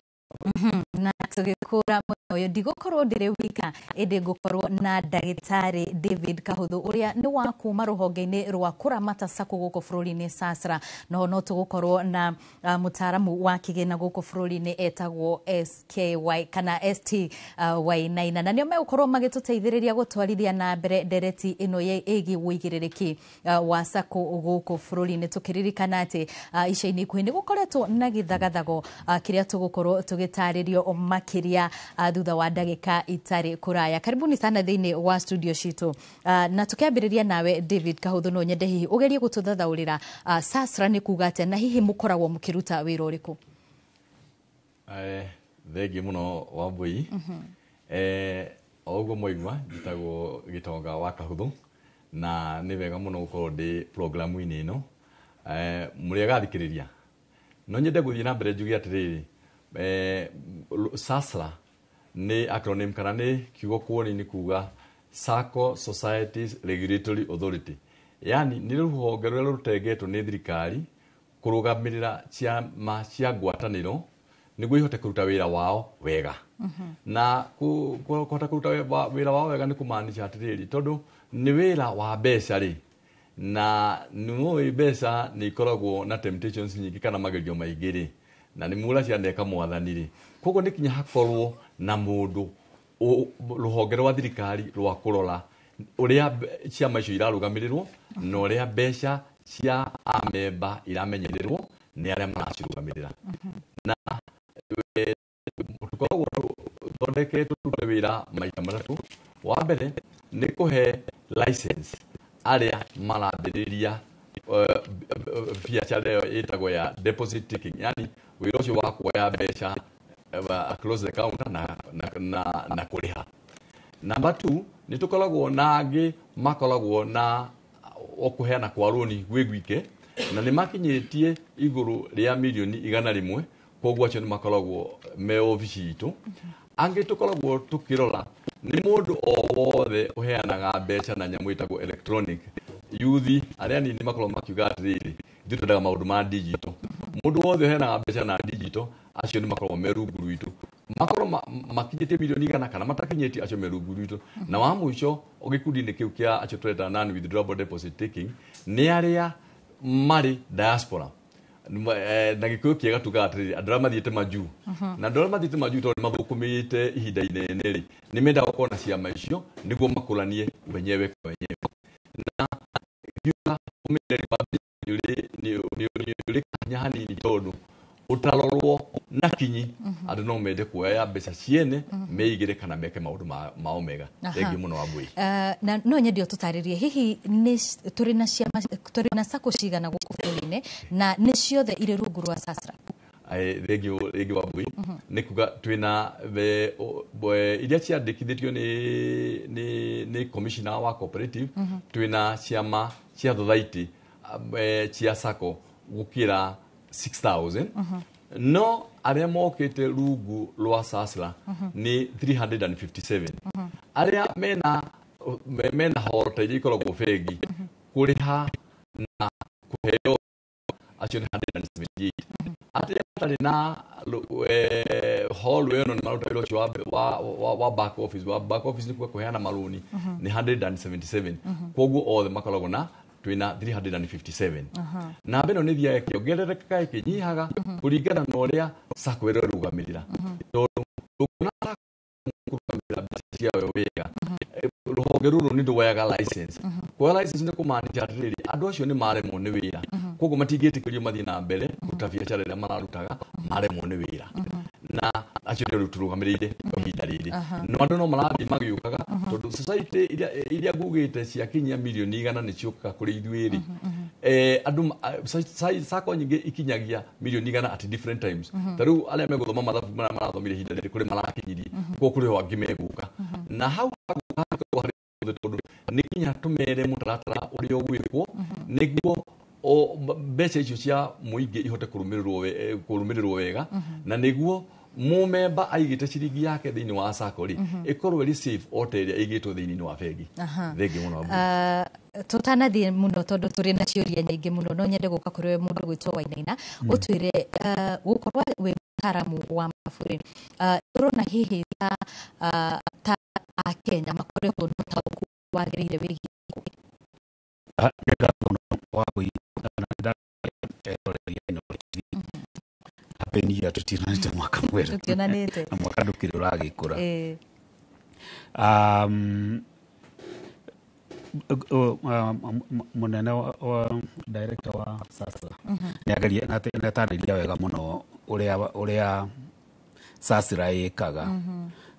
Na tũgĩkũra mũno ũyũ ndigũkorwo ndĩrĩ wika ĩndĩ ngũkorwo na ndagĩtarĩ David Kahũthũ ũrĩa nĩ wa kuma rũhonge-inĩ rwa kũramata SACCO gũkũ bũrũri-inĩ SASRA. No no tũgũkorwo na mũtaaramu wa kĩgĩna gũkũ bũrũri-inĩ etagwo SKY kana ST Wainaina, na nĩo megũkorwo magĩtũteithĩrĩria gũtwarithia na mbere ndereti ĩno ĩgiĩ ũigĩrĩrĩki wa SACCO gũkũ bũrũri-inĩ, tũkĩririkana atĩ ica-inĩ ikuhĩ nĩ gũkoretwo na gĩthagathago kĩrĩa tũgũkorwo tũgĩtarĩrio makĩria thutha wa ndagĩka itarĩ kũraya. Karibuni sana thĩinĩ wa studio citũ, na tũkĩambĩrĩria nawe David Kahũthũ, no nyende hihi ũgerie gũtũthathaũrĩra SASRA nĩ kuga atĩa na hihi mũkoragwo mũkĩruta wĩra ũrĩkũ?
Thengiũ mũno Wambui. O ũguo mwaigua njĩtagwo Gĩtonga wa Kahũthũ na nĩ wega mũno gũkorwo ndĩ programu-inĩ ĩno. Mũrĩ agathikĩrĩria no nyende gũthiĩ na mbere njuge atĩrĩrĩ, SASRA nĩ acronym kana nĩ kiugo kuoni nĩ kuga SACCO Societies Regulatory Authority, yani nĩ rũhonge rũrĩa rũtengetwo nĩ thirikari kũrũgamĩrĩra ciama cia ngwatanĩro nĩguo ihote kũruta wĩra wao wega. Na kũhota kũruta wĩra wao wega nĩ kũmaanisha atĩrĩrĩ, tondũ nĩ wĩra wa mbeca rĩ, na nĩ mbeca nĩ ikoragwo na temptations nyingĩ kana magerio maingĩ rĩ, na nĩ mura cianeka mwathani rĩ, koguo nĩ kinya hakorwo na mũndũ rũhonge rwa thirikari rwa kũrora ũrĩa ciama icio irarũgamĩrĩrwo na ũrĩa mbeca cia amemba iramenyererwo nĩ arĩa maracirũgamĩrĩra. Na tũkoragwo tũthondeketwo tũrute wĩra maita matatũ. Wa mbere nĩ kũhe license arĩa marambĩrĩria biacara ĩyo ĩtagwo ya deposit taking, yani wĩra ũcio wa kuoya mbeca across the counter na kũrĩha. Number 2 nĩ tũkoragwo na angĩ makoragwo na kũheana kwa rũni gwĩ gwike, na nĩ makinyĩtie igũrũ rĩa mirioni 100, koguo acio nĩ makoragwo me obici itũ. Angĩ tũkoragwo tũkĩrora Nĩ mũndũ o wothe ũheanaga mbeca na nyamũ ĩtagwo electronic. Yuthi arĩa anini makoragwo makiuga atĩrĩrĩ, ithuĩ twendaga maũndũ ma digital. Mũndũ wothe ũheanaga mbeca na digital, acio nĩ makoragwo me rungu rwitũ. Makorwo makinyĩtie milioni 100 kana matakinyĩtie, acio me rungu rwitũ. Na wa mũico gĩkundi-inĩ kĩu kĩa acio tũreta non withdrawable deposit taking nĩ arĩa marĩ diaspora. Na gĩkũyũ kĩega tugaga atĩrĩrĩ, andũ arĩa mathiĩte majuu. Na andũ arĩa mathiĩte majuu tondũ nĩ mathũkũmĩte ihinda inene rĩ, nĩ mendaga gũkorwo na ciama icio nĩguo makũranie wenyewe kwa wenyewe. Na ngiuga ũmenyereri wa mbeca nĩ ũrĩ kanya hanini tondũ ũtarorwo na kinyi, andũ no mende kuoya mbeca ciene meigĩre kana meke maũndũ mao mega. Thengiũ mũno Wambui.
Na no nyende ũtũtarĩrie hihi nĩ tũrĩ na ciama, tũrĩ na sacco cigana gũkũ bũrũri-inĩ, na nĩ ciothe irĩ rungu rwa SASRA?
Thengiũ rĩngĩ Wambui. Nĩ kuga twĩna iria ciandĩkithĩtio nĩ commissioner wa cooperative, twĩna ciama cia thothaitĩ cia sacco gũkĩra 6000, no arĩa mokĩte rungu rwa SASRA nĩ 357. Arĩa mena horo ta iria ikoragwo bengi kũrĩha na kũheo, acio nĩ 178. Arĩa matarĩ na hall ĩno nĩ maruta wĩra ũcio wa back office. Wa back office nĩ kuga kũheana marũni, nĩ 177. Koguo othe makoragwo na twĩna 357. Namba ĩno nĩ ĩthiaga ĩkĩongererekaga ĩkĩnyihaga kũringana na ũrĩa sacco ĩrĩa ĩrũgamĩrĩra, tondũ ndũkuona sacco kũrũgamĩrĩra mbeca ciayo wega. Rũhonge rũrũ nĩ rwoyaga license. Kuoya license nĩ kũmaanisha atĩrĩrĩ, andũ acio nĩ maremwo nĩ wĩra, koguo matingĩtĩkĩrio mathiĩ na mbere kũruta biacara ĩrĩa mararutaga, maremwo nĩ wĩra, na acio nĩo rĩu tũrũgamĩrĩire kwa ihinda rĩrĩ. No andũ no marathiĩ magĩũkaga tondũ society iria ngugĩte ciakinyia milioni 100 nĩ ciũkaga kũrĩ ithuĩ rĩ. Andũ sacco nyingĩ ikinyagia milioni 100 at different times. Ta rĩu arĩa megũthoma mathabu marĩa marathomire ihinda rĩrĩ kũrĩ marakinyirie, koguo kũrĩ o angĩ megũka na hau hagũka harĩ tondũ nĩ nginya tũmere mũtaratara ũrĩa ũgwĩkwo nĩguo mbeca icio cia mũingĩ ihote kũrũmĩrĩrwo wega, na nĩguo mũmemba aigĩte ciringi yake thĩinĩ wa sacco rĩ, ĩkorwo ĩrĩ safe o ta ĩrĩa ĩigĩtwo thĩinĩ wa bengi. Thengiũ mũno Wambui.
Tũtanathiĩ mũno tondũ tũrĩ na ciũria nyingĩ mũno, no nyende gũka kũrĩ we mũndũ gwĩtwo Wainaina, ũtwĩre gũkorwo wĩ mũtaaramu wa mathabu rĩ, ũrona hihi ta Akenya makoretwo na ũtaũku wagĩrĩire wĩgiĩ?
Nĩ ngatho mũno Wambui, na nĩndaroreria Inooro TV. Happy New Year, tũtionanĩte mwaka mwerũ.
Tũtionanĩte.
Na mwaka ndũkĩrĩ ũragĩkũra. Mũnene wa director wa SASRA nĩ atarĩria wega mũno ũrĩa SASRA ĩkaga.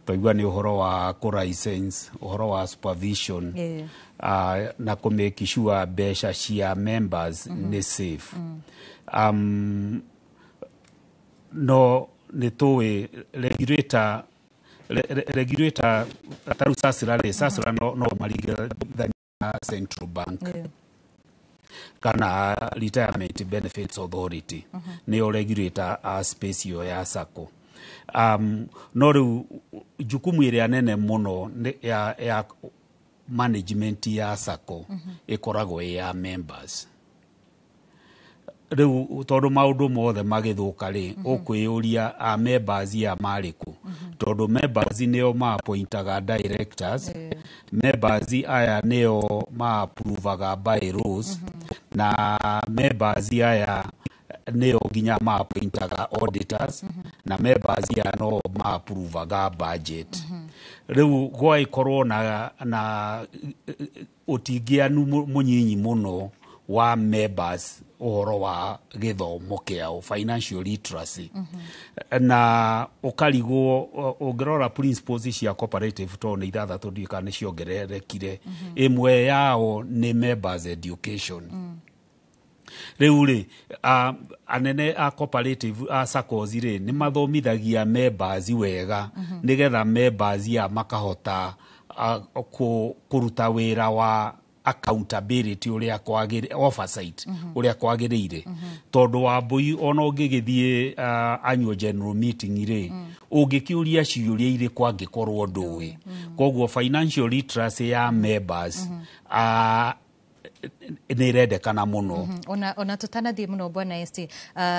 Twaigua nĩ ũhoro wa kũ-license, ũhoro wa supervision, na kũ make sure mbeca cia members nĩ safe. No nĩ tũĩ regulator ta rĩu SASRA rĩ, SASRA no maringithania na Central Bank kana Retirement Benefits Authority, nĩo regulator a space ĩyo ya sacco. No rĩu jukumu ĩrĩa nene mũno ya management ya sacco ĩkoragwo ĩ ya members. Rĩu tondũ maũndũ mothe magĩthũka rĩ, ũkwĩyũria a members ya marĩ kũ, tondũ members nĩo ma-appointaga directors, members aya nĩo ma-approvaga bylaws, na members aya nĩo nginya ma-appointaga auditors, na members aya no ma-approvaga budget. Rĩu gwagĩkorwo na ũtingianu mũnyinyi mũno wa members ũhoro wa gĩthomo kĩao, financial literacy, na ũkarigwo ũngĩrora principles cia cooperative tondũ nĩ 6, ndiũĩ kana nĩ ciongererekire, ĩmwe yao nĩ members education. Rĩu rĩ, anene a cooperative a SACCOs rĩ, nĩ mathomithagia members wega nĩgetha members ya makahota kũruta wĩra wa Accountability ũrĩa kwagĩrĩ, oversight ũrĩa kwagĩrĩire, tondũ Wambũi ona ũngĩgĩthiĩ annual general meeting rĩ, ũngĩkĩũria ciũria irĩkũ angĩkorwo ndũĩ? Koguo financial literacy ya members nĩ ĩrendekana mũno.
Ona tũtanathiĩ mũno, bwana ST,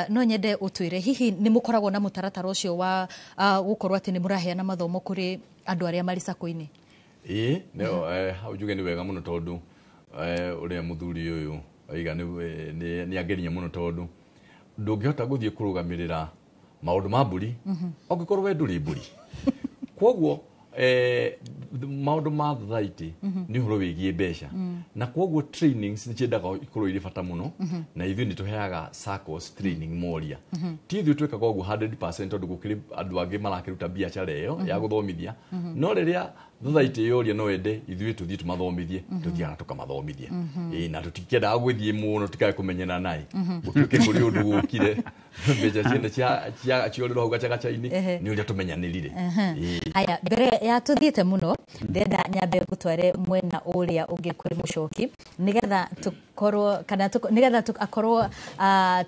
no nyende ũtwĩre hihi nĩ mũkoragwo na mũtaratara ũcio wa gũkorwo atĩ nĩ mũraheana mathomo kũrĩ andũ arĩa marĩ sacco-inĩ?
Ĩĩ, hau njuge nĩ wega mũno, tondũ ũrĩa mũthuri ũyũ oiga nĩ angeria mũno, tondũ ndũngĩhota gũthiĩ kũrũgamĩrĩra maũndũ ma mbũri ũngĩkorwo we ndũrĩ mbũri. Koguo maũndũ ma society nĩ ũhoro wĩgiĩ mbeca, na koguo trainings nĩ ciendaga ikorwo irĩ bata mũno, na ithuĩ nĩ tũheaga SACCOs training moria. Ti ithuĩ twĩkaga ũguo 100%, tondũ gũkĩrĩ andũ angĩ marakĩruta biacara ĩyo ya gũthomithia, no rĩrĩa society yoria no ende ithuĩ tũthiĩ tũmathomithie, tũthiaga tũkamathomithia. Ĩĩ, na tũtikĩendaga gwĩthiĩ mũno tũtikae kũmenyana naĩ, gũtuĩke kũrĩ ũndũ gũkire mbeca ciene ciorĩrwo hau gacagaca-inĩ nĩ ũrĩa tũmenyanĩrire. Ĩĩ.
Haya, mbere ya tũthiĩte mũno, ndĩrenda nyambe ngũtware mwena ũrĩa ũngĩ kũrĩ Mũcoki, nĩgetha tũkorwo kana nĩgetha akorwo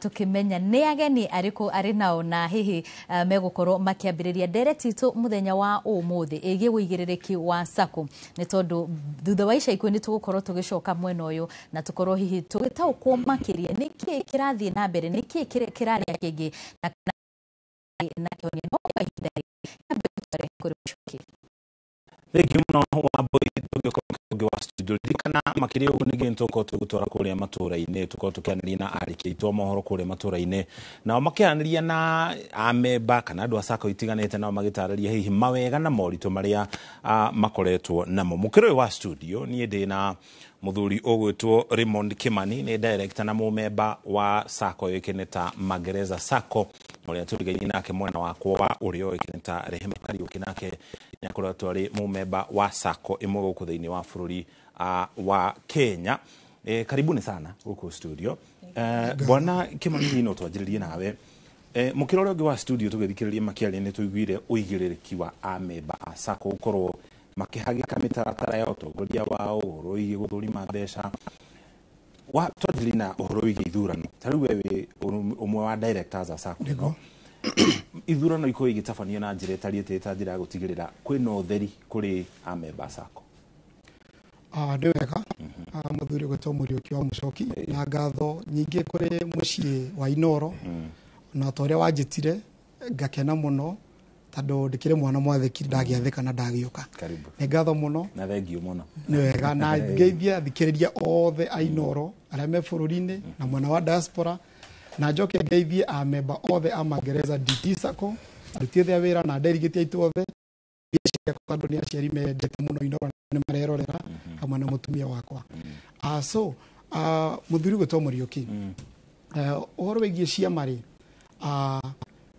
tũkĩmenya nĩ ageni arĩkũ arĩ nao, na hihi megũkorwo makĩambĩrĩria ndereti itũ mũthenya wa ũmũthĩ ĩgiĩ ũigĩrĩrĩki wa sacco, nĩ tondũ thutha wa ica ikuhĩ nĩ tũgũkorwo tũgĩcoka mwena ũyũ na tũkorwo hihi tũgĩtaũkwo makĩria nĩkĩĩ kĩrathiĩ na mbere, nĩkĩĩ kĩrarĩa kĩngĩ na kĩhonia. No kwa ihinda rĩrĩ, nyambe ngũtware kũrĩ Mũcoki.
Thengiũ mũno, Wambũi. Tũgĩkorwo ũngĩ wa studio, ririkana makĩria ũguo ningĩ nĩtũgũkorwo tũgĩtwara kũrĩa matũra-inĩ, tũkorwo tũkĩaranĩria na arĩki aitũ a mohoro kũrĩa matũra-inĩ, nao makĩaranĩria na amemba kana andũ a sacco itiganĩte, nao magĩtarĩria hihi mawega na moritũ marĩa makoretwo namo. Mũkĩra ũyũ wa studio, niĩ ndĩ na mũthuri ũgwĩtwo Raymond Kimani, nĩ director na mũmemba wa sacco yũĩkaine ta Magereza Sacco. Ũrĩa tũrigainie nake mwena wakwa wa ũrĩo ũĩkaine ta Rehema Kariũki, nake nĩakoretwo arĩ mũmemba wa sacco ĩmwe gũkũ thĩinĩ wa bũrũri wa Kenya. Karibuni sana gũkũ studio. Bwana Kimani, hihi no twanjĩrĩrie nawe? Mũkĩra ũrĩa ũngĩ wa studio, tũgĩthikĩrĩria makĩaria, nĩ tũiguire ũigĩrĩrĩki wa amemba a sacco gũkorwo makĩhagĩka mĩtaratara ya ũtongoria wao, ũhoro wĩgiĩ gũthũrima mbeca. Wa twanjĩrĩrie na ũhoro wĩgiĩ ithurano. Ta rĩu we wĩ ũmwe wa directors a sacco ĩno, ithurano ikorwo igĩtabanio na njĩra ĩtariĩ atĩa ta njĩra ya gũtigĩrĩra kwĩna ũtheri kũrĩ amemba a sacco?
Nĩ wega, mũthuri ũgwĩtwo Mũriũki wa Mũcoki, na ngatho nyingĩ kũrĩ mũciĩ wa Inoro, na ta ũrĩa wanjĩtire ngakena mũno, tondũ ndĩkĩrĩ mwana mwathĩki, ndagĩathĩka na ndagĩũka.
Karibu.
Nĩ ngatho mũno.
Na thengiũ mũno.
Nĩ wega, na ngeithie athikĩrĩria othe a Inoro arĩa me bũrũri-inĩ na mwena wa diaspora, na njoke ngeithie amemba othe a Magereza DT Sacco, aruti othe a wĩra na delegate aitũ othe, tondũ nĩ aciari mendete mũno Inoro na nĩ marerorera hamwe na mũtumia wakwa. So mũthuri ũgwĩtwo Mũriũki, ũhoro wĩgiĩ ciama rĩ,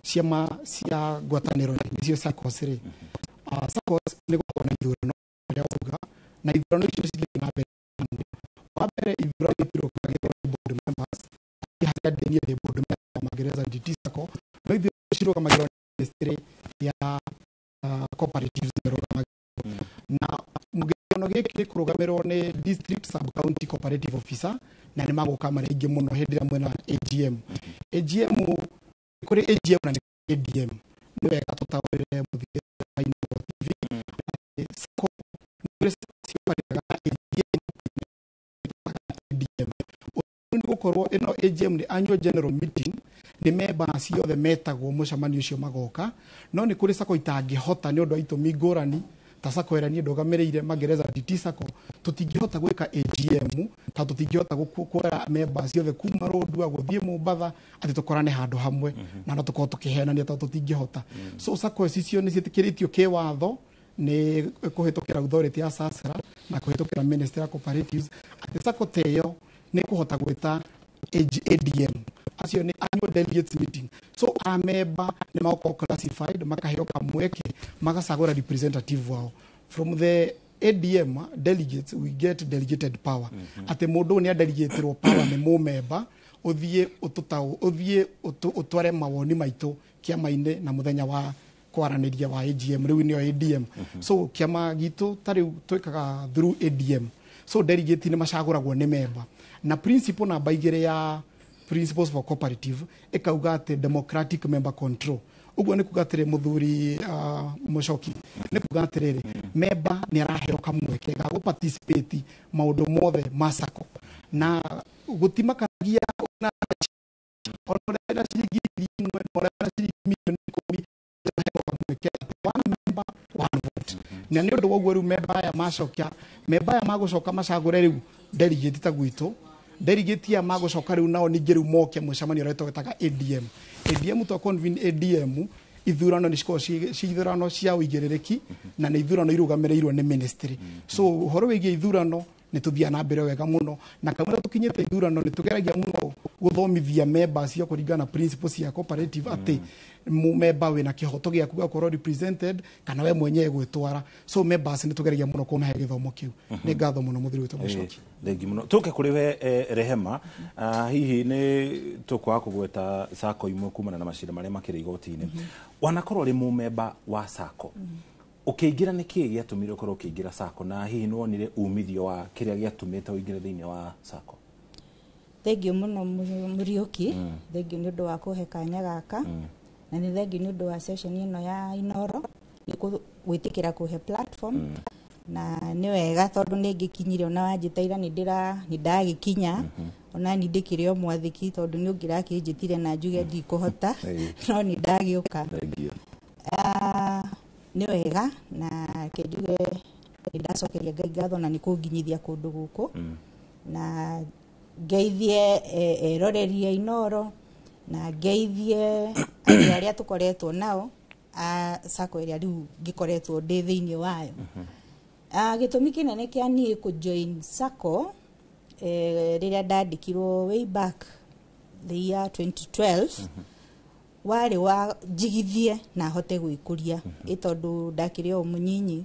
ciama cia ngwatanĩro rĩ, nĩcio SACCOs rĩ, SACCOs nĩ gũkorwo na ithurano ũrĩa wauga, na ithurano icio cithiĩ na mbere. Wa mbere, ithurano itirũgamagĩrĩrwo nĩ board members, harĩa ndĩ niĩ ndĩ board member wa Magereza DT Sacco, no ithurano cirũgamagĩrĩrwo nĩ ministry ya cooperatives nĩrũgamagĩrĩrwo, na gĩthurano gĩkĩ gĩkũrũgamĩrĩrwo nĩ district sub county cooperative officer, na nĩ magũka marĩ aingĩ mũno hĩndĩ ĩrĩa mwena AGM. AGM, kũrĩ AGM na nĩ ADM. Nĩ wega tũtaũrĩre mũthikĩrĩria wa Inooro TV atĩ SACCO nĩ kũrĩ cibarĩkaga na AGM na ADM. Ũndũ nĩ gũkorwo ĩno AGM nĩ annual general meeting, nĩ members othe metagwo mũcemanio ũcio magoka, no nĩ kũrĩ SACCO itangĩhota nĩ ũndũ wa itũmi ngũrani, ta SACCO ĩrĩa niĩ ndũgamĩrĩire, Magereza DT Sacco, tũtingĩhota gwĩka AGM ta tũtingĩhota kuoya members othe kuma Rũndua gũthiĩ Mombatha atĩ tũkorane handũ hamwe, na no tũkorwo tũkĩhenania tondũ tũtingĩhota. So SACCO icio nĩ ciĩtĩkĩrĩtio kĩwatho nĩ kũhĩtũkĩra authority ya SASRA na kũhĩtũkĩra Ministry ya Cooperatives atĩ SACCO ta ĩyo nĩ kũhota gwĩta ADM, acio nĩ annual delegates meeting. So amemba nĩ magũkorwo classified, makaheo kamweke magacagũra representative wao. From the ADM delegates we get delegated power, atĩ mũndũ ũyũ nĩ adelegatirwo power nĩ mũmemba, ũthiĩ ũtũtaũ, ũthiĩ ũtware mawoni maitũ kĩama-inĩ na mũthenya wa kwaranĩria wa AGM, rĩu nĩyo ADM. So kĩama gitũ ta rĩu twĩkaga through ADM. So delegate nĩ macagũragwo nĩ member, na principle namba 2 ya principles for cooperative ĩkauga atĩ democratic member control. Ũguo nĩ kuga atĩrĩ, mũthuri Mũcoki, nĩ kuga atĩrĩrĩ, member nĩ araheo kamweke ga gũ participate maũndũ mothe ma sacco, na gũtimakanagia na ona ũrĩa na ciringi 1,000, ona ũrĩa na ciringi mirioni 10, aheo kamweke atĩ one member, one vote. Na nĩ ũndũ wa ũguo rĩu member aya macokia, member aya magũcoka macagũre rĩu delegate ta gwitũ, delegate aya magũcoka rĩu nao ningĩ rĩu moke mũcemanio ũrĩa twĩtaga ADM. ADM to convene ADM, ithurano nĩ cikoragwo ci ithurano cia ũigĩrĩrĩki, na nĩ ithurano irũgamĩrĩirwo nĩ ministry. So ũhoro wĩgiĩ ithurano nĩ tũthiaga na mbere wega mũno, na kamũira tũkinyĩte ithurano nĩ tũgeragia mũno gũthomithia members cia kũringana na principles cia cooperative, atĩ member wĩna kĩhoto gĩaku gĩa gũkorwo represented kana we mwenyewe gwĩtwara. So members nĩ tũgeragia mũno kũmahe gĩthomo kĩu. Nĩ ngatho mũno, mũthuri witũ Mũcoki.
Thengi mũno. Tũke kũrĩ we, Rehema. Hihi nĩ tũkwaga kũgweta sacco imwe kumana na macira marĩa makĩrĩ igoti-inĩ. Wanakorwo ũrĩ mũmemba wa sacco, ũkĩingĩra, nĩ kĩĩ gĩatũmire ũkorwo ũkĩingĩra sacco, na hihi nĩ wonire umithio wa kĩrĩa gĩatũmĩte ũingĩre thĩinĩ wa sacco?
Thengiũ mũno, Mũriũki. Thengiũ nĩ ũndũ wa kũhe kanya gaka, na nĩ thengiũ nĩ ũndũ wa session ĩno ya Inoro nĩ gwĩtĩkĩra kũhe platform. Na nĩ wega tondũ nĩ ngĩkinyire, ona wanjĩta ira nĩ ndĩra nĩ ndagĩkinya. Ona ni ndĩkĩrĩ o mwathĩki tondũ nĩ ũngĩrakĩnjĩtire na njuge ndikũhota, no nĩ ndagĩũka.
Thengiũ.
Nĩ wega, na reke njuge nĩ ndacokeria Ngai ngatho na nĩ kũnginyithia kũndũ gũkũ, na ngeithie eroreri a Inoro, na ngeithie andũ arĩa tũkoretwo nao a sacco ĩrĩa rĩu ngĩkoretwo ndĩ thĩinĩ wayo. Gĩtũmi kĩnene kĩa niĩ kũ join sacco, rĩrĩa ndandĩkirwo way back the year 2012, warĩ wa njigithie na hote gwĩkũria, ĩ tondũ ndakĩrĩ o mũnyinyi,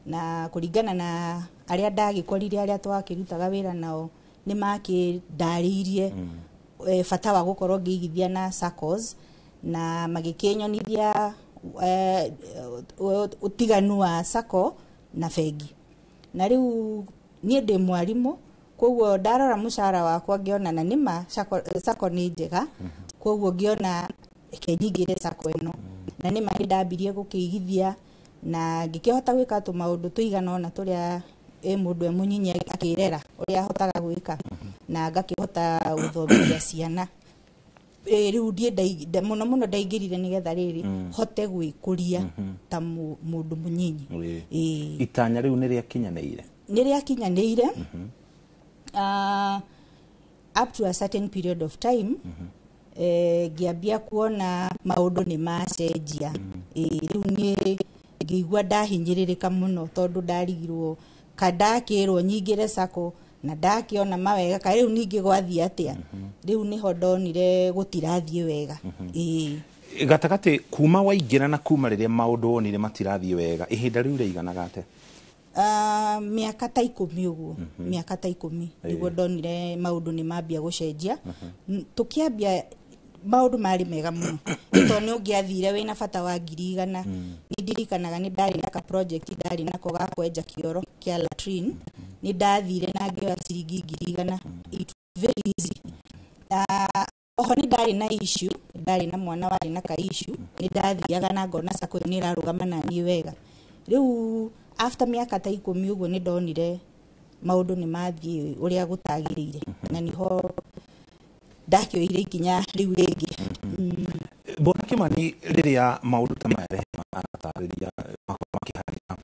na kũringana na arĩa ndagĩkorire, arĩa twakĩrutaga wĩra nao, nĩ makĩndarĩirie bata wa gũkorwo ngĩigithia na saccos, na magĩkĩnyonithia ũtiganu wa sacco na bengi. Na rĩu niĩ ndĩ mwarimũ, koguo ndarora mũcara wakwa ngĩona na nĩma sacco nĩ njega, koguo ngĩona reke nyingĩre sacco ĩno. Na nĩma nĩ ndambirie gũkĩigithia na ngĩkĩhota gwĩka tũmaũndũ tũigana ũna tũrĩa ĩ mũndũ e mũnyinyi akĩrera ũrĩa ahotaga gwĩka, na ngakĩhota gũthomithia ciana. Rĩu ndiĩ mũno mũno ndaingĩrire nĩgetha rĩrĩ hote gwĩkũria ta mũndũ mũnyinyi. Ĩĩ.
Itanya rĩu nĩ rĩakinyanĩire?
Nĩ rĩakinyanĩire up to a certain period of time. Ngĩambia kuona maũndũ nĩ macenjia. Rĩu niĩ ngĩigua ndahinyĩrĩrĩka mũno tondũ ndarigirwo ka ndakĩrwo nyingĩre sacco na ndakĩona mawega, ka rĩu ningĩ gwathiĩ atĩa? Rĩu nĩho ndonire gũtirathiĩ wega. Ĩĩ.
Gatagatĩ kuma waingĩra na kuma rĩrĩa maũndũ wonire matirathiĩ wega, ihinda rĩu rĩiganaga atĩa?
Mĩaka ta 10 ũguo. Mĩaka ta 10 nĩguo ndonire maũndũ nĩ mambia gũcenjia. Tũkĩambia maũndũ marĩ mega mũno, tondũ nĩ ũngĩathire wĩna bata wa 100,000. Nĩ ndirikanaga nĩ ndarĩ na ka project ndarĩ nako ga kwenja kĩoro kĩa latrine, nĩ ndathire na ngĩoya ciringi 100,000. It was very easy. Na oho nĩ ndarĩ na issue, ndarĩ na mwana warĩ na ka issue, nĩ ndathiaga na ngona sacco ĩyo nĩ ĩrarũgama na niĩ wega. Rĩu after mĩaka ta 10 ũguo nĩ ndonire maũndũ nĩ mathiĩ ũrĩa gũtagĩrĩire, na nĩho ndakĩoire ikinya rĩu rĩngĩ.
Bwana Kimani, rĩrĩa maũndũ ta maya Rehema aratarĩria makorwo makĩhanĩka,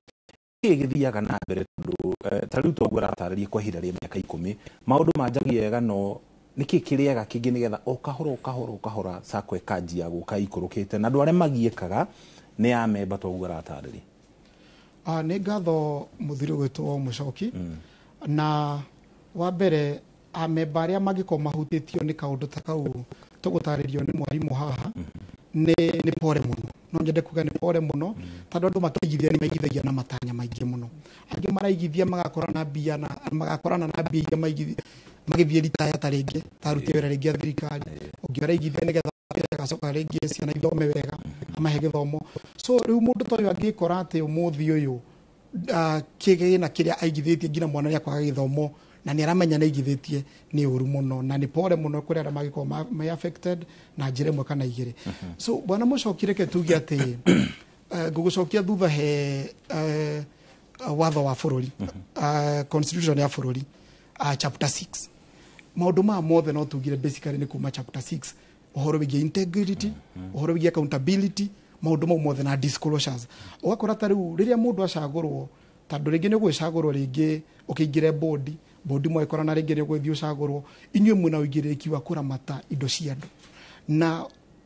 kĩĩ gĩthiaga na mbere? Tondũ ta rĩu toguo aratarĩria, kwa ihinda rĩa mĩaka 10 maũndũ manjagia wega, no nĩkĩ kĩrĩaga kĩngĩ nĩgetha o kahora o kahora o kahora sacco ĩkanjia gũka ikũrũkĩte, na andũ arĩa magiĩkaga nĩ amemba toguo aratarĩria?
Nĩ ngatho, mũthuri ũgwĩtwo Mũcoki. Na wa mbere, amemba arĩa mangĩkorwo mahutĩtio nĩ kaũndũ ta kau tũgũtarĩrio nĩ mwarimũ haha, nĩ pore mũno. No nyende kuga nĩ pore mũno, tondũ andũ makĩigithia nĩ maigithagia na matanya maingĩ mũno. Angĩ maraigithia magakorana mbia na magakorana na mbia iria maigithia magĩthiĩ ritaya, ta rĩngĩ ta aruti wĩra rĩngĩ a thirikari, ũngĩ araigithia nĩgetha agacoka rĩngĩ ciana ithome wega, amahe gĩthomo. So rĩu mũndũ ta ũyũ angĩkora atĩ ũmũthĩ ũyũ Kĩgĩna kĩrĩa aigithĩtie nginya mwana nĩ akwaga gĩthomo na nĩ aramenya nĩ aigithĩtie nĩ ũru mũno na nĩ pore mũno kũrĩ arĩa mangĩkorwo me affected na njĩra ĩmwe kana igĩrĩ. So bwana Mũcoki, reke tuge atĩ ngũgũcokia thutha he watho wa bũrũri, constitution ya bũrũri, chapter 6. Maũndũ maya mothe no tugire basically nĩ kuma chapter 6, ũhoro wĩgiĩ integrity, ũhoro wĩgiĩ accountability, maũndũ mau mothe na disclosures. Ũgakora ta rĩu rĩrĩa mũndũ acagũrwo, tondũ rĩngĩ nĩ ũgwĩcagũrwo rĩngĩ ũkĩingĩre bodi bodi mwagĩkora, na rĩngĩ nĩ ũgũthiĩ ũcagũrwo, inyuĩ mwĩna ũigĩrĩrĩki wa kũramata indo cia andũ. Na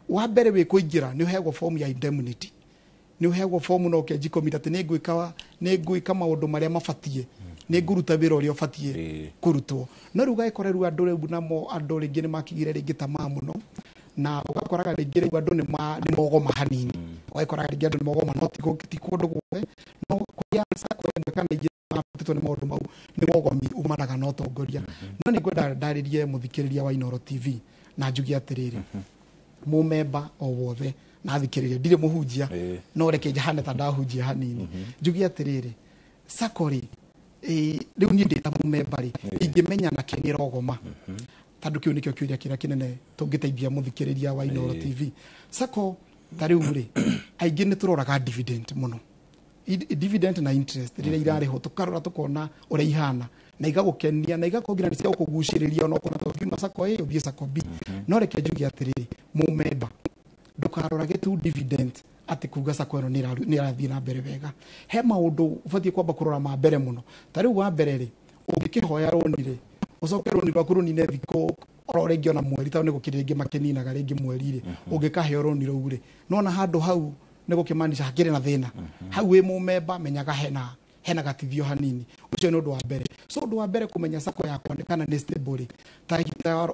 wa mbere wĩ kũingĩra nĩ ũheagwo form ya indemnity, nĩ ũheagwo fomu na ũkenji commit atĩ nĩ ngwĩka maũndũ marĩa mabatiĩ, nĩ ngũruta wĩra ũrĩa ũbatiĩ kũrutwo. No rĩu ũgagĩkora rĩu andũ rĩu namo andũ rĩngĩ nĩ makĩgire rĩngĩ tamaa mũno, na ũgakoraga rĩngĩ rĩu andũ nĩ mogoma hanini, ũgagĩkoraga rĩngĩ andũ nĩ mogoma, no ti kũndũ guothe, no kũrĩa sacco ĩmwe kana igĩrĩ mabutĩtwo nĩ maũndũ mau nĩ wogomi umanaga na ũtongoria. No nĩ ngwenda ndarĩrie mũthikĩrĩria wa Inooro TV na njuge atĩrĩrĩ, mũmemba o wothe na thikĩrĩria, ndirĩ mũhunjia no reke njahane ta ndahunjia hanini, njuge atĩrĩrĩ, sacco rĩ, rĩu niĩ ndĩ ta mũmemba rĩ, ingĩmenya nake nĩ rogoma, tondũ kĩu nĩkĩo kĩũria kĩrĩa kĩnene tũngĩteithia mũthikĩrĩria wa Inooro TV. Sacco ta rĩu rĩ, aingĩ nĩ tũroraga dividend mũno, dividend na interest rĩrĩa irarĩhwo, tũkarora tũkona ũrĩa ihana na igagũkenia na igakorwo nginya nĩ cia gũkũgucĩrĩria ona okorwo ũkiuma sacco A ũthiĩ sacco B. No reke njuge atĩrĩrĩ, mũmemba ndũkarorage tu dividend atĩ kuga sacco ĩno nĩ ĩrathiĩ na mbere wega. He maũndũ ũbatiĩ kwamba kũrora ma mbere mũno. Ta rĩu wa mbere rĩ, ũngĩkĩhoya rũni rĩ, ũcoke rũni rwaku rũnine thikũ oro rĩngĩ ona mweri, tondũ nĩ gũkĩrĩ rĩngĩ makĩninaga rĩngĩ mweri rĩ, ũngĩkaheo rũni rũu rĩ, nona handũ hau nĩ gũkĩmaanisha hakĩrĩ na thĩna. Hau wĩ mũmemba menyaga hena gatithio hanini. Ũcio nĩ ũndũ wa mbere. So ũndũ wa mbere kũmenya sacco yakwa nĩ kana nĩ stable rĩ, ta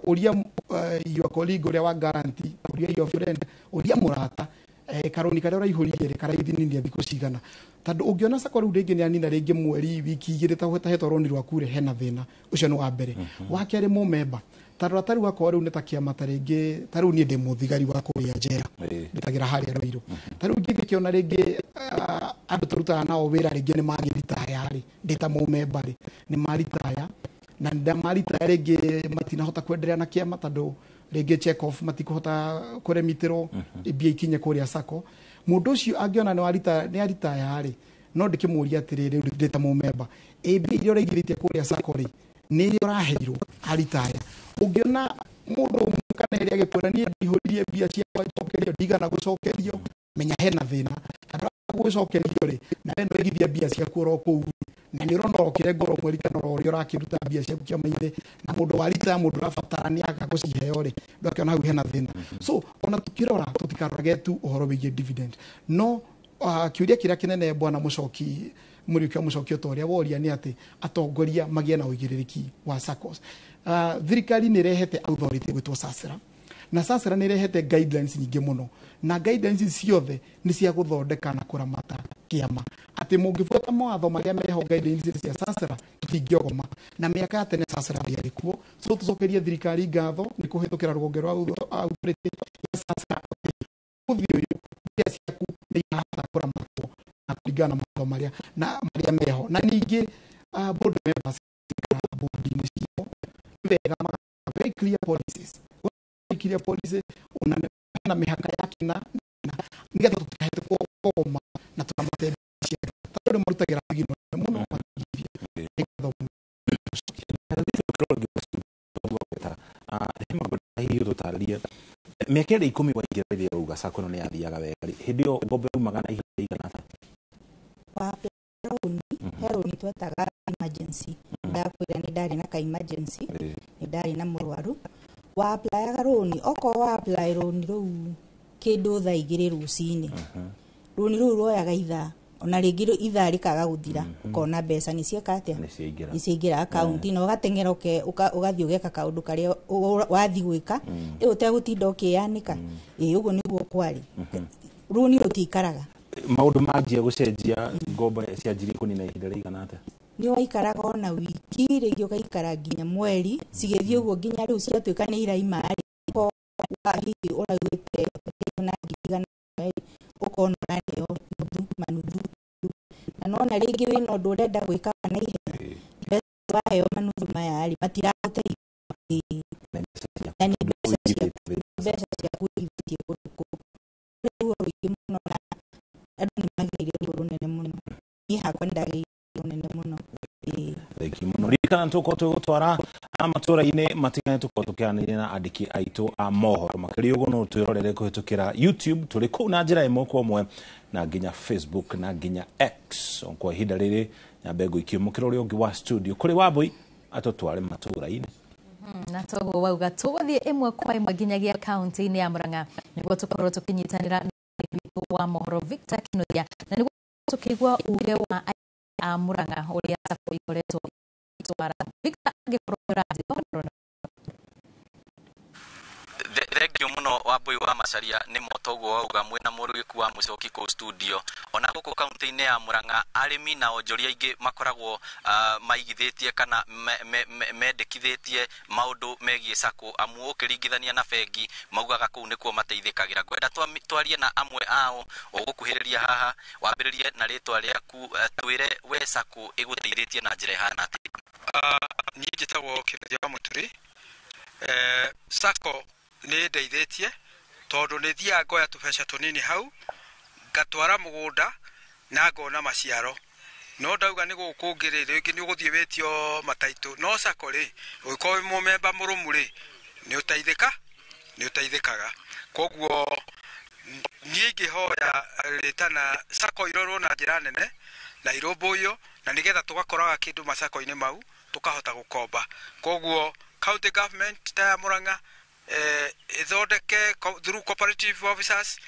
ũria your colleague ũrĩa wa guarantee, ũria your friend, ũria mũrata, karũni karĩa ũraihũririe rĩ, karaithinirie thikũ cigana. Tondũ ũngĩona sacco rĩu rĩngĩ nĩ yanina rĩngĩ mweri, wiki igĩrĩ ta ũhetwo rũni rwaku rĩ, hena thĩna. Ũcio nĩ wa mbere. Wa kerĩ mũmemba, tarora ta rĩu akorwo rĩu nĩ ta kĩama ta rĩngĩ, ta rĩu niĩ ndĩ mũthigari wa kũrĩa njera, ndutagĩra harĩa Ruiru. Ta rĩu ingĩkĩona rĩngĩ andũ tũrutaga nao wĩra rĩngĩ nĩ magĩritaya rĩ, ndĩ ta mũmemba rĩ, nĩ maritaya, na maritaya rĩngĩ matinahota kwenderea na kĩama tondũ rĩngĩ check off matikũhota kũremitĩrwo mbia ikinye kũrĩa sacco. Mũndũ ũcio angĩona nĩ aritaya rĩ, no ndĩkĩmũria atĩrĩrĩ, rĩu ndĩ ta mũmemba, ĩ mbia iria ũraigithĩtie kũrĩa sacco rĩ, nĩ iria ũraheirwo aritaya. Ũngĩona mũndũ ũmwe kana ĩrĩa agĩkwĩra niĩ ndihũririe mbia ciakwa njokerio, ndigana gũcokerio, menya hena thĩna. Tondũ gũcokerio rĩ, na we nĩwaigithia mbia ciaku oro kũu, na nĩ ũrona okĩre ngoro mweri kana oro ũrĩa ũrakĩruta mbia ciaku kĩama-inĩ, na mũndũ wa ritaya, mũndũ ũrabatara nĩ aga gũciheo rĩ, ndũgakĩona hau hena thĩna. So ona tũkĩrora tũtikarorage tu ũhoro wĩgiĩ dividend. No kĩũria kĩrĩa kĩnene bwana Mũcoki, Mũriũki wa Mũcoki, ta ũrĩa woria nĩ atĩ atongoria magĩe na ũigĩrĩrĩki wa SACCOs. Thirikari nĩ ĩrehete authority gwĩtwo SASRA, na SASRA nĩ ĩrehete guidelines nyingĩ mũno, na guidelines ciothe nĩ cia gũthondeka na kũramata kĩama, atĩ mũngĩbuata mawatho marĩa meho guidelines cia SASRA tũtingĩogoma. Na mĩaka ya tene SASRA ndĩarĩ kuo, so tũcokerie thirikari ngatho nĩ kũhĩtũkĩra rũhonge rwa authority ya SASRA ũthiĩ ũyũ mbia ciaku nĩ irahota kũramatwo na kũringana na mawatho marĩa na marĩa meho. Na ningĩ board members board-inĩ ciao nĩ wega very clear policies, very clear policy ona na mĩhaka ya kĩna na nĩgetha tũtikahete kũgoma na tũramate cia tondũ marutagĩra thigino mũno makĩgithia.
Mĩaka ĩrĩa 10 waingĩra rĩrĩa ũrauga sacco ĩno nĩ yathiaga wega rĩ, hĩndĩ ĩyo ngombo yaumaga na ihinda rĩigana atĩa?
Wa rũni, he rũni twetaga emergency. Ndakwĩra nĩ ndarĩ na ka emergency, nĩ ndarĩ na mũrwaru. Wa applyaga rũni, okorwo wa apply rũni rũu kĩndũ thaa 2 rũcinĩ, rũni rũu ruoyaga ithaa, ona rĩngĩ ithaa rĩkaga gũthira, ũkona mbeca nĩ cieka atĩa, nĩ ciaingĩra akaunti, na ũgateng'era ũgathiĩ ũgeka kaũndũ karĩa wathiĩ gwĩka, ĩ ũtegũtinda ũkĩyanĩka. Ĩ ũguo nĩguo kwarĩ. Rũni rũtiikaraga.
Maũndũ manjia gũcenjia, ngombo cianjirie kũnina ihinda rĩigana atĩa?
Nĩ waikaraga ona wiki, rĩngĩ ũgaikara nginya mweri, cigĩthiĩ ũguo nginya rĩu ciatuĩka nĩ iraima rĩ, hihi ũraugĩte na 100,000 ũkona ũraneo nuthu manuthu, na Nona rĩngĩ wĩna ũndũ ũrenda gwĩka na ihenya, mbeca waheo manuthu maya rĩ matiragũteithia, na nĩ mbeca ciaku ũigithĩtie kũndũ kũu. Ruo rũingĩ mũno na andũ nĩ magĩire ruo rũnene mũno. Niĩ hakwa nĩ ndagĩire ruo rũnene mũno.
Thengiũ mũno. Ririkana tũkorwo tũgũtwara matũra-inĩ matigane, tũkorwo tũkĩaranĩria na andĩki aitũ a mohoro. Makĩria ũguo no twĩrorere kũhĩtũkĩra YouTube, tũrĩ kũu na njĩra ĩmwe kwa ĩmwe, na nginya Facebook na nginya X. Kwa ihinda rĩrĩ nyambe ngũikie mũkĩra ũrĩa ũngĩ wa studio kũrĩ Wambui atũtware matũra-inĩ.
Na toguo wauga tũgũthiĩ ĩmwe kwa ĩmwe nginyagia kaunti-inĩ ya Murang'a nĩguo tũkorwo tũkĩnyitanĩra na witũ wa mohoro Victor Kinuthia, na nĩguo tũkĩigua uge wa a Murang'a ũrĩa SACCO ikoretwo ĩgĩtwara. Victor, angĩkorwo nĩũranjigua.
Thengio mũno Wambui wa Macharia nĩ motoguo wauga mwĩna mũrũgĩku wa Mũcoki kũu studio. Ona gũkũ kaunti-inĩ ya Murang'a arĩmi na onjoria aingĩ makoragwo maigithĩtie kana mendekithĩtie maũndũ megiĩ SACCO, amu ũkĩringithania na bengi maugaga kũu nĩkuo mateithĩkagĩra. Ngwenda twarie na amwe ao ũgũkuhĩrĩria haha, wambĩrĩrie na rĩtwa rĩaku, twĩre we SACCO ĩgũteithĩtie na njĩra ĩhana atĩa?
Niĩ njĩtagwo Kĩnuthia wa Mũturi. SACCO nĩ ndeithĩtie tondũ nĩ thiaga ngoya tũbeca tũnini hau ngatwara mũgũnda na ngona maciaro. No ndauga nĩ gũkũ ũngĩ rĩ, rĩngĩ nĩ ũgũthiĩ wĩtio mataitũ, no SACCO rĩ, ũngĩkorwo wĩ mũmemba mũrũmu rĩ, nĩ ũteithĩkaga. Koguo niĩ ingĩhoya rĩtana SACCO irorwo na njĩra nene na irũmbũiyo, na nĩgetha tũgakoraga kĩndũ macako-inĩ mau tũkahota gũkomba. Koguo county government ta ya Murang'a ĩthondeke through cooperative officers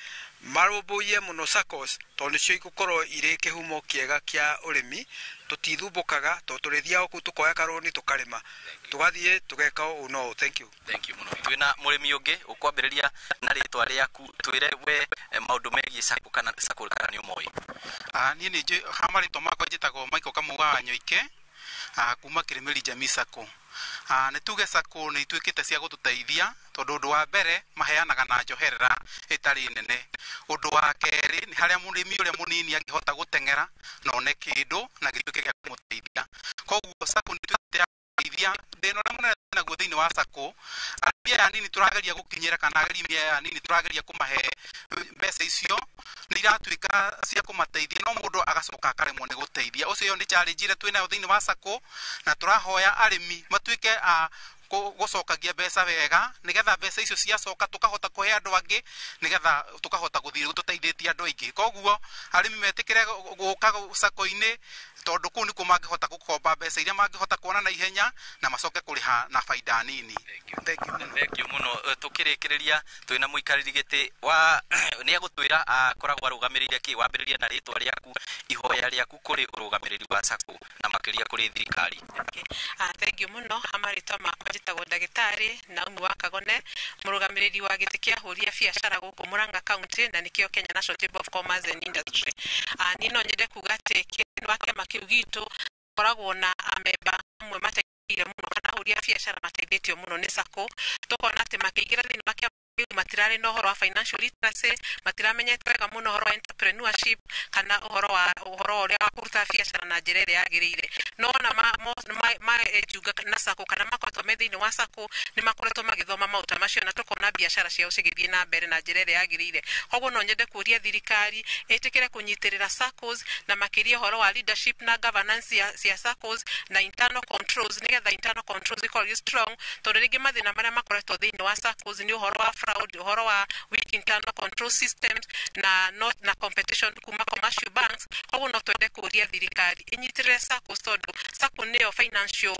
marũmbũiye mũno SACCOs, tondũ nĩcio igũkorwo irĩ kĩhumo kĩega kĩa ũrĩmi. Tũtithumbũkaga tondũ tũrĩthiaga kũu tũkoya karũni tũkarĩma, tũgathiĩ tũgeka ũũ na ũũ. Thank you.
Thank you mũno. Twĩna mũrĩmi ũngĩ ũkwambĩrĩria na rĩtwa rĩaku, twĩre we maũndũ megiĩ SACCO kana SACCO kana nĩ ũmoĩ.
Niĩ nĩ njũĩ ha marĩtwa makwa njĩtagwo Michael Kamau wa Nyoike, kuma Kĩrĩmĩri Jamii SACCO. Nĩ tuge SACCO nĩ ituĩkĩte cia gũtũteithia tondũ ũndũ wa mbere maheanaga na njoherera ĩtarĩ nene. Ũndũ wa kerĩ nĩ harĩa mũrĩmi ũrĩa mũnini angĩhota gũteng'era na one kĩndũ na gĩtuĩke gĩa kũmũteithia. Koguo SACCO nĩ ituĩkĩte ya gũteithia. Thĩna ũrĩa mũnene naguo thĩinĩ wa SACCO, arĩmi aya anini tũrageria gũkinyĩra kana arĩmi aya anini tũrageria kũmahe mbeca icio nĩ iratuĩka cia kũmateithia, no mũndũ agacoka akaremwo nĩ gũteithia. Ũcio nĩ challenge ĩrĩa twĩnayo thĩinĩ wa SACCO, na tũrahoya arĩmi matuĩke a gũcokagia mbeca wega nĩgetha mbeca icio ciacoka tũkahota kũhe andũ angĩ nĩgetha tũkahota gũthiĩ tũteithĩtie andũ aingĩ. Koguo arĩmi metĩkĩre gũka SACCO-inĩ tondũ kũu nĩkuo mangĩhota gũkomba mbeca iria mangĩhota kuona na ihenya na macoke kũrĩha na baida nini.
Thank you mũno. Tũkĩrĩkĩrĩria twĩna mũikarĩri gĩtĩ wa nĩ egũtwĩra akoragwo arũgamĩrĩire kĩ. Wambĩrĩrie na rĩtwa rĩaku, ihoya rĩaku kũrĩ ũrũgamĩrĩri wa SACCO na makĩria kũrĩ thirikari.
Thank you mũno. Ha marĩtwa makwa njĩtagwo ndagĩtarĩ Naomi wa Kagone, mũrũgamĩrĩri wa gĩtĩ kĩa ahũri a biacara gũkũ Murang'a County, na nĩkĩo Kenya National Chamber of Commerce and Industry. Niĩ no nyende kuga atĩ thĩinĩ wa kĩama kĩu gitũ koragwo na amemba amwe mateithĩrĩire mũno kana ahũri a biacara mateithĩtio mũno nĩ SACCO. Tũkona atĩ makĩingĩra thĩinĩ wa kĩama kĩu matirarĩ na ũhoro wa financial literacy, matiramenyete wega mũno ũhoro wa entrepreneurship kana ũhoro ũrĩa wa kũruta biacara na njĩra ĩrĩa yagĩrĩire. No ona maejunga na SACCO kana makoretwo me thĩinĩ wa SACCO nĩ makoretwo magĩthoma maũndũ ta macio, na tũkona biacara ciao cigĩthiĩ na mbere na njĩra ĩrĩa yagĩrĩire. Koguo no nyende kũria thirikari ĩtĩkĩre kũnyitĩrĩra SACCOs na makĩria ũhoro wa leadership na governance cia SACCOs na internal controls, nĩgetha internal controls ikorwo irĩ strong, tondũ rĩngĩ mathĩna marĩa makoretwo thĩinĩ wa SACCOs nĩ ũhoro wa fraud, ũhoro wa weak internal control systems na not na competition kuma commercial banks. Koguo no twende kũria thirikari ĩnyitĩrĩre SACCOs tondũ SACCO nĩyo financial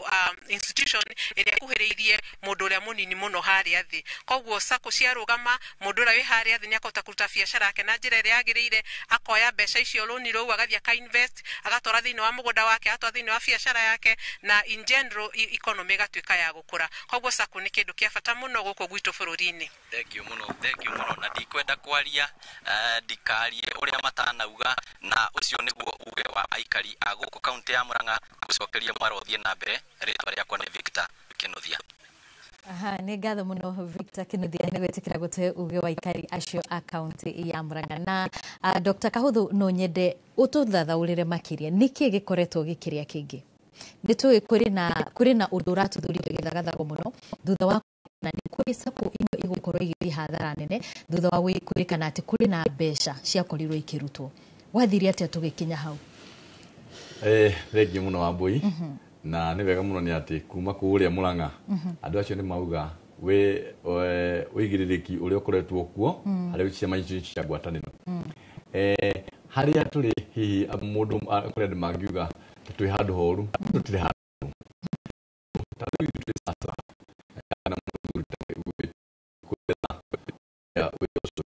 institution ĩrĩa ĩkuhĩrĩirie mũndũ ũrĩa mũnini mũno harĩa thĩ. Koguo SACCO ciarũgama, mũndũ ũrĩa wĩ harĩa thĩ nĩakũhota kũruta biacara yake na njĩra ĩrĩa yagĩrĩire, akoya mbeca icio rũni rũu agathiĩ aka invest, agatwara thĩinĩ wa mũgũnda wake, agatwara thĩinĩ wa biacara yake, na in general economy ĩgatuĩka ya gũkũra. Koguo SACCO nĩ kĩndũ kĩa bata mũno gũkũ gwitũ bũrũri-inĩ.
Thank you mũno, thank you mũno. Na ndikwenda kwaria ndikarie ũrĩa matanauga, na ũcio nĩguo uge wa aikari a gũkũ kaunti ya Murang'a. Gũcokeria mwaro ũthiĩ na mbere. Rĩtwa rĩakwa nĩ Victor Kinuthia.
Aha, nĩ ngatho mũno Victor Kinuthia nĩ gwĩtĩkĩra gũtũhe uge wa aikari acio a kaunti ya Murang'a. Na Dr. Kahuthu, no nyende ũtũthathaũrĩre makĩria nĩkĩ gĩkoretwo gĩkĩrĩa kĩngĩ. Nĩ tũĩ kũrĩ na ũndũ ũratũthũrire gĩthagathago mũno thutha wa na nĩ kũrĩ sacco imwe igũkorwo igĩthiĩ hathara nene thutha wa kwĩrĩkana atĩ kũrĩ na mbeca ciakorirwo ikĩrutwo. Gwathire atĩa tũgĩkinya hau?
Thengiũ mũno Wambui. Na nĩ wega mũno nĩ atĩ kuma kũrĩa Murang'a andũ acio nĩ mauga ũigĩrĩrĩki ũrĩa ũkoretwo kuo harĩ ciama icio cia ngwatanĩro. Harĩa tũrĩ hihi mũndũ kũrĩ andũ mangiuga twĩ handũ horu, tũtirĩ handũ ta rĩu ithuĩ twĩ sasa na mũthuri wĩra ũcio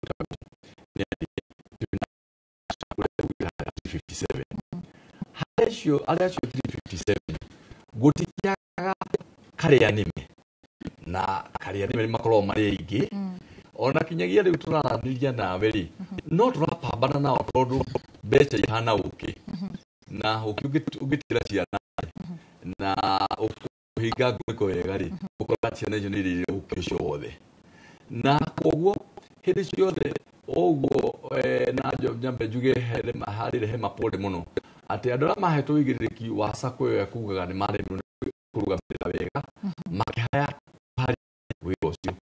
nĩ atĩ twĩna 357 harĩa acio 357 gũtikĩaga karĩa nĩme na karĩa nĩme nĩ makoragwo marĩ aingĩ. Ona kinyagia rĩu tũraranĩria nawe rĩ, no tũrapambana nao tondũ mbeca ihana ũkĩ na ũkĩ ũngĩtigĩra ciana na ũkũhinga ngunĩko wega rĩ, ũkora ciana icio nĩ irĩire ũkĩ ũcio wothe. Na koguo hĩndĩ ciothe ũguo na nyambe njuge harĩ hema pole mũno atĩ andũ arĩa mahetwo ũigĩrĩrĩki wa sacco ĩyo ya kugaga nĩ maremirwo nĩ kũrũgamĩrĩra wega makĩhaya harĩ wĩra ũcio.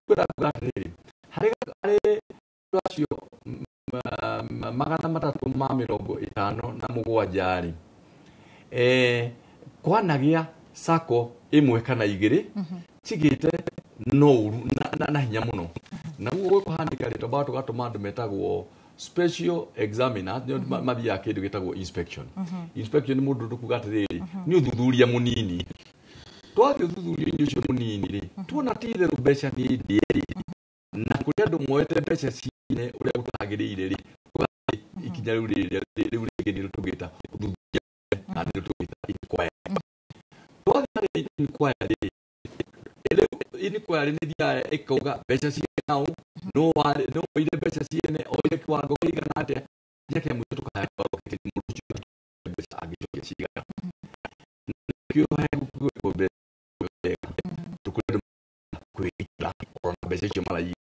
Kwenda kuga atĩrĩrĩ, harĩ andũ acio 357 rĩ, kwanagĩa sacco ĩmwe kana igĩrĩ cigĩte no ũru na hinya mũno. Na guo gwĩkũhanĩka rĩ, twambaga tũgatũma andũ metagwo special examiners, nĩo mathiaga kĩndũ gĩtagwo inspection. Inspection nĩ mũndũ tũkuga atĩrĩrĩ, nĩ ũthuthuria mũnini. Twathiĩ ũthuthuria-inĩ ũcio mũnini rĩ, tuona ti itherũ mbeca nĩ ndĩe rĩ, na kũrĩ andũ moete mbeca ciene ũrĩa gũtagĩrĩire rĩ, tũgathiĩ ikinya rĩu rĩrĩa rĩu rĩngĩ nĩrĩo tũgĩta ũthuthuria na nĩrĩo tũgĩta inquiry. Twathiĩ harĩ inquiry rĩ, rĩu inquiry nĩ ĩthiaga ĩkauga mbeca ciene no warĩ no oire mbeca ciene, oire kiwango kĩigana atĩa, nginya kĩa mũico tũkahaya kiwango gĩkĩ nĩ mũndũ ũcio mbeca angĩcokia cigana. Nĩkĩo hegũkwo mbeca wega tũkũrĩ andũ kwĩgitĩra ona mbeca icio maraiyire.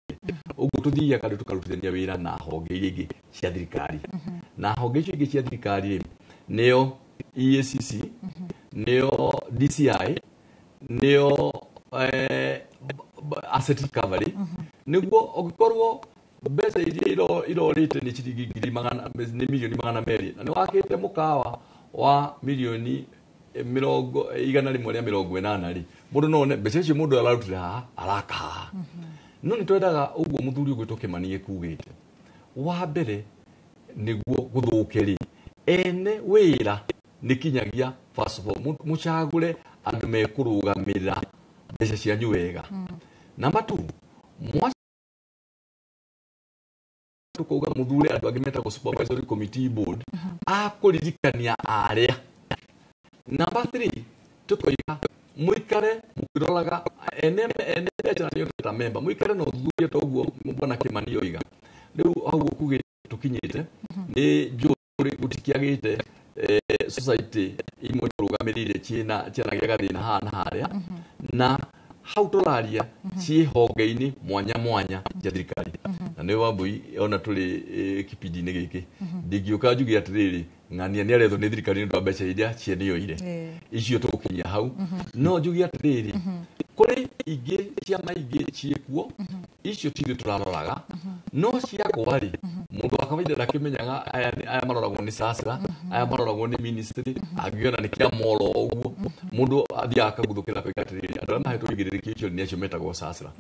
Ũguo tũthiaga rĩu tũkarutithania wĩra na honge iria ingĩ cia thirikari, na honge icio ingĩ cia thirikari rĩ, nĩo EACC, nĩo DCI, nĩo asset recovery, nĩguo ũngĩkorwo mbeca iria irorĩte nĩ ciringi ngiri magana nĩ milioni 200 na nĩ wakĩte mũkawa wa milioni 180 rĩ, mũndũ no one mbeca icio mũndũ ararutire haha araka haha. No nĩ twendaga ũguo mũthuri ũgwĩtwo Kĩmani ekugĩte, wa mbere nĩguo gũthũke rĩ, ene wĩra nĩ kinyagia first of all mũcagũre andũ mekũrũgamĩrĩra mbeca cianyu wega. Number two, tukauga mũthure andũ angĩ metagwo supervisory committee board a kũririkania arĩa. Number three, tukoiga mũikare mũkĩroraga ene ene mbeca na nĩo ta member, mũikare na ũthuthuria ta ũguo bwana Kĩmani oiga. Rĩu hau ũkugĩte tũkinyĩte nĩ njũĩ gũtikĩagĩte society imwe tũrũgamĩrĩire ciĩna cianagĩa gathĩna haha na harĩa, na hau tũraria ciĩ honge-inĩ mwanya mwanya cia thirikari. Na nĩ Wambui, ona tũrĩ kipindi-inĩ gĩkĩ ndingĩũka njuge atĩrĩrĩ ng'ania nĩ arethwo nĩ thirikari nĩ ũndũ wa mbeca iria cienioire icio tũgũkinyia hau. No njuge atĩrĩrĩ, kũrĩ ingĩ ciama ingĩ ciĩkuo, icio ti ithuĩ tũraroraga, no ciakwa rĩ, mũndũ wa kawaida ndakĩmenyaga aya maroragwo nĩ SASRA, aya maroragwo nĩ ministry. Angĩona nĩ kĩa moro ũguo, mũndũ athiaga akaguthũkĩra akoiga atĩrĩrĩ, andũ arĩa mahetwo ũigĩrĩrĩki ũcio nĩ acio metagwo SASRA.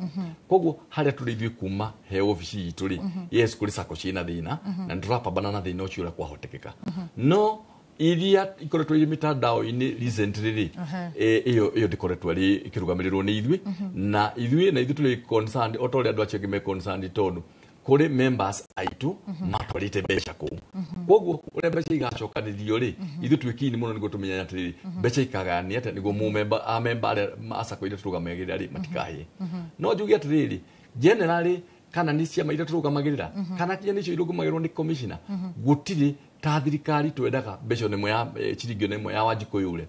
Koguo harĩa tũrĩ ithuĩ kuma he obici itũ rĩ, yes, kũrĩ sacco ciĩna thĩna na nĩ tũrapambana na thĩna ũcio ũrĩa kwahotekeka, no iria ikoretwo irĩ mitandao-inĩ recently rĩ, ĩyo ndĩkoretwo ĩrĩ ĩkĩrũgamĩrĩrwo nĩ ithuĩ. Na ithuĩ tũrĩ concerned o ta ũrĩa andũ acio angĩ me concerned, tondũ kũrĩ members aitũ matwarĩte mbeca kũu. Koguo ũrĩa mbeca igacokanĩrio rĩ, ithuĩ twĩ keen mũno nĩguo tũmenye atĩrĩrĩ, mbeca ikagayanio atĩa nĩguo mũmemba amemba arĩa a sacco iria tũrũgamagĩrĩra rĩ matikahĩe. No njuge atĩrĩrĩ, generally, kana nĩ ciama iria tũrũgamagĩrĩra kana kinya nĩcio irũgamagĩrĩrwo nĩ commissioner, gũtirĩ ta thirikari twendaga mbeca ona ĩmwe ya ciringi ona ĩmwe ya Wanjikũ yũre.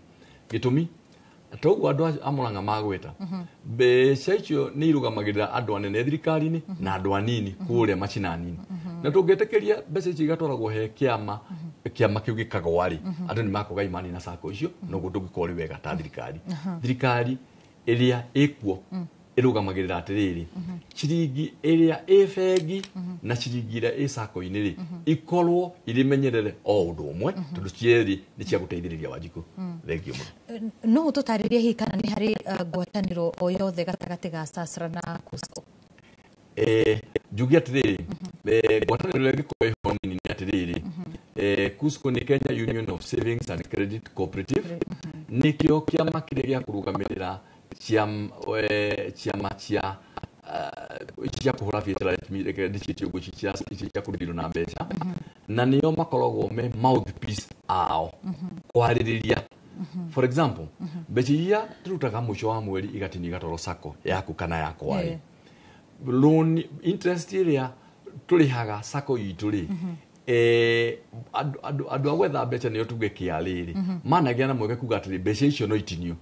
Gĩtũmi, Toguo andũ a Murang'a magweta mbeca icio nĩ irũgamagĩrĩra andũ anene thirikari-inĩ na andũ anini kũrĩa macinani-inĩ. Na tũngĩtĩkĩria mbeca icio igatwaragwo he kĩama, kĩama kĩu gĩkagwa rĩ, andũ nĩ makwaga imani na sacco icio, noguo ndũngĩkorwo ũrĩ wega ta thirikari. Thirikari ĩrĩa ĩkuo ĩrũgamagĩrĩra atĩrĩrĩ, ciringi ĩrĩa ĩ bengi na ciringi ĩrĩa ĩ sacco-inĩ rĩ, ikorwo irĩ menyerere o ũndũ ũmwe, tondũ cierĩ nĩ cia gũteithĩrĩria Wanjikũ. Thengiũ mũno.
No ũtũtarĩrie hihi kana nĩ harĩ ngwatanĩro o yothe gatagatĩ ga SASRA na KUSCCO?
Njuge atĩrĩrĩ, ngwatanĩro ĩrĩa ĩngĩkorwo ĩho nini nĩ atĩrĩrĩ, KUSCCO nĩ Kenya Union of Savings and Credit Cooperative, nĩkĩo kĩama kĩrĩa gĩa kũrũgamĩrĩra ciama cia cia kũhũra biacara, reke ndĩciĩte ũguo, ici cia kũrutĩrwo na mbeca, na nĩo makoragwo me mouthpiece ao kwarĩrĩria. For example, mbeca iria tũrutaga mũico wa mweri igatinio igatwarwo sacco yaku kana yakwa rĩ, loan interest ĩrĩa tũrĩhaga sacco itũ rĩ, andũ a gwetha mbeca nĩo tuge KRA rĩ, managĩa na mweke kuga atĩrĩ mbeca icio no itinio.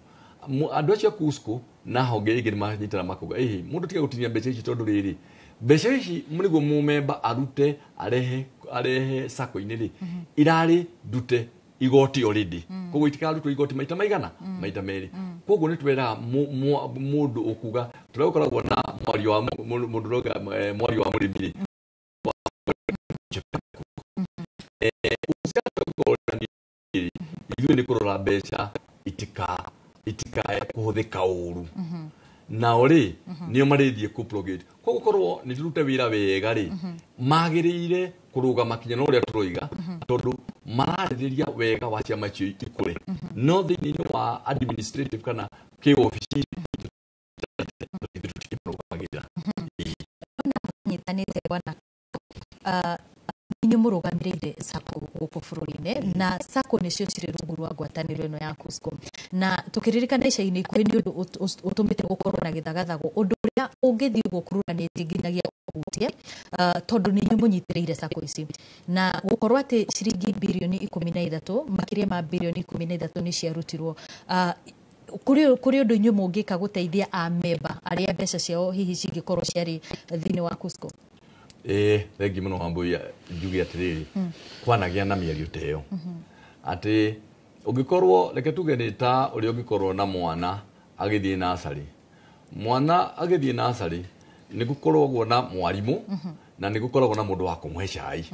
Andũ acio a KUSCCO na honge ingĩ nĩ manyitana makauga ĩhĩ, mũndũ tiga gũtinia mbeca ici, tondũ rĩrĩ mbeca ici nĩguo mũmemba arute arehe sacco-inĩ rĩ, irarĩ ndute igoti already, koguo itikarutwo igoti maita maigana maita merĩ. Koguo nĩ tweraga mũndũ ũkuga tũrĩa gũkoragwo na mwario wa mũndũ ũrauga mwario wa mũrĩmi rĩ, ithuĩ nĩ kũrora mbeca itikae kũhũthĩka ũru, nao rĩ nĩo marĩthiĩ kũ-propagate. Koguo korwo nĩ tũrute wĩra wega rĩ, magĩrĩire kũrũgama kinya na ũrĩa tũroiga, tondũ mararĩrĩria wega wa ciama icio ikũre, no thĩinĩ wa administrative kana kĩobici tũtikĩmarũgamagĩrĩra.
Nyitanĩte bwana, inyuĩ mũrũgamĩrĩire sacco gũkũ bũrũri-inĩ, na sacco nĩcio cirĩ rungu rwa ngwatanĩro ĩno ya KUSCCO, na tũkĩririkana ica-inĩ ikuhĩ nĩ ũndũ ũtũmĩte gũkorwo na gĩthagathago, ũndũ ũrĩa ũngĩthiĩ ũguo ũkururanĩtie nginyagia ũhutie, tondũ nĩ inyuĩ mũnyitĩrĩire sacco ici, na gũkorwo atĩ ciringi birioni 13, makĩria ma birioni 13 nĩ ciarutirwo. Kũrĩ ũndũ inyuĩ mũngĩka gũteithia amemba arĩa mbeca ciao hihi cingĩkorwo ciarĩ thĩinĩ wa KUSCCO?
Thengi mũno Wambui, njuge atĩrĩrĩ, kwanagĩa na mĩario ta ĩyo atĩ ũngĩkorwo, reke tuge nĩ ta ũrĩa ũngĩkorwo na mwana agĩthiĩ nursery, mwana agĩthiĩ nursery nĩ gũkoragwo na mwarimũ na nĩ gũkoragwo na mũndũ wa kũmũhe cai,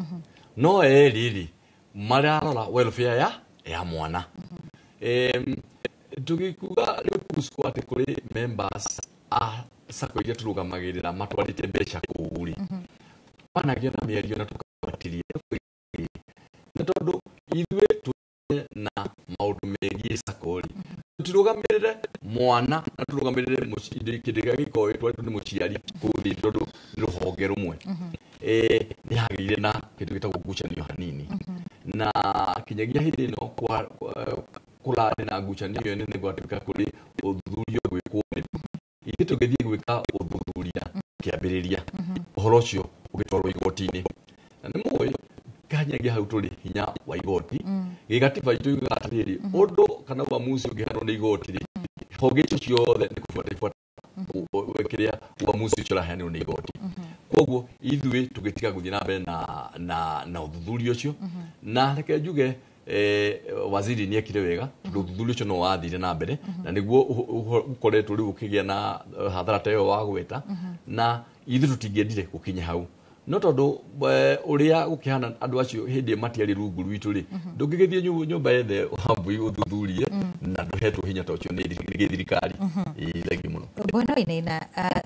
no erĩ rĩ mararora welfare ya mwana. Tũgĩkuga rĩu KUSCCO atĩ kũrĩ members a sacco iria tũrũgamagĩrĩra matwarĩte mbeca kũu rĩ, kwanagĩa na mĩario na tũkabuatĩria, nĩ tondũ ithuĩ tũrĩ na maũndũ megiĩ sacco rĩ, tũtirũgamĩrĩre mwana na tũrũgamĩrĩre kĩndũ kĩrĩa gĩkoragwo gĩtwarĩtwo nĩ mũciari kũu thĩinĩ, tondũ nĩ rũhonge rũmwe. Nĩ hagĩire na kĩndũ gĩtagwo ngucanio hanini, na kinyagia hĩndĩ ĩno kũrarĩ na ngucanio ĩyo nene, gwatuĩka kũrĩ ũthuthuria gwĩkwo nĩ ithuĩ tũgĩthiĩ gwĩka ũthuthuria kĩambĩrĩria ũhoro ũcio ũgĩtwarwo igoti-inĩ, na nĩ mũĩ kanyagia hau tũrĩ hinya wa igoti. Gĩgatiba itũ yugaga atĩrĩrĩ, ũndũ kana uamuzi ũngĩheanwo nĩ igoti rĩ, honge icio ciothe nĩ kũbuata ibuata kĩrĩa uamuzi ũcio ũraheanirwo nĩ igoti. Koguo ithuĩ tũgĩtiga gũthiĩ na mbere na ũthuthuria ũcio, na reke njuge waziri nĩ ekire wega, tondũ ũthuthuria ũcio no wathire na mbere, na nĩguo ũkoretwo rĩu ũkĩgĩa na hathara ta ĩyo wagweta, na ithuĩ tũtingĩendire gũkinya hau, no tondũ ũrĩa gũkĩhana andũ acio hĩndĩ ĩyo matiarĩ rungu rwitũ rĩ, ndũngĩgĩthiĩ nyũmba yethe Wambui ũthuthurie na ndũhetwo hinya ta ũcio nĩ gĩthirikari. Thengiũ mũno.
Bwana Wainaina,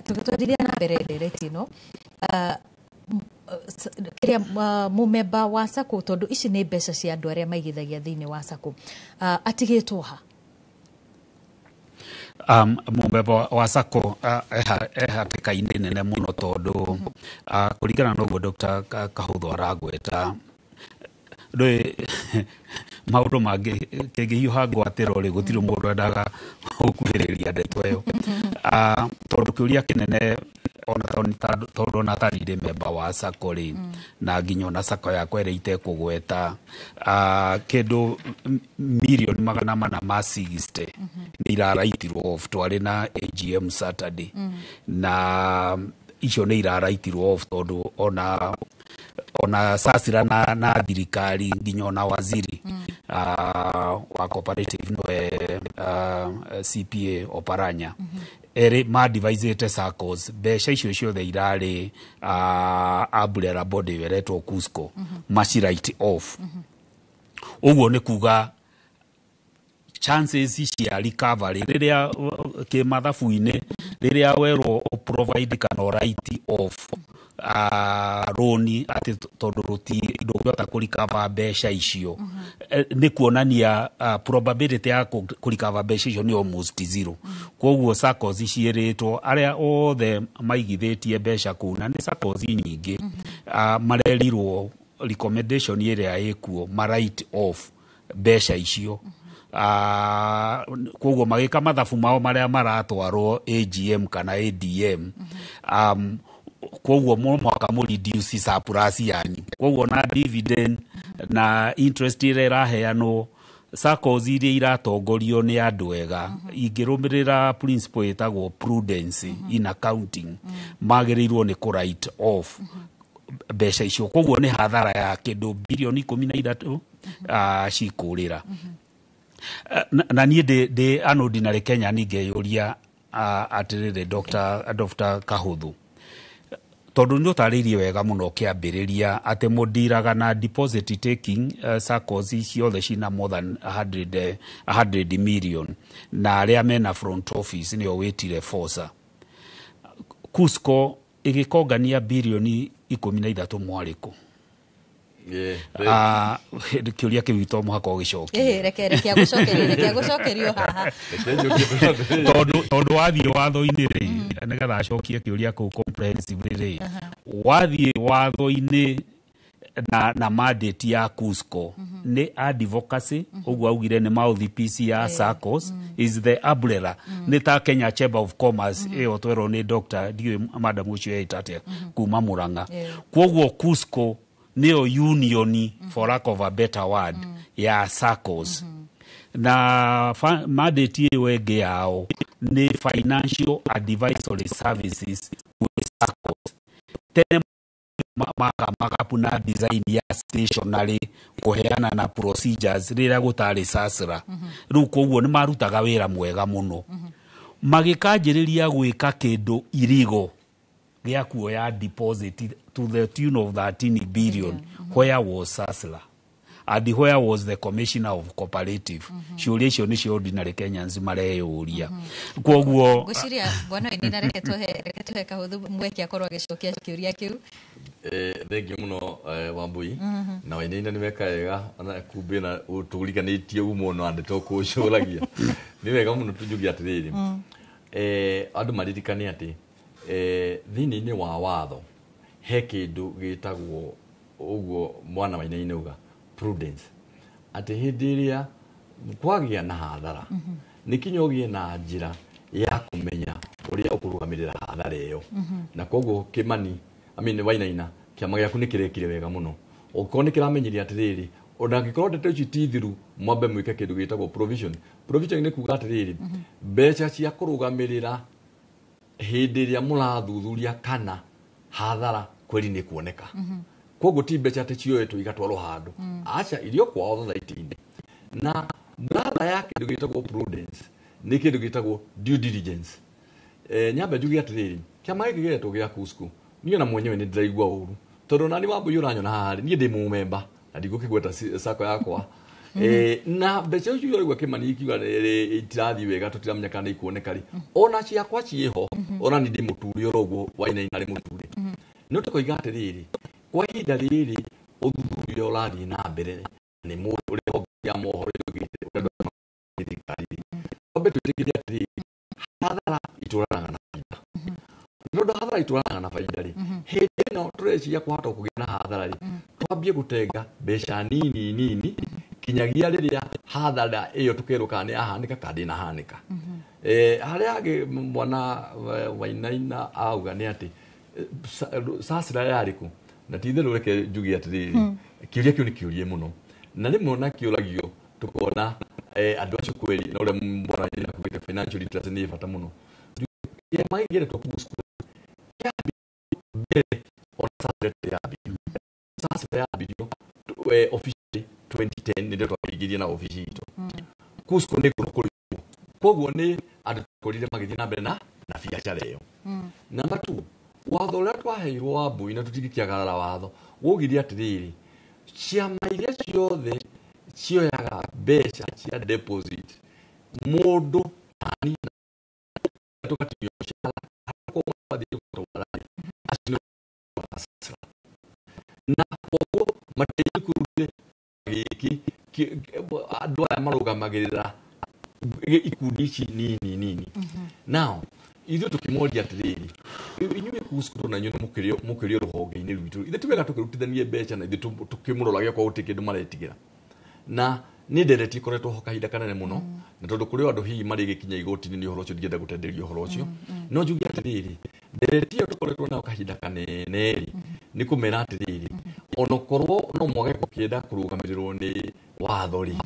tũgĩtwarithia na mbere ndereti ĩno, kĩrĩa mũmemba wa sacco, tondũ ici nĩ mbeca cia andũ arĩa maigithagia thĩinĩ wa sacco, atigĩtwo ha?
Mũmemba wa sacco ehatĩka-inĩ nene mũno, tondũ kũringana na ũguo Dr. Kahũthũ aragweta, ndũĩ maũndũ mangĩ kĩngĩhiũha ngwatĩro rĩ, gũtirĩ mũndũ endaga gũkuhĩrĩria ndeto ĩyo, tondũ kĩũria kĩnene ona tondũ ona tani ndĩ memba wa sacco rĩ, na nginya ona sacco yakwa ĩrĩa itekũgweta, kĩndũ mirioni 460 Nĩ iraraitirwo off. Twarĩ na AGM Saturday na icio nĩ iraraitirwo off tondũ ona SASRA na thirikari nginya ona waziri wa cooperative nĩwe CPA Oparanya erĩ ma-advisĩte SACCOs mbeca icio ciothe irarĩ umbrella body ĩyo ĩretwo KUSCCO maci write off. Ũguo nĩ kuga chances cia recovery rĩrĩa kĩmathabu-inĩ rĩrĩa werwo provide kana write off loan atĩ tondũ ndũngĩhota kũrikava mbeca icio, nĩ kuonania probability ya kũrikava mbeca icio nĩ almost zero. Koguo SACCOs ciĩrĩtwo arĩa othe maigithĩtie mbeca kũu, na nĩ SACCOs nyingĩ, marerirwo recommendation ĩrĩa ĩkuo ma write off mbeca icio. Koguo magĩka mathabu mao marĩa maratwarwo AGM kana ADM, koguo no mũhaka mũ reduce surplus yanyu, koguo na dividend na interest ĩrĩa ĩraheanwo. SACCOs iria iratongorio nĩ andũ ega ingĩrũmĩrĩra principle ĩtagwo prudence in accounting magĩrĩirwo nĩ kũ write off mbeca icio. Koguo nĩ hathara ya kĩndũ birioni 13 cikũrĩra. Na niĩ ndĩ an ordinary Kenyan ngeyũria atĩrĩrĩ, Dr. Kahũthũ, tondũ nĩ ũtarĩirie wega mũno kĩambĩrĩria atĩ mũndiraga na deposit taking SACCOs ciothe cina more than 100 million na arĩa mena front office nĩo wĩtire FOSA. KUSCCO ĩgĩkongania birioni 13 mwarĩkũ? Kĩũria kĩu to mũhaka ũgĩcokie.
Ĩĩ, reke agũcokerio haha.
Tondũ wathiĩ watho-inĩ rĩ, nĩgetha acokie kĩũria kũu comprehensively rĩ, wathiĩ watho-inĩ na mandate ya KUSCCO nĩ advocacy. Ũguo augire nĩ mouthpiece ya SACCOs, is the umbrella, nĩ ta Kenya Chamber of Commerce ĩyo twerwo nĩ doctor, ndiũĩ madam ũcio eĩta atĩa, kuma Murang'a. Koguo KUSCCO nĩyo union, for lack of a better word, ya SACCOs, na mandate ĩyo ĩngĩ yao nĩ financial advisory services with SACCOs. Tene magapu na design ya stationery kũheana na procedures rĩrĩa gũtarĩ SASRA. Rĩu koguo nĩ marutaga wĩra mwega mũno, magĩkanjĩrĩria gwĩka kĩndũ irigo gĩa kuoya deposit to the tune of 13 billion. Where was SASRA and where was the commissioner of cooperative? Ciũria icio nĩcio ordinary Kenyans mareyũria. Koguo
Ngwĩciria bwana Wainaina, reke tũhe Kahũthũ mweke akorwo agĩcokia kĩũria kĩu.
Thengiũ mũno, Wambui na Wainaina, nĩ weka wega ona kumbĩ na tũriganĩtie uma na ndeto kũcũragia. Nĩ wega mũno tũnjuge atĩrĩrĩ, andũ maririkane atĩ thĩinĩ-inĩ wa watho he kĩndũ gĩtagwo ũguo mwana Wainaina uga prudence, atĩ hĩndĩ ĩrĩa kwagĩa na hathara nĩ kinya ũgĩe na njĩra ya kũmenya ũrĩa ũkũrũgamĩrĩra hathara ĩyo. Na koguo Kĩmani, I mean Wainaina, kĩama gĩaku nĩ kĩrekire wega mũno ũkorwo nĩ kĩramenyirie atĩrĩrĩ, ona angĩkorwo ndeto ici ti thiru, mwambe mwĩke kĩndũ gĩtagwo provision. Provision nĩ kuga atĩrĩrĩ, mbeca cia kũrũgamĩrĩra hĩndĩ ĩrĩa mũrathuthuria kana hathara kweri nĩ kuoneka. Koguo ti mbeca atĩ cioetwo igatwarwo handũ, aca, irio kwao thothaiti-inĩ. Na bratha ya kĩndũ gĩtagwo prudence nĩ kĩndũ gĩtagwo due diligence. Nyambe njuge atĩrĩrĩ, kĩama gĩkĩ gĩetwo gĩa KUSCCO, niĩ ona mwenyewe nĩ ndĩraigua ũru tondũ nani Wambui ũranyona haha rĩ, niĩ ndĩ mũmemba na ndigũkĩgweta sako yakwa. Na mbeca icio ũraigua Kĩmani ikiuga itirathiĩ wega, tũtiramenya kana nĩ ikuoneka rĩ, ona ciakwa ciĩho, ona ni ndĩ mũture oro ũguo Wainaina arĩ mũture. No tũkoiga atĩrĩrĩ, kwa ihinda rĩrĩ ũthuthuria ũrathiĩ na mbere nĩ mũndũ ũrĩa honge ya mohoro ĩrugĩte ũrĩa andũ thirikari rĩ, twambe twĩtĩkĩrie atĩrĩrĩ, hathara itwaranaga na baida. Nĩ ũndũ hathara itwaranaga na baida rĩ, hĩndĩ ĩno tũreciria kwahota kũgĩa na hathara rĩ, twambie gũtenga mbeca nini nini kinyagia rĩrĩa hathara ĩyo tũkerwo kana nĩ yahanĩka kana ndĩnahanĩka. Harĩa hangĩ mwana Wainaina auga nĩ atĩ SASRA yarĩ kũ, na ti itherũ reke njuge atĩrĩrĩ, kĩũria kĩu nĩ kĩũrie mũno na rĩmwe ona kĩũragio tũkona. Andũ acio kweli na ũrĩa mbona na kugĩte financial literacy nĩ bata mũno. Kĩama gĩkĩretwo KUSCCO mbere ona sasa yambirio officially 2010 nĩrĩo twambĩrĩirie na obici itũ. KUSCCO nĩ kũrũ koguo nĩ andũ tũkorire magĩthiĩ na mbere na biacara ĩyo. Number 2, watho ũrĩa twaheirwo wa mbui na tũtingĩkĩagarara watho waugire atĩrĩrĩ, ciama iria ciothe cioyaga mbeca cia deposit mũndũ tani tũgatinio mũcara na koguo matiaikũrũkire gĩkĩ andũ aya marũgamagĩrĩra ikundi ici nini nini. Now ithuĩ tũkĩmoria atĩrĩrĩ, inyuĩ KUSCCO na inyuĩ mũkĩrĩ rũhonge-inĩ rwitũ, ithuĩ ti wega tũkĩrutithanie mbeca na ithuĩ tũkĩmũroragia kwa gũtirĩ kĩndũ maretigĩra. Na nĩ ndereti ĩkoretwo ho kahinda kanene mũno, na tondũ kũrĩ andũ hihi marĩgĩkinya igoti-inĩ nĩ ũhoro ũcio ndingĩenda gũtenderio ũhoro ũcio, no njuge atĩrĩrĩ, ndereti ĩyo tũkoretwo nayo kahinda kanene rĩ, nĩ kũmera atĩrĩrĩ, onokorwo no mwage gũkĩenda kũrũgamĩrĩrwo nĩ watho rĩ,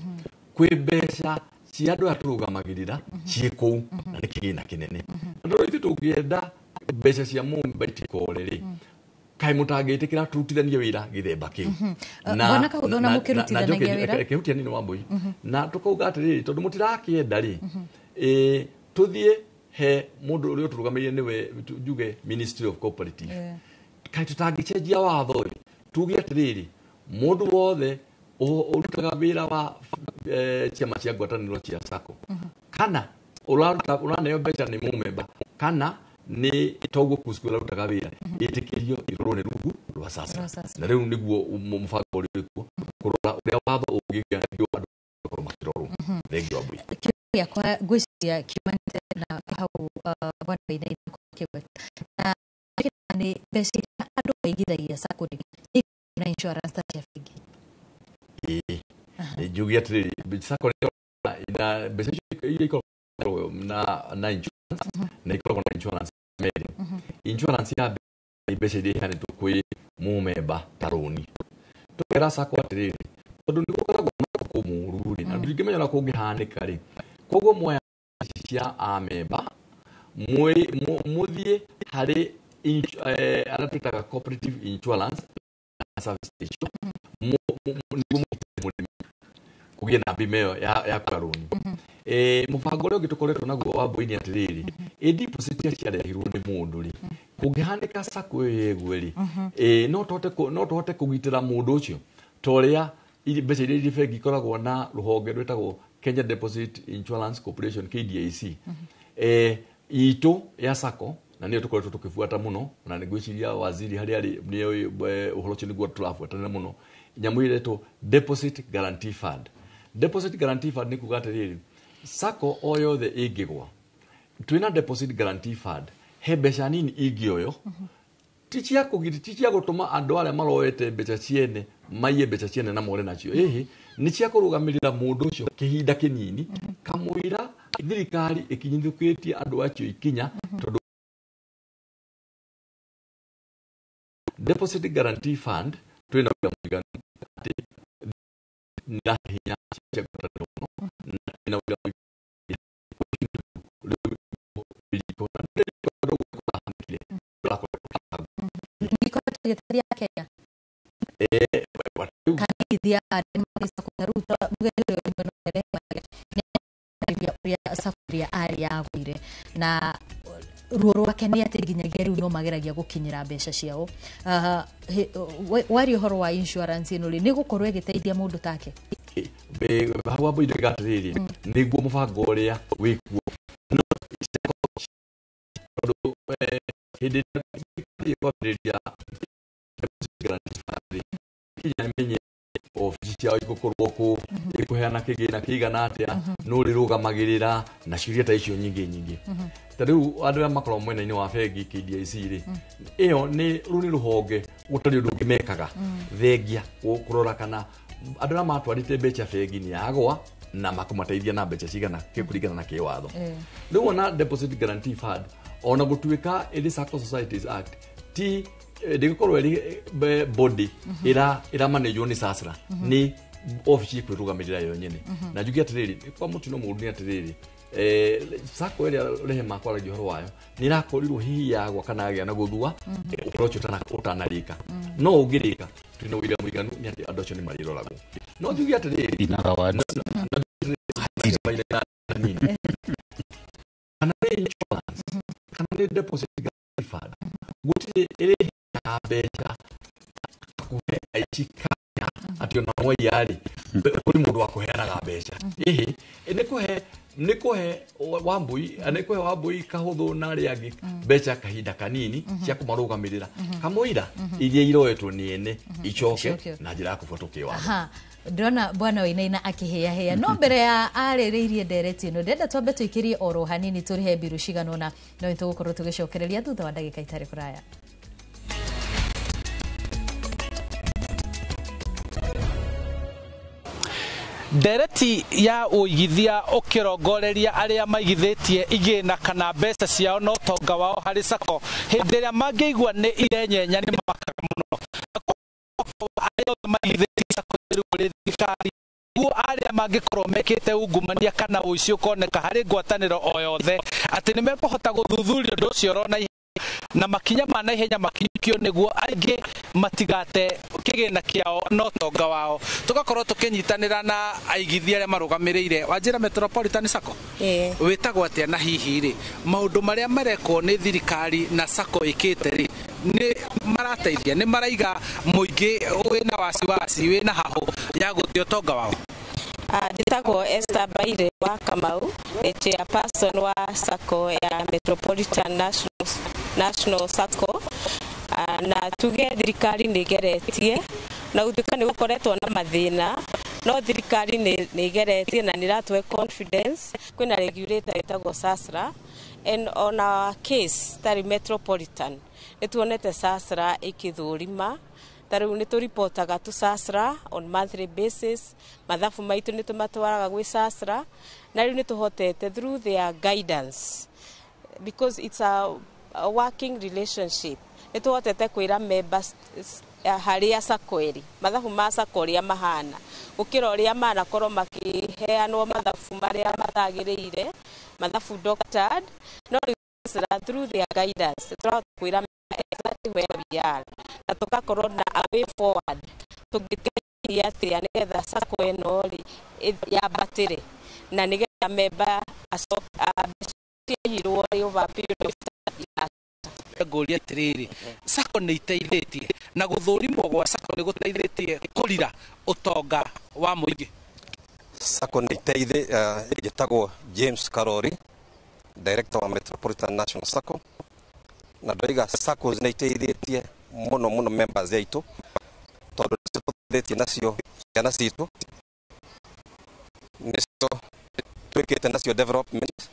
kwĩ mbeca cia andũ aya tũrũgamagĩrĩra ciĩ kũu na nĩ kĩgĩna kĩnene. Na tondũ ithuĩ tũngĩenda mbeca cia mũmba itikore rĩ, kaĩ mũtangĩtĩkĩra tũrutithanie wĩra gĩthemba kĩu.
Bwana Kahũthũ, na mũkĩrutithanagia wĩra?
Kĩhutia nini wa mbui. Na tũkauga atĩrĩrĩ, tondũ mũtirakĩenda rĩ, tũthiĩ he mũndũ ũrĩa ũtũrũgamĩrĩire nĩwe njuge Ministry of Cooperative. Kaĩ tũtangĩcenjia watho rĩ, tuge atĩrĩrĩ, mũndũ wothe ũrutaga wĩra wa ciama cia ngwatanĩro cia SACCO kana ũraneo mbeca nĩ mũmemba kana nĩ toguo KUSCCO ĩrarutaga wĩra ĩtĩkĩrio ĩrorwo nĩ rungu rwa SASRA. Na rĩu nĩguo mũbango ũrĩa wĩkuo kũrora ũrĩa watho ũngĩgĩa nĩguo andũ makorwo makĩrorwo. Thengiũ wa mbui.
Kĩũria gĩakwa ngwĩciria kiumanĩte na hau bwana Wainaina kĩgweta na nĩ mbeca iria andũ maigithagia SACCO rĩ, nĩ na insurance ta cia bengi.
Ĩĩ, njuge atĩrĩrĩ, SACCO ina mbeca icio iria ikoragwo na insurance na ikoragwo na insurance merĩ. Insurance ya mbeca iria iheanĩtwo kwĩ mũmemba ta rũni. Tũkera SACCO atĩrĩrĩ, tondũ nĩ gũkoragwo na ũtukũ mũũru rĩ, na ndingĩmenya ũrĩa kũngĩhanĩka rĩ, koguo mwoya cia amemba mũthiĩ harĩ arĩa twĩtaga cooperative insurance service icio nĩguo mũrĩmi kũgĩe na bima ĩyo ya kũoya rũni. Mũbango ũrĩa ũngĩ tũkoretwo naguo wa mbui nĩ atĩrĩrĩ, ĩ deposit iria ciarehirwo nĩ mũndũ rĩ, kũngĩhanĩka SACCO ĩyo ĩgwe rĩ, no tũhote kũgitĩra mũndũ ũcio ta ũrĩa mbeca iria irĩ bengi ikoragwo na rũhonge rwĩtagwo Kenya Deposit Insurance Corporation KDIC. Itũ ya SACCO na nĩyo tũkoretwo tũkĩbuata mũno, na nĩngwĩciria waziri harĩa arĩ nĩoĩ ũhoro ũcio nĩguo tũrabuatanĩra mũno, nyamũ ĩretwo Deposit Guarantee Fund. Deposit Guarantee Fund nĩ kuga atĩrĩrĩ, SACCO o yothe ĩngĩgwa, twĩna Deposit Guarantee Fund, he mbeca nini ingĩoywo, ti cia kũgitĩra, ti cia gũtũma andũ arĩa maroete mbeca ciene maiye mbeca ciene na more nacio, ĩhĩ nĩ cia kũrũgamĩrĩra mũndũ ũcio kĩhinda kĩnini kamũira thirikari ĩkinyithũkĩtie andũ acio ikinya, tondũ Deposit Guarantee Fund twĩna wĩra mũiganu atĩ nĩ hinya cia ngwatanĩro mũno, na twĩna wĩra
ĩkoretwo ĩgĩteithia Kenya kana ithia arĩa marĩ SACCO ta rĩu mũgeni ũyũ rĩmwe no arehe ũrĩa SACCO ĩrĩa arĩ yagũire na ruo rwake nĩ atĩ nginyagia rĩu no mageragia gũkinyĩra mbeca ciao. Waria ũhoro wa insurance ĩno rĩ, nĩ gũkorwo ĩgĩteithia mũndũ take?
Hau wa mbui ndoiga atĩrĩrĩ, nĩguo mũbango ũrĩa wĩkuo tondũ hĩndĩ ĩrĩa kwambĩrĩria kinya menye obici ciao igũkorwo kũ, ĩkũheana kĩgĩna kĩigana atĩa, nũ rĩrũgamagĩrĩra na ciũria ta icio nyingĩ nyingĩ. Ta rĩu andũ arĩa makoragwo mwena-inĩ wa bengi KDIC rĩ, ĩyo nĩ rũu nĩ rũhonge gũtarĩ ũndũ ũngĩ mekaga thengia kũrora kana andũ arĩa matwarĩte mbeca bengi nĩ yagwa na makũmateithia na mbeca cigana kũringana na kĩwatho. Rĩu ona Deposit Guarantee Fund ona gũtuĩka ĩrĩ SACCO Societies Act ti ndĩgũkorwo ĩrĩ body ĩra managwo nĩ SASRA, nĩ ofici ĩkwĩrũgamĩrĩra yo nyene. Na njuge atĩrĩrĩ, kwa mũtino mũũru nĩ atĩrĩrĩ, sako ĩrĩa Rehema akwaragia ũhoro wayo nĩ ĩrakorirwo hihi yagwa kana yagĩa na gũthua ũhoro ũcio ũtanarĩka. No ũngĩrĩka twĩna ũira mũiganu nĩ atĩ andũ acio nĩ marĩroragwo. No njuge atĩrĩrĩ, kana nĩ insurance kana nĩ deposit guarantee fund, gũtirĩ ĩrĩheaga mbeca kũhe aici kanya atĩ ona mwaiya-rĩ kũrĩ mũndũ wa kũheanaga mbeca. Ĩhĩ, nĩ kũhe Wambui, nĩ kũhe Wambui Kahũthũ na arĩa angĩ mbeca kahinda kanini cia kũmarũgamĩrĩra kamũira iria iroetwo nĩ ene icoke na njĩra ya kũbuatwo kĩwatho.
Ndĩrona bwana Wainaina akĩhĩahĩa, no mbere ya arĩrĩirie ndereti ĩno ndĩrenda twambe tũikĩrie oro hanini tũrĩhe mbiru cigana ũna, no nĩtũgũkorwo tũgĩcokereria thutha wa ndagĩka itarĩ kũraya.
Ndereti ya ũigithia ũkĩrongoreria arĩa maigithĩtie igĩna kana mbeca ciao na ũtonga wao harĩ sacco, hĩndĩ ĩrĩa mangĩigua nĩ irenyenya nĩ makaga mũno. Arĩa othe maigithĩtie sacco rĩu kũrĩ thirikari, nĩguo arĩa mangĩkorwo mekĩte ungumania kana ũici ũkoneka harĩ ngwatanĩro o yothe, atĩ nĩ mekũhota gũthuthuria ũndũ ũcio oro naihenya na makinya ma naihenya makinyũkio nĩguo aingĩ matigate kĩgĩna kĩao na ũtonga wao. Tũgakorwo tũkĩnyitanĩra na aigithia arĩa marũgamĩrĩire Wanjĩra Metropolitan Sacco. Wĩtagwo atĩa na hihi rĩ maũndũ marĩa marekwo nĩ thirikari na sacco ĩkĩte rĩ nĩ marateithia, nĩ maraiga mũingĩ wĩna wasiwasi wĩna hahũ ya gũte ũtonga wao?
Njĩtagwo Esther Baire wa Kamau, nĩ chairperson wa sacco ya Metropolitan National Sacco. Na tuge thirikari nĩ ĩgeretie na gũtuĩka nĩ gũkoretwo na mathĩna, no thirikari nĩ ĩgeretie na nĩ ĩratũhe confidence. Kwĩna regulator ĩtagwo SASRA, and on our case tarĩ Metropolitan nĩ tuonete SASRA ĩkĩthũrima. Ta rĩu nĩ tũripotaga tu SASRA on monthly basis, mathabu maitũ nĩ tũmatwaraga gwĩ SASRA, na rĩu nĩ tũhotete through their guidance, because it's a working relationship, nĩ tũhotete kwĩra members harĩa sacco ĩrĩ, mathabu ma sacco ũrĩa mahana, gũkĩra ũrĩa manakorwo makĩheanwo mathabu marĩa matagĩrĩire, mathabu doctored. No rĩu SASRA through their guidance tũrahota kwĩra exactly where we are, na tũgakorwo na a way forward tũngĩteithia atĩa nĩgetha sacco ĩno rĩ yambatĩre, na nĩgetha member mbeca ciaiyirwo rĩ over a period of time.
Ngũria atĩrĩrĩ, sacco nĩ iteithĩtie na gũthũrimwo gwa sacco nĩ gũteithĩtie kũrira ũtonga wa mũingĩ?
Sacco nĩ iteithĩ, njĩtagwo James Karori, director wa Metropolitan National Sacco, na ndoiga saccos nĩ iteithĩtie mũno mũno members aitũ, tondũ nĩcio tũteithĩtie nacio ciana citũ, nĩcio twĩkĩte nacio development,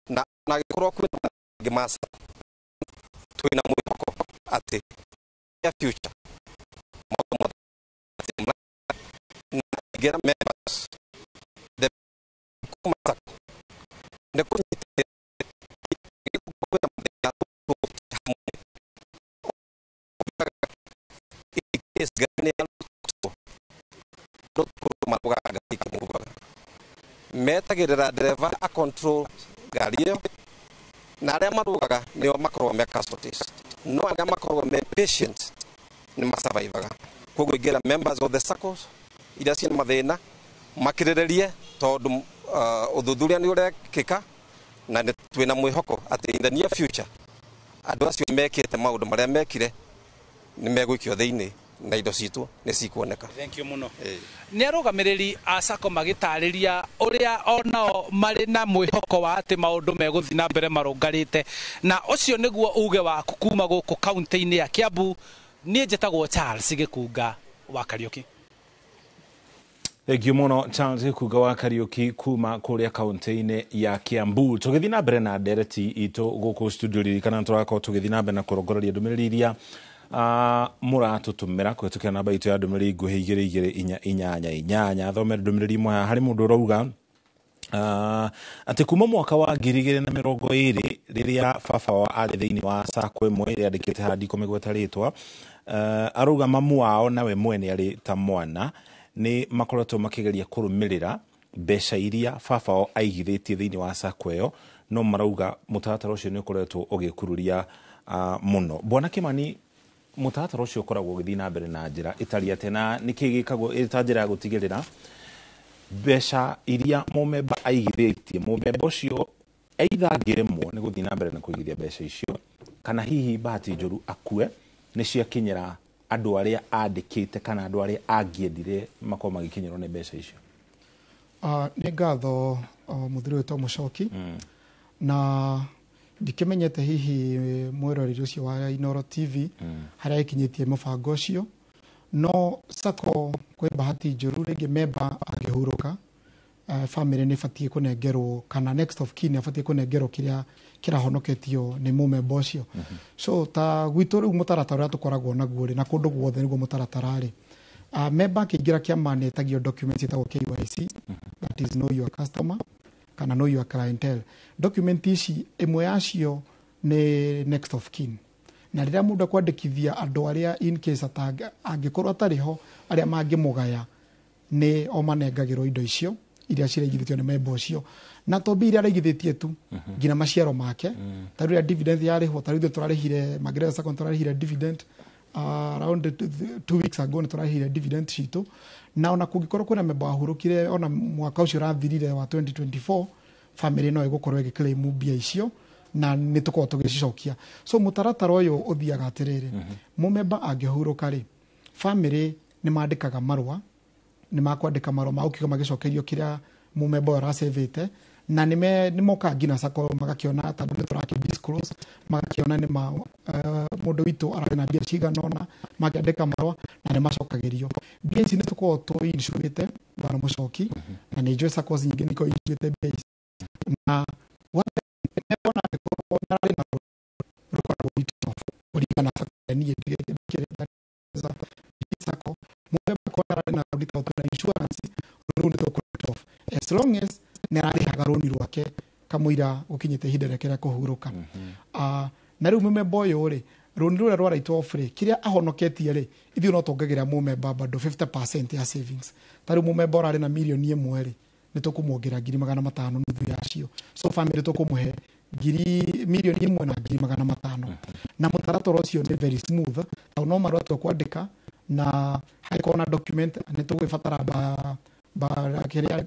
na angĩkorwo kwĩna mangĩ ma sacco twĩna mwĩhoko atĩ ya future maũndũ mothe na ingĩra members the kuma sacco nĩ kũnyitĩrĩra kwĩna mathĩna hamwe metagĩrĩra ndereba a control ngari ĩyo, na arĩa marũgaga nĩo makoragwo me casualties, no arĩa makoragwo me patient nĩ masurvivaga. Koguo ingĩra members of the saccos iria ciĩna mathĩna makĩrĩrĩrie, tondũ ũthuthuria nĩ ũrekĩka na twĩna mwĩhoko atĩ in the near future andũ acio mekĩte maũndũ marĩa mekire nĩ megũikio thĩinĩ na indo citũ nĩ cikuoneka.
Thank you mũno. Nĩ arũgamĩrĩri a sacco magĩtarĩria ũrĩa onao marĩ na mwĩhoko wa atĩ maũndũ megũthiĩ na mbere marũngarĩte, na ũcio nĩguo uge waku kuma gũkũ kaunti-inĩ ya Kiambu. Niĩ njĩtagwo Charles Gĩkunga wa Kariũki.
Thank you mũno Charles Gĩkunga wa Kariũki kuma kũrĩa kaunti-inĩ ya Kiambu. Tũgĩthiĩ na mbere na ndereti itũ gũkũ studio, ririkana tũrakorwo tũgĩthiĩ na mbere na kũrongoreria ndũmĩrĩri iria mũratũtũmĩra kũhetũkĩra namba itũ ya ndũmĩrĩri nguhĩ 2 2 4 8 8. Thome ndũmĩrĩri ĩmwe haha harĩ mũndũ ũrauga atĩ kuma mwaka wa 2020 rĩrĩa baba wao arĩ thĩinĩ wa sacco ĩmwe ĩrĩa andĩkĩte haha ndikũmĩgweta rĩtwa, arauga mamu wao nawe mwene arĩ ta mwana Nĩ makoretwo makĩgeria kũrũmĩrĩra mbeca iria baba wao aigithĩtie thĩinĩ wa sacco ĩyo, no marauga mũtaratara ũcio nĩ ũkoretwo ũgĩkururia mũno. Bwana Kimani, mũtaratara ũcio ũkoragwo ũgĩthiĩ na mbere na njĩra ĩtariĩ atĩa, na nĩkĩ gĩkagwo ĩ ta njĩra ya gũtigĩrĩra mbeca iria mũmemba aigithĩtie, mũmemba ũcio either angĩremwo nĩ gũthiĩ na mbere na kũigithia mbeca icio, kana hihi bahati njũru akue, nĩ ciakinyĩra andũ arĩa andĩkĩte kana andũ arĩa angĩendire makorwo magĩkinyĩrwo nĩ mbeca icio?
Nĩ ngatho, mũthuri wĩtwo Mũcoki, na ndikĩmenyete hihi mwĩroreri ũcio wa Inooro TV harĩa ĩkinyĩtie mũbango ũcio. No sacco, kwĩ bahati njũru rĩngĩ memba angĩhurũka, family nĩ ĩbatiĩ kũnengerwo, kana next of kin abatiĩ kũnengerwo kĩrĩa kĩrahonoketio nĩ mũmemba ũcio. So ta gwitũ rĩu, mũtaratara ũrĩa tũkoragwo naguo rĩ, na kũndũ guothe nĩguo mũtaratara rĩ, memba akĩingĩra kĩama nĩ ĩtagio documents ĩtagwo KYC, that is know your customer kana know your clientele. Document ici, ĩmwe yacio nĩ next of kin, na rĩrĩa mũndũ akwandĩkithia andũ arĩa in case angĩkorwo atarĩ ho, arĩa mangĩmũgaya, nĩ o manengagĩrwo indo icio iria ciraigithĩtio nĩ memba ũcio, na to mbia iria araigithĩtie tu, nginya maciaro make. Ta rĩrĩa dividend yarĩhwo, ta rĩu ithuĩ tũrarĩhire Magereza Sacco, tũrarĩhire dividend around 2 weeks ago, nĩ tũrarĩhire dividend citũ. Na ona kũngĩkorwo kwĩna memba wahurũkire ona mwaka ũcio ũrathirire wa 2024, family no ĩgũkorwo ĩgĩclaim mbia icio na nĩ tũkorwo tũgĩcicokia. So mũtaratara ũyũ ũthiaga atĩrĩrĩ, mũmemba angĩhurũka rĩ, family nĩ mandĩkaga marũa, nĩ makwandĩka marũa ma gũkiuga magĩcokerio kĩrĩa mũmemba ũyũ aracĩvĩte, na nĩ mokaga nginya sacco magakĩona, tondũ nĩ tũrakĩ disclose, magakĩona nĩ ma mũndũ witũ ararĩ na mbia cigana ũna, makĩandĩka marũa na nĩ macokagĩrio mbia ici. Nĩ tũkoragwo tũ-insurĩte, bwana Mũcoki, na nĩ njũĩ saccos nyingĩ nĩ ikoragwo insurĩte mbia ici. Na ona angĩkorwo ndararĩ na rũkoragwo written off kũringana na sacco niĩ ndikĩrĩ sacco, mũmemba akorwo ndararĩ na rũni, tondũ twĩna insurance, rũu nĩ tũkũ write off as long as nĩ ararĩhaga rũni rwake kamũira gũkinyĩte ihinda rĩake rĩa kũhurũka. Na rĩu mũmemba ũyũ rĩ, rũni rũrĩa rwa write off rĩ, kĩrĩa ahonoketie rĩ, ithuĩ no tuongagĩrĩra mũmemba bado 50% ya savings. Ta rĩu mũmemba ũrarĩ na 1 million rĩ, nĩ tũkũmuongerera 500,000, nuthu yacio. So family tũkũmũhe ngiri 1,500,000. Na mũtaratara ũcio nĩ very smooth, tondũ no marũa tũkwandĩka, na hangĩkorwo na document nĩ tũgũgĩbatara ba kĩrĩa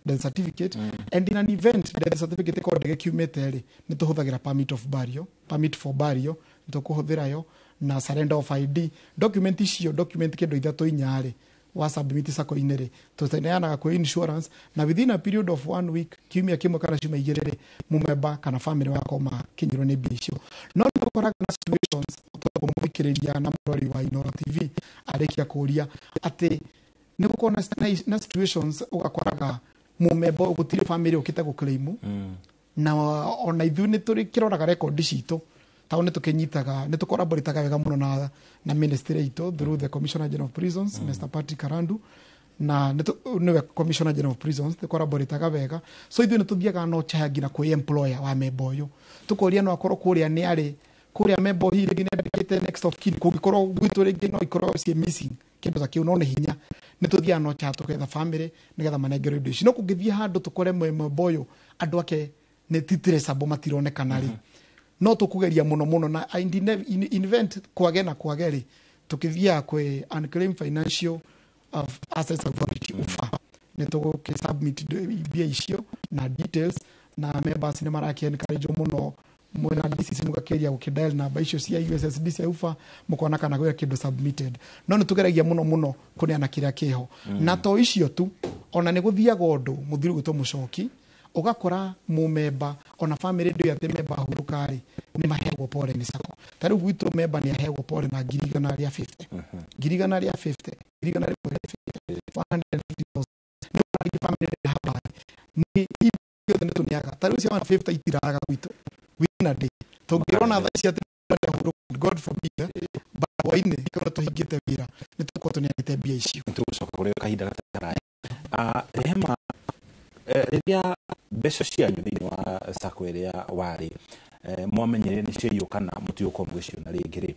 death certificate, and in an event death certificate ĩkorwo ndĩgĩkiumĩte rĩ, nĩ tũhũthagĩra permit of burial, permit for burial nĩ tũkũhũthĩra yo, na surrender of ID document. Icio document kĩndũ ithatũ inya rĩ, wa submit sacco-inĩ rĩ, tũneanaga kwĩ insurance, na within a period of one week, kiumia 1 kana ciumia 2 rĩ, mũmemba kana family wako makinyĩrwo nĩ mbia icio. No nĩ ũkoraga na situations, mũthikĩrĩria na mũrori wa Inooro TV arĩkia kũria atĩ nĩ gũkorwo na situations ũgakoraga mũmemba gũtirĩ family ũkĩte gũclaim, na ona ithuĩ nĩ tũrĩ kĩroraga rekondi citũ, tondũ nĩ tũkĩnyitaga, nĩ tũkoraborĩtaga wega mũno na ministry itũ through the Commissioner General of Prisons, Mr. Patrick Karandu, na nĩwe Commissioner General of Prisons, tũkoraborĩtaga wega. So ithuĩ nĩ tũthiaga no chaya nginya kwĩ employer wa memba ũyũ, tũkoria no akorwo kũrĩa nĩ arĩ kũrĩa memba hihi rĩngĩ nĩ andĩkĩte next of kin, kũngĩkorwo gwitũ rĩngĩ no ikorwo ciĩ missing, kĩndũ ta kĩu. No nĩ hinya, nĩ tũthiaga no chaya tũgetha family nĩgetha manengerwo indo ici. No kũngĩthiĩ handũ tũkore memba ũyũ andũ ake nĩ ti traceable, matironekana rĩ, no tũkũgeria mũno mũno. Na in event kwage na kwage rĩ, tũkĩthiaga kwĩ Unclaimed Financial of Assets Authority, UFA, nĩ tũgũkĩ submit mbia icio na details. Na members nĩ marakĩ encourage mũno, mwena DCC mũgakĩgeria gũkĩ namba icio cia USSD cia UFA, mũkona kana gwĩ kĩndũ submitted. No nĩ tũgeragia mũno mũno kũneana kĩrĩa kĩho. Na to icio tu, ona nĩ gũthiaga ũndũ mũthiri gwĩtwo Mũcoki, ũgakora mũmemba ona family ndĩũĩ atĩ memba ahurũka rĩ, nĩ maheagwo pole nĩ sacco. Ta rĩu gwitũ memba nĩ aheagwo pole na 150,000, 150,000, 150,000, 150,000. Nĩ ũkora rĩngĩ family ndĩrĩ habari, nĩ ithuothe nĩ tũneaga. Ta rĩu cia 150 itiraraga gwitũ within a day. Tũngĩrona thaa ici atĩ nĩ ahurũka, God forbid, but hwainĩ korwo tũhingĩte wĩra, nĩ tũkorwo tũneanĩte mbia icio.
Tũgũcoka kũrĩ kahinda gatarĩ karaya. Rehema, rĩrĩa mbeca cianyu thĩinĩ wa sacco ĩrĩa warĩ, mwamenyire nĩ ciaiywo kana mũtigũkorwo mũgĩciona rĩngĩ rĩ,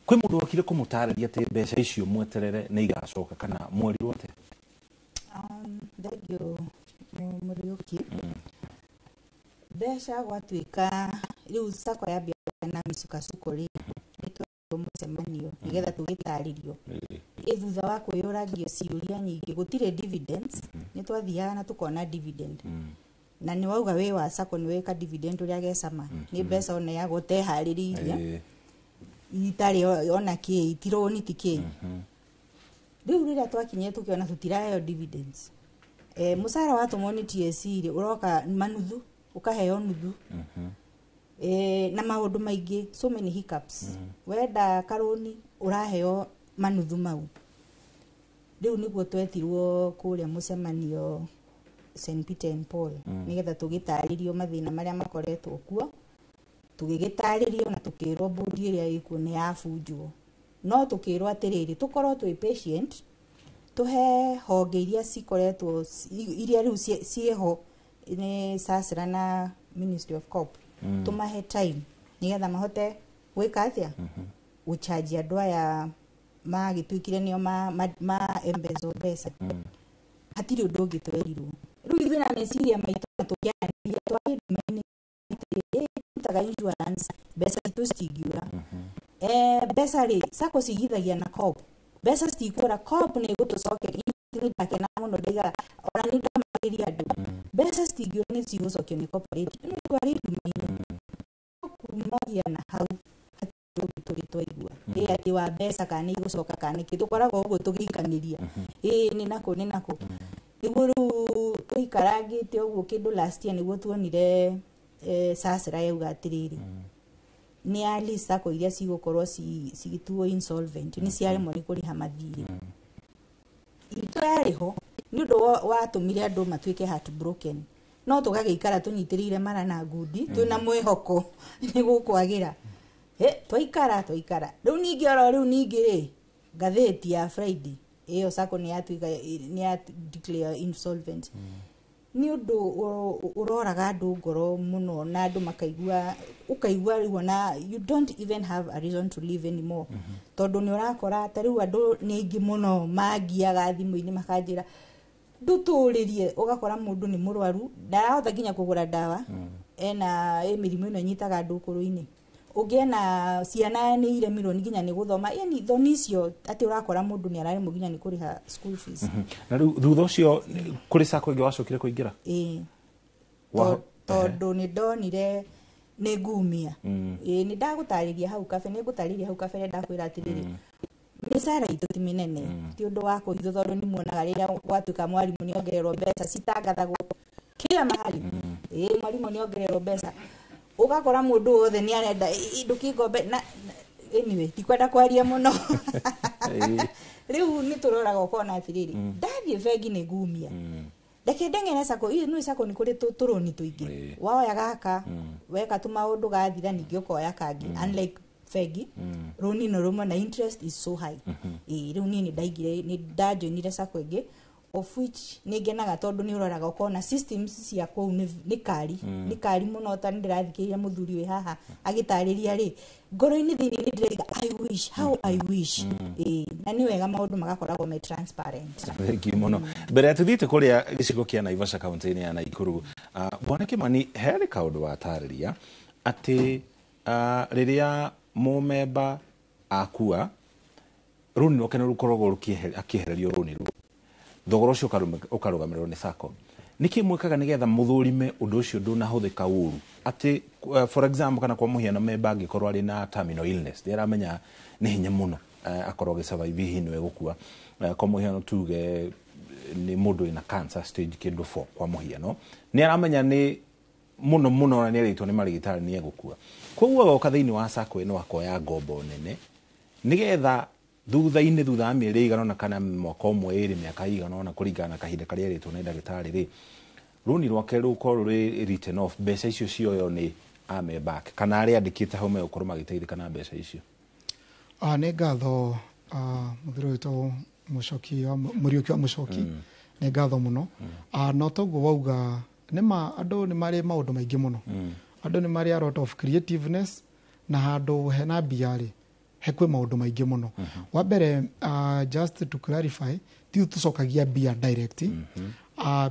Kwĩ mũndũ wokire kũmũtarĩria atĩ mbeca icio mweterere nĩ igacoka kana mwerirwo atĩa?
Thank you, Mũriũki. Mbeca gwatuĩka rĩu sacco yambia na mĩcukasuko rĩ, nĩ mũcemanio nĩgetha tũgĩtarĩrio. Ĩ thutha wa kwĩyũragio ciũria nyingĩ, gũtirĩ dividends. Nĩ twathiaga na tũkona dividend, na nĩ wauga wĩ wa sacco, nĩ wĩka dividend ũrĩa gecama nĩ mbeca ũneagwo ũteharĩrĩirie, itarĩ ona kĩ, ti rũni, ti kĩ. Rĩu rĩrĩa twakinyire tũkĩona tũtiraheo dividends, mũcara watũmwo nĩ TSC rĩ, ũroka manuthu, ũkaheo nuthu, na maũndũ maingĩ, so many hiccups. Wenda karũni ũraheo manuthu mau. Rĩu nĩguo twetirwo kũrĩa mũcemanio St Peter and Paul, nĩgetha tũgĩtarĩrio mathĩna marĩa makoretwo kuo. Tũgĩgĩtarĩrio na tũkĩrwo bodi ĩrĩa ĩkuo nĩ yabunjwo, no tũkĩrwo atĩrĩrĩ, tũkorwo twĩ patient, tũhe honge iria cikoretwo iria rĩu ciĩho nĩ SASRA na Ministry of Corp, tũmahe time nĩgetha mahote gwĩka atĩa, gũchanji andũ aya magĩtuĩkire nĩo ma embezzle mbeca. Hatirĩ ũndũ ũngĩ twerirwo. Rĩu ithuĩ na meciria maitũ na tũkĩaranĩria twarĩ nduma-inĩ atĩrĩrĩ, tũrutaga insurance, mbeca citũ citingiura. Mbeca rĩ, sacco cigithagia na co-op, mbeca citikũra, co-op nĩ ĩgũtũcokeria. Nĩ ndakena mũno, ndaigaga ona nĩ ndomagĩria andũ, mbeca citingiura, nĩ cigũcokio nĩ cooperative. Nĩ twarĩ nduma-inĩ kumagia na hau, hatirĩ ũndũ tũrĩ twaigua ĩ atĩ wa mbeca kana nĩ igũcoka kana nĩkĩ. Tũkoragwo ũguo tũgĩikanĩria, ĩ nĩ nakũ, nĩ nakũ. Nĩguo rĩu tũikarangĩte ũguo kĩndũ last year, nĩguo tuonire SASRA yauga atĩrĩrĩ, nĩ ya list sacco iria cigũkorwo cigĩtuo insolvent, nĩ ciaremwo nĩ kũrĩha mathirĩ. Itũ yarĩ ho, nĩ ũndũ watũmire andũ matuĩke heartbroken, no tũgagĩikara tũnyitĩrĩire mara na ngundi twĩna mwĩhoko nĩ gũkwagĩra. Twaikara twaikara, rĩu ningĩ oro rĩu ningĩ rĩ, ngathĩti ya Friday ĩyo sacco nĩ yatuĩka nĩ ya declare insolvent. Nĩ ũndũ ũroraga andũ ngoro mũno, na andũ makaigua, ũkaigua rĩu ona you don't even have a reason to live anymore, tondũ nĩ ũrakora ta rĩu andũ nĩ aingĩ mũno mangiaga thimũ-inĩ makanjĩra ndũtũrĩrie. Ũgakora mũndũ nĩ mũrwaru, ndarahota nginya kũgũra ndawa, ena ĩ mĩrimũ ĩno ĩnyitaga andũ ũkũrũ-inĩ, ũngĩ ena ciana nĩ iremirwo nginya nĩ gũthoma, yani thoni icio atĩ ũrakora mũndũ nĩ araremwo nginya nĩ kũrĩha school fees.
Na rĩu thutha ũcio kũrĩ sacco ĩngĩ wacokire kũingĩra?
Ĩĩ. Tondũ nĩ ndonire nĩ ngumia. Ĩĩ, nĩ ndagũtarĩria hau kabere, nĩ ngũtarĩria hau kabere, ndakwĩra atĩrĩrĩ, mĩcara itũ ti mĩnene, ti ũndũ wa kũhithwo, tondũ nĩ muonaga rĩrĩa gwatuĩka mwarimũ nĩ ongererwo mbeca, citangathagwo kila mahali. Ĩĩ, mwarimũ nĩ ongererwo mbeca, ũgakora mũndũ wothe nĩ arenda ndũkĩngombe na anyway, ndikwenda kwaria mũno. Rĩu nĩ tũroraga ũkona atĩrĩrĩ, ndathiĩ bengi nĩ ngumia, reke ndeng'ere sacco. Ĩ nĩ sacco nĩ kũrĩ tũrũni tũingĩ, woya gaka weka tũmaũndũ gathira, ningĩ ũkoya kangĩ, unlike bengi, rũni nĩ rũmwe na interest is so high. Ĩ rĩu niĩ nĩ ndaingire, nĩ ndajoinire sacco ĩngĩ, of which nĩ ngenaga tondũ nĩ ũroraga ũkona systems cia kũu nĩ kari, nĩ kari mũno. Ta nĩ ndĩrathikĩrĩria mũthuri wĩ haha agĩtarĩria rĩ, ngoro-inĩ thĩinĩ nĩ ndĩraiga I wish, how I wish. Ĩ na nĩ wega maũndũ magakoragwo me transparent.
Thank you mũno. Mbere ya tũthiĩte kũrĩa gĩcigo kĩa Naivasha kaunti-inĩ ya Naikuru, Bwana Kimani, herĩ kaũndũ watarĩria atĩ rĩrĩa mũmemba akua, rũni rwake nĩ rũkoragwo akĩehererio rũni rũu, thogora ũcio ũkarũgamĩrĩrwo nĩ sacco. Nĩkĩ mwĩkaga nĩgetha mũthũrime ũndũ ũcio ndũnahũthĩka ũru, atĩ for example, kana kwa mũhiano, memba angĩkorwo arĩ na terminal illness, nĩ aramenya nĩ hinya mũno akorwo agĩsurvive, hihi nĩwe gũkua, kwa mũhiano tuge nĩ mũndũ wĩna cancer stage kĩndũ 4, kwa mũhiano, nĩ aramenya nĩ mũno mũno na nĩ erĩtwo nĩ marigitari nĩ egũkua, koguo agoka thĩinĩ wa sacco ĩno akoya ngombo nene nĩgetha thutha-inĩ, thutha wa mĩeri ĩigana ũna kana mwaka ũmwe, ĩrĩ, mĩaka ĩigana ũna, kũringana na kahinda karĩa erĩtwo nĩ ndagĩtarĩ rĩ, rũni rwake rũkorwo rwĩ written off, mbeca icio cioywo nĩ amemba ake kana arĩa andĩkĩte hau megũkorwo magĩteithĩka na mbeca icio.
Nĩ ngatho, mũthuri witũ Mũcoki wa Mũriũki wa Mũcoki, nĩ ngatho mũno. No toguo wauga, nĩma andũ nĩ marĩ maũndũ maingĩ mũno, andũ nĩ marĩ a lot of creativeness, na handũ hena mbia rĩ, He kwĩ maũndũ maingĩ mũno. Wa mbere, just to clarify, ti tũcokagia mbia direct.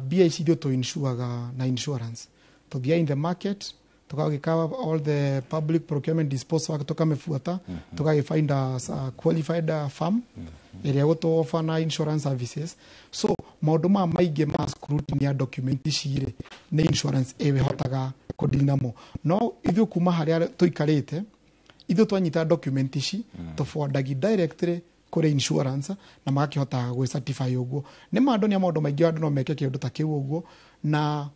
Mbia ici ithuĩ tũ-insuaga na insurance. Tũthiaga in the market, tũgagĩka all the Public Procurement Disposal Act, tũkamĩbuata, tũgagĩ find a qualified firm ĩrĩa gũtũ na insurance services. So maũndũ maya maingĩ ma scrutiny ya document ici rĩ, nĩ insurance ĩhotaga kũdeal namo. No ithuĩ kuma harĩa tũikarĩte, ithuĩ twanyita document ici, tũforwardagi directly kũrĩ insurance na magakĩhota gwĩ certify ũguo. Nĩ ma andũ nĩ maũndũ maingĩ, andũ no meke kĩũndũ ta kĩu ũguo, na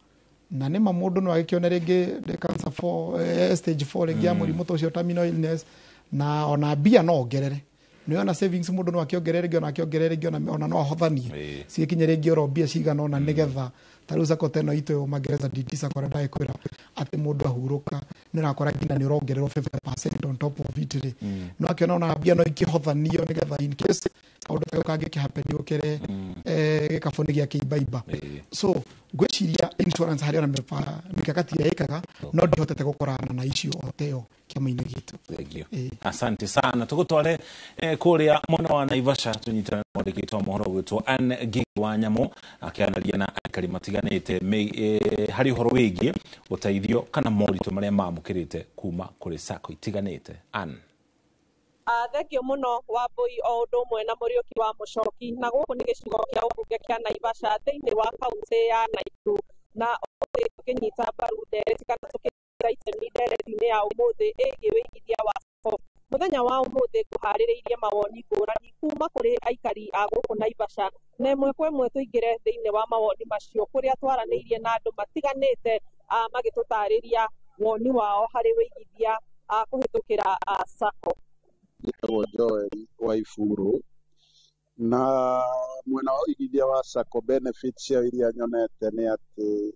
nĩma mũndũ no agĩkĩone rĩngĩ ndĩ cancer 4, stage 4 rĩngĩ ya mũrimũ ta ũcio, terminal illness, na ona mbia no ongerere. Nĩ ona savings mũndũ no akĩongerere rĩngĩ, ona akĩongerere rĩngĩ, ona no ahothanie ciĩkinye rĩngĩ oro mbia cigana ona, nĩgetha ta rĩu Sacco ta ĩno itũ Magereza DT Sacco, ũrĩa ndagĩkwĩra atĩ mũndũ ahurũka nĩ ũrakora nginya nĩ ũrongererwo 50% on top of it rĩ, no akĩona ona mbia no ikĩhothanio nĩgetha in case kaũndũ ta kau kangĩkĩhappen ũkĩre gĩkabũ nĩ gĩakĩimbaimba. So ngwĩciria insurance harĩ ona mikakati ĩrĩa ĩkaga, no ndihotete gũkorana na icio oteo kĩama-inĩ gitũ.
Thank you. Asante sana. Tugutware kuria mwena wa Naivasha, tunyitana na mwandĩki wa mohoro gwĩtwo Ann Ngigi wa Nyamũ akĩanaria na aikari matiganĩte harĩ ũhoro wĩgiĩ ũteithio kana moritũ marĩa mamũkĩrĩte kuma kũrĩ sacco itiganĩte. Ann.
Thengio mũno Wambui, o ũndũ ũmwe na Mũriũki wa Mũcoki. Na gũkũ nĩ gĩcigo kĩa ũmbunge kĩa Naivasha thĩinĩ wa kaunti ya Nakuru, na ũmũthĩ tũkĩnyita mbaru ndereti kana tũkĩnyita itemi ndereti-inĩ ya ũmũthĩ ĩgiĩ wĩigithia wa sacco. Mũthenya wa ũmũthĩ ngũharĩrĩirie mawoni ngũrani kuma kũrĩ aikari a gũkũ Naivasha, na ĩmwe kwa ĩmwe tũingĩre thĩinĩ wa mawoni macio, kũrĩa twaranĩirie na andũ matiganĩte, magĩtũtarĩria woni wao harĩ wĩigithia kũhĩtũkĩra sacco.
Njĩtagwo Joel Waiburu, na mwena wa ũigithia wa sacco, benefits ciao iria nyonete nĩ atĩ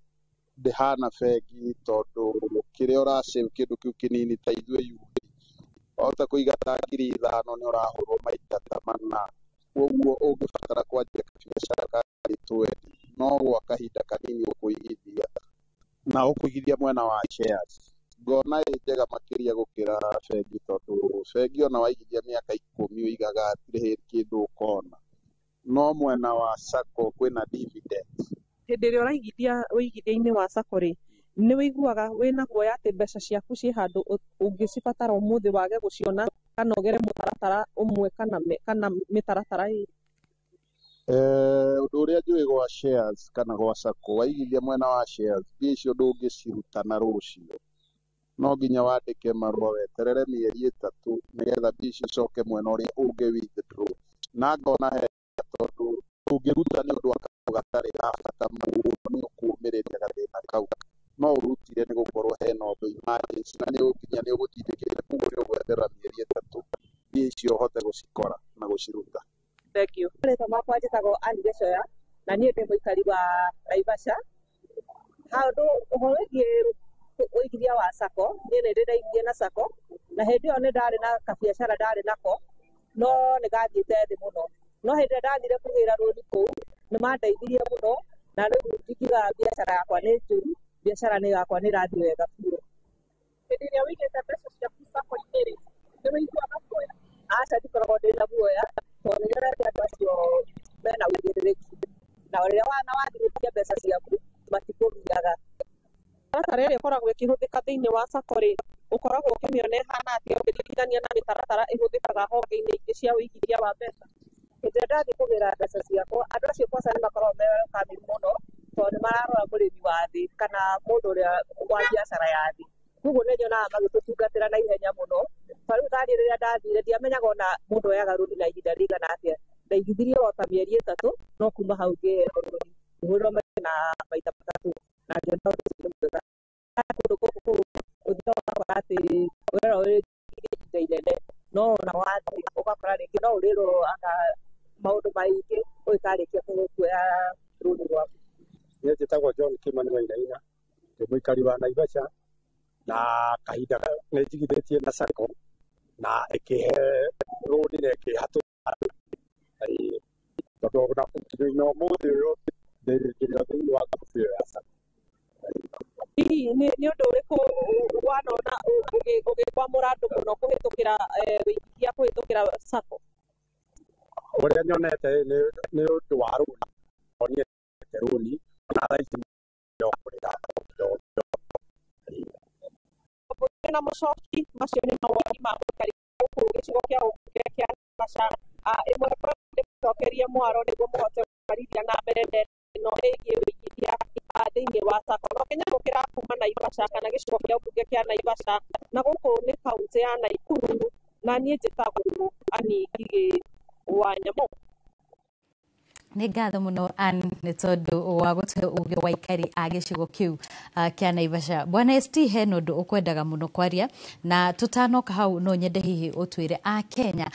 ndĩhana bengi, tondũ kĩrĩa ũrasave kĩndũ kĩu kĩnini, ta ithuĩ yuthi, wahota kũiga ta 5,000, nĩ ũrahũrwo maita ta mana. Koguo ũngĩbatara kwanjia kabiacara ka 20, no gwa kahinda kanini ũkũigithia, na ũkũigithia mwena wa shares, ngona ĩ njega makĩria gũkĩra bengi, tondũ bengi ona waigithia mĩaka 10 ũigaga hatirĩ hĩndĩ kĩndũ ũkona, no mwena wa sacco kwĩna dividend.
Hĩndĩ ĩrĩa ũraigithia ũigithia-inĩ wa sacco rĩ, nĩ wĩiguaga wĩna guoya atĩ mbeca ciaku ciĩ handũ ũngĩcibatara ũmũthĩ wage gũciona, kana ũgere mũtaratara ũmwe kana mĩtaratara ĩrĩ?
Ũndũ ũrĩa njũĩ gwa shares kana gwa sacco, waigithia mwena wa shares, mbia icio ndũngĩciruta na rũciũ, no nginya wandĩke marũa weterere mĩeri 3 nĩgetha mbia icio icoke mwena ũrĩa ũngĩ withdraw. Na ngona he tondũ ũngĩruta nĩ ũndũ wa kaũndũ gatarĩ ga bata mũno, nĩ ũkũũmĩrĩria gathĩna kau, no ũrutire nĩ gũkorwo hena ũndũ emergency na nĩ nginya nĩ ũgũtindĩkĩte, koguo nĩ ũgweterera mĩeri 3 mbia icio ũhote gũcikora na gũciruta.
Thank you. Rĩtwa makwa njĩtagwo Ann Gĩcoya, na niĩ ndĩ mũikari wa Naivasha. Handũ ũhoro wĩgiĩ ũigithia wa sacco, niĩ nĩ ndĩ ndaigithia na sacco, na hĩndĩ ĩyo nĩ ndarĩ na kabiacara ndarĩ nako, no nĩ gathiĩte thĩ mũno. No hĩndĩ ĩrĩa ndathire kũgĩra rũni kũu, nĩ mandeithirie mũno, na rĩu ndingiuga biacara yakwa nĩ njũru, biacara nĩ yakwa nĩ ĩrathiĩ wega biũ. Hĩndĩ ĩrĩa ũigĩte mbeca ciaku sacco-inĩ rĩ, nĩ wĩiguaga guoya? Aca, ndikoragwo ndĩna guoya, tondũ nĩ nyonete andũ acio mena ũigĩrĩrĩki, na rĩrĩa wathiĩ gũikia mbeca ciaku matikũgiaga. Mĩtaratara ĩrĩa ĩkoragwo ĩkĩhũthĩka thĩinĩ wa sacco rĩ, ũkoragwo ũkĩmĩona ĩhana atĩa ũkĩringithania na mĩtaratara ĩhũthĩkaga honge-inĩ ingĩ cia ũigithia wa mbeca? Hĩndĩ ĩrĩa ndathiĩ kũgĩra mbeca ciakwa, andũ acio kwanza nĩ makoragwo me welcoming mũno, tondũ nĩ mararora mũrĩmi wa thĩ kana mũndũ ũrĩa wa biacara ya thĩ. Koguo nĩ nyonaga magĩtũtungatĩra na ihenya mũno. Ta rĩu taniĩ rĩrĩa ndathire ndiamenyaga ona mũndũ oyaga rũni na ihinda rĩigana atĩa. Ndaigithirie o ta mĩeri 3, no kuma hau ngĩheo rũni, ngĩhũrĩrwo na maita matatũ, na ngĩona ũndũ ũcio nĩ mwega. Kũndũ gũkũ ũthiaga ũgakora atĩ ũrerwo wĩigithie ihinda inene, no ona wathiĩ ũgakora rĩngĩ no ũrĩrwo anga maũndũ maingĩ ũgĩkarĩkia kuoya rũni rwaku.
Niĩ njĩtagwo John Kimani Wainaina, ndĩ mũikari wa Naivasha, na kahinda nĩ njigithĩtie na sacco na ĩkĩhe rũni na ĩkĩhatũra, tondũ ona nginya ũmũthĩ ũyũ ndĩ thĩinĩ wa ngurubu ĩyo ya sacco.
Hihi nĩ ũndũ ũrĩkũ wanona ũgĩkwamũra andũ mũno kũhĩtũkĩra wĩigithia Kũhĩtũkĩra SACCO?
Ũrĩa nyonete nĩ ũndũ wa rũni, onete rũni ona thaa ici no kũrĩha.
Na mũcoki, macio nĩ mawoni ma mũikari gũkũ gĩcigo kĩa ũmbunge kĩa Naivasha. Ĩmwe kwa ĩmwe ndĩmũcokerie mwaro nĩguo mũhote gũtwarithia na mbere ndeto ĩno ĩgiĩ ũigithia thĩinĩ wa SACCO. No kĩnyamũkĩra kuma Naivasha kana gĩcigo kĩa ũmbunge kĩa Naivasha, na gũkũ nĩ kaũntĩ ya Nakuru, na niĩ njĩtagwo Ann Ngigĩ wa Nyamũ.
Nĩ ngatho mũno Ann nĩ tondũ wa gũtũhe ũgĩ wa aikari a gĩcigo kĩu kĩa Naivasha. Bwana ST, hena ũndũ ũkwendaga mũno kwaria, na tũtanoka hau no nyende hihi ũtwĩre a Kenya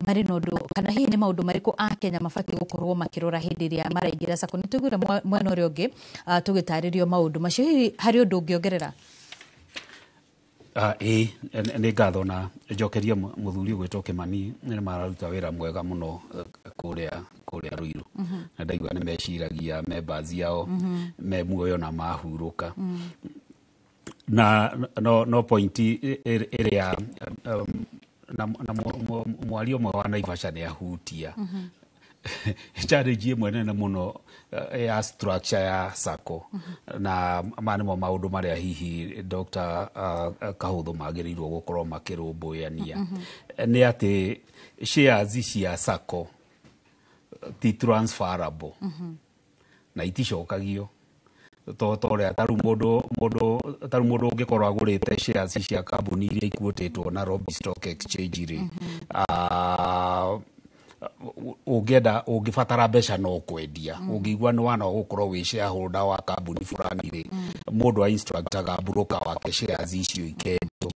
marĩ na ũndũ kana hihi nĩ maũndũ marĩkũ a Kenya mabatiĩ gũkorwo makĩrora hĩndĩ ĩrĩa maraingĩra SACCO. Nĩ tũiguire mwena ũrĩa ũngĩ tũgĩtarĩrio maũndũ macio, hihi harĩ ũndũ ũngĩongerera?
Ĩĩ, nĩ ngatho na njokerie mũthuri ũgwĩtwo Kĩmani, nĩ mararuta wĩra mwega mũno kũrĩa Ruiru. Na ndaigua nĩ meciragia members ao me muoyo na mahurũka. Na no point ĩrĩa na mwaria ũmwe wa Naivasha nĩ ahutia challenge ĩmwe nene mũno ya structure ya SACCO, na maya nĩmo maũndũ marĩa hihi Dr. Kahũthũ magĩrĩirwo gũkorwo makĩrũmbũyania, nĩ atĩ shares cia SACCO ti transferable na iticokagio to ũrĩa tarĩu mũndũ ũngĩkorwo agũrĩte shares cia kambuni iria ikuotĩtwo Nairobi Stock Exchange rĩ, ũngĩenda, ũngĩbatara mbeca no kwendia. Ũngĩigua nĩ wana gũkorwo wĩ shareholder wa kambuni fulani rĩ, mũndũ a instructaga broker wake shares icio ikendio.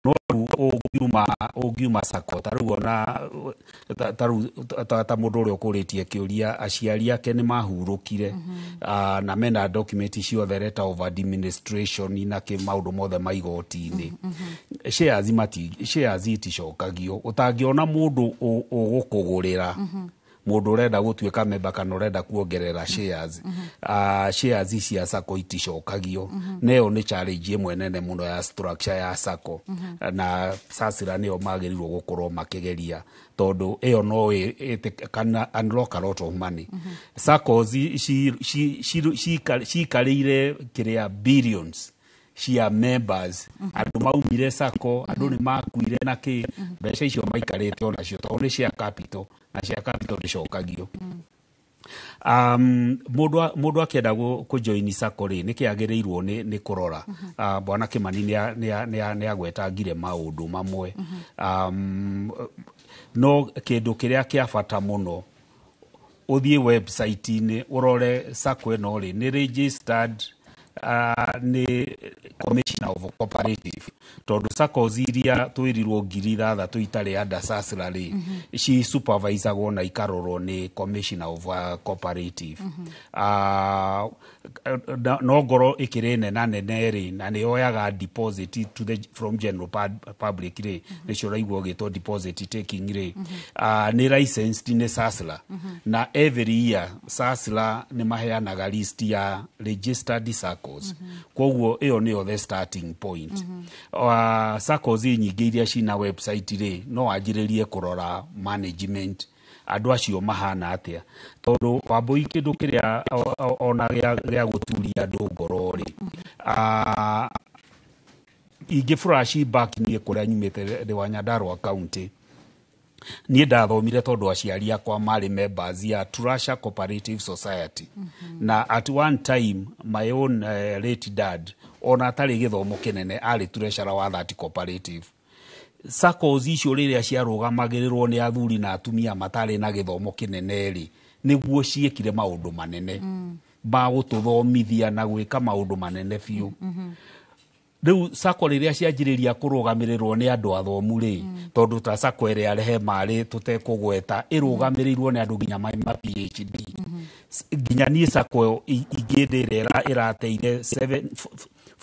No rĩu ũngiuma SACCO, tarĩu ona tarĩu ta mũndũ ũrĩa ũkũrĩtie kĩũria, aciari ake nĩ mahurũkire na mena document ciothe, letter of administration na kĩ maũndũ mothe ma igoti-inĩ, shares iticokagio. Ũtangĩona mũndũ ũgũkũgũrĩra, mũndũ ũrenda gũtuĩka member kana ũrenda kuongerera shares, shares cia SACCO iticokagio. Na ĩyo nĩ challenge ĩmwe nene mũno ya structure ya SACCO, na SASRA nĩo magĩrĩirwo gũkorwo makĩgeria, tondũ ĩyo no can unlock a lot of money. SACCOs cikarĩire kĩrĩa billions cia members, andũ maumire SACCO, andũ nĩ makuire na kĩ, mbeca icio maikarĩte onacio tondũ nĩ cia capital, na cia capital ndĩcokagio. Mũndũ akĩenda kũjoin SACCO rĩ, nĩkĩ agĩrĩirwo nĩ kũrora? Bwana Kĩmani nĩ agwetangire maũndũ mamwe, no kĩndũ kĩrĩa kĩa bata mũno, ũthiĩ website-inĩ ũrore SACCO ĩno rĩ nĩ registered nĩ Commissioner of Cooperative, tondũ SACCOs iria twĩrirwo 6,000 itarĩ under SASRA rĩ, ci supervisagwo na ikarorwo nĩ Commissioner of Cooperative. No ngorwo ĩkĩrĩ nena nene rĩ, na nĩ yoyaga deposit to the, from general public rĩ, nĩcio ũraigua ũgĩtwo deposit taking rĩ, nĩ licensed nĩ SASRA, na every year SASRA nĩ maheanaga list ya registered SACCOs. Koguo ĩyo nĩyo the starting point. SACCOs nyingĩ iria cina website rĩ, no wanjĩrĩrie kũrora management, andũ acio mahana atĩa, tondũ Wambũi, kĩndũ kĩrĩa ona gĩa gũturia andũ ngoro rĩ, ingĩ flash back niĩ kũrĩa nyumĩte, ndĩ wa Nyandarua County. Niĩ ndathomire tondũ aciari akwa marĩ members ya Turasha Cooperative Society, na at one time my own late dad, ona atarĩ gĩthomo kĩnene, arĩ treasurer wa that cooperative. SACCOs icio rĩrĩa ciarũgamagĩrĩrwo nĩ athuri na atumia matarĩ na gĩthomo kĩnene rĩ, nĩguo ciĩkire maũndũ manene ma gũtũthomithia na gwĩka maũndũ manene biũ. Rĩu SACCO rĩrĩa cianjĩrĩria kũrũgamĩrĩrwo nĩ andũ athomu rĩ, tondũ ta SACCO ĩrĩa rehe marĩ tũtekũgweta ĩrũgamĩrĩirwo nĩ andũ nginya ma PhD, nginya niĩ SACCO ingĩ ndĩ ĩrĩa ĩrateire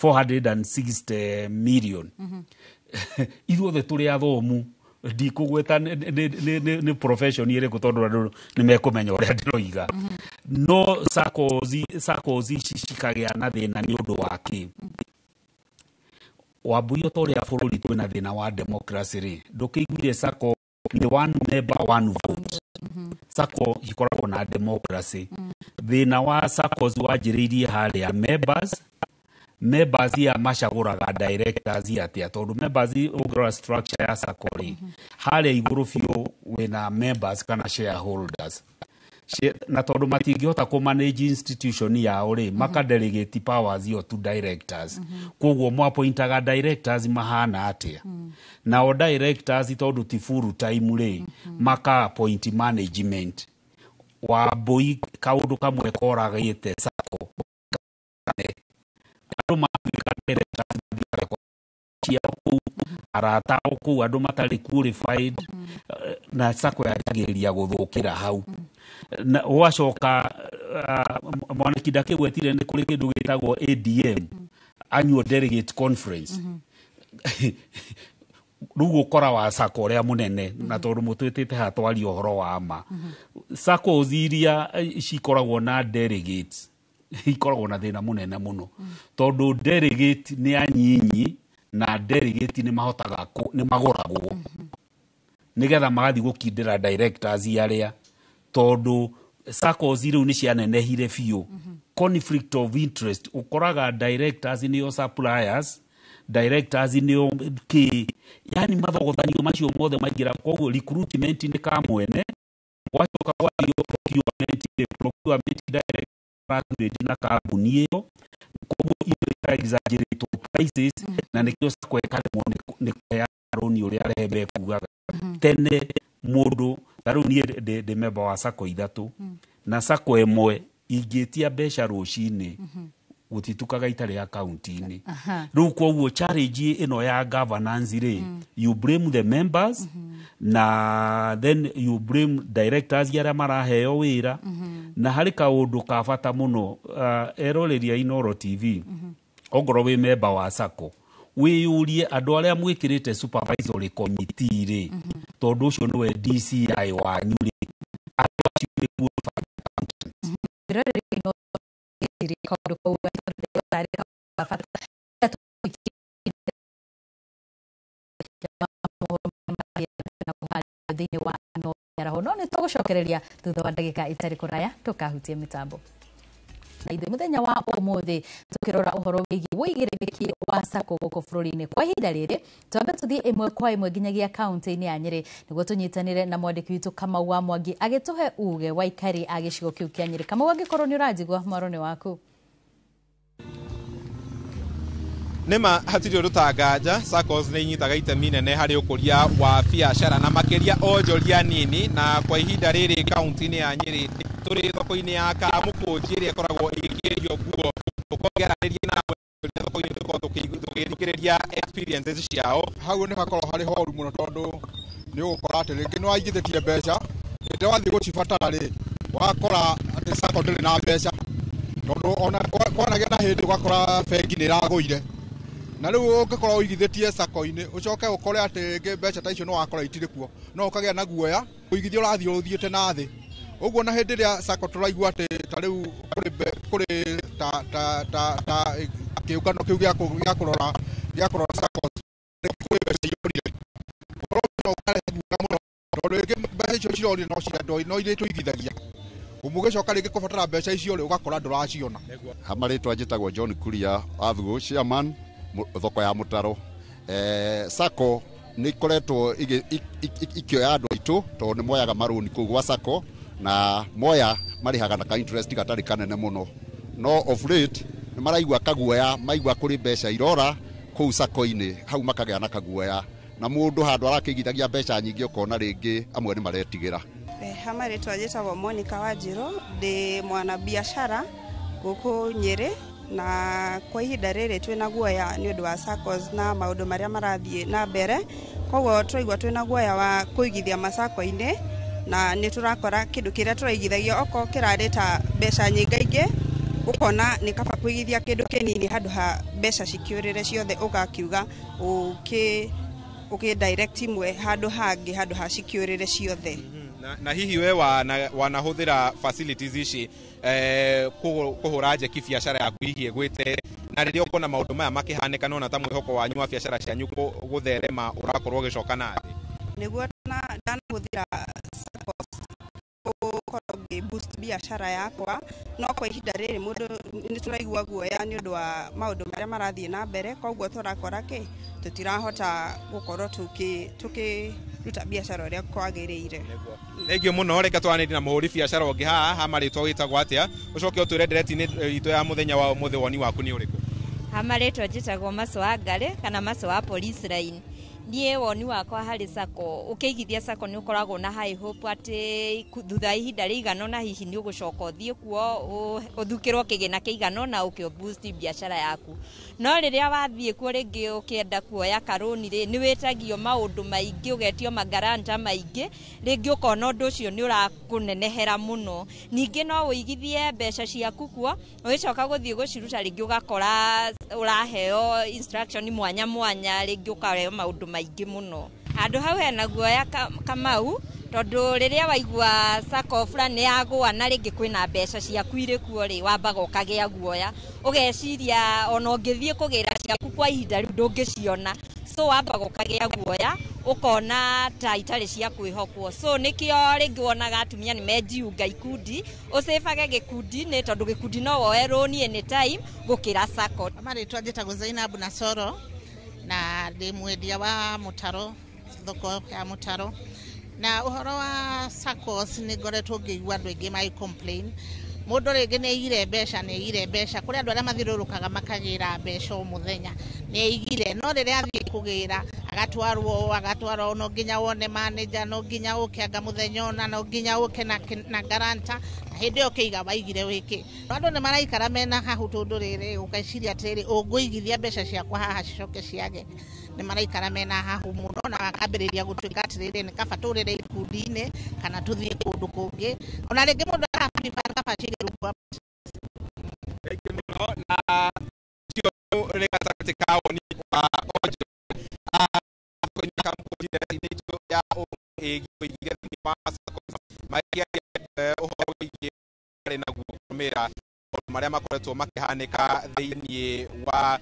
460 million, ithuothe tũrĩ athomu. Ndikũgweta nĩ profession ĩrĩkũ tondũ andũ nĩ mekũmenya ũrĩa ndĩroiga. No SACCOs ici cikagĩa na thĩna nĩ ũndũ wa kĩ? Wambui, o ta ũrĩa bũrũri twĩna thĩna wa democracy rĩ, ndũkĩiguire SACCO Nĩ one member, one vote. Sacco ikoragwo na democracy. Thĩna wa SACCOs wanjĩrĩirie harĩa members ya macagũraga directors atĩa, tondũ members, ũngĩrora structure ya SACCO rĩ, harĩa igũrũ biũ wĩna members kana shareholders. Na tondũ matingĩhota kũ manage institution yao rĩ, maka delegate powers iyo to directors. Koguo mwapointaga directors mahana atĩa? Nao directors, tondũ ti full time rĩ, maka appoint management. Wambui, kaũndũ kamwe koragĩte SACCO, andũ matuĩka directors mathiaga kwa ciao kũu, arata ao kũu, andũ matarĩ qualified, na SACCO yanjagĩrĩria gũthũkĩra hau. Na ũgacoka mwaniki ndakĩgwetire, nĩ kũrĩ kĩndũ gĩtagwo ADM, annual delegate conference. Rĩu ũkora wa SACCO ũrĩa mũnene, na tondũ mũtwĩtĩte hatwaria ũhoro wa ma, SACCOs iria cikoragwo na delegates ikoragwo na thĩna mũnene mũno, tondũ delegate nĩ anyinyi, na delegate nĩ mahotaga nĩ magũragwo nĩgetha magathiĩ gũkindĩra directors arĩa, tondũ SACCOs rĩu nĩ cianenehire biũ. Conflict of interest, ũkoraga directors nĩo suppliers, directors nĩo kĩ, yani mathogothanio macio mothe maingĩra. Koguo recruitment nĩ ka mwene, gwacoka gwathiĩ procurement, procurement direct ratrade na kambuni ĩyo, koguo indo ika exaggerate prices, na nĩkĩo SACCO ĩkaremwo nĩ kũheana rũni ũrĩa Rehema ekugaga. Tene mũndũ ta rĩu niĩ ndĩ member wa SACCO ithatũ, na SACCO ĩmwe ingĩtia mbeca rũcinĩ gũtitukaga itarĩ akaunti-inĩ. Rĩu koguo challenge ĩno ya governance rĩ, you blame the members, na then you blame directors arĩa maraheo wĩra. Na harĩ kaũndũ ka bata mũno, eroreria Inooro TV, ongorwo wĩ member wa SACCO, wĩyũrie andũ arĩa mwĩkĩrĩte supervisory committee rĩ, tondũ ũcio nĩwe DCI wanyu rĩ, andũ acio nĩ qualified accountants?
Rĩrĩ ino kaũndũ kau tarĩ ka bata thĩinĩ wa no mĩaraho, no nĩ tũgũcokereria thutha wa ndagĩka itarĩ kũraya tũkahutie mĩtambo na ithuĩ mũthenya wa ũmũthĩ tũkĩrora ũhoro wĩgiĩ wũigĩrĩrĩki wa SACCO gũkũ bũrũri-inĩ. Kwa ihinda rĩrĩ twambe tũthiĩ ĩmwe kwa ĩmwe nginyagia kaunti-inĩ ya Nyĩrĩ nĩguo tũnyitanĩre na mwandĩki witũ Kamau wa Mwangi agĩtũhe uge wa aikari a gĩcigo kĩu kĩa Nyĩrĩ. Kamau, angĩkorwo nĩ ũranjigua, mwaro nĩ waku.
Nĩma hatirĩ ũndũ ta nganja, SACCOs nĩ inyitaga itemi nene harĩ ũkũria wa biacara na makĩria onjoria nini. Na kwa ihinda rĩrĩ kaunti-inĩ ya Nyĩrĩ tũrĩ thoko-inĩ ya Kamũkũnji ĩrĩa ĩkoragwo ĩgĩkĩrio nguo, tũkongeraria na thoko-inĩ tũkorwo tũgĩthikĩrĩria experiences ciao.
Hau nĩ hakorwo harĩ horu mũno, tondũ nĩ ũgũkora atĩ rĩngĩ nĩ waigithĩtie mbeca, hĩndĩ ĩrĩa wathiĩ gũcibatara rĩ, wakora atĩ SACCO ndĩrĩ na mbeca, tondũ ona kwanagĩa na hĩndĩ ũgakora bengi nĩ ĩragũire. Na rĩu ũngĩkorwo ũigithĩtie SACCO-inĩ, ũcoke ũkore atĩ rĩngĩ mbeca ta icio nĩ wakora itirĩ kuo, no ũkagĩa na guoya, ũigithia ũrathiĩ ũthiĩte na thĩ ũguo. Na hĩndĩ ĩrĩa SACCO tũraigua atĩ ta rĩu kũrĩ ta kĩũngano kĩu gĩa kũrora SACCO, kũrĩ mbeca irorire, ũhoro ũcio no ũkarehe guoya mũno, tondũ rĩngĩ mbeca icio cirorire no cia no irĩ tũigithagia, ũmũgĩcoka rĩngĩ kũbatara mbeca icio rĩ, ũgakora ndũraciona.
Ha marĩtwa njĩtagwo John Kuria Wathugu, chairman thoko ya mũtaro. SACCO nĩ ikoretwo ikĩoya andũ aitũ, tondũ nĩ moyaga marũni kũu gwa SACCO, na moya marĩhaga na ka interest gatarĩ kanene mũno, no of late nĩ maraigua kaguoya, maigua kũrĩ mbeca irora kũu SACCO-inĩ hau, makagĩa na kaguoya, na mũndũ handũ arakĩigithagia mbeca nyingĩ, ũkona rĩngĩ amwe nĩ maretigĩra.
Ha marĩtwa njĩtagwo Monica Wanjirũ, ndĩ mwanabiacara gũkũ Nyĩrĩ, na kwa ihinda rĩrĩ twĩna guoya nĩ ũndũ wa SACCOs na maũndũ marĩa marathiĩ na mbere. Koguo tũraigua twĩna guoya wa kũigithia masako-inĩ, na nĩ tũrakora kĩndũ kĩrĩa tũraigithagia okorwo kĩrarĩ ta mbeca nyingaingĩ, ũkona nĩ kaba kũigithia kĩndũ kĩnini handũ ha mbeca cikĩũrĩre ciothe, ũgakiuga ũkĩ direct imwe handũ hangĩ handũ ha cikĩũrĩre ciothe.
Na hihi we wanahũthĩra facilities ici kũhũra njeki biacara yaku hihi ĩgwĩte, na rĩrĩa ũkona maũndũ maya makĩhanĩka, nona ta mwĩhoko wanyu wa biacara cianyu gũtherema ũrakorwo ũgĩcoka na thĩ?
Nĩguo ndanahũthĩra SACCOs gũkorwo ngĩ boost biacara yakwa, no kwa ihinda rĩrĩ mũndũ nĩ tũraigua guoya nĩ ũndũ wa maũndũ marĩa marathiĩ na mbere, koguo tũrakora kĩ tũtirahota gũkorwo tũkĩruta biacara ũrĩa kwagĩrĩire.
Thengiũ mũno. Reke twaranĩrie na mũhũri biacara ũngĩ haha. Ha marĩtwa wĩtagwo atĩa? Ũcoke ũtwĩre ndereti-inĩ itũ ya mũthenya wa ũmũthĩ woni waku nĩ ũrĩkũ?
Ha marĩtwa njĩtagwo Maco wa Ngarĩ kana Maco wa Police Line. Niĩ woni wakwa harĩ SACCO, ũkĩigithia SACCO nĩ ũkoragwo na high hope atĩ thutha wa ihinda rĩigana ũna hihi nĩ ũgũcoka ũthiĩ kuo ũthukĩrwo kĩgĩna kĩigana ũna ũkĩ boost biacara yaku. No rĩrĩa wathiĩ kuo rĩngĩ ũkĩenda kuoya karũni rĩ, nĩ wĩtagio maũndũ maingĩ, ũgetio magaranta maingĩ, rĩngĩ ũkona ũndũ ũcio nĩ ũrakũnenehera mũno. Ningĩ no ũigithie mbeca ciaku kuo, ũgĩcoka gũthiĩ gũciruta rĩngĩ ũgakora ũraheo instruction mwanya mwanya, rĩngĩ ũkaheo maũndũ maingĩ mũno. Handũ hau hena guoya, Kamau, tondũ rĩrĩa waigua SACCO fulani yagũa na rĩngĩ kwĩna mbeca ciaku irĩ kuo rĩ, wambaga ũkagĩa guoya, ũgeciria ona ũngĩthiĩ kũgĩra ciaku kwa ihinda rĩu ndũngĩciona. So wambaga ũkagĩa guoya, ũkona ta itarĩ cia kwĩhokwo. So nĩkĩo rĩngĩ wonaga atumia nĩ menjiunga ikundi, ũcĩbage gĩkundi-inĩ, tondũ gĩkundi no woe rũni anytime gũkĩra SACCO.
Marĩtwa njĩtagwo Zainabu Nasoro na ndĩ mwendia wa mũtaro, thoko ya mũtaro. Na ũhoro wa SACCOs, nĩ ngoretwo ngĩigua andũ aingĩ magĩ complain. Mũndũ rĩngĩ nĩ aigire mbeca, nĩ aigire mbeca kũrĩ andũ arĩa mathiũrũrũkaga makagĩra mbeca o mũthenya, nĩ aigire, no rĩrĩa athiĩ kũgĩra agatwarwo, agatwarwo, no nginya wone manager, no nginya ũke anga mũthenya ũna, no nginya ũke na guarantor, na hĩndĩ ĩyo ũkĩiga waigire wĩkĩ. Andũ nĩ maraikara mena hahu, tondũ rĩrĩ ũgeciria atĩrĩrĩ, ũngũigithia mbeca ciakwa haha cicoke ciage. Nĩ maraikara mena hahu mũno na makambĩrĩria gũtuĩka atĩrĩrĩ, nĩ kaba tũrĩre ikundi-inĩ kana tũthiĩ kũndũ kũngĩ. Ona rĩngĩ mũndũ araprefer kaba cige rungu rwa
Thengiũ mũno. Na ũcio nĩ gatagatĩ ka woni wa onjo kũnyita itũ ya ĩgiĩ ũigithia thĩinĩ wa SACCOs, makĩaria ũhoro wĩgiĩ marĩ naguo kũrũmĩrĩra maũndũ marĩa makoretwo makĩhanĩka thĩinĩ wa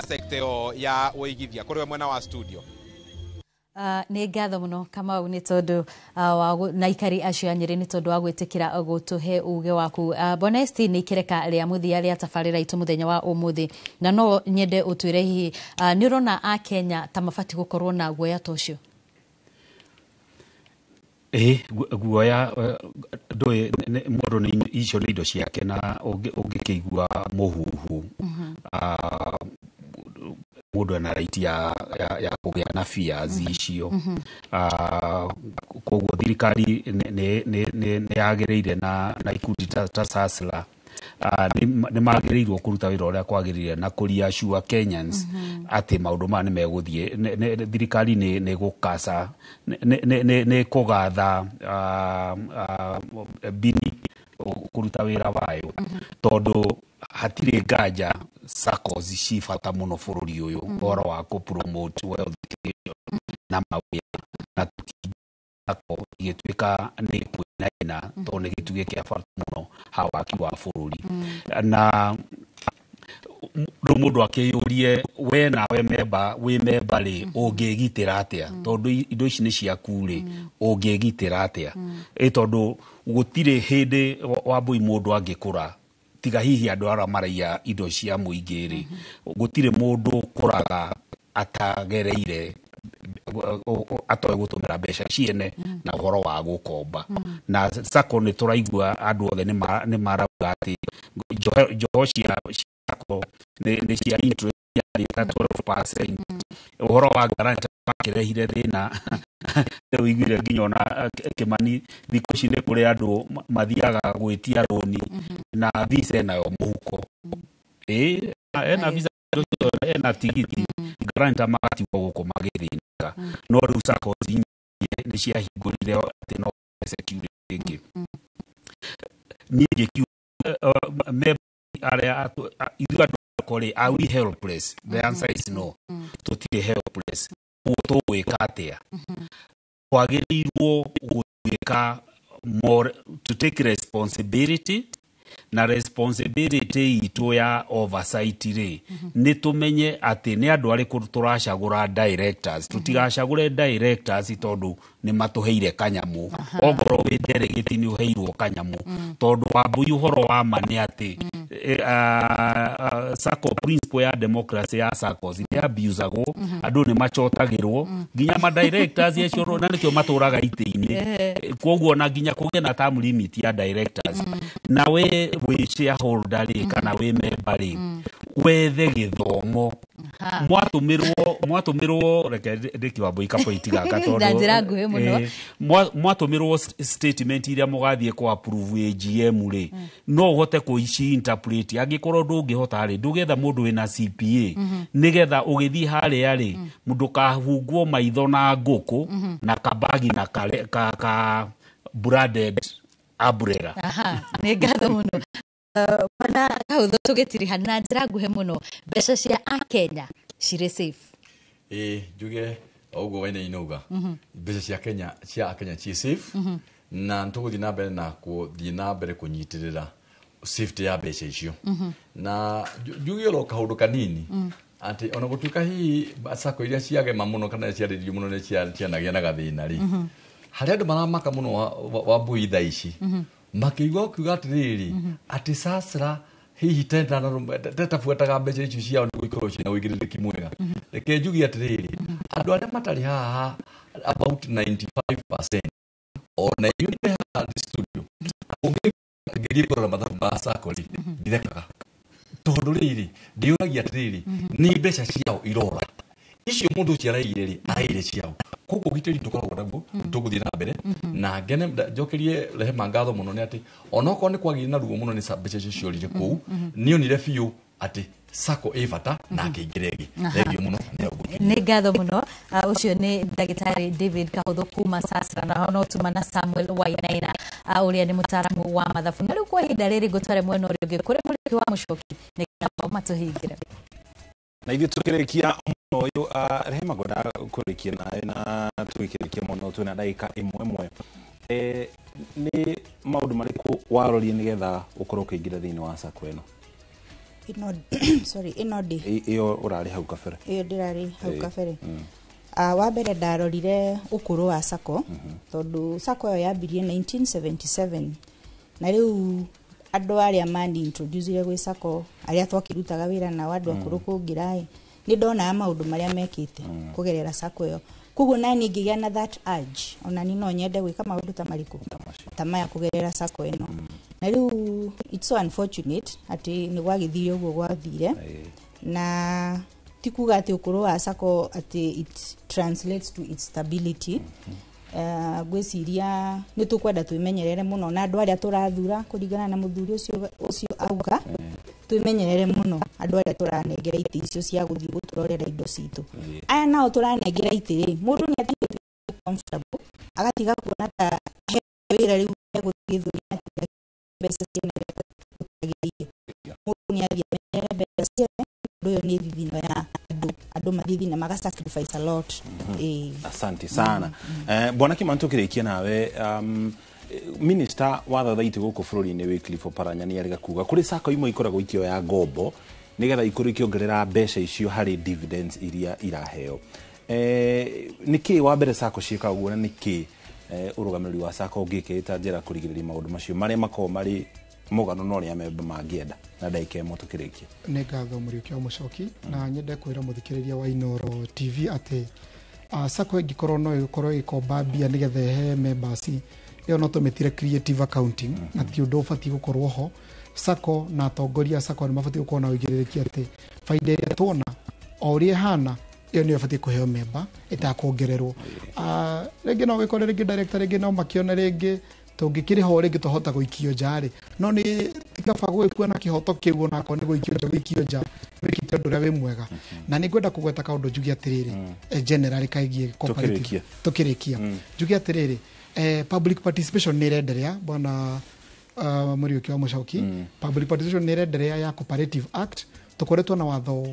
sector ĩyo ya ũigithia. Kũrĩ we mwena wa studio.
Nĩ ngatho mũno, Kamau, nĩ tondũ wa na aikari acio a Nyĩrĩ nĩ tondũ wa gwĩtĩkĩra gũtũhe uge waku. Bonesti, nĩ ikereka rĩa mũthia rĩa tabarĩra itũ mũthenya wa ũmũthĩ, na no nyende ũtwĩre hihi nĩ ũrona akenya ta mabatiĩ gũkorwo na guoya ta ũcio?
Ĩ guoya ndũĩ mũndũ nĩ icio nĩ indo ciake, na ũngĩkĩigua mũhuhu, mũndũ ena right ya kũgĩa na fears icio. Koguo thirikari nĩ yagĩrĩire na ikundi ta SASLA nĩ magĩrĩirwo kũruta wĩra ũrĩa kwagĩrĩire na kũreassure Kenyans atĩ maũndũ maya nĩ megũthiĩ thirikari nĩ gũkaca nĩ kũgatha bini kũruta wĩra wayo, tondũ hatirĩ nganja SACCOs ci bata mũno bũrũri ũyũ, ũhoro wa kũ promote wealth creation na mawĩra, na SACCO igĩtuĩka nĩ kwĩnaina, tondũ nĩ gĩtugĩ kĩa bata mũno ha waki wa bũrũri. Na rĩu mũndũ akĩyũrie, we nawe memba wĩ memba rĩ, ũngĩgitĩra atĩa? Tondũ indo ici nĩ ciaku rĩ, ũngĩgitĩra atĩa? Ĩ tondũ gũtirĩ hĩndĩ Wambũi mũndũ angĩkũra, tiga hihi andũ arĩa maraiya indo cia mũingĩ rĩ, gũtirĩ mũndũ ũkũraga atagereire atoĩ gũtũmĩra mbeca ciene na ũhoro wa gũkomba. Na SACCO nĩ tũraigua andũ othe nĩ marauga atĩ njoho cia SACCO nĩ cia interest ya ta 12%. Ũhoro wa guarantor makĩrehire thĩna. Rĩu ũiguire nginya ona Kĩmani, thikũ ici nĩ kũrĩ andũ mathiaga gwĩtia rũni na visa enayo mũhuko, ĩ ena visa, ena tigiti, guarantor magatigwo gũkũ magĩthĩnĩka. No rĩu SACCOs nyingĩ nĩ ciahingũrire atĩ no security ĩngĩ. Niĩ ngĩkiuga member arĩa ithuĩ andũ akwa rĩ, are we helpless? The answer is no, tũtirĩ helpless. Ũguo tũgwĩka atĩa? Twagĩrĩirwo gũtuĩka more to take responsibility. Na responsibility itũ ya oversight rĩ, nĩ tũmenye atĩ nĩ andũ arĩkũ tũracagũra directors. Tũtigacagũre directors tondũ nĩ matũheire kanyamũ. Ongorwo wĩ delegate nĩ ũheirwo kanyamũ, tondũ Wambui, ũhoro wa ma nĩ atĩ SACCO, principle ya democracy ya SACCOs nĩ abusagwo. Andũ nĩ machotagĩrwo nginya ma directors acio, na nĩkĩo matũraga itĩ-inĩ. Koguo na nginya kũgĩe na term limit ya directors, na we wĩ shareholder rĩ, kana wĩ member rĩ, wethe gĩthomo. Mwatũmĩrwo, reke ndĩki Wambui kapoint gaka tondũ
Na njĩra nguhĩ mũno.
Mwatũmĩrwo statement iria mũgathiĩ kũ approve AGM rĩ, no ũhote kũici interpret. Angĩkorwo ndũngĩhota rĩ, ndũgetha mũndũ wĩna CPA, nĩgetha ũgĩthiĩ harĩa rĩ, ndũkahungwo maitho na ngũkũ na kabagi na kare, ka branded umbrella.
Aha, nĩ ngatho mũno. Bwana Kahũthũ, tũgĩtiriha na njĩra nguhĩ mũno, mbeca cia akenya cirĩ safe?
Ĩ, njuge o ũguo Wainaina uga, mbeca cia Kenya, cia akenya ciĩ safe, na nĩtũgũthiĩ na mbere na kũthiĩ na mbere kũnyitĩrĩra safety ya mbeca icio. Na njuge oro kaũndũ kanini, atĩ ona gũtuĩka hihi sacco iria ciagema mũno kana ciarĩrio mũno nĩ cianagĩa na gathĩna rĩ, harĩa andũ maramaka mũno Wambui thaa ici, makĩigua ũkiuga atĩrĩrĩ, atĩ sasra hihi tetabuataga mbeca icio ciao nĩguo ikorwo ciĩna ũigĩrĩrĩki mwega. Reke njuge atĩrĩrĩ, andũ arĩa matarĩ haha, about 95%, ona inyuĩ nĩ haha studio, ũngĩgeria kũrora mathabu ma sacco rĩ, ndithekaga, tondũ rĩrĩ, ndĩũragia atĩrĩrĩ, nĩ mbeca ciao irora icio mũndũ ũcio araigire rĩ, araigire ciao. Koguo ũgitĩri tũkoragwo naguo, tũgũthiĩ na mbere na ngene njokerie Rehema ngatho mũno, nĩ atĩ onokorwo nĩ kwagĩire na ruo mũno nĩ mbeca icio ciorire kũu, nĩonire biũ atĩ sacco ĩ bata na akĩingĩra ĩngĩ. Thengiũ mũno nĩ ũguo.
Nĩ ngatho mũno. Ũcio nĩ ndagĩtarĩ David Kahũthũ kuma Sasra, na no tuma na Samuel Wainaina, ũrĩa nĩ mũtaaramu wa mathabu. Na rĩu kwa ihinda rĩrĩ ngũtware mwena ũrĩa ũngĩ kũrĩ mũrĩki wa mũcoki nĩgetha matũhingĩre.
Na ithuĩ tũkĩrĩkia mũno ũyũ, Rehema, ngwenda kũrĩkia nawe, na tũgĩkĩrĩkia mũno twĩna ndagĩka ĩmwe ĩmwe. Nĩ maũndũ marĩkũ warorie nĩgetha ũkorwo ũkĩingĩra thĩinĩ wa sacco ĩno?
Ĩno, sorry, ĩno ndĩ
Ĩyo ũrarĩ hau kabere.
Ĩyo ndĩrarĩ hau kabere. Wa mbere ndarorire ũkũrũ wa sacco, tondũ sacco ĩyo yambirie 1977, na rĩu andũ arĩa mani introducire gwĩ sacco, arĩa twakĩrutaga wĩra nao, andũ akũrũ kũngĩra ĩ, nĩ ndonaga maũndũ marĩa mekĩte kũgerera sacco ĩyo. Koguo nani ngĩgĩa na that urge, ona ni no nyende gwĩka maũndũ ta marĩkũ, ta maya, kũgerera sacco ĩno. Na rĩu it's so unfortunate atĩ nĩ gwagĩthire ũguo gwathire, na ti kuga atĩ ũkũrũ wa sacco atĩ it translates to its stability. Ngwĩciria nĩ tũkwenda twĩmenyerere mũno na andũ arĩa tũrathura, kũringana na mũthuri ũcio auga, twĩmenyerere mũno andũ arĩa tũranengera itĩ icio cia gũthiĩ gũtũrorera indo citũ. Aya nao tũranengera itĩ rĩ, mũndũ nĩ atige comfortable, agatiga kuona ta he wĩra rĩu egũthiĩ gĩthũri na mbeca ciene ũtagĩrĩire. Mũndũ nĩ athiĩ amenyere mbeca ciene. Ũndũ ũyũ nĩ thithino ya andũ, andũ mathithi na maga sacrifice a lot. Ĩĩ.
Asante sana. Bwana Kimani, tukĩrĩkia nawe, minister wa thothaitĩ gũkũ bũrũri-inĩ Wycliffe Oparanya nĩ erĩga kuga kũrĩ sacco imwe ikoragwo ikĩoya ngombo nĩgetha ikorwo ikĩongerera mbeca icio harĩ dividends iria iraheo. Nĩkĩ wa mbere sacco ciĩkaga ũguo, na nĩkĩ ũrũgamĩrĩri wa sacco ũngĩkĩta njĩra kũrigĩrĩria maũndũ macio marĩa makoragwo marĩ mũgano na ũrĩa memba mangĩenda? Na ndagĩka ĩmwe tũkĩrĩkia.
Nĩ ngatho, Mũriũki wa Mũcoki, na nyende kwĩra mũthikĩrĩria wa Inoro TV atĩ sacco ĩngĩkorwo no ĩgĩkorwo ĩgĩkomba mbia nĩgetha ĩhe members, ĩyo no tũmĩtire creative accounting, na ti ũndũ ũbatiĩ gũkorwo ho. Sacco na atongoria a sacco nĩ mabatiĩ gũkorwo na ũigĩrĩrĩki atĩ baida ĩrĩa tuona o ũrĩa ĩhana, ĩyo nĩyo ĩbatiĩ kũheo memba ĩtakuongererwo. Rĩngĩ no gĩkore rĩngĩ director rĩngĩ no makĩone rĩngĩ tũngĩkĩrĩha o rĩngĩ twahota gũikio nja rĩ, no nĩ ti kaba gũgĩkua na kĩhoto kĩu, onakorwo nĩ gũikio nja, gũikio nja wĩkĩte ũndũ ũrĩa wĩ mwega. Na nĩ ngwenda kũgweta kaũndũ njuge atĩrĩrĩ, generally kaĩgiĩ cooperative.
Tũkĩrĩkia.
Tũkĩrĩkia njuge atĩrĩrĩ, public participation nĩ ĩrenderea, bwana Mũriũki wa Mũcoki. Public participation nĩ ĩrenderea ya Cooperative Act. Tũkoretwo na watho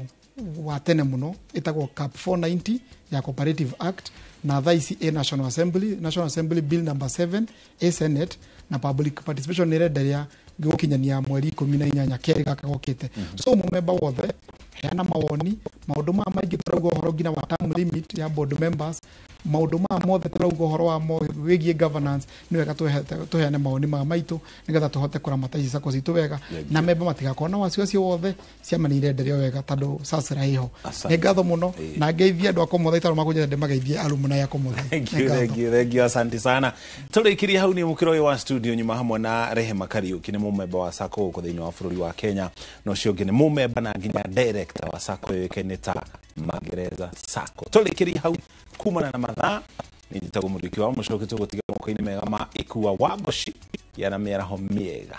wa tene mũno ĩtagwo CAP 490 ya Cooperative Act, na thaa ici ĩ National Assembly, National Assembly Bill number 7 ĩ Senate, na public participation nĩ ĩrenderea Gũkinyania mweri 18 kerĩ gaka gokĩte. So mũmemba wothe heana mawoni, maũndũ maya maingĩ tũrauga ũhoro nginya wa term limit ya board members, maũndũ maya mothe tũrauga ũhoro wa wĩgiĩ governance, nĩ wega tũheane mawoni maya maitũ nĩgetha tũhote kũramata ici sacco citũ wega na memba matigakorwo na wasiwasi wothe, ciama nĩ irenderio wega tondũ SACCRA ĩho. Nĩ ngatho mũno na ngeithie andũ a Komotha itaro makũnyenda ndĩmageithie alumni a Komotha.
Thank you, thank you, thank you, asante sana. Tũrĩkĩrie hau nĩ mũkĩro ũyũ wa studio nyuma hamwe na Rehema Kariuki, nĩ mũmemba wa SACCO gũkũ thĩinĩ wa bũrũri wa Kenya, na ũcio ũngĩ nĩ mũmemba na nginya director wa SACCO yũĩkaine ta Magereza SACCO. Tũrĩkĩrie hau kumana na mathaa nĩ njĩtagwo Mũrĩki wa Mũcoki, tũgũtiga moko-inĩ mega ma Ikua wa Mboci yana mĩaraho mĩega.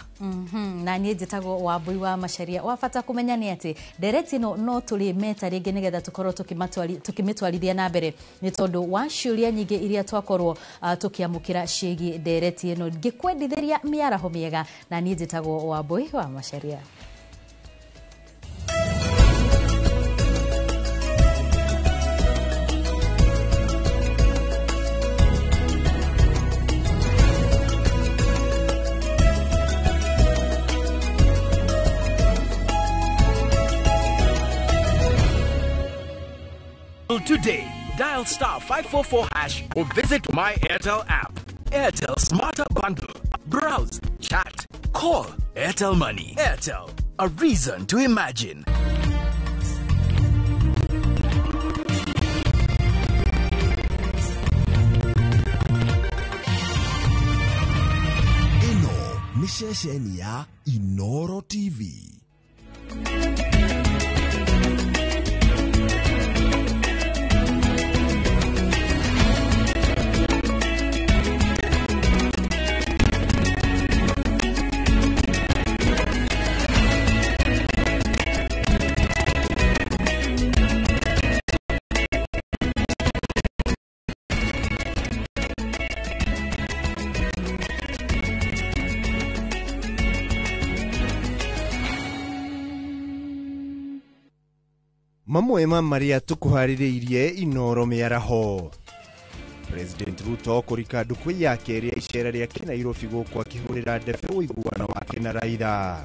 Na niĩ njĩtagwo Wambui wa Macharia. Wa bata kũmenya nĩ atĩ ndereti ĩno no tũrĩ meta rĩngĩ nĩgetha tũkorwo tũkĩmĩtwarithia na mbere, nĩ tondũ wa ciũria nyingĩ iria twakorwo tũkĩamũkĩra ciĩgiĩ ndereti ĩno. Ngĩkwendithĩria mĩaraho mĩega, na niĩ njĩtagwo Wambui wa Macharia.
Today, dial star 544 hash or visit My Airtel app. Airtel Smarter Bundle. Browse, chat, call. Airtel Money. Airtel, a reason to imagine.
Ĩno nĩ ceceni ya Inoro TV.
Mamwe ma marĩa tũkũharĩrĩirie Inoro mĩaraho. President Ruto kũrika ndukũ ya kerĩ ya icera rĩake Nairobi gũkũ akĩhũrĩra ndebe ũiguano wake na Raila.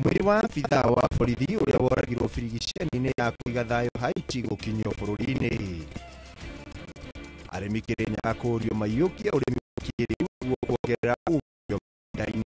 Mwĩrĩ wa abithaa wa borithi ũrĩa woragirwo birigiceni-inĩ ya kũiga thayũ Haiti gũkinyio bũrũri-inĩ. Arĩmi Kĩrĩnyaga kũũrio maiyũkie ũrĩmi wa kĩrĩu nĩguo kuongerera umithio mĩgũnda-inĩ.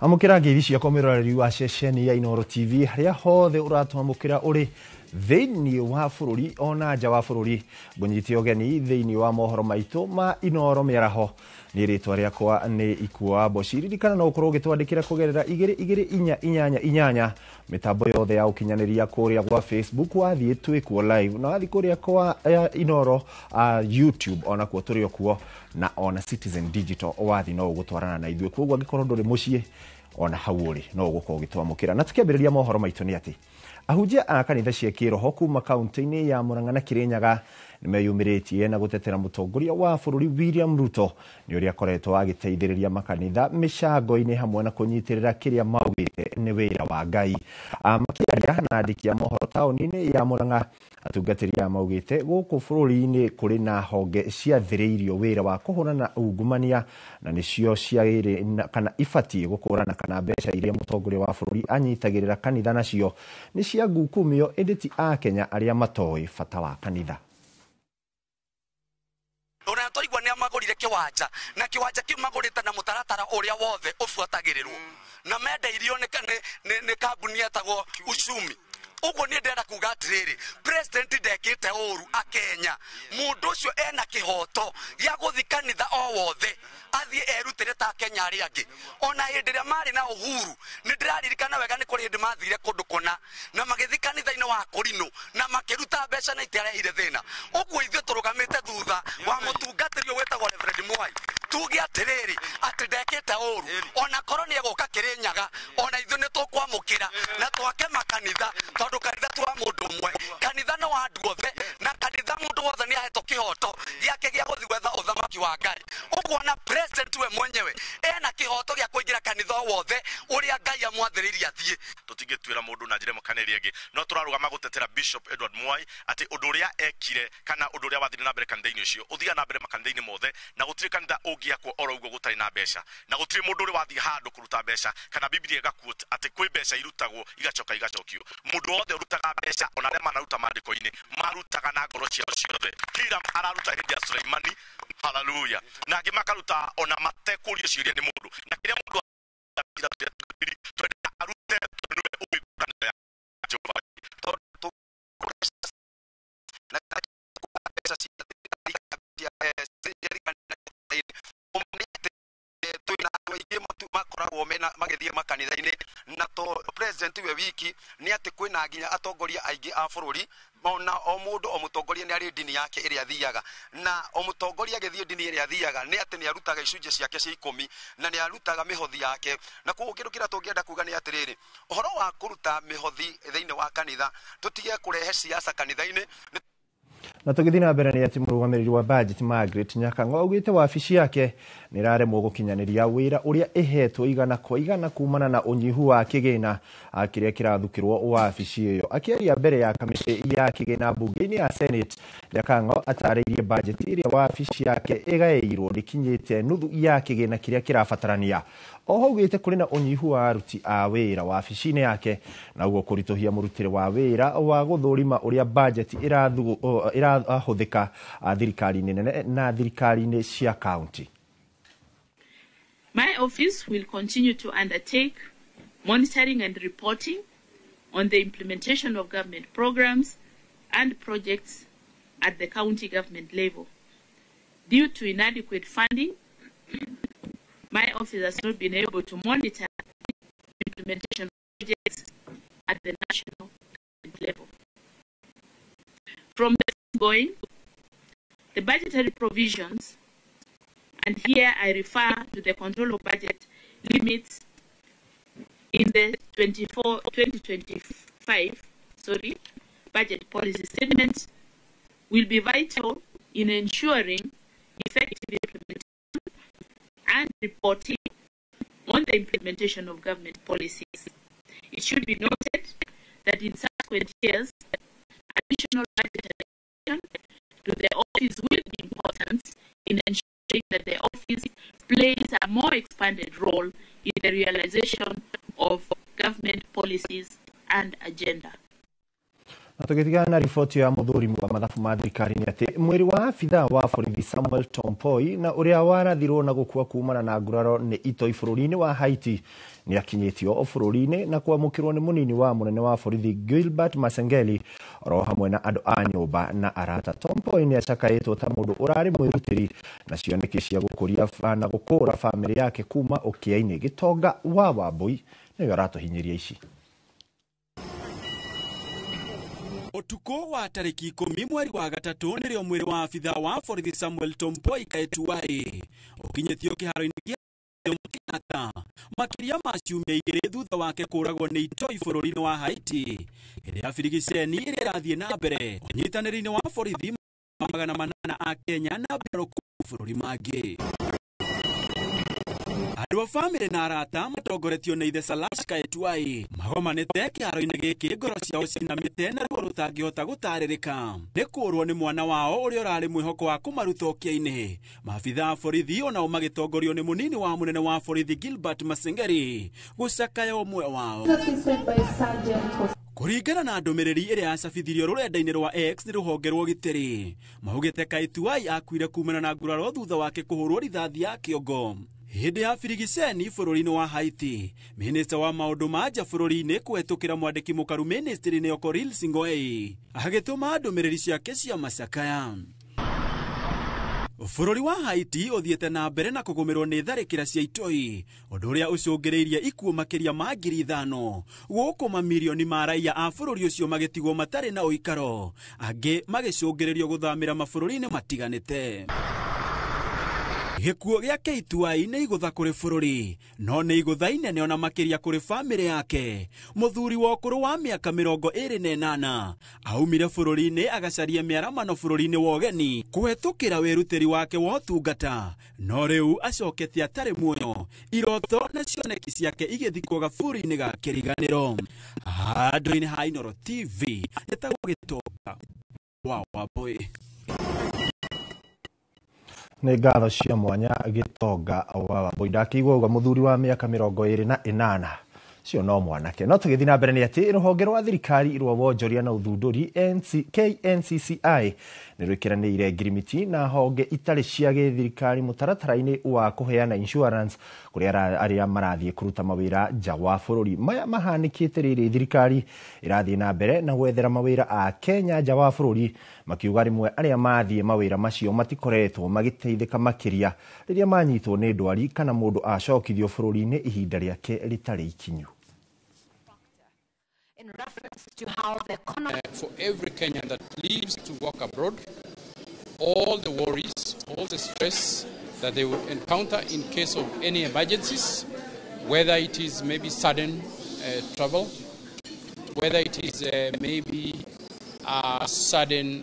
Amũkĩra ngeithi ciakwa mwĩroreri wa ceceni ya Inoro TV harĩa hothe ũratwamũkĩra ũrĩ thĩinĩ wa bũrũri ona nja wa bũrũri. Ngũnyite ũgeni thĩinĩ wa mohoro maitũ ma Inoro mĩaraho. Nĩ rĩtwa rĩakwa nĩ Ikua Mboci. Ririkana no ũkorwo ũgĩtwandĩkĩra kũgerera 2 2 8 8 8 mĩtambo yothe ya ũkinyanĩria kũrĩa gwa Facebook wathiĩ twĩkuo live, na wathiĩ kũrĩa kwa Inoro YouTube onakuo tũrĩ o kuo, na ona Citizen Digital wathiĩ no ũgũtwarana na ithuĩ. Koguo angĩkorwo ndũrĩ mũciĩ ona hau ũrĩ no ũgũkorwo ũgĩtwamũkĩra. Na tũkĩambĩrĩria mohoro maitũ nĩ atĩ ahunjia a kanitha cia kĩroho kuma kaunti-inĩ ya Murang'a na Kirinyaga nĩmeyumĩrĩtie na gũtetera mũtongoria wa bũrũri William Ruto nĩ ũrĩa akoretwo agĩteithĩrĩria makanitha mĩcango-inĩ hamwe na kũnyitĩrĩra kĩrĩa maugĩte nĩ wĩra wa Ngai. Makĩaria na andĩki a mohoro taũni-inĩ ya Murang'a, atungatĩri aya maugĩte gũkũ bũrũri-inĩ kũrĩ na honge ciathĩrĩirio wĩra wa kũhũrana na ungumania na nĩcio ciagĩrĩire kana ibatiĩ gũkũrana kana mbeca iria mũtongoria wa bũrũri anyitagĩrĩra kanitha nacio nĩ cia ngukumio, ĩndĩ ti akenya arĩa matoĩ bata wa kanitha.
Ona twaigua nĩ amagũrire kĩwanja na kĩwanja kĩu magũrĩte na mũtaratara ũrĩa wothe ũbuatagĩrĩrwo na mendeirio nĩ kambuni etagwo Uchumi. Ũguo niĩ ndĩrenda kuga atĩrĩrĩ, president ndekĩte ũru akenya. Mũndũ ũcio ena kĩhoto gĩa gũthiĩ kanitha o wothe athiĩ erutĩre ta akenya arĩa angĩ. Ona hĩndĩ ĩrĩa marĩ na Uhuru nĩ ndĩraririkana wega nĩ kũrĩ hĩndĩ mathire kũndũ kũna na magĩthiĩ kanitha-inĩ wa Kũrinũ na makĩruta mbeca na itiarehire thĩna. Ũguo ithuĩ tũrũgamĩte thutha wa mũtungatĩri ũyũ wĩtagwo Reverend Mwai tuge atĩrĩrĩ atĩ ndekĩte ũru, ona korwo nĩ egũka Kĩrĩnyaga ona ithuĩ nĩ tũkwamũkĩra na twake makanitha, tondũ kanitha ti wa mũndũ ũmwe. Kanitha nĩ wa andũ othe, na kanitha mũndũ wothe nĩ ahetwo kĩhoto gĩake gĩa gũthiĩ gwetha ũthamaki wa Ngai. Ũguo na president we mwenyewe ena kĩhoto gĩa kũingĩra kanitha wothe ũrĩa Ngai amwathĩrĩirie athiĩ.
Tũtingĩtuĩra mũndũ na njĩra ĩmwe kana ĩrĩa ĩngĩ, no tũrarũgama gũtetera Bishop Edward Mwai atĩ ũndũ ũrĩa ekire kana ũndũ ũrĩa wathire na mbere kanitha-inĩ ũcio ũthiaga na mbere makanitha-inĩ mothe, na gũtirĩ kanitha ũngĩakwo oro ũguo gũtarĩ na mbeca, na gũtirĩ mũndũ ũrĩ wathiĩ handũ kũruta mbeca kana Biblia ĩgaquote atĩ kwĩ mbeca irutagwo igacoka igacokio. Mũndũ wothe ũrutaga mbeca ona arĩa manaruta maandĩko-inĩ marutaga na ngoro ciao ciothe. Hiram araruta hĩndĩ ya Suleimani, haleluya, na angĩ makaruta ona matekũrio ciũria nĩ mũndũ, na kĩrĩa mũndũ twenda arute tondũ nĩwe ũĩ kanitha ya Jehova.
Tondũ twĩna andũ aingĩ makoragwo mena magĩthiĩ makanitha-inĩ, na to president we wiki nĩ atĩ kwĩna nginya atongoria aingĩ a bũrũri, ona o mũndũ o mũtongoria nĩ arĩ ndini yake ĩrĩa athiaga, na o mũtongoria agĩthiĩ ndini ĩrĩa athiaga nĩ atĩ nĩ arutaga icunjĩ ciake cia 10 na nĩ arutaga mĩhothi yake. Na koguo kĩndũ kĩrĩa tũngĩenda kuga nĩ atĩrĩrĩ, ũhoro wa kũruta mĩhothi thĩinĩ wa kanitha, tũtige kũrehe siasa kanitha-inĩ.
Na tũgĩthiĩ na mbere nĩ atĩ mũrũgamĩrĩri wa budget Margaret Nyakang'o augĩte wabici yake nĩ ĩraremwo gũkinyanĩria wĩra ũrĩa ĩhetwo igana kwa igana kumana na ũnyihu wa kĩgĩna kĩrĩa kĩrathukĩrwo wabici ĩyo. Akĩaria mbere ya kamĩtĩ ya kĩgĩna mbunge-inĩ ya Senate, Nyakang'o atarĩirie budget ĩrĩa wabici yake ĩgaĩirwo ndĩkinyĩte nuthu ya kĩgĩna kĩrĩa kĩrabatarania. Oho augĩte kũrĩ na ũnyihu wa aruti a wĩra wabici-inĩ yake, na ũguo kũritũhia mũrutĩre wa wĩra wa gũthũrima ũrĩa budget ĩrahũthĩka thirikari-inĩ nene na thirikari-inĩ cia kaunti.
My office will continue to undertake monitoring and reporting on the implementation of government programs and projects at the county government level. Due to inadequate funding, my office has not been able to monitor implementation of projects at the national government level. From the going, the budgetary provisions, and here I refer to the control of budget limits in the 2025 budget policy statement, will be vital in ensuring effective implementation and reporting on the implementation of government policies. It should be noted that in subsequent years, additional budget allocation to the office will be important in ensuring that the office plays a more expanded role in the realization of government policies and agenda.
Na tũgĩtigana na riboti ya mũthũrimi wa mathabu ma thirikari nĩ atĩ mwĩrĩ wa abithaa wa borithi Samuel Tompoi na ũrĩa warathirwo na gũkua kumana na nguraro nĩ itoi bũrũri-inĩ wa Haiti nĩ akinyĩtio bũrũri-inĩ na kwamũkĩrwo nĩ mũnini wa mũnene wa borithi Gilbert Masengeli oro hamwe na andũ a nyũmba na arata. Tompoi nĩ acakaĩtwo ta mũndũ ũrarĩ mwĩrutĩri na cioneki cia gũkũria na gũkũra bamĩrĩ yake kuma ũkĩa-inĩ. Gĩtonga wa Wambui nĩwe aratũhinyĩria ici.
Utuko wa tariki 10 mweri wa 3 nĩrĩo mwĩrĩ wa abithaa wa borithi Samuel Tompoi Kaetuai ũkinyĩtio kĩharo-inĩ kĩa Jomo Kenyatta makĩria ma ciumia 2 thutha wake kũragwo nĩ itoi bũrũri-inĩ wa Haiti. Hĩndĩ ya birigiceni ĩrĩa ĩrathiĩ na mbere ũnyitanĩri-inĩ wa borithi 800 a Kenya na mbirarũ bũrũri mangĩ. Andũ a bamĩrĩ na arata matongoretio nĩ ithe Salash Kaetuai magomanĩte kĩharo-inĩ gĩkĩ ngoro ciao cinamĩte na ruo rũtangĩhota gũtarĩrĩka nĩ kũũrwo nĩ mwana wao ũrĩa ũrarĩ mwĩhoko wa kũmaruta ũkĩa-inĩ. Maabithaa a borithi onao magĩtongorio nĩ mũnini wa mũnene wa borithi Gilbert Masengeri gũcakaya ũmwe wao. Kũringana na ndũmĩrĩri ĩrĩa yacabithirio rũrenda-inĩ rwa X nĩ rũhonge rwa ũgitĩri, maugĩte Kaetuai akuire kumana na nguraro thutha wake kũhũrwo rithathi ya kĩongo hĩndĩ ya birigiceni bũrũri-inĩ wa Haiti. Minista wa maũndũ ma nja bũrũri-inĩ kũhetũkĩra mwandĩki mũkaru ministry-inĩ Okoril Singoei agĩtũma ndũmĩrĩri ciake cia macakaya. Bũrũri wa Haiti ũthiĩte na mbere na kũgũmĩrwo nĩ tharĩkĩra cia itoi ũndũ ũrĩa ũcũngĩrĩirie ikuũ makĩria ma 5,000 gũkũ mamirioni ma raiya a bũrũri ũcio magĩtigwo matarĩ na ũikaro, angĩ magĩcũngĩrĩrio gũthamĩra mabũrũri-inĩ matiganĩte. Gĩkuũ gĩa Keituai nĩ igũtha kũrĩ bũrũri, no nĩ igũtha inene ona makĩria kũrĩ bamĩrĩ yake. Mũthuri wa ũkũrũ wa mĩaka 28 aumire bũrũri-inĩ agacaria mĩaramano bũrũri-inĩ wa ũgeni kũhetũkĩra wĩrutĩri wake wa ũtungata, no rĩu acokete atarĩ muoyo, iroto na cioneki ciake igĩthikwo gaburi-inĩ ga kĩriganĩro. Handũ-inĩ ha Inooro TV njĩtagwo Gĩtonga wa Wambui.
Nĩ ngatho cia mwanya Gĩtonga wa Wambui. Ndakĩigua ũguo mũthuri wa mĩaka 28 cio no mwanake. No tũgĩthiĩ na mbere nĩ atĩ rũhonge rwa thirikari rwa wonjoria na ũthundũri KNCCI nĩ rwĩkĩranĩire ngirimiti na honge itarĩ cia gĩthirikari mũtaratara-inĩ wa kũheana insurance kũrĩ arĩa marathiĩ kũruta mawĩra nja wa bũrũri. Maya mahanĩkĩte rĩrĩ thirikari ĩrathiĩ na mbere na gwethera mawĩra a Kenya nja wa bũrũri, makiuga rĩmwe arĩa mathiĩ mawĩra macio matikoretwo magĩteithĩka makĩria rĩrĩa manyitwo nĩ ndwari kana mũndũ acokithio bũrũri-inĩ ihinda rĩake rĩtarĩ ikinyu.
In reference to how the economy
for every Kenyan that leaves to work abroad, all the worries, all the stress that they would encounter in case of any emergencies, whether it is maybe sudden travel, whether it is maybe a sudden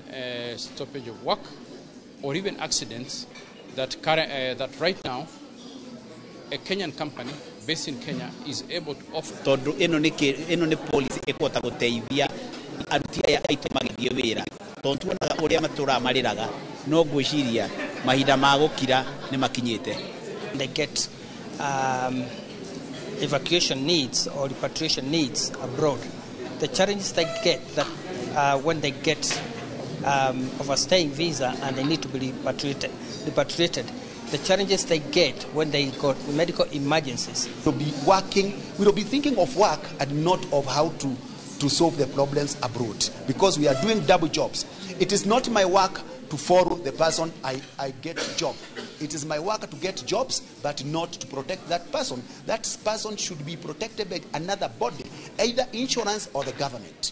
stoppage of work, or even accidents that, that right now a Kenyan company based in Kenya is able to offer.
Tondu ino ni policy ekuhota guteithia aruti aya aitu magithie wira, tondu tuonaga uria matura mariraga, no ngwiciria mahinda ma gukira ni makinyite.
They get evacuation needs or repatriation needs abroad. The challenges they get that when they get overstaying visa and they need to be repatriated. The challenges they get when they got medical emergencies.
We'll be working, we'll be thinking of work and not of how to solve the problems abroad, because we are doing double jobs. It is not my work to follow the person I get job. It is my work to get jobs, but not to protect that person. That person should be protected by another body, either insurance or the government.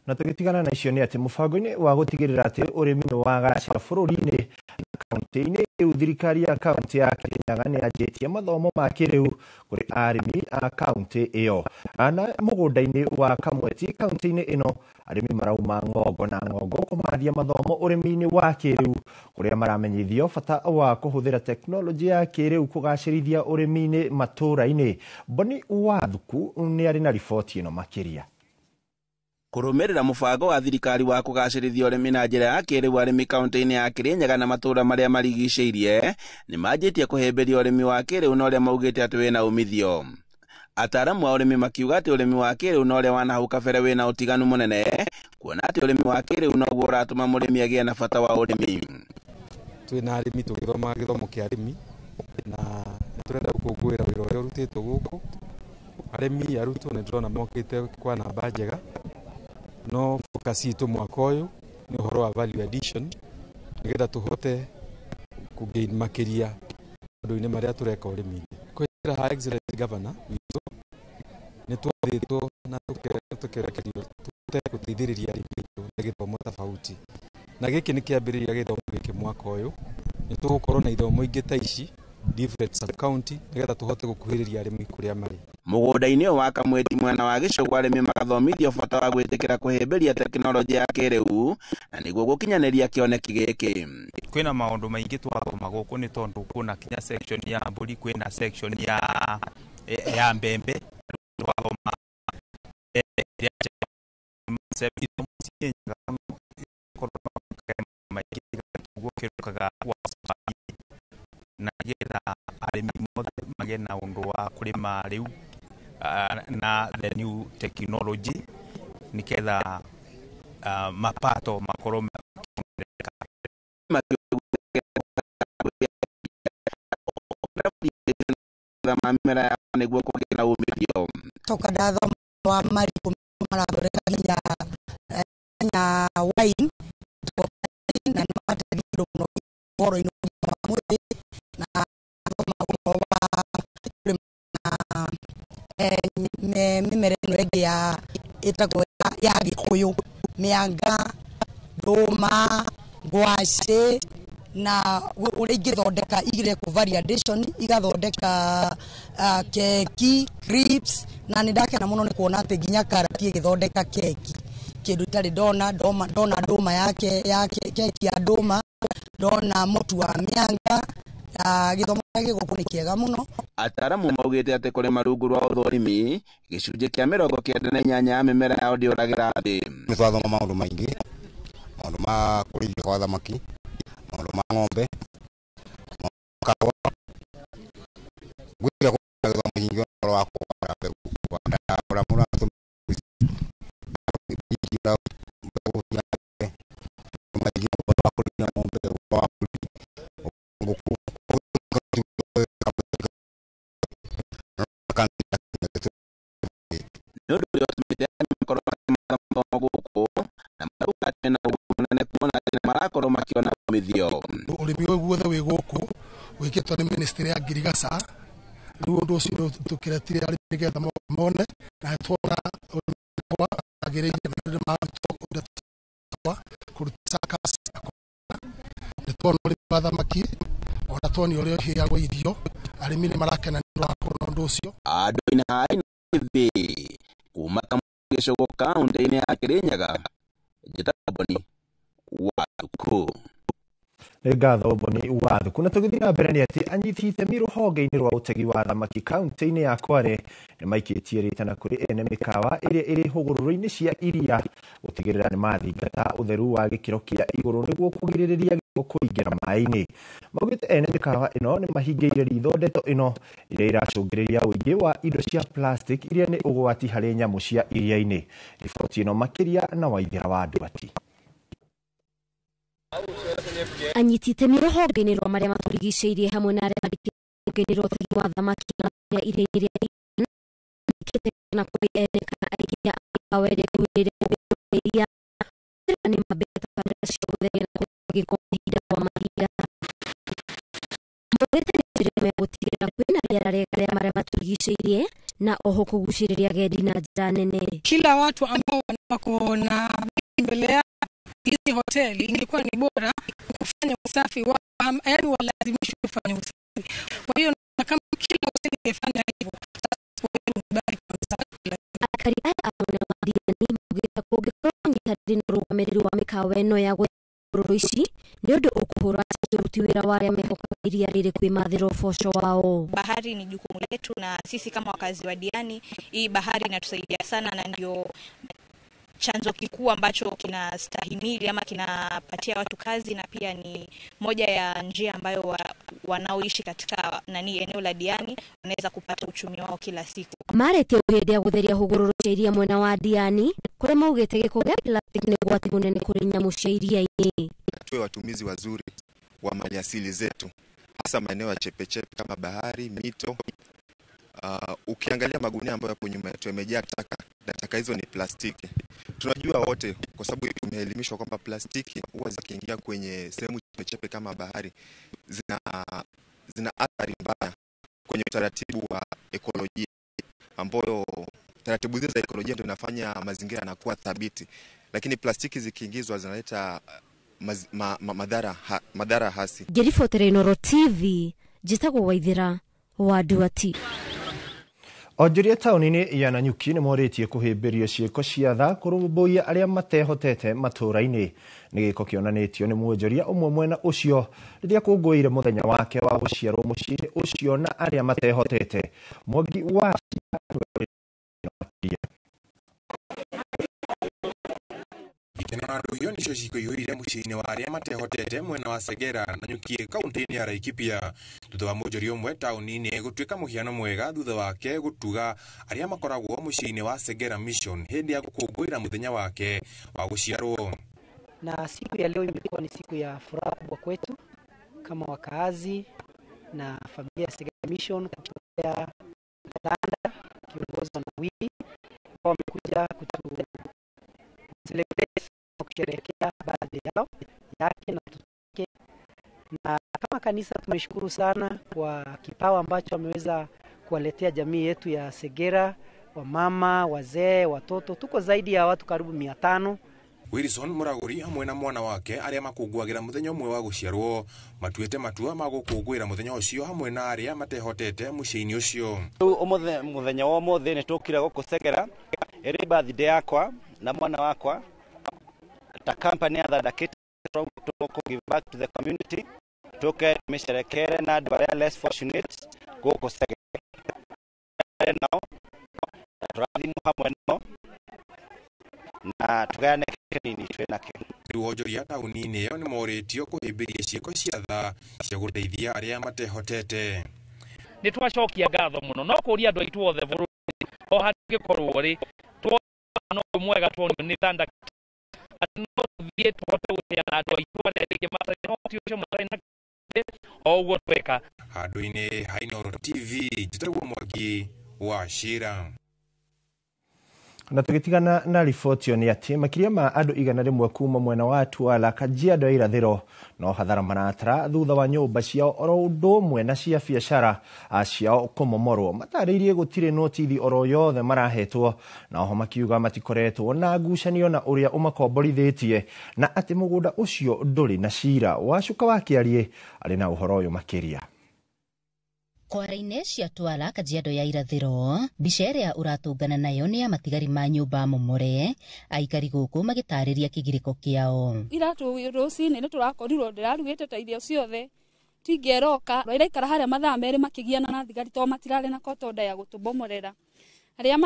Na tũgĩtigana na icio nĩ atĩ mũbango-inĩ wa gũtigĩrĩra atĩ ũrĩmi nĩ wagacĩra bũrũri-inĩ na kaunti-inĩ rĩu thirikari ya kaunti ya Kirinyaga nĩ yanjĩtie mathomo ma kĩrĩu kũrĩ arĩmi a kaunti ĩyo. Na mũgũnda-inĩ wa Kamweti kaunti-inĩ ĩno arĩmi marauma ng'ongo na ng'ongo kũmathia mathomo ũrĩmi-inĩ wa kĩrĩu kũrĩa maramenyithio bata wa kũhũthĩra tekinoronjĩ ya kĩrĩu kũgacĩrithia ũrĩmi-inĩ matũũra-inĩ. Boni Wathuku nĩ arĩ na riboti ĩno makĩria.
Kũrũmĩrĩra mũbango wa thirikari wa kũgacĩrithia ũrĩmi na njĩra ya kĩrĩu arĩmi kaunti-inĩ ya Kirinyaga na matũũra marĩa marigicĩirie nĩ manjĩtie kũhĩmbĩria ũrĩmi wa kĩrĩu na ũrĩa maugĩte atĩ wĩna umithio. Ataaramu a ũrĩmi makiuga atĩ ũrĩmi wa kĩrĩu na ũrĩa wa nahau kabere wĩna ũtiganu mũnene, kuona atĩ ũrĩmi wa kĩrĩu noguo ũratũma mũrĩmi agĩe na bata wa ũrĩmi.
Twĩna arĩmi tũgĩthoma gĩthomo kĩa arĩmi na nĩtũrenda gũkũngũĩra wĩra ũrĩa ũrutĩtwo gũkũ. Arĩmi arutwo nĩ ndĩrona mokĩte kwa namba njega, no focus itũ mwaka ũyũ nĩ ũhoro wa value addition nĩgetha tũhote kũgain makĩria maũndũ-inĩ marĩa tũreka ũrĩmi-inĩ. Kũhĩtũkĩra ha excellent governor witũ nĩ twathĩtwo na tũkerekerio tũhote gũteithĩrĩria arĩmi aitũ na gĩthomo tofauti, na gĩkĩ nĩ kĩambĩrĩria gĩthomo gĩkĩ mwaka ũyũ. Nĩ tũgũkorwo na ithomo ingĩ ta ici different sub county nĩgetha tũhote gũkuhĩrĩria arĩmi kũrĩa marĩ.
Mũgũnda-inĩ ũyũ wa Kamweti mwena wa Gĩcũgũ arĩmi magathomithio bata wa gwĩtĩkĩra kũhĩmbĩria tekinoronjĩ ya kĩrĩu na nĩguo gũkinyanĩria kĩoneki gĩkĩ.
Kwĩna maũndũ maingĩ twathoma gũkũ nĩ tondũ kwĩna kinya section ya mbũri, kwĩna section ya mbembe, twathoma na nĩgetha arĩmi mothe magĩe na ũndũ wa kũrĩma rĩu na the new technology nĩgetha mapato makorwo makĩongerereka.
Mĩmera yao nĩguo kũgĩa na umithio.
Toka ndathoma wa marigũ marathondeka nginya wine na nĩ mateithĩrĩirie mũno ũhoro-inĩ wa mwĩrĩ na thoma ũhoro wa kũrĩma mĩmera ĩno ĩngĩ ya ĩtagwo ya gĩkũyũ, mĩanga, ndũma, ngwacĩ. Na ũrĩa ingĩthondeka irekwo variation, igathondeka keki, crisps, na nĩ ndakena mũno nĩ kuona atĩ nginya karati ĩgĩthondeka keki, kĩndũ itarĩ ndona. Ndona ndũma yake ya keki ya ndũma, ndona mũtu wa mĩanga. Gĩthomo gĩa gũkũ nĩ kĩega mũno.
Ataramu maugĩte atĩ kũrĩma rungu rwa ũthũrimi gĩcunjĩ kĩa 98 ya mĩmera yao ndĩũragĩra thĩ.
Nĩ twathoma maũndũ maingĩ, maũndũ ma kũrĩithia kwa thamaki, maũndũ ma ng'ombe, maũndũ ma kahũa. Ngwĩciria kwĩna gĩthomo kĩingĩ ũhoro wa kũhanda mbegũ, kũhanda ũrĩa mũndũ aratũmĩra mbegũ cia mbembe, maũndũ maingĩ, ũhoro wa kũrĩithia ng'ombe, ũhoro wa mbũri, ngũkũ.
Nĩ ũndũ ũrĩa ũtũmĩte arĩmi makorwo makĩmatha mathomo gũkũ na marauga atĩ mena ũguni mũnene kuona atĩ nĩmarakorwo makĩona umithio.
Ũrĩmi ũyũ guothe wĩ gũkũ wĩkĩtwo nĩ ministry ya ngirigaca. Rĩu ũndũ ũcio nĩ tũkĩretire arĩmi nĩgetha mone na tuona ũrĩmi wagĩrĩire na marutwo ũrĩa kũruta circus, nĩ tuona ũrĩmi wa thamaki, ona tuonio ũrĩa ũheagwo irio. Arĩmi nĩ marakena nĩ ũndũ wa kuona ũndũ ũcio.
Andũ-inĩ a TV kuma Gĩcũgũ kaũntĩ-inĩ ya Kĩrĩnyaga, njĩtagwo Boni wa Thukũ.
Nĩ ngatho Boni wa Thuku. Na tũgĩthiĩ na mbere nĩ atĩ anyiti itemi rũhonge-inĩ rwa ũtegi wa thamaki kaũntĩ-inĩ ya Kwale nĩ maikĩtie rĩtana kũrĩ ene mĩkawa ĩrĩa ĩrĩ hũgũrũrũ-inĩ cia iria gũtigĩrĩra nĩ mathingata ũtheru wa gĩkĩro kĩa igũrũ nĩguo kũgirĩrĩria gĩko kũingĩra maĩ-inĩ. Maugĩte ene mĩkawa ĩno nĩ mahingĩire ritho ndeto ĩno ĩrĩa ĩracũngĩrĩria ũingĩ wa indo cia plastic iria nĩ ũgwati harĩ nyamũ cia iria-inĩ. Riboti ĩno makĩria na Waithera wa Nduati.
Anyiti itemi rũhonge-inĩ rwa marĩa matũrigicĩirie hamwe na arĩa marĩ rwa ũtegi wa thamaki na iria-inĩ rĩa na kũrĩ ene kana aingĩ a mĩkawa ĩrĩa ĩkuhĩrĩirie iria nĩ mambĩte tabarĩra cia gũtheria na kũruta gĩko mahinda kwa mahinda. Maugĩte nĩ njĩra ĩmwe ya gũtigĩrĩra kwĩna rĩera rĩega rĩa marĩa matũrigicĩirie na oho kũgucĩrĩria agendi na njĩra nene.
Kila watu ambao wako na mbele yao hizi hoteli, ingekuwa ni bora kufanya usafi wa, yaani walazimishwe kufanya usafi. Kwa hiyo na kama kila hoteli ingefanya hivyo,
Aikari aya a mwena wa Diani maugĩte kũngĩkorwo ũnyitanĩri na ũrũgamĩrĩri wa mĩkawa ĩno ya gũthiũrũrũka ici nĩ ũndũ ũkũhũra ũruti wĩra wa arĩa mehokaga iria rĩrĩ kwĩmathĩra ũboco wao.
Bahari ni jukumu letu, na sisi kama wakazi wa Diani, hii bahari inatusaidia sana na ndio chanzo kikuu ambacho kinastahimili ama kinapatia watu kazi, na pia ni moja ya njia ambayo wanaoishi katika eneo la Diani wanaweza kupata uchumi wao kila siku.
Marĩtie hĩndĩ ya gũtheria hũgũrũrũ cia iria mwena wa Diani kũrĩa maugĩte gĩko gĩa plastic nĩ ũgwati mũnene kũrĩ nyamũ cia iria-inĩ.
Tuwe watumizi wazuri wa maliasili zetu, hasa maeneo ya chepechepe kama bahari, mito. Ukiangalia magunia ambayo yapo nyuma yetu yamejaa taka, na taka hizo ni plastiki. Tunajua wote kwa sababu tumeelimishwa kwamba plastiki huwa zikiingia kwenye sehemu chepechepe kama bahari zina athari mbaya kwenye utaratibu wa ekolojia, ambayo taratibu zile za ekolojia ndio inafanya mazingira yanakuwa thabiti. Lakini plastiki zikiingizwa zinaleta madhara hasi.
Ngĩribotera Inooro TV, njĩtagwo Waithera wa Nduati.
Onjoria taũni-inĩ ya Nanyuki nĩ morĩtie kũhĩmbĩrio ciĩko cia tha kũrũmbũiya arĩa matehotete matũũra-inĩ. Nĩ gĩko kĩonanĩtio nĩ mwonjoria ũmwe mwena ũcio rĩrĩa akũngũĩire mũthenya wake wa gũciarwo mũciĩ-inĩ ũcio na arĩa matehotete. Mwangi wa
Gĩkeno na ndũhiũ nĩcio cikũiyũire mũciĩ-inĩ wa arĩa matehotete mwena wa Segera na Nanyuki kaunti-inĩ ya Laikipia thutha wa mũnjori ũmwe taũni-inĩ gũtuĩka mũhiano mwega thutha wake gũtuga arĩa makoragwo mũciĩ-inĩ wa Segera Mission hĩndĩ ya gũkũngũĩra mũthenya wake wa gũciarwo.
Na siku ya leo imekuwa ni siku ya furaha kubwa kwetu kama wakaazi na familia ya Segera Mission kutokea Tanda kiongozwa na Willy ambao wamekuja kutu celebrate kusherehekea birthday yao yake na watoto wake. Na kama kanisa tumeshukuru sana kwa kipawa ambacho ameweza kuwaletea jamii yetu ya Segera, wamama, wazee, watoto. Tuko zaidi ya watu karibu 500.
Wilson Muraguri hamwe na mwana wake arĩa makũngũagĩra mũthenya ũmwe wa gũciarwo matuĩte matua ma gũkũngũĩra mũthenya ũcio hamwe na arĩa matehotete mũciĩ-inĩ ũcio.
Rĩu ũmũthĩ mũthenya wa ũmũthĩ nĩ tũkire gũkũ Segera ĩrĩ birthday yakwa na mwana wakwa ta company ya Thanda tũkũ give back to the community tũke tũmĩcerekere na andũ arĩa less fortunate gũkũ Segera nao tũrathimwo hamwe nao na tũgayane kĩnini twĩ nakĩo.
Rĩu onjoria taũni-inĩ ĩyo nĩmorĩtio kũhĩmbĩria ciĩko cia tha cia gũteithia arĩa matehotete.
Nĩ twacokia ngatho mũno no kũria andũ aitũ othe bũrũri o handũ ũngĩkorwo rĩ tuona ũndũ mwega tuonio nĩ Thanda atĩ no tũthiĩ tũhote gũtĩa na andũ aitũ arĩa rĩngĩ matarĩ na ũhoti ũcio matarĩ na o ũguo tweka.
Handũ-inĩ ha Inooro TV njĩtagwo Mwangi wa Cira.
Na tũgĩtigana na riboti ĩyo nĩ atĩ makĩria ma andũ 100 kuma mwena wa Twala Kajiado ya irathĩro no hathara maratara thutha wa nyũmba ciao oro ũndũ ũmwe na cia biacara ciao kũmomorwo. Matarĩirie gũtirĩ notithi oro yothe marahetwo na oho makiuga matikoretwo na ngucanio na ũrĩa ũmakomborithĩtie na atĩ mũgũnda ũcio ndũrĩ na cira. Wacuka wa Kĩariĩ arĩ na ũhoro ũyũ makĩria.
Kwara-inĩ cia Twala Kajiado ya irathĩro mbica ĩrĩa ũratũngana nayo nĩ ya matigari ma nyũmba momore aikari gũkũ magĩtarĩria kĩgirĩko kĩao.
Ira rũcinĩ nĩ tũrakorirwo ndĩrarugĩte ta irio ciothe tingeroka iraikara harĩa mathaa merĩ makĩgiana na thigari tondũ matirarĩ na kotonda ya gũtũbomorera arĩa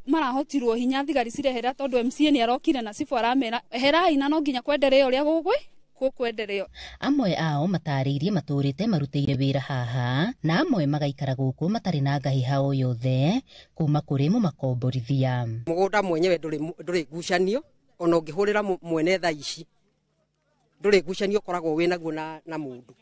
marahotirwo hinya thigari cirehera tondũ MCA nĩ arokire na cibũ aramera eherai na no nginya kwenderea ũrĩa gũgwĩ kwenderea.
Amwe ao matarĩirie matũrĩte marutĩire wĩra haha na amwe magaikara gũkũ matarĩ na ngahĩha o yothe kuma kũrĩ mũmakomborithia.
Mũgũnda mwenyewe ndũrĩ ngucanio ona ũngĩhũrĩra mwene thaa ici ndũrĩ ngucanio ũkoragwo wĩ naguo na mũndũ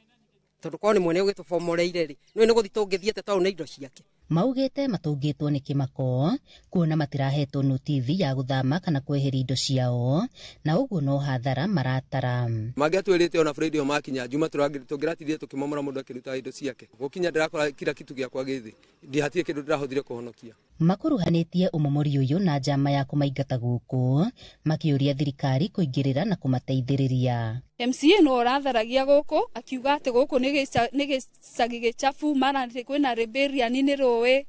tondũ korwo nĩ mwene ũgĩtũbomoreire rĩ nĩ gũthiĩ tũngĩthiĩte tondũ nĩ indo ciake.
Maugĩte matũngĩtwo nĩ kĩmako kuona matirahetwo notithi ya gũthama kana kweheria indo ciao na ũguo no hathara maratara.
Mangĩatwĩrĩte ona Friday o makinya Juma tũngĩratindire tũkĩmomora mũndũ akĩruta indo ciake gũkinya ndĩrakora kila kitu gĩakwa gĩthĩ ndihatirĩ kĩndũ ndĩrahotire kũhonokia.
Makuruhanĩtie ũmomori ũyũ na njama ya kũmaingata gũkũ makĩũria thirikari kũingĩrĩra na kũmateithĩrĩria.
MCA no ũratharagia gũkũ akiuga atĩ gũkũ nĩ gĩcagi gĩchafu mara kwĩna rebellion nĩ rũĩ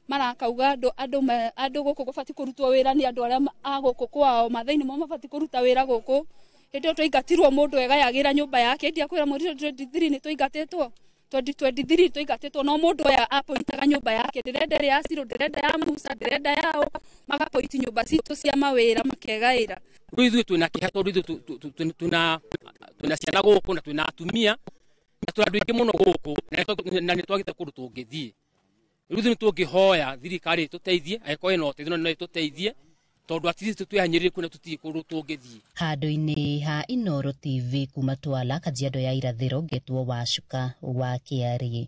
marakauga andũ gũkũ gũbatiĩ kũrutwo wĩra nĩ andũ arĩa a gũkũ kwao mathĩinĩ mo mabatiĩ kũruta wĩra gũkũ. Hĩndĩ ĩyo twaingatirwo mũndũ egayagĩra nyũmba yake ndiakwĩra mweri 2023 nĩ twaingatĩtwo 2023 twaingatĩtwo no mũndũ ũyũ apointaga nyũmba yake ndĩrenda ĩrĩa ya Ciro ndĩrenda ya Musa ndĩrenda yao magapointi nyũmba citũ cia mawĩra makegaĩra.
Rĩu ithuĩ twĩna kĩeha tondũ ithuĩ twĩna ciana gũkũ na twĩna atumia na twĩna andũ aingĩ mũno gũkũ na nĩ twagĩte kũndũ tũngĩthiĩ. Rĩu ithuĩ nĩ tũngĩhoya thirikari ĩtũteithie angĩkorwo ĩna ũteithio no ĩtũteithie tondũ at least twĩhanyĩrĩrie na tũtirĩ kũndũ tũngĩthiĩ.
Handũ-inĩ ha Inooro TV kuma Twala Kajiado ya irathĩro ngetwo Wacuka wa Kĩariĩ.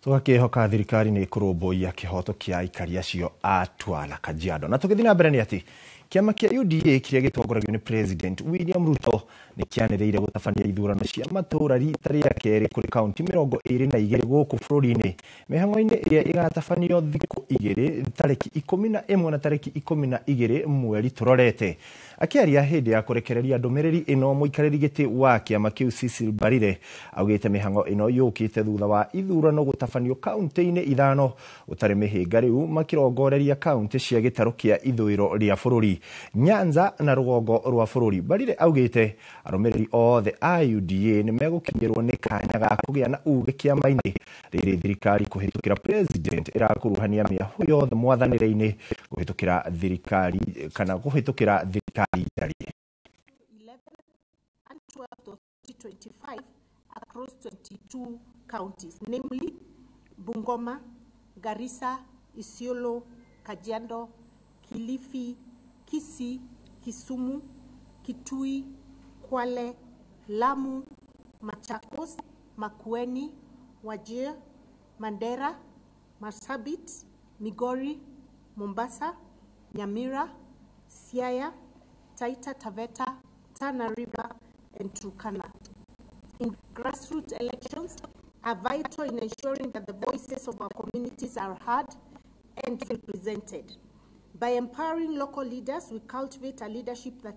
Tũgakĩhoka thirikari nĩ ĩkũrũmbũiya kĩhoto kĩa aikari acio a Twala Kajiado. Na tũgĩthiĩ na mbere nĩ atĩ kĩama kĩa UDA kĩrĩa gĩtongoragio nĩ President William Ruto nĩ kĩanĩrĩire gũtabania ithurano cia matũũra rita rĩa kerĩ kũrĩ kaunti 22 gũkũ bũrũri-inĩ mĩhang'o-inĩ ĩrĩa ĩgatabanio thikũ igĩrĩ tarĩki 11 na tarĩki 12 mweri tũrorete. Akĩaria hĩndĩ ya kũrekereria ndũmĩrĩri ĩno mũikarĩri gĩtĩ wa kĩama kĩu Cecil Mbarire augĩte mĩhang'o ĩno yũkĩte thutha wa ithurano gũtabanio kaunti-inĩ 5 gũtarĩ mĩhĩnga rĩu makĩrongoreria kaunti cia gĩtarũ kĩa ithũĩro rĩa bũrũri Nyanza na rũgongo rwa bũrũri. Mbarire augĩte arũmĩrĩri othe a UDA nĩ megũkinyĩrwo nĩ kanya ga kũgĩa na uge kĩama-inĩ rĩrĩ thirikari kũhĩtũkĩra president ĩrakuruhania mĩahũ yothe mwathanĩre-inĩ kũhĩtũkĩra thirikari kana kũhĩtũkĩra thirikari njarie.
11 and 12 of 2025 across 22 counties, namely Bungoma, Garissa, Isiolo, Kajiado, Kilifi, Kisii, Kisumu, Kitui, Kwale, Lamu, Machakos, Makueni, Wajir, Mandera, Marsabit, Migori, Mombasa, Nyamira, Siaya, Taita Taveta, Tana River, and Turkana. In grassroots elections are vital in ensuring that the voices of our communities are heard and represented. By empowering local leaders, we cultivate a leadership that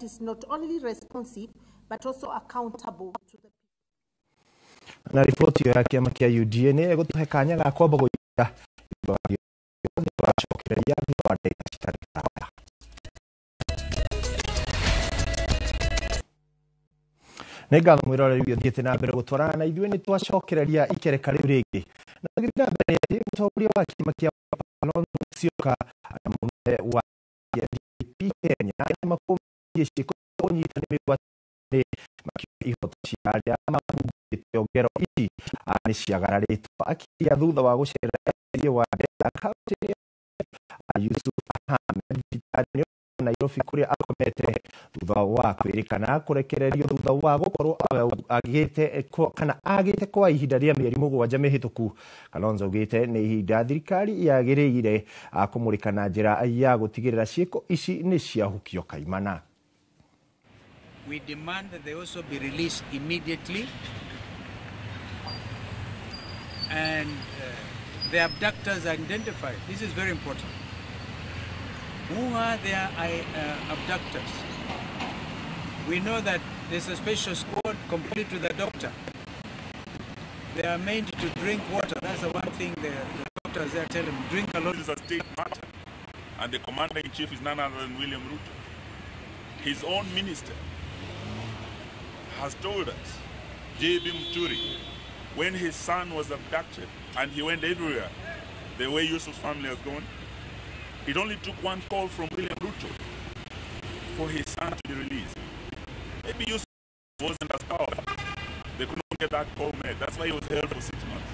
is not only responsive, but also accountable to the
Na riboti ĩyo ya kĩama kĩa UDA nĩ ĩgũtũhe kanya ga kwamba gũikia tũracokereria thutha wa ndagĩka citarĩ kũraya. Nĩ ngatho mwĩroreri ũthiĩte na mbere gũtwarana na ithuĩ nĩ twacokereria ikereka rĩu rĩngĩ na tũgĩthiĩ na mbere nĩ atĩ mũtongoria wa kĩama kĩa Kalonzo Musyoka na mũnene wa DP Kenya nĩ makũmĩtie ciĩko cia ũnyitani mĩgwate makiuga ihoto cia arĩa mahungĩte ngero ici nĩ ciagararĩtwo akiria thutha wa gũcerera MCA wa Ndera kaunti ya Yusuf Ahmed thibitarĩ-inĩ wa Nairobi kũrĩa akomete thutha wa kwĩrĩkana kũrekererio thutha wa gũkorwo agĩte kana agĩte kwa ihinda rĩa mĩeri 7 mĩhĩtũku. Kalonzo augĩte nĩ ihinda thirikari yagĩrĩire kũmũrĩka na njĩra ya gũtigĩrĩra ciĩko ici nĩ ciahukio kaimana.
We demand that they also be released immediately, and the abductors are identified. This is very important. Who are their abductors? We know that there's a special squad complete with the doctor. They are made to drink water. That's the one thing the doctors there tell them, drink a lot.
This is a state matter, and the commander-in-chief is none other than William Ruto. His own minister has told us, J.B. Muturi, when his son was abducted and he went everywhere, the way Yusuf's family has gone, it only took one call from William Ruto for his son to be released. Maybe Yusuf wasn't as powerful. They could not get that call made. That's why he was held for 6 months.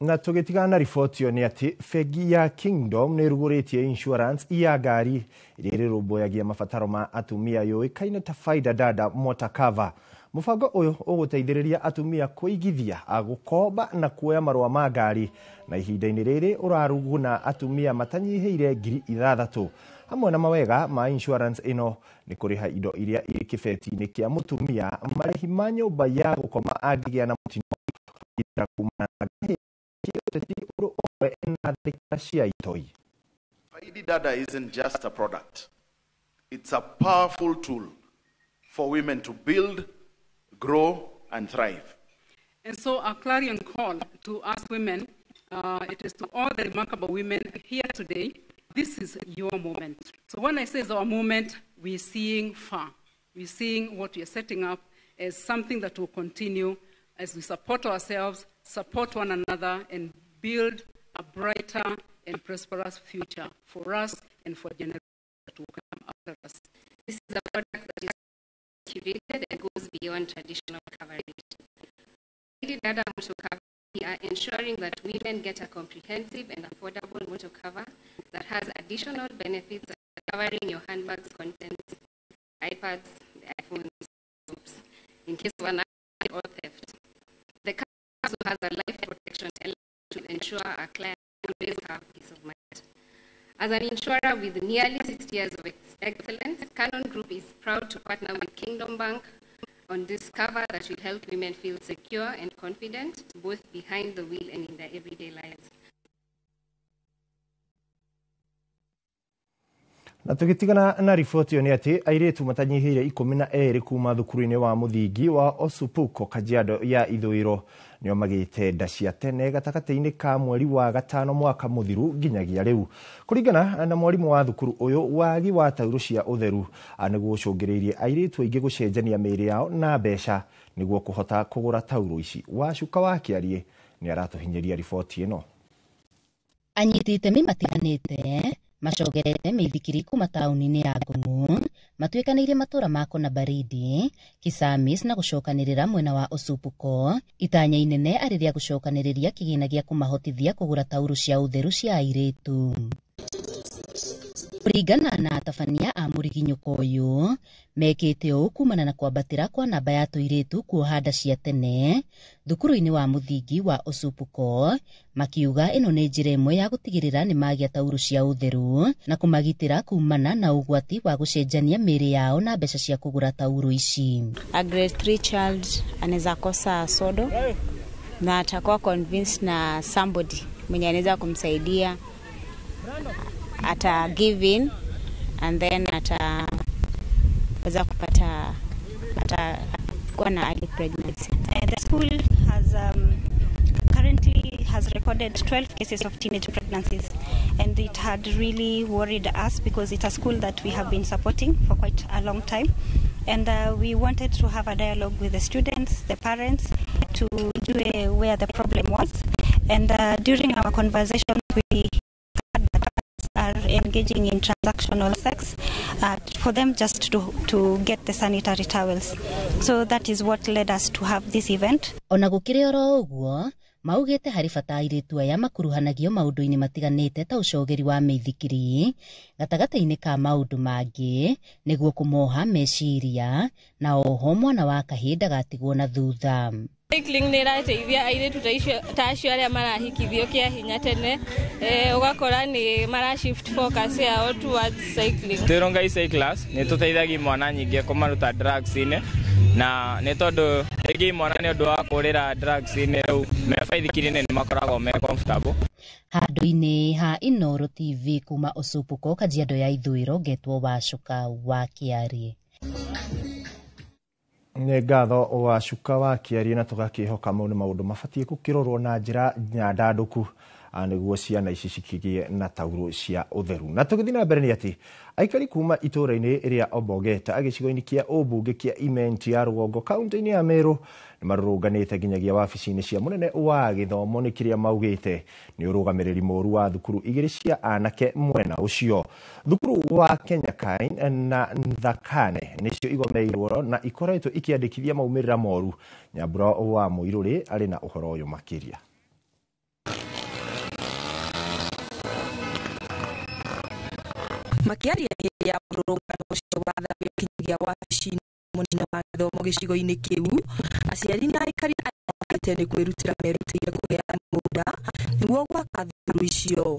Na tũgĩtigana na riboti ĩyo nĩ atĩ bengi ya Kingdom nĩ ĩrugũrĩtie insurance ya ngari ĩrĩa ĩrũmbũyagia mabataro ma atumia yũĩkaine ta Faida Dada Motor Cover. Mũbango ũyũ ũgũteithĩrĩria atumia kũigithia, gũkomba na kuoya marũa ma ngari, na ihinda-inĩ rĩrĩ ũraruguna atumia matanyihĩire 6,000. Hamwe na mawega ma insurance ĩno nĩ kũrĩha indo iria irĩ kĩbeti-inĩ kĩa mũtumia, marĩhi ma nyũmba ya gũkoma angĩgĩa na mũtino, kũgitĩra kumana na ngahĩ
Faidi Dada isn't just a product. It's a powerful tool for women to build, grow, and thrive.
And so a clarion call to us women, it is to all the remarkable women here today, this is your moment. So when I say it's our moment, we're seeing far. We're seeing what we are setting up as something that will continue as we support ourselves, support one another, and build a brighter and prosperous future for us and for generations that will come after us.
This is a product that is curated and goes beyond traditional coverage. Faidi Dada Motor Cover, we are ensuring that women get a comprehensive and affordable motor cover that has additional benefits covering your handbags' contents, iPads, the iPhones, in case of an accident or theft. The cover also has a life protection element to ensure our clients always have peace of mind. As an insurer with nearly 60 years of excellence, Canon Group is proud to partner with Kingdom Bank on this cover that will help women feel secure and confident, both behind the wheel and in their everyday lives.
Na tũgĩtigana na riboti ĩyo nĩ atĩ airĩtu matanyihĩire 12 kuma thukuru-inĩ wa mũthingi wa Osupuko Kajiado ya ithũĩro nĩo magĩte nda cia tene gatagatĩ-inĩ ka mweri wa gatano mwaka mũthiru nginyagia rĩu. Kũringana na mwarimũ wa thukuru ũyũ, wagi wa taurũ cia ũtheru nĩguo ũcũngĩrĩirie airĩtu aingĩ gũcenjania mĩĩrĩ yao na mbeca nĩguo kũhota kũgũra taurũ ici. Wacuka wa Kĩarie nĩ aratũhinyĩria riboti ĩno.
Anyiti itemi matiganĩte macogerete mĩithikiri kuma taũni-inĩ ya Ngong'u matuĩkanĩirie matũra ma Kona Baridi, Kisamis na gũcokanĩrĩra mwena wa Osupuko, itanya inene arĩ rĩa gũcokanĩrĩria kĩgĩna gĩa kũmahotithia kũgũra taurũ cia ũtheru cia airĩtu. Kũringana na atabania a mũriginyũko ũyũ, mekĩte ũũ kumana na kwambatĩra kwa namba ya tũirĩtu kuoha nda cia tene thukuru-inĩ wa mũthingi wa Osupuko, makiuga ĩno nĩ njĩra ĩmwe ya gũtigĩrĩra nĩ magĩa taurũ cia ũtheru na kũmagitĩra kumana na ũgwati wa gũcenjania mĩĩrĩ yao na mbeca cia kũgũra taurũ ici.
A grade 3 child anaweza kosa sodo na atakuwa convinced na somebody
mwenye anaweza kumsaidia ata give in and then ataweza kupata, atakuwa na early pregnancy.
The school has currently has recorded 12 cases of teenage pregnancies, and it had really worried us because it's a school that we have been supporting for quite a long time, and we wanted to have a dialogue with the students, the parents, to do where the problem was. And during our conversation, we heard that parents are engaging in transactional sex for them just to get the sanitary towels. So that is what led us to have this event.
Ona gũkĩrĩ oro ũguo, maugĩte harĩ bata airĩtu aya makuruhanagio maũndũ-inĩ matiganĩte ta ũcogeri wa mĩithikiri gatagatĩ-inĩ ka maũndũ mangĩ nĩguo kũmoha meciria na oho mwana wa kahĩĩ ndagatigwo na thutha.
Cycling nĩ ĩrateithia airĩtu ta acio arĩa marahikithio kĩa hinya tene, ũgakora nĩ mara shift focus yao towards cycling.
Twĩ Rongai Cyclers nĩ tũteithagia imwana nyingĩ kũmaruta drugs-inĩ, na nĩ tondũ rĩngĩ imwana nĩ ũndũ wa kũrĩra drugs-inĩ rĩu me baithikiri-inĩ nĩ makoragwo me comfortable.
Handũ-inĩ ha Inooro TV kuma Osupuko, Kajiado ya Ithũĩro, ngetwo Wacuka wa Kĩarĩ.
Nĩ ngatho Wacuka wa Kĩarie, na tũgakĩhoka mau nĩ maũndũ mabatiĩ gũkĩrorwo na njĩra nyandandũku nĩguo ciana ici cikĩgĩe na taurũ cia ũtheru. Na tũgĩthiĩ na mbere nĩ atĩ aikari kuma itũũra-inĩ rĩa Obogeta gĩcigo-inĩ kĩa ũmbunge kĩa Imenti ya rũgongo kaunti-inĩ ya Meru nĩ marũrũnganĩte nginyagia wabici-inĩ cia mũnene wa gĩthomo nĩ kĩrĩa maugĩte nĩ ũrũgamĩrĩri mũru wa thukuru igĩrĩ cia anake mwena ũcio. Thukuru wa Kenya Kain na Nthakane nĩcio igomeirwo na ikoretwo ikĩandĩkithia maumĩrĩra moru. Nyambura wa Mũirũrĩ arĩ na ũhoro ũyũ makĩria.
Makiaria hĩndĩ ya mũrũrũngano ũcio wa thayũ kinyagia wabici mũnene wa gĩthomo gĩcigo-inĩ kĩu, aciari na aikari arĩa maugĩte nĩ kwĩrutĩra merutĩire kũheana mũgũnda nĩguo gwaka thukuru icio.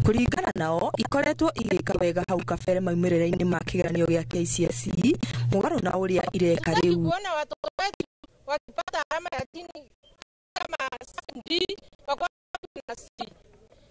Kũringana nao, ikoretwo igĩka wega hau kabere maumĩrĩra-inĩ ma kĩgeranio gĩa KCSE mũgarũ na ũrĩa ireka rĩu.
Kuona watoto wetu wakipata alama ya chini kama D wako na C,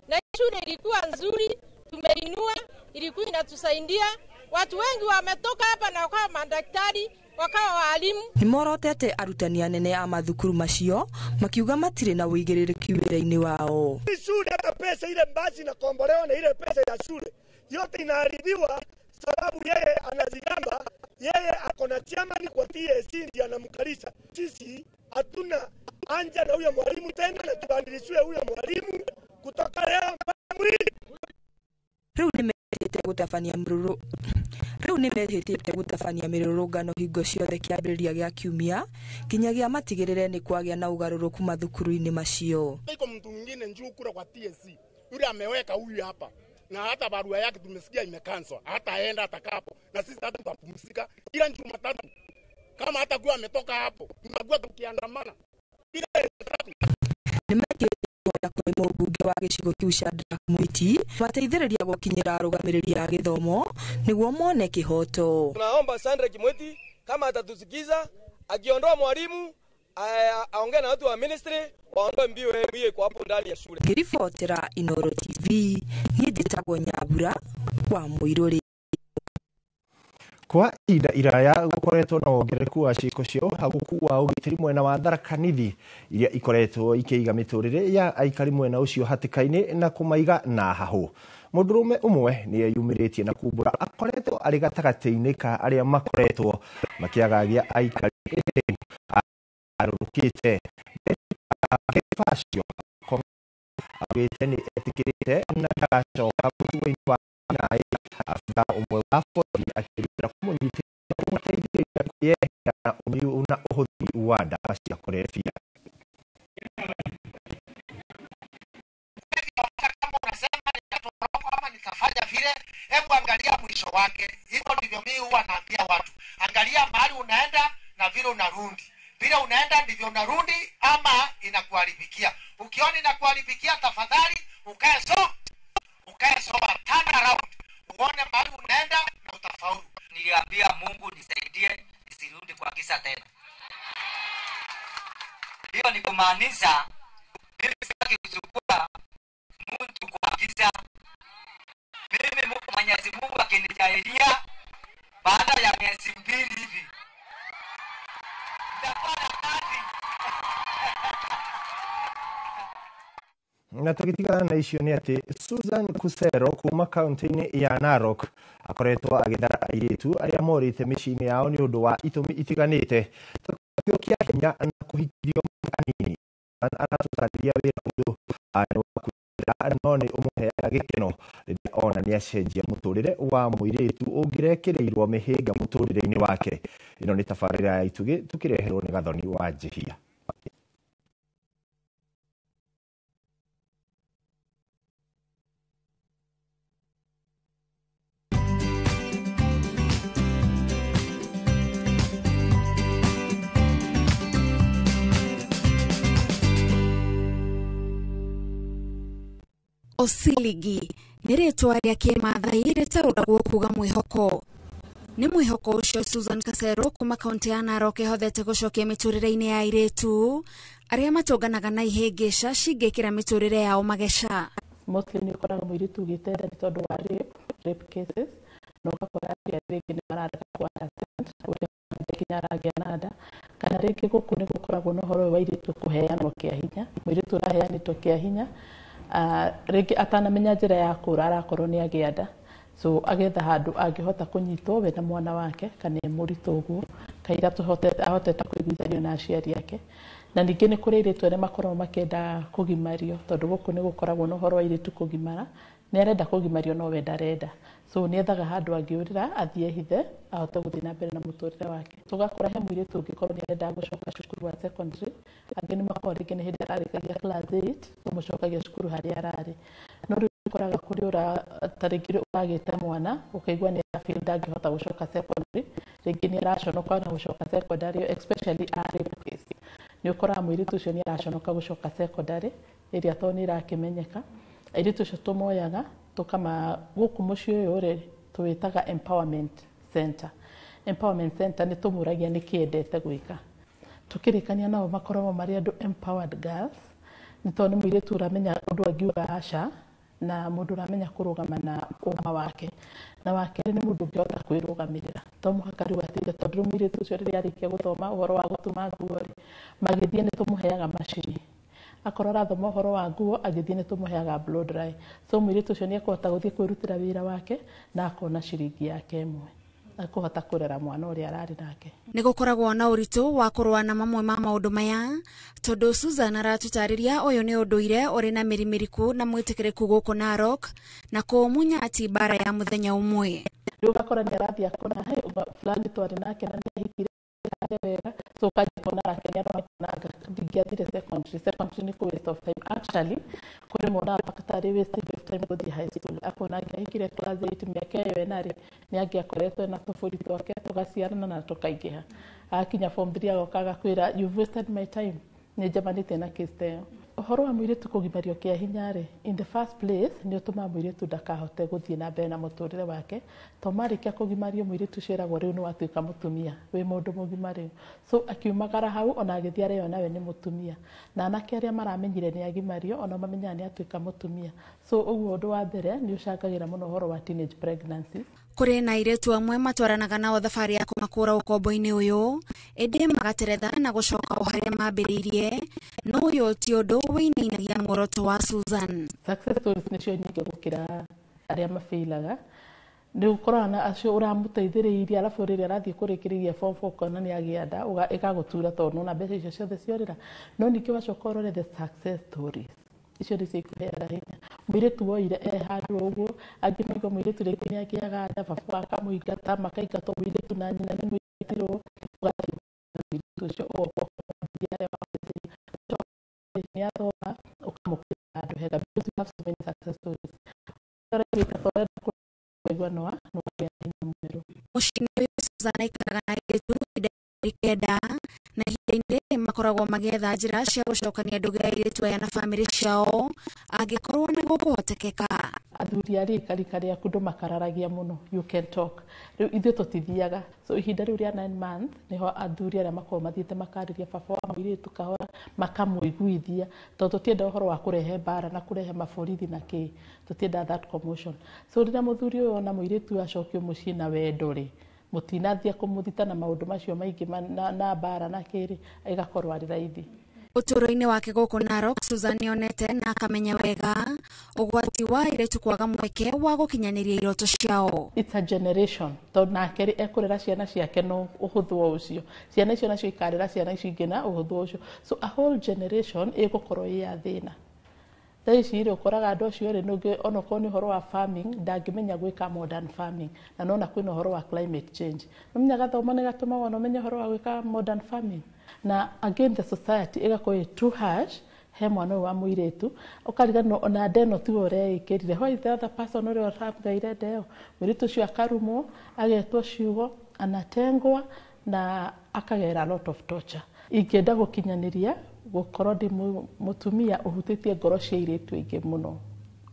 na shule ilikuwa nzuri, tumeinua, ilikuwa inatusaidia. Watu wengi wametoka hapa na wakawa madaktari, wakawa walimu.
Nĩmorotete arutani anene a mathukuru macio makiuga matirĩ na ũigĩrĩrĩki wĩra-inĩ wao.
Shule hata pesa ile mbasi inakombolewa na ile pesa ya shule yote inaharibiwa, sababu yeye anazigamba, yeye ako na chairman kwa TSC ndiye anamkalisha. Sisi hatuna anja na huyo mwalimu tena, na tubadilishwe huyo mwalimu kutoka leo mpaka mwili.
Rĩu nĩmehĩtĩte gũtabania mĩrũrũ Rĩu nĩmehĩtĩte gũtabania mĩrũrũngano hingo ciothe kĩambĩrĩria gĩa kiumia nginyagia matigĩrĩre nĩ kwagĩa na ũgarũrũku mathukuru-inĩ macio.
Iko mtu mwingine njuu kura kwa TSC yule ameweka huyu hapa, na hata barua yake tumesikia imekanswa, hataenda atakapo, na sisi hata tutapumzika kila Jumatatu. Kama hata kuwa ametoka hapo, tunakuwa tukiandamana kila Jumatatu.
Nĩmekĩte kũrĩ mũmbunge wa gĩcigo kĩu Shadrack Mwiti mateithĩrĩria gũkinyĩra arũgamĩrĩri a gĩthomo nĩguo mone kĩhoto.
Tunaomba Sandra Kimweti kama atatusikiza, akiondoa mwalimu aongee na watu wa ministry waondoe mbio hiyo iko hapo ndani ya shule.
Ngĩribotera Inooro TV niĩ njĩtagwo Nyambura wa Mũirũrĩ.
Kwa ihinda iraya gũkoretwo na wongerereku wa ciĩko cia ũhagũku wa ũgitĩri mwena wa Tharaka Nithi iria ikoretwo ikĩiga mĩtũrĩre ya aikari mwena ũcio hatĩka-inĩ na kũmaiga na hahũ. Mũndũrũme ũmwe nĩ eyumĩrĩtie na kumbũra akoretwo arĩ gatagatĩ-inĩ ka arĩa makoretwo makĩagagia aikari ĩndĩ arũrũkĩte. Facio augĩte nĩ etĩkĩrĩte na ndagacoka mũtugo-inĩ wa naĩ. Abithaa ũmwe wa borithi akĩrutĩra kũmũnyitĩrĩra kũmũteithĩrĩria kwĩyeheria na ũnyui na ũhũthĩri wa ndawa cia kũrebia.
Kama unasema nitatoroka ama nitafanya vile, hebu angalia mwisho wake. Hivyo ndivyo mimi huwa naambia watu, angalia mahali unaenda na vile unarudi. Vile unaenda ndivyo unarudi, ama inakuharibikia. Ukiona inakuharibikia, tafadhali ukae soba, turn around, uone mahali unaenda na utafaulu.
Niliambia Mungu nisaidie nisirudi kwa giza tena. Hiyo ni kumaanisha mimi sitaki kuchukua Miezi 2 hivi nitakuwa na kazi.
Na tũgĩtigana na icio nĩ atĩ Susan Kusero kuma kaunti-inĩ ya Narok akoretwo agĩthara airĩtu arĩa morĩte mĩciĩ-inĩ yao nĩ ũndũ wa itũmi itiganĩte ta kĩa hinya na kũhikithio anini. Aratũtarĩria wĩra ũyũ nĩ wa kwĩrutĩra no nĩ ũmũheaga gĩkeno rĩrĩa ona nĩ acenjia mũtũrĩre wa mũirĩtu ũngĩrekĩrĩirwo mĩhĩnga mũtũrĩre-inĩ wake. Ĩno nĩ tabarĩra ya Itugĩ tũkĩreherwo nĩ Gathoni wa Njihia.
Osiligi nĩ rĩtwa rĩa kĩmathai rĩtaũragwo kuga mwĩhoko. Nĩ mwĩhoko ũcio Susan Kasero kuma kaunti ya Narok ĩhothete gũcokia mĩtũrĩre-inĩ ya airĩtu arĩa matũnganaga na ihĩngĩca cingĩkĩra mĩtũrĩre yao mageca.
Mostly nĩ ũkoraga mũirĩtu ũgĩte nda nĩ tondũ wa rape cases, na ũgakora aciari rĩngĩ nĩ mararega kũ understand ũrĩa nginya aragĩa na nda, kana rĩngĩ gũkũ nĩ gũkoragwo na ũhoro ũyũ wa airĩtu kũheanwo kĩa hinya, mũirĩtu ũraheanĩtwo kĩa hinya rĩngĩ atanamenya njĩra ya kũra arakorwo nĩ agĩa nda, so agetha handũ angĩhota kũnyitwo we na mwana wake kana e mũritũ ũguo kaira ahotete kũiguithanio na aciari ake. Na ningĩ nĩ kũrĩ airĩtu arĩa makoragwo makĩenda kũgimario, tondũ gũkũ nĩ gũkoragwo na ũhoro wa airĩtu kũgimara, nĩ arenda kũgimario no we ndarenda, so nĩ ethaga handũ angĩũrĩra athiĩ ehithe ahote gũthiĩ na mbere na mũtũrĩre wake. Tũgakora he mũirĩtu ũngĩkorwo nĩ arenda gũcoka cukuru wa secondary, angĩ nĩ makoragwo rĩngĩ nĩ hĩndĩ ararĩkagia class 8 ũmũcokagia cukuru harĩa ararĩ, no rĩu ũkoraga kũrĩ ta rĩngĩ ũragĩte mwana ũkaigua nĩ arafeel ndangĩhota gũcoka secondary, rĩngĩ nĩ araconoka na gũcoka secondary, especially a rape case. Nĩ ũkoraga mũirĩtu ũcio nĩ araconoka gũcoka secondary ĩrĩa tondũ nĩ ĩrakĩmenyeka. Airĩtu acio tũmoyaga tũkama gũkũ mũciĩ ũyũ rĩ tũwĩtaga empowerment center. Empowerment center nĩ tũmũragia nĩkĩ endete gwĩka, tũkĩrĩkania nao makoragwo marĩ andũ empowered girls, nĩ tondũ nĩ mũirĩtu ũramenya ũndũ angiuga aca, na mũndũ ũramenya kũrũgama na ũma wake, na wa kerĩ nĩ mũndũ ũngĩhota kwĩrũgamĩrĩra, to mũhaka rĩu atinde, tondũ rĩu mũirĩtu ũcio rĩrĩa arĩkia gũthoma ũhoro wa gũtuma nguo rĩ, magĩthiĩ nĩ tũmũheaga macini, akorwo arathoma ũhoro wa nguo agĩthiĩ nĩ tũmũheaga blow dry, so mũirĩtu ũcio nĩ ekũhota gũthiĩ kwĩrutĩra wĩra wake na akona ciringi yake ĩmwe akũhota kũrera mwana ũrĩa ararĩ nake.
Nĩ gũkoragwo na ũritũ wa kũrũa na mamwe ma maũndũ maya, tondũ Susan aratũtarĩria ũyũ nĩ ũndũire ũrĩ na mĩri mĩriku na mwĩtĩkĩrĩku gũkũ Narok, na kũũmunya ti mbara ya mũthenya ũmwe.
Rĩu ũgakora nĩ arathiĩ akona fulani twarĩ nake na nĩ ahikire wega, so ũkanjia kuona arakenia no akona ndingĩathire secondary, secondary nĩ kũ waste of time. Actually kũrĩ monaga mpaka tarĩ wastage of time gũthiĩ high school, akona angĩahikire class 8 mĩaka ĩyo ĩna rĩ nĩ angĩakoretwo na tũbũri twake tũgaciarana na tũkaingĩha, akinya form 3 agoka agakwĩra you've wasted my time. Nĩ njemanĩtie na case ta ĩyo. Ũhoro wa mũirĩtu kũgimario kĩa hinya rĩ, in the first place nĩ ũtũmaga mũirĩtu ndakahote gũthiĩ na mbere na mũtũrĩre wake, to marĩkia kũgimario mũirĩtu ũcio eragwo rĩu nĩ watuĩka mũtumia, wĩ mũndũ mũgima rĩu, so akiumagara hau ona agĩthiĩ areyona we nĩ mũtumia, na anake arĩa maramenyire nĩ agimario ona mamenyaga nĩ atuĩka mũtumia, so ũguo ũndũ wa mbere nĩ ũcangagĩra mũno ũhoro wa teenage pregnancies.
Kũrĩ na airĩtu amwe matwaranaga nao thabarĩ ya kũmakũra ũkombo-inĩ ũyũ, ĩndĩ magateretha na gũcoka o harĩa mambĩrĩirie, no ũyũ ti ũndũ wĩinainagia muoroto wa Susan.
Success stories nĩcio nyingĩ gũkĩra arĩa mabĩilaga, nĩ ũkoraga na acio ũramũteithĩrĩirie arabu rĩrĩa arathiĩ kũrĩkĩrĩria form 4 ũkona nĩ agĩa nda ĩgagũtura tondũ nĩwona mbeca icio ciothe ciorĩra, no ningĩ wacoka ũrore the success stories icio nĩcio ikũheaga hinya. Mũirĩtu woire e handũ ũguo, angĩ maigua mũirĩtu rĩngĩ nĩ agĩaga nda, baba akamũingata, makaingatwo mũirĩtu na nyina nĩ mũingatirwo, ũgathiĩ mũirĩtu ũcio ũgoka ũkamwambia harĩa wambĩrĩirie, nĩ athoma ũkamũkĩra handũ hega, because you have so many success stories. Ũreka ũrenda kũigua no wagĩa hinya mwerũ.
Mũciĩ-inĩ ũyũ Susan aikaraga na airĩtu ihinda rĩa 9, na ihinda-inĩ rĩrĩ makoragwo magĩetha njĩra cia gũcokania ndũgũ ya airĩtu aya na bamĩrĩ ciao angĩkorwo nĩ gũkũhotekeka.
Athuri a rika rika rĩaku ndũmakararagia mũno, you can talk. Rĩu ithuĩ tũtithiaga, so ihinda rĩu rĩa 9 months nĩho athuri arĩa makoragwo mathiĩte makarĩria baba wa mũirĩtu kahora, makamũiguithia, tondũ tũtienda ũhoro wa kũrehe mbara na kũrehe maborithi na kĩ, tũtienda that commotion. So rĩrĩa mũthuri ũyũ ona mũirĩtu acokio mũciĩ na wendo rĩ, Mũtinathiĩ kũmũthita na maũndũ macio maingĩ na mbara na kĩrĩ ĩgakorwo arĩ raithi.
Ũtũũro-inĩ wake gũkũ Narok, Susan nĩonete na akamenya wega ũgwati wa airĩtu kwaga mweke wa gũkinyanĩria iroto ciao.
It's a generation, tondũ nake rĩ ekũrera ciana ciake no ũhũthũ o ũcio, ciana icio nacio ikarera ciana icio ingĩ na ũhũthũ ũcio, so a whole generation ĩgũkorwo ĩ ya thĩna. Thaa ici rĩ ũkoraga andũ acio rĩ nũngĩ onokorwo nĩ ũhoro wa farming ndangĩmenya gwĩka modern farming, na nona kwĩna ũhoro wa climate change, nĩũmenya gathomo nĩ gatũmaga ona ũmenye ũhoro wa gwĩka modern farming. Na again the society ĩgakorwo ĩ too harsh he mwana ũyũ wa mũirĩtu, ũkariganĩrwo ona nda ĩno tiwe ũreĩkĩrire, why is the other person ũrĩa ũramũheire nda ĩyo? Mũirĩtu ũcio akarumwo, agetwo ciugo, anatengwa na akagera a lot of torture. Ingĩenda gũkinyanĩria gũkorwo ndĩ mũtumia ũhutĩtie ngoro cia airĩtu aingĩ mũno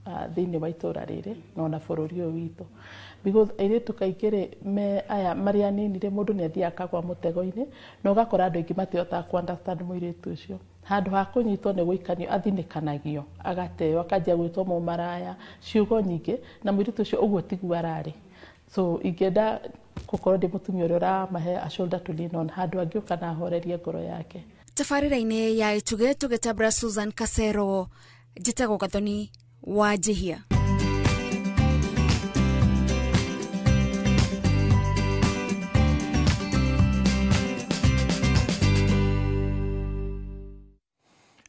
thĩinĩ wa itũra rĩrĩ na ona bũrũri ũyũ witũ, because airĩtu kaingĩ rĩ me aya marĩ anini rĩ mũndũ nĩ athiaga akagwa mũtego-inĩ na ũgakora andũ aingĩ matihotaga kũ understand mũirĩtu ũcio. Handũ ha kũnyitwo nĩ gũikanio athinĩkanagio, agateo, akanjia gwĩtwo mũmaraya, ciugo nyingĩ, na mũirĩtu ũcio ũguo tiguo ararĩ. So ingĩenda gũkorwo ndĩ mũtumia ũrĩa ũramahe a shoulder to lean on, handũ angĩũka na ahorerie ngoro yake.
Tabarĩra-inĩ ya Ituge tũgĩtambũra Susan Kasero, njĩtagwo Gathoni wa Njihia.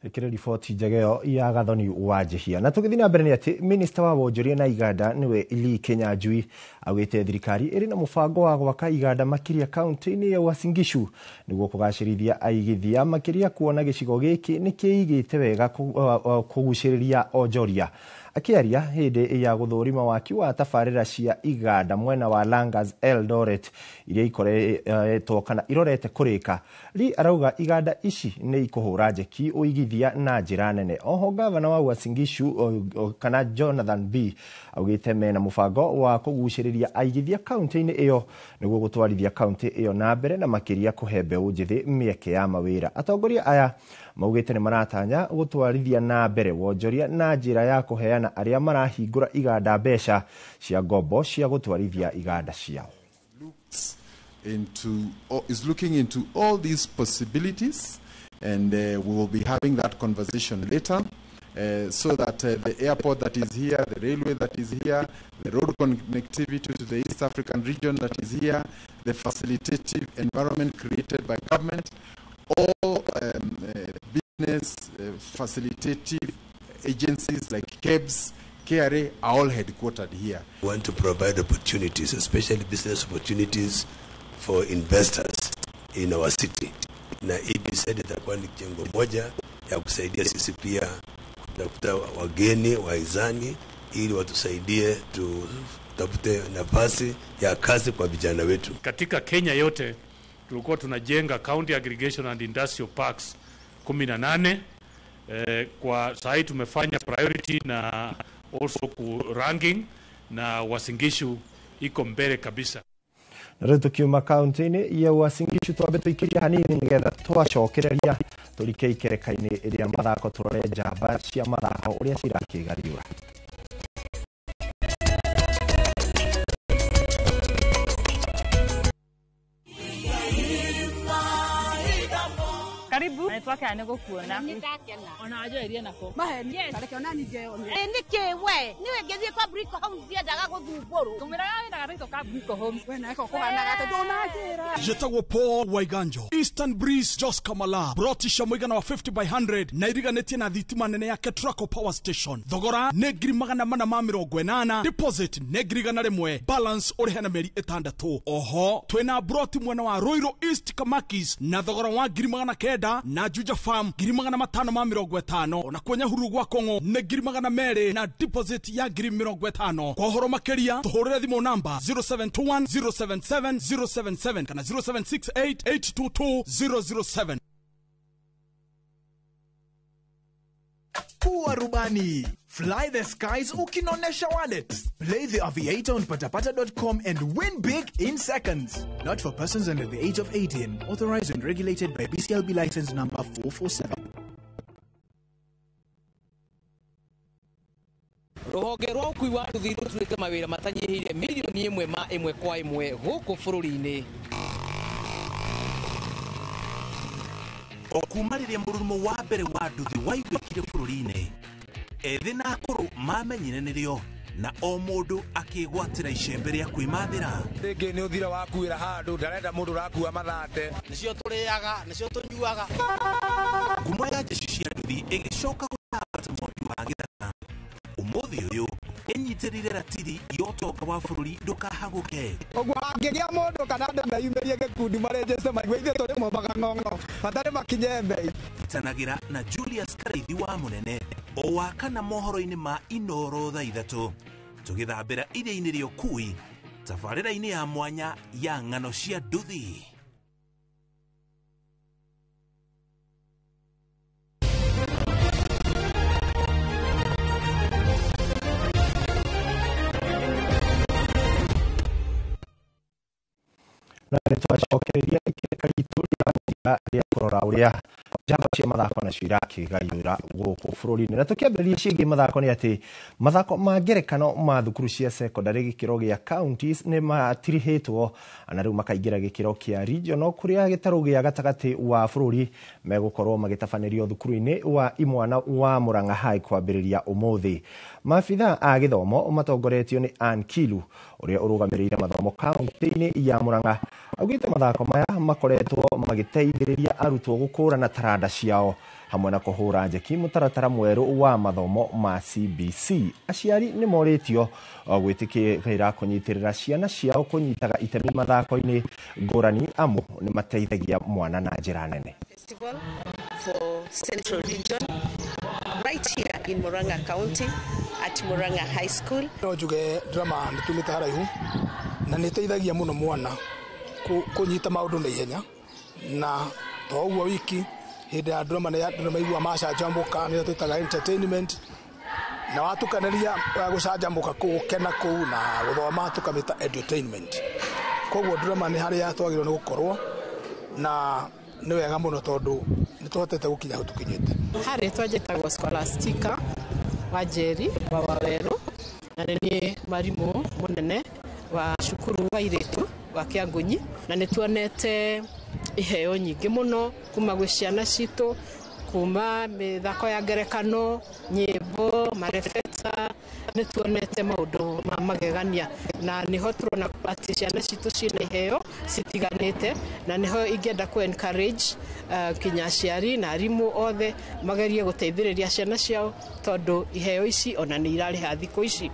Ĩkĩrĩ riboti njega ĩyo ya Gathoni wa Njihia. Na tũgĩthiĩ na mbere nĩ atĩ minista wa wonjoria na iganda nĩwe Lee Kinyanjui augĩte thirikari ĩrĩ na mũbango wa gwaka iganda makĩria kaunti-inĩ ya Uasin Gishu nĩguo kũgacĩrithia aigithia makĩria kuona gĩcigo gĩkĩ nĩ kĩigĩte wega kũgucĩrĩria onjoria. Akĩaria hĩndĩ ya gũthũrima waki wa tabarĩra cia iganda mwena wa Langas Eldoret iria ikoretwo kana irorete kũrĩka, Lee arauga iganda ici nĩ ikũhũra njeki ũigithia na njĩra nene. Oho gavana wa Uasin Gishu kana Jonathan B augĩte mena mũbango wa kũgucĩrĩria aigithia kaunti-inĩ ĩyo nĩguo gũtwarithia kaunti ĩyo na mbere na makĩria kũhe mbeũ njĩthĩ mĩeke ya mawĩra. Atongoria aya maugĩte nĩ maratanya gũtwarithia na mbere wonjoria na njĩra ya kũheana arĩa marahingũra iganda mbeca cia ngombo cia gũtwarithia iganda ciao.
Is looking into all these possibilities, and we will be having that conversation later, so that the airport that is here, the railway that is here, the road connectivity to the East African region that is here, the facilitative environment created by government, all business facilitative agencies like KEBS, KRA are all headquartered here.
We want to provide opportunities, especially business opportunities for investors in our city. Na EBZ itakuwa ni jengo moja ya kusaidia sisi pia kutafuta wageni waizani ili watusaidie tutafute nafasi ya kazi kwa vijana wetu.
Katika Kenya yote tulikuwa tunajenga County Aggregation and Industrial Parks 18. Kwa sahi tumefanya priority na also ku ranking na Uasin Gishu iko mbele kabisa.
Na rĩu tũkiuma kaunti-inĩ ya Uasin Gishu twambe tũikĩrie hanini nĩgetha twacokereria tũrike ikereka-inĩ rĩa mathako tũrore njamba cia mathako ũrĩa cirakĩgariũra.
Karibu. Nitwakena nĩ gũkuona.
Ona anjoerie nako.
Maheni.
Tareke ona ni njeone.
Nĩkĩ we? Niwe ngĩthiĩ kwa Brico Homes ndiendaga gũthumbũrwo. Ngũmĩraga wĩra gathaitũ ka Brico Homes.
We nako kũhanaga atĩ ndũnanjĩra.
Njĩtagwo Paul Waiganjo. Eastern Breeze Jos Kamala. Brotisha mũigana wa 50 by 100 na iriganĩtie na thitima nene ya Ketraco Power Station. Thogora nĩ 480,000. Deposit nĩ 100,000. Balance ũrĩhe na mĩeri 6. Oho twĩna broti mwena wa Ruiru East Kamakis na thogora wa 900,000 na Juja Farm 550,000 ona kwa Nyahururu gwa Kong'o nĩ 200,000 na deposit ya 50,000. Kwa ũhoro makĩria tũhũrĩre thimũ namba 0721 077 077 kana 0768 822 007.
Kuwa rubani. Fly the skies ukinonesha wallet. Play the Aviator on patapata.com and win big in seconds. Not for persons under the age of 18. Authorized and regulated by BCLB license number 447.
Rũhonge rwa ũkui wa nduthi rũturĩte mawĩra matanyihĩire mirioni ĩmwe ma ĩmwe kwa ĩmwe gũkũ bũrũri-inĩ.
O kuma rĩrĩa mũrurumo wa mbere wa nduthi waiguĩkire bũrũri-inĩ, ethĩ na akũrũ mamenyire nĩrĩo na o mũndũ akĩgwatĩra icembe rĩa kwĩmathĩra.
Rĩngĩ nĩ ũthira wakuĩra handũ ndarenda mũndũ ũrakua mathate.
Nĩcio tũrĩaga, nĩcio tũnyuaga.
Ngumo ya jeshi cia nduthi ĩgĩcoka gũtamba ta mwaki wa gĩthaka. Ũmũthĩ ũyũ ĩnyitĩrĩire ratiri ya ũtonga wa bũrũri ndũkahagũke.
Ũguo hangĩgĩa mũndũ kana andũ meyumĩrie gĩkundi marĩnjĩte maigue ithuĩ tũrĩ mombaga ng'ong'o bata nĩ makinye mbei.
Tanagĩra na Julius Karaithi wa Mũnene o wa kana mohoro-inĩ ma Inoro thaa 3 tũgĩthambĩra iria-inĩ rĩa ũkui tabarĩra-inĩ ya mwanya ya ng'ano cia nduthi.
Na nĩ twacokereria ikereka ritũ rĩa kũrora ũrĩa njamba cia mathako nacio irakĩgayũra gũkũ bũrũri-inĩ. Na tũkĩambĩrĩria ciĩgiĩ mathako nĩ atĩ mathako ma ngerekano ma thukuru cia secondary gĩkĩro gĩa counties nĩ matirihĩtwo na rĩu makaingĩra gĩkĩro kĩa regional kũrĩa gĩtarũ gĩa gatagatĩ wa bũrũri megũkorwo magĩtabanĩrio thukuru-inĩ wa imwana wa Murang'a High kwambĩrĩria ũmũthĩ. Maabithaa a gĩthomo matongoretio nĩ Ann Kilu ũrĩa ũrũgamĩrĩire mathomo kaunti-inĩ ya Murang'a augĩte mathako maya makoretwo magĩteithĩrĩria arutwo gũkũrana taranda ciao hamwe na kũhũra njeki mũtaratara mwerũ wa mathomo ma CBC. Aciari nĩ morĩtio gwĩtĩkĩra kũnyitĩrĩra ciana ciao kũnyitaga itemi mathako-inĩ ngũrani amu nĩ mateithagia mwana na njĩra nene.
Festival for Central Region right here in Murang'a County at Murang'a High School.
No njuge drama nĩ tumĩte haraihu na nĩ ĩteithagia mũno mwana kũnyita maũndũ na ihenya na to ũguo wiki hĩndĩ ya drama nĩ andũ maigua macanjamũka nĩ twĩtaga entertainment na watukanĩria gũcanjamũka kũu gũkena kũu na gũthoma tũkamĩta edutainment. Koguo drama nĩ harĩa twagĩrĩirwo nĩ gũkorwo na nĩ wega mũno tondũ nĩ tũhotete gũkinya hau tũkinyĩte.
Harĩ twanjĩtagwo Scholastica wa Njeri wa Wawerũ na nĩ niĩ mwarimũ mũnene wa cukuru wa airĩtu wa Kĩangunyi na nĩ tuonete iheo nyingĩ mũno kuma gwĩ ciana citũ kuma mĩthako ya ngerekano, nyĩmbo, marebeta, nĩ tuonete maũndũ ma magegania na nĩho tũrona atĩ ciana citũ ciĩna iheo citiganĩte na nĩho ingĩenda kũ encourage kinya aciari na arimũ othe magerie gũteithĩrĩria ciana ciao tondũ iheo ici ona nĩ irarĩha thikũ ici.